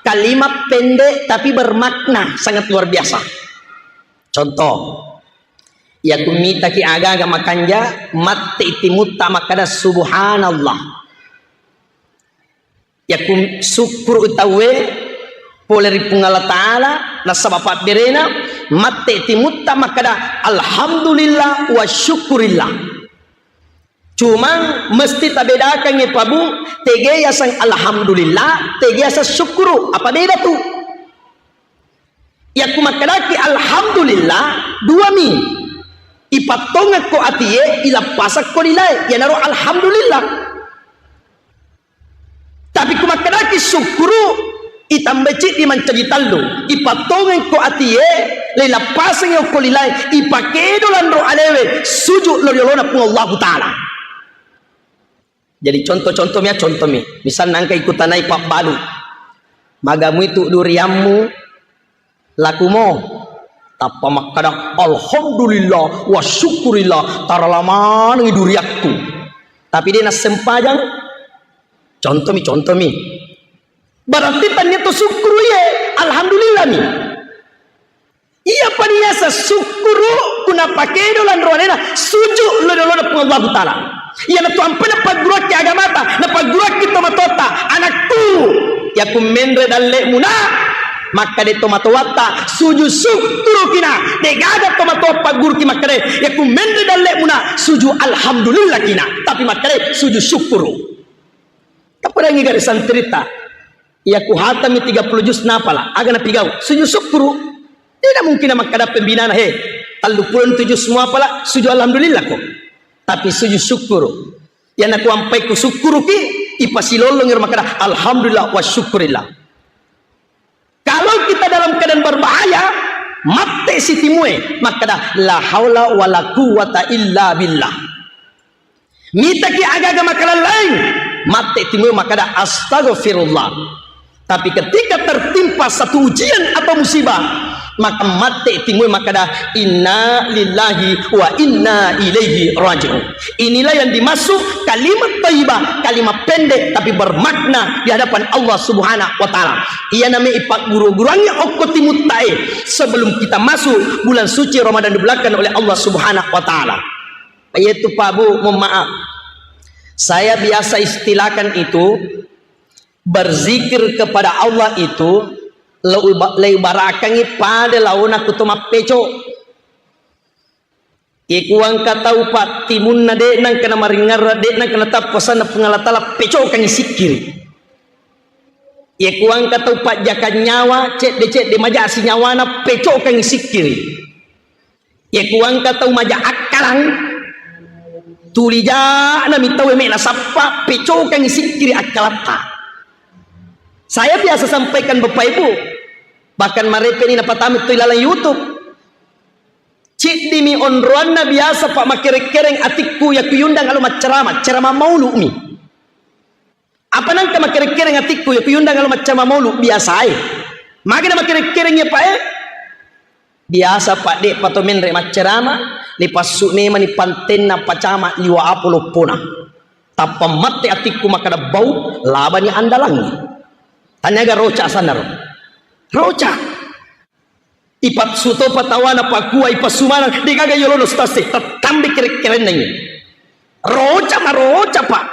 kalimat pendek tapi bermakna sangat luar biasa. Contoh, yaku mitaki aga-aga makanja, matti timutta makkada subhanallah. Yaku sukkuru tauwe pole ri Puang Allah Ta'ala, nasaba pabberena, matti timutta makkada alhamdulillah wa syukurillah. Cuma mesti tabedakangngi, Pak Bu, tege yaseng alhamdulillah, tege yaseng syukuru. Apa beda tu? Yakku makkedaki alhamdulillah, dua mi. Ipattongekko atie, ilappasakko lilae, iyanaro alhamdulillah. Tapi ku makkedaki syukuru, itambai ciddi mancaji tallu. Ipattongekko atie, leilappasengi okko lilae, ipakedo lanro alewe, suju lo riolona Puang Allahu Ta'ala. Jadi contoh-contoh mi, contoh mi. Misalna engka ikutanai pabbalu. Magamui tu duriammu, lakumo. Tappa makkada, "Alhamdulillah wa syukurillah, tarala manengi duriakku." Tapi de nassempajang. Contoh mi, contoh mi. Berarti tania tu syukuru ye, alhamdulillah mi. Iya paniasa syukuru kuna pakedo lanro alena, suju lo riolona Puang Allahu Ta'ala. Iyanatu ampe napagguruakki agamata, napagguruakki tomatoatta, anakku, yaku menre dalle'muna, makkade tomatoatta, suju syukurukina, degaga tomatoa pagguruki makkade, yaku menre dalle'muna, suju alhamdulillahkina, tapi makkade suju syukuru. Taperangi gare santrita, iya ku hatami tiga puluh juz napala, aga napigau? Suju syukuru. Tidak mungkin makkada pembinana, "He, tellu puluh tu juz muapala, suju alhamdulillah ko." Tapi suju syukuru. Iya naku ampai ku syukuruki, ipasilolongi ro makkada, "Alhamdulillah wa syukurillah." Kalau kita dalam keadaan berbahaya, matti sitimue, makkada, "La haula wa la quwwata illa billah." Mitaki aga-aga makalalaing, matti timue makkada, "Astaghfirullah." Tapi ketika tertimpa satu ujian atau musibah, maka matti timue makkada, "Inna lillahi wa inna ilaihi raji'un." Inilah yang dimaksud kalimat thayyibah, kalimat pendek tapi bermakna di hadapan Allah Subhanahu wa Ta'ala. Iya namai ipagguru-guruangngi okko timuttae sebelum kita masuk bulan suci Ramadan dibelakang oleh Allah Subhanahu wa Ta'ala. Yaitu, Pak Bu, mohon maaf. Saya biasa istilahkan itu, berzikir kepada Allah itu, leu-, leubarakangngi pada laona ku to mappeco. Iku engka tau pattimunna, de' nengka namaringerra, de' nengka natappa sanna Puang Allah Ta'ala, pecokangngi sikkiri. Iku engka tau pajjakang nyawa, cedde-cedde maja si nyawana, pecokangngi sikkiri. Iku engka tau maja akkalang, tuli ja'na mi tau me' nasappa, pecokangngi sikkiri akkalatta. Saya biasa sampaikan Bapak Ibu, bahkan marepe' ni napatama tu ilalang YouTube. Ciddimi onroanna biasa pa' makereng-kereng atikku, yakku yundang alo maccarama, carama maulu'mi. Apa nengka makereng-kereng atikku, yakku yundang alo maccarama maulu' biasae. Magana makereng-kereng ya, Pak, e? Biasa, Pak, de' pa to menre' maccarama, lipassu' memani pantenna pacama liwa' apo loppona. Tappa matti atikku makkada bau, labani andalangngi. Taniaga roca' sanaro. Roca'. Ipassu topa tawana pakua, ipassu maneng, de'gaga yolona ustaz e, tattambe kere-kerenna ini. Roca', maroca', Pak.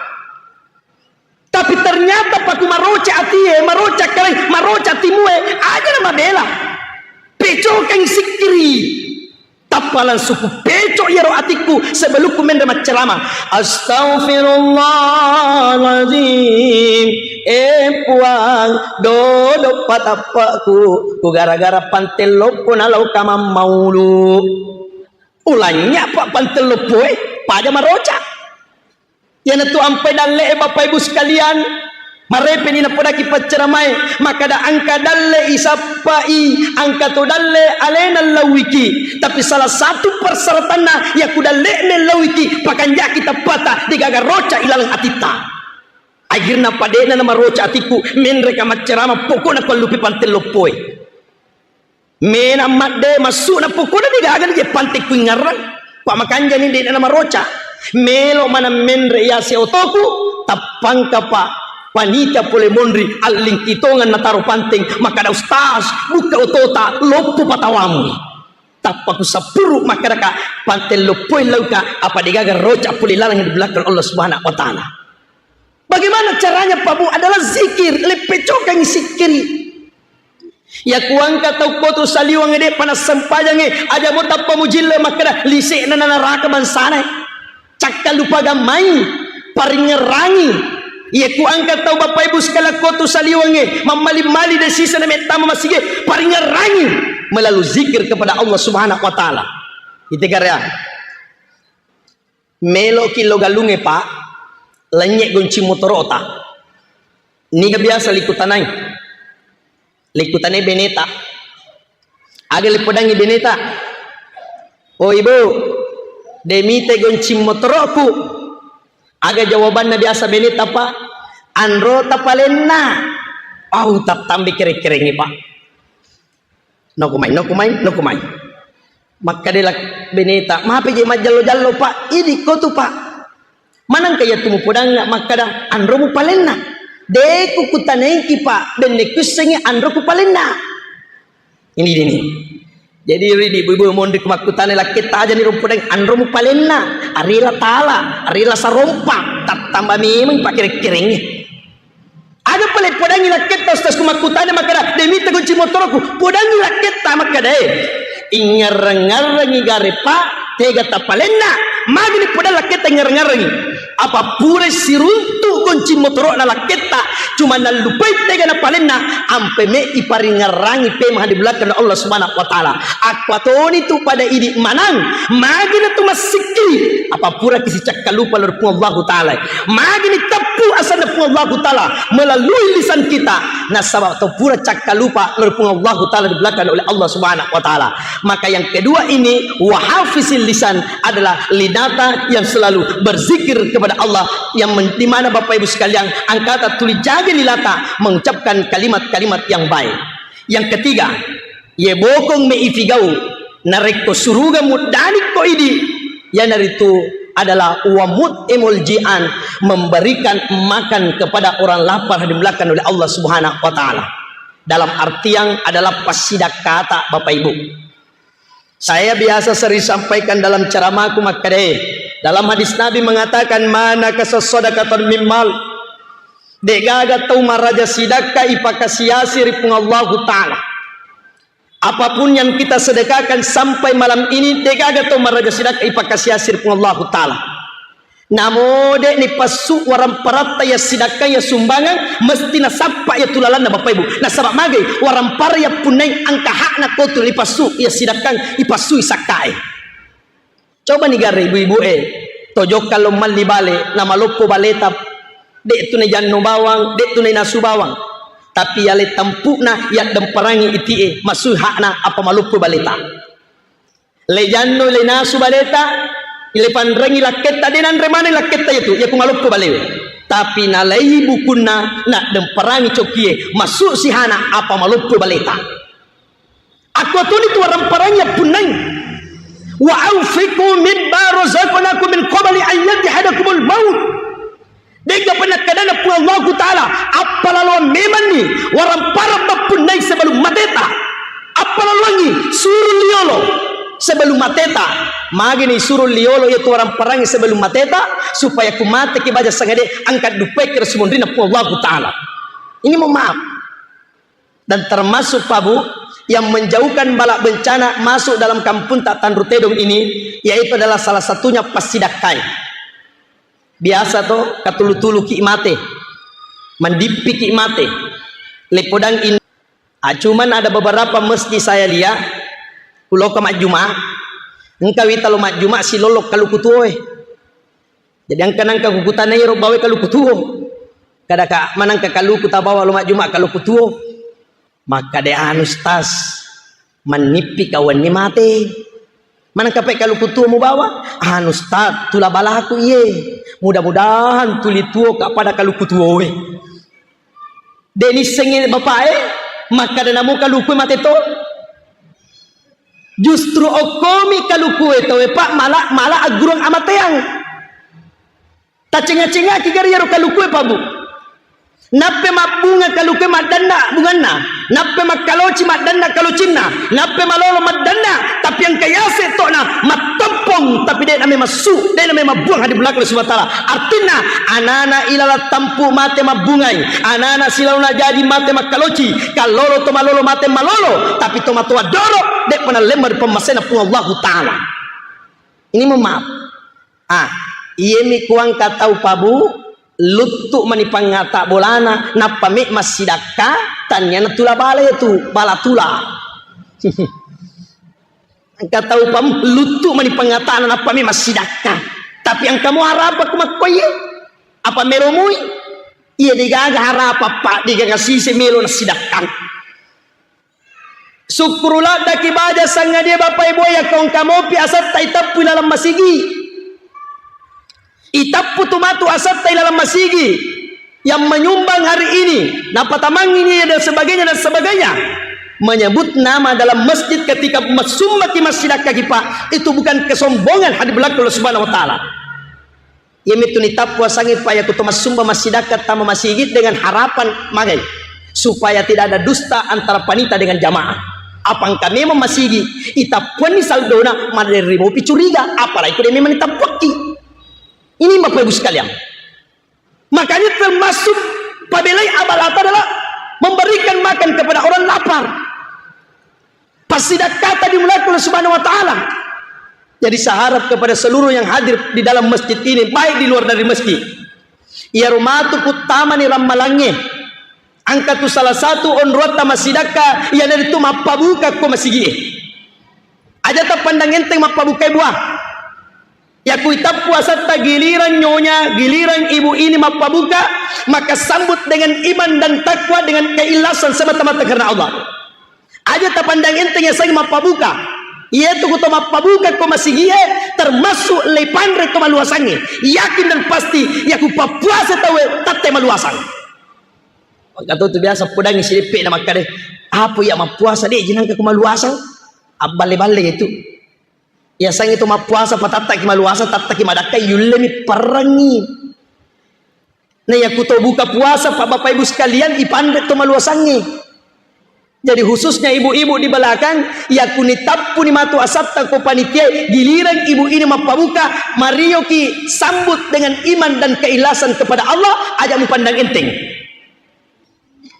Tapi ternyata paku maroca' atie, maroca' kale, maroca' timue, aja na mabela. Pecokeng sikkiri. Tappa langsung ku peco' iyaro atikku sebelumku menre' maccarama. Astaghfirullahaladzim. Eh Puang, dodo' patappe'ku, ku gara-gara pante loppo nalao kamammaulu. Ulanya pa panteng loppoe, paja maroca. Iyanatu ampai dalle'e, Bapak Ibu sekalian, marepeni napodaki pacceramae, makkada engka dalle isappai, engka to dalle alena lauiki. Tapi salah satu persyaratanna, yaku dalle'na lauiki, pakanjaki tappata, degaga roca ilaleng atitta. Akhirna pade'na namaroca atiku, menreka maccerama, pokokna kuallupi panteng loppoe. Mena madde massu'na pokokna degaga je panteng kuingngarrang. Pa makanjani de'na namaroca. Melo maneng menre yase otoku, tappangka pa panitia pole monri allingkitongeng nataro panteng, makkada, "Ustaz, bukka otota, loppo patawamu." Tappa kusappuru makkadaka, "Panteng loppoi lauka, apa degaga roca pole laleng di belakang Allah Subhanahu wa Ta'ala." Bagaimana caranya, Pak Bu? Adalah zikir, leppecokangi sikkiri. Yaku engka tau kotu saliweng de'pa nassempajangnge, aja mo tappa mujille makkada, "Lise'na na naraka bangsana." Cakkalupa gammai, paringngerangi. Yaku engka tau Bapak Ibu sekalian kotu saliwengnge, mammali-mali de sisana mettama masige, paringngerangi melalui zikir kepada Allah Subhanahu wa Ta'ala. Ite karya. Meloki lo galungnge, Pak, lennye goncing motorota. Niga biasa likutanai? Likutanai beneta. Aga lipodangi beneta? "Oh, Ibu, de mite goncing motoroku." Aga jawabanna biasa beneta, Pak? "Anrota palenna." Au, tattambe kereng-kerengngi, Pak. "Nokumai, nokumai, nokumai." Makkadela beneta, "Mape je majjallo-jallo, Pak? Idi kotu, Pak." "Manengka iyatu mupodangnga makkada anromu palenna?" "De ku kutanaiki, Pak, benne kuissengngi anroku palenna." Ini dini. Jadi, ridi ibu-ibu monri ku makkutana lakketta, ajani ro podang anromu palenna, arila tala, arila sarompa, tattamba memeng pakere-kerengnge. Aga pale podangi lakketta, Ustaz, ku makkutana makkada, "De mita kunci motoroku." Podangi lakketta makkada, eh, ingngarreng-ngarrengi gare, Pak, tega tapalenna. Magini podang lakketta ingngarreng-ngarrengi. Apa pura siruntu kunci motoro'na lakketta, cuma nallupai tega napalenna, ampe me iparingngarrangi pemeng di belakang Allah Subhanahu wa Ta'ala. Akkuatoni tu pada idi manang, magini tu massikki, apa pura kisicakkalupa loro Puang Allahu Ta'ala. Magini teppu asanna Puang Allahu Ta'ala melalui lisan kita. Nasaba to pura cakkalupa loro Puang Allahu Ta'ala di belakang oleh Allah Subhanahu wa Ta'ala. Maka yang kedua ini, wahafizil lisan, adalah lidata yang selalu berzikir kepada Allah, yang men-, di mana Bapak Ibu sekalian, angkata tuli jaga lilata mengucapkan kalimat-kalimat yang baik. Yang ketiga, ye bokong me ifigau, narekko suruga muddani ko idi, yanaritu adalah wamut emol jian, memberikan makan kepada orang lapar, dimulakan oleh Allah Subhanahu wa Ta'ala. Dalam artian adalah passidakkata, Bapak Ibu. Saya biasa sering sampaikan dalam ceramahku makkadae, dalam hadis Nabi mengatakan, "Mana kasasadaqatan mimmal." Degaga tau maraja sidakka ipakasiasi ri Puang Allahu Ta'ala. Apapun yang kita sedekahkan sampai malam ini, degaga tau maraja sidakka ipakasiasi ri Puang Allahu Ta'ala. Namo de' nipassu waramparatta ya sidakka ya sumbangan, mesti nasappa ya tulalanna, Bapak Ibu. Nasaba magai warampara ya punnai angka hakna kotu lipassu ya sidakka, ipassu sakkae. Coba ni gare ibu-ibu e, tojokka lo malli bale, namaloppo baleta, de' tu najanno bawang, de' tu nainasu bawang. Tapi yale tampu'na yaddemperangi iti e, masui hakna apa maloppo baleta. Le janno, le nasu baleta, le panrengi lakketta, de' nanre maneng lakketta yatu, yaku maloppo balewe. Tapi nalai bukunna, naddemperangi cokkie, masuk sihana apa maloppo baleta. Akkuatoni tu waramparangi appunnai. "Wa anfiqu mimma razaqnakum min qabli an yatihadakumul maut." De'ga pernah kadana Puang Allahu Ta'ala, appalaloang memanni warampara mappunnai sebelum mateta. Appalaloangi, suru liolo sebelum mateta. Magini suru liolo yaitu waramparangi sebelum mateta, supaya ku mateki baja sangade angkat dupai ke sumonrina Puang Allahu Ta'ala. Ini mohon maaf. Dan termasuk, Pak Bu, yang menjauhkan bala bencana masuk dalam kampung tak Tanru Tedong ini, yaitu adalah salah satunya passidakkai. Biasa to, katulu-tuluki mate, mandippiki mate, lepodang in-, ah, cuman ada beberapa masjid saya lihat, kuloka majjuma, Engka wita lo majjuma silollo kaluku tuoe. Jadi engka nangka kukutana iyaro bawa kaluku tuo. Kada ka manangka kaluku tabawa lo majjuma kaluku tuo. Makkada, anu, Ustaz, mannippi ka wenni mate. Manengka pe kaluku tuo mubawa? Anu, Ustaz, tula balaku iye. Mudah-mudahan tuli tuo ka pada kaluku tuoe. De nissengi bapae, makkada namo kaluku mate to. Justru okkomi kalukue taue, Pak, mala, mala aggurung amateang. Tacenga-cengaki gari iyaro kalukue, Pak, Bu. Nappe mabbunga kalukue maddanna bunganna, nappe makkaloci maddanna kalocinna, nappe malolo maddanna, tapi engka yase tokna mattompong, tapi de name massu, de name mabbuang hadi belakang Allah Subhanahu wa Ta'ala. Artinna, anana ilala tampu mate mabbungai, anana silaona jaji mate makkaloci, kallolo to malolo mate malolo, tapi to matoa doro, de pernah lemma ri pemmasena Puang Allahu Ta'ala. Ini mohon maaf. Ah, iyemi kuangka tau, Pak, Bu, luttu mani pangngata bolana, nappa me massidakka, tanniana tula bala itu, bala tula. Engka tau, Pak, luttu mani pangngatana, nappa me massidakka. Tapi engka mo harapa ku makkoye? Apa melo mui? Iya, degaga harapa, Pak, degaga sise melo nasidakka. Sukkuru laddaki baja sangadie, Bapak Ibu, yakko engka mopi asatta itappu ilalang masigi. Itappu tu matu asatta ilalang masigi yang menyumbang hari ini, napatamangi ini dan sebagainya dan sebagainya. Menyebut nama dalam masjid ketika massummaki massidakkaki, Pak, itu bukan kesombongan hadi belakang Allah Subhanahu wa Ta'ala. Iyamitu nitappu asangnge, Pak, yakko to massumba massidakka tama masigi dengan harapan magai supaya tidak ada dusta antara panitia dengan jamaah. Apa engka memang masigi, itappuanni saldona, maderri mopi curiga, apalagi ko de memang nitappuakki. Ini Bapak Ibu sekalian. Makanya termasuk pabelai abalata adalah memberikan makan kepada orang lapar. Passidakkata dimulakan oleh Subhanahu wa Ta'ala. Jadi saya harap kepada seluruh yang hadir di dalam masjid ini, baik di luar dari masjid, iyaro matu kuttamani rammalangnge, engka tu salah satu onroatta massidakka, iyanaritu mappabuka ko masigie. Aja tapandang enteng mappabukai buah. Yakku itappu asatta giliran nyonya, giliran ibu ini mappabuka, maka sambut dengan iman dan takwa, dengan keikhlasan semata-mata karena Allah. Aja tapandang enteng yasengnge mappabuka. Iyetu ku to mappabuka ko masigie, termasuk leipanre to maluasangnge. Yakin dan pasti, yakku pappuasa tauwe, tette maluasang. Engka to tu biasa podangngi sideppe na makkade, apa iya mappuasa de jinangka ko maluasang? Abballe-balle itu. Yasengnge to mappuasa, patattaki maluasa, tattaki madakka, yullemi perrengngi. Nah, yakku to buka puasa, Pak, Bapak Ibu sekalian, ipanre to maluasangnge. Jadi khususnya ibu-ibu di belakang, yakku nitappuni matu asatta ko panitia, giliran ibu ini mappabuka, marioki sambut dengan iman dan keikhlasan kepada Allah, aja mupandang enteng.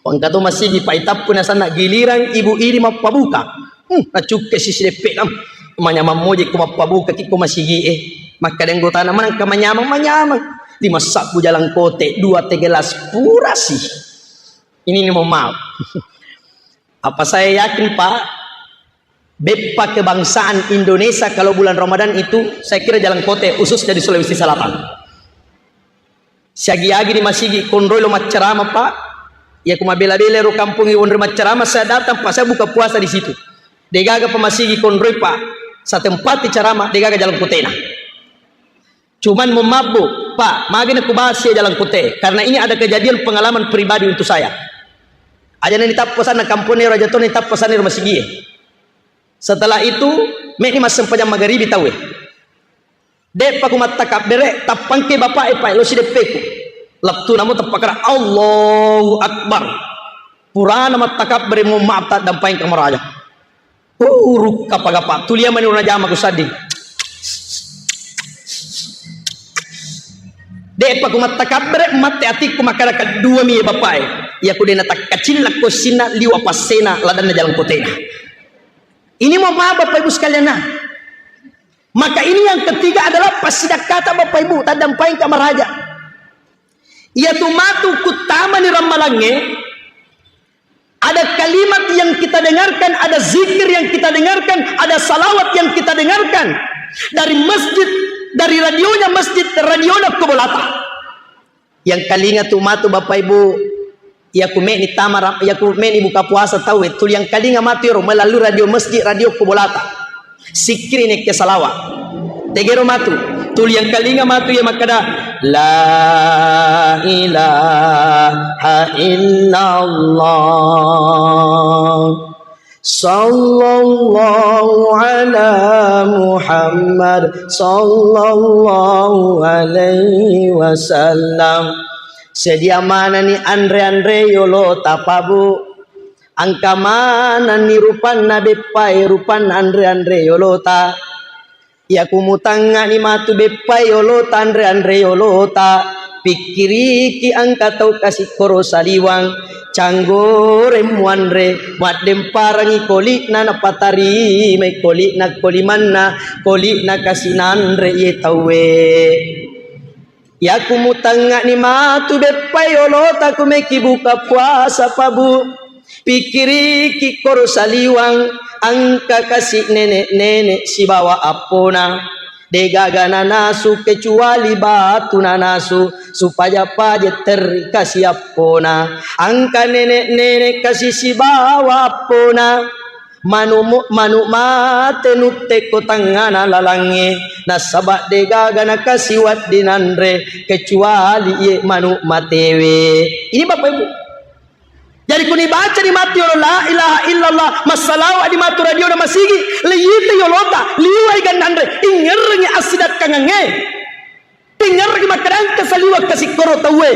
Engka to masigi, Pak, itappu nasanna giliran ibu ini mappabuka. Hmm, nacukka sisi deppe nam. Manyamang moje ko mappabuka ki ko masigi e. Makkada anggotana, manengka manyamang, manyamang. Lima sabbu jalangkote, dua teh gelas purasi. Ini ni mohon maaf. Apa saya yakin, Pak, beppa kebangsaan Indonesia kalau bulan Ramadan itu, saya kira jalangkote, khususnya di Sulawesi Selatan. Siagi-agi di masigi konroi lo maccarama, Pak. Iya ku mabela-bela ro kampung i wonroi maccarama, saya datang, Pak, saya buka puasa di situ. Degaga pa masigi konroi, Pak. Saya tempati carama, degaga jalangkotena. Cuman mo mabbu, Pak, magana ku bahas ya jalangkote. Karena ini ada kejadian pengalaman pribadi untuk saya. Aja nani tappo sana kampung ero, aja to ni tappo sana ro masigi e. Setelah itu, meni massempajang magaribi tauwe. De'pa ku mattakabbere, tappangke bapa'e, Pak, lo sideppeku. Lettu namo teppakara, Allahu Akbar. Purana mattakabbere, mohon maaf, taddampaeng kamaraja. Uh, rukka pagapa, tulia mani urna jama ku sadding. De'pa ku mattakabbere, matte atikku makkada kedua mi bapa'e. Iya ku dena takkacillakko sinna liwa passena ladanna jalangkotena. Ini mohon maaf, Bapak Ibu sekalian, nah. Maka ini yang ketiga adalah passidakkata, Bapak Ibu, taddampaeng kamaraja. Iyatu matu kuttamani rammalangnge, ada kalimat yang kita dengarkan, ada zikir yang kita dengarkan, ada salawat yang kita dengarkan. Dari masjid, dari radionya masjid, radionya ko bolata. Yang kalinga tu matu Bapak Ibu, yaku meni tama ra-, yaku meni buka puasa tau e, tuli yang kalinga matu yero melalui radio masjid, radio ko bolata. Sikkiri nekke salawa. Tegero matu, tuli yang kalinga matu ya makkada, "La ilaha illallah." Sallallahu ala Muhammad, sallallahu alaihi wasallam. Sedia manani anre-anre yolota, Pak Bu. Engka manani rupanna beppae, rupanna anre-anre yolota. Iyaku mutangngani matu beppae yolota, anre-anre yolota, pikkiriki engka tau kasikkoro saliwang, canggoreng muanre, muaddemparangi koli'na napatarimai koli'na kolimanna, koli'na kasi nanre iye tauwe. Iyaku mutangngani matu beppae yolota kumeki buka puasa, Pak Bu. Pikkiriki koro saliwang, engka kasi nenek-nenek sibawa appona. Degaga nanasu kecuali batu nanasu, supaya paje terri kasi appona. Engka nenek-nenek kasi sibawa appona. Manu-, manu mate nutte ko tangngana lalangnge, nasaba degaga nakasi wedding nanre kecuali iye manu matewe. Ini Bapak Ibu. Jadi kuni baca ni matu yolo la ilaha illallah, massalawa di matu radio na masigi, leyita yolota, liwai gannanre, ingerrengi assidakkangangnge. Tingerreki makkeda engka saliweng kasikkoro tauwe.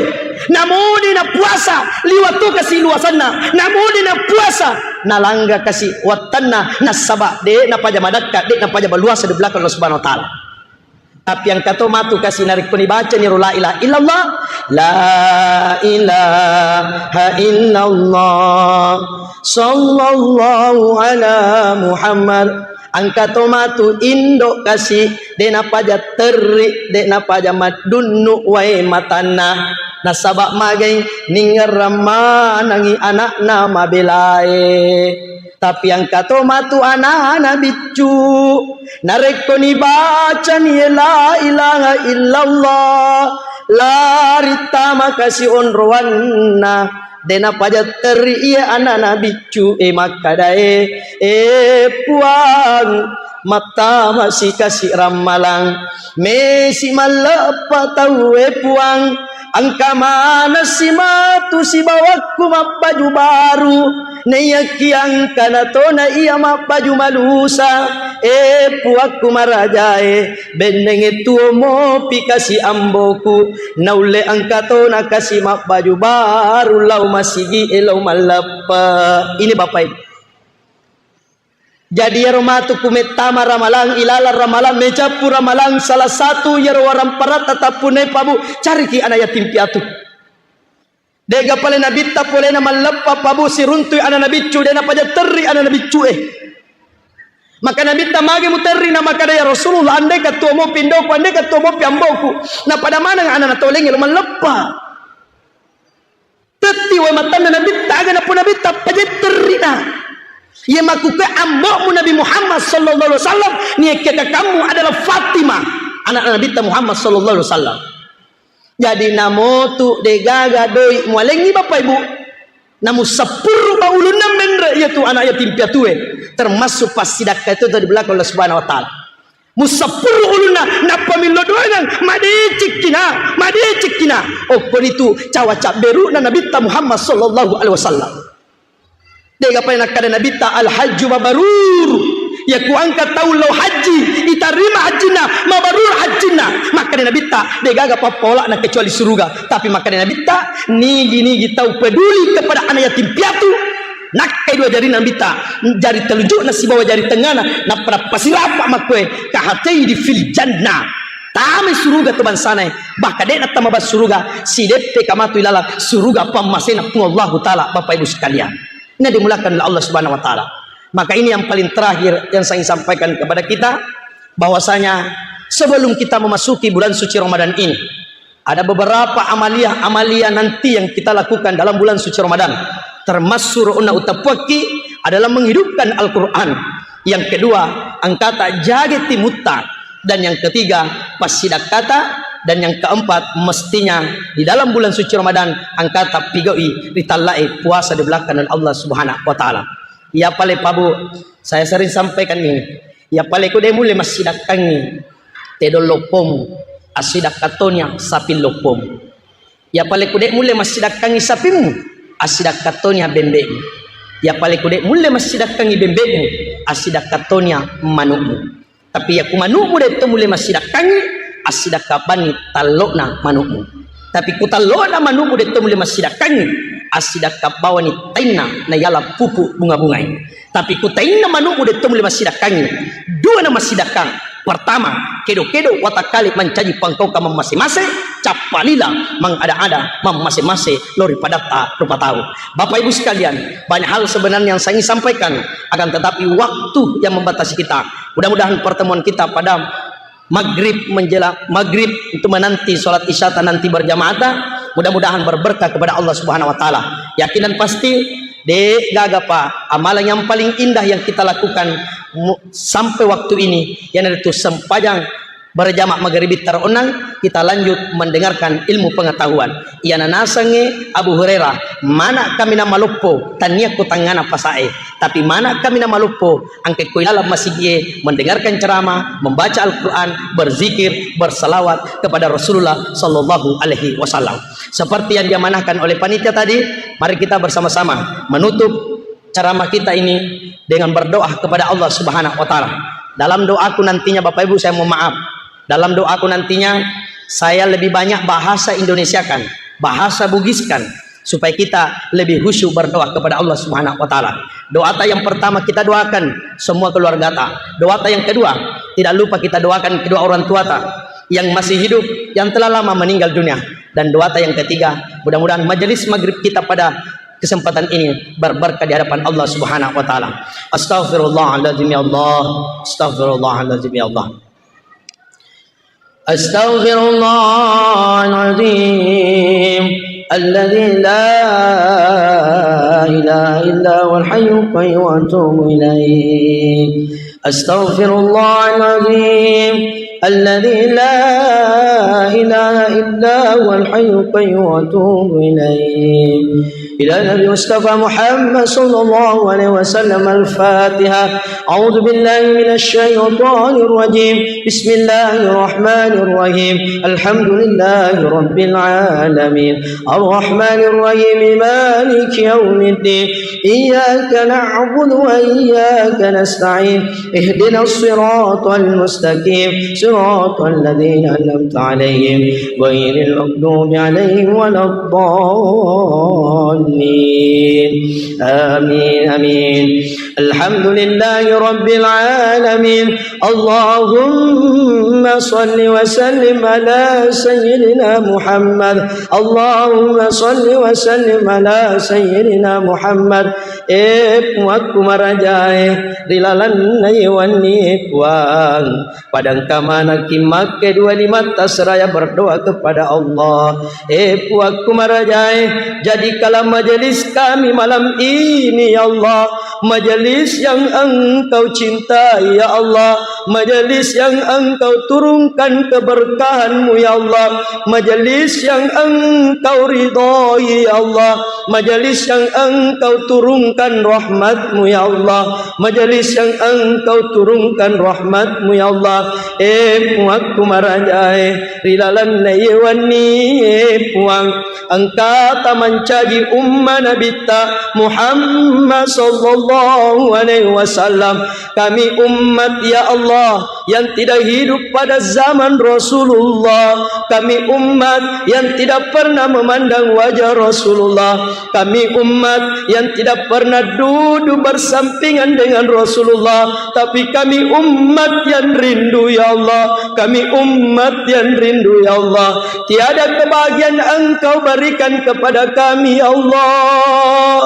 Namode napuasa, liwa to kasi luasanna. Namode napuasa, nalangga kasi wattanna. Nassaba de napaja madakka, de napaja maluasa di belakang Allah Subhanahu wa Ta'ala. Tapi engka to matu kasi narekko nibacani ro la ilaha illallah, la ilaha illallah, sallallahu ala Muhammad. Engka to matu indo kasi, de napaja terri, de napaja maddunnu wae matanna. Nasaba magai ningerrang manangi anakna mabelae. Tapi engka to matu anana biccu. Narekko nibacani la ilaha illallah, lari tama kasi onroanna. De napaja terri iya anana biccu e makkadae, "E Puang, mattama sikasi rammalang, mesi malleppa tauwe Puang, engka maneng si matu sibawakku mabbaju baru, naiyakki engkana tona iya mabbaju malusa, e Puakku marajae, bennengnge tuo mopi kasi amboku." Naulle engka tona kasi mabbaju baru lao masigi e lao malleppe. Ini Bapak Ibu. Jadi iyaro matu ku mettama ramalang, ilalang ramalang, mecappu ramalang, salah satu iyaro waramparatta tappunnai Pak Bu, cariki anak yatim piatu. Dega pale nabitta polena malleppa Pak Bu siruntui anana biccu, de napaja terri anana biccu e. Maka nabitta mage muterri na makada, "Ya Rasulullah, andeka tuo mopi indoku, andeka tuo mopi amboku, napada maneng anana tolengnge lo malleppa." Tetti wae matanna nabitta, aga nappo nabitta pajetterrina. Ye makkukue ambo'mu Nabi Muhammad sallallahu alaihi wasallam, niakke kakammu adalah Fatimah, anak nabitta Muhammad sallallahu alaihi wasallam. Jadi namotu degaga doi mualengngi Bapak Ibu. Namu sappurru ba ulunna menre iyatu anak yatim piatue, termasuk passidakka itu di belakang Allah Subhanahu wa Ta'ala. Musappuru ulunna, nappa millo doangang, madecekkina, madecekkina. Okkonitu cawa cabberu'na Nabitta Muhammad sallallahu alaihi wasallam. Dega pai nakkada Nabitta, "Al-hajju mabrur." Yaku engka tau lao haji, itarima hajjinna, mabrur hajjinna. Makkada Nabitta, degaga pappola'na kecuali suruga. Tapi makkada Nabitta, nigi-nigi tau peduli kepada anak yatim piatu, nakkai dua jari Nabitta, jari telunjukna sibawa jari tengngana, nappa nappasirapa makkue, "Kahateini fil jannah." Tamai suruga tu bangsanae, bahkan de'na tama bang suruga, sideppe kamatu ilalang suruga pammasena Puang Allahu Ta'ala, Bapak Ibu sekalian. Ini dimulakan oleh Allah Subhanahu wa Ta'ala. Maka ini yang paling terakhir yang saya ingin sampaikan kepada kita, bahwasanya sebelum kita memasuki bulan suci Ramadan ini, ada beberapa amaliah-amaliah nanti yang kita lakukan dalam bulan suci Ramadan. Termasuk ro'na utappuakki adalah menghidupkan Al-Quran. Yang kedua, engkata jage timutta. Dan yang ketiga, passidakkata. Dan yang keempat, mestinya di dalam bulan suci Ramadan engkata pigau'i ri tallae puasa dibelakang oleh Allah Subhanahu wa Ta'ala. Iya pale, Pak Bu, saya sering sampaikan ini. Iya pale ku de' mulle massidakkangi tedong loppomu, assidakkattoni saping loppomu. Iya pale ku de' mulle massidakkangi sapimmu, assidakkattoni bembe'mu. Iya pale ku de' mulle massidakkangi bembe'mu, assidakkattoni manu'mu. Tapi iya ku manu'mu de' to mulle massidakkangi, assidakka bawani tallo'na manu'mu. Tapi ku tallo'na manu'mu de' to mulle massidakkangi, assidakka bawani tainna nayala pupu bunga-bungai. Tapi ku tainna manu'mu de' to mulle massidakkangi, dua na massidakkang. Pertama, kedo-kedo watakkale mancaji pangkaukang mammase-mase, cappa lila mangada-ada mammase-mase lao ri padatta rupa tau. Bapak Ibu sekalian, banyak hal sebenarnya yang saya ingin sampaikan, akan tetapi waktu yang membatasi kita. Mudah-mudahan pertemuan kita pada maghrib, menjelang maghrib untuk menanti sholat isya ta nanti berjamaah ta, mudah-mudahan berberkah kepada Allah Subhanahu wa Ta'ala. Yakin dan pasti, de' gaga, Pak, amalan yang paling indah yang kita lakukan mu-, sampai waktu ini, iyanaritu sempajang berjamaah maghrib ta ro onnang, kita lanjut mendengarkan ilmu pengetahuan. Iyana nasengnge Abu Hurairah, mana' kaminang maloppo, tania ku tangngana pasae. Tapi mana' kaminang maloppo, engka ko ilalang masigie mendengarkan ceramah, membaca Al-Quran, berzikir, bersalawat kepada Rasulullah sallallahu alaihi wasallam. Seperti yang diamanahkan oleh panitia tadi, mari kita bersama-sama menutup ceramah kita ini dengan berdoa kepada Allah Subhanahu wa Ta'ala. Dalam doaku nantinya, Bapak Ibu, saya mohon maaf, dalam doaku nantinya, saya lebih banyak bahasa Indonesiakan, bahasa Bugiskan, supaya kita lebih khusyuk berdoa kepada Allah Subhanahu wa Ta'ala. Doa ta yang pertama kita doakan semua keluarga ta. Doa ta yang kedua, tidak lupa kita doakan kedua orang tua ta yang masih hidup, yang telah lama meninggal dunia. Dan doa ta yang ketiga, mudah-mudahan majelis maghrib kita pada kesempatan ini berberkah di hadapan Allah Subhanahu wa Ta'ala. Astaghfirullahaladzim ya Allah. Astaghfirullahaladzim ya Allah. أستغفر الله العظيم الذي لا إله إلا هو الحي القيوم وأتوب إليه. أستغفر الله العظيم الذي لا إله إلا هو الحي القيوم وأتوب إليه. إلى النبي مصطفى محمد صلى الله عليه وسلم. الفاتحة. أعوذ بالله من الشيطان الرجيم. بسم الله الرحمن الرحيم. الحمد لله رب العالمين. الرحمن الرحيم. مالك يوم الدين. إياك نعبد وإياك نستعين. اهدنا الصراط المستقيم. صراط الذين أنعمت عليهم غير المغضوب عليهم ولا الضالين. آمين، آمين. الحمد لله رب العالمين. اللهم صل وسلم على سيدنا محمد. اللهم صل وسلم على سيدنا محمد. E Puakku marajae, ri lalenna ye wennie Puang, pada engka manekki makke dua limatta seraya berdoa kepada Allah. E Puakku marajae, jadikanlah majelis kami malam ini, ya Allah, majelis yang Engkau cintai, ya Allah, majelis yang Engkau turunkan keberkahan-Mu, ya Allah, majelis yang Engkau ridhoi, ya Allah, majelis yang Engkau turunkan rahmat-Mu, ya Allah, majelis yang Engkau turunkan rahmat-Mu, ya Allah. E Puakku marajae, ri lalenna ye wennie, e Puang, engkata mancaji umma Nabitta Muhammad sallallahu alaihi wasallam. Kami umat, ya Allah, yang tidak hidup pada zaman Rasulullah. Kami umat yang tidak pernah memandang wajah Rasulullah. Kami umat yang tidak pernah duduk bersampingan dengan Rasulullah. Tapi kami umat yang rindu, ya Allah. Kami umat yang rindu, ya Allah. Tiada kebahagiaan Engkau berikan kepada kami, ya Allah.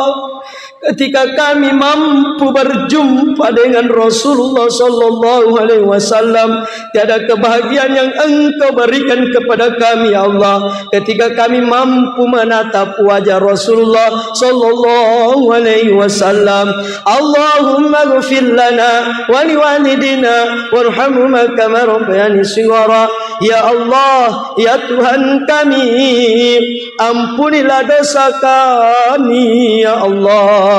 Ketika kami mampu berjumpa dengan Rasulullah sallallahu alaihi wasallam, tiada kebahagiaan yang Engkau berikan kepada kami, ya Allah. Ketika kami mampu menatap wajah Rasulullah sallallahu alaihi wasallam, Allahumma ghfir lana wa liwalidina warhamhuma kama rabbayani shighara. Ya Allah, ya Tuhan kami, ampunilah dosa kami, ya Allah.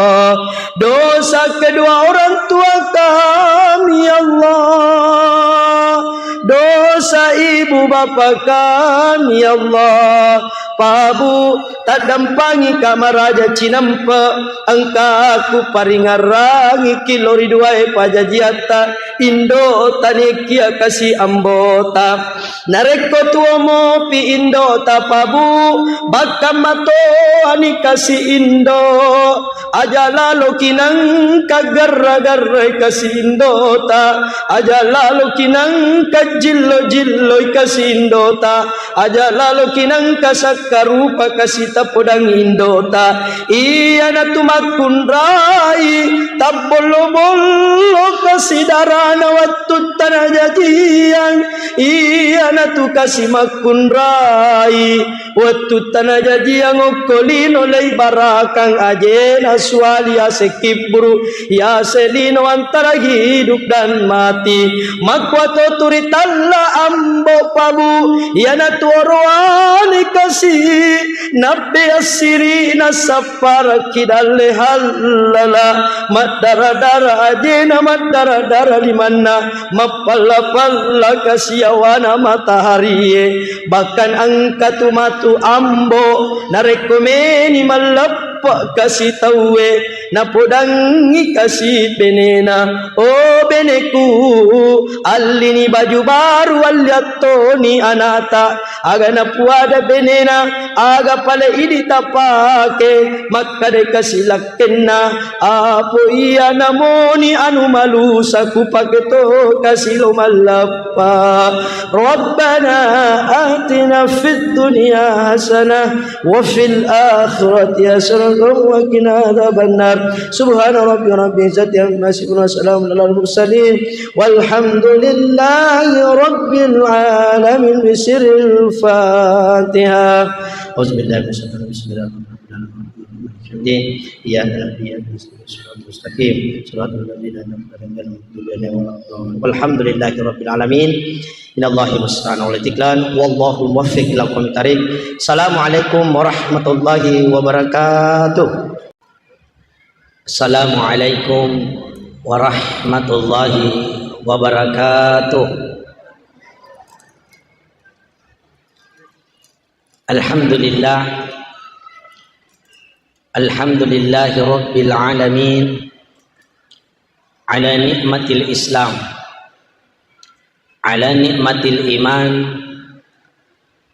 Dosa kedua orang tua kami, ya Allah. Dosa ibu bapa kami, ya Allah. Pabu, taddampangi kamaraja cinampe, engka ku paringarrangi ki lori duae pajajiatta, indo tanekia kasi ambota. Narekko tuo mopi indota pabu, bakka matoani kasi indo. Aja laloki nangka garra-garrai kasi indota. Aja laloki nangka jillo-jilloi kasi indota. Aja laloki nangka sakkarupa kasi tapodang indota. Iyanatu makkunrai tabbollo-bollo kasi darana wettu tanajajiang. Iyanatu kasi makkunrai wettu tanajajiang okko lino leibarakang ajena suali ase kibburu, yase lino antara hidup dan mati. Makkuato turi talla ambo pabu, iyanatu oroane kasi nabbe assiri nasapparakki dalle hallala, maddara-dara ajena, maddara-dara limanna, mappalla-palla kasiawana mataharie. Bahkan engka tu matu ambo, narekko meni malleppe kasi tauwe, napodangi kasi benena, "O beneku, allini baju baru, alli attoni anata." Aga napuada benena, "Aga pale idi tapake?" Makkada kasi lakkenna, "Apo iya namoni anu malusa kupake to kasi lo mallappa." Rabbana atina fid dunya hasanah wa fil akhirati hasanah wa qina adzabannar. Subhana rabbika rabbil izzati amma yasifun wa salamun alal mursalin walhamdulillahi rabbil alamin. Bisirril Fatihah. Auzubillahi minasyaitonir rajim. Bismillahirrahmanirrahim. Iyyaka na'budu wa iyyaka nasta'in. Shiratal mustaqim. Shiratal ladzina an'amta 'alaihim ghairil maghdubi 'alaihim waladdallin. Walhamdulillahi rabbil alamin. Innallaha musta'an wal itiklan. Wallahul muwaffiq ila aqwamit thariq. Assalamualaikum warahmatullahi wabarakatuh. Assalamualaikum warahmatullahi wabarakatuh. Alhamdulillah. Alhamdulillahi rabbil alamin. Ala ni'matil Islam. Ala ni'matil iman.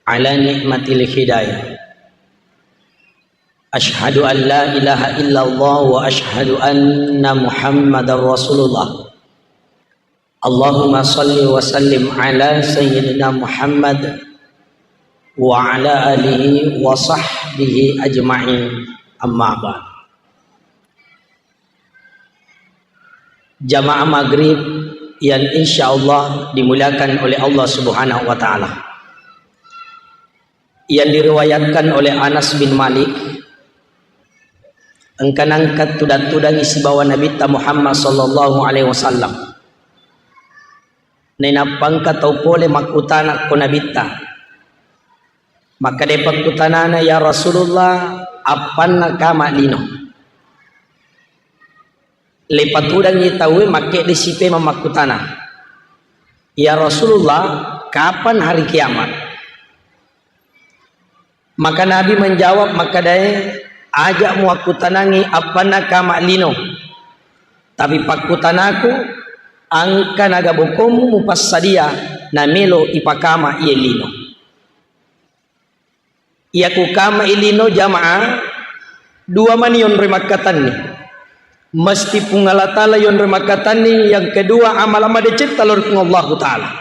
Ala ni'matil hidayah. Asyhadu an la ilaha illallah wa asyhadu anna Muhammadar Rasulullah. Allahumma salli wa sallim ala sayyidina Muhammad wa ala alihi wa sahbihi ajma'in. Amma ba'd. Jamaah maghrib yang insya Allah dimuliakan oleh Allah Subhanahu wa Ta'ala. Yang diriwayatkan oleh Anas bin Malik, engka nangka tudang-tudangi sibawa Nabitta Muhammad sallallahu alaihi wasallam. Nainappa engka tau pole makkutana ko Nabitta. Makkeda pakkutanana, "Ya Rasulullah, appanna kama lino?" Leipatudangi tauwe makkedde sipemeng makkutana, "Ya Rasulullah, kapan hari kiamat?" Maka Nabi menjawab makkedae, "Aja muakkutanangi appanna kama lino, tapi pakkutanaku, engka naga bokommu mupassadia namelo ipakama iye lino." Iya ku kama i lino jamaah, dua mani yonroi makkatanni. Mesti Puang Allah Ta'ala yonroi makkatanni, yang kedua amala madecetta lao ri Puang Allahu Ta'ala.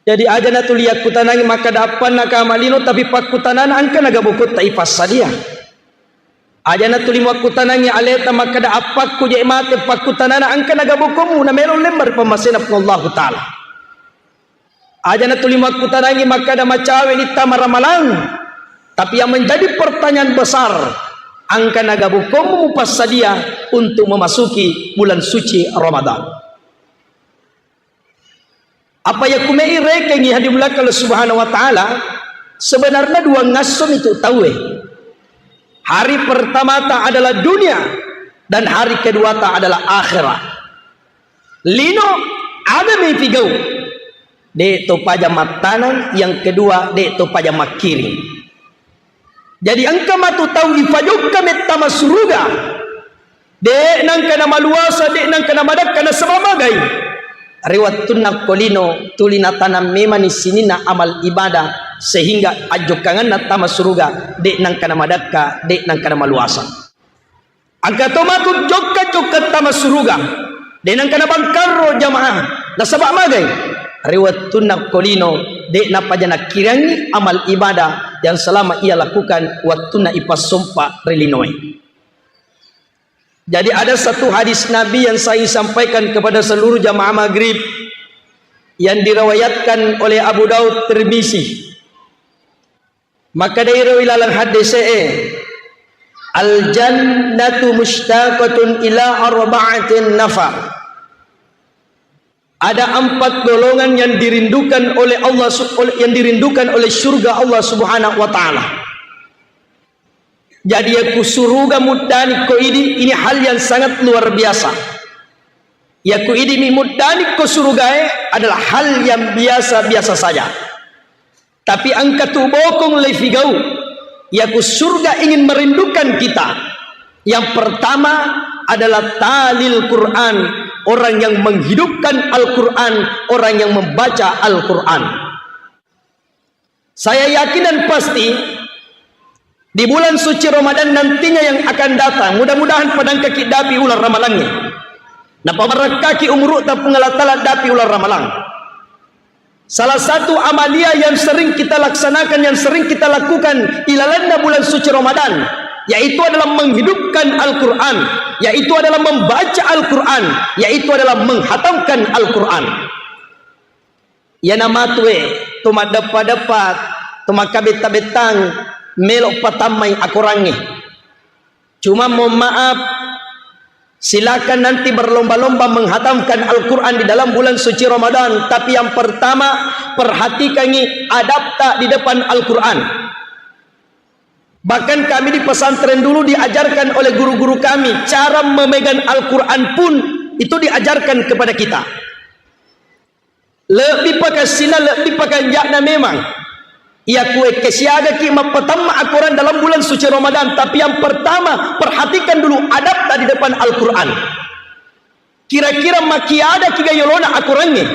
Jadi aja natuli yakkutanangi makkeda appanna kama lino, tapi pakkutanana engka naga bokotta ipassadia. Aja natuli makkutanangi aleta makkeda, "Appakku je mate?" Pakkutanana engka nagabokommu, namelo lemma ri pammasena Puang Allahu Ta'ala. Aja natuli makkutanangi makkeda, "Macawe ni tama ramalang?" Tapi yang menjadi pertanyaan besar, engka nagabokommu mupassadia untuk memasuki bulan suci Ramadan. Apa yakkume'i rekengngi hadimullakka Allah Subhanahu wa Ta'ala, sebenarnya dua ngasso mitu tauwe. Hari pertama ta adalah dunia dan hari kedua ta adalah akhirat. Lino, aga mi pigau? De' to paja mattaneng, yang kedua de' to paja makkiring. Jadi engka matu tau ifajokka mettama suruga. De' nengka namaluasa, de' nengka namadakka, nasaba magai. Ri wettunna ko lino tuli natanang memani sininna amal ibadah sehingga ajjokkangenna tama suruga, de' nengka namadakka, de' nengka namaluasa. Engka to matu jokka-jokka tama suruga, de' nengka nabangkarro jamaah, nasaba magai. Ri wettunna ko lino de' napaja nakkirangi amal ibadah yang selama ia lakukan wettunna ipassompa ri linoe. Jadi ada satu hadis Nabi yang saya sampaikan kepada seluruh jamaah maghrib yang diriwayatkan oleh Abu Daud, Tirmizi. Makkedai ro ilalang haddese'e, "Al-jannatu mushtaqatun ila arba'atin nafar." Ada empat golongan yang dirindukan oleh Allah su-, oleh, yang dirindukan oleh surga Allah Subhanahu wa Ta'ala. Jadi, yakku suruga muddani ko idi, ini hal yang sangat luar biasa. Yakku idi mi muddani ko surugae adalah hal yang biasa-biasa saja. Tapi engka tu bokong leifigau. Yakku surga ingin merindukan kita. Yang pertama adalah talil Quran, orang yang menghidupkan Al-Quran, orang yang membaca Al-Quran. Saya yakin dan pasti di bulan suci Ramadan nantinya yang akan datang, mudah-mudahan padangkaki dapi ulang ramalannya. Napabarakaki umurukta Puang Allah Ta'ala dapi ulang ramalang. Salah satu amalia yang sering kita laksanakan, yang sering kita lakukan ilalanna bulan suci Ramadan, yaitu adalah menghidupkan Al-Quran, yaitu adalah membaca Al-Quran, yaitu adalah menghatamkan Al-Quran. Iyana matue to maddeppa-deppa, to makkabetta-bettang, melo patammai akorangnge. Cuma mohon maaf, silakan nanti berlomba-lomba menghatamkan Al-Quran di dalam bulan suci Ramadan. Tapi yang pertama, perhatikangi adabta di depan Al-Quran. Bahkan kami di pesantren dulu diajarkan oleh guru-guru kami, cara memegang Al-Quran pun itu diajarkan kepada kita. Lebbi pakassinna, lebbi pakanja'na memang. Iya kuekke siagaki mappatamma akorang dalam bulan suci Ramadan, tapi yang pertama, perhatikan dulu adabta di depan Al-Quran. Kira-kira makiadaki ga yolona akorangnge?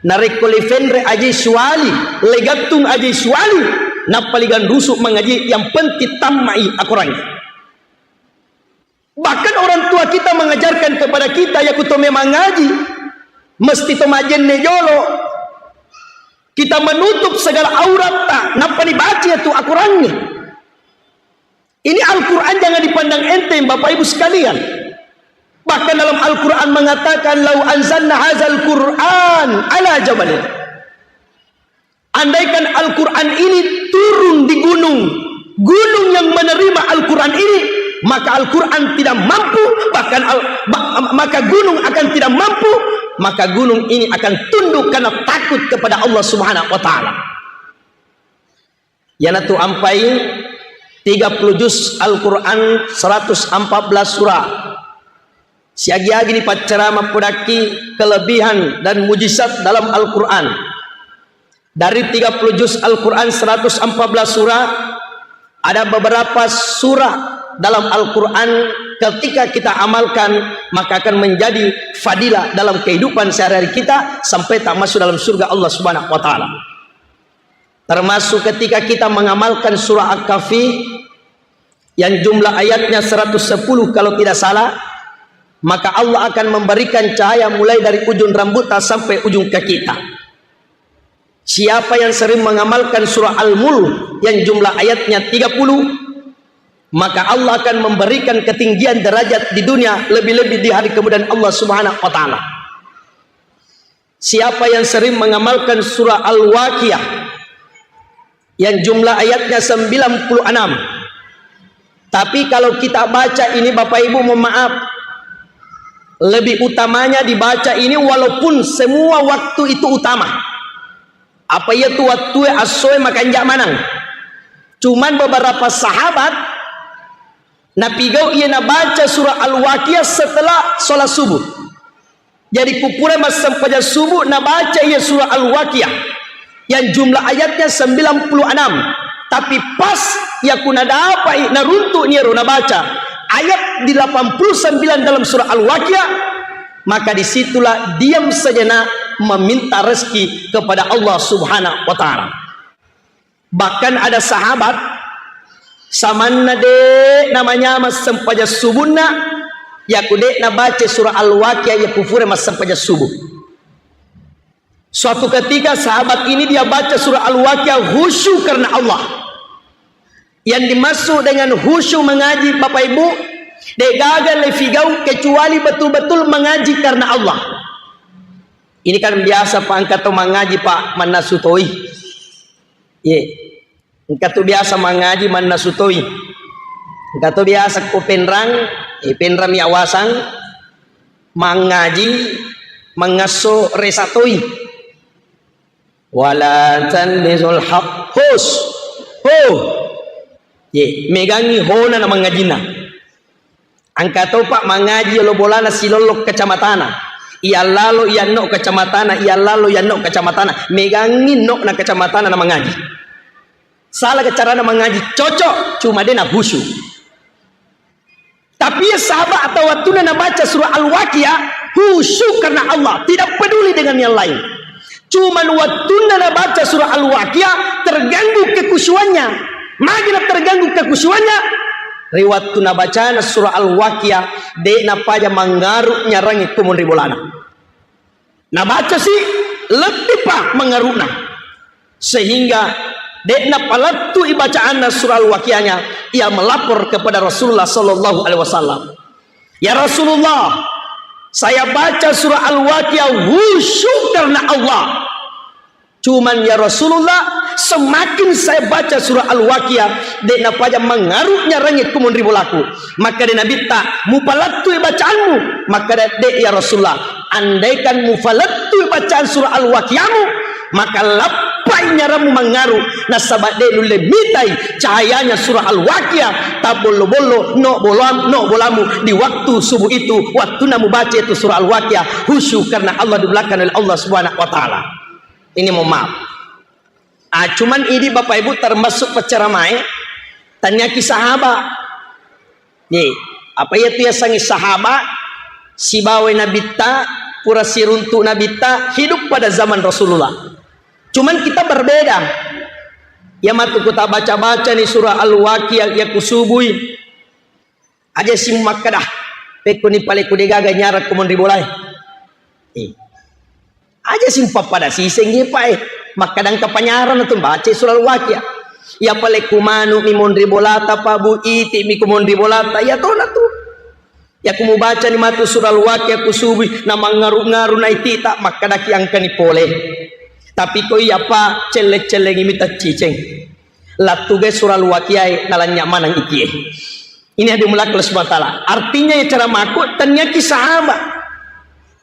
Narekko lefenre aje suwali, legattung aje suwali, nappa liganrusu mangaji, yang penting tammai akorangnge. Bahkan orang tua kita mengajarkan kepada kita, yakko to memang ngaji, mesti to majenne jolo. Kita menutup segala auratta, nappa dibaca tu akorangnge. Ini Al-Quran jangan dipandang enteng, Bapak Ibu sekalian. Bahkan dalam Al-Quran mengatakan, "Lau anzalna hazal Quran ala jabalin." Andaikan Al-Quran ini turun di gunung, gunung yang menerima Al-Quran ini, maka Al-Quran tidak mampu, bahkan al-, ba-, maka gunung akan tidak mampu, maka gunung ini akan tunduk karena takut kepada Allah Subhanahu wa Ta'ala. Iyanatu ampai tiga puluh juz Al-Quran, seratus empat belas surah. Siagi-agi ni paccarama pudakki kelebihan dan mujizat dalam Al-Quran. Dari tiga puluh juz Al-Quran, seratus empat belas surah, ada beberapa surah dalam Al-Quran ketika kita amalkan, maka akan menjadi fadilah dalam kehidupan sehari-hari kita sampai tak masuk dalam surga Allah Subhanahu wa Ta'ala. Termasuk ketika kita mengamalkan surah Al-Kahfi yang jumlah ayatnya seratus sepuluh kalau tidak salah, maka Allah akan memberikan cahaya mulai dari ujung rambutnya sampai ujung kaki kita. Siapa yang sering mengamalkan surah Al-Mulk yang jumlah ayatnya tiga puluh, maka Allah akan memberikan ketinggian derajat di dunia, lebih-lebih di hari kemudian Allah Subhanahu wa Ta'ala. Siapa yang sering mengamalkan surah Al-Waqiah yang jumlah ayatnya sembilan puluh enam, tapi kalau kita baca ini, Bapak Ibu, mohon maaf, lebih utamanya dibaca ini, walaupun semua waktu itu utama. Apa iya tu wattue assoe makanja manang. Cuman beberapa sahabat napigau iya nabaca surah Al-Waqiah setelah sholat subuh. Jadi kupura massempajang subuh nabaca iya surah Al-Waqiah yang jumlah ayatnya sembilan puluh enam. Tapi pas yaku nadapai naruntuk niaro nabaca ayat delapan puluh sembilan dalam surah Al-Waqiah, maka disitulah diam sejenak meminta rezeki kepada Allah Subhanahu wa Ta'ala. Bahkan ada sahabat, samanna de namanyama sempajang subunna, yaku de nabaca surah Al-Waqiah, yaku fure massempajang subuh. Suatu ketika sahabat ini dia baca surah Al-Waqiah khusyuk karena Allah. Yang dimaksud dengan khusyuk mengaji, Bapak Ibu, de gaga lefigau kecuali betul-betul mengaji karena Allah. Ini kan biasa, Pak, engka to mangaji, Pak, mannasu toi. Ye. Engka tu biasa mangaji mannasu toi. Engka tu biasa ko penrang, eh, penrang mi awasang mangaji mangasso resa toi. Wala talbisul haq-, hus. Ho. Ye, megangi hona na mangajina. Engka to, Pak, mangaji yolo bolana silollo kacamatana. Iyallalo iyanno kacamatana, iyallalo iyanno kacamatana. Megangi no na kacamatana na mangaji. Salah ke carana mangaji, cocok, cuma de na khusyuk. Tapi ya sahabat atau wattunna nabaca surah Al-Waqiah, khusyuk karena Allah, tidak peduli dengan yang lain. Cuman wattunna nabaca surah Al-Waqiah, terganggu kekhusyuannya. Magina terganggu kekhusyuannya, ri wattu nabacana surah Al-Waqiah, de napaja mangaru nyarangi ko monri bolana. Nabaca si, lettipa mangaruna. Sehingga de napalettu i bacaanna surah Al-Waqiahnya, ia melapor kepada Rasulullah sallallahu alaihi wasallam. Ya Rasulullah, saya baca surah Al-Waqiah khusyuk karena Allah. Cuman ya Rasulullah, semakin saya baca surah Al-Waqiah, de napaja mangaru nyarangi ko monri bolaku. Makkeda Nabitta, mupalettui bacaanmu. Makkeda, de ya Rasulullah, andaikan mupalettui bacaan surah Al-Waqiahmu, maka lappai nyarammu mangaru, nasaba de nulle mitai cahayanya surah Al-Waqiah, tabbollo-bollo, no bolam-, no bolamu di waktu subuh itu, wattunna mubaca itu surah Al-Waqiah, khusyuk karena Allah, di belakang oleh Allah Subhanahu wa Ta'ala. Ini mohon maaf. Ah, cuman idi Bapak Ibu termasuk paccaramae, taniaki sahaba. Ye, apa iya tu yasengnge sahaba? Sibawai Nabitta, pura siruntu Nabitta, hidup pada zaman Rasulullah. Cuman kita berbeda. Ya matu ku ta baca-baca ni surah Al-Waqiah, ya kusubui. Aja si makkeda, pekko ni pale ku de gaga nyarang ko monri bolae. Eh. Aja si pappada siseng ye, Pak, eh. Makkeda engka panyarang tu baca surah Al-Waqiah. Ya pale ku manu mi monri bolata, Pak, Bu, iti mi ku monri bolata. Ya tona tu. Ya ku mubaca ni matu surah Al-Waqiah ku subui, na mangaru-ngaru na itita, makkedaki engka ni pole. Tapi ko iya, Pak, celle-cellengi mi tacciceng. Lattugai surah Al-Waqiah e, nalanya maneng ikie. Ini yang dimulakan Allah Subhanahu wa Ta'ala. Artinya ya cara maku, taniaki sahaba.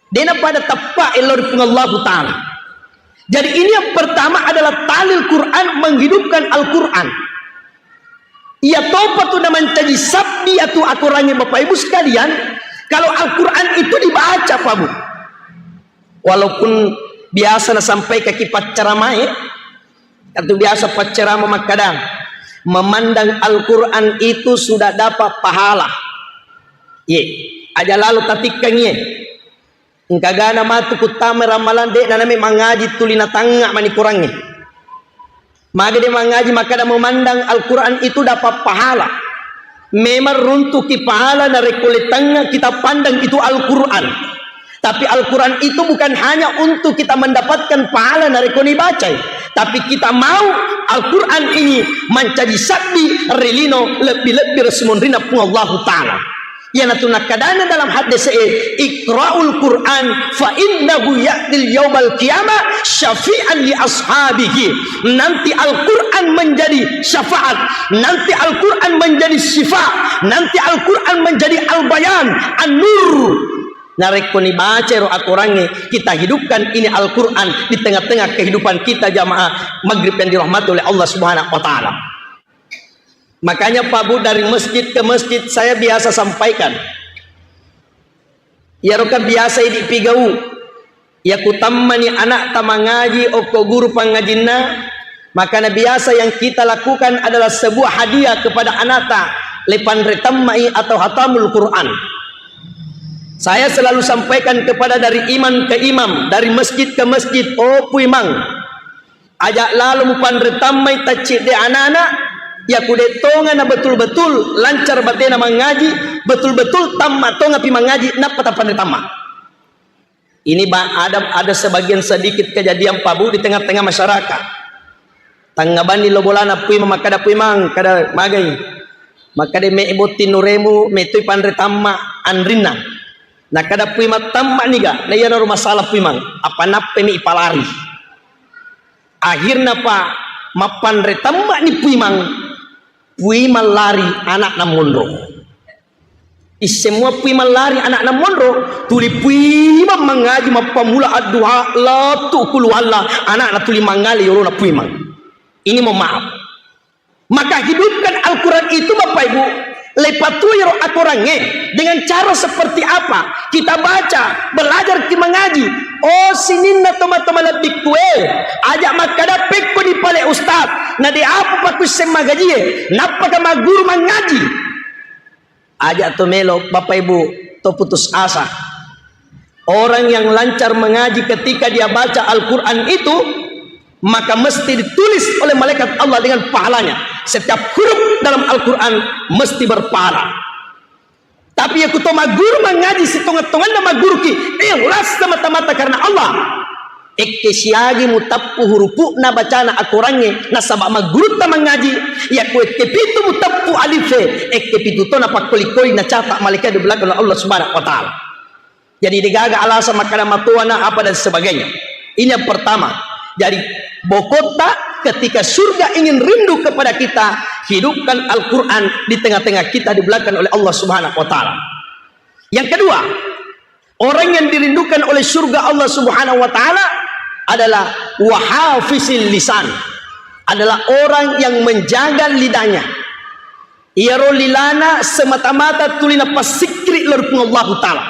Dena pada teppa elo ri Puang Allahu Ta'ala. Jadi ini yang pertama adalah talil Quran, menghidupkan Al-Quran. Iya topa tu na mancaji sabbi atu akorangnge Bapak Ibu sekalian, kalau Al-Quran itu dibaca, Pak Bu. Walaupun biasa nasampaikaki paccaramae, Tentu biasa paccerama makkada, memandang Al-Quran itu sudah dapat pahala. Ye, aja lalo tatikkangi ye. Engkagana matu kuttama ramalang, de' naname mangaji tuli natangnga mani korangnge. Magi de' mangaji makkada memandang Al-Quran itu dapat pahala. Memang runtuki pahala narekko lettangnga kita pandang itu Al-Quran. Tapi Al-Quran itu bukan hanya untuk kita mendapatkan pahala narekko nibacai, Tapi kita mau Al-Quran ini mancaji sabbi ri lino lebbi-lebbi ri sumonrinna Puang Allahu Ta'ala. Iyanatu nakkadana dalam haddese'e, "Iqra'ul Quran fa innahu ya'til yaumal qiyamah syafi'an li ashabihi." Nanti Al-Quran menjadi syafaat, nanti Al-Quran menjadi syifa, nanti Al-Quran menjadi al-bayan, an-nur. Narekko nibaca ero akorangnge, kita hidupkan ini Al-Quran di tengah-tengah kehidupan kita, jamaah maghrib yang dirahmati oleh Allah Subhanahu wa Ta'ala. Makanya, Pak Bu, dari masjid ke masjid saya biasa sampaikan. Iyaro kan biasa idi pigau. Iya kutammani anakta mangaji okko guru pangajinna, maka na biasa yang kita lakukan adalah sebuah hadiah kepada anakta, lepanre tammai atau hatamul Quran. Saya selalu sampaikan kepada dari imam ke imam, dari masjid ke masjid, oh puimang, aja lalo mupanre tammai taccidde anana, ya kude tonga na betul-betul lancar batena mangaji, betul-betul tamma tonga pi mangaji, nappa tapanre tamma. Ini ba-, ada, ada sebagian sedikit kejadian, Pak Bu, di tengah-tengah masyarakat. Tangnga banni lo bolana puimang, makkada puimang, kada magai. Makkada me botting nuremu, metoi panre tamma anrinna. Nakkada puimang tamma niga, na iyaro masalah puimang, apa nappe mi ipalari. Akhirna pa mappanre tamma ni puimang, puimang lari anakna monro. Isseng mua puimang lari anakna monro, tuli puimang mangaji mappammula adduha, lettu kuluwalla, anakna tuli mangale yolona puimang. Ini mohon maaf. Maka hidupkan Al-Quran itu, Bapak Ibu, lepatui ro akorangnge dengan cara seperti apa? Kita baca, belajar ki mangaji. Oh, sininna toma-toma lebbi kue, aja makkada pekko di pale ustaz, na de apa pakusseng magajie, nappaka magguru mangaji. Aja to melo, Bapak Ibu, to putus asa. Orang yang lancar mengaji, ketika dia baca Al-Quran itu, maka mesti ditulis oleh malaikat Allah dengan pahalanya. Setiap huruf dalam Al-Quran mesti berpahala. Tapi ya kuto magguru mangaji, sitonga-tonganna magguruki, ikhlas semata-mata karena Allah. Ekke siagi mutappu hurupu'na bacana akorangnge, nasaba maggurutta mangaji, yakko ekke pitu mutappu alife, ekke pitu to napakkoli-koli nacata malaikat di belakang Allah Subhanahu wa Ta'ala. Jadi degaga alasan makkada matoana apa dan sebagainya. Ini yang pertama. Jadi bokotta ketika surga ingin rindu kepada kita, hidupkan Al-Quran di tengah-tengah kita di belakang oleh Allah Subhanahu wa Ta'ala. Yang kedua, orang yang dirindukan oleh surga Allah Subhanahu wa Ta'ala adalah wahafizil lisan, adalah orang yang menjaga lidahnya. Iyaro lilana semata-mata tuli napassikri lao ri Puang Allahu Ta'ala.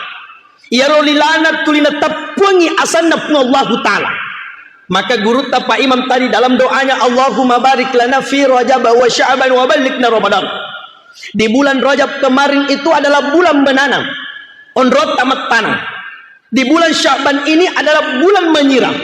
Iyaro lilana tuli nateppuangi asanna Puang Allahu Ta'ala. Maka gurutta Pak Imam tadi dalam doanya, "Allahumma barik lana fi Rajab wa Sya'ban wa ballighna Ramadan." Di bulan Rajab kemarin itu adalah bulan menanam. Onrotta mattaneng. Di bulan Sya'ban ini adalah bulan menyiram.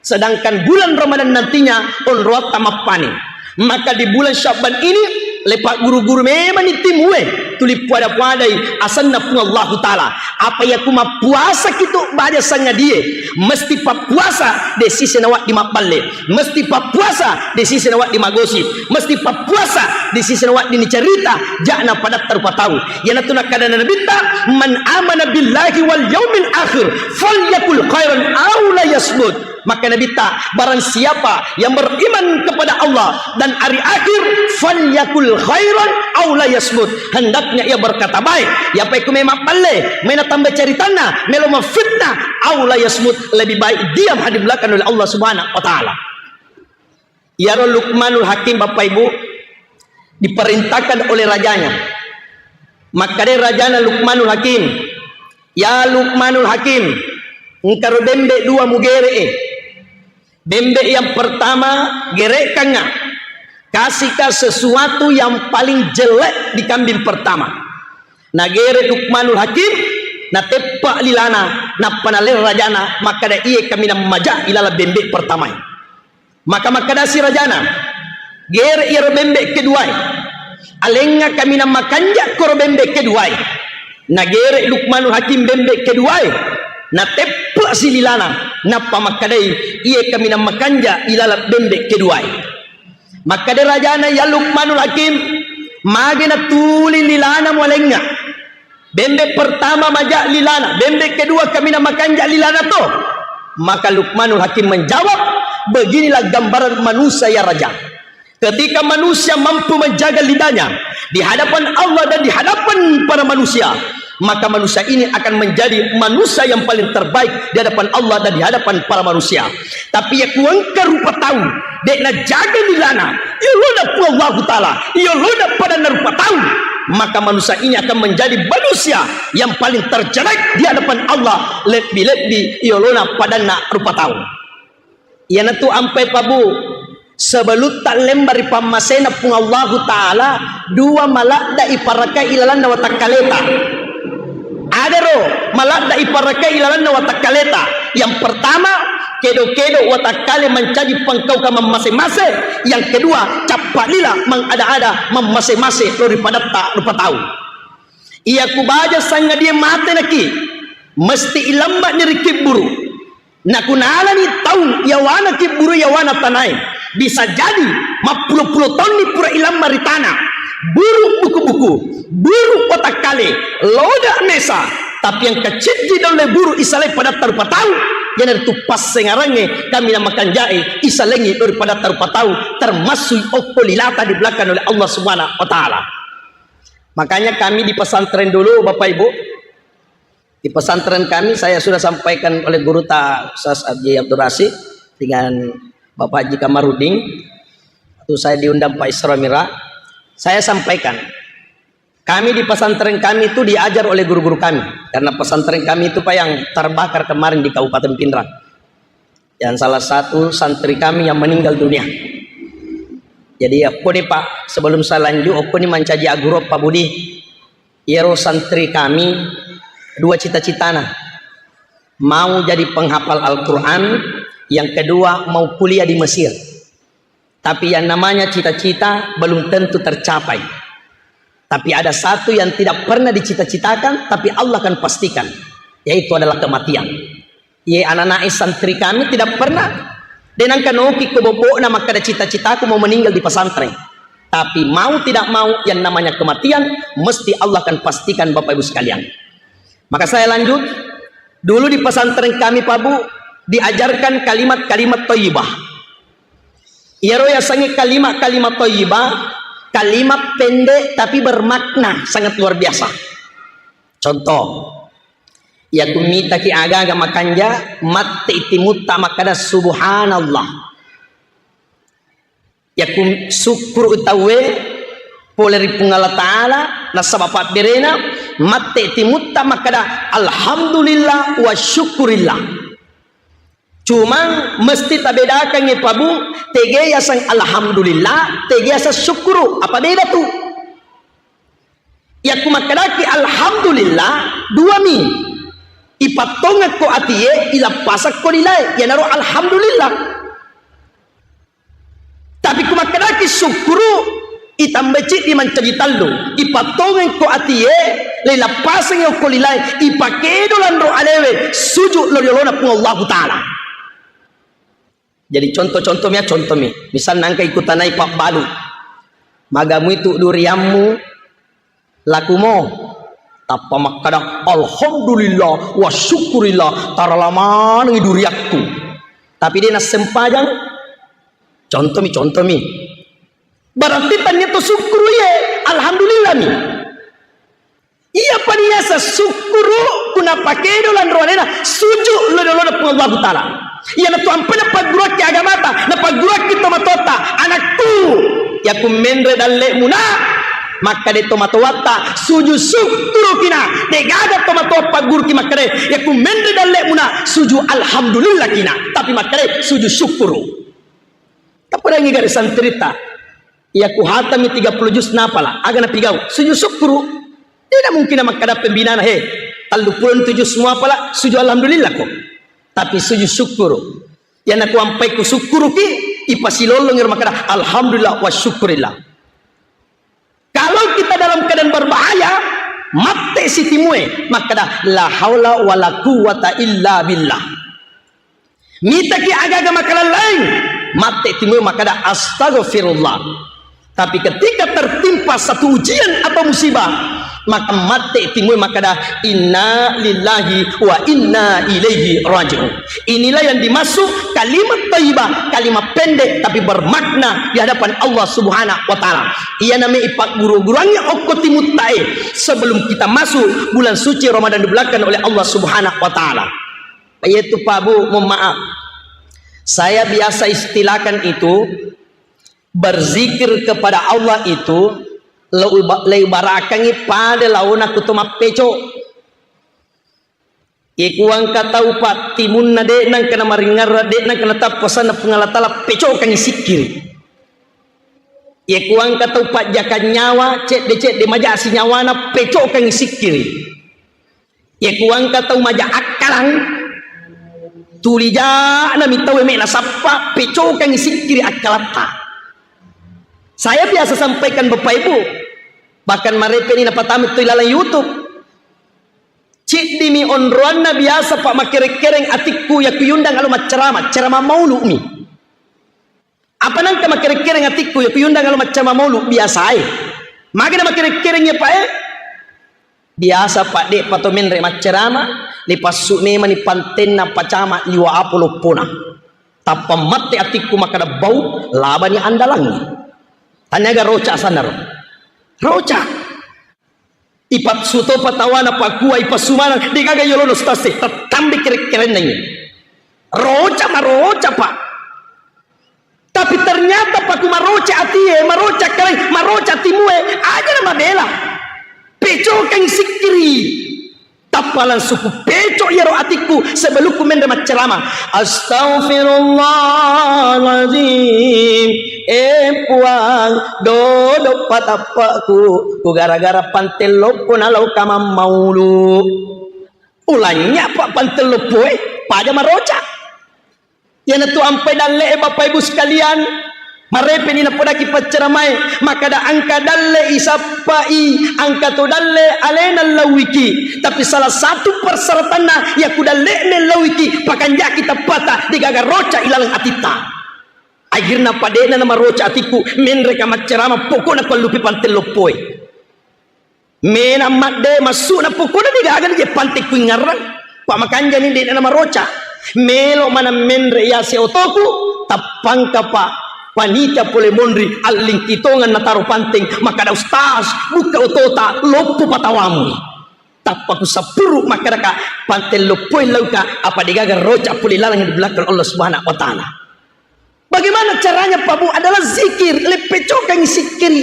Sedangkan bulan Ramadan nantinya onrotta mappaning. Maka di bulan Sya'ban ini, lepa guru-guru memang ni timue, tuli puada-puadai asanna Puang Allahu Ta'ala. Apa iya ku mappuasa kitu baja sangadie, mesti pappuasa de sise nawaddi mabballe, mesti pappuasa de sise nawaddi magosip, mesti pappuasa de sise nawaddi nicerita, ja'na padatta rupa tau. Iyanatu nakkadana Nabitta, "Man amana billahi wal yaumil akhir, falyakul khairan aw la yasmut." Maka Nabitta, barang siapa yang beriman kepada Allah dan hari akhir, falyakul khairan aw la yasmut. Hendaknya ia berkata baik. Iya pa ku melo mabballe, melo natamba ceritanna, melo mafitnah, aw la yasmut, lebih baik diam hadir belakang oleh Allah Subhanahu wa Ta'ala. Iyaro Luqmanul Hakim, Bapak Ibu, diperintahkan oleh rajanya. Makkadai rajana Luqmanul Hakim, "Ya Luqmanul Hakim, engkaro bembe dua mugere'e. Bembe yang pertama, gere'kangnga, kasihka sesuatu yang paling jelek di kambing pertama." Nagere Luqmanul Hakim, nateppa lilana, nappa naleng rajana, makkada, "Iye kaminang maja ilaleng bembe pertamae." Maka makkedasi rajana, "Gere iyaro bembe keduae. Alengnga kaminang makanja koro bembe keduae." Nagere Luqmanul Hakim bembe keduae. Nateppe'si lilana, nappa makkedai, "Iye kaminang makanja ilaleng bembe keduae." Makkeda rajana, "Ya Luqmanul Hakim, magi natuli lilana mualengnga? Bembe pertama maja lilana, bembe kedua kaminang makanja lilana to?" Maka Luqmanul Hakim menjawab, "Beginilah gambaran manusia, ya Raja. Ketika manusia mampu menjaga lidahnya di hadapan Allah dan di hadapan para manusia, maka manusia ini akan menjadi manusia yang paling terbaik di hadapan Allah dan di hadapan para manusia. Tapi iya ku engka rupa tau de' najaga lilana, iya lona Puang Allahu Ta'ala, iya lona padanna rupa tau, maka manusia ini akan menjadi manusia yang paling terjelek di hadapan Allah, lebbi-lebbi iya lona padanna rupa tau." Iyanatu ampai, Pak, Bu, sebelutta lemba ri pammasena Puang Allahu Ta'ala, dua maladda iparakai ilalanna watakkaleta. Adaro maladda iparakai ilalanna watakkaleta. Yang pertama, kedo-kedo watakkale mancaji pangkaukang mammase-mase. Yang kedua, cappa lila mangada-ada mammase-mase lao ri padatta rupa tau. Iya ku baja sangadie mate naki, mesti ilemma'ni ri kibburu. Nakunalani taung yawana kibburu yawana tanae, bisa jadi mappulo-pulo taunni pura ilamma ri tana. Buru buku-buku, buru watakkale, loda mesa, tapi engka ciddi dolle buru isalai padatta rupa tau, iyanaritu passengarangnge kaminang makanjae isalengi lao ri padatta rupa tau, termasuk okko lilata dibelakang oleh Allah Subhanahu wa Ta'ala. Makanya kami di pesantren dulu, Bapak Ibu, di pesantren kami, saya sudah sampaikan oleh guru ta Ustaz Haji Abdul Rasid dengan Bapak Haji Kamarudin, waktu saya diundang Pak Isra Mira, saya sampaikan, kami di pesantren kami itu diajar oleh guru-guru kami, karena pesantren kami itu, Pak, yang terbakar kemarin di Kabupaten Pinrang, yang salah satu santri kami yang meninggal dunia. Jadi, okkoni, Pak, sebelum saya lanjut, okkoni mancaji aguro, Pak Budi. Iyaro santri kami dua cita-citana. Mau jadi penghafal Al-Quran, yang kedua mau kuliah di Mesir. Tapi yang namanya cita-cita belum tentu tercapai. Tapi ada satu yang tidak pernah dicita-citakan, tapi Allah akan pastikan, yaitu adalah kematian. Ye, anak-anak santri kami tidak pernah, de' nengka noki ko bobokna makkeda cita-citaku mau meninggal di pesantren. Tapi mau tidak mau, yang namanya kematian, mesti Allah akan pastikan, Bapak Ibu sekalian. Maka saya lanjut, dulu di pesantren kami, Pak Bu, diajarkan kalimat-kalimat thayyibah. Iyaro yasengnge kalimat-kalimat thayyibah, kalimat pendek tapi bermakna sangat luar biasa. Contoh, iya ku mitaki aga-aga makanja, matti timutta makkeda, "Subhanallah." Iya ku sukkuru tauwe pole ri Puang Allah Ta'ala, nasaba pabberena, matti timutta makkeda, "Alhamdulillah wa syukurillah." Cuma mesti tabedakangngi, Pak Bu, tege yaseng alhamdulillah, tege yaseng syukuru. Apa beda tu? Yakku makkedaki alhamdulillah, dua mi. Ipattongekko atie, ilappasakko lilae, iyanaro alhamdulillah. Tapi ku makkedaki syukuru, itambai ciddi mancaji tallu. Ipattongekko atie, leilappasengi okko lilae, ipakedo lanro alewe, suju lo riolona Puang Allahu Ta'ala. Jadi contoh-contoh mi ya, contoh mi. Misalna engka ikutanai pabbalu. Magamui tu duriammu lakumo. Tappa makkada, "Alhamdulillah wa syukurillah, tarala manengi duriakku." Tapi de nassempajang. Contoh mi, contoh mi. Berarti tania to syukuru ye, alhamdulillah mi. Iya paniasa syukuru kuna pakedo lanro alena suju lo-, lo-, lo-, Puang Allahu Ta'ala. Iya natu ampe napagguruakki agamata, napagguruakki tomatoatta, anakku, yaku menre dalle'mu na, makkade tomatoatta, suju syukuru kina, degaga tomatoa pagguruki makkade, yaku menre dalle'mu na, suju alhamdulillah kina, tapi makkade suju syukuru. Tapadangi gare santrita, iya ku hatami tiga puluh juz napala, aga napigau, suju syukuru. Tidak mungkin makkada pembinana, "He, tallu puluh tu juz muapala, suju alhamdulillah ko." Tapi suju syukuru. Iya naku ampai ku syukuruki, ipasilolongi makkada, "Alhamdulillah wa syukurillah." Kalau kita dalam keadaan berbahaya, Matte si timue makkada, "La haula wala quwwata illa billah." Mitaki aga-aga makalallaing, matte timue makkada, "Astaghfirullah." Tapi ketika tertimpa satu ujian atau musibah, maka matte timue makkada, "Inna lillahi wa inna ilaihi raji'un." Inilah yang dimaksud kalimat thayyibah, kalimat pendek tapi bermakna di hadapan Allah Subhanahu wa Ta'ala. Iyana me ipagguru-guruangngi okko timuttae sebelum kita masuk bulan suci Ramadan dibelakang oleh Allah Subhanahu wa Ta'ala. Yaitu, Pak Bu, mohon maaf. Saya biasa istilahkan itu berzikir kepada Allah itu leu-, leubarakangngi pada laona kuto mappeco. Iye kuangka tau, Pak, timunna de' nangka namaringngerra, de' nangka natappa sanna Puang Allah Ta'ala, pecokangngi sikkiri. Iye kuangka tau pajjakang nyawa, cedde-cedde majasi nyawana, pecokangngi sikkiri. Iye kuangka tau maja akkalang, tuli ja'na mi tau me nasappa, pecokangngi sikkiri akkalatta. Saya biasa sampaikan Bapak Ibu, bahkan marepe ni napatama tu ilalang YouTube. Ciddimi onroanna biasa, Pak, makkere-kereng atikku yakku yundang alo maccarama, carama maulu'mi. Apa nangka makkere-kereng atikku yakku yundang alo maccarama maulu biasae? Magana makkere-kereng ya, Pak, eh? Biasa, Pak, de' pato menre maccarama, ni passu memani pantenna pacama liwa apo loppona. Tappa matte atikku makkada bau, labani andalangngi. Taniaga roca sanaro. Roca. Ipassu topa tawana pakua, ipassu maneng, degaga yolono stase, tattambe kere-kerenna ini. Roca maroca, Pak. Tapi ternyata paku maroca atie, maroca kalai, maroca timue, aja na mabela. Pecokeng sikkiri. Tappa langsung ku pecok iyaro atikku sebelumku menre maccarama. Astaghfirullahaladzim. Eh Puang, dodo patappaku. Ku gara-gara pante loppo nalau kamammaulu. Ulanya, Pak, pante loppoe, paja maroca. Iyanatu ampai dalle'e, Bapak Ibu sekalian, marepeni napodaki paccaramae, makkada engka dalle isappai, engka to dalle alena lauiki. Tapi salah satu persyaratanna, yaku dalle'na lauiki, pakanjaki tappata, degaga roca ilaleng atitta. Akhirna pade'na namaroca atikku, menreka maccarama, pokokna kuallupi pante loppoe. Mena madde massu'na pokokna degaga ni je pante kuingngarrang. Pa makanjani de' na maroca. Melo maneng menre yase otoku, tappangka pa panitia pole monri, allingki tongeng nataro panteng, makkada, "Ustaz, bukka otota, loppo patawamu." Tappa ku sappuru makkadaka, "Pante loppoi lauka, apa degaga roca pole laleng di belakang Allah Subhanahu wa Ta'ala." Bagaimana caranya, Pak Bu? Adalah zikir, leppecokangi sikkiri.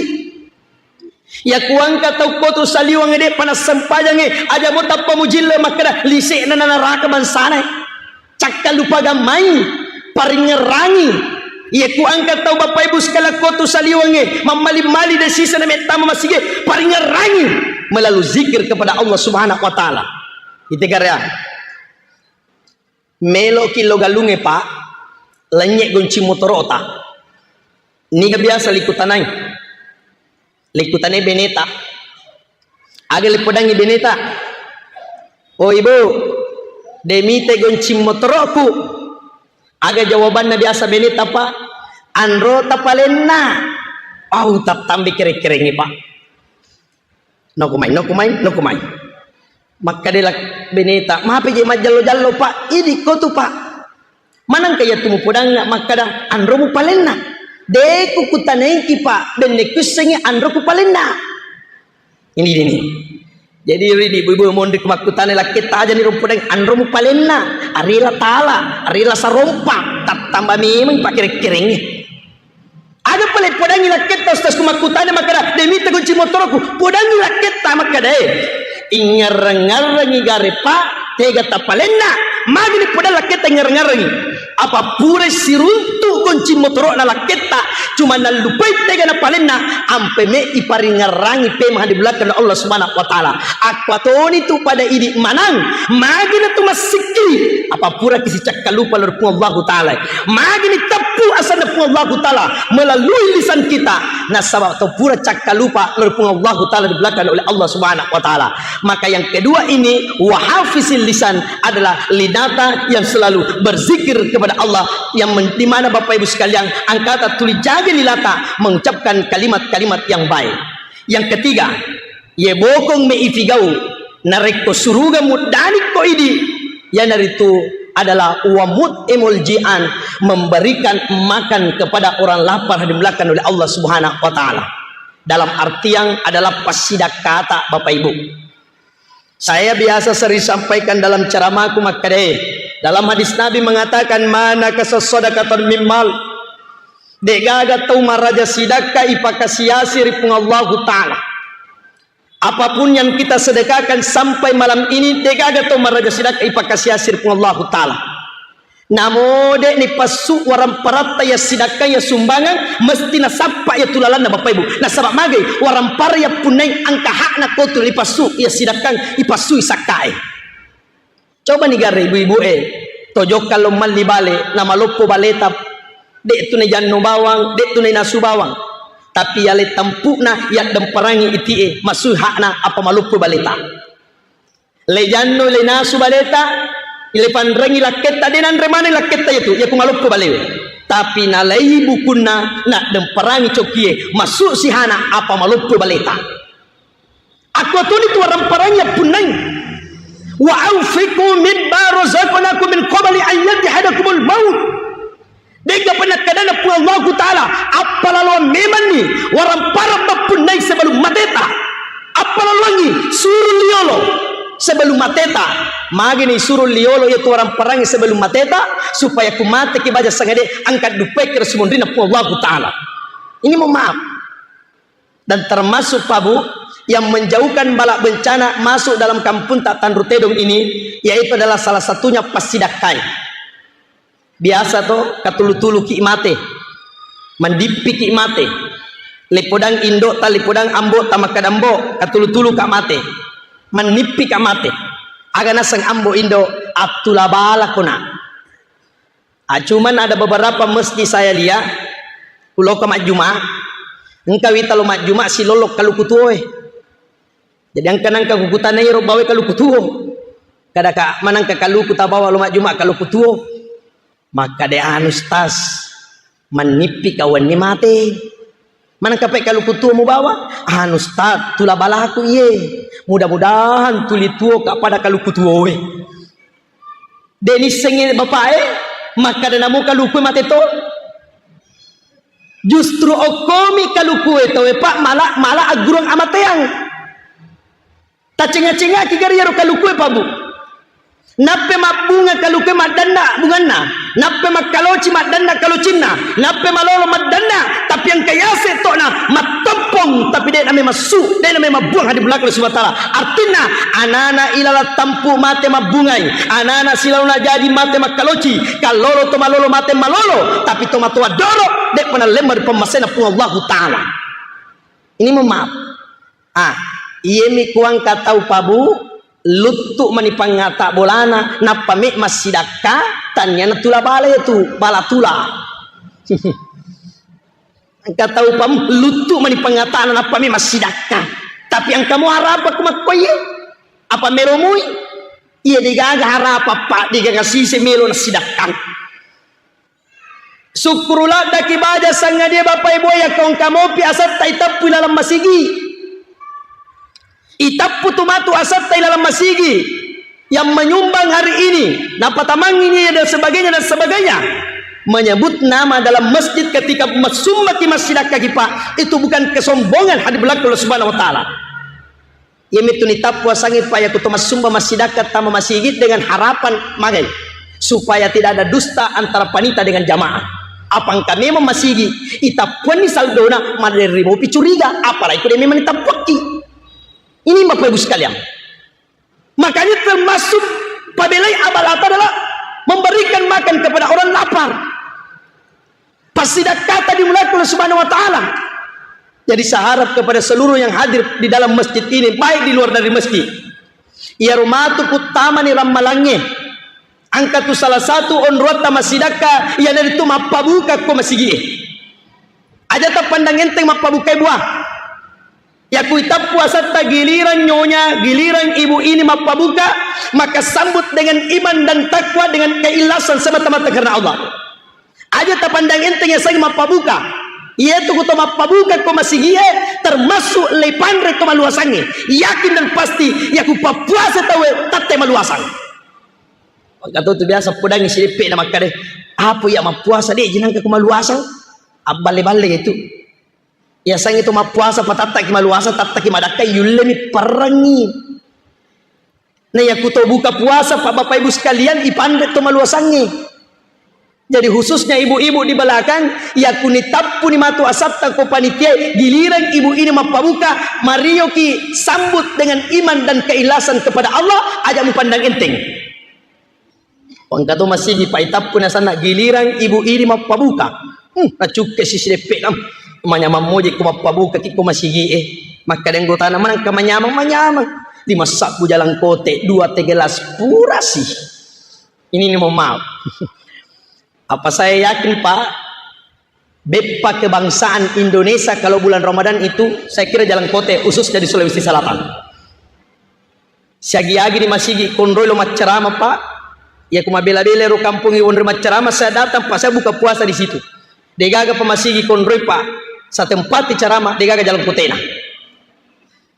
Yaku engka tau kotu saliweng de' pa nassempajangnge, aja mo tappa mujille makkeda lise'na na naraka bangsana. Cakkalupagang mai, paringngerangi. Yaku engka tau Bapak Ibu sekalian kotu saliwengnge, mammali-mali de' siseng na mettama masige, paringngerangi. Melalu zikir kepada Allah Subhanahu wa Ta'ala. Ite karya. Meloki lo galungnge, Pak, lennye goncing motorota. Niga biasa likutanai? Likutanai beneta. Aga lipodangi beneta? "Oh, Ibu, de' mite goncing motoroku." Aga jawabanna biasa beneta, Pak? "Anrota palenna." Au, tattambe kere-kerengnge, Pak. "Noko mai, noko mai, noko mai." Makkeda la beneta, "Mape je majjallo-jallo, Pak. Idi' ko tu, Pak. Manengka iyatu mupodangnga makkeda anro mupalenna? De' ku kutanaiki, Pak. Benne kuissengngi anro kupalenna." Ini, ini. Jadi, ridi ibu-ibu monri ku makkutana lakketta, ajani ro podang anro mupalenna. Arila tala, arila sarompa, tattamba memeng pakkere-kerengnge. Aga pale podangi lakketta, Ustaz, ku makkutana makkeda, "De' mita goncing motoroku." Podangi lakketta makkeda, eh, ingngerreng-ngerrengi gare, Pak, tega tapalenna. Magini podang lakketta ingngerreng-ngerrengi. Apa pura siruntu goncing motoro'na lakketta, cuma nallupai tega napalenna, ampe me iparingngerrangi pemeng di belakang Allah Subhanahu wa Ta'ala. Akkuatoni tu pada idi' manang, magini tu massikki, apa pura kisicakkalupa lorpung Allahu Ta'ala. Magini teppa asanna Puang Allahu Ta'ala melalui lisan kita. Nasaba to pura cakkalupa lao ri Puang Allahu Ta'ala, dibelakang oleh Allah Subhanahu wa Ta'ala. Maka yang kedua ini, wahafizil lisan, adalah linata yang selalu berzikir kepada Allah, yang men-, di mana Bapak Ibu sekalian, angkata tuli jaga linata mengucapkan kalimat-kalimat yang baik. Yang ketiga, ye bokong me ifigau, narekko suruga muddanikko idi, iyanaritu adalah wamut emol jian, memberikan makan kepada orang lapar, dibelakang oleh Allah Subhanahu wa Ta'ala. Dalam artian adalah passidakkata, Bapak Ibu. Saya biasa sering sampaikan dalam ceramahku makkeda, dalam hadis Nabi mengatakan, "Ma nakasa sadaqatan min mal." De'gaga tau maraja sidakka ipakasiasi ri Puang Allahu Ta'ala. Apapun yang kita sedekahkan sampai malam ini, de'gaga tau maraja sidakka ipakasiasi ri Puang Allahu Ta'ala. Namo de'ni passu waramparatta ya sidakka ya sumbangan, mesti nasappa ya tulalanna, Bapak Ibu. Nasaba magai warampara ya punnai angka hakna kotu ipassu ya sidakka, ipassui sakkae. Coba ni gare ibu-ibu e, tojokka lo malli bale, namaloppo baleta, de' tu najanno bawang, de' tu nainasu bawang. Tapi yale tampu'na yaddemparangi iti e, masui hakna apa maloppo baleta. Le janno, le nasu baleta, le panrengi lakketta, de' nanre maneng lakketta itu, yaku maloppo balewe. Tapi nalai bukunna, naddemparangi cokkie, masuk sihana apa maloppo baleta. Aku tuli tu waramparangi appunnai. Wa anfiqu mimma razaqnakum min qabli an yatihadakumul maut. De'ga pernah kadana Puang Allahu Ta'ala, appalaloang memanni warampara mappunnai sebelum mateta. Appalaloangi, suru liolo sebelum mateta. Magini suru liolo yaitu waramparangi sebelum mateta, supaya ku mateki baja sangade angkat dupaiki ri sumunrina Puang Allahu Ta'ala. Ini mohon maaf. Dan termasuk, Pak Bu, yang menjauhkan bala bencana masuk dalam kampung tak Tanru Tedong ini, yaitu adalah salah satunya passidakkai. Biasa to, katulu-tulu ki mate, mandippi ki mate. Lepodang indo ta, lepodang ambo ta, makkadambo, katulu-tulu ka mate, manippi ka mate. Aga naseng ambo indo, attula bala kona. Ah, cuman ada beberapa masjid saya lihat, kuloka majjuma, engka wita lo majjuma silolok kaluku tuo e. Jadi engka nangka kukutanai ro bawe kaluku tuo. Kada ka manangka kaluku tabawa lo majjuma kaluku tuo. Maka de anu stas, manippi kawanni mate. Manengka pe kaluku tuo mubawa? Anu, Ustaz, tula balaku iye. Mudah-mudahan tuli tuo ka pada kaluku tuo e. De nissengi bapak e, makkada namo kaluku e mate to. Justru okkomi kaluku e tau e, Pak, mala, mala aggurung amateang. Tacenga-cengaki gari iyaro kaluku e, Pak Bu. Nappe mabbunga kaluku e maddanna bunganna, nappe makkaloci maddanna kalocinna, nappe malolo maddanna, tapi engka yase tokna mattompong, tapi de name massu, de name mabbuang hadi belakang Allah Subhanahu wa Ta'ala. Artinna, anana ilalang tampu mate mabbungai, anana silaona jaji mate makkaloci, kallolo to malolo mate malolo, tapi to matoa doro, de pernah lemma ri pemmasena Puang Allahu Ta'ala. Ini mohon maaf. Ah, iyemi kuangka tau, Pak Bu, luttu mani pangata bolana, nappa me massidakka, tanniana tula bala itu, bala tula. Engka tau, Pak Bu, luttu mani pangatana, nappa me massidakka. Tapi engka mo harapakku makkoye, apa melomoi? Iya degaga harapa, Pak, degaga sise melo nassidakka. Sukkuru laddaki baja sangadie, Bapak Ibu, yakko engka mopi asetta iteppu ilalang masigi. Iteppu tu matu asetta ilalang masigi yang menyumbang hari ini, napatamangi ini dan sebagainya dan sebagainya. Menyebut nama dalam masjid ketika massumbaki, massidakkaki, Pak, itu bukan kesombongan hadi belakang Allah Subhanahu wa Ta'ala. Iyamitu nitappu asangi, Pak, yakko to massumba massidakka tama masigi dengan harapan magai supaya tidak ada dusta antara panita dengan jamaah. Apa engka memang masigi, itappuanni saldona, maderri mopi curiga, apalagi ko de memang nitappuakki. Ini Bapak Ibu sekalian. Makanya termasuk pabelai abalata adalah memberikan makan kepada orang lapar. Passidakkata dimulaiki Allah Subhanahu wa Ta'ala. Jadi, saya harap kepada seluruh yang hadir di dalam masjid ini, baik di luar dari masjid, iyaro matu puttamani rammalangnge, Engka tu salah satu onroatta massidakka, iyanaritu mappabuka ko masigi'e. Aja tapandang enteng mappabukai bua. Yaku itappu asatta giliran nyonya, giliran ibu ini mappabuka, maka sambut dengan iman dan takwa, dengan keikhlasan semata-mata karena Allah. Aja tapandang enteng yasengnge mappabuka. Iyatu ko to mappabuka ko masigi'e, termasuk leipanre ko maluasangnge. Yakin dan pasti, yaku pappuasa tauwe tette maluasang. Engka to tu biasa podangngi sideppe na makkeda, "Apa iya mappuasa de' jinangka ko maluasang?" Abballe-balle itu. Yasengnge to mappuasa patattaki maluasang, tattaki madakka, yullemi perrengngi. Nah, yaku to buka puasa, Pak, Bapak Ibu sekalian, ipanre to maluasangnge. Jadi khususnya ibu-ibu di belakang, yaku nitappuni matu asatta ko panitia, giliran ibu ini mappabuka, marioki sambut dengan iman dan keikhlasan kepada Allah, aja mupandang enteng. Engka to masigi paitappu nasanna giliran ibu ini mappabuka. Hmm, nacukke sisi deppe kam. Manyamang moje ko mappabuka ki ko masigi e. Makkeda anggotana manengka manyamang, manyamang. Lima sabbu jalangkote, dua teh gelas purasi. Ini ni mohon maaf. Apa saya yakin, Pak, beppa kebangsaan Indonesia kalau bulan Ramadan itu, saya kira jalangkote khususnya di Sulawesi Selatan. Siagi-agi di masigi konroi lo maccarama, Pak. Ya ku mabela-bela ro kampung i wonri maccarama, saya datang, Pak, saya buka puasa di situ. Degaga pa masigi konroi, Pak. Saya tempati carama, degaga jalangkotena.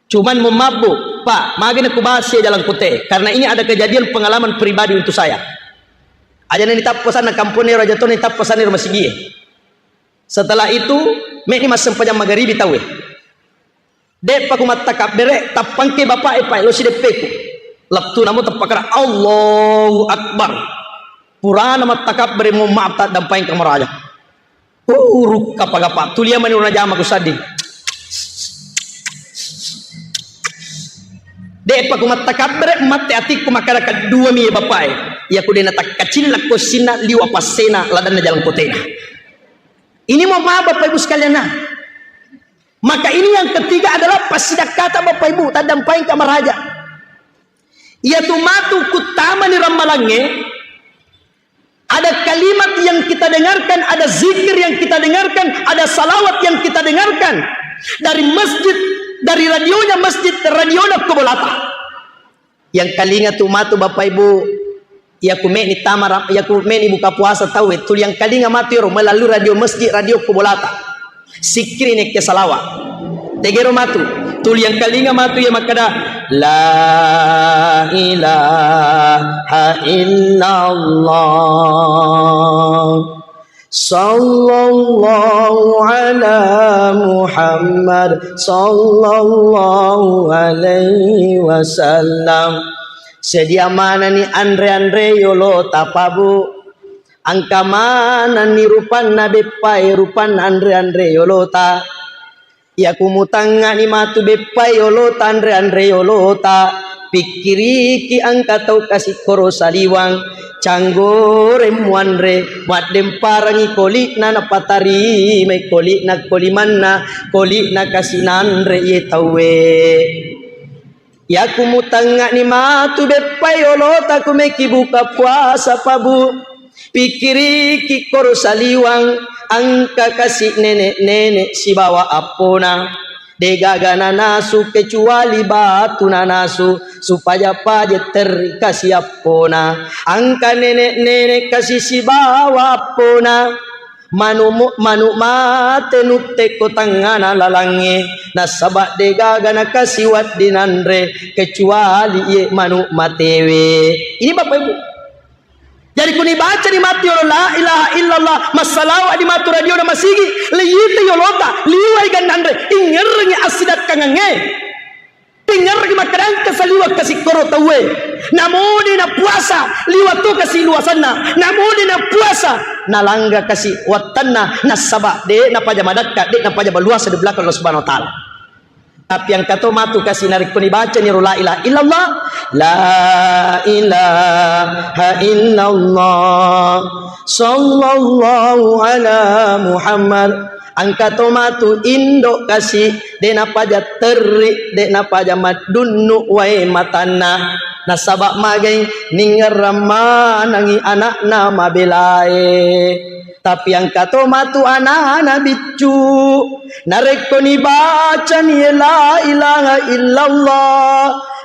Cuman mau mabbu, Pak, magana ku bahas ya jalangkote. Karena ini ada kejadian pengalaman pribadi untuk saya. Aja ni tappa sana kampung ni raja to ni tappa sana ro masigi. Setelah itu, meni massempajang magaribi tauwe. De'pa ku mattakabbere, tappangke bapa'e, Pak, lo sideppeku. Lettu namo tappakara, Allahu Akbar. Purana mattakabbere, mohon maaf, taddampaeng kamaraja. Uh, rukka pagapa, tulia mani urna jama ku saddi. De'pa ku mattakabbere, matte atikku makkada kedua mi bapa'e. Iya ku dena takkacillakko sinna liwa passena ladanna jalangkotena. Ini mohon maaf Bapak Ibu sekalian, nah. Maka ini yang ketiga adalah passidakkata Bapak Ibu, taddampaeng kamaraja. Iyatu matu kuttamani rammalangnge, ada kalimat yang kita dengarkan, ada zikir yang kita dengarkan, ada salawat yang kita dengarkan dari masjid, dari radionya masjid, radionya ko bolata. Yang kalinga tu matu Bapak Ibu, iya ku meni tama ra-, iya ku meni buka puasa tauwe, tuli yang kalinga matu ero melalui radio masjid, radio ko bolata. Sikkiri nekke salawa. Tegero matu, tuli yang kalinga matu iya makkada, La ilaha illallah. Sallallahu ala Muhammad, sallallahu alaihi wasallam. Sedia manani anre-anre yolo tapabu. Angka manani rupanna beppae, rupanna anre-anre yolota. Iyaku mutangngani matu beppai yolota, anre-anre yolota, pikkiriki engka tau kasikkoro saliwang, canggoreng muanre, muaddemparangi koli'na napatarimai koli'na kolimanna, koli'na kasi nanre iye tauwe. Iyaku mutangngani matu beppai yolota kumeki buka puasa pabu. Pikkiriki koro saliwang, engka kasi nenek-nenek sibawa appona. Degaga nanasu kecuali batu nanasu, supaya paja terri kasi appona. Engka nenek-nenek kasi sibawa appona. Manu-, manu mate nutte ko tangngana lalangnge, nasaba degaga nakasi wedding nanre kecuali iye manu matewe. Ini Bapak Ibu. Jadi kuni baca di mati yolo la ilaha illallah, massalawa di matu radio na masigi, leyita yolota, liwai gannanre, ingerrengi assidakkangangnge. Ingerrengi makkadangka saliwa kasikkoro tauwe. Namode na puasa, liwa to kasi luasanna. Namode na puasa, nalangga kasi wattanna, nassaba de napaja madakka, de napaja baluasa di belakang Allah Subhanahu wa Ta'ala. Tapi engka to matu kasi narekko nibacani ro la ilaha illallah, la ilaha illallah, sallallahu ala Muhammad, Engka to matu indo kasi, de napaja terri, de napaja maddunnu wae matanna. Nasaba magai ningerrang manengi anakna mabelae. Tapi engka to matu anana biccu, narekko nibacani la ilaha illallah,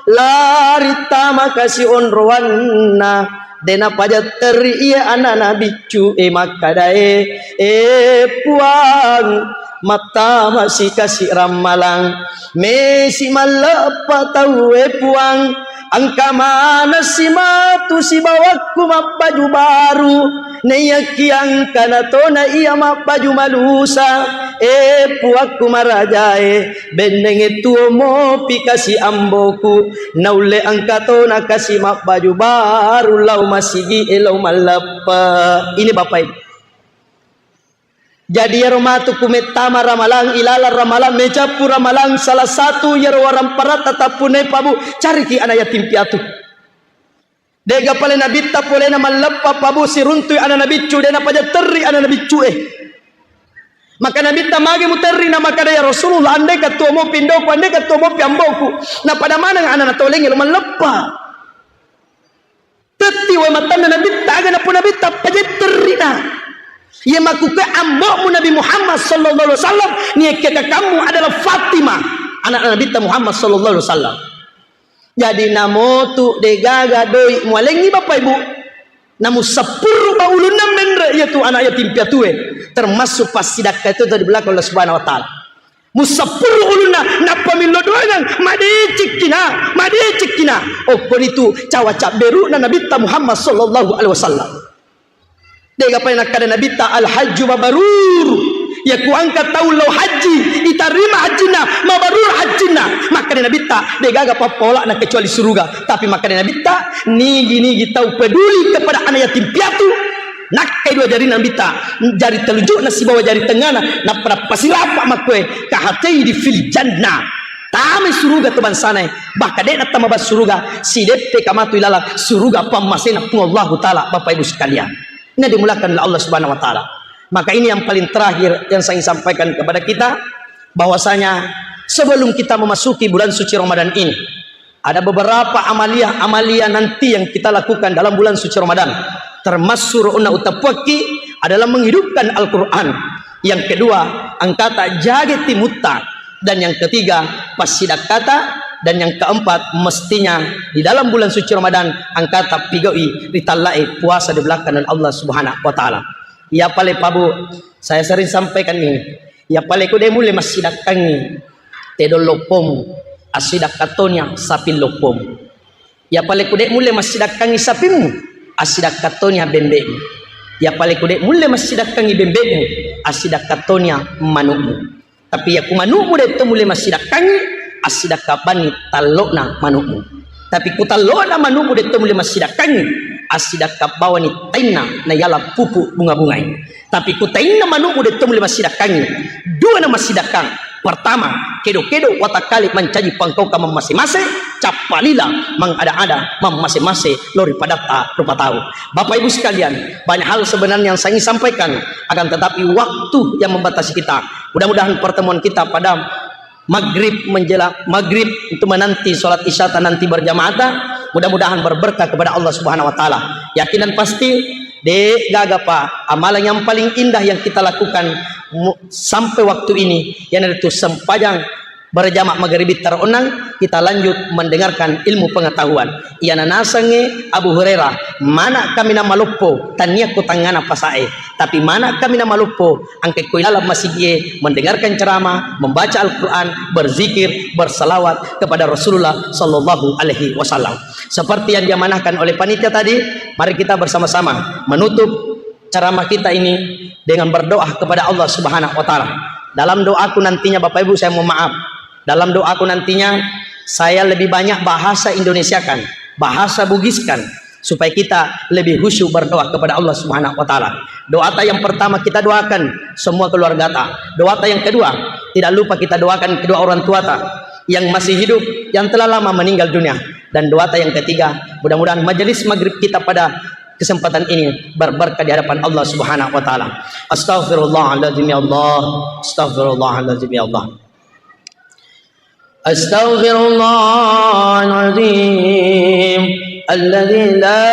lari tama kasi onroanna. De napaja terri iya anana biccu e makkadae, "E Puang, mattama sikasi rammalang, mesi malleppa tau e Puang, engka maneng simatu sibawakku mabbaju baru, naiyaki angkana tona iya mabbaju malusa, e Puakku marajae." Bennengnge tuo mopi kasi amboku, naulle engka tona kasi mabbaju baru lao masigi e lao malleppe. Ini Bapak Ibu. Jadi iyaro matu ku mettama ramalang, ilalang ramalang, mecappu ramalang, salah satu iyaro waramparatta tappunai Pak Bu, cariki anak yatim piatu. De'ga pale nabitta polena malleppa Pak Bu siruntui anana biccu, de napaja terri anana biccu e. Maka nabitta mage muterri na makkada, "Ya Rasulullah, andeka tuo mopi indoku, andeka tuo mopi amboku." Napada maneng anana tolengnge lo malleppa. Tetti wae matanna nabitta, aga napau nabitta paja terri na. Ye makkukue ambomu Nabi Muhammad sallallahu alaihi wasallam, niakke kakammu adalah Fatimah, anak nabitta Muhammad sallallahu alaihi wasallam. Jadi namotu degaga doi mualengngi Bapak Ibu. Namu seppuruba ulunna menre iyatu anak yatim piatue, termasuk passidakka itu tadi belakang Allah Subhanahu wa Ta'ala. Museppuru ulunna, nappa millo doangang, madecekkina, madecekkina. Okkonitu cawa cabberu'na Nabitta Muhammad sallallahu alaihi wasallam. De'ga pale nakkada Nabitta, "Al-hajju mabrur." Iya ku engka tau lao haji, itarima hajjinna, mabrur hajjinna. Makkada Nabitta, de'gaga pappaola'na kecuali suruga. Tapi makkada Nabitta, nigi-nigi tau peduli kepada anak yatim piatu, nakkai dua jarina Nabitta, jari telunjukna sibawa jari tengngana, nappa, nappa silapa makkue, "Kahatei di fil jannah." Tamai suruga tu bangsanae, bahkan de'na tama bas suruga, sideppe kamatu ilalang suruga pammasena Puang Allahu Ta'ala, Bapak Ibu sekalian. Ini dimulakan oleh Allah Subhanahu wa Ta'ala. Maka ini yang paling terakhir yang saya ingin sampaikan kepada kita, bahwasanya sebelum kita memasuki bulan suci Ramadan ini, ada beberapa amaliah-amaliah nanti yang kita lakukan dalam bulan suci Ramadan. Termasuk ru'na utappuakki adalah menghidupkan Al-Quran. Yang kedua, engkata jage timutta. Dan yang ketiga, passidakkata. Dan yang keempat, mestinya di dalam bulan suci Ramadan, engkata pigaui ritallai puasa dibelakang oleh Allah Subhanahu wa Ta'ala. Iya pale Pak Bu, saya sering sampaikan ini. Iya pale ku de mulle massidakkangi tedong loppomu, assidakka tonia saping loppomu. Iya pale ku de mulle massidakkangi sapimmu, assidakka tonia bembe'mu. Iya pale ku de mulle massidakkangi bembe'mu, assidakka tonia manu'mu. Tapi iya ku manu'mu de to mulle massidakkangi, assidakka banni tallo'na manu'mu. Tapi ku tallo'na manu'mu de to mulle massidakkangi, assidakka bawani tainna nayala pupu bunga-bungai. Tapi ku tainna manu'mu de to mulle massidakkangi, dua na massidakkang. Pertama, kedo-kedo watakkale mancaji pangkaukang mammase-mase, cappa lila mangada-ada mammase-mase lao ri padatta rupa tau. Bapak Ibu sekalian, banyak hal sebenarnya yang saya ingin sampaikan, akan tetapi waktu yang membatasi kita. Mudah-mudahan pertemuan kita pada maghrib, menjelang maghrib, untuk menanti sholat isya ta nanti berjamaah ta, mudah-mudahan berberkah kepada Allah Subhanahu wa Ta'ala. Yakin dan pasti, de gaga pa amalan yang paling indah yang kita lakukan mu-, sampai waktu ini, iyanaritu sempajang berjamaah maghrib taronang, kita lanjut mendengarkan ilmu pengetahuan. Iyana nasengnge Abu Hurairah, mana kami na maloppo, tania ku tangngana pasae, tapi mana kami na maloppo, engka ko ilalang masigie mendengarkan ceramah, membaca Al-Quran, berzikir, bersalawat kepada Rasulullah sallallahu alaihi wasallam. Seperti yang diamanahkan oleh panitia tadi, mari kita bersama-sama menutup ceramah kita ini dengan berdoa kepada Allah Subhanahu wa Ta'ala. Dalam doaku nantinya, Bapak Ibu, saya mohon maaf, dalam doaku nantinya, saya lebih banyak bahasa Indonesiakan, bahasa Bugiskan, supaya kita lebih khusyuk berdoa kepada Allah Subhanahu wa Ta'ala. Doa ta yang pertama kita doakan semua keluarga ta. Doa ta yang kedua, tidak lupa kita doakan kedua orang tua ta yang masih hidup, yang telah lama meninggal dunia. Dan doa ta yang ketiga, mudah-mudahan majelis maghrib kita pada kesempatan ini berberkah di hadapan Allah Subhanahu wa Ta'ala. Astaghfirullahaladzim ya Allah. Astaghfirullahaladzim ya Allah. Astaghfirullahaladzim. Alladzi la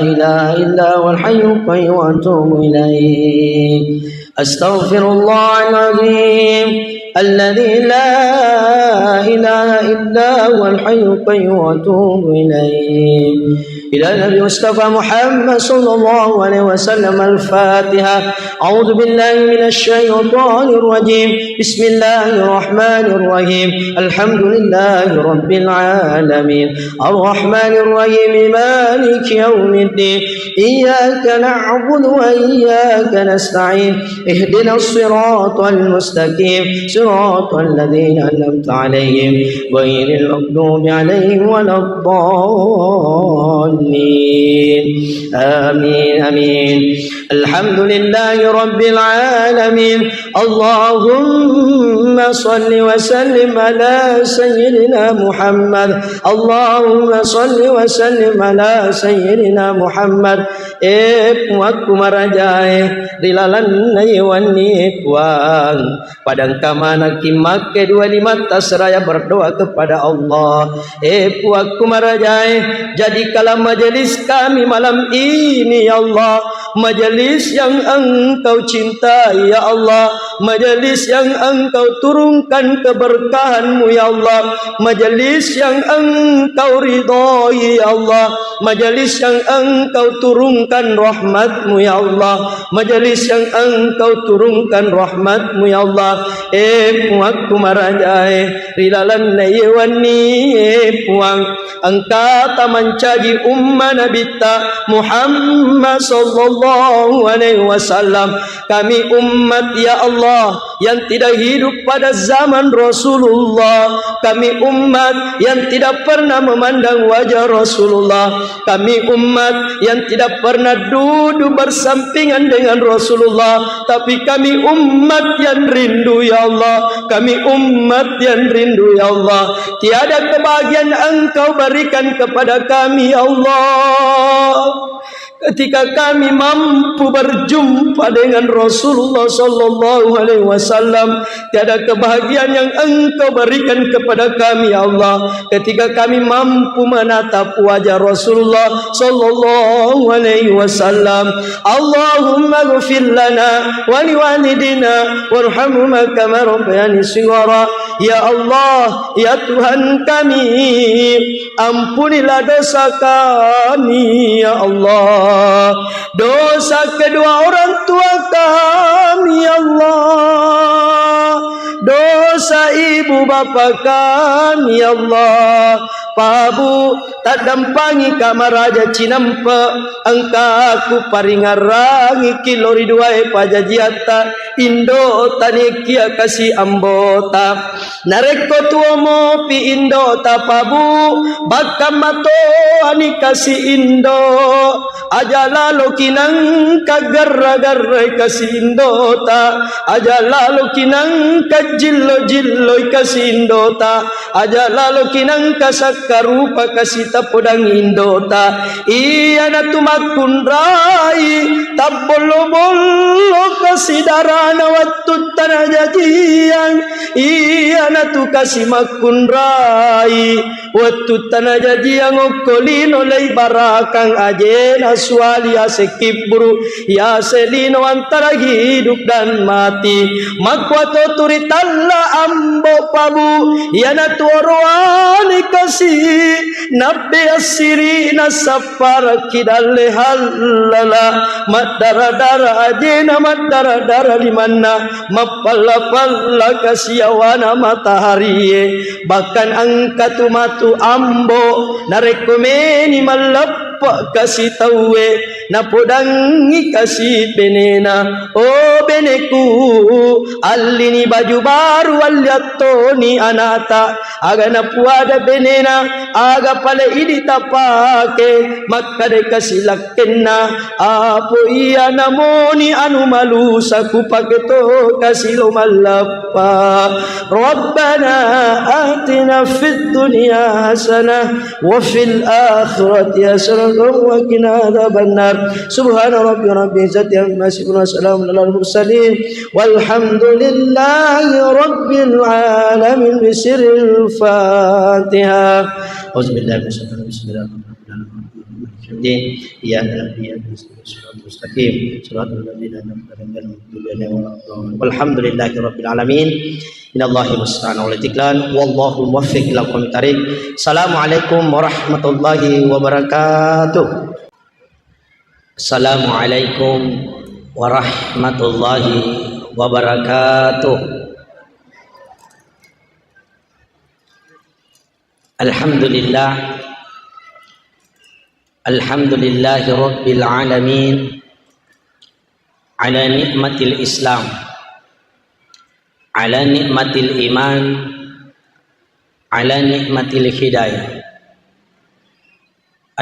ilaha illa huwal hayyul qayyum wa atubu ilaih. Astaghfirullahaladzim. Alladzi la ilaha illa huwal hayyul qayyum wa atubu ilaih. Ila Nabi Mustafa Muhammad sallallahu alaihi wasallam. Al-Fatihah. A'udzu billahi minasy syaithanir rajim. Bismillahirrahmanirrahim. Alhamdulillahi rabbil alamin. Arrahmanirrahim. Maliki yaumiddin. Iyyaka na'budu wa iyyaka nasta'in. Ihdinas siratal mustaqim. Siratal ladzina an'amta 'alaihim ghairil maghdubi 'alaihim waladdallin. Amin, amin. Alhamdulillahi rabbil alamin. Allahumma salli wa sallim ala sayyidina Muhammad. Allahumma salli wa sallim ala sayyidina Muhammad. Eh, Puangku marajae, ri lalenna ye wennie, Puang, pada engka manekki makke dua limatta seraya berdoa kepada Allah. Eh, Puangku marajae, jadikanlah majelis kami malam ini, ya Allah, majelis yang Engkau cintai, ya Allah, majelis yang Engkau turunkan keberkahan-Mu, ya Allah, majelis yang Engkau ridhoi, ya Allah, majelis yang Engkau turunkan rahmat-Mu, ya Allah, majelis yang Engkau turunkan rahmat-Mu, ya Allah. Eh, Puangku marajae, ri lalenna ye wennie, eh, Puang, engkata mancaji umma Nabitta Muhammad sallallahu alaihi wasallam. Kami umat, ya Allah, yang tidak hidup pada zaman Rasulullah. Kami umat yang tidak pernah memandang wajah Rasulullah. Kami umat yang tidak pernah duduk bersampingan dengan Rasulullah. Tapi kami umat yang rindu, ya Allah. Kami umat yang rindu, ya Allah. Tiada kebahagiaan Engkau berikan kepada kami, ya Allah. Ketika kami mampu berjumpa dengan Rasulullah sallallahu alaihi wasallam, tiada kebahagiaan yang Engkau berikan kepada kami, ya Allah, ketika kami mampu menatap wajah Rasulullah sallallahu alaihi wasallam. Allahumma ighfir lana wa liwalidina warhamhuma kama rabbayani shighara. Ya Allah, ya Tuhan kami, ampunilah dosa kami, ya Allah. Dosa kedua orang tua kami, ya Allah. Dosa ibu bapa kami, ya Allah. Pabu, taddampangika maraja cinampe, engka kuparingarrangiki lao ri duae pajajiatta, indota nekia kasi ambota. Narekko tuo mopi indota, Pabu, bakka matoani kasi indo. Aja laloki nangka garra-garrai kasi indota, aja laloki nangka jillo-jilloi kasi indota, aja laloki nangka sakkarupa kasi tapodang indota. Iyanatu makkunrai tabbollo-bollo kasi darana wettu tanajajiang. Iyanatu kasi makkunrai wettu tanajajiang okko lino lei barakang ajena suali ase kibburu, yase lino antara hidup dan mati. Makkuato turi talla ambo, Pabu, iyanatu oroane kasi nabbe assiri nasapparakki dalle hallala, maddara-dara ajena, maddara-dara limanna, mappalla-palla kasi yawana mataharie. Bahkan engkatu matu ambo, narekko meni malleppe kasi tauwe, napodangi kasi benena. Oh, Neku, allini baju baru, alliattoni anata, aga napuada benena, aga pale idi tapake, makkada kasi lakkenna, apo iya namoni anu malusa kupake to kasi lo mallappa. Rabbana atina fid dunya hasanah wa fil akhirati hasanah wa qina adzabannar. Subhana rabbika rabbil izzati amma yasifun wa salamun alal mursalin. Walhamdulillahi rabbil alamin. Bisirril Fatihah. Auzubillahi minasyaitonir rajim. Bismillahirrahmanirrahim. Iyyaka na'budu wa iyyaka nasta'in. Shiratal ladzina an'amta 'alaihim ghairil maghdubi 'alaihim waladdallin. Walhamdulillahi rabbil alamin. Innallahi musta'an wa tiklan. Wallahu muwaffiq ila aqwamit thariq. Assalamualaikum warahmatullahi wabarakatuh. Assalamualaikum warahmatullahi wabarakatuh. Alhamdulillah. Alhamdulillahi rabbil alamin. Ala ni'matil Islam. Ala ni'matil iman. Ala ni'matil hidayah.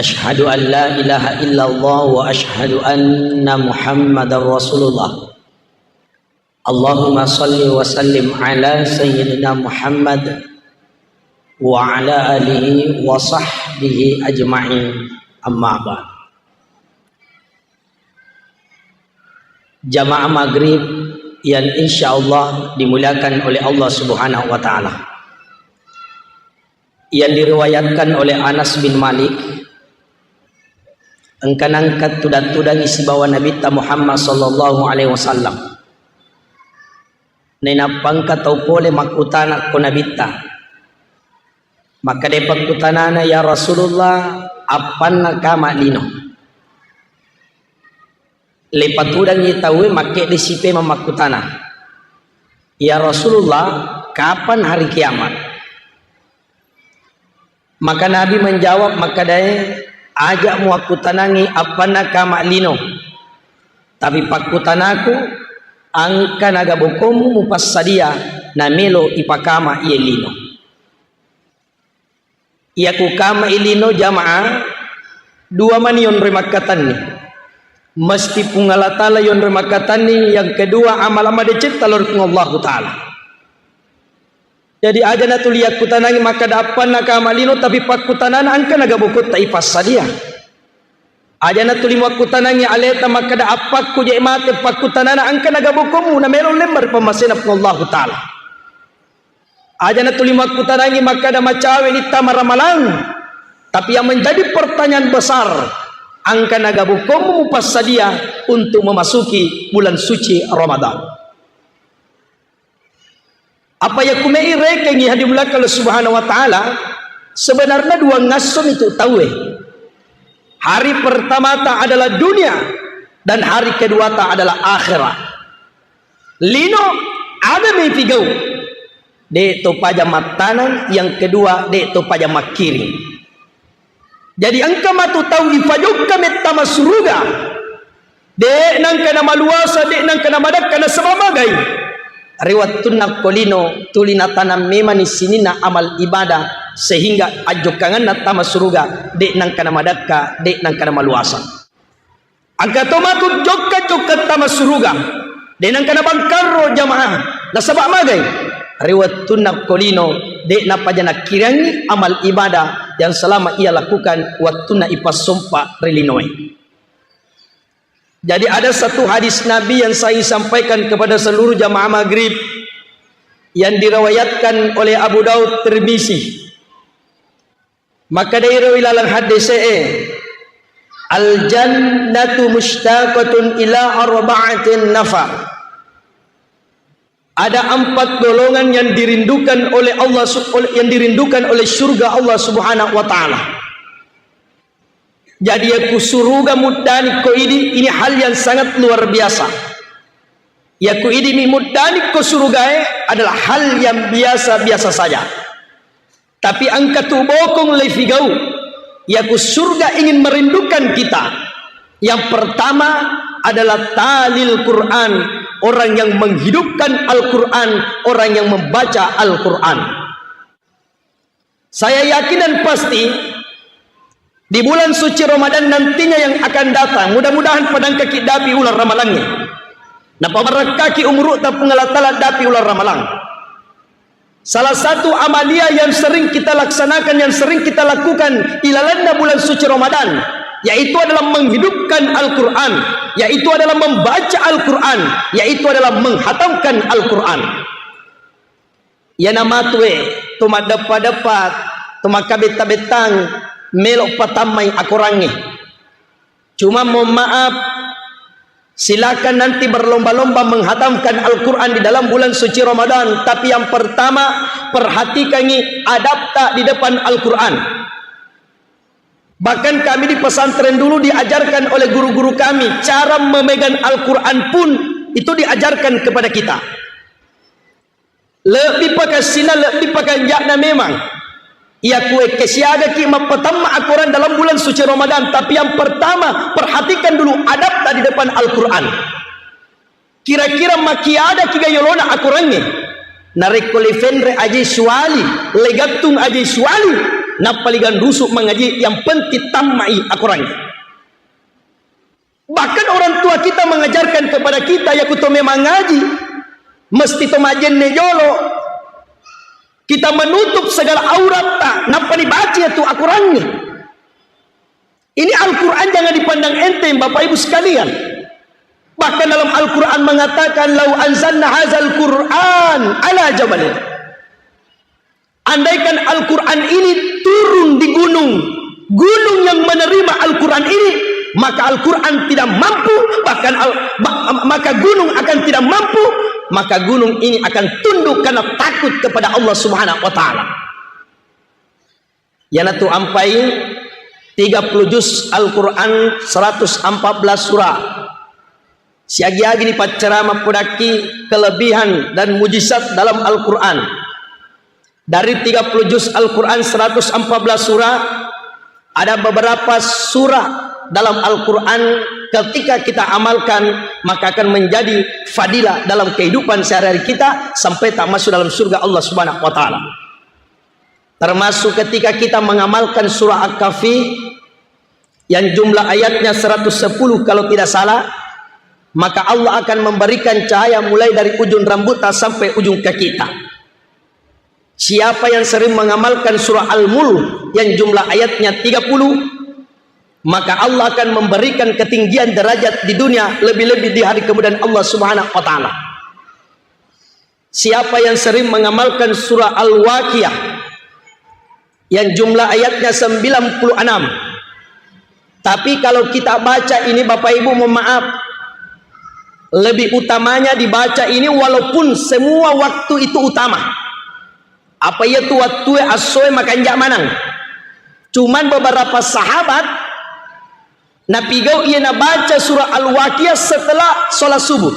Asyhadu an la ilaha illallah wa asyhadu anna Muhammadar Rasulullah. Allahumma salli wa sallim ala sayyidina Muhammad wa ala alihi wa sahbihi ajma'in. Amma ba'd. Jamaah maghrib yang insyaallah dimuliakan oleh Allah Subhanahu wa taala. Yang diriwayatkan oleh Anas bin Malik, engka nangka tudang-tudangi sibawa Nabitta Muhammad sallallahu alaihi wasallam. Nainappa engka tau pole makkutana ko Nabitta. Makkeda pakkutanana, "Ya Rasulullah, appanna kama lino?" Leipatudangngi tauwe makkedde sipemeng makkutana, "Ya Rasulullah, kapan hari kiamat?" Maka Nabi menjawab makkedae, "Aja muakkutanangi appanna kama lino. Tapi pakkutanaku, engka naga bokommu mupassadia namelo ipakama iye lino." Iya ku kama i lino jamaah, dua mani yonroi makkatenni. Mesti Puang Allah Ta'ala yonroi makkatenni, yang kedua amalan madeceng talor Puang Allahu Ta'ala. Jadi aja natuli yakkutanangi makkeda appanna kama lino, tapi pakkutanana engka naga bokotta ipassadia. Aja natuli muakkutanangi aleta makkeda appakku je mate, pakkutanana engka naga bokommu namelo lembar pammasena Puang Allahu Ta'ala. Aja natuli makkutanangi makkeda macawe ni tama ramalang. Tapi yang menjadi pertanyaan besar, engka naga bokommu mupassadia untuk memasuki bulan suci Ramadan. Apa yakku mei rekengi hadirin Allah Subhanahu wa Ta'ala, sebenarnya dua ngassomi tu tauwe. Hari pertamata adalah dunia dan hari keduata adalah akhirat. Lino, aga mei pigau? De to paja mattaneng, yang kedua, de to paja makkiring. Jadi engka matu tau ifajokka mettama suruga. De nangka namaluasa, de nangka namadakka, nasaba magai? Ri wettunna ko lino, tuli natanang memani sininna amal ibadah, sehingga ajjokkangenna tama suruga, de nangka namadakka, de nangka namaluasa. Engka to matu jokka-jokka tama suruga. De nangka nabangkarro jamaah. Nasaba magai? Ri wettunna ko lino, de napaja nakkirangi amal ibadah yang selama ia lakukan wettunna ipassompa ri linoe. Jadi ada satu hadis Nabi yang saya sampaikan kepada seluruh jamaah maghrib yang diriwayatkan oleh Abu Daud, Tirmizi. Makkeda iro ilalang haddese'e, "Al-jannatu mushtaqatun ila arba'atin nafar." Ada empat golongan yang dirindukan oleh Allah Sub-, oleh, yang dirindukan oleh surga Allah Subhanahu wa Ta'ala. Jadi, yakku suruga muddani ko idi, ini hal yang sangat luar biasa. Yakku idi mi muddani ko surugae adalah hal yang biasa-biasa saja. Tapi engka tu bokong leifigau. Yakku surga ingin merindukan kita. Yang pertama adalah talil Quran, Orang yang menghidupkan Al-Quran, orang yang membaca Al-Quran. Saya yakin dan pasti, di bulan suci Ramadan nantinya yang akan datang, mudah-mudahan padangkaki dapi ulang ramalangnge. Napabarakkaki umuru'ta Puang Allah Ta'ala dapi ulang ramalang. Salah satu amalia yang sering kita laksanakan, yang sering kita lakukan ilalanna bulan suci Ramadan, yaitu adalah menghidupkan Al-Quran, yaitu adalah membaca Al-Quran, yaitu adalah menghatamkan Al-Quran. Iyana matue, to maddeppa-deppa, to makkabetta-bettang, melo patammai akorangnge. Cuma mohon maaf, silakan nanti berlomba-lomba menghatamkan Al-Quran di dalam bulan suci Ramadan. Tapi yang pertama, perhatikangi adabta di depan Al-Quran. Bahkan kami di pesantren dulu diajarkan oleh guru-guru kami, cara memegang Al-Quran pun itu diajarkan kepada kita. Lebbi pakassinna, lebbi pakanja'na memang. Iya kuekke siagaki mappatamma akoran dalam bulan suci Ramadan, tapi yang pertama, perhatikan dulu adabta di depan Al-Quran. Kira-kira makiadaki ga yolona akorangnge? Narekko lifenre aje suali, legattung aje suali, nappa liganrusu mangaji, yang penting tammai akorangnge. Bahkan orang tua kita mengajarkan kepada kita, yaku to memang ngaji, mesti to majenne jolo. Kita menutup segala auratta, nappa nibaca tu akorangnge. Ini Al-Quran jangan dipandang enteng, Bapak Ibu sekalian. Bahkan dalam Al-Quran mengatakan, "Lau anzalna hazal Quran ala jabalin." Andaikan Al-Quran ini turun di gunung, gunung yang menerima Al-Quran ini, maka Al-Quran tidak mampu, bahkan al, ma- maka gunung akan tidak mampu, maka gunung ini akan tunduk karena takut kepada Allah Subhanahu wa Ta'ala. Iyanatu ampai tiga puluh juz Al-Quran, seratus empat belas surah. Siagi-agi dipaccarama pudakki kelebihan dan mujizat dalam Al-Quran. Dari tiga puluh juz Al-Quran, seratus empat belas surah, ada beberapa surah dalam Al-Quran ketika kita amalkan, maka akan menjadi fadilah dalam kehidupan sehari-hari kita sampai tak masuk dalam surga Allah Subhanahu wa Ta'ala. Termasuk ketika kita mengamalkan surah Al-Kahfi yang jumlah ayatnya seratus sepuluh kalau tidak salah, maka Allah akan memberikan cahaya mulai dari ujung rambutnya sampai ujung kaki kita. Siapa yang sering mengamalkan surah Al-Mulk yang jumlah ayatnya tiga puluh, maka Allah akan memberikan ketinggian derajat di dunia, lebih-lebih di hari kemudian Allah Subhanahu wa Ta'ala. Siapa yang sering mengamalkan surah Al-Waqiah yang jumlah ayatnya sembilan puluh enam. Tapi kalau kita baca ini, Bapak Ibu, mohon maaf, lebih utamanya dibaca ini walaupun semua waktu itu utama. Apa iya tu wattue assoe makanja manang. Cuman beberapa sahabat napigau iya nabaca surah Al-Waqiah setelah sholat subuh.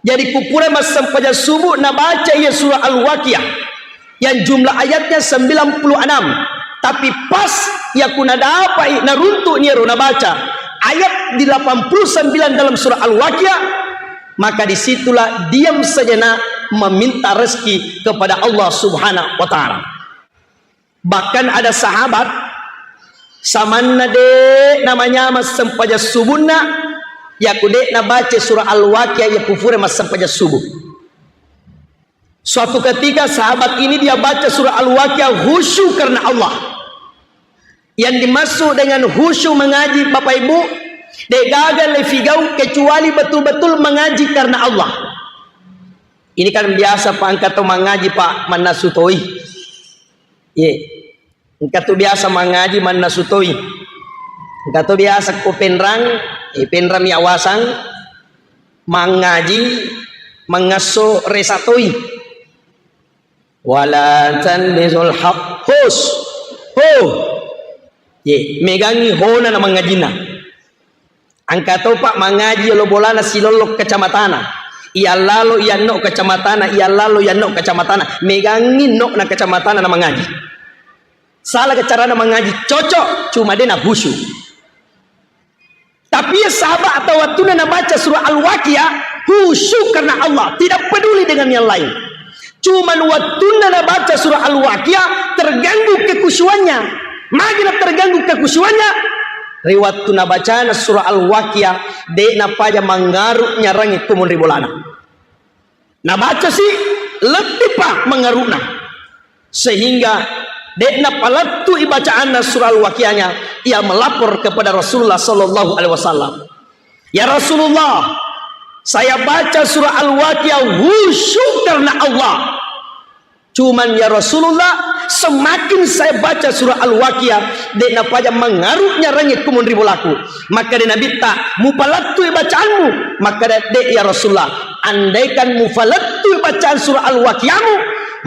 Jadi kupura massempajang subuh nabaca iya surah Al-Waqiah yang jumlah ayatnya sembilan puluh enam. Tapi pas iya ku nadapai naruntuk niaro nabaca ayat delapan puluh sembilan dalam surah Al-Waqiah, maka disitulah diam sejenak meminta rezeki kepada Allah Subhanahu wa Ta'ala. Bahkan ada sahabat, samanna de' namanyameng sempajang subunna, yaku de' nabaca surah Al-Waqiah, yaku pura massempajang subuh. Suatu ketika sahabat ini dia baca surah Al-Waqiah khusyuk karena Allah. Yang dimaksud dengan khusyuk mengaji, Bapak Ibu, de' gaga lefigau kecuali betul-betul mengaji karena Allah. Ini kan biasa, Pak, engka to mangaji, Pak, mannasu toi. Ye. Engka tu biasa mangaji mannasu toi. Engka tu biasa ko penrang, eh, penrang mi awasang, mangaji, mangasso resa toi. Wala talbisul haq-, hus. Ho. Ye, megangi hona na mangajina. Engka topa mangaji yolo bolana silollo kacamatana. Iyallalo iyanno kacamatana, iyallalo iyanno kacamatana. Megangi no na kacamatana na mangaji. Salah carana mangaji, cocok, cuma de' na khusyuk. Tapi iya sahabat atau wattunna nabaca surah Al-Waqiah, Khusyuk karena Allah, tidak peduli dengan yang lain. Cuman wattunna nabaca surah Al-Waqiah, terganggu kekhusyuannya. Magi na terganggu kekhusyuannya? Ri wattu nabacana surah Al-Waqiah, de' napaja mangngaru' nyarangnge ko monri bolana. Nabaca si, lettipa mangngaru'na. Sehingga de' napalettui bacaanna surah Al-Waqiahnya, ia melapor kepada Rasulullah sallallahu alaihi wasallam. "Ya Rasulullah, saya baca surah Al-Waqiah khusyuk karena Allah. Cuman ya Rasulullah, semakin saya baca surah Al-Waqiah, de' napaja mangngaru' nyarangnge ko monri bolaku." Makkeda Nabitta, "Mupalettui bacaanmu?" Makkeda, "De' ya Rasulullah." "Andaikan mupalettui bacaan surah Al-Waqiahmu,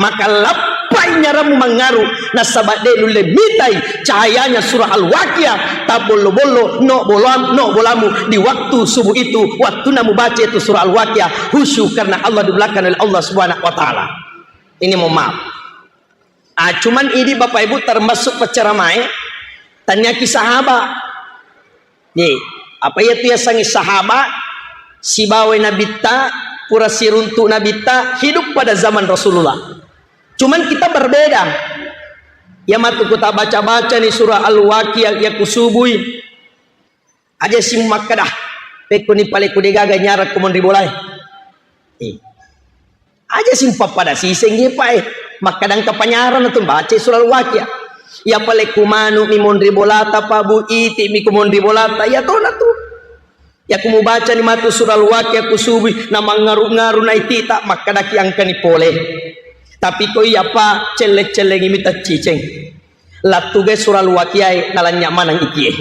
maka lappai nyarammu mangngaru', nasaba' de' nulle mitai cahayanya surah Al-Waqiah tabbollo-bollo no bolam-, no bolamu di waktu subuh itu, wattunna mubaca itu surah Al-Waqiah, khusyuk karena Allah, di belakang oleh Allah Subhanahu wa Ta'ala." Ini mohon maaf. Ah, cuman idi Bapak Ibu termasuk paccaramae, taniaki sahaba. Ye, apa iya tu yasengnge sahaba? Sibawa nabitta, pura siruntu nabitta, hidup pada zaman Rasulullah. Cuman kita berbeda. Ya matu ku ta baca-baca ni surah Al-Waqiah, ya kusubui. Aja si makkeda, "Pekkoni pale ku de' gaga nyarang ko monri bolae." Eh. Aja si pappada siseng ye pae. Makkeda engka panyarang tu baca surah Al-Waqiah. Ya pale ku manu' mi monri bolata, Pak Bu, iti' mi ko monri bolata. Ya tona tu. Ya ku mubaca ni matu surah Al-Waqiah ku subui, na mangngaru-ngaru na iti'ta, makkedaki engka ni pole. Tapi ko iya pa celle-cellengi mi tacciceng. Lattugai surah Al-Waqiah e, nalanya maneng ikie.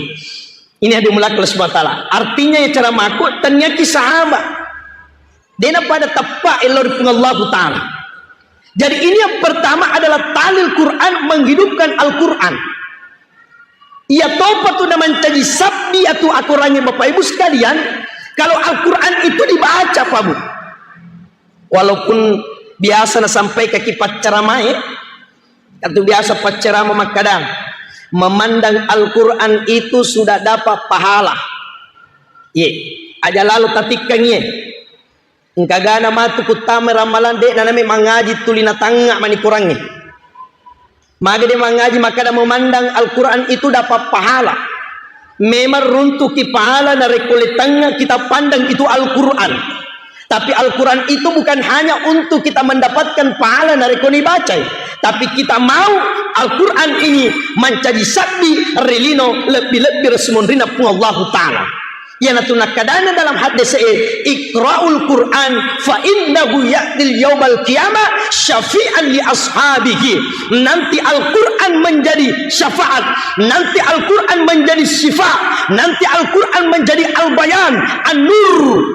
Ini yang dimuliakan Allah Subhanahu wa Ta'ala. Artinya ya cara maku, taniaki sahaba. De' napada teppa' elo ri Puang Allahu Ta'ala. Jadi ini yang pertama adalah talil Quran, menghidupkan Al-Quran. Iya topa tu namancaji sabbi atu akorangnge Bapak Ibu sekalian, kalau Al-Quran itu dibaca, Pak Bu. Walaupun biasa nasampaikan ki paccaramae, atau biasa paccarama makkeda, memandang Al-Quran itu sudah dapat pahala. Ye, aja lalo tatikkangi ye. Engkagana matu kuttama ramalang de' naname mangaji tuli natangnga mani korangnge. Magi de' mangaji makkeda memandang Al-Quran itu dapat pahala. Memang runtuki pahala narekko letangnga kita pandang itu Al-Quran. Tapi Al-Quran itu bukan hanya untuk kita mendapatkan pahala narekko nibacai. Tapi kita mau Al-Quran ini mancaji sabbi ri lino lebbi-lebbi ri sumonrina Puang Allahu Ta'ala. Iyanatu nakkadana dalam haddese'e, "Iqra'ul Quran fa innahu ya'til yaumal qiyamah syafi'an li ashabihi." Nanti Al-Quran menjadi syafaat, nanti Al-Quran menjadi syifa, nanti Al-Quran menjadi al-bayan, an-nur.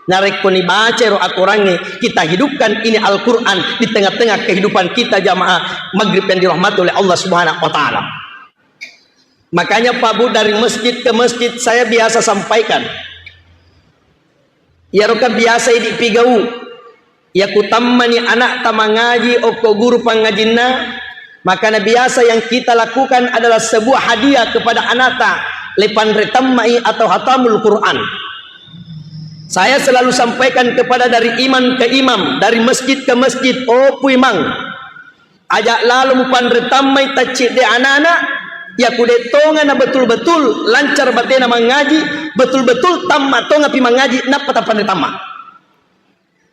Narekko nibaca ro akorangnge, kita hidupkan ini Al-Quran di tengah-tengah kehidupan kita jamaah maghrib yang dirahmati oleh Allah Subhanahu wa Ta'ala. Makanya, Pak Bu, dari masjid ke masjid saya biasa sampaikan. Iyaro kan biasa idi pigau. Iya kutammani anakta mangaji okko guru pangajinna, makana biasa yang kita lakukan adalah sebuah hadiah kepada anakta, lepanre tammai atau hatamul Quran. Saya selalu sampaikan kepada dari imam ke imam, dari masjid ke masjid, oh puimang, aja lalo mupanre tammai taccidde anana, yaku de tonga na betul-betul lancar batena mangaji, betul-betul tamma tonga pi mangaji, nappa tapanre tamma.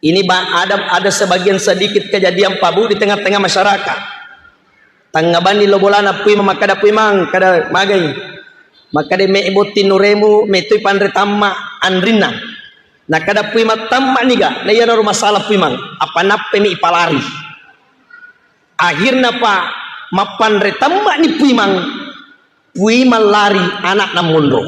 Ini ba-, ada, ada sebagian sedikit kejadian, Pak Bu, di tengah-tengah masyarakat. Tangnga banni lo bolana puimang, makkada puimang, kada magai. Makkada me botting nuremu, metoi panre tamma anrinna. Nakada puimang tamma niga, na iyana ro masalah puimang, apa nappe mi ipalari. Akhirna, Pak, mappanre tamma'ni puimang, puimang lari ana'na monro.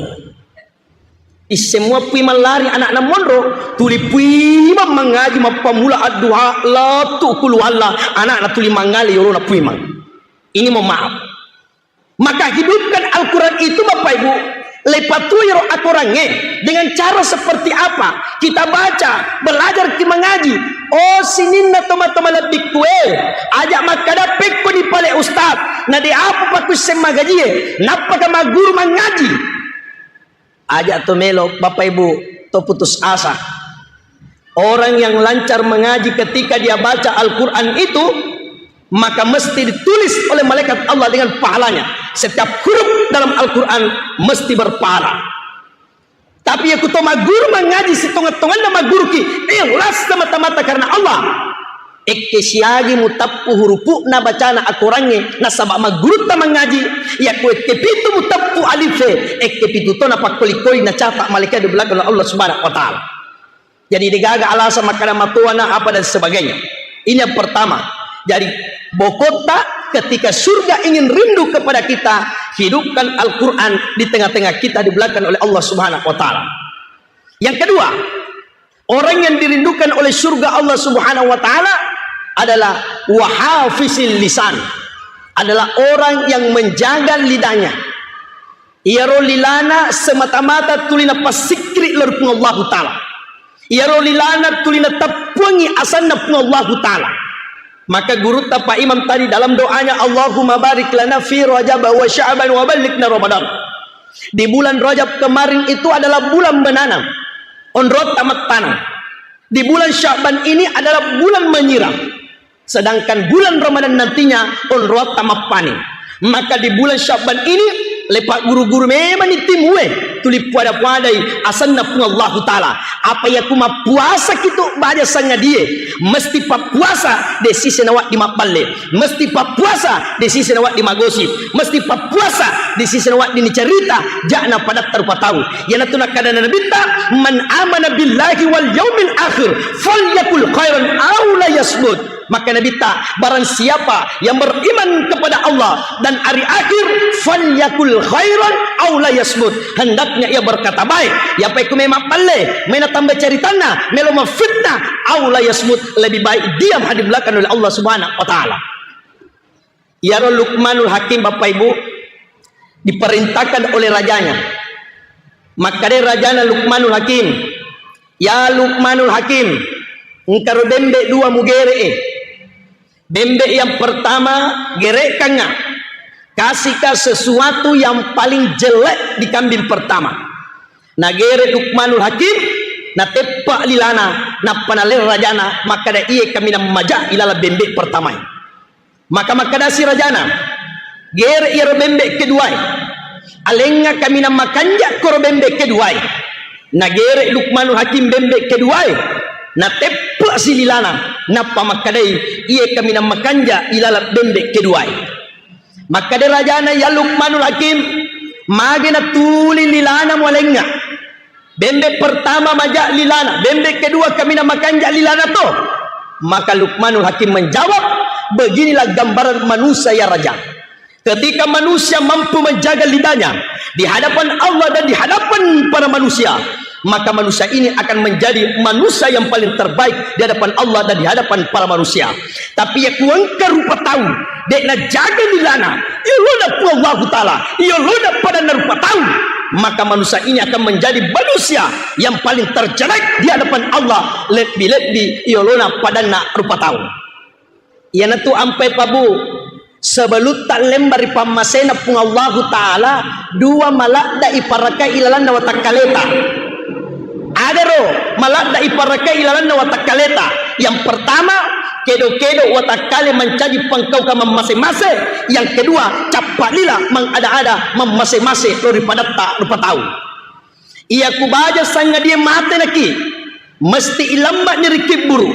Isseng mua puimang lari ana'na monro, tuli puimang mangaji mappammula adduha, lettu kulu Allah, ana'na tuli mangale yolona puimang. Ini mohon maaf. Maka hidupkan Al-Quran itu, Bapak Ibu, lepatui ro akorangnge dengan cara seperti apa? Kita baca, belajar ki mengaji. Oh, sininna toma-toma lebbi kue, aja makkada pekko di pale ustaz, na de apa pakusseng magajie, nappaka magguru mangaji. Aja to melo, Bapak Ibu, to putus asa. Orang yang lancar mengaji ketika dia baca Al-Quran itu, maka mesti ditulis oleh malaikat Allah dengan pahalanya. Setiap huruf dalam Al-Quran mesti berpahala. Tapi yakko to magguru mangaji, sitonga-tonganna magguruki, ikhlas semata-mata karena Allah. Ekke siagi mutappu hurupu'na bacana akorangnge, nasaba maggurutta mangaji, yakko ekke pitu mutappu alife, ekke pitu to napakkoli-koli nacata malaikat di belakang Allah Subhanahu wa Ta'ala. Jadi, degaga alasan makkada matoana apa dan sebagainya. Ini yang pertama. Jadi, bokotta ketika surga ingin rindu kepada kita, hidupkan Al-Quran di tengah-tengah kita, di belakang oleh Allah Subhanahu wa Ta'ala. Yang kedua, orang yang dirindukan oleh surga Allah Subhanahu wa Ta'ala adalah wahafizil lisan, adalah orang yang menjaga lidahnya. Iyaro lilana semata-mata tuli napassikri lao ri Puang Allahu Ta'ala. Iyaro lilana tuli nateppuangngi asanna Puang Allahu Ta'ala. Maka gurutta Pak Imam tadi dalam doanya, "Allahumma barik lana fi Rajab wa Sya'ban wa ballighna Ramadan." Di bulan Rajab kemarin itu adalah bulan menanam. Onrotta mattaneng. Di bulan Sya'ban ini adalah bulan menyiram. Sedangkan bulan Ramadan nantinya onroatta mappaning. Maka di bulan Sya'ban ini, lepa guru-guru memang ni timue, tuli puada-puadai asanna Puang Allahu Ta'ala. Apa iya ku mappuasa kitu baja sangadie, mesti pappuasa de sise nawaddi mabballe, mesti pappuasa de sise nawaddi magosip, mesti pappuasa de sise nawaddi nicerita ja'na padatta rupa tau. Iyanatu nakkadana Nabitta, "Man amana billahi wal yaumil akhir, falyakul khairan aw la yasmut." Maka Nabitta, barang siapa yang beriman kepada Allah dan hari akhir, falyakul khairan aw la yasmut. Hendaknya ia berkata baik. Iya pa ku melo mabballe, melo natamba caritanna, melo mafitnah, aw la yasmut, lebih baik diam, haddi belakang oleh Allah Subhanahu wa Ta'ala. Iyaro Luqmanul Hakim, Bapak Ibu, diperintahkan oleh rajanya. Makkadai rajana Luqmanul Hakim, "Ya Luqmanul Hakim, engkaro bembe dua mugere'e. Bembe yang pertama gere'kangnga, kasihka sesuatu yang paling jelek di kambing pertama." Nagere Luqmanul Hakim, nateppa lilana, nappa naleng rajana, makkada, "Iye kaminang maja ilaleng bembe pertamae." Maka makkedasi rajana, "Gere iyaro bembe keduae. Alengnga kaminang makanja koro bembe keduae." Nagere Luqmanul Hakim bembe keduae, nateppesi lilana, nappa makkedai, "Iye kaminang makanja ilaleng bembe keduae." Makkeda rajana, "Ya Luqmanul Hakim, magi natuli lilana mualengnga? Bembe pertama maja lilana, bembe kedua kaminang makanja lilana to?" Maka Luqmanul Hakim menjawab, "Beginilah gambaran manusia, ya Raja. Ketika manusia mampu menjaga lidahnya di hadapan Allah dan di hadapan para manusia, maka manusia ini akan menjadi manusia yang paling terbaik di hadapan Allah dan di hadapan para manusia. Tapi iya ku engka rupa tau de najaga lilana, iyolona Puang Allahu Ta'ala, iyolona padanna rupa tau, maka manusia ini akan menjadi manusia yang paling terjelek di hadapan Allah, lebbi-lebbi iyolona padanna rupa tau." Iyanatu ampai pabu, sebelutta lemba ri pammasena Puang Allahu Ta'ala, dua maladda iparakai ilalanna watakkaleta. Adaro maladda iparakai ilalanna watakkaleta. Yang pertama, kedo-kedo watakkale mancaji pangkaukang mammase-mase. Yang kedua, cappa lila mangada-ada mammase-mase lao ri padatta rupa tau. Iya ku baja sangadie mate naki, mesti ilemmani ri kibburu.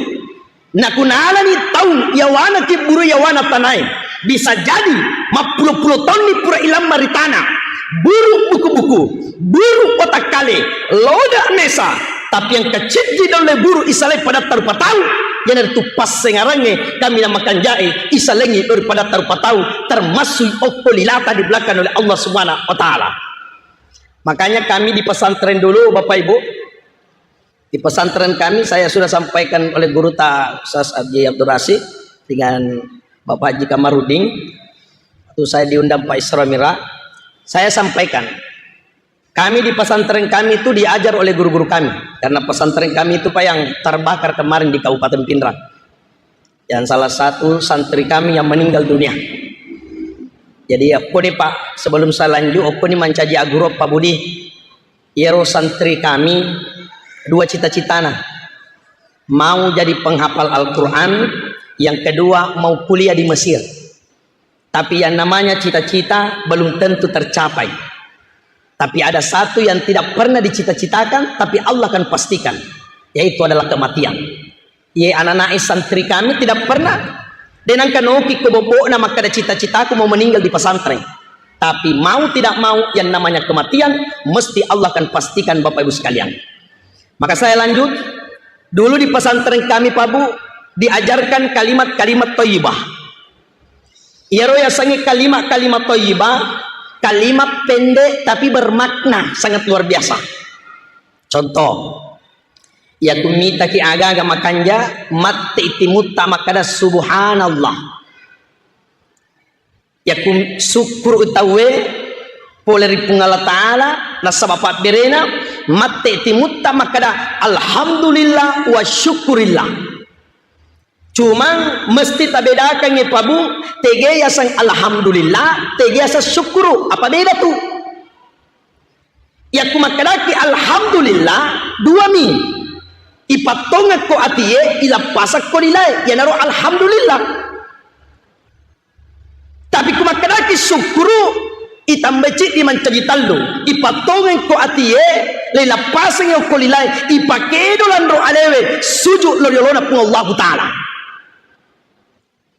Nakunalani taung yawana kibburu yawana tanae, bisa jadi mappulo-pulo taunni pura ilamma ri tana. Buru buku-buku, buru watakkale, loda mesa, tapi engka ciddi dolle buru isalai padatta rupa tau, iyanaritu passengarangnge kaminang makanjae isalengngi lao ri padatta rupa tau, termasuk okko lilata di belakang oleh Allah Subhanahu wa Ta'ala. Makanya kami di pesantren dulu, Bapak Ibu, di pesantren kami, saya sudah sampaikan oleh guru ta Ustaz Haji Abdul Rasid dengan Bapak Haji Kamarudin. Waktu saya diundang Pak Isra Mira, saya sampaikan, kami di pesantren kami itu diajar oleh guru-guru kami. Karena pesantren kami itu, Pak, yang terbakar kemarin di Kabupaten Pinrang. Yang salah satu santri kami yang meninggal dunia. Jadi, okkoni, Pak, sebelum saya lanjut, okkoni mancaji aguro, Pak Budi. Iyaro santri kami dua cita-citana. Mau jadi penghafal Al-Quran, yang kedua mau kuliah di Mesir. Tapi yang namanya cita-cita belum tentu tercapai. Tapi ada satu yang tidak pernah dicita-citakan, tapi Allah akan pastikan, yaitu adalah kematian. Ye, anak-anak santri kami tidak pernah denangka noki ko bobokna makkada cita-citaku mau meninggal di pesantren. Tapi mau tidak mau, yang namanya kematian mesti Allah akan pastikan, Bapak Ibu sekalian. Maka saya lanjut. Dulu di pesantren kami, Pak Bu, diajarkan kalimat-kalimat thayyibah. Iyaro yasengnge kalimat-kalimat thayyibah, kalimat pendek tapi bermakna sangat luar biasa. Contoh, yakku mitaki aga-aga makanja, matti timutta makkada subhanallah. Yakku sukkuru tauwe pole ri Puang Allah Ta'ala, nasaba pabberena, matti timutta makkada alhamdulillah wa syukurillah. Cuma mesti tabedakangngi, Pak Bu, tege yaseng alhamdulillah, tege yaseng syukuru. Apa beda tu? Yakku makkedaki alhamdulillah, dua mi. Ipattongekko atie, ilappasakko lilae, iyanaro alhamdulillah. Tapi ku makkedaki syukuru, itambai ciddi mancaji tallu. Ipattongengko atie, leilappaseng okko lilae, ipakedo lanro alewe, suju lo riolona Puang Allahu Ta'ala.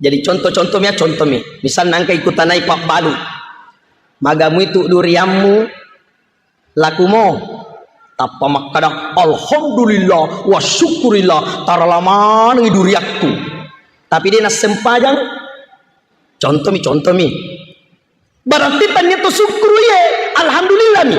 Jadi contoh-contoh mi ya, contoh mi. Misalna engka ikutanai pabbalu. Magamu itu duriammu, lakumo. Tappa makkada, alhamdulillah, wa syukurillah, taralamanengi duriakku. Tapi dia nassempajang. Contoh mi, contoh mi. Berarti tania to syukuru ye, alhamdulillah mi.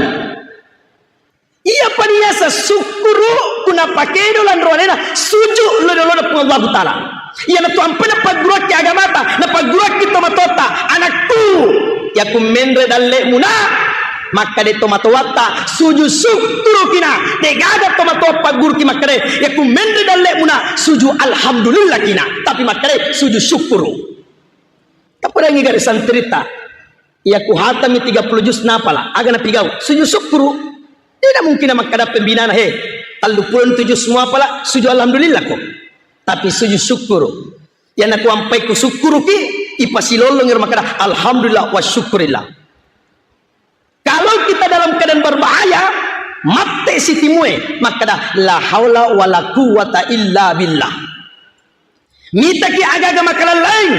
Iya paniasa syukuru kuna pakedo lanro alena suju lo lona Puang Allahu Ta'ala. Iyana tu ampena pagguruakki agamata, na pagguruakki tomatoatta, anakku, yaku menre dalle'mu na, makkade tomatoatta, suju syukuru kina, degaga tomatoa pagguruki makkade, yaku menre dalle'mu na, suju alhamdulillah kina, tapi makkade suju syukuru. Tapadangi gare santrita. Iya ku hatami tiga puluh juz napala, aga napigau? Sujud syukuru. Tidak mungkin makkada pembinana, he, tellu puluh tujuh juz muapala, sujud alhamdulillah ko. Tapi sujud syukuru. Yang naku ampai ku syukuruki, ipasilollong iro makkada, alhamdulillah wa syukurillah. Kalau kita dalam keadaan berbahaya, mate sitimue, makkada, la haula wa la quwwata illa billah. Mitaki aga-aga makalallaing,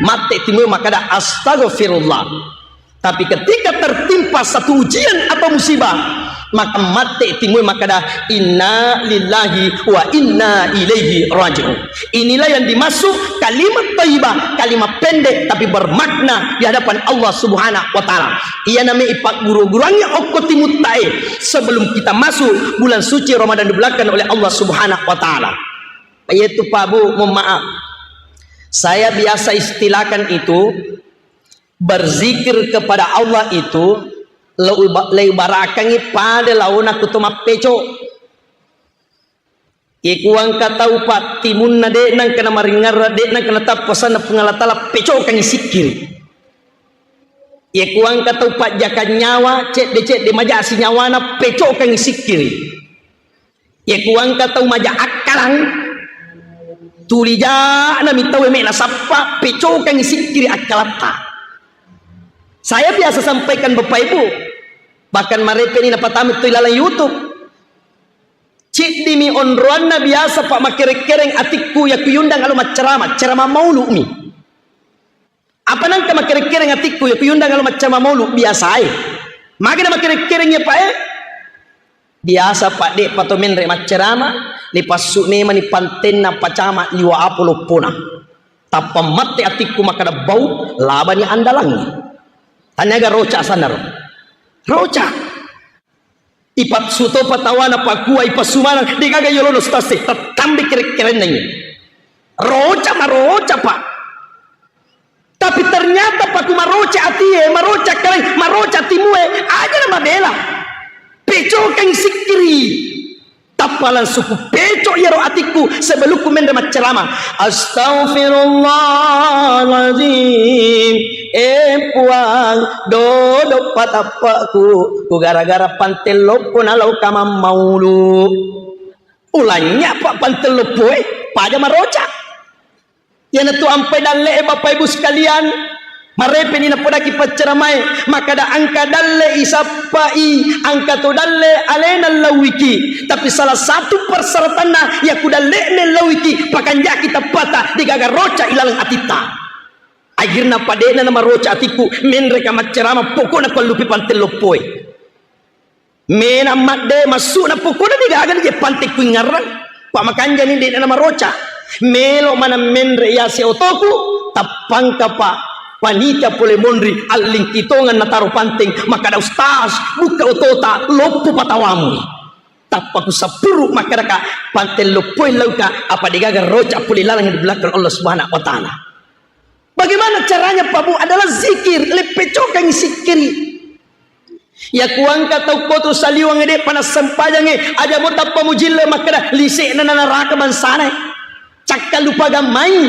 mate timue makkada, astaghfirullah. Tapi ketika tertimpa satu ujian atau musibah, maka mate timue makkada, inna lillahi wa inna ilaihi raji'un. Inilah yang dimaksud kalimat thayyibah, kalimat pendek tapi bermakna di hadapan Allah Subhanahu wa Ta'ala. Iya namai ipagguru-guruangngi okko timuttae sebelum kita masuk bulan suci Ramadan dibelakang oleh Allah Subhanahu wa Ta'ala. Yaitu, Pak Bu, mohon maaf. Saya biasa istilahkan itu, berzikir kepada Allah itu, leu-, leubarakangngi pada laona kuto mappeco. Iye kuangka tau pattimunna de' nangka namaringngerra, de' nangka natappa sanna Puang Allah Ta'ala, pecokangngi sikkiri. Iye kuangka tau pajjakang nyawa, cedde-cedde majasi nyawana, pecokangngi sikkiri. Iye kuangka tau maja akkalang, tuli ja'na mi tau me' nasappa, pecokangngi sikkiri akkalatta. Saya biasa sampaikan Bapak Ibu, bahkan marepe'ni napatama tu ilalang YouTube. Ciddimi onroanna biasa pa' makereng-kereng atikku yakku yundang alo maccarama, carama maulu'mi. Apa nangka makereng-kereng atikku yakku yundang alo maccarama maulu' biasae. Magana makereng-kereng ya, Pak, eh? Biasa, Pak, de' pato menre' maccarama, lipassu' memani pantenna pacama liwa' apo loppona. Tappa matte atikku makkada bau, labani andalangngi. Taniaga roca' sanaro. Roca'. Ipassu' topa tawana pakua, ipassu' maneng, de'gaga yolona ustaz e, tattambe kere-kerenna ini. Roca', maroca', Pak. Tapi ternyata paku maroca' atie, maroca' kaleng, maroca' timue, aja na mabela. Pecokeng sikkiri. Tappa langsung ku peco' iyaro atikku sebelumku menre' maccarama. Astaghfirullahaladzim. Eh, Puang, dodo' patappe'ku. Ku gara-gara pante loppo nalao kamammaulu. Ulanya pa panteng loppoe, paja maroca. Iyanatu ampai dalle'e, Bapak Ibu sekalian, marepeni napodaki pacceramae, makkada engka dalle isappai, engka to dalle alena lauiki. Tapi salah satu persyaratanna, yaku dalle'na lauiki, pakanjaki tappata, degaga roca ilaleng atitta. Akhirna pade'na namaroca atikku, menreka maccerama, pokokna pallupi panteng loppoe. Mena madde massu'na pokokna degaga je panteng kuingngarang. Pa makanjani de'na namaroca. Melo maneng menre yase otoku, tappangka pa panitia pole monri allingkitongeng nataro panteng, makkada, "Ustaz, bukka otota, loppo patawamu." Tappa kusappuru makkadaka, "Panteng loppoe lauka, apa degaga roca pole laleng di belakang Allah Subhanahu wa Ta'ala." Bagaimana caranya, Pak Bu? Adalah zikir, leppecokangi sikkiri. Yaku engka tau kotu saliweng de' pana sempajangnge, aja mo tappa mujille makkada lise'na na naraka bangsana. Cakkalupa gammai,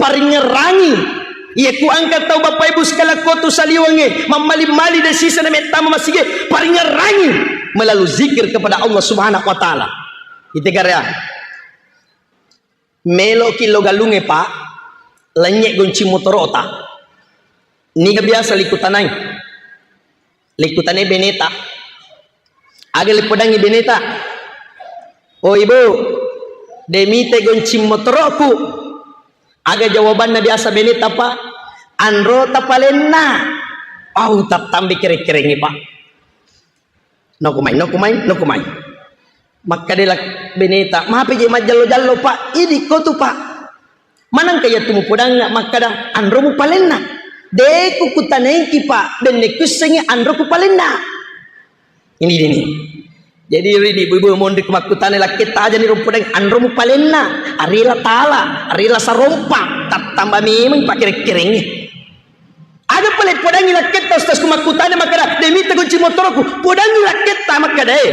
paringngerangi. Yaku engka tau Bapak Ibu sekalian kotu saliwengnge, mammali-mali de' sisana mettama masige, paringngerangi melalui zikir kepada Allah Subhanahu wa Ta'ala. Ite karya. Meloki lo galungnge, Pak, lennye goncing motorota. Niga biasa likutanai? Likutanai beneta. Aga lipodangi beneta? "Oh, Ibu, de' mite goncing motoroku." Aga jawabanna biasa beneta, Pak? "Anrota palenna." Au, tattambe kereng-kerengnge, Pak. Nokumai, nokumai, nokumai. Makkadela beneta, "Mape je majjallo-jallo, Pak? Idi ko tu, Pak." "Manengka iya tu mupodangnga makkada anromu palenna?" "De' ku kutanaiki, Pak, benne kussengi anroku palenna." Ini dini. Jadi, ridi ibu-ibu monri ku makkutana lakketta, aja ni ro podang anromu palenna, arela tala, arela sarompa, tattamba memang pakere-kerengnge. Aga pale podangi lakketta, Ustaz, ku makkutana makkada, "De' mita goncing motoroku." Podangi lakketta makkada, eh,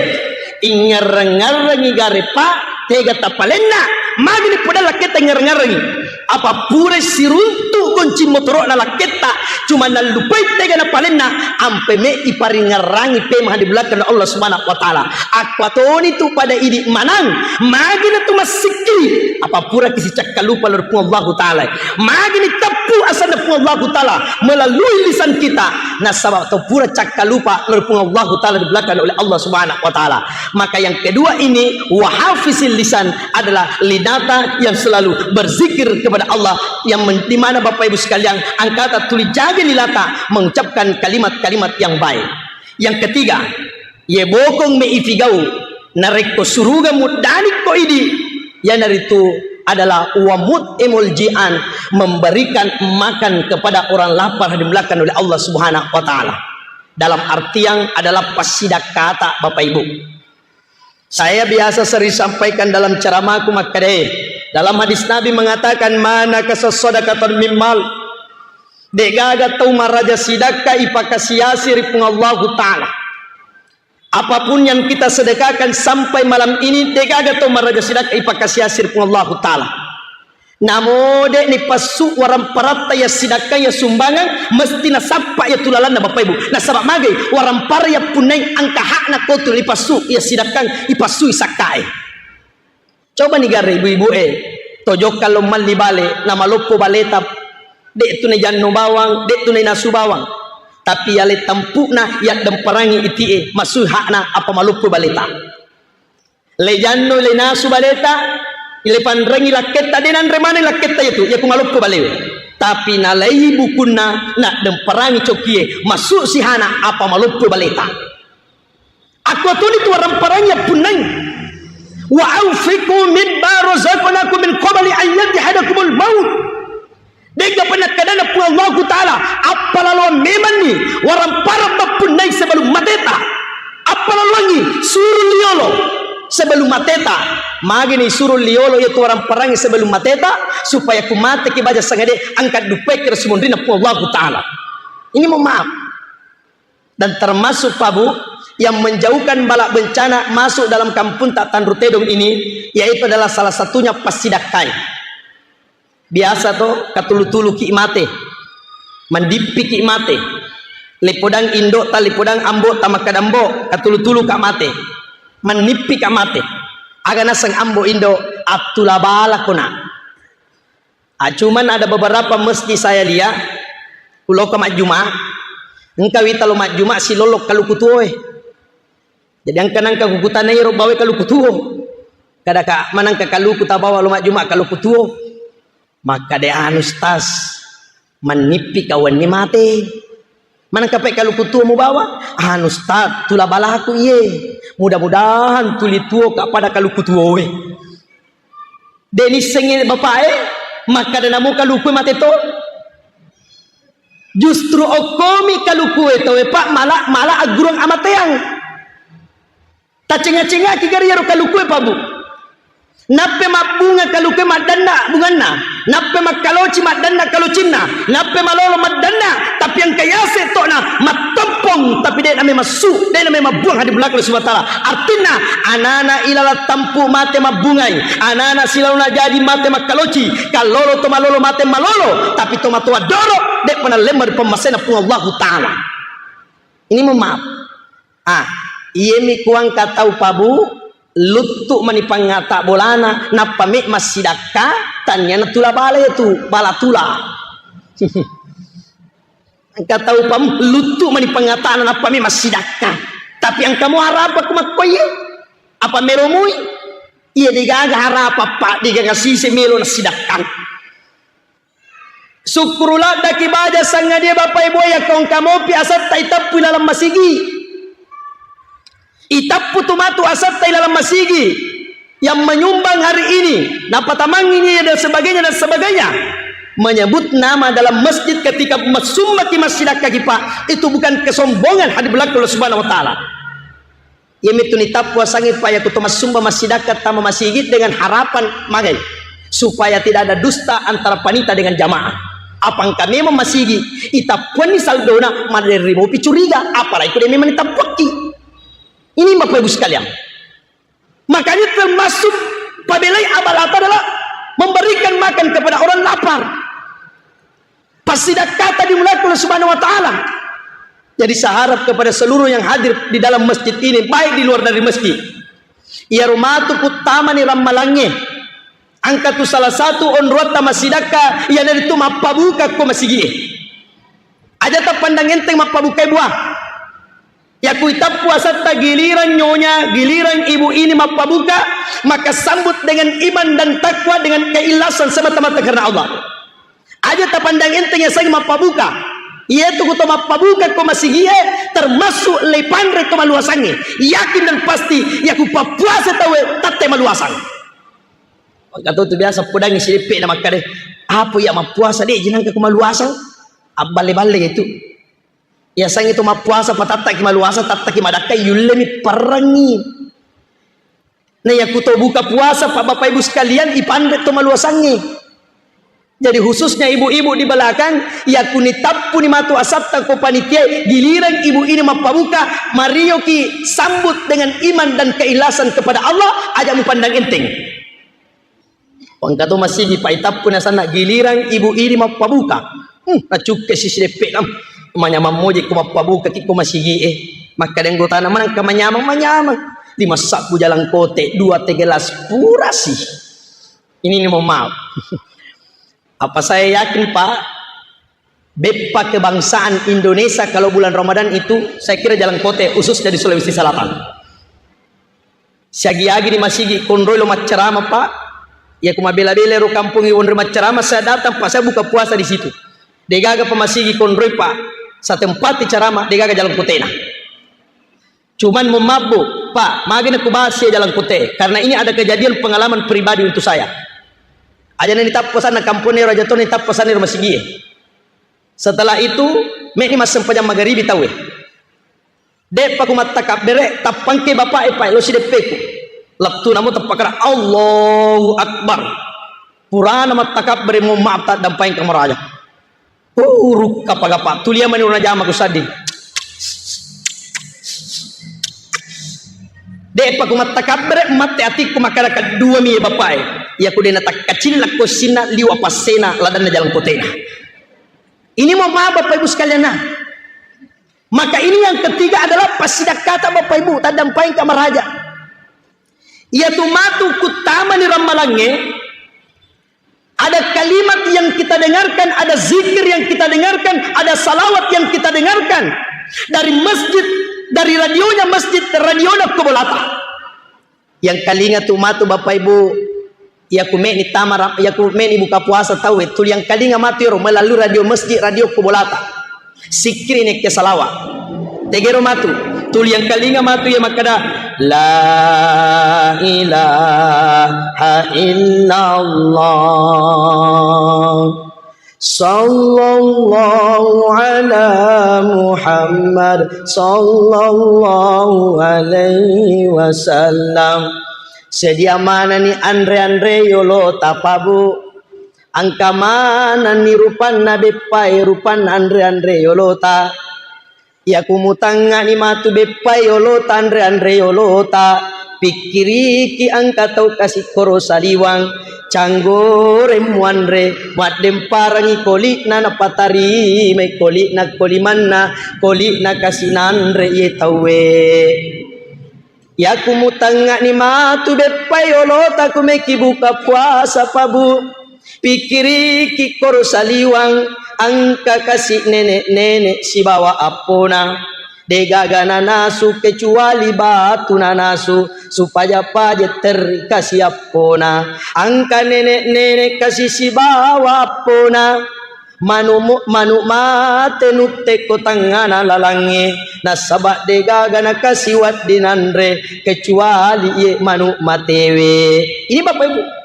ingngarreng-ngarrengi gare, Pak, tega tapalenna. Magini podang lakketta ingngarreng-ngarrengi. Apa pura siruntu goncing motoro'na lakketta, cuma nallupai tega napalenna, ampe me iparingngarrangi pemah di belakang Allah Subhanahu wa Ta'ala. Akkuatoni tu pada idi manang, magini tu massikki, apa pura kisicakkalupa lao ri Puang Allahu Ta'ala. Magini teppu asanna Puang Allahu Ta'ala melalui lisan kita. Nasaba to pura cakkalupa lao ri Puang Allahu Ta'ala di belakang oleh Allah Subhanahu wa Ta'ala. Maka yang kedua ini, wahafizil lisan adalah lidata yang selalu berzikir kepada Allah, yang men-, di mana Bapak Ibu sekalian, angkata tuli jaga lilata mengucapkan kalimat-kalimat yang baik. Yang ketiga, ye bokong me ifigau, narekko suruga muddani ko idi, yanaritu adalah wamut emol jian, memberikan makan kepada orang lapar, dimulakan oleh Allah Subhanahu wa Ta'ala. Dalam artian adalah passidakkata, Bapak Ibu. Saya biasa sering sampaikan dalam ceramahku makkadae, dalam hadis Nabi mengatakan, "Ma nakasa sadaqatan min mal." De'gaga tau maraja sidakka ipakasiasi ri Puang Allahu Ta'ala. Apapun yang kita sedekahkan sampai malam ini, de'gaga tau maraja sidakka ipakasiasi ri Puang Allahu Ta'ala. Namo de'ni passu waramparatta ya sidakka ya sumbangan, mesti nasappa ya tulalanna, Bapak Ibu. Nasaba magai warampara ya punnai angka hakna kotu ipassu ya sidakka, ipassu sakkae. Coba ni gare ibu-ibu e, tojokka lo malli bale, namaloppo baleta, de' tu najanno bawang, de' tu nainasu bawang. Tapi yale tampu'na, yaddemparangi iti e, massu hakna apa maloppo baleta. Lejanno lenasu baleta, lepanrengi lakketta, de' nanre maneng lakketta itu, yaku maloppo balewe. Tapi nalai bukunna, naddemparangi cokie, massu sihana apa maloppo baleta. Akkuatoni tu waramparangi appunnai. "Wa anfiqu mimma razaqnakum min qabli an yatihadakumul maut." De'ga pernah kadana Puang Allahu Ta'ala, appalaloang memanni waramparang mappunnai sebelum mateta. Appalaloangi, suru liolo sebelum mateta. Magini suru liolo yaitu waramparangi sebelum mateta, supaya ku mateki baja sangade angkat dupaiki ri sumunrina Puang Allahu Ta'ala. Ini mohon maaf. Dan termasuk, Pak Bu, yang menjauhkan bala bencana masuk dalam kampung tak Tanru Tedong ini, yaitu adalah salah satunya passidakkai. Biasa to, katulu-tulu ki mate, mandippi ki mate, lipodang indo ta, lipodang ambo ta, makkada ambo, katulu-tulu ka mate, manippi ka mate. Aga naseng ambo indo, attula balako na. Ah, cuman ada beberapa masjid saya lihat, kuloka majjuma, engka wita lo majjuma silolok kaluku tuoe. Jadi engka nangka kukutana iro bawa kaluku tuo. Kada ka manangka kaluku tabawa lo majjuma kaluku tuo. Makkada anu stas, mannippi kawanni mate. Manengka pe kaluku tuo mubawa? Anu, Ustaz, tula balaku iye. Mudah-mudahan tuli tuo ka pada kaluku tuoe. De nissengngi bapae, makkada namo kaluku mate to. Justru okkomi kaluku e towe, Pak, mala, mala aggurung amateang. Tacenga-cengaki gari iyaro kalukue, Pak, Bu. Nappe mabbunga kalukue maddanna bunganna, nappe makkaloci maddanna kalocinna, nappe malolo maddanna, tapi engka yase to'na mattompong, tapi de'na memang su, de'na memang buang hadi belakang Allah Subhanahu wa Ta'ala. Artinna, anana ilalang tampu mate mabbungai, anana silaona jaji mate makkaloci, kallolo to malolo mate malolo, tapi to matoa doro, de'pa nallemma ri pemmasena Puang Allahu Ta'ala. Ini mohon maaf. Ah, iyemi kuangka tau pabu, luttu mani pangngata bolana, nappa me massidakka, tanniana tula bala itu, bala tula. Engka tau pabu, luttu mani pangngatana, nappa me massidakka. Tapi engka mo harapa ku makkoye, apa meromui? Iya degaga harapa, Pak, degaga sise melo nasidakka. Sukkuru laddaki baja sangadie, Bapak Ibu, yakko engka mopi asatta itappu ilalang masigi. Itappu tu matu asatta ilalang masigi yang menyumbang hari ini, napatamangi ini dan sebagainya dan sebagainya. Menyebut nama dalam masjid ketika massumbaki massidakka ki, Pak, itu bukan kesombongan hadi belakang Allah Subhanahu wa Ta'ala. Iyamitu nitappu asangnge, Pak, yakko to massumba massidakka tama masigi dengan harapan magai, supaya tidak ada dusta antara panita dengan jamaah. Apa engka memang masigi, itappuanni saldona, maderri mopi curiga, apalagi ko de memang nitappuakki. Ini Bapak Ibu sekalian. Makanya termasuk pabelai abalata adalah memberikan makan kepada orang lapar. Passidakkata dimulakan Allah Subhanahu wa Ta'ala. Jadi saya harap kepada seluruh yang hadir di dalam masjid ini, baik di luar dari masjid. Iyaro matu kuttamani rammalangnge. Engka tu salah satu onroatta massidakka, iyanaritu mappabuka ko masigie. Aja tapandang enteng mappabukai buah. Yakku itappu asatta giliran nyonya, giliran ibu ini mappabuka, maka sambut dengan iman dan takwa, dengan keikhlasan semata-mata karena Allah. Aja tapandang enteng yasengnge mappabuka. Iyetu ku to mappabuka ko masigie, termasuk leipanre to maluasangnge. Yakin dan pasti, yakku pappuasa tauwe, tette maluasang. Engka to tu biasa podangngi sideppe na makkade, apa iya mappuasa de jinangka ko maluasang? Abballe-balle itu. Yasengnge to mappuasa, patattaki maluasa, tattaki madakkai, yullemi perrengngi. Nah, yakku to buka puasa, Pak, Bapak Ibu sekalian, ipanre to maluasangnge. Jadi khususnya ibu-ibu di belakang, yakku nitappuni matu asatta ko panitia, giliran ibu ini mappabuka, marioki sambut dengan iman dan keikhlasan kepada Allah, aja mupandang enteng. Wangka to masigi, paitappu nasanna giliran ibu ini mappabuka. Hmm, nacukke sisi deppe nam. Manyamang moje ko mappabuka ki ko masigi e. Makkada anggotana, manengka manyamang, manyamang. Lima sabbu jalangkote, dua teh gelas purasi. Ini ni mohon maaf. Apa saya yakin, Pak, beppa kebangsaan Indonesia kalau bulan Ramadan itu, saya kira jalangkote, khususnya di Sulawesi Selatan. Siagi-agi di masigi konroi lo maccarama, Pak. Iya ku mabela-bela ro kampung i wonroi maccarama, saya datang, Pak, saya buka puasa di situ. Degaga pa masigi konroi, Pak. Saya tempati carama, degaga jalangkotena. Cuman mohon maaf, Bu, Pak, magi na kubahas ya jalangkote. Karena ini ada kejadian pengalaman pribadi untuk saya. Aja na nitappa sanna kampung ero, aja to nitappa sanna ero masigie. Setelah itu, meni massempajang magaribi tauwe. De'pa ku mattakabbere, tappangke bapa'e, Pak, lo sideppeku. Lettu namo teppakara, Allahu Akbar. Purana mattakabbere, mohon maaf, taddampaeng kamaraja. Uh, rukka pagapa, tulia mani uruna jama ku sadding. De'pa ku mattakabbere, mate atikku makkada kedua mi bapa'e. Iya ku dena takkacillakko sinna liwa passena ladanna jalangkotena. Ini mohon maaf Bapak Ibu sekalian, nah. Maka ini yang ketiga adalah passidakkata Bapak Ibu, taddampaeng kamaraja. Iyatu matu kuttamani rammalangnge, ada kalimat yang kita dengarkan, ada zikir yang kita dengarkan, ada salawat yang kita dengarkan. Dari masjid, dari radionya masjid, radionya ko bolata. Yang kalinga tu matu Bapak Ibu, iya ku meni tama ra-, iya ku meni buka puasa tauwe, tuli yang kalinga matu ero melalui radio masjid, radio ko bolata. Sikkiri nekke salawa. Tegero matu. Tuli yang kalinga matu ya makkada, "La ilaha illallah. Sallallahu ala Muhammad. Sallallahu alaihi wasallam." Sedia manani anre-anre yolo tapabu. Angka manenni rupanna beppae, rupanna anre-anre yolota. Iyaku mutangngani matu beppae yolota, anre-anre yolota, pikkiriki angka tau kasikkoro saliwang, canggoreng muanre, muaddemparangi koli'na napatarimai koli'na kolimanna, koli'na kasi nanre iye tauwe. Iyaku mutangngani matu beppai olota ku meki buka puasa pabu. Pikkiriki koro saliwang, angka kasi nenek-nenek sibawa appona. Degaga nanasu kecuali batu nanasu, supaja paje terri kasi appona. Angka nenek-nenek kasi sibawa appona. Manu-, manu mate nuttekko tangngana lalangnge, nasaba degaga nakasi wedding nanre kecuali iye manu matewe. Ini Bapak Ibu.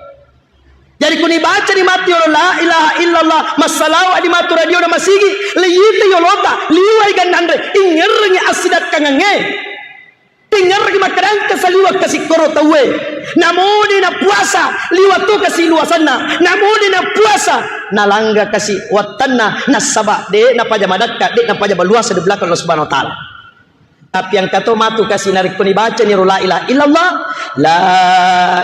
Jadi kuni baca ni mati olo la ilaha illallah, massalawa di matu radio na masigi, liyita yolota, liwai gannanre, ingerrengi assidakkangangnge. Tingerreki makkeda engka saliweng kasikkoro tauwe. Namo de napuasa, liwa to kasi luasanna. Namo de napuasa, nalangga kasi wattanna, nassaba de napaja madakka, de napaja baluasa di belakang Allah Subhanahu wa Ta'ala. Tapi engka to matu kasi narekko nibacani ro la ilaha illallah, la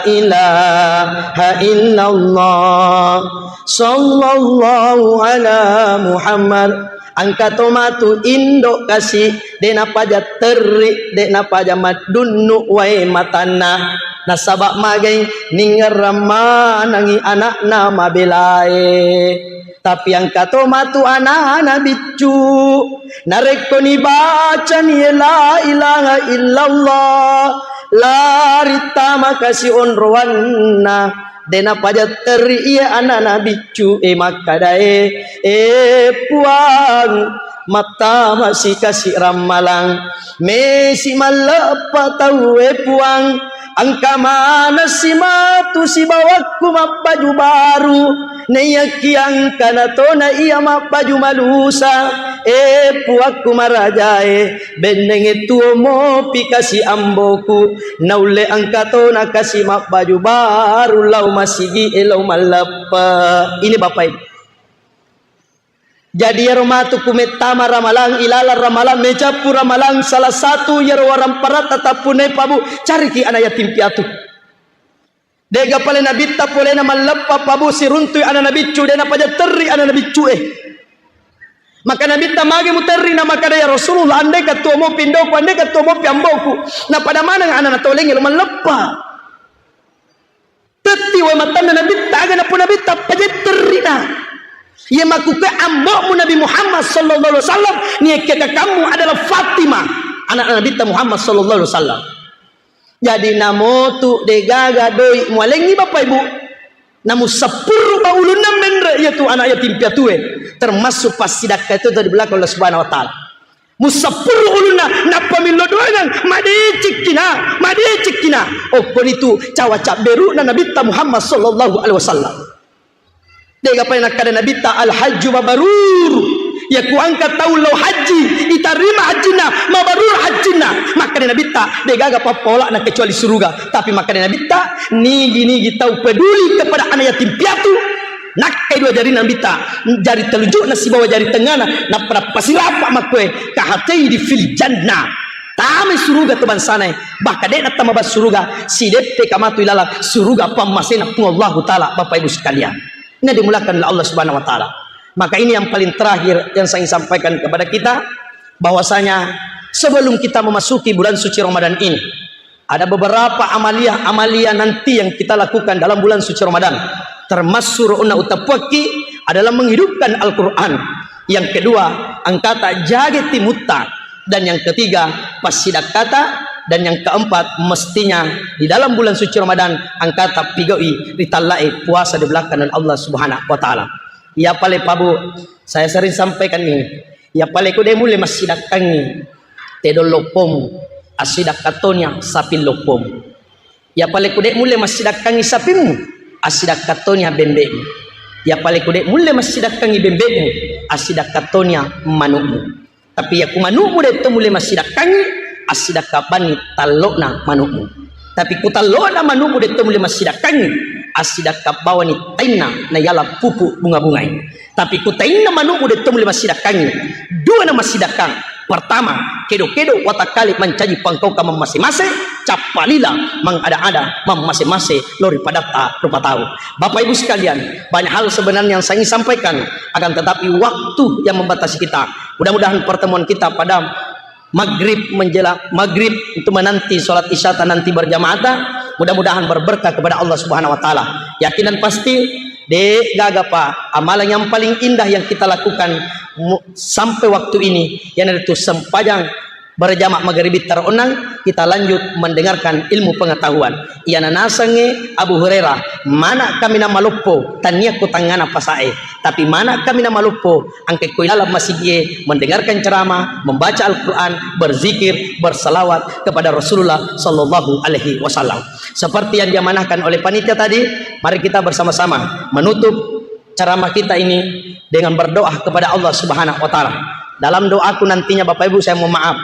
ilaha illallah, sallallahu ala Muhammad. Engka to matu indo kasi, de napaja terri, de napaja maddunnu wae matanna. Nasaba magai ningerrang manengi anakna mabelae. Tapi engka to matu anana biccu. Narekko nibacani la ilaha illallah, lari tama kasi onroanna. De napaja terri iya anana biccu e makkadae, e Puang, mattama sikasi rammalang, mesi malleppa tauwe Puang, engka maneng si matu sibawakku mabbaju baru, naiyakki engkana tona iya mabbaju malusa, e Puakku marajae, bennengnge tuo mopi kasi amboku, naulle engka tona kasi mabbaju baru lao masigi e lao malleppe. Ini Bapak Ibu. Jadi iyaro matu ku mettama ramalang, ilalang ramalang, mecappu ramalang, salah satu iyaro waramparatta tappunnai pabu, cariki ana yatim piatu. De'ga pale nabitta polena malleppa pabu siruntui anana biccu, de napaja terri anana biccu e. Maka nabitta magi muterri na makkada, "Ya Rasulullah, andeka tuo mopi indoku, andeka tuo mopi amboku, napada maneng anana tolengnge lo malleppa." Tetti wae matanna nabitta, aga napau nabitta, paja terrina. Iya makkukue ambo'mu Nabi Muhammad sallallahu alaihi wasallam, niakke kakammu adalah Fatimah, anak nabitta Muhammad sallallahu alaihi wasallam. Jadi namotu degaga doi mualengngi Bapak Ibu, namu sappurru ba ulunna menre iyatu anak yatim piatue, termasuk passidakka itu dari belakang Allah Subhanahu wa Ta'ala. Musappuru ulunna, nappa millo doangang, madecekkina, madecekkina. Okkonitu cawa cabberu'na Nabitta Muhammad sallallahu alaihi wasallam. De'ga pale nakkada Nabitta, "Al-hajju mabrur." Iya ku engka tau lao haji, itarima hajjinna, mabrur hajjinna. Makkada Nabitta, de'gaga pappola'na kecuali suruga. Tapi makkada Nabitta, nigi-nigi tau peduli kepada anak yatim piatu, nakkai dua jarina Nabitta, jari telunjukna sibawa jari tengngana, nappa nappasirapa makkue, "Kahataini fil jannah." Tamai suruga tu bangsanae, bahkan de'na tama bang suruga, sideppe kamatu ilalang suruga pammasena Puang Allahu Ta'ala, Bapak Ibu sekalian. Ini dimulakan oleh Allah Subhanahu wa Ta'ala. Maka ini yang paling terakhir yang saya ingin sampaikan kepada kita, bahwasanya sebelum kita memasuki bulan suci Ramadan ini, Ada beberapa amalia-amalia nanti yang kita lakukan dalam bulan suci Ramadan. Termasuk ro'na utappuakki adalah menghidupkan Al-Quran. Yang kedua, engkata jage timutta. Dan yang ketiga, passidakkata. Dan yang keempat, mestinya di dalam bulan suci Ramadan, engkata pigau'i ritallai puasa di belakang Allah Subhanahu wa Ta'ala. Iya pale, Pak Bu, saya sering sampaikan ini. Iya pale ku de' mulle massidakkangi tedong loppomu, assidakkattonia saping loppomu. Iya pale ku de' mulle massidakkangi sapimmu, assidakkattonia bembe'mu. Iya pale ku de' mulle massidakkangi bembe'mu, assidakkattonia manu'mu. Tapi iya ku manu'mu de' to mulle massidakkangi, assidakka bawani tallo'na manu'mu. Tapi ku tallo'na manu'mu de' to mulle massidakkangi, assidakka bawani tainna nayala pupu bunga-bungai. Tapi ku tainna manu'mu de' to mulle massidakkangi, dua na massidakkang. Pertama, kedo-kedo watakkale mancaji pangkaukang mammase-mase, cappa lila mangada-ada mammase-mase lao ri padatta rupa tau. Bapak Ibu sekalian, banyak hal sebenarnya yang saya ingin sampaikan, akan tetapi waktu yang membatasi kita. Mudah-mudahan pertemuan kita pada maghrib, menjelang maghrib, untuk menanti sholat isya ta nanti berjamaah ta, mudah-mudahan berberkah kepada Allah Subhanahu wa Ta'ala. Yakin dan pasti, de' gaga, Pak, amalan yang paling indah yang kita lakukan mu-, sampai waktu ini, iyanaritu sempajang berjamaah maghrib taro'nang, kita lanjut mendengarkan ilmu pengetahuan. Iyana nasengnge Abu Hurairah, mana' kaminang maloppo, tania ku tangngana pasa'e. Tapi mana' kaminang maloppo, engka ko ilalang masigie, mendengarkan ceramah, membaca Al-Quran, berzikir, bersalawat kepada Rasulullah sallallahu alaihi wasallam. Seperti yang diamanahkan oleh panitia tadi, mari kita bersama-sama menutup ceramah kita ini dengan berdoa kepada Allah Subhanahu wa Ta'ala. Dalam doaku nantinya, Bapak Ibu, saya mohon maaf,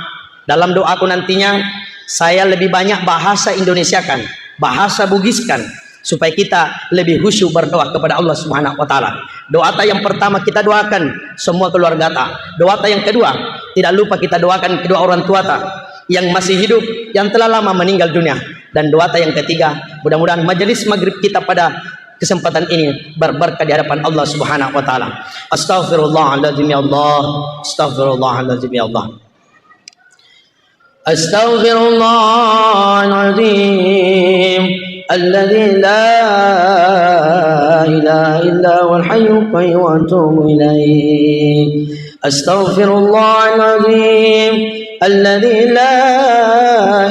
dalam doaku nantinya, saya lebih banyak bahasa Indonesiakan, bahasa Bugiskan, supaya kita lebih khusyuk berdoa kepada Allah Subhanahu wa Ta'ala. Doa ta yang pertama kita doakan semua keluarga ta. Doa ta yang kedua, tidak lupa kita doakan kedua orang tua ta yang masih hidup, yang telah lama meninggal dunia. Dan doa ta yang ketiga, mudah-mudahan majelis maghrib kita pada kesempatan ini berberkah di hadapan Allah Subhanahu wa Ta'ala. Astaghfirullahaladzim ya Allah. Astaghfirullahaladzim ya Allah. أستغفر الله العظيم الذي لا إله إلا هو الحي القيوم وأتوب إليه. أستغفر الله العظيم الذي لا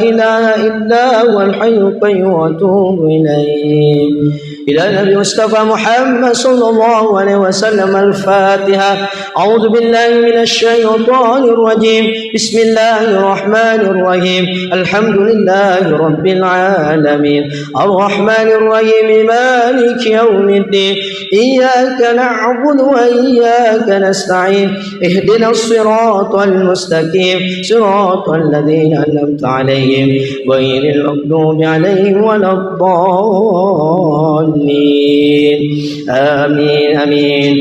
إله إلا هو الحي القيوم وأتوب إليه. إلى النبي مصطفى محمد صلى الله عليه وسلم. الفاتحة. أعوذ بالله من الشيطان الرجيم. بسم الله الرحمن الرحيم. الحمد لله رب العالمين. الرحمن الرحيم. مالك يوم الدين. إياك نعبد وإياك نستعين. اهدنا الصراط المستقيم، صراط الذين أنعمت عليهم، غير المغضوب عليهم ولا الضالين. آمين، آمين.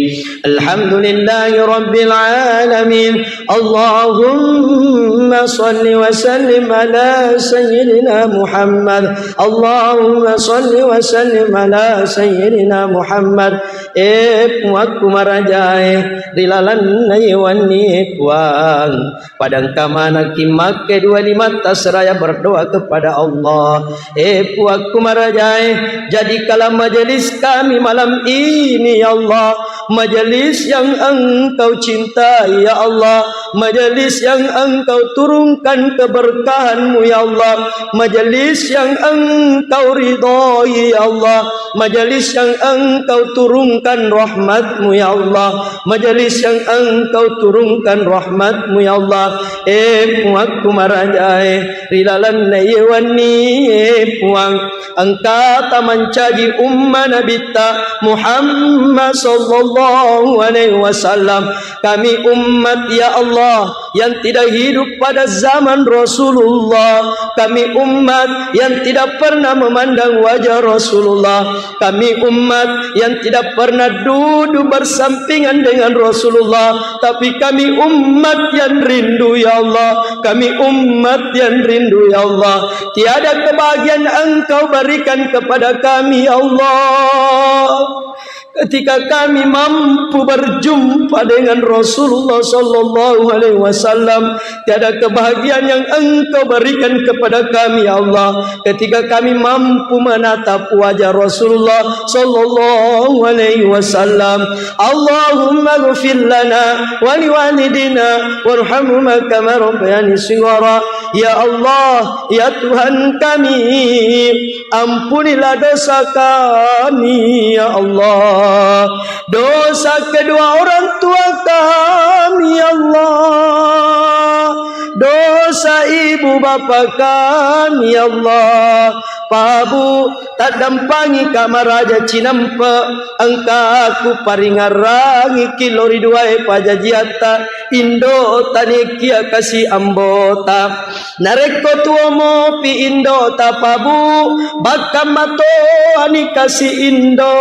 الحمد لله رب العالمين. اللهم صل وسلم على سيدنا محمد. اللهم صل وسلم على سيدنا محمد. E Puangku marajae, ri lalenna ye wennie Puang, pada engka manekki makkedua limatta seraya berdoa kepada Allah. E Puangku marajae, jadikanlah majelis kami malam ini, ya Allah, majelis yang Engkau cintai, ya Allah, majelis yang Engkau turunkan keberkahan-Mu, ya Allah, majelis yang Engkau ridhoi, ya Allah, majelis yang Engkau turunkan rahmat-Mu, ya Allah, majelis yang Engkau turunkan rahmat-Mu, ya Allah. E Puangku marajae, ri lalenna ye wennie Puang, engkata mancaji umma Nabitta Muhammad sallallahu alaihi wasallam. Kami umat, ya Allah, yang tidak hidup pada zaman Rasulullah. Kami umat yang tidak pernah memandang wajah Rasulullah. Kami umat yang tidak pernah duduk bersampingan dengan Rasulullah. Tapi kami umat yang rindu, ya Allah. Kami umat yang rindu, ya Allah. Tiada kebahagiaan Engkau berikan kepada kami, ya Allah. Ketika kami mampu berjumpa dengan Rasulullah sallallahu alaihi wasallam, tiada kebahagiaan yang Engkau berikan kepada kami, ya Allah. Ketika kami mampu menatap wajah Rasulullah sallallahu alaihi wasallam, Allahumma ighfir lana wa liwalidina warhamhuma kama rabbayani shighara. Ya Allah, ya Tuhan kami, ampunilah dosa kami, ya Allah. Dosa kedua orang tua kami, ya Allah. Dosa ibu bapa kami, ya Allah. Pak Bu, taddampangika maraja cinampe, engka kuparingarrangiki lao ri duae pajajiatta, indota nekia kasi ambota. Narekko tuo mopi indota Pak Bu, bakka matoani kasi indo.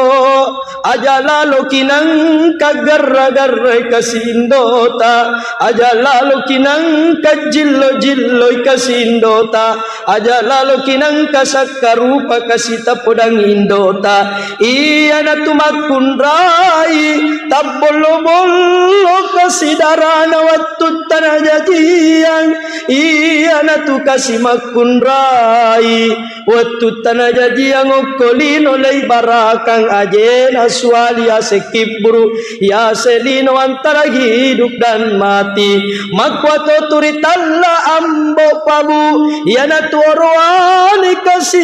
Aja laloki nangka garra-garrai kasi indota. Aja laloki nangka jillo-jilloi kasi indota. Aja laloki nangka sakkarupa kasi tapodang indota. Iyanatu makkunrai tabbollo-bollo kasi darana wettu tanajajiang. Iyanatu kasi makkunrai wettu tanajajiang okko lino leibarakang ajena suali ase kibburu, yase lino antara hidup dan mati. Makkuato turi talla ambo Pak Bu, iyanatu oroane kasi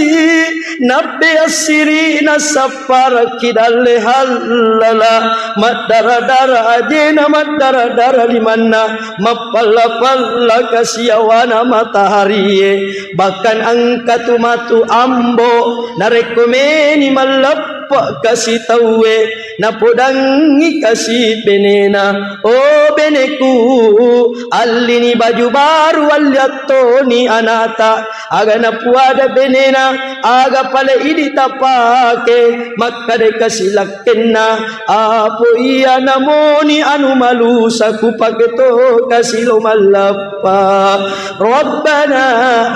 nabbe assiri nasapparakki dalle hallala, maddara-dara ajena, maddara-dara limanna, mappalla-palla kasi yawana mataharie. Bahkan engkatu matu ambo, narekko meni malleppe kasi tauwe, napodangngi kasi benena. Oh beneku, allini baju baru, alli attoni anata. Aga napuada benena, aga pale idi tapake, makkada kasi lakkenna, apo iya namoni anu malusa kupake to kasi lo mallappa. Rabbana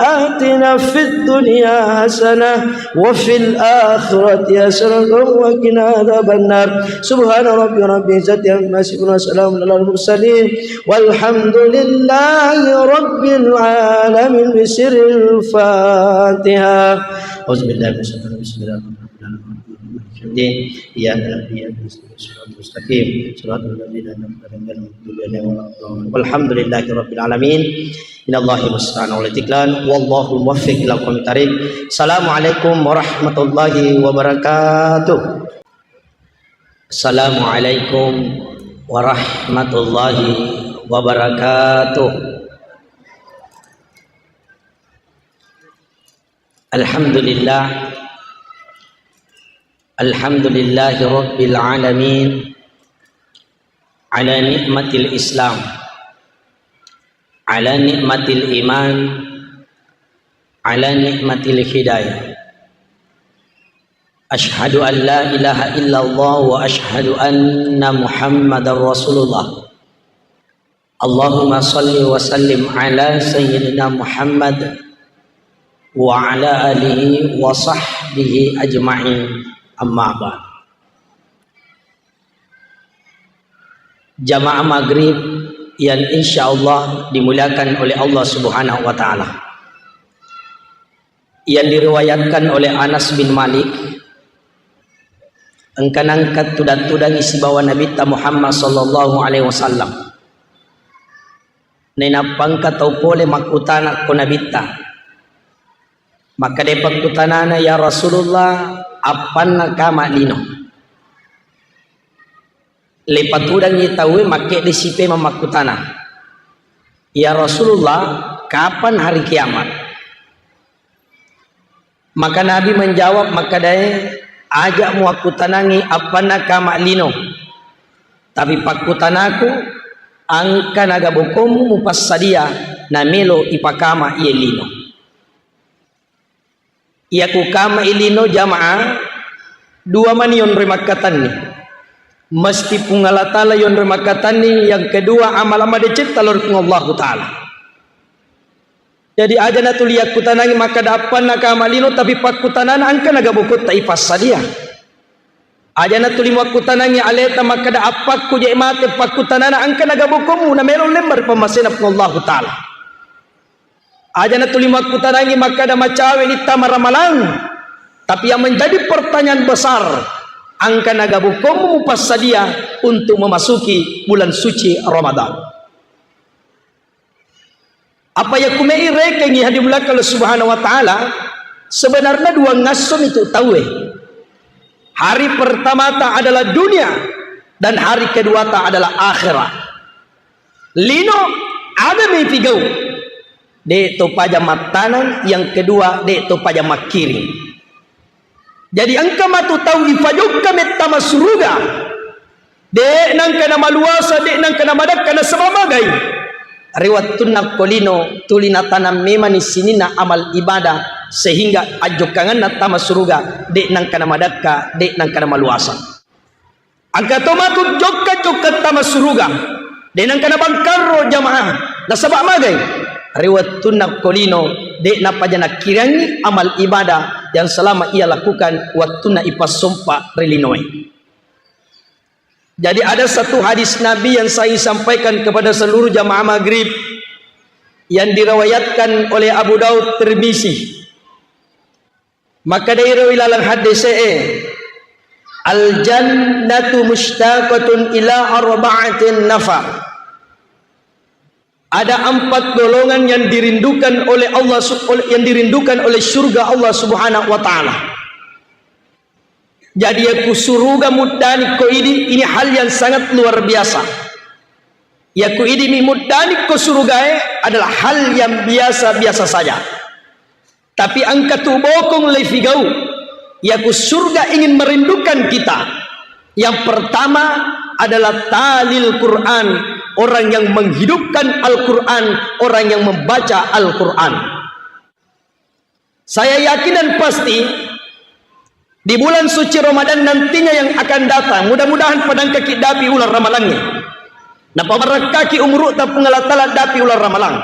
atina fid dunya hasanah wa fil akhirati hasanah wa qina adzabannar. Subhana rabbika rabbil izzati amma yasifun wa salamun alal mursalin. Walhamdulillahi rabbil alamin. Bisirril Fatihah. Auzubillahi minasyaitonir rajim. Bismillahirrahmanirrahim. Iyyaka na'budu wa iyyaka nasta'in. Shiratal mustaqim. Shiratal ladzina an'amta 'alaihim ghairil maghdubi 'alaihim waladdallin. Walhamdulillahi rabbil alamin. Innallaha musta'an wa alaihi tiklan. Wallahul muwaffiq ila aqwamit thariq. Assalamualaikum warahmatullahi wabarakatuh. Assalamualaikum warahmatullahi wabarakatuh. Alhamdulillah. Alhamdulillahi rabbil alamin. Ala ni'matil Islam. Ala ni'matil iman. Ala ni'matil hidayah. Asyhadu an la ilaha illallah wa asyhadu anna Muhammadar Rasulullah. Allahumma salli wa sallim ala Sayyidina Muhammad wa ala alihi wa sahbihi ajma'in. Amma ba'd. Jamaah maghrib yang insya Allah dimuliakan oleh Allah Subhanahu wa Ta'ala. Yang diriwayatkan oleh Anas bin Malik, engka nangka tudang-tudangi sibawa Nabitta Muhammad sallallahu alaihi wasallam. Nainappa engka tau pole makkutana ko Nabitta. Makkeda pakkutanana, "Ya Rasulullah, appanna kama lino?" Leipatudangngi tauwe makkedde sipemeng makkutana, "Ya Rasulullah, kapan hari kiamat?" Maka Nabi menjawab makkedae, "Aja muakkutanangi appanna kama lino, tapi pakkutanaku, engka naga bokommu mupassadia namelo ipakama iye lino." Iya ku kama ilino jamaah, dua mani yonroi makkatanni. Mesti Puang Allah Ta'ala yonroi makkatanni, yang kedua amala madecetta lao ri Puang Allahu Ta'ala. Jadi aja natuli yakkutanangi makkada appanna kama lino, tapi pakkutanana engka naga bokotta ipassadia. Aja natuli muakkutanangi aleta makkeda, "Appakku je mate pakkutanana engka nagabokomu?" Namelo lemma ri pammasena Puang Allahu Ta'ala. Aja natuli muakkutanangi makkeda, "Macawe ni tama Ramalang?" Tapi yang menjadi pertanyaan besar, engka nagabokomu mupassadia untuk memasuki bulan suci Ramadan? Apa yakkume'i rekengngi hadimullakka Allah Subhanahu wa Ta'ala, sebenarnya dua ngasso mitu tauwe. Hari pertama ta adalah dunia dan hari kedua ta adalah akhirat. Lino, aga mi pigau? De to paja mattaneng, yang kedua de to paja makkiring. Jadi engka matu tau ifajokka mettama suruga. De nangka namaluasa, de nangka namadakka, nasaba magai? Ri wettunna ko lino tuli natanang memani sininna amal ibadah sehingga ajjokkangenna tama suruga, de nangka namadakka, de nangka namaluasa. Engka to matu jokka-jokka tama suruga, de nangka nabangkarro jamaah, nasaba magai? Ri wettunna ko lino de napaja nakkirangi amal ibadah yang selama ia lakukan wettunna ipassompa ri linoe. Jadi ada satu hadis Nabi yang saya sampaikan kepada seluruh jamaah maghrib yang diriwayatkan oleh Abu Daud, Tirmizi. Makkedai ro ilalang haddese'e, "Al-jannatu mustaqatun ila arba'atin nafar." Ada empat golongan yang dirindukan oleh Allah su-, oleh, yang dirindukan oleh surga Allah Subhanahu wa Ta'ala. Jadi, yaku suruga muddani ko idi, ini hal yang sangat luar biasa. Yaku idi mi muddani ko surugae adalah hal yang biasa-biasa saja. Tapi engka tu bokong leifigau. Yaku surga ingin merindukan kita. Yang pertama adalah talil Quran, orang yang menghidupkan Al-Quran, orang yang membaca Al-Quran. Saya yakin dan pasti, di bulan suci Ramadan nantinya yang akan datang, mudah-mudahan padangkaki dapi ulang ramalangnge. Napabarakkaki umuru'ta Puang Allah Ta'ala dapi ulang ramalang.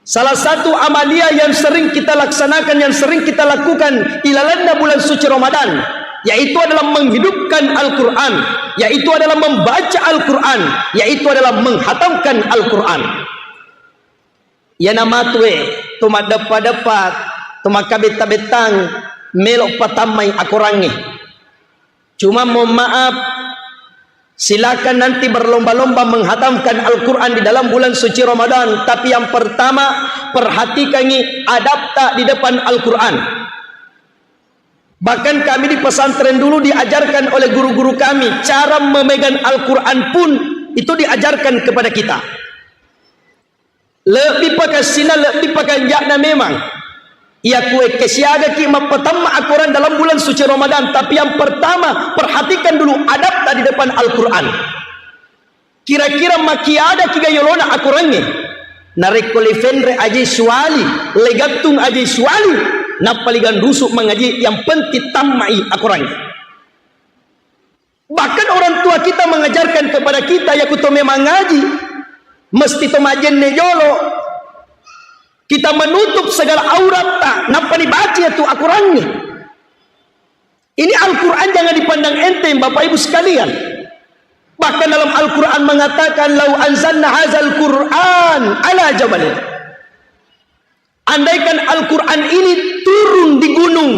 Salah satu amalia yang sering kita laksanakan, yang sering kita lakukan ilalanna bulan suci Ramadan, yaitu adalah menghidupkan Al-Quran, yaitu adalah membaca Al-Quran, yaitu adalah menghatamkan Al-Quran. Iyana matue to maddeppa-deppa, to makkabetta-bettang, melo patammai akorangnge. Cuma mohon maaf, silakan nanti berlomba-lomba menghatamkan Al-Quran di dalam bulan suci Ramadan. Tapi yang pertama, perhatikangi adabta di depan Al-Quran. Bahkan kami di pesantren dulu diajarkan oleh guru-guru kami, cara memegang Al-Quran pun itu diajarkan kepada kita. Lebbi pakassina, lebbi pakanja'na memang. Iya kuekke siagaki mappatamma akorang dalam bulan suci Ramadan, tapi yang pertama, perhatikan dulu adabta di depan Al-Quran. Kira-kira makiadaki ga yolona akorangnge? Narekko lefenre aje suwali, legattung aje suwali, nappa liganrusu mangaji, yang penting tammai akorangnge. Bahkan orang tua kita mengajarkan kepada kita, yaku to memang ngaji, mesti to majenne jolo. Kita menutup segala auratta, nappa dibaca tu akorangnge. Ini Al-Quran jangan dipandang enteng, Bapak Ibu sekalian. Bahkan dalam Al-Quran mengatakan, "Lau anzalna hazal Quran ala jabalin." Andaikan Al-Quran ini turun di gunung,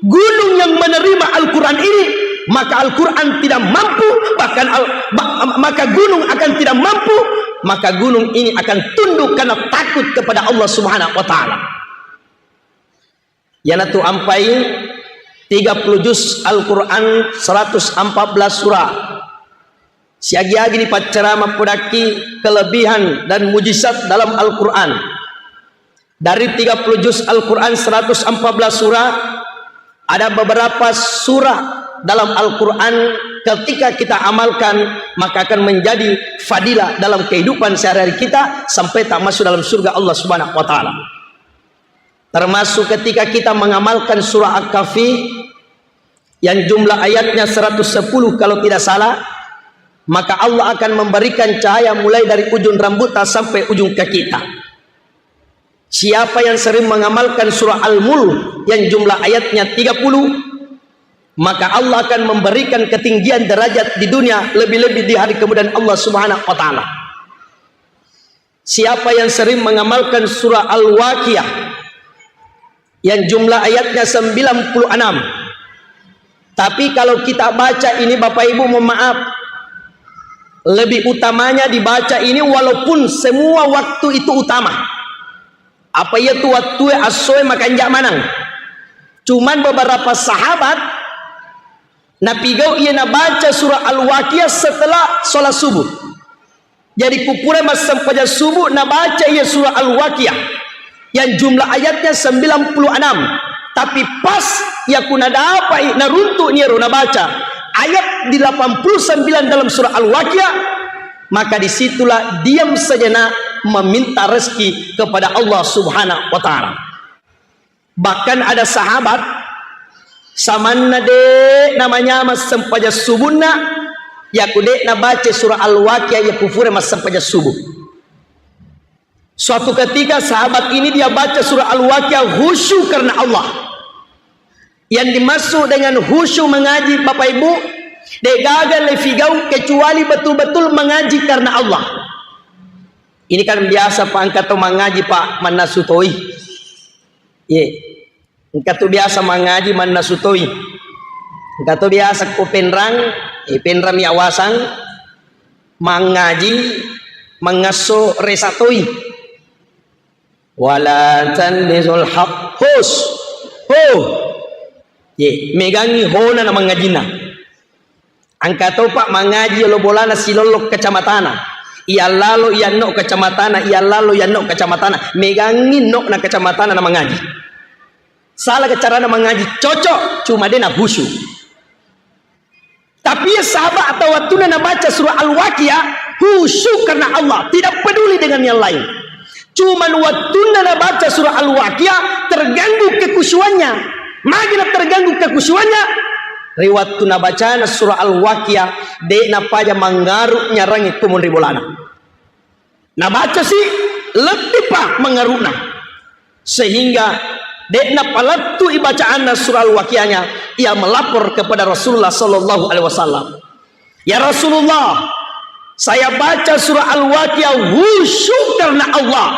gunung yang menerima Al-Quran ini, maka Al-Quran tidak mampu, bahkan al-, ba-, maka gunung akan tidak mampu, maka gunung ini akan tunduk karena takut kepada Allah Subhanahu wa Ta'ala. Iyanatu ampai tiga puluh juz Al-Quran, seratus empat belas surah. Siagi-agi dipaccarama podakki kelebihan dan mujizat dalam Al-Quran. Dari tiga puluh juz Al-Quran, seratus empat belas surah, ada beberapa surah dalam Al-Quran ketika kita amalkan, maka akan menjadi fadilah dalam kehidupan sehari-hari kita sampai tak masuk dalam surga Allah Subhanahu wa Ta'ala. Termasuk ketika kita mengamalkan surah Al-Kahfi yang jumlah ayatnya seratus sepuluh kalau tidak salah, maka Allah akan memberikan cahaya mulai dari ujung rambutnya sampai ujung kaki kita. Siapa yang sering mengamalkan surah Al-Mulk yang jumlah ayatnya tiga puluh, maka Allah akan memberikan ketinggian derajat di dunia, lebih-lebih di hari kemudian Allah Subhanahu wa Ta'ala. Siapa yang sering mengamalkan surah Al-Waqiah yang jumlah ayatnya sembilan puluh enam, tapi kalau kita baca ini, Bapak Ibu, mohon maaf, lebih utamanya dibaca ini, walaupun semua waktu itu utama. Apa iya tu wattue assoe makanja manang. Cuman beberapa sahabat napigau iya nabaca surah Al-Waqiah setelah sholat subuh. Jadi kupura massempajang subuh nabaca iya surah Al-Waqiah yang jumlah ayatnya sembilan puluh enam. Tapi pas yaku nadapai, naruntuk niaro nabaca ayat di delapan puluh sembilan dalam surah Al-Waqiah, maka disitulah diam sejenak meminta rezeki kepada Allah Subhanahu wa Ta'ala. Bahkan ada sahabat samanna de namanyama sempajang subunna, yaku de nabaca surah Al-Waqiah, yaku fure massempajang subuh. Suatu ketika sahabat ini dia baca surah Al-Waqiah khusyuk karena Allah. Yang dimaksud dengan khusyuk mengaji, Bapak Ibu, de gaga lefigau kecuali betul-betul mengaji karena Allah. Ini kan biasa, Pak, engka to mangaji, Pak, mannasu toi. Ye. Engka tu biasa mangaji mannasu toi. Engka tu biasa ko penrang, eh, penrang mi awasang mangaji mangasso resa toi. Wala tanbizul haq. Hus. Ho. Ye, megangi hona na mangajina. Engka topa mangaji yolo bolana silollo kacamatana. Iyallalo iyanno kacamatana, iyallalo iyanno kacamatana. Megangi no na kacamatana na mangaji. Salah carana mangaji, cocok, cuma de na khusyuk. Tapi ya sahabat atau wattunna nabaca surah Al-Waqiah, khusyuk karena Allah, tidak peduli dengan yang lain. Cuman wattunna nabaca surah Al-Waqiah, terganggu kekhusyuannya. Magi na terganggu kekhusyuannya? Ri wattu nabacana surah Al-Waqiah, de napaja mangaru nyarangi ko monri bolana. Nabaca si, lebbi pa mangaruna. Sehingga de napalettu i bacaanna surah Al-Waqiahnya, ia melapor kepada Rasulullah sallallahu alaihi wasallam. Ya Rasulullah, saya baca surah Al-Waqiah khusyuk karena Allah.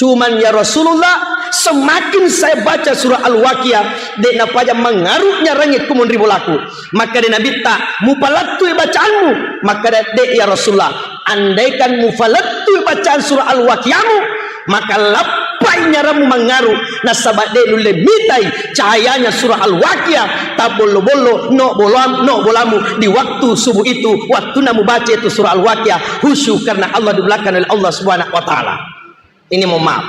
Cuman ya Rasulullah, semakin saya baca surah Al-Waqiah, de napaja mangaru nyarangi ko monri bolaku. Makkeda Nabitta, mupalettui bacaanmu? Makkeda, de ya Rasulullah, andaikan mupalettui bacaan surah Al-Waqiahmu, maka lappai nyarammu mangaru, nasaba de nulle mitai cahayanya surah Al-Waqiah, tabbollo-bollo, no bolam, no bolamu di waktu subuh itu, wattunna mubaca itu surah Al-Waqiah, khusyuk karena Allah di belakang oleh Allah Subhanahu wa Ta'ala. Ini mohon maaf.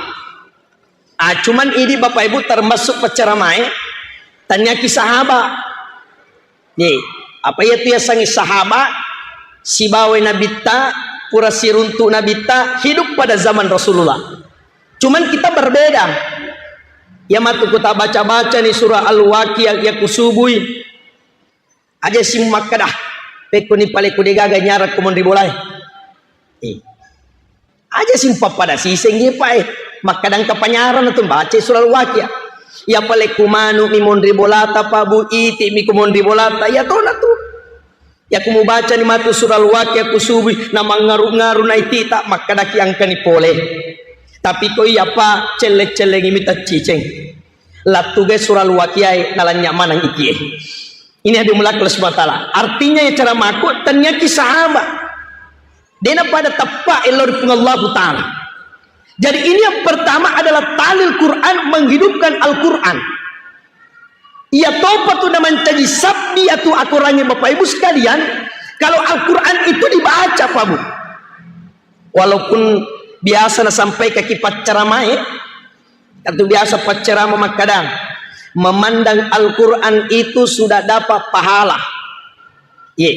Ah, cuman ini Bapak Ibu termasuk paccaramae, tanyaki sahaba. Ye, apa iya tu yasengnge sahaba? Sibawa Nabitta, pura siruntu Nabitta, hidup pada zaman Rasulullah. Cuman kita berbeda. Ya matu ku ta baca-baca ni surah Al-Waqiah, ya kusubui. Aja si makkeda, pekko ni pale ku de gaga nyarang ko monri bolae. Eh. Aja si pappada siseng ye, Pak, eh. Makkeda engka panyarang tu baca surah Al-Waqiah. Ya pale ku manu mi monri bolata, Pak Bu, iti mi ko monri bolata. Ya tona tu. Ya ku mubaca ni matu surah Al-Waqiah ku subui, na mangaru-ngaru na itita, makkedaki engka ni pole. Tapi ko iya, Pak, celle-cellengi mi tacciceng. Lattugai surah Al-Waqiah e, nalanya maneng itie. Ini yang dimuliakan Allah Subhanahu wa Ta'ala. Artinya ya cara maku, tanyaki sahaba. Dena pada tepat elo ri Puang Allahu Ta'ala. Jadi ini yang pertama adalah talil Quran, menghidupkan Al-Quran. Iya topa tu na mancaji sabbi atu akorangnge Bapak Ibu sekalian, kalau Al-Quran itu dibaca, Pak Bu. Walaupun biasa nasampaikaki paccaramae, Tentu biasa paccerama makkada, memandang Al-Quran itu sudah dapat pahala. Ye,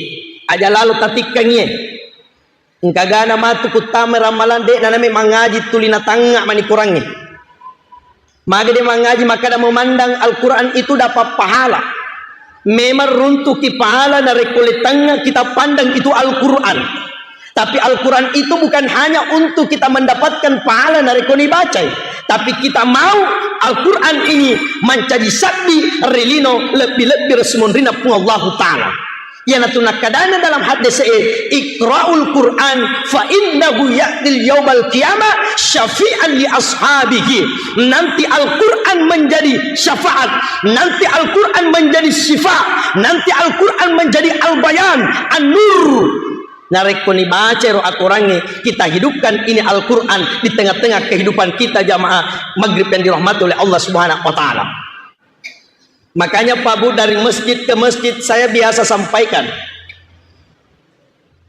aja lalo tatikkangi ye. Engkagana matu kuttama ramalang de' naname mangaji tuli natangnga mani korangnge. Magi de' mangaji makkada memandang Al-Quran itu dapat pahala. Memang runtuki pahala narekko lettangnga kita pandang itu Al-Quran. Tapi Al-Quran itu bukan hanya untuk kita mendapatkan pahala narekko nibacai. Tapi kita mau Al-Quran ini mancaji sabbi ri lino lebbi-lebbi ri sumunrinna Puang Allahu Ta'ala. Iyanatu nakkadana dalam hadis e, "Iqra'ul Quran fa innahu ya'til yaumal qiyamah syafi'an li ashabihi." Nanti Al-Quran menjadi syafaat, nanti Al-Quran menjadi syifa, nanti Al-Quran menjadi al-bayan, an-nur. Narekko nibaca ero akorangnge, kita hidupkan ini Al-Quran di tengah-tengah kehidupan kita, jamaah maghrib yang dirahmati oleh Allah Subhanahu wa Ta'ala. Makanya, Pak Bu, dari masjid ke masjid saya biasa sampaikan,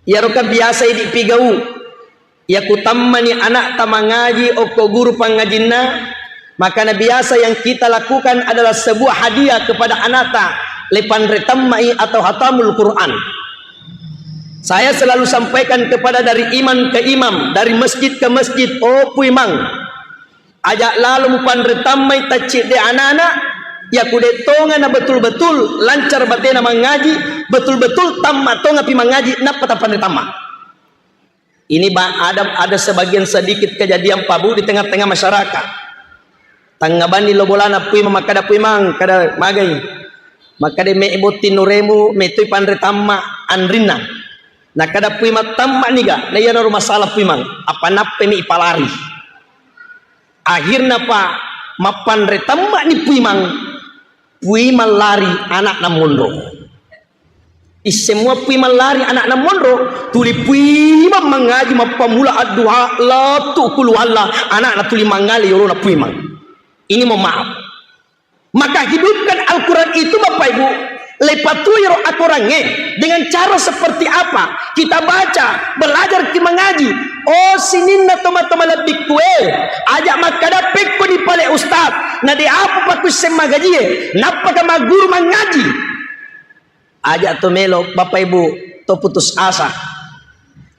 iyaro kan biasa idi pigau, iya kutammani anakta mangaji okko guru pangajinna, maka na biasa yang kita lakukan adalah sebuah hadiah kepada anakta, lepanre tammai atau hatamul Quran. Saya selalu sampaikan kepada dari imam ke imam, dari masjid ke masjid, oh Puimang, aja lalo mupanre tammai taccidde anana, iya kudettonga na betul-betul lancar batena mangaji, betul-betul tamma tongapi mangaji, nappa tapanre tamma. Ini ba-, ada, ada sebagian sedikit kejadian, Pak Bu, di tengah-tengah masyarakat. Tangnga banni lo bolana Puimang, makkada Puimang, kada magai. Makkada me botting nuremu, metoi panre tamma anrinna. Nakkada Puimang, tamma niga, na iyanaro masalah Puimang, apa nappemi ipalari. Akhirna, Pak, mappanre tammani Puimang, Puimang lari anakna monro. Isseng mua Puimang lari anakna monro, tuli Puimang mangaji mappamula adduha, lettu kuluwalla, anakna tuli mangngale yorona Puimang. Ini mohon maaf. Maka hidupkan Al-Quran itu, Bapak Ibu, lepatui ro akorangnge dengan cara seperti apa? Kita baca, belajar ki mengaji. Oh, sininna toma-toma lebbi kue, aja makkada pekko di pale ustaz, na de apa pakusseng magajie, nappaka magguru mangaji. Aja to melo, Bapak Ibu, to putus asa.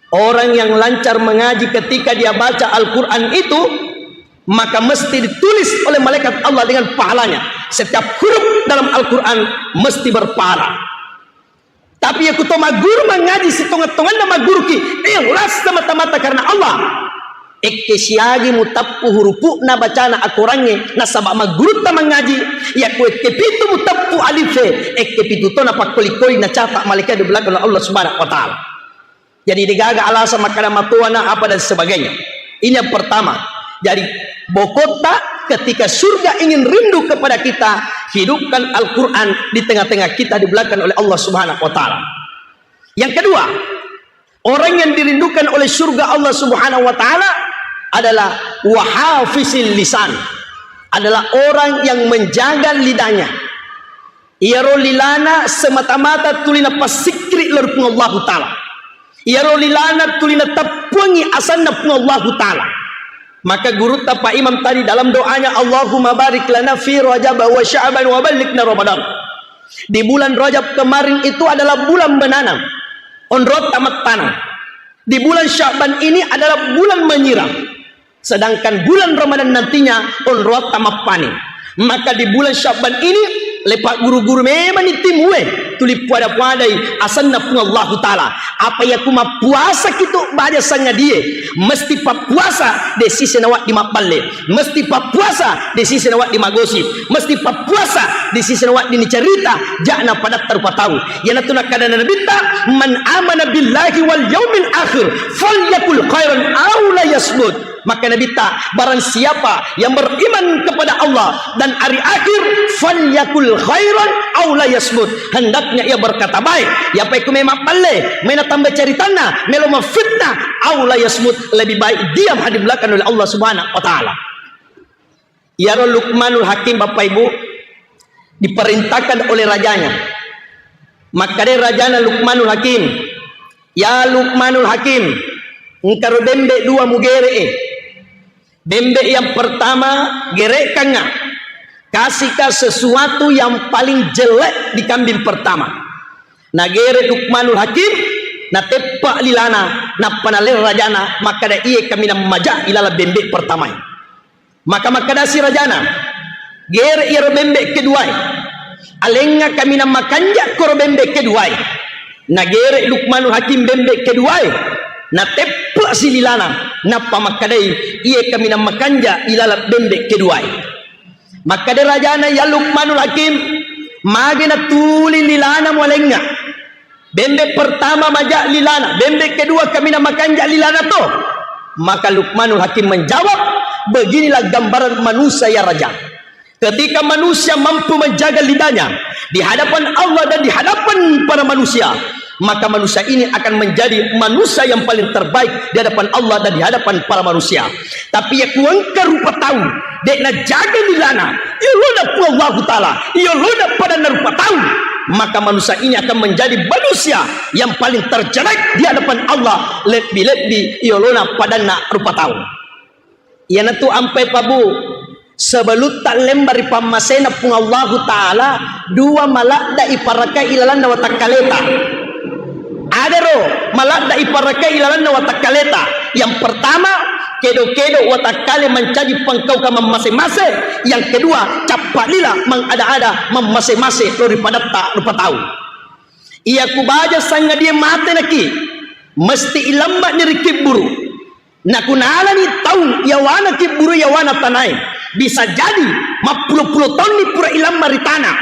Orang yang lancar mengaji, ketika dia baca Al-Quran itu, maka mesti ditulis oleh malaikat Allah dengan pahalanya. Setiap huruf dalam Al-Quran mesti berpahala. Tapi iya kuto magguru mangaji, sitonga-tonganna magguruki ikhlas semata-mata karena Allah, ekke siagi muteppu hurupu'na bacana akorangnge, nasaba maggurutta mangaji, iya ku ekke pitu muteppu alife, ekke pitu tona pakkoli-koli nacata malaikat di belakang Allah Subhanahu wa Ta'ala. Jadi, degaga alasan makkada matoana apa dan sebagainya. Ini yang pertama. Jadi, bokotta ketika surga ingin rindu kepada kita, hidupkan Al-Quran di tengah-tengah kita, di belakang oleh Allah Subhanahu wa Ta'ala. Yang kedua, orang yang dirindukan oleh surga Allah Subhanahu wa Ta'ala adalah wahafizil lisan, adalah orang yang menjaga lidahnya. Iyaro lilana semata-mata tuli napassikri lao ri Puang Allahu Ta'ala. Iyaro lilana tuli nateppuangngi asanna Puang Allahu Ta'ala. Maka gurutta Pak Imam tadi dalam doanya, "Allahumma barik lana fi Rajab wa Sya'ban wa ballighna Ramadan." Di bulan Rajab kemarin itu adalah bulan menanam. Onrotta mattaneng. Di bulan Sya'ban ini adalah bulan menyiram. Sedangkan bulan Ramadan nantinya onroatta mappaning. Maka di bulan Sya'ban ini, lepa guru-guru memang ni timue, tuli puada-puadai asanna Puang Allahu Ta'ala. Apa iya ku mappuasa kitu baja sangadie, mesti pappuasa de sise nawaddi mabballe, mesti pappuasa de sise nawaddi magosip, mesti pappuasa de sise nawaddi nicerita, ja'na padatta rupa tau. Iyanatu nakkadana Nabitta, "Man amana billahi wal yaumil akhir, falyakul khairan aw la yasmut." Maka Nabitta, barang siapa yang beriman kepada Allah dan hari akhir, falyakul khairan aw la yasmut. Hendaknya ia berkata baik. Iya pa ku memang balle, mena tambah ceritanna, melo mafitnah, aw la yasmut, lebih baik diam, haddi belakang oleh Allah Subhanahu wa Ta'ala. Iyaro Luqmanul Hakim, Bapak Ibu, diperintahkan oleh rajanya. Makkeda rajana Luqmanul Hakim, "Ya Luqmanul Hakim, engkaro bembe dua mugere'e. Bembe yang pertama, gere'kangnga, kasihka sesuatu yang paling jelek di kambing pertama." Nagere Luqmanul Hakim, nateppa lilana, nappa naleng rajana, makkeda, "Iye kaminang maja ilaleng bembe pertamae." Maka makkedasi rajana, "Gere iyaro bembe keduae. Alengnga kaminang makanja koro bembe keduae." Nagere Luqmanul Hakim bembe keduae. Nateppe'si lilana, nappa makkedai, "Iye kaminang makanja ilaleng bembe keduae." Makkeda rajana, "Ya Luqmanul Hakim, magi natuli lilana mualengnga? Bembe pertama maja lilana, bembe kedua kaminang makanja lilana to?" Maka Luqmanul Hakim menjawab, "Beginilah gambaran manusia, ya Raja. Ketika manusia mampu menjaga lidahnya di hadapan Allah dan di hadapan para manusia, maka manusia ini akan menjadi manusia yang paling terbaik di hadapan Allah dan di hadapan para manusia. Tapi iya ku engka rupa tau de' najaga lilana, yolona Puang Allahu Ta'ala, yolona padanna rupa tau, maka manusia ini akan menjadi manusia yang paling terjelek di hadapan Allah, lebbi-lebbi yolona padanna rupa tau." Iyanatu ampai pabu, sebelutta lemba ri pammasena Puang Allahu Ta'ala, dua maladda iparakai ilalanna watakkaleta. Adaro maladda iparakai ilalanna watakkaleta. Yang pertama, kedo-kedo watakkale mancaji pengkauka mammase-mase. Yang kedua, cappa lila mangada-ada mammase-mase lao ri padatta rupa tau. Iya ku baja sangadie mate naki, mesti ilemma'ni ri kibburu. Nakunalani taung yawana kibburu yawana tanae, bisa jadi mappulo-pulo taunni pura ilamma ri tana.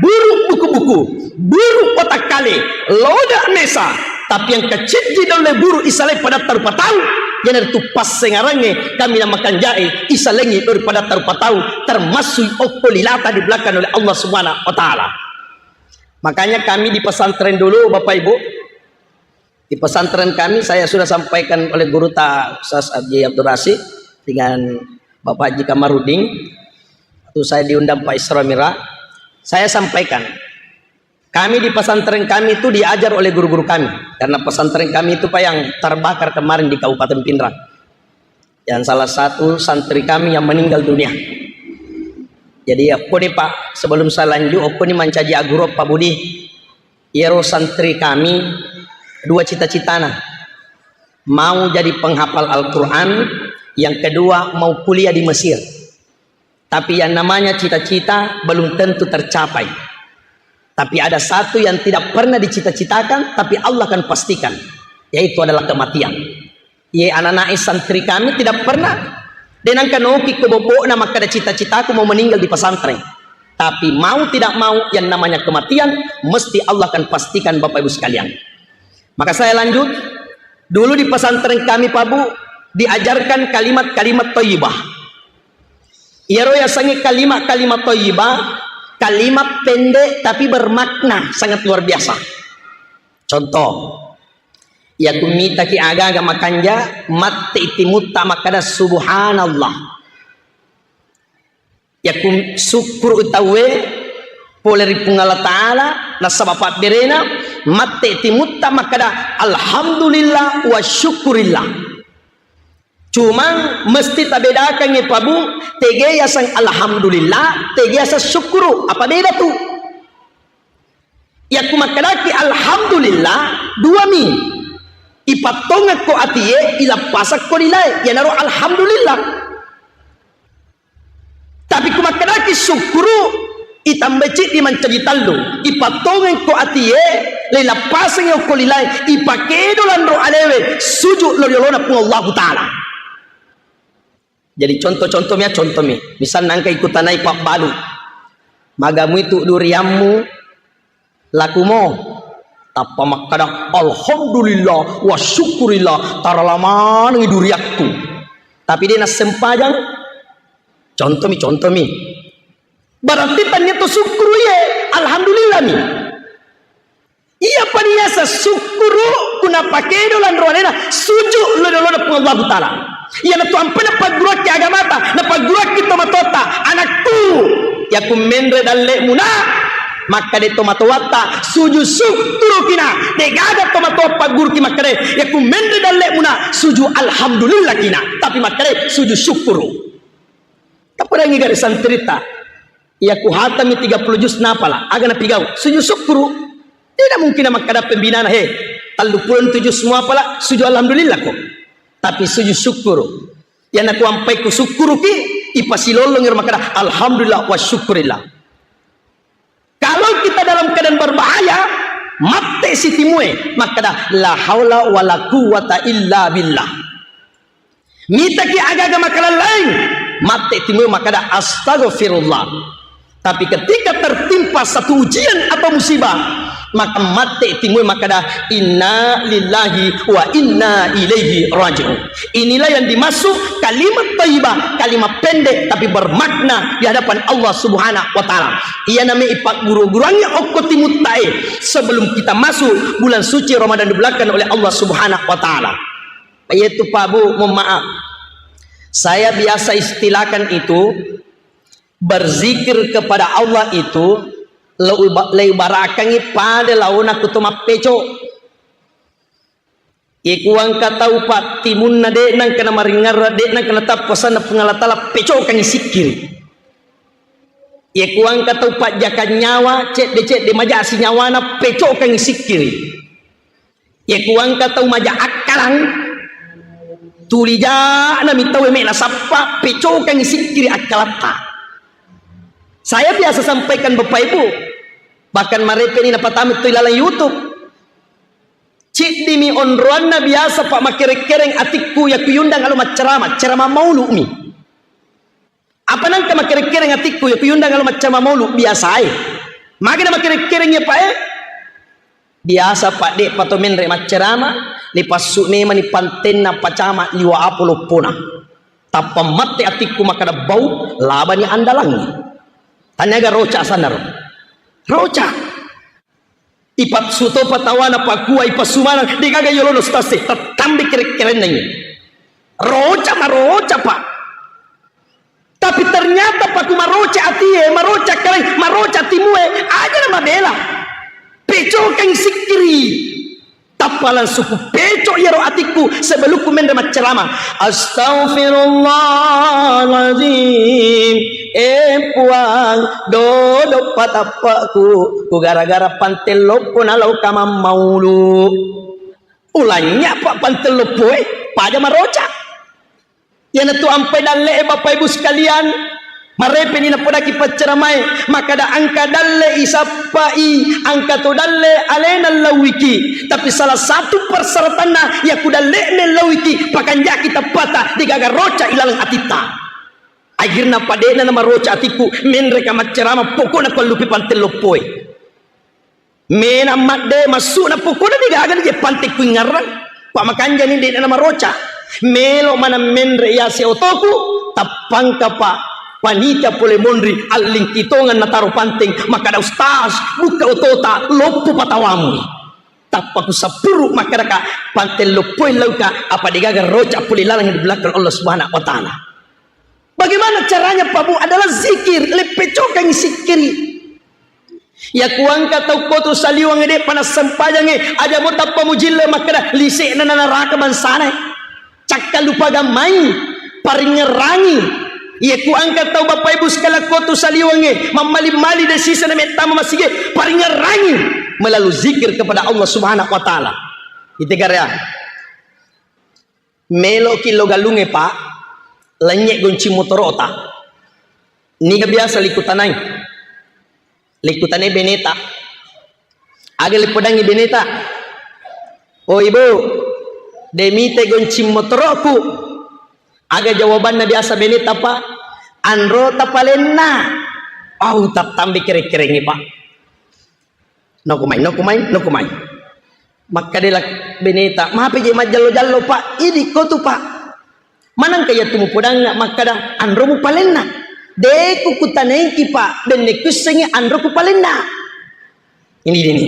Buru buku-buku, buru watakkale, loda mesa, tapi yang kecil di dalam buru isalai pada tarupa tau, iyanaritu passengarangnge kaminang makanjae isalengi daripada tarupa tau, termasuk okko lilata dibelakang oleh Allah Subhanahu wa Ta'ala. Makanya kami di pesantren dulu, Bapak Ibu, di pesantren kami, saya sudah sampaikan oleh guru ta Ustaz Haji Abdul Rasid dengan Bapak Haji Kamarudin, waktu saya diundang Pak Isra Mi'raj, saya sampaikan, kami di pesantren kami itu diajar oleh guru-guru kami, karena pesantren kami itu, Pak, yang terbakar kemarin di Kabupaten Pinrang, yang salah satu santri kami yang meninggal dunia. Jadi, okkoni, Pak, sebelum saya lanjut, okkoni mancaji aguro, Pak Budi. Iyaro santri kami dua cita-citana. Mau jadi penghafal Al-Quran, yang kedua mau kuliah di Mesir. Tapi yang namanya cita-cita belum tentu tercapai. Tapi ada satu yang tidak pernah dicita-citakan, tapi Allah akan pastikan, yaitu adalah kematian. Iye, anak-anak santri kami tidak pernah, de' nengka noki ko bobbo'na makkada cita-citaku mau meninggal di pesantren. Tapi mau tidak mau, yang namanya kematian, mesti Allah akan pastikan, Bapak Ibu sekalian. Maka saya lanjut, dulu di pesantren kami, Pak Bu, diajarkan kalimat-kalimat thayyibah. Iyaro yasengnge kalimat-kalimat thayyibah, kalimat pendek tapi bermakna sangat luar biasa. Contoh, iya ku mitaki aga-aga makanja, matti timutta makkada, "Subhanallah." Iya ku sukkuru tauwe pole ri Puang Allah Ta'ala, nasaba pabberena, matti timutta makkada, "Alhamdulillah wa syukurillah." Cuma mesti tabedakangngi, Pak Bu, tege yaseng alhamdulillah, tege yaseng syukuru. Apa beda tu? Iya ku makkedaki alhamdulillah, dua mi. Ipattongekko atie, ilappasakko lilae. Iyanaro alhamdulillah. Tapi ku makkedaki syukuru, itambai ciddi mancaji tallu. Ipattongekko atie, leilappaseng okko lilae, ipakedo lanro alewe, suju lo riolona Puang Allahu Ta'ala. Jadi contoh-contoh mi, contoh mi. Misalna engka ikutanai pabbalu. Magamui tu duriammu, lakumo. Tappa makkada, "Alhamdulillah, wa syukurillah, tarala manengi duriakku." Tapi de' nassempajang. Contoh mi, contoh mi. Berarti tania tu syukuru iye, alhamdulillah mi. Iya paniasa syukuru ku napakedo lanro alena, suju lo riolona Puang Allahu Ta'ala. Iyanatu ampe napagguruakki agamata, napagguruakki tomatoatta, "Anakku, iya ku menre dalle'mu na," makkade tomatoatta, "Suju syukuruki na." De'gaga tomatoa pagguruki makkade, "Iya ku menre dalle'mu na, suju alhamdulillahki na." Tapi makkade, "Suju syukuru." Tapadangi gare santritta. Iya ku hatami tiga puluh juz napala, aga napigau? Suju syukuru. Tidak mungkin makkada pembinana, "He, tellu puluh tujuh semua pala, suju alhamdulillah ko." Tapi suju syukuru. Iya naku ampai ku syukuruki, ipasilolongi makkada, "Alhamdulillah wa syukurillah." Kalau kita dalam keadaan berbahaya, Matte si timue makkada, "La haula wala quwwata illa billah." Mitaki aga-aga makalallaing, matte timue makkada, "Astaghfirullah." Tapi ketika tertimpa satu ujian atau musibah, maka matte timue makkada, "Inna lillahi wa inna ilaihi raji'un." Inilah yang dimaksud kalimat thayyibah, kalimat pendek tapi bermakna di hadapan Allah Subhanahu wa Ta'ala. Iyana me ipagguru-guruangngi okko timuttae sebelum kita masuk bulan suci Ramadan dibelakang oleh Allah Subhanahu wa Ta'ala. Yaitu, Pak Bu, mohon maaf. Saya biasa istilahkan itu, berzikir kepada Allah itu, leu-, leubarakangngi pada laona kuto mappeco. Iye kuangka tau, Pak, timunna de' nangka namaringerra, de' nangka natappa asenna Puang Allah Ta'ala, pecokangngi sikkiri. Iye kuangka tau pajjakang nyawa, cedde-cedde majasi nyawana, pecokangngi sikkiri. Iye kuangka tau maja akkalang, tuli ja'na mi tau me nasappa, pecokangngi sikkiri akkalatta. Saya biasa sampaikan Bapak Ibu, bahkan marepe ni napatama tu ilalang YouTube. Ciddimi onroanna biasa, Pak, makereng-kereng atikku ya kuyundang alo maccarama, carama maulu'mi. Apa nangka makereng-kereng atikku ya kuyundang alo maccarama maulu biasae. Magana makereng-kereng ya, Pak, eh? Biasa, Pak, de' pato menre maccarama, lipassu memani pantenna pacama liwa apo loppona. Tappa matte atikku makkada bau, labani andalangngi. Tanyaga roca sanaro. Roca. Ipassu topa tawana pakua, ipassu maneng, degaga yolona ustaz e, tattambe kere-kerenna iye. Roca maroca, Pak. Tapi ternyata paku maroca atie, maroca kalai, maroca timue, aja na mabela. Pecokeng sikkiri. Tappa langsung ku peco iyaro atikku sebelumku menre maccarama. Astaghfirullahaladzim. Eh, Puang, dodo patappaku. Ku gara-gara pante loppo nalau kamammaulu. Ulanya, Pak, pante loppoe, paja maroca. Iyanatu ampai dalle'e, Bapak Ibu sekalian, marepeni napodaki paccaramae, makkada engka dalle isappai, engka to dalle alena lauiki. Tapi salah satu persyaratanna, yaku dalle'na lauiki, pakanjaki tappata, degaga roca ilaleng atitta. Akhirna pade'na namaroca atikku, menreka maccarama, pokokna kuallupi pante loppoe. Mena madde massu'na pokokna degaga ni je pante kuingngarrang. Pa makanjani de'na namaroca. Melo maneng menre yase otoku, tappangka pa panitia pole monri allingki tongeng nataro panteng, makkada, "Ustaz, bukka otota, loppo patawamu." Tappa kusappuru makkadaka, "Pante loppoi lauka, apa degaga roca pole laleng di belakang Allah Subhanahu wa Ta'ala." Bagaimana caranya, Pak Bu? Adalah zikir, leppecokangi sikkiri. Yaku engka tau kotu saliweng de'pa nassempajangnge, aja mo tappa mujille makkeda lise'na na naraka bangsana. Cakkalupagang mai, paringngerangi. Yaku engka tau Bapak Ibu sekalian kotu saliwengnge, mammali-mali de sisa na mettama masige, paringngerangi melalui zikir kepada Allah Subhanahu wa Ta'ala. Ite karya. Meloki lo galungnge, Pak, lennye goncing motorota. Niga biasa likutanai? Likutanai beneta. Aga lipodangi beneta? "Oh, Ibu, de mite goncing motoroku." Aga jawabanna biasa beneta, Pak? "Anrota palenna." Au, tattambe kere-kerengngi, Pak. Noko mai, noko mai, noko mai. Makkadela beneta, "Mape je majjallo-jallo, Pak? Idi ko tu, Pak. Manengka iya tu mupodangnga makkada anromu palenna? De ku kutanaiki, Pak, benne kussengi anroku palenna." Ini, ini.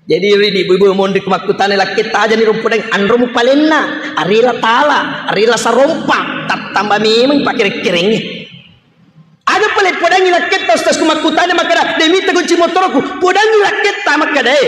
Jadi, ridi ibu-ibu monri ku makkutana lakketta aja ni rumpudang anromu palenna, arila tala, arila sarompa, tattamba memeng pakere-kerengngi. Aga pale podangi lakketta, Ustaz, ku makkutana makkada, "De mita goncing motoroku." Podangi lakketta makkada, eh,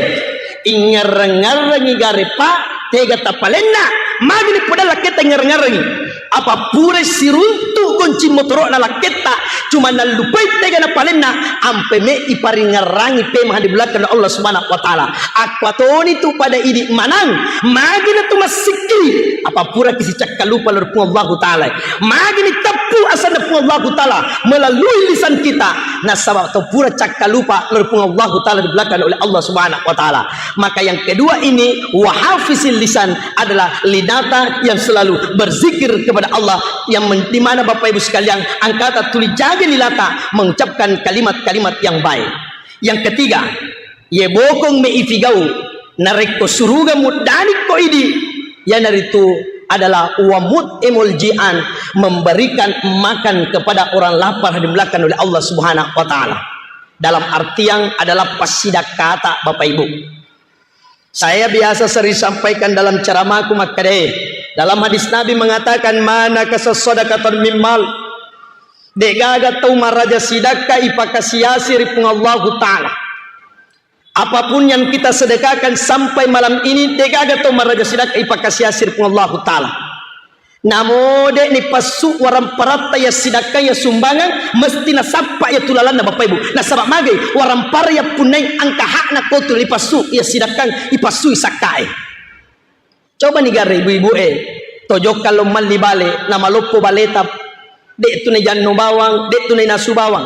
Ingngerreng-ngerrengi gare, Pak, tega tapalenna. Magini podang lakketta ingngerreng-ngerrengi. Apa pura siruntu kunci motoro'na lakketta, cuma nallupai tega napalenna, ampe me iparingngerrangi pema di belakang Allah Subhanahu wa Ta'ala. Akkuatoni tu pada idi manang, magina tu massikki, apa pura kisicakkalupa lao ri Puang Allahu Ta'ala. Magini teppu asanna Puang Allahu Ta'ala melalui lisan kita, nasaba to pura cakkalupa lao ri Puang Allahu Ta'ala di belakang oleh Allah Subhanahu wa Ta'ala. Maka yang kedua ini, wahafizil lisan, adalah lidata yang selalu berzikir kepada Allah, yang men-, di mana Bapak Ibu sekalian, angkata tuli jaga lidata mengucapkan kalimat-kalimat yang baik. Yang ketiga, ye bokong me ifigau, narekko suruga muddani ko idi, yanaritu adalah wamut emol jian, memberikan makan kepada orang lapar, dimulakan oleh Allah Subhanahu wa Ta'ala. Dalam artian adalah passidakkata, Bapak Ibu. Saya biasa sering sampaikan dalam ceramahku makkeda, dalam hadis Nabi mengatakan, "Mana kasas sadaqatan mimmal." De'gaga tau maraja sidakka ipakasiasi ri Puang Allahu Ta'ala. Apapun yang kita sedekahkan sampai malam ini, de'gaga tau maraja sidakka ipakasiasi ri Puang Allahu Ta'ala. Namo de'ni passu waramparatta ya sidakka ya sumbangan, mesti nasappa ya tulalanna Bapak Ibu. Nasaba magai warampara ya punnai angka hakna kotu lipassu ya sidakka ipassui sakkae. Coba ni gare ibu-ibu e, tojokka lo malli bale, namaloppo baleta, de' tu najanno bawang, de' tu nainasu bawang.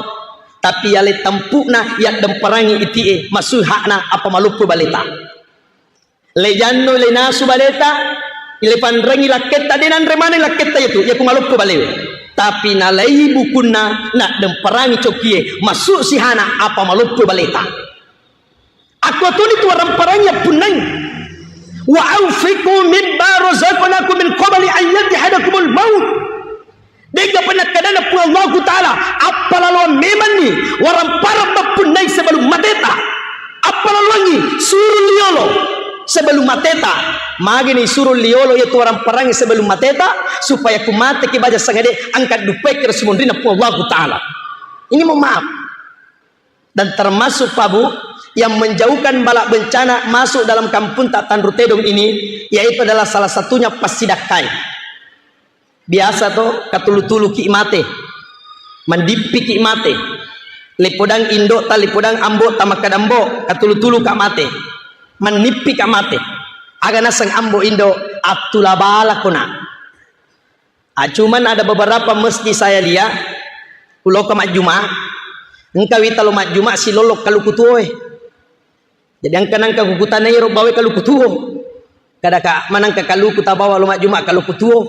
Tapi yale tampu'na yaddemparangi iti'e, masui hakna apa maloppo baleta. Le janno, le nasu baleta, le panrengi lakketta, de' nanre maneng lakketta yetu, yaku maloppo balewe. Tapi nalai bukunna, naddemparangi cokie, masuk sihana apa maloppo baleta. Aku tuli tu waramparangi punnai. Wa anfiqu mimma razaqnakum min qabli an yatihadakumul maut. De'ga pernah kadana Puang Allahu Ta'ala, appalaloang memanni warampara mappunnai sebelum mateta. Appalaloangi suru liolo sebelum mateta. Magini suru liolo yatu waramparangi sebelum mateta, supaya ku mateki baja sangade angkat dupai ke Rasul munrina Puang Allahu Ta'ala. Ini mohon maaf. Dan termasuk, Pak Bu, yang menjauhkan bala bencana masuk dalam kampung tak Tanru Tedong ini, yaitu adalah salah satunya passidakkai. Biasa to, katulu-tulu ki mate, mandippi ki mate, lipodang indo ta, lipodang ambo ta, makkadambo, katulu-tulu ka mate, mannippi ka mate. Aga naseng ambo indo, attula bala kona. Ah, cuman ada beberapa masjid saya lihat, kuloka majjuma, engka wita lo majjuma silollo kaluku tuo e. Jadi engka nangka kukutanai ro bawa kaluku tuo. Kadaka manangka kaluku tabawa lo majjuma kaluku tuo.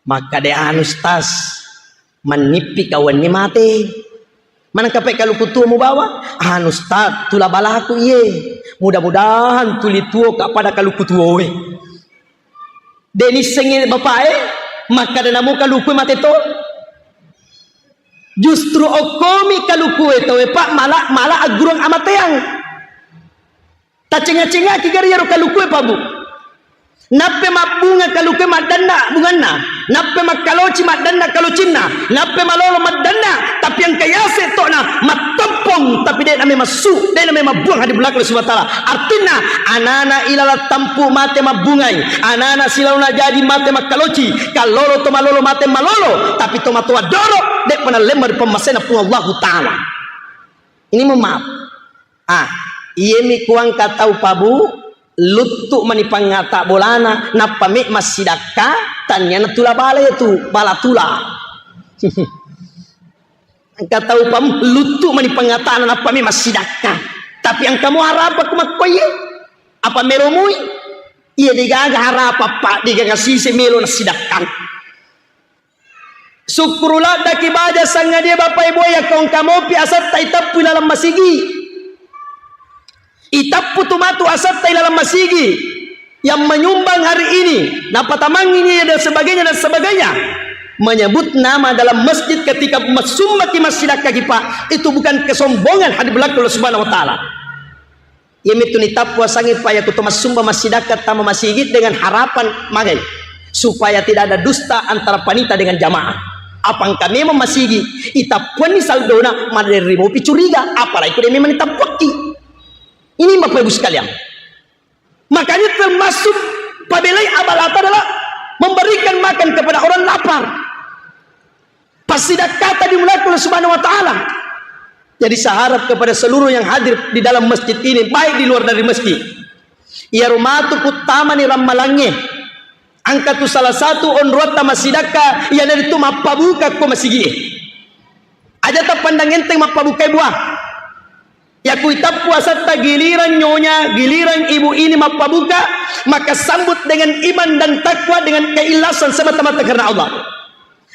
Makkade anu stas, mannippi kawanni mate. Manengka pe kaluku tuo mubawa? Anu, Ustaz, tula balaku iye. Mudah-mudahan tuli tuo ka pada kaluku tuo e. De nissengi bapak e, makkada namo kaluku e mate to. Justru okkomi kaluku e tau e, Pak, mala, mala aggurung amateang. Tacenga-cengaki gari iyaro kalukue, Pak Bu. Nappe mabbunga kalukue maddanna bunganna, nappe makkaloci maddanna kalocinna, nappe malolo maddanna, tapi engka yase to'na mattoppong, tapi de'na memang su, de'na memang buang hadi belakang Allah Subhanahu wa Ta'ala. Artinna, anana ilalang tampu mate mabbungai, anana silaona jaji mate makkaloci, kallolo to malolo mate malolo, tapi to matoa doro, de'pa nallemma ri pemmasena Puang Allahu Ta'ala. Ini mohon maaf. Ah, iyemi kuangka tau, Pak Bu, luttu mani pangngata bolana, nappa me massidakka, tanniana tula bala iyatu, bala tula. Engka tau, Pak Bu, luttu mani pangngatana, nappa me massidakka. Tapi engka mo harapakku makkoye, apa melo mui? Iya degaga harapa, Pak, degaga sise melo nassidakkang. Sukkuru laddaki baja sangadie, Bapak Ibu, yakko engka mopi asatta itappu ilalang masigi. Itappu tu matu asatta ilalang masigi yang menyumbang hari ini, napatamangi ini dan sebagainya dan sebagainya. Menyebut nama dalam masjid ketika massumbaki massidakkaki, Pak, itu bukan kesombongan hadi belakang Allah Subhanahu wa Ta'ala. Iyamitu nitappu asangi, Pak, yakko to massumba massidakka tama masigi dengan harapan magai supaya tidak ada dusta antara panita dengan jamaah. Apa engka memang masigi, itappuanni saldona, maderri mopi curiga, apalagi ko de memang nitappuakki. Ini Bapak Ibu sekalian. Makanya termasuk pabelai amal ata adalah memberikan makan kepada orang lapar. Passidakkata dimulai oleh Subhanahu wa Ta'ala. Jadi saya harap kepada seluruh yang hadir di dalam masjid ini, baik di luar dari masjid, iyaro matu kuttamani rammalangnge, engka tu salah satu onroatta massidakka, iyanaritu mappabuka ko masigie. Aja tappandang enteng mappabukai buah. Yaku itappu asatta giliran nyonya, giliran ibu ini mappabuka, maka sambut dengan iman dan takwa, dengan keikhlasan semata-mata karena Allah.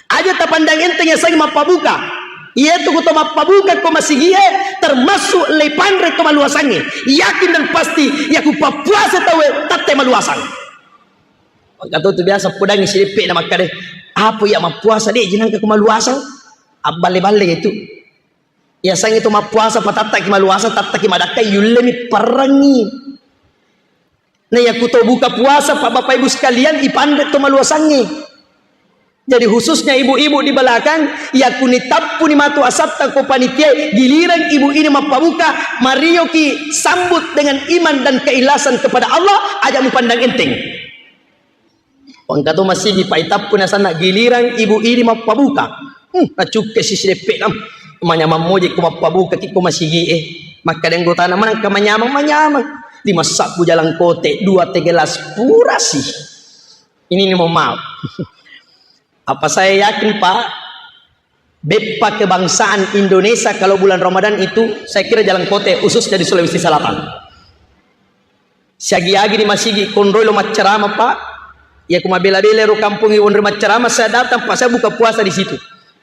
Aja tapandang enteng yasengnge mappabuka. Iyatu kuto mappabuka ko masigie, termasuk leipanre ko maluasangnge. Yakin dan pasti, yaku pappuasa tauwe, tette maluasang. Engka to tu biasa podangngi sideppe na makkeda, "Apa iya mappuasa de' jinangka ko maluasang?" Abballe-balle itu. Yasengnge to mappuasa patattaki maluasang, tattaki madakka, yullemi perrengngi. Na yaku to buka puasa, Pak, Bapak Ibu sekalian, ipanre to maluasangnge. Jadi khususnya ibu-ibu di belakang, yakuni tappuni matu asatta ko panitia, giliran ibu ini mappabuka, marioki sambut dengan iman dan keikhlasan kepada Allah, aja mupandang enteng. Wangka to masigi, Pak, itappu nasanna giliran ibu ini mappabuka. Hmm, nacukke sisi deppe nam. Manyamang moje ko mappabuka ki ko masigi e. Makkada anggotana, "Manangka manyamang, manyamang. Lima sabbu jalan kote, dua teh gelas purasi." Ini nih mohon maaf. Apa saya yakin, Pak, beppa kebangsaan Indonesia kalau bulan Ramadan itu, saya kira jalan kote, khususnya di Sulawesi Selatan. Siagi-agi ni masigi konroi lo maccarama, Pak. Iya ku mabela-bela ro kampung i wonri maccarama, saya datang, Pak, saya buka puasa di situ.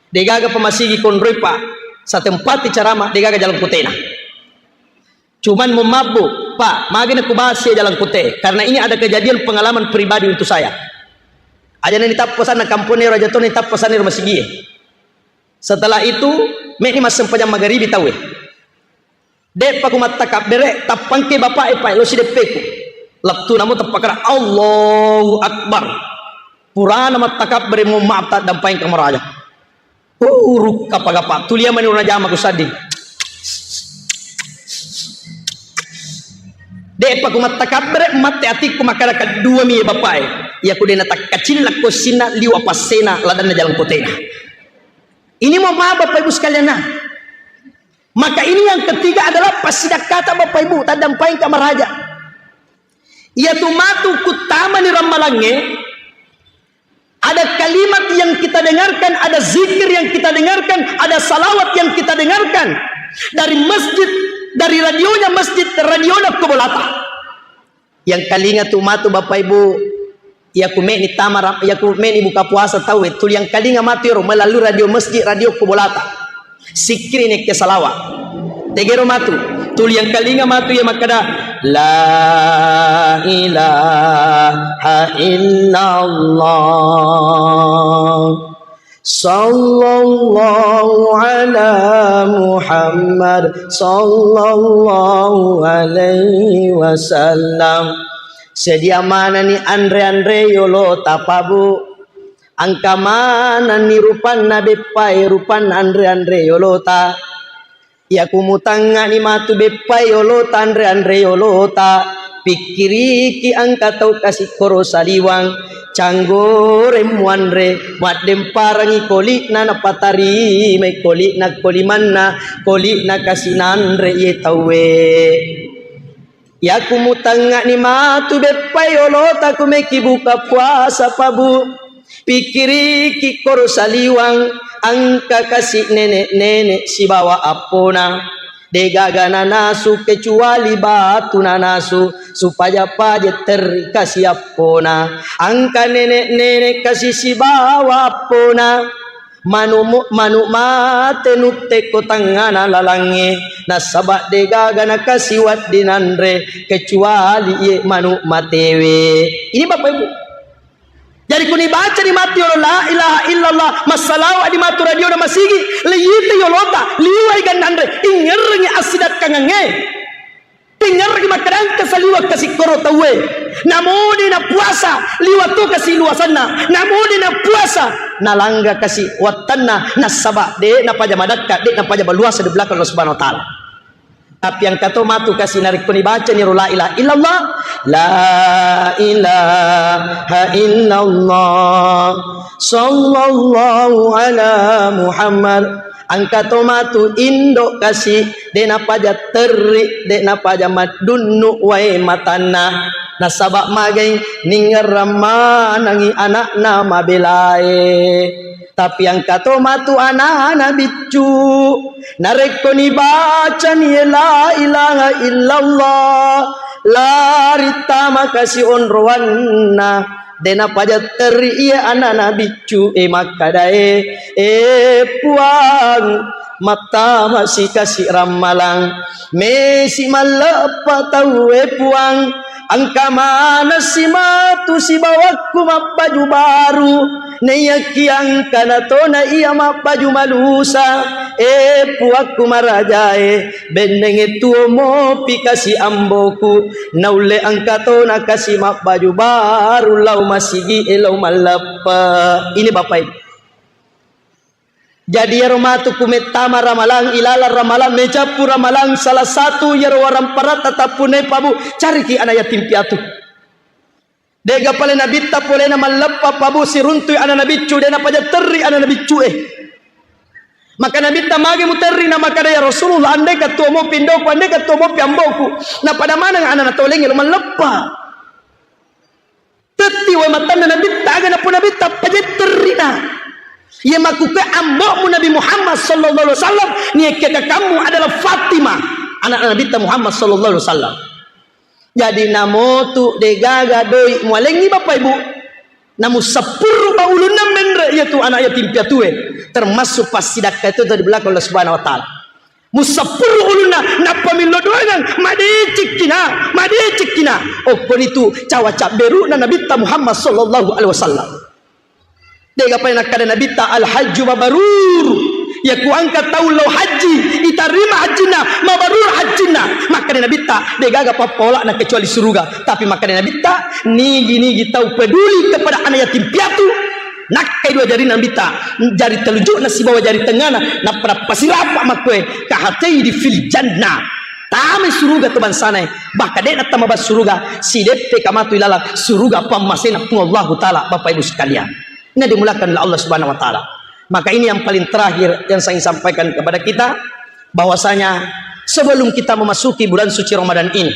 Degaga pa masigi konroi, Pak. Saya tempati carama, degaga jalan kotena. Cuman mo mabbu, Pak, magi na kubasi jalan kote. Karena ini ada kejadian pengalaman pribadi untuk saya. Aja na nitappa sana kampung ero, aja to nitappa sana ero masigi. Setelah itu, meni massempajang magaribi tauwe. De'pa ku mattakabbere, tappangke bapa'e, Pak, lo sideppeku. Lettu namo tappakara, Allahu Akbar. Purana mattakabbere, mo maaf, taddampaeng kamaraja. Uh, rukka pagapa, tulia mani rona jama ku sadding. De'pa ku mattakabbere, matte atikku makkada kedua mi bapa'e. Iya ku dena takkacillakko sinna liwa passena ladanna jalan kotena. Ini mo maaf Bapak Ibu sekalian, nah. Maka ini yang ketiga adalah passidakkata Bapak Ibu, taddampaeng kamaraja. Iyatu matu kuttamani rammalangnge, ada kalimat yang kita dengarkan, ada zikir yang kita dengarkan, ada salawat yang kita dengarkan dari masjid, dari radionya masjid, radionya kubolata. Yang kalinga tu matu Bapak Ibu, iya ku meni tama ra-, iya ku meni buka puasa tauwe, tuli yang kalinga matu ero melalui radio masjid, radio kubolata. Sikkiri nekke salawa. Tegero matu, tuli yang kalinga matu iya makkada, "La ilaha illallah." Sallallahu ala Muhammad, sallallahu alaihi wasallam. Sedia manani anre-anre yolo tapabu. Angka manani rupanna beppae, rupanna anre-anre yolota. Iya ku mutangngani matu beppa yolota, anre-anre yolota, pikkiriki engka tau kasi koro saliwang, canggoreng muanre, maddemparangi koli'na, napatarimai koli'na, ko limanna, koli'na kasi nanre iye tauwe. Iya ku mutangngani matu beppa yolota ku meki buka puasa pabu. Pikkiriki koro saliwang, engka kasi nenek-nenek sibawa appona. Degaga nanasu kecuali batu nanasu, supaya paja terri kasi appona. Engka nenek-nenek kasi sibawa appona. Manu-, manuk mate nutte ko tangngana lalangnge, nasaba degaga nakasi wedding nanre kecuali iye manuk matewe. Ini Bapak Ibu. Jadi kuni baca di mati yolo la ilaha illallah, massalawa di matu radio na masigi, leyite yolota, liwai gannanre, ingerrengi assidakkangangnge. Tingerreki makkadangka saliwa kasi koro tauwe. Namode na puasa, liwa to kasi luasanna. Namode na puasa, nalangga kasi wattanna, nasaba de napaja madakka, de napaja maluasa di belakang Allah Subhanahu wa Ta'ala. Tapi engka to matu kasi narekko nibacani ro la ilaha illallah, la ilaha illallah, sallallahu ala Muhammad. Engka to matu indo kasi, de napaja terri, de napaja maddunnu wae matanna. Nasaba magai ningerrang manengi anakna mabelae. Tapi engka to matu anana biccu, narekko nibacani la ilaha illallah, lari tama kasi onroanna, de napaja terri iya anana biccu e makkadae, e Puang, mattama si kasi rammalang, mesi malleppa tauwe Puang, engka manesi matu sibawakku mabbaju baru, naiyaki angkana tona iya mabbaju malusa, e Puakku marajae, bennenge tuo mopi kasi amboku, naulle engka tona kasi mabbaju baru lao masigi e lao malleppe. Ini Bapak Ibu. Jadi iyaro matu ku mettama ramalang, ilalang ramalang, mecappu ramalang, salah satu iyaro waramparatta tappunai pabu, cariki ana yatim piatu. Dega pale nabitta polena malleppa pabu siruntui ana nabiccu, de napaja terri ana nabiccu e. Maka nabitta magi muterri na makada, ya Rasulullah, andeka tuo mopi indoku, andeka tuo mopi amboku, napada maneng ana natolengi lo malleppa. Tetti wae matanna nabitta, aga napau nabitta, pajetterrina. Iya makkukue ambo'mu Nabi Muhammad sallallahu alaihi wasallam, niakkiaka kammu adalah Fatimah, anak nabitta Muhammad sallallahu alaihi wasallam. Jadi namotu degaga doi mualengi Bapak Ibu, namu seppuru ba ulunna menre iya tu anak yatim piatue, termasuk passidakka itu dari belakang Allah Subhanahu wa Ta'ala. Musappuru ulunna, nappa millo doangang, madecekkina, madecekkina. Okkonitu cawa cabberu'na Nabitta Muhammad sallallahu alaihi wasallam. Dega pale nakkada Nabitta, "Al-hajju mabrur." Yaku engka tau lao haji, itarima hajjinna, mabrur hajjinna. Makkada Nabitta, degaga pappaola'na kecuali suruga. Tapi makkada Nabitta, nigi-nigi tau peduli kepada anak yatim piatu, nakkai dua jarina Nabitta, jari telunjukna sibawa jari tengngana, nappa nappasirapa makkue, "Kahatei di fil jannah." Tamai suruga tu bangsanae, bahkan de'na tama bang suruga, sideppe kamatu ilalang suruga pammasena Puang Allahu Ta'ala, Bapak Ibu sekalian. Ini dimulakan oleh Allah Subhanahu wa Ta'ala. Maka ini yang paling terakhir yang saya ingin sampaikan kepada kita, bahwasanya sebelum kita memasuki bulan suci Ramadan ini,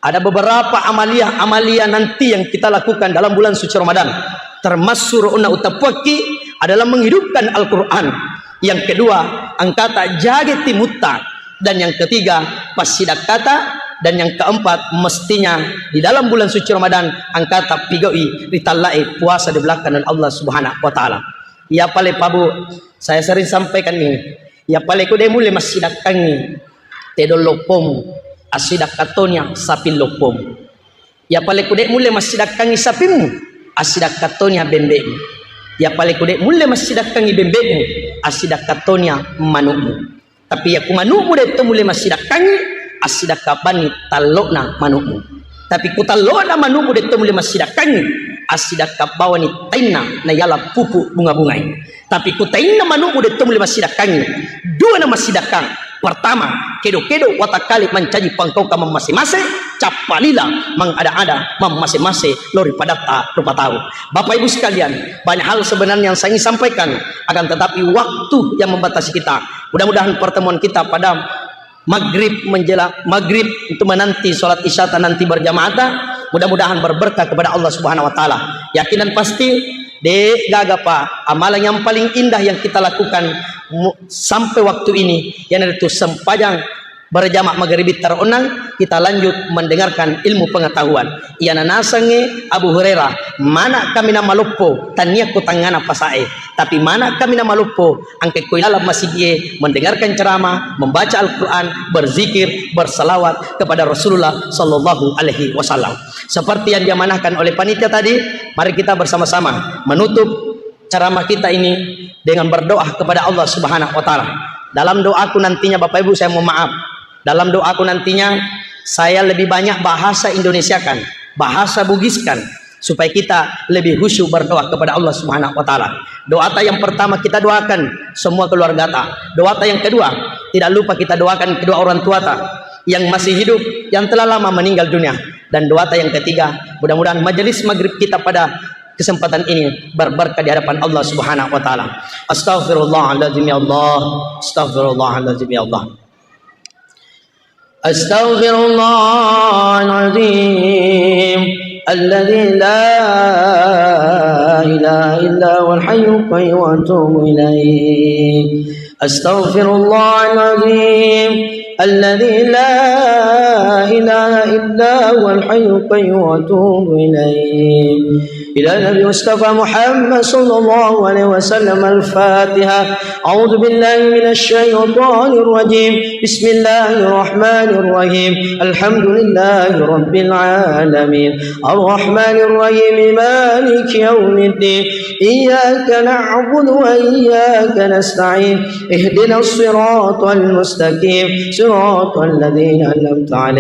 ada beberapa amaliah-amaliah nanti yang kita lakukan dalam bulan suci Ramadan. Termasuk ro'na utappuakki adalah menghidupkan Al-Quran. Yang kedua, engkata jage timutta. Dan yang ketiga, passidakkata. Dan yang keempat, mestinya di dalam bulan suci Ramadan, engkata pigau'i ritallai puasa di belakang Allah Subhanahu wa Ta'ala. Iya pale pabu, saya sering sampaikan ini. Iya pale ku de mulle massidakkangi tedong loppomu, assidakkattoni saping loppomu. Iya pale ku de mulle massidakkangi sapimmu, assidakkattoni bembe'mu. Iya pale ku de mulle massidakkangi bembe'mu, assidakkattoni manu'mu. Tapi iya ku manu'mu de to mulle massidakkangi, assidakka bani tallo'na manu'mu. Tapi ku tallo'na manu'mu de to mulle massidakkangi, assidakka bawani tainna nayala pupu bunga-bungai. Tapi ku tainna manu'mu de to mulle massidakkangi, dua na massidakkang. Pertama, kedo-kedo watakkale mancaji pangkaukang mammase-mase, cappa lila mangada-ada mammase-mase lao ri padatta rupa tau. Bapak Ibu sekalian, banyak hal sebenarnya yang saya ingin sampaikan, akan tetapi waktu yang membatasi kita. Mudah-mudahan pertemuan kita pada maghrib menjelang maghrib untuk menanti sholat isya ta nanti berjamaah ta, mudah-mudahan berberkah kepada Allah Subhanahu wa Ta'ala. Yakin dan pasti, de gaga pa amalan yang paling indah yang kita lakukan mu- sampai waktu ini, yaitu sempajang berjamaah maghrib taronang, kita lanjut mendengarkan ilmu pengetahuan. Iyana nasengnge Abu Hurairah, mana kaminang maloppo, tania ku tangngana pasae, tapi mana kaminang maloppo, angke ko ilalang masigie, mendengarkan ceramah, membaca Al-Quran, berzikir, bersalawat kepada Rasulullah sallallahu alaihi wasallam. Seperti yang diamanahkan oleh panitia tadi, mari kita bersama-sama menutup ceramah kita ini dengan berdoa kepada Allah Subhanahu wa Ta'ala. Dalam doaku nantinya, Bapak Ibu, saya mohon maaf, dalam doaku nantinya, saya lebih banyak bahasa Indonesiakan, bahasa Bugiskan, supaya kita lebih khusyuk berdoa kepada Allah Subhanahu wa Ta'ala. Doa ta yang pertama kita doakan semua keluarga ta. Doa ta yang kedua, tidak lupa kita doakan kedua orang tua ta. yang masih hidup, yang telah lama meninggal dunia, dan doata yang ketiga, mudah-mudahan majelis maghrib kita pada kesempatan ini berberkah di hadapan Allah Subhanahu wa Ta'ala. Astaghfirullahaladzim ya Allah. Astaghfirullahaladzim ya Allah. Astaghfirullahaladzim alladzi la ilaha illa huwal hayyul qayyum wa atubu ilaih. Astaghfirullahaladzim alladzi la ilaha illa huwal hayyul qayyum wa atubu ilaih. Ila Nabi Mustafa Muhammad sallallahu alaihi wasallam. Al-Fatihah. A'udzu billahi minasy syaithanir rajim. Bismillahirrahmanirrahim. Alhamdulillahi rabbil alamin. Arrahmanirrahim. Maliki yaumiddin. Iyyaka na'budu wa iyyaka nasta'in. Ihdinas siratal mustaqim. Siratal ladzina an'amta alaihim.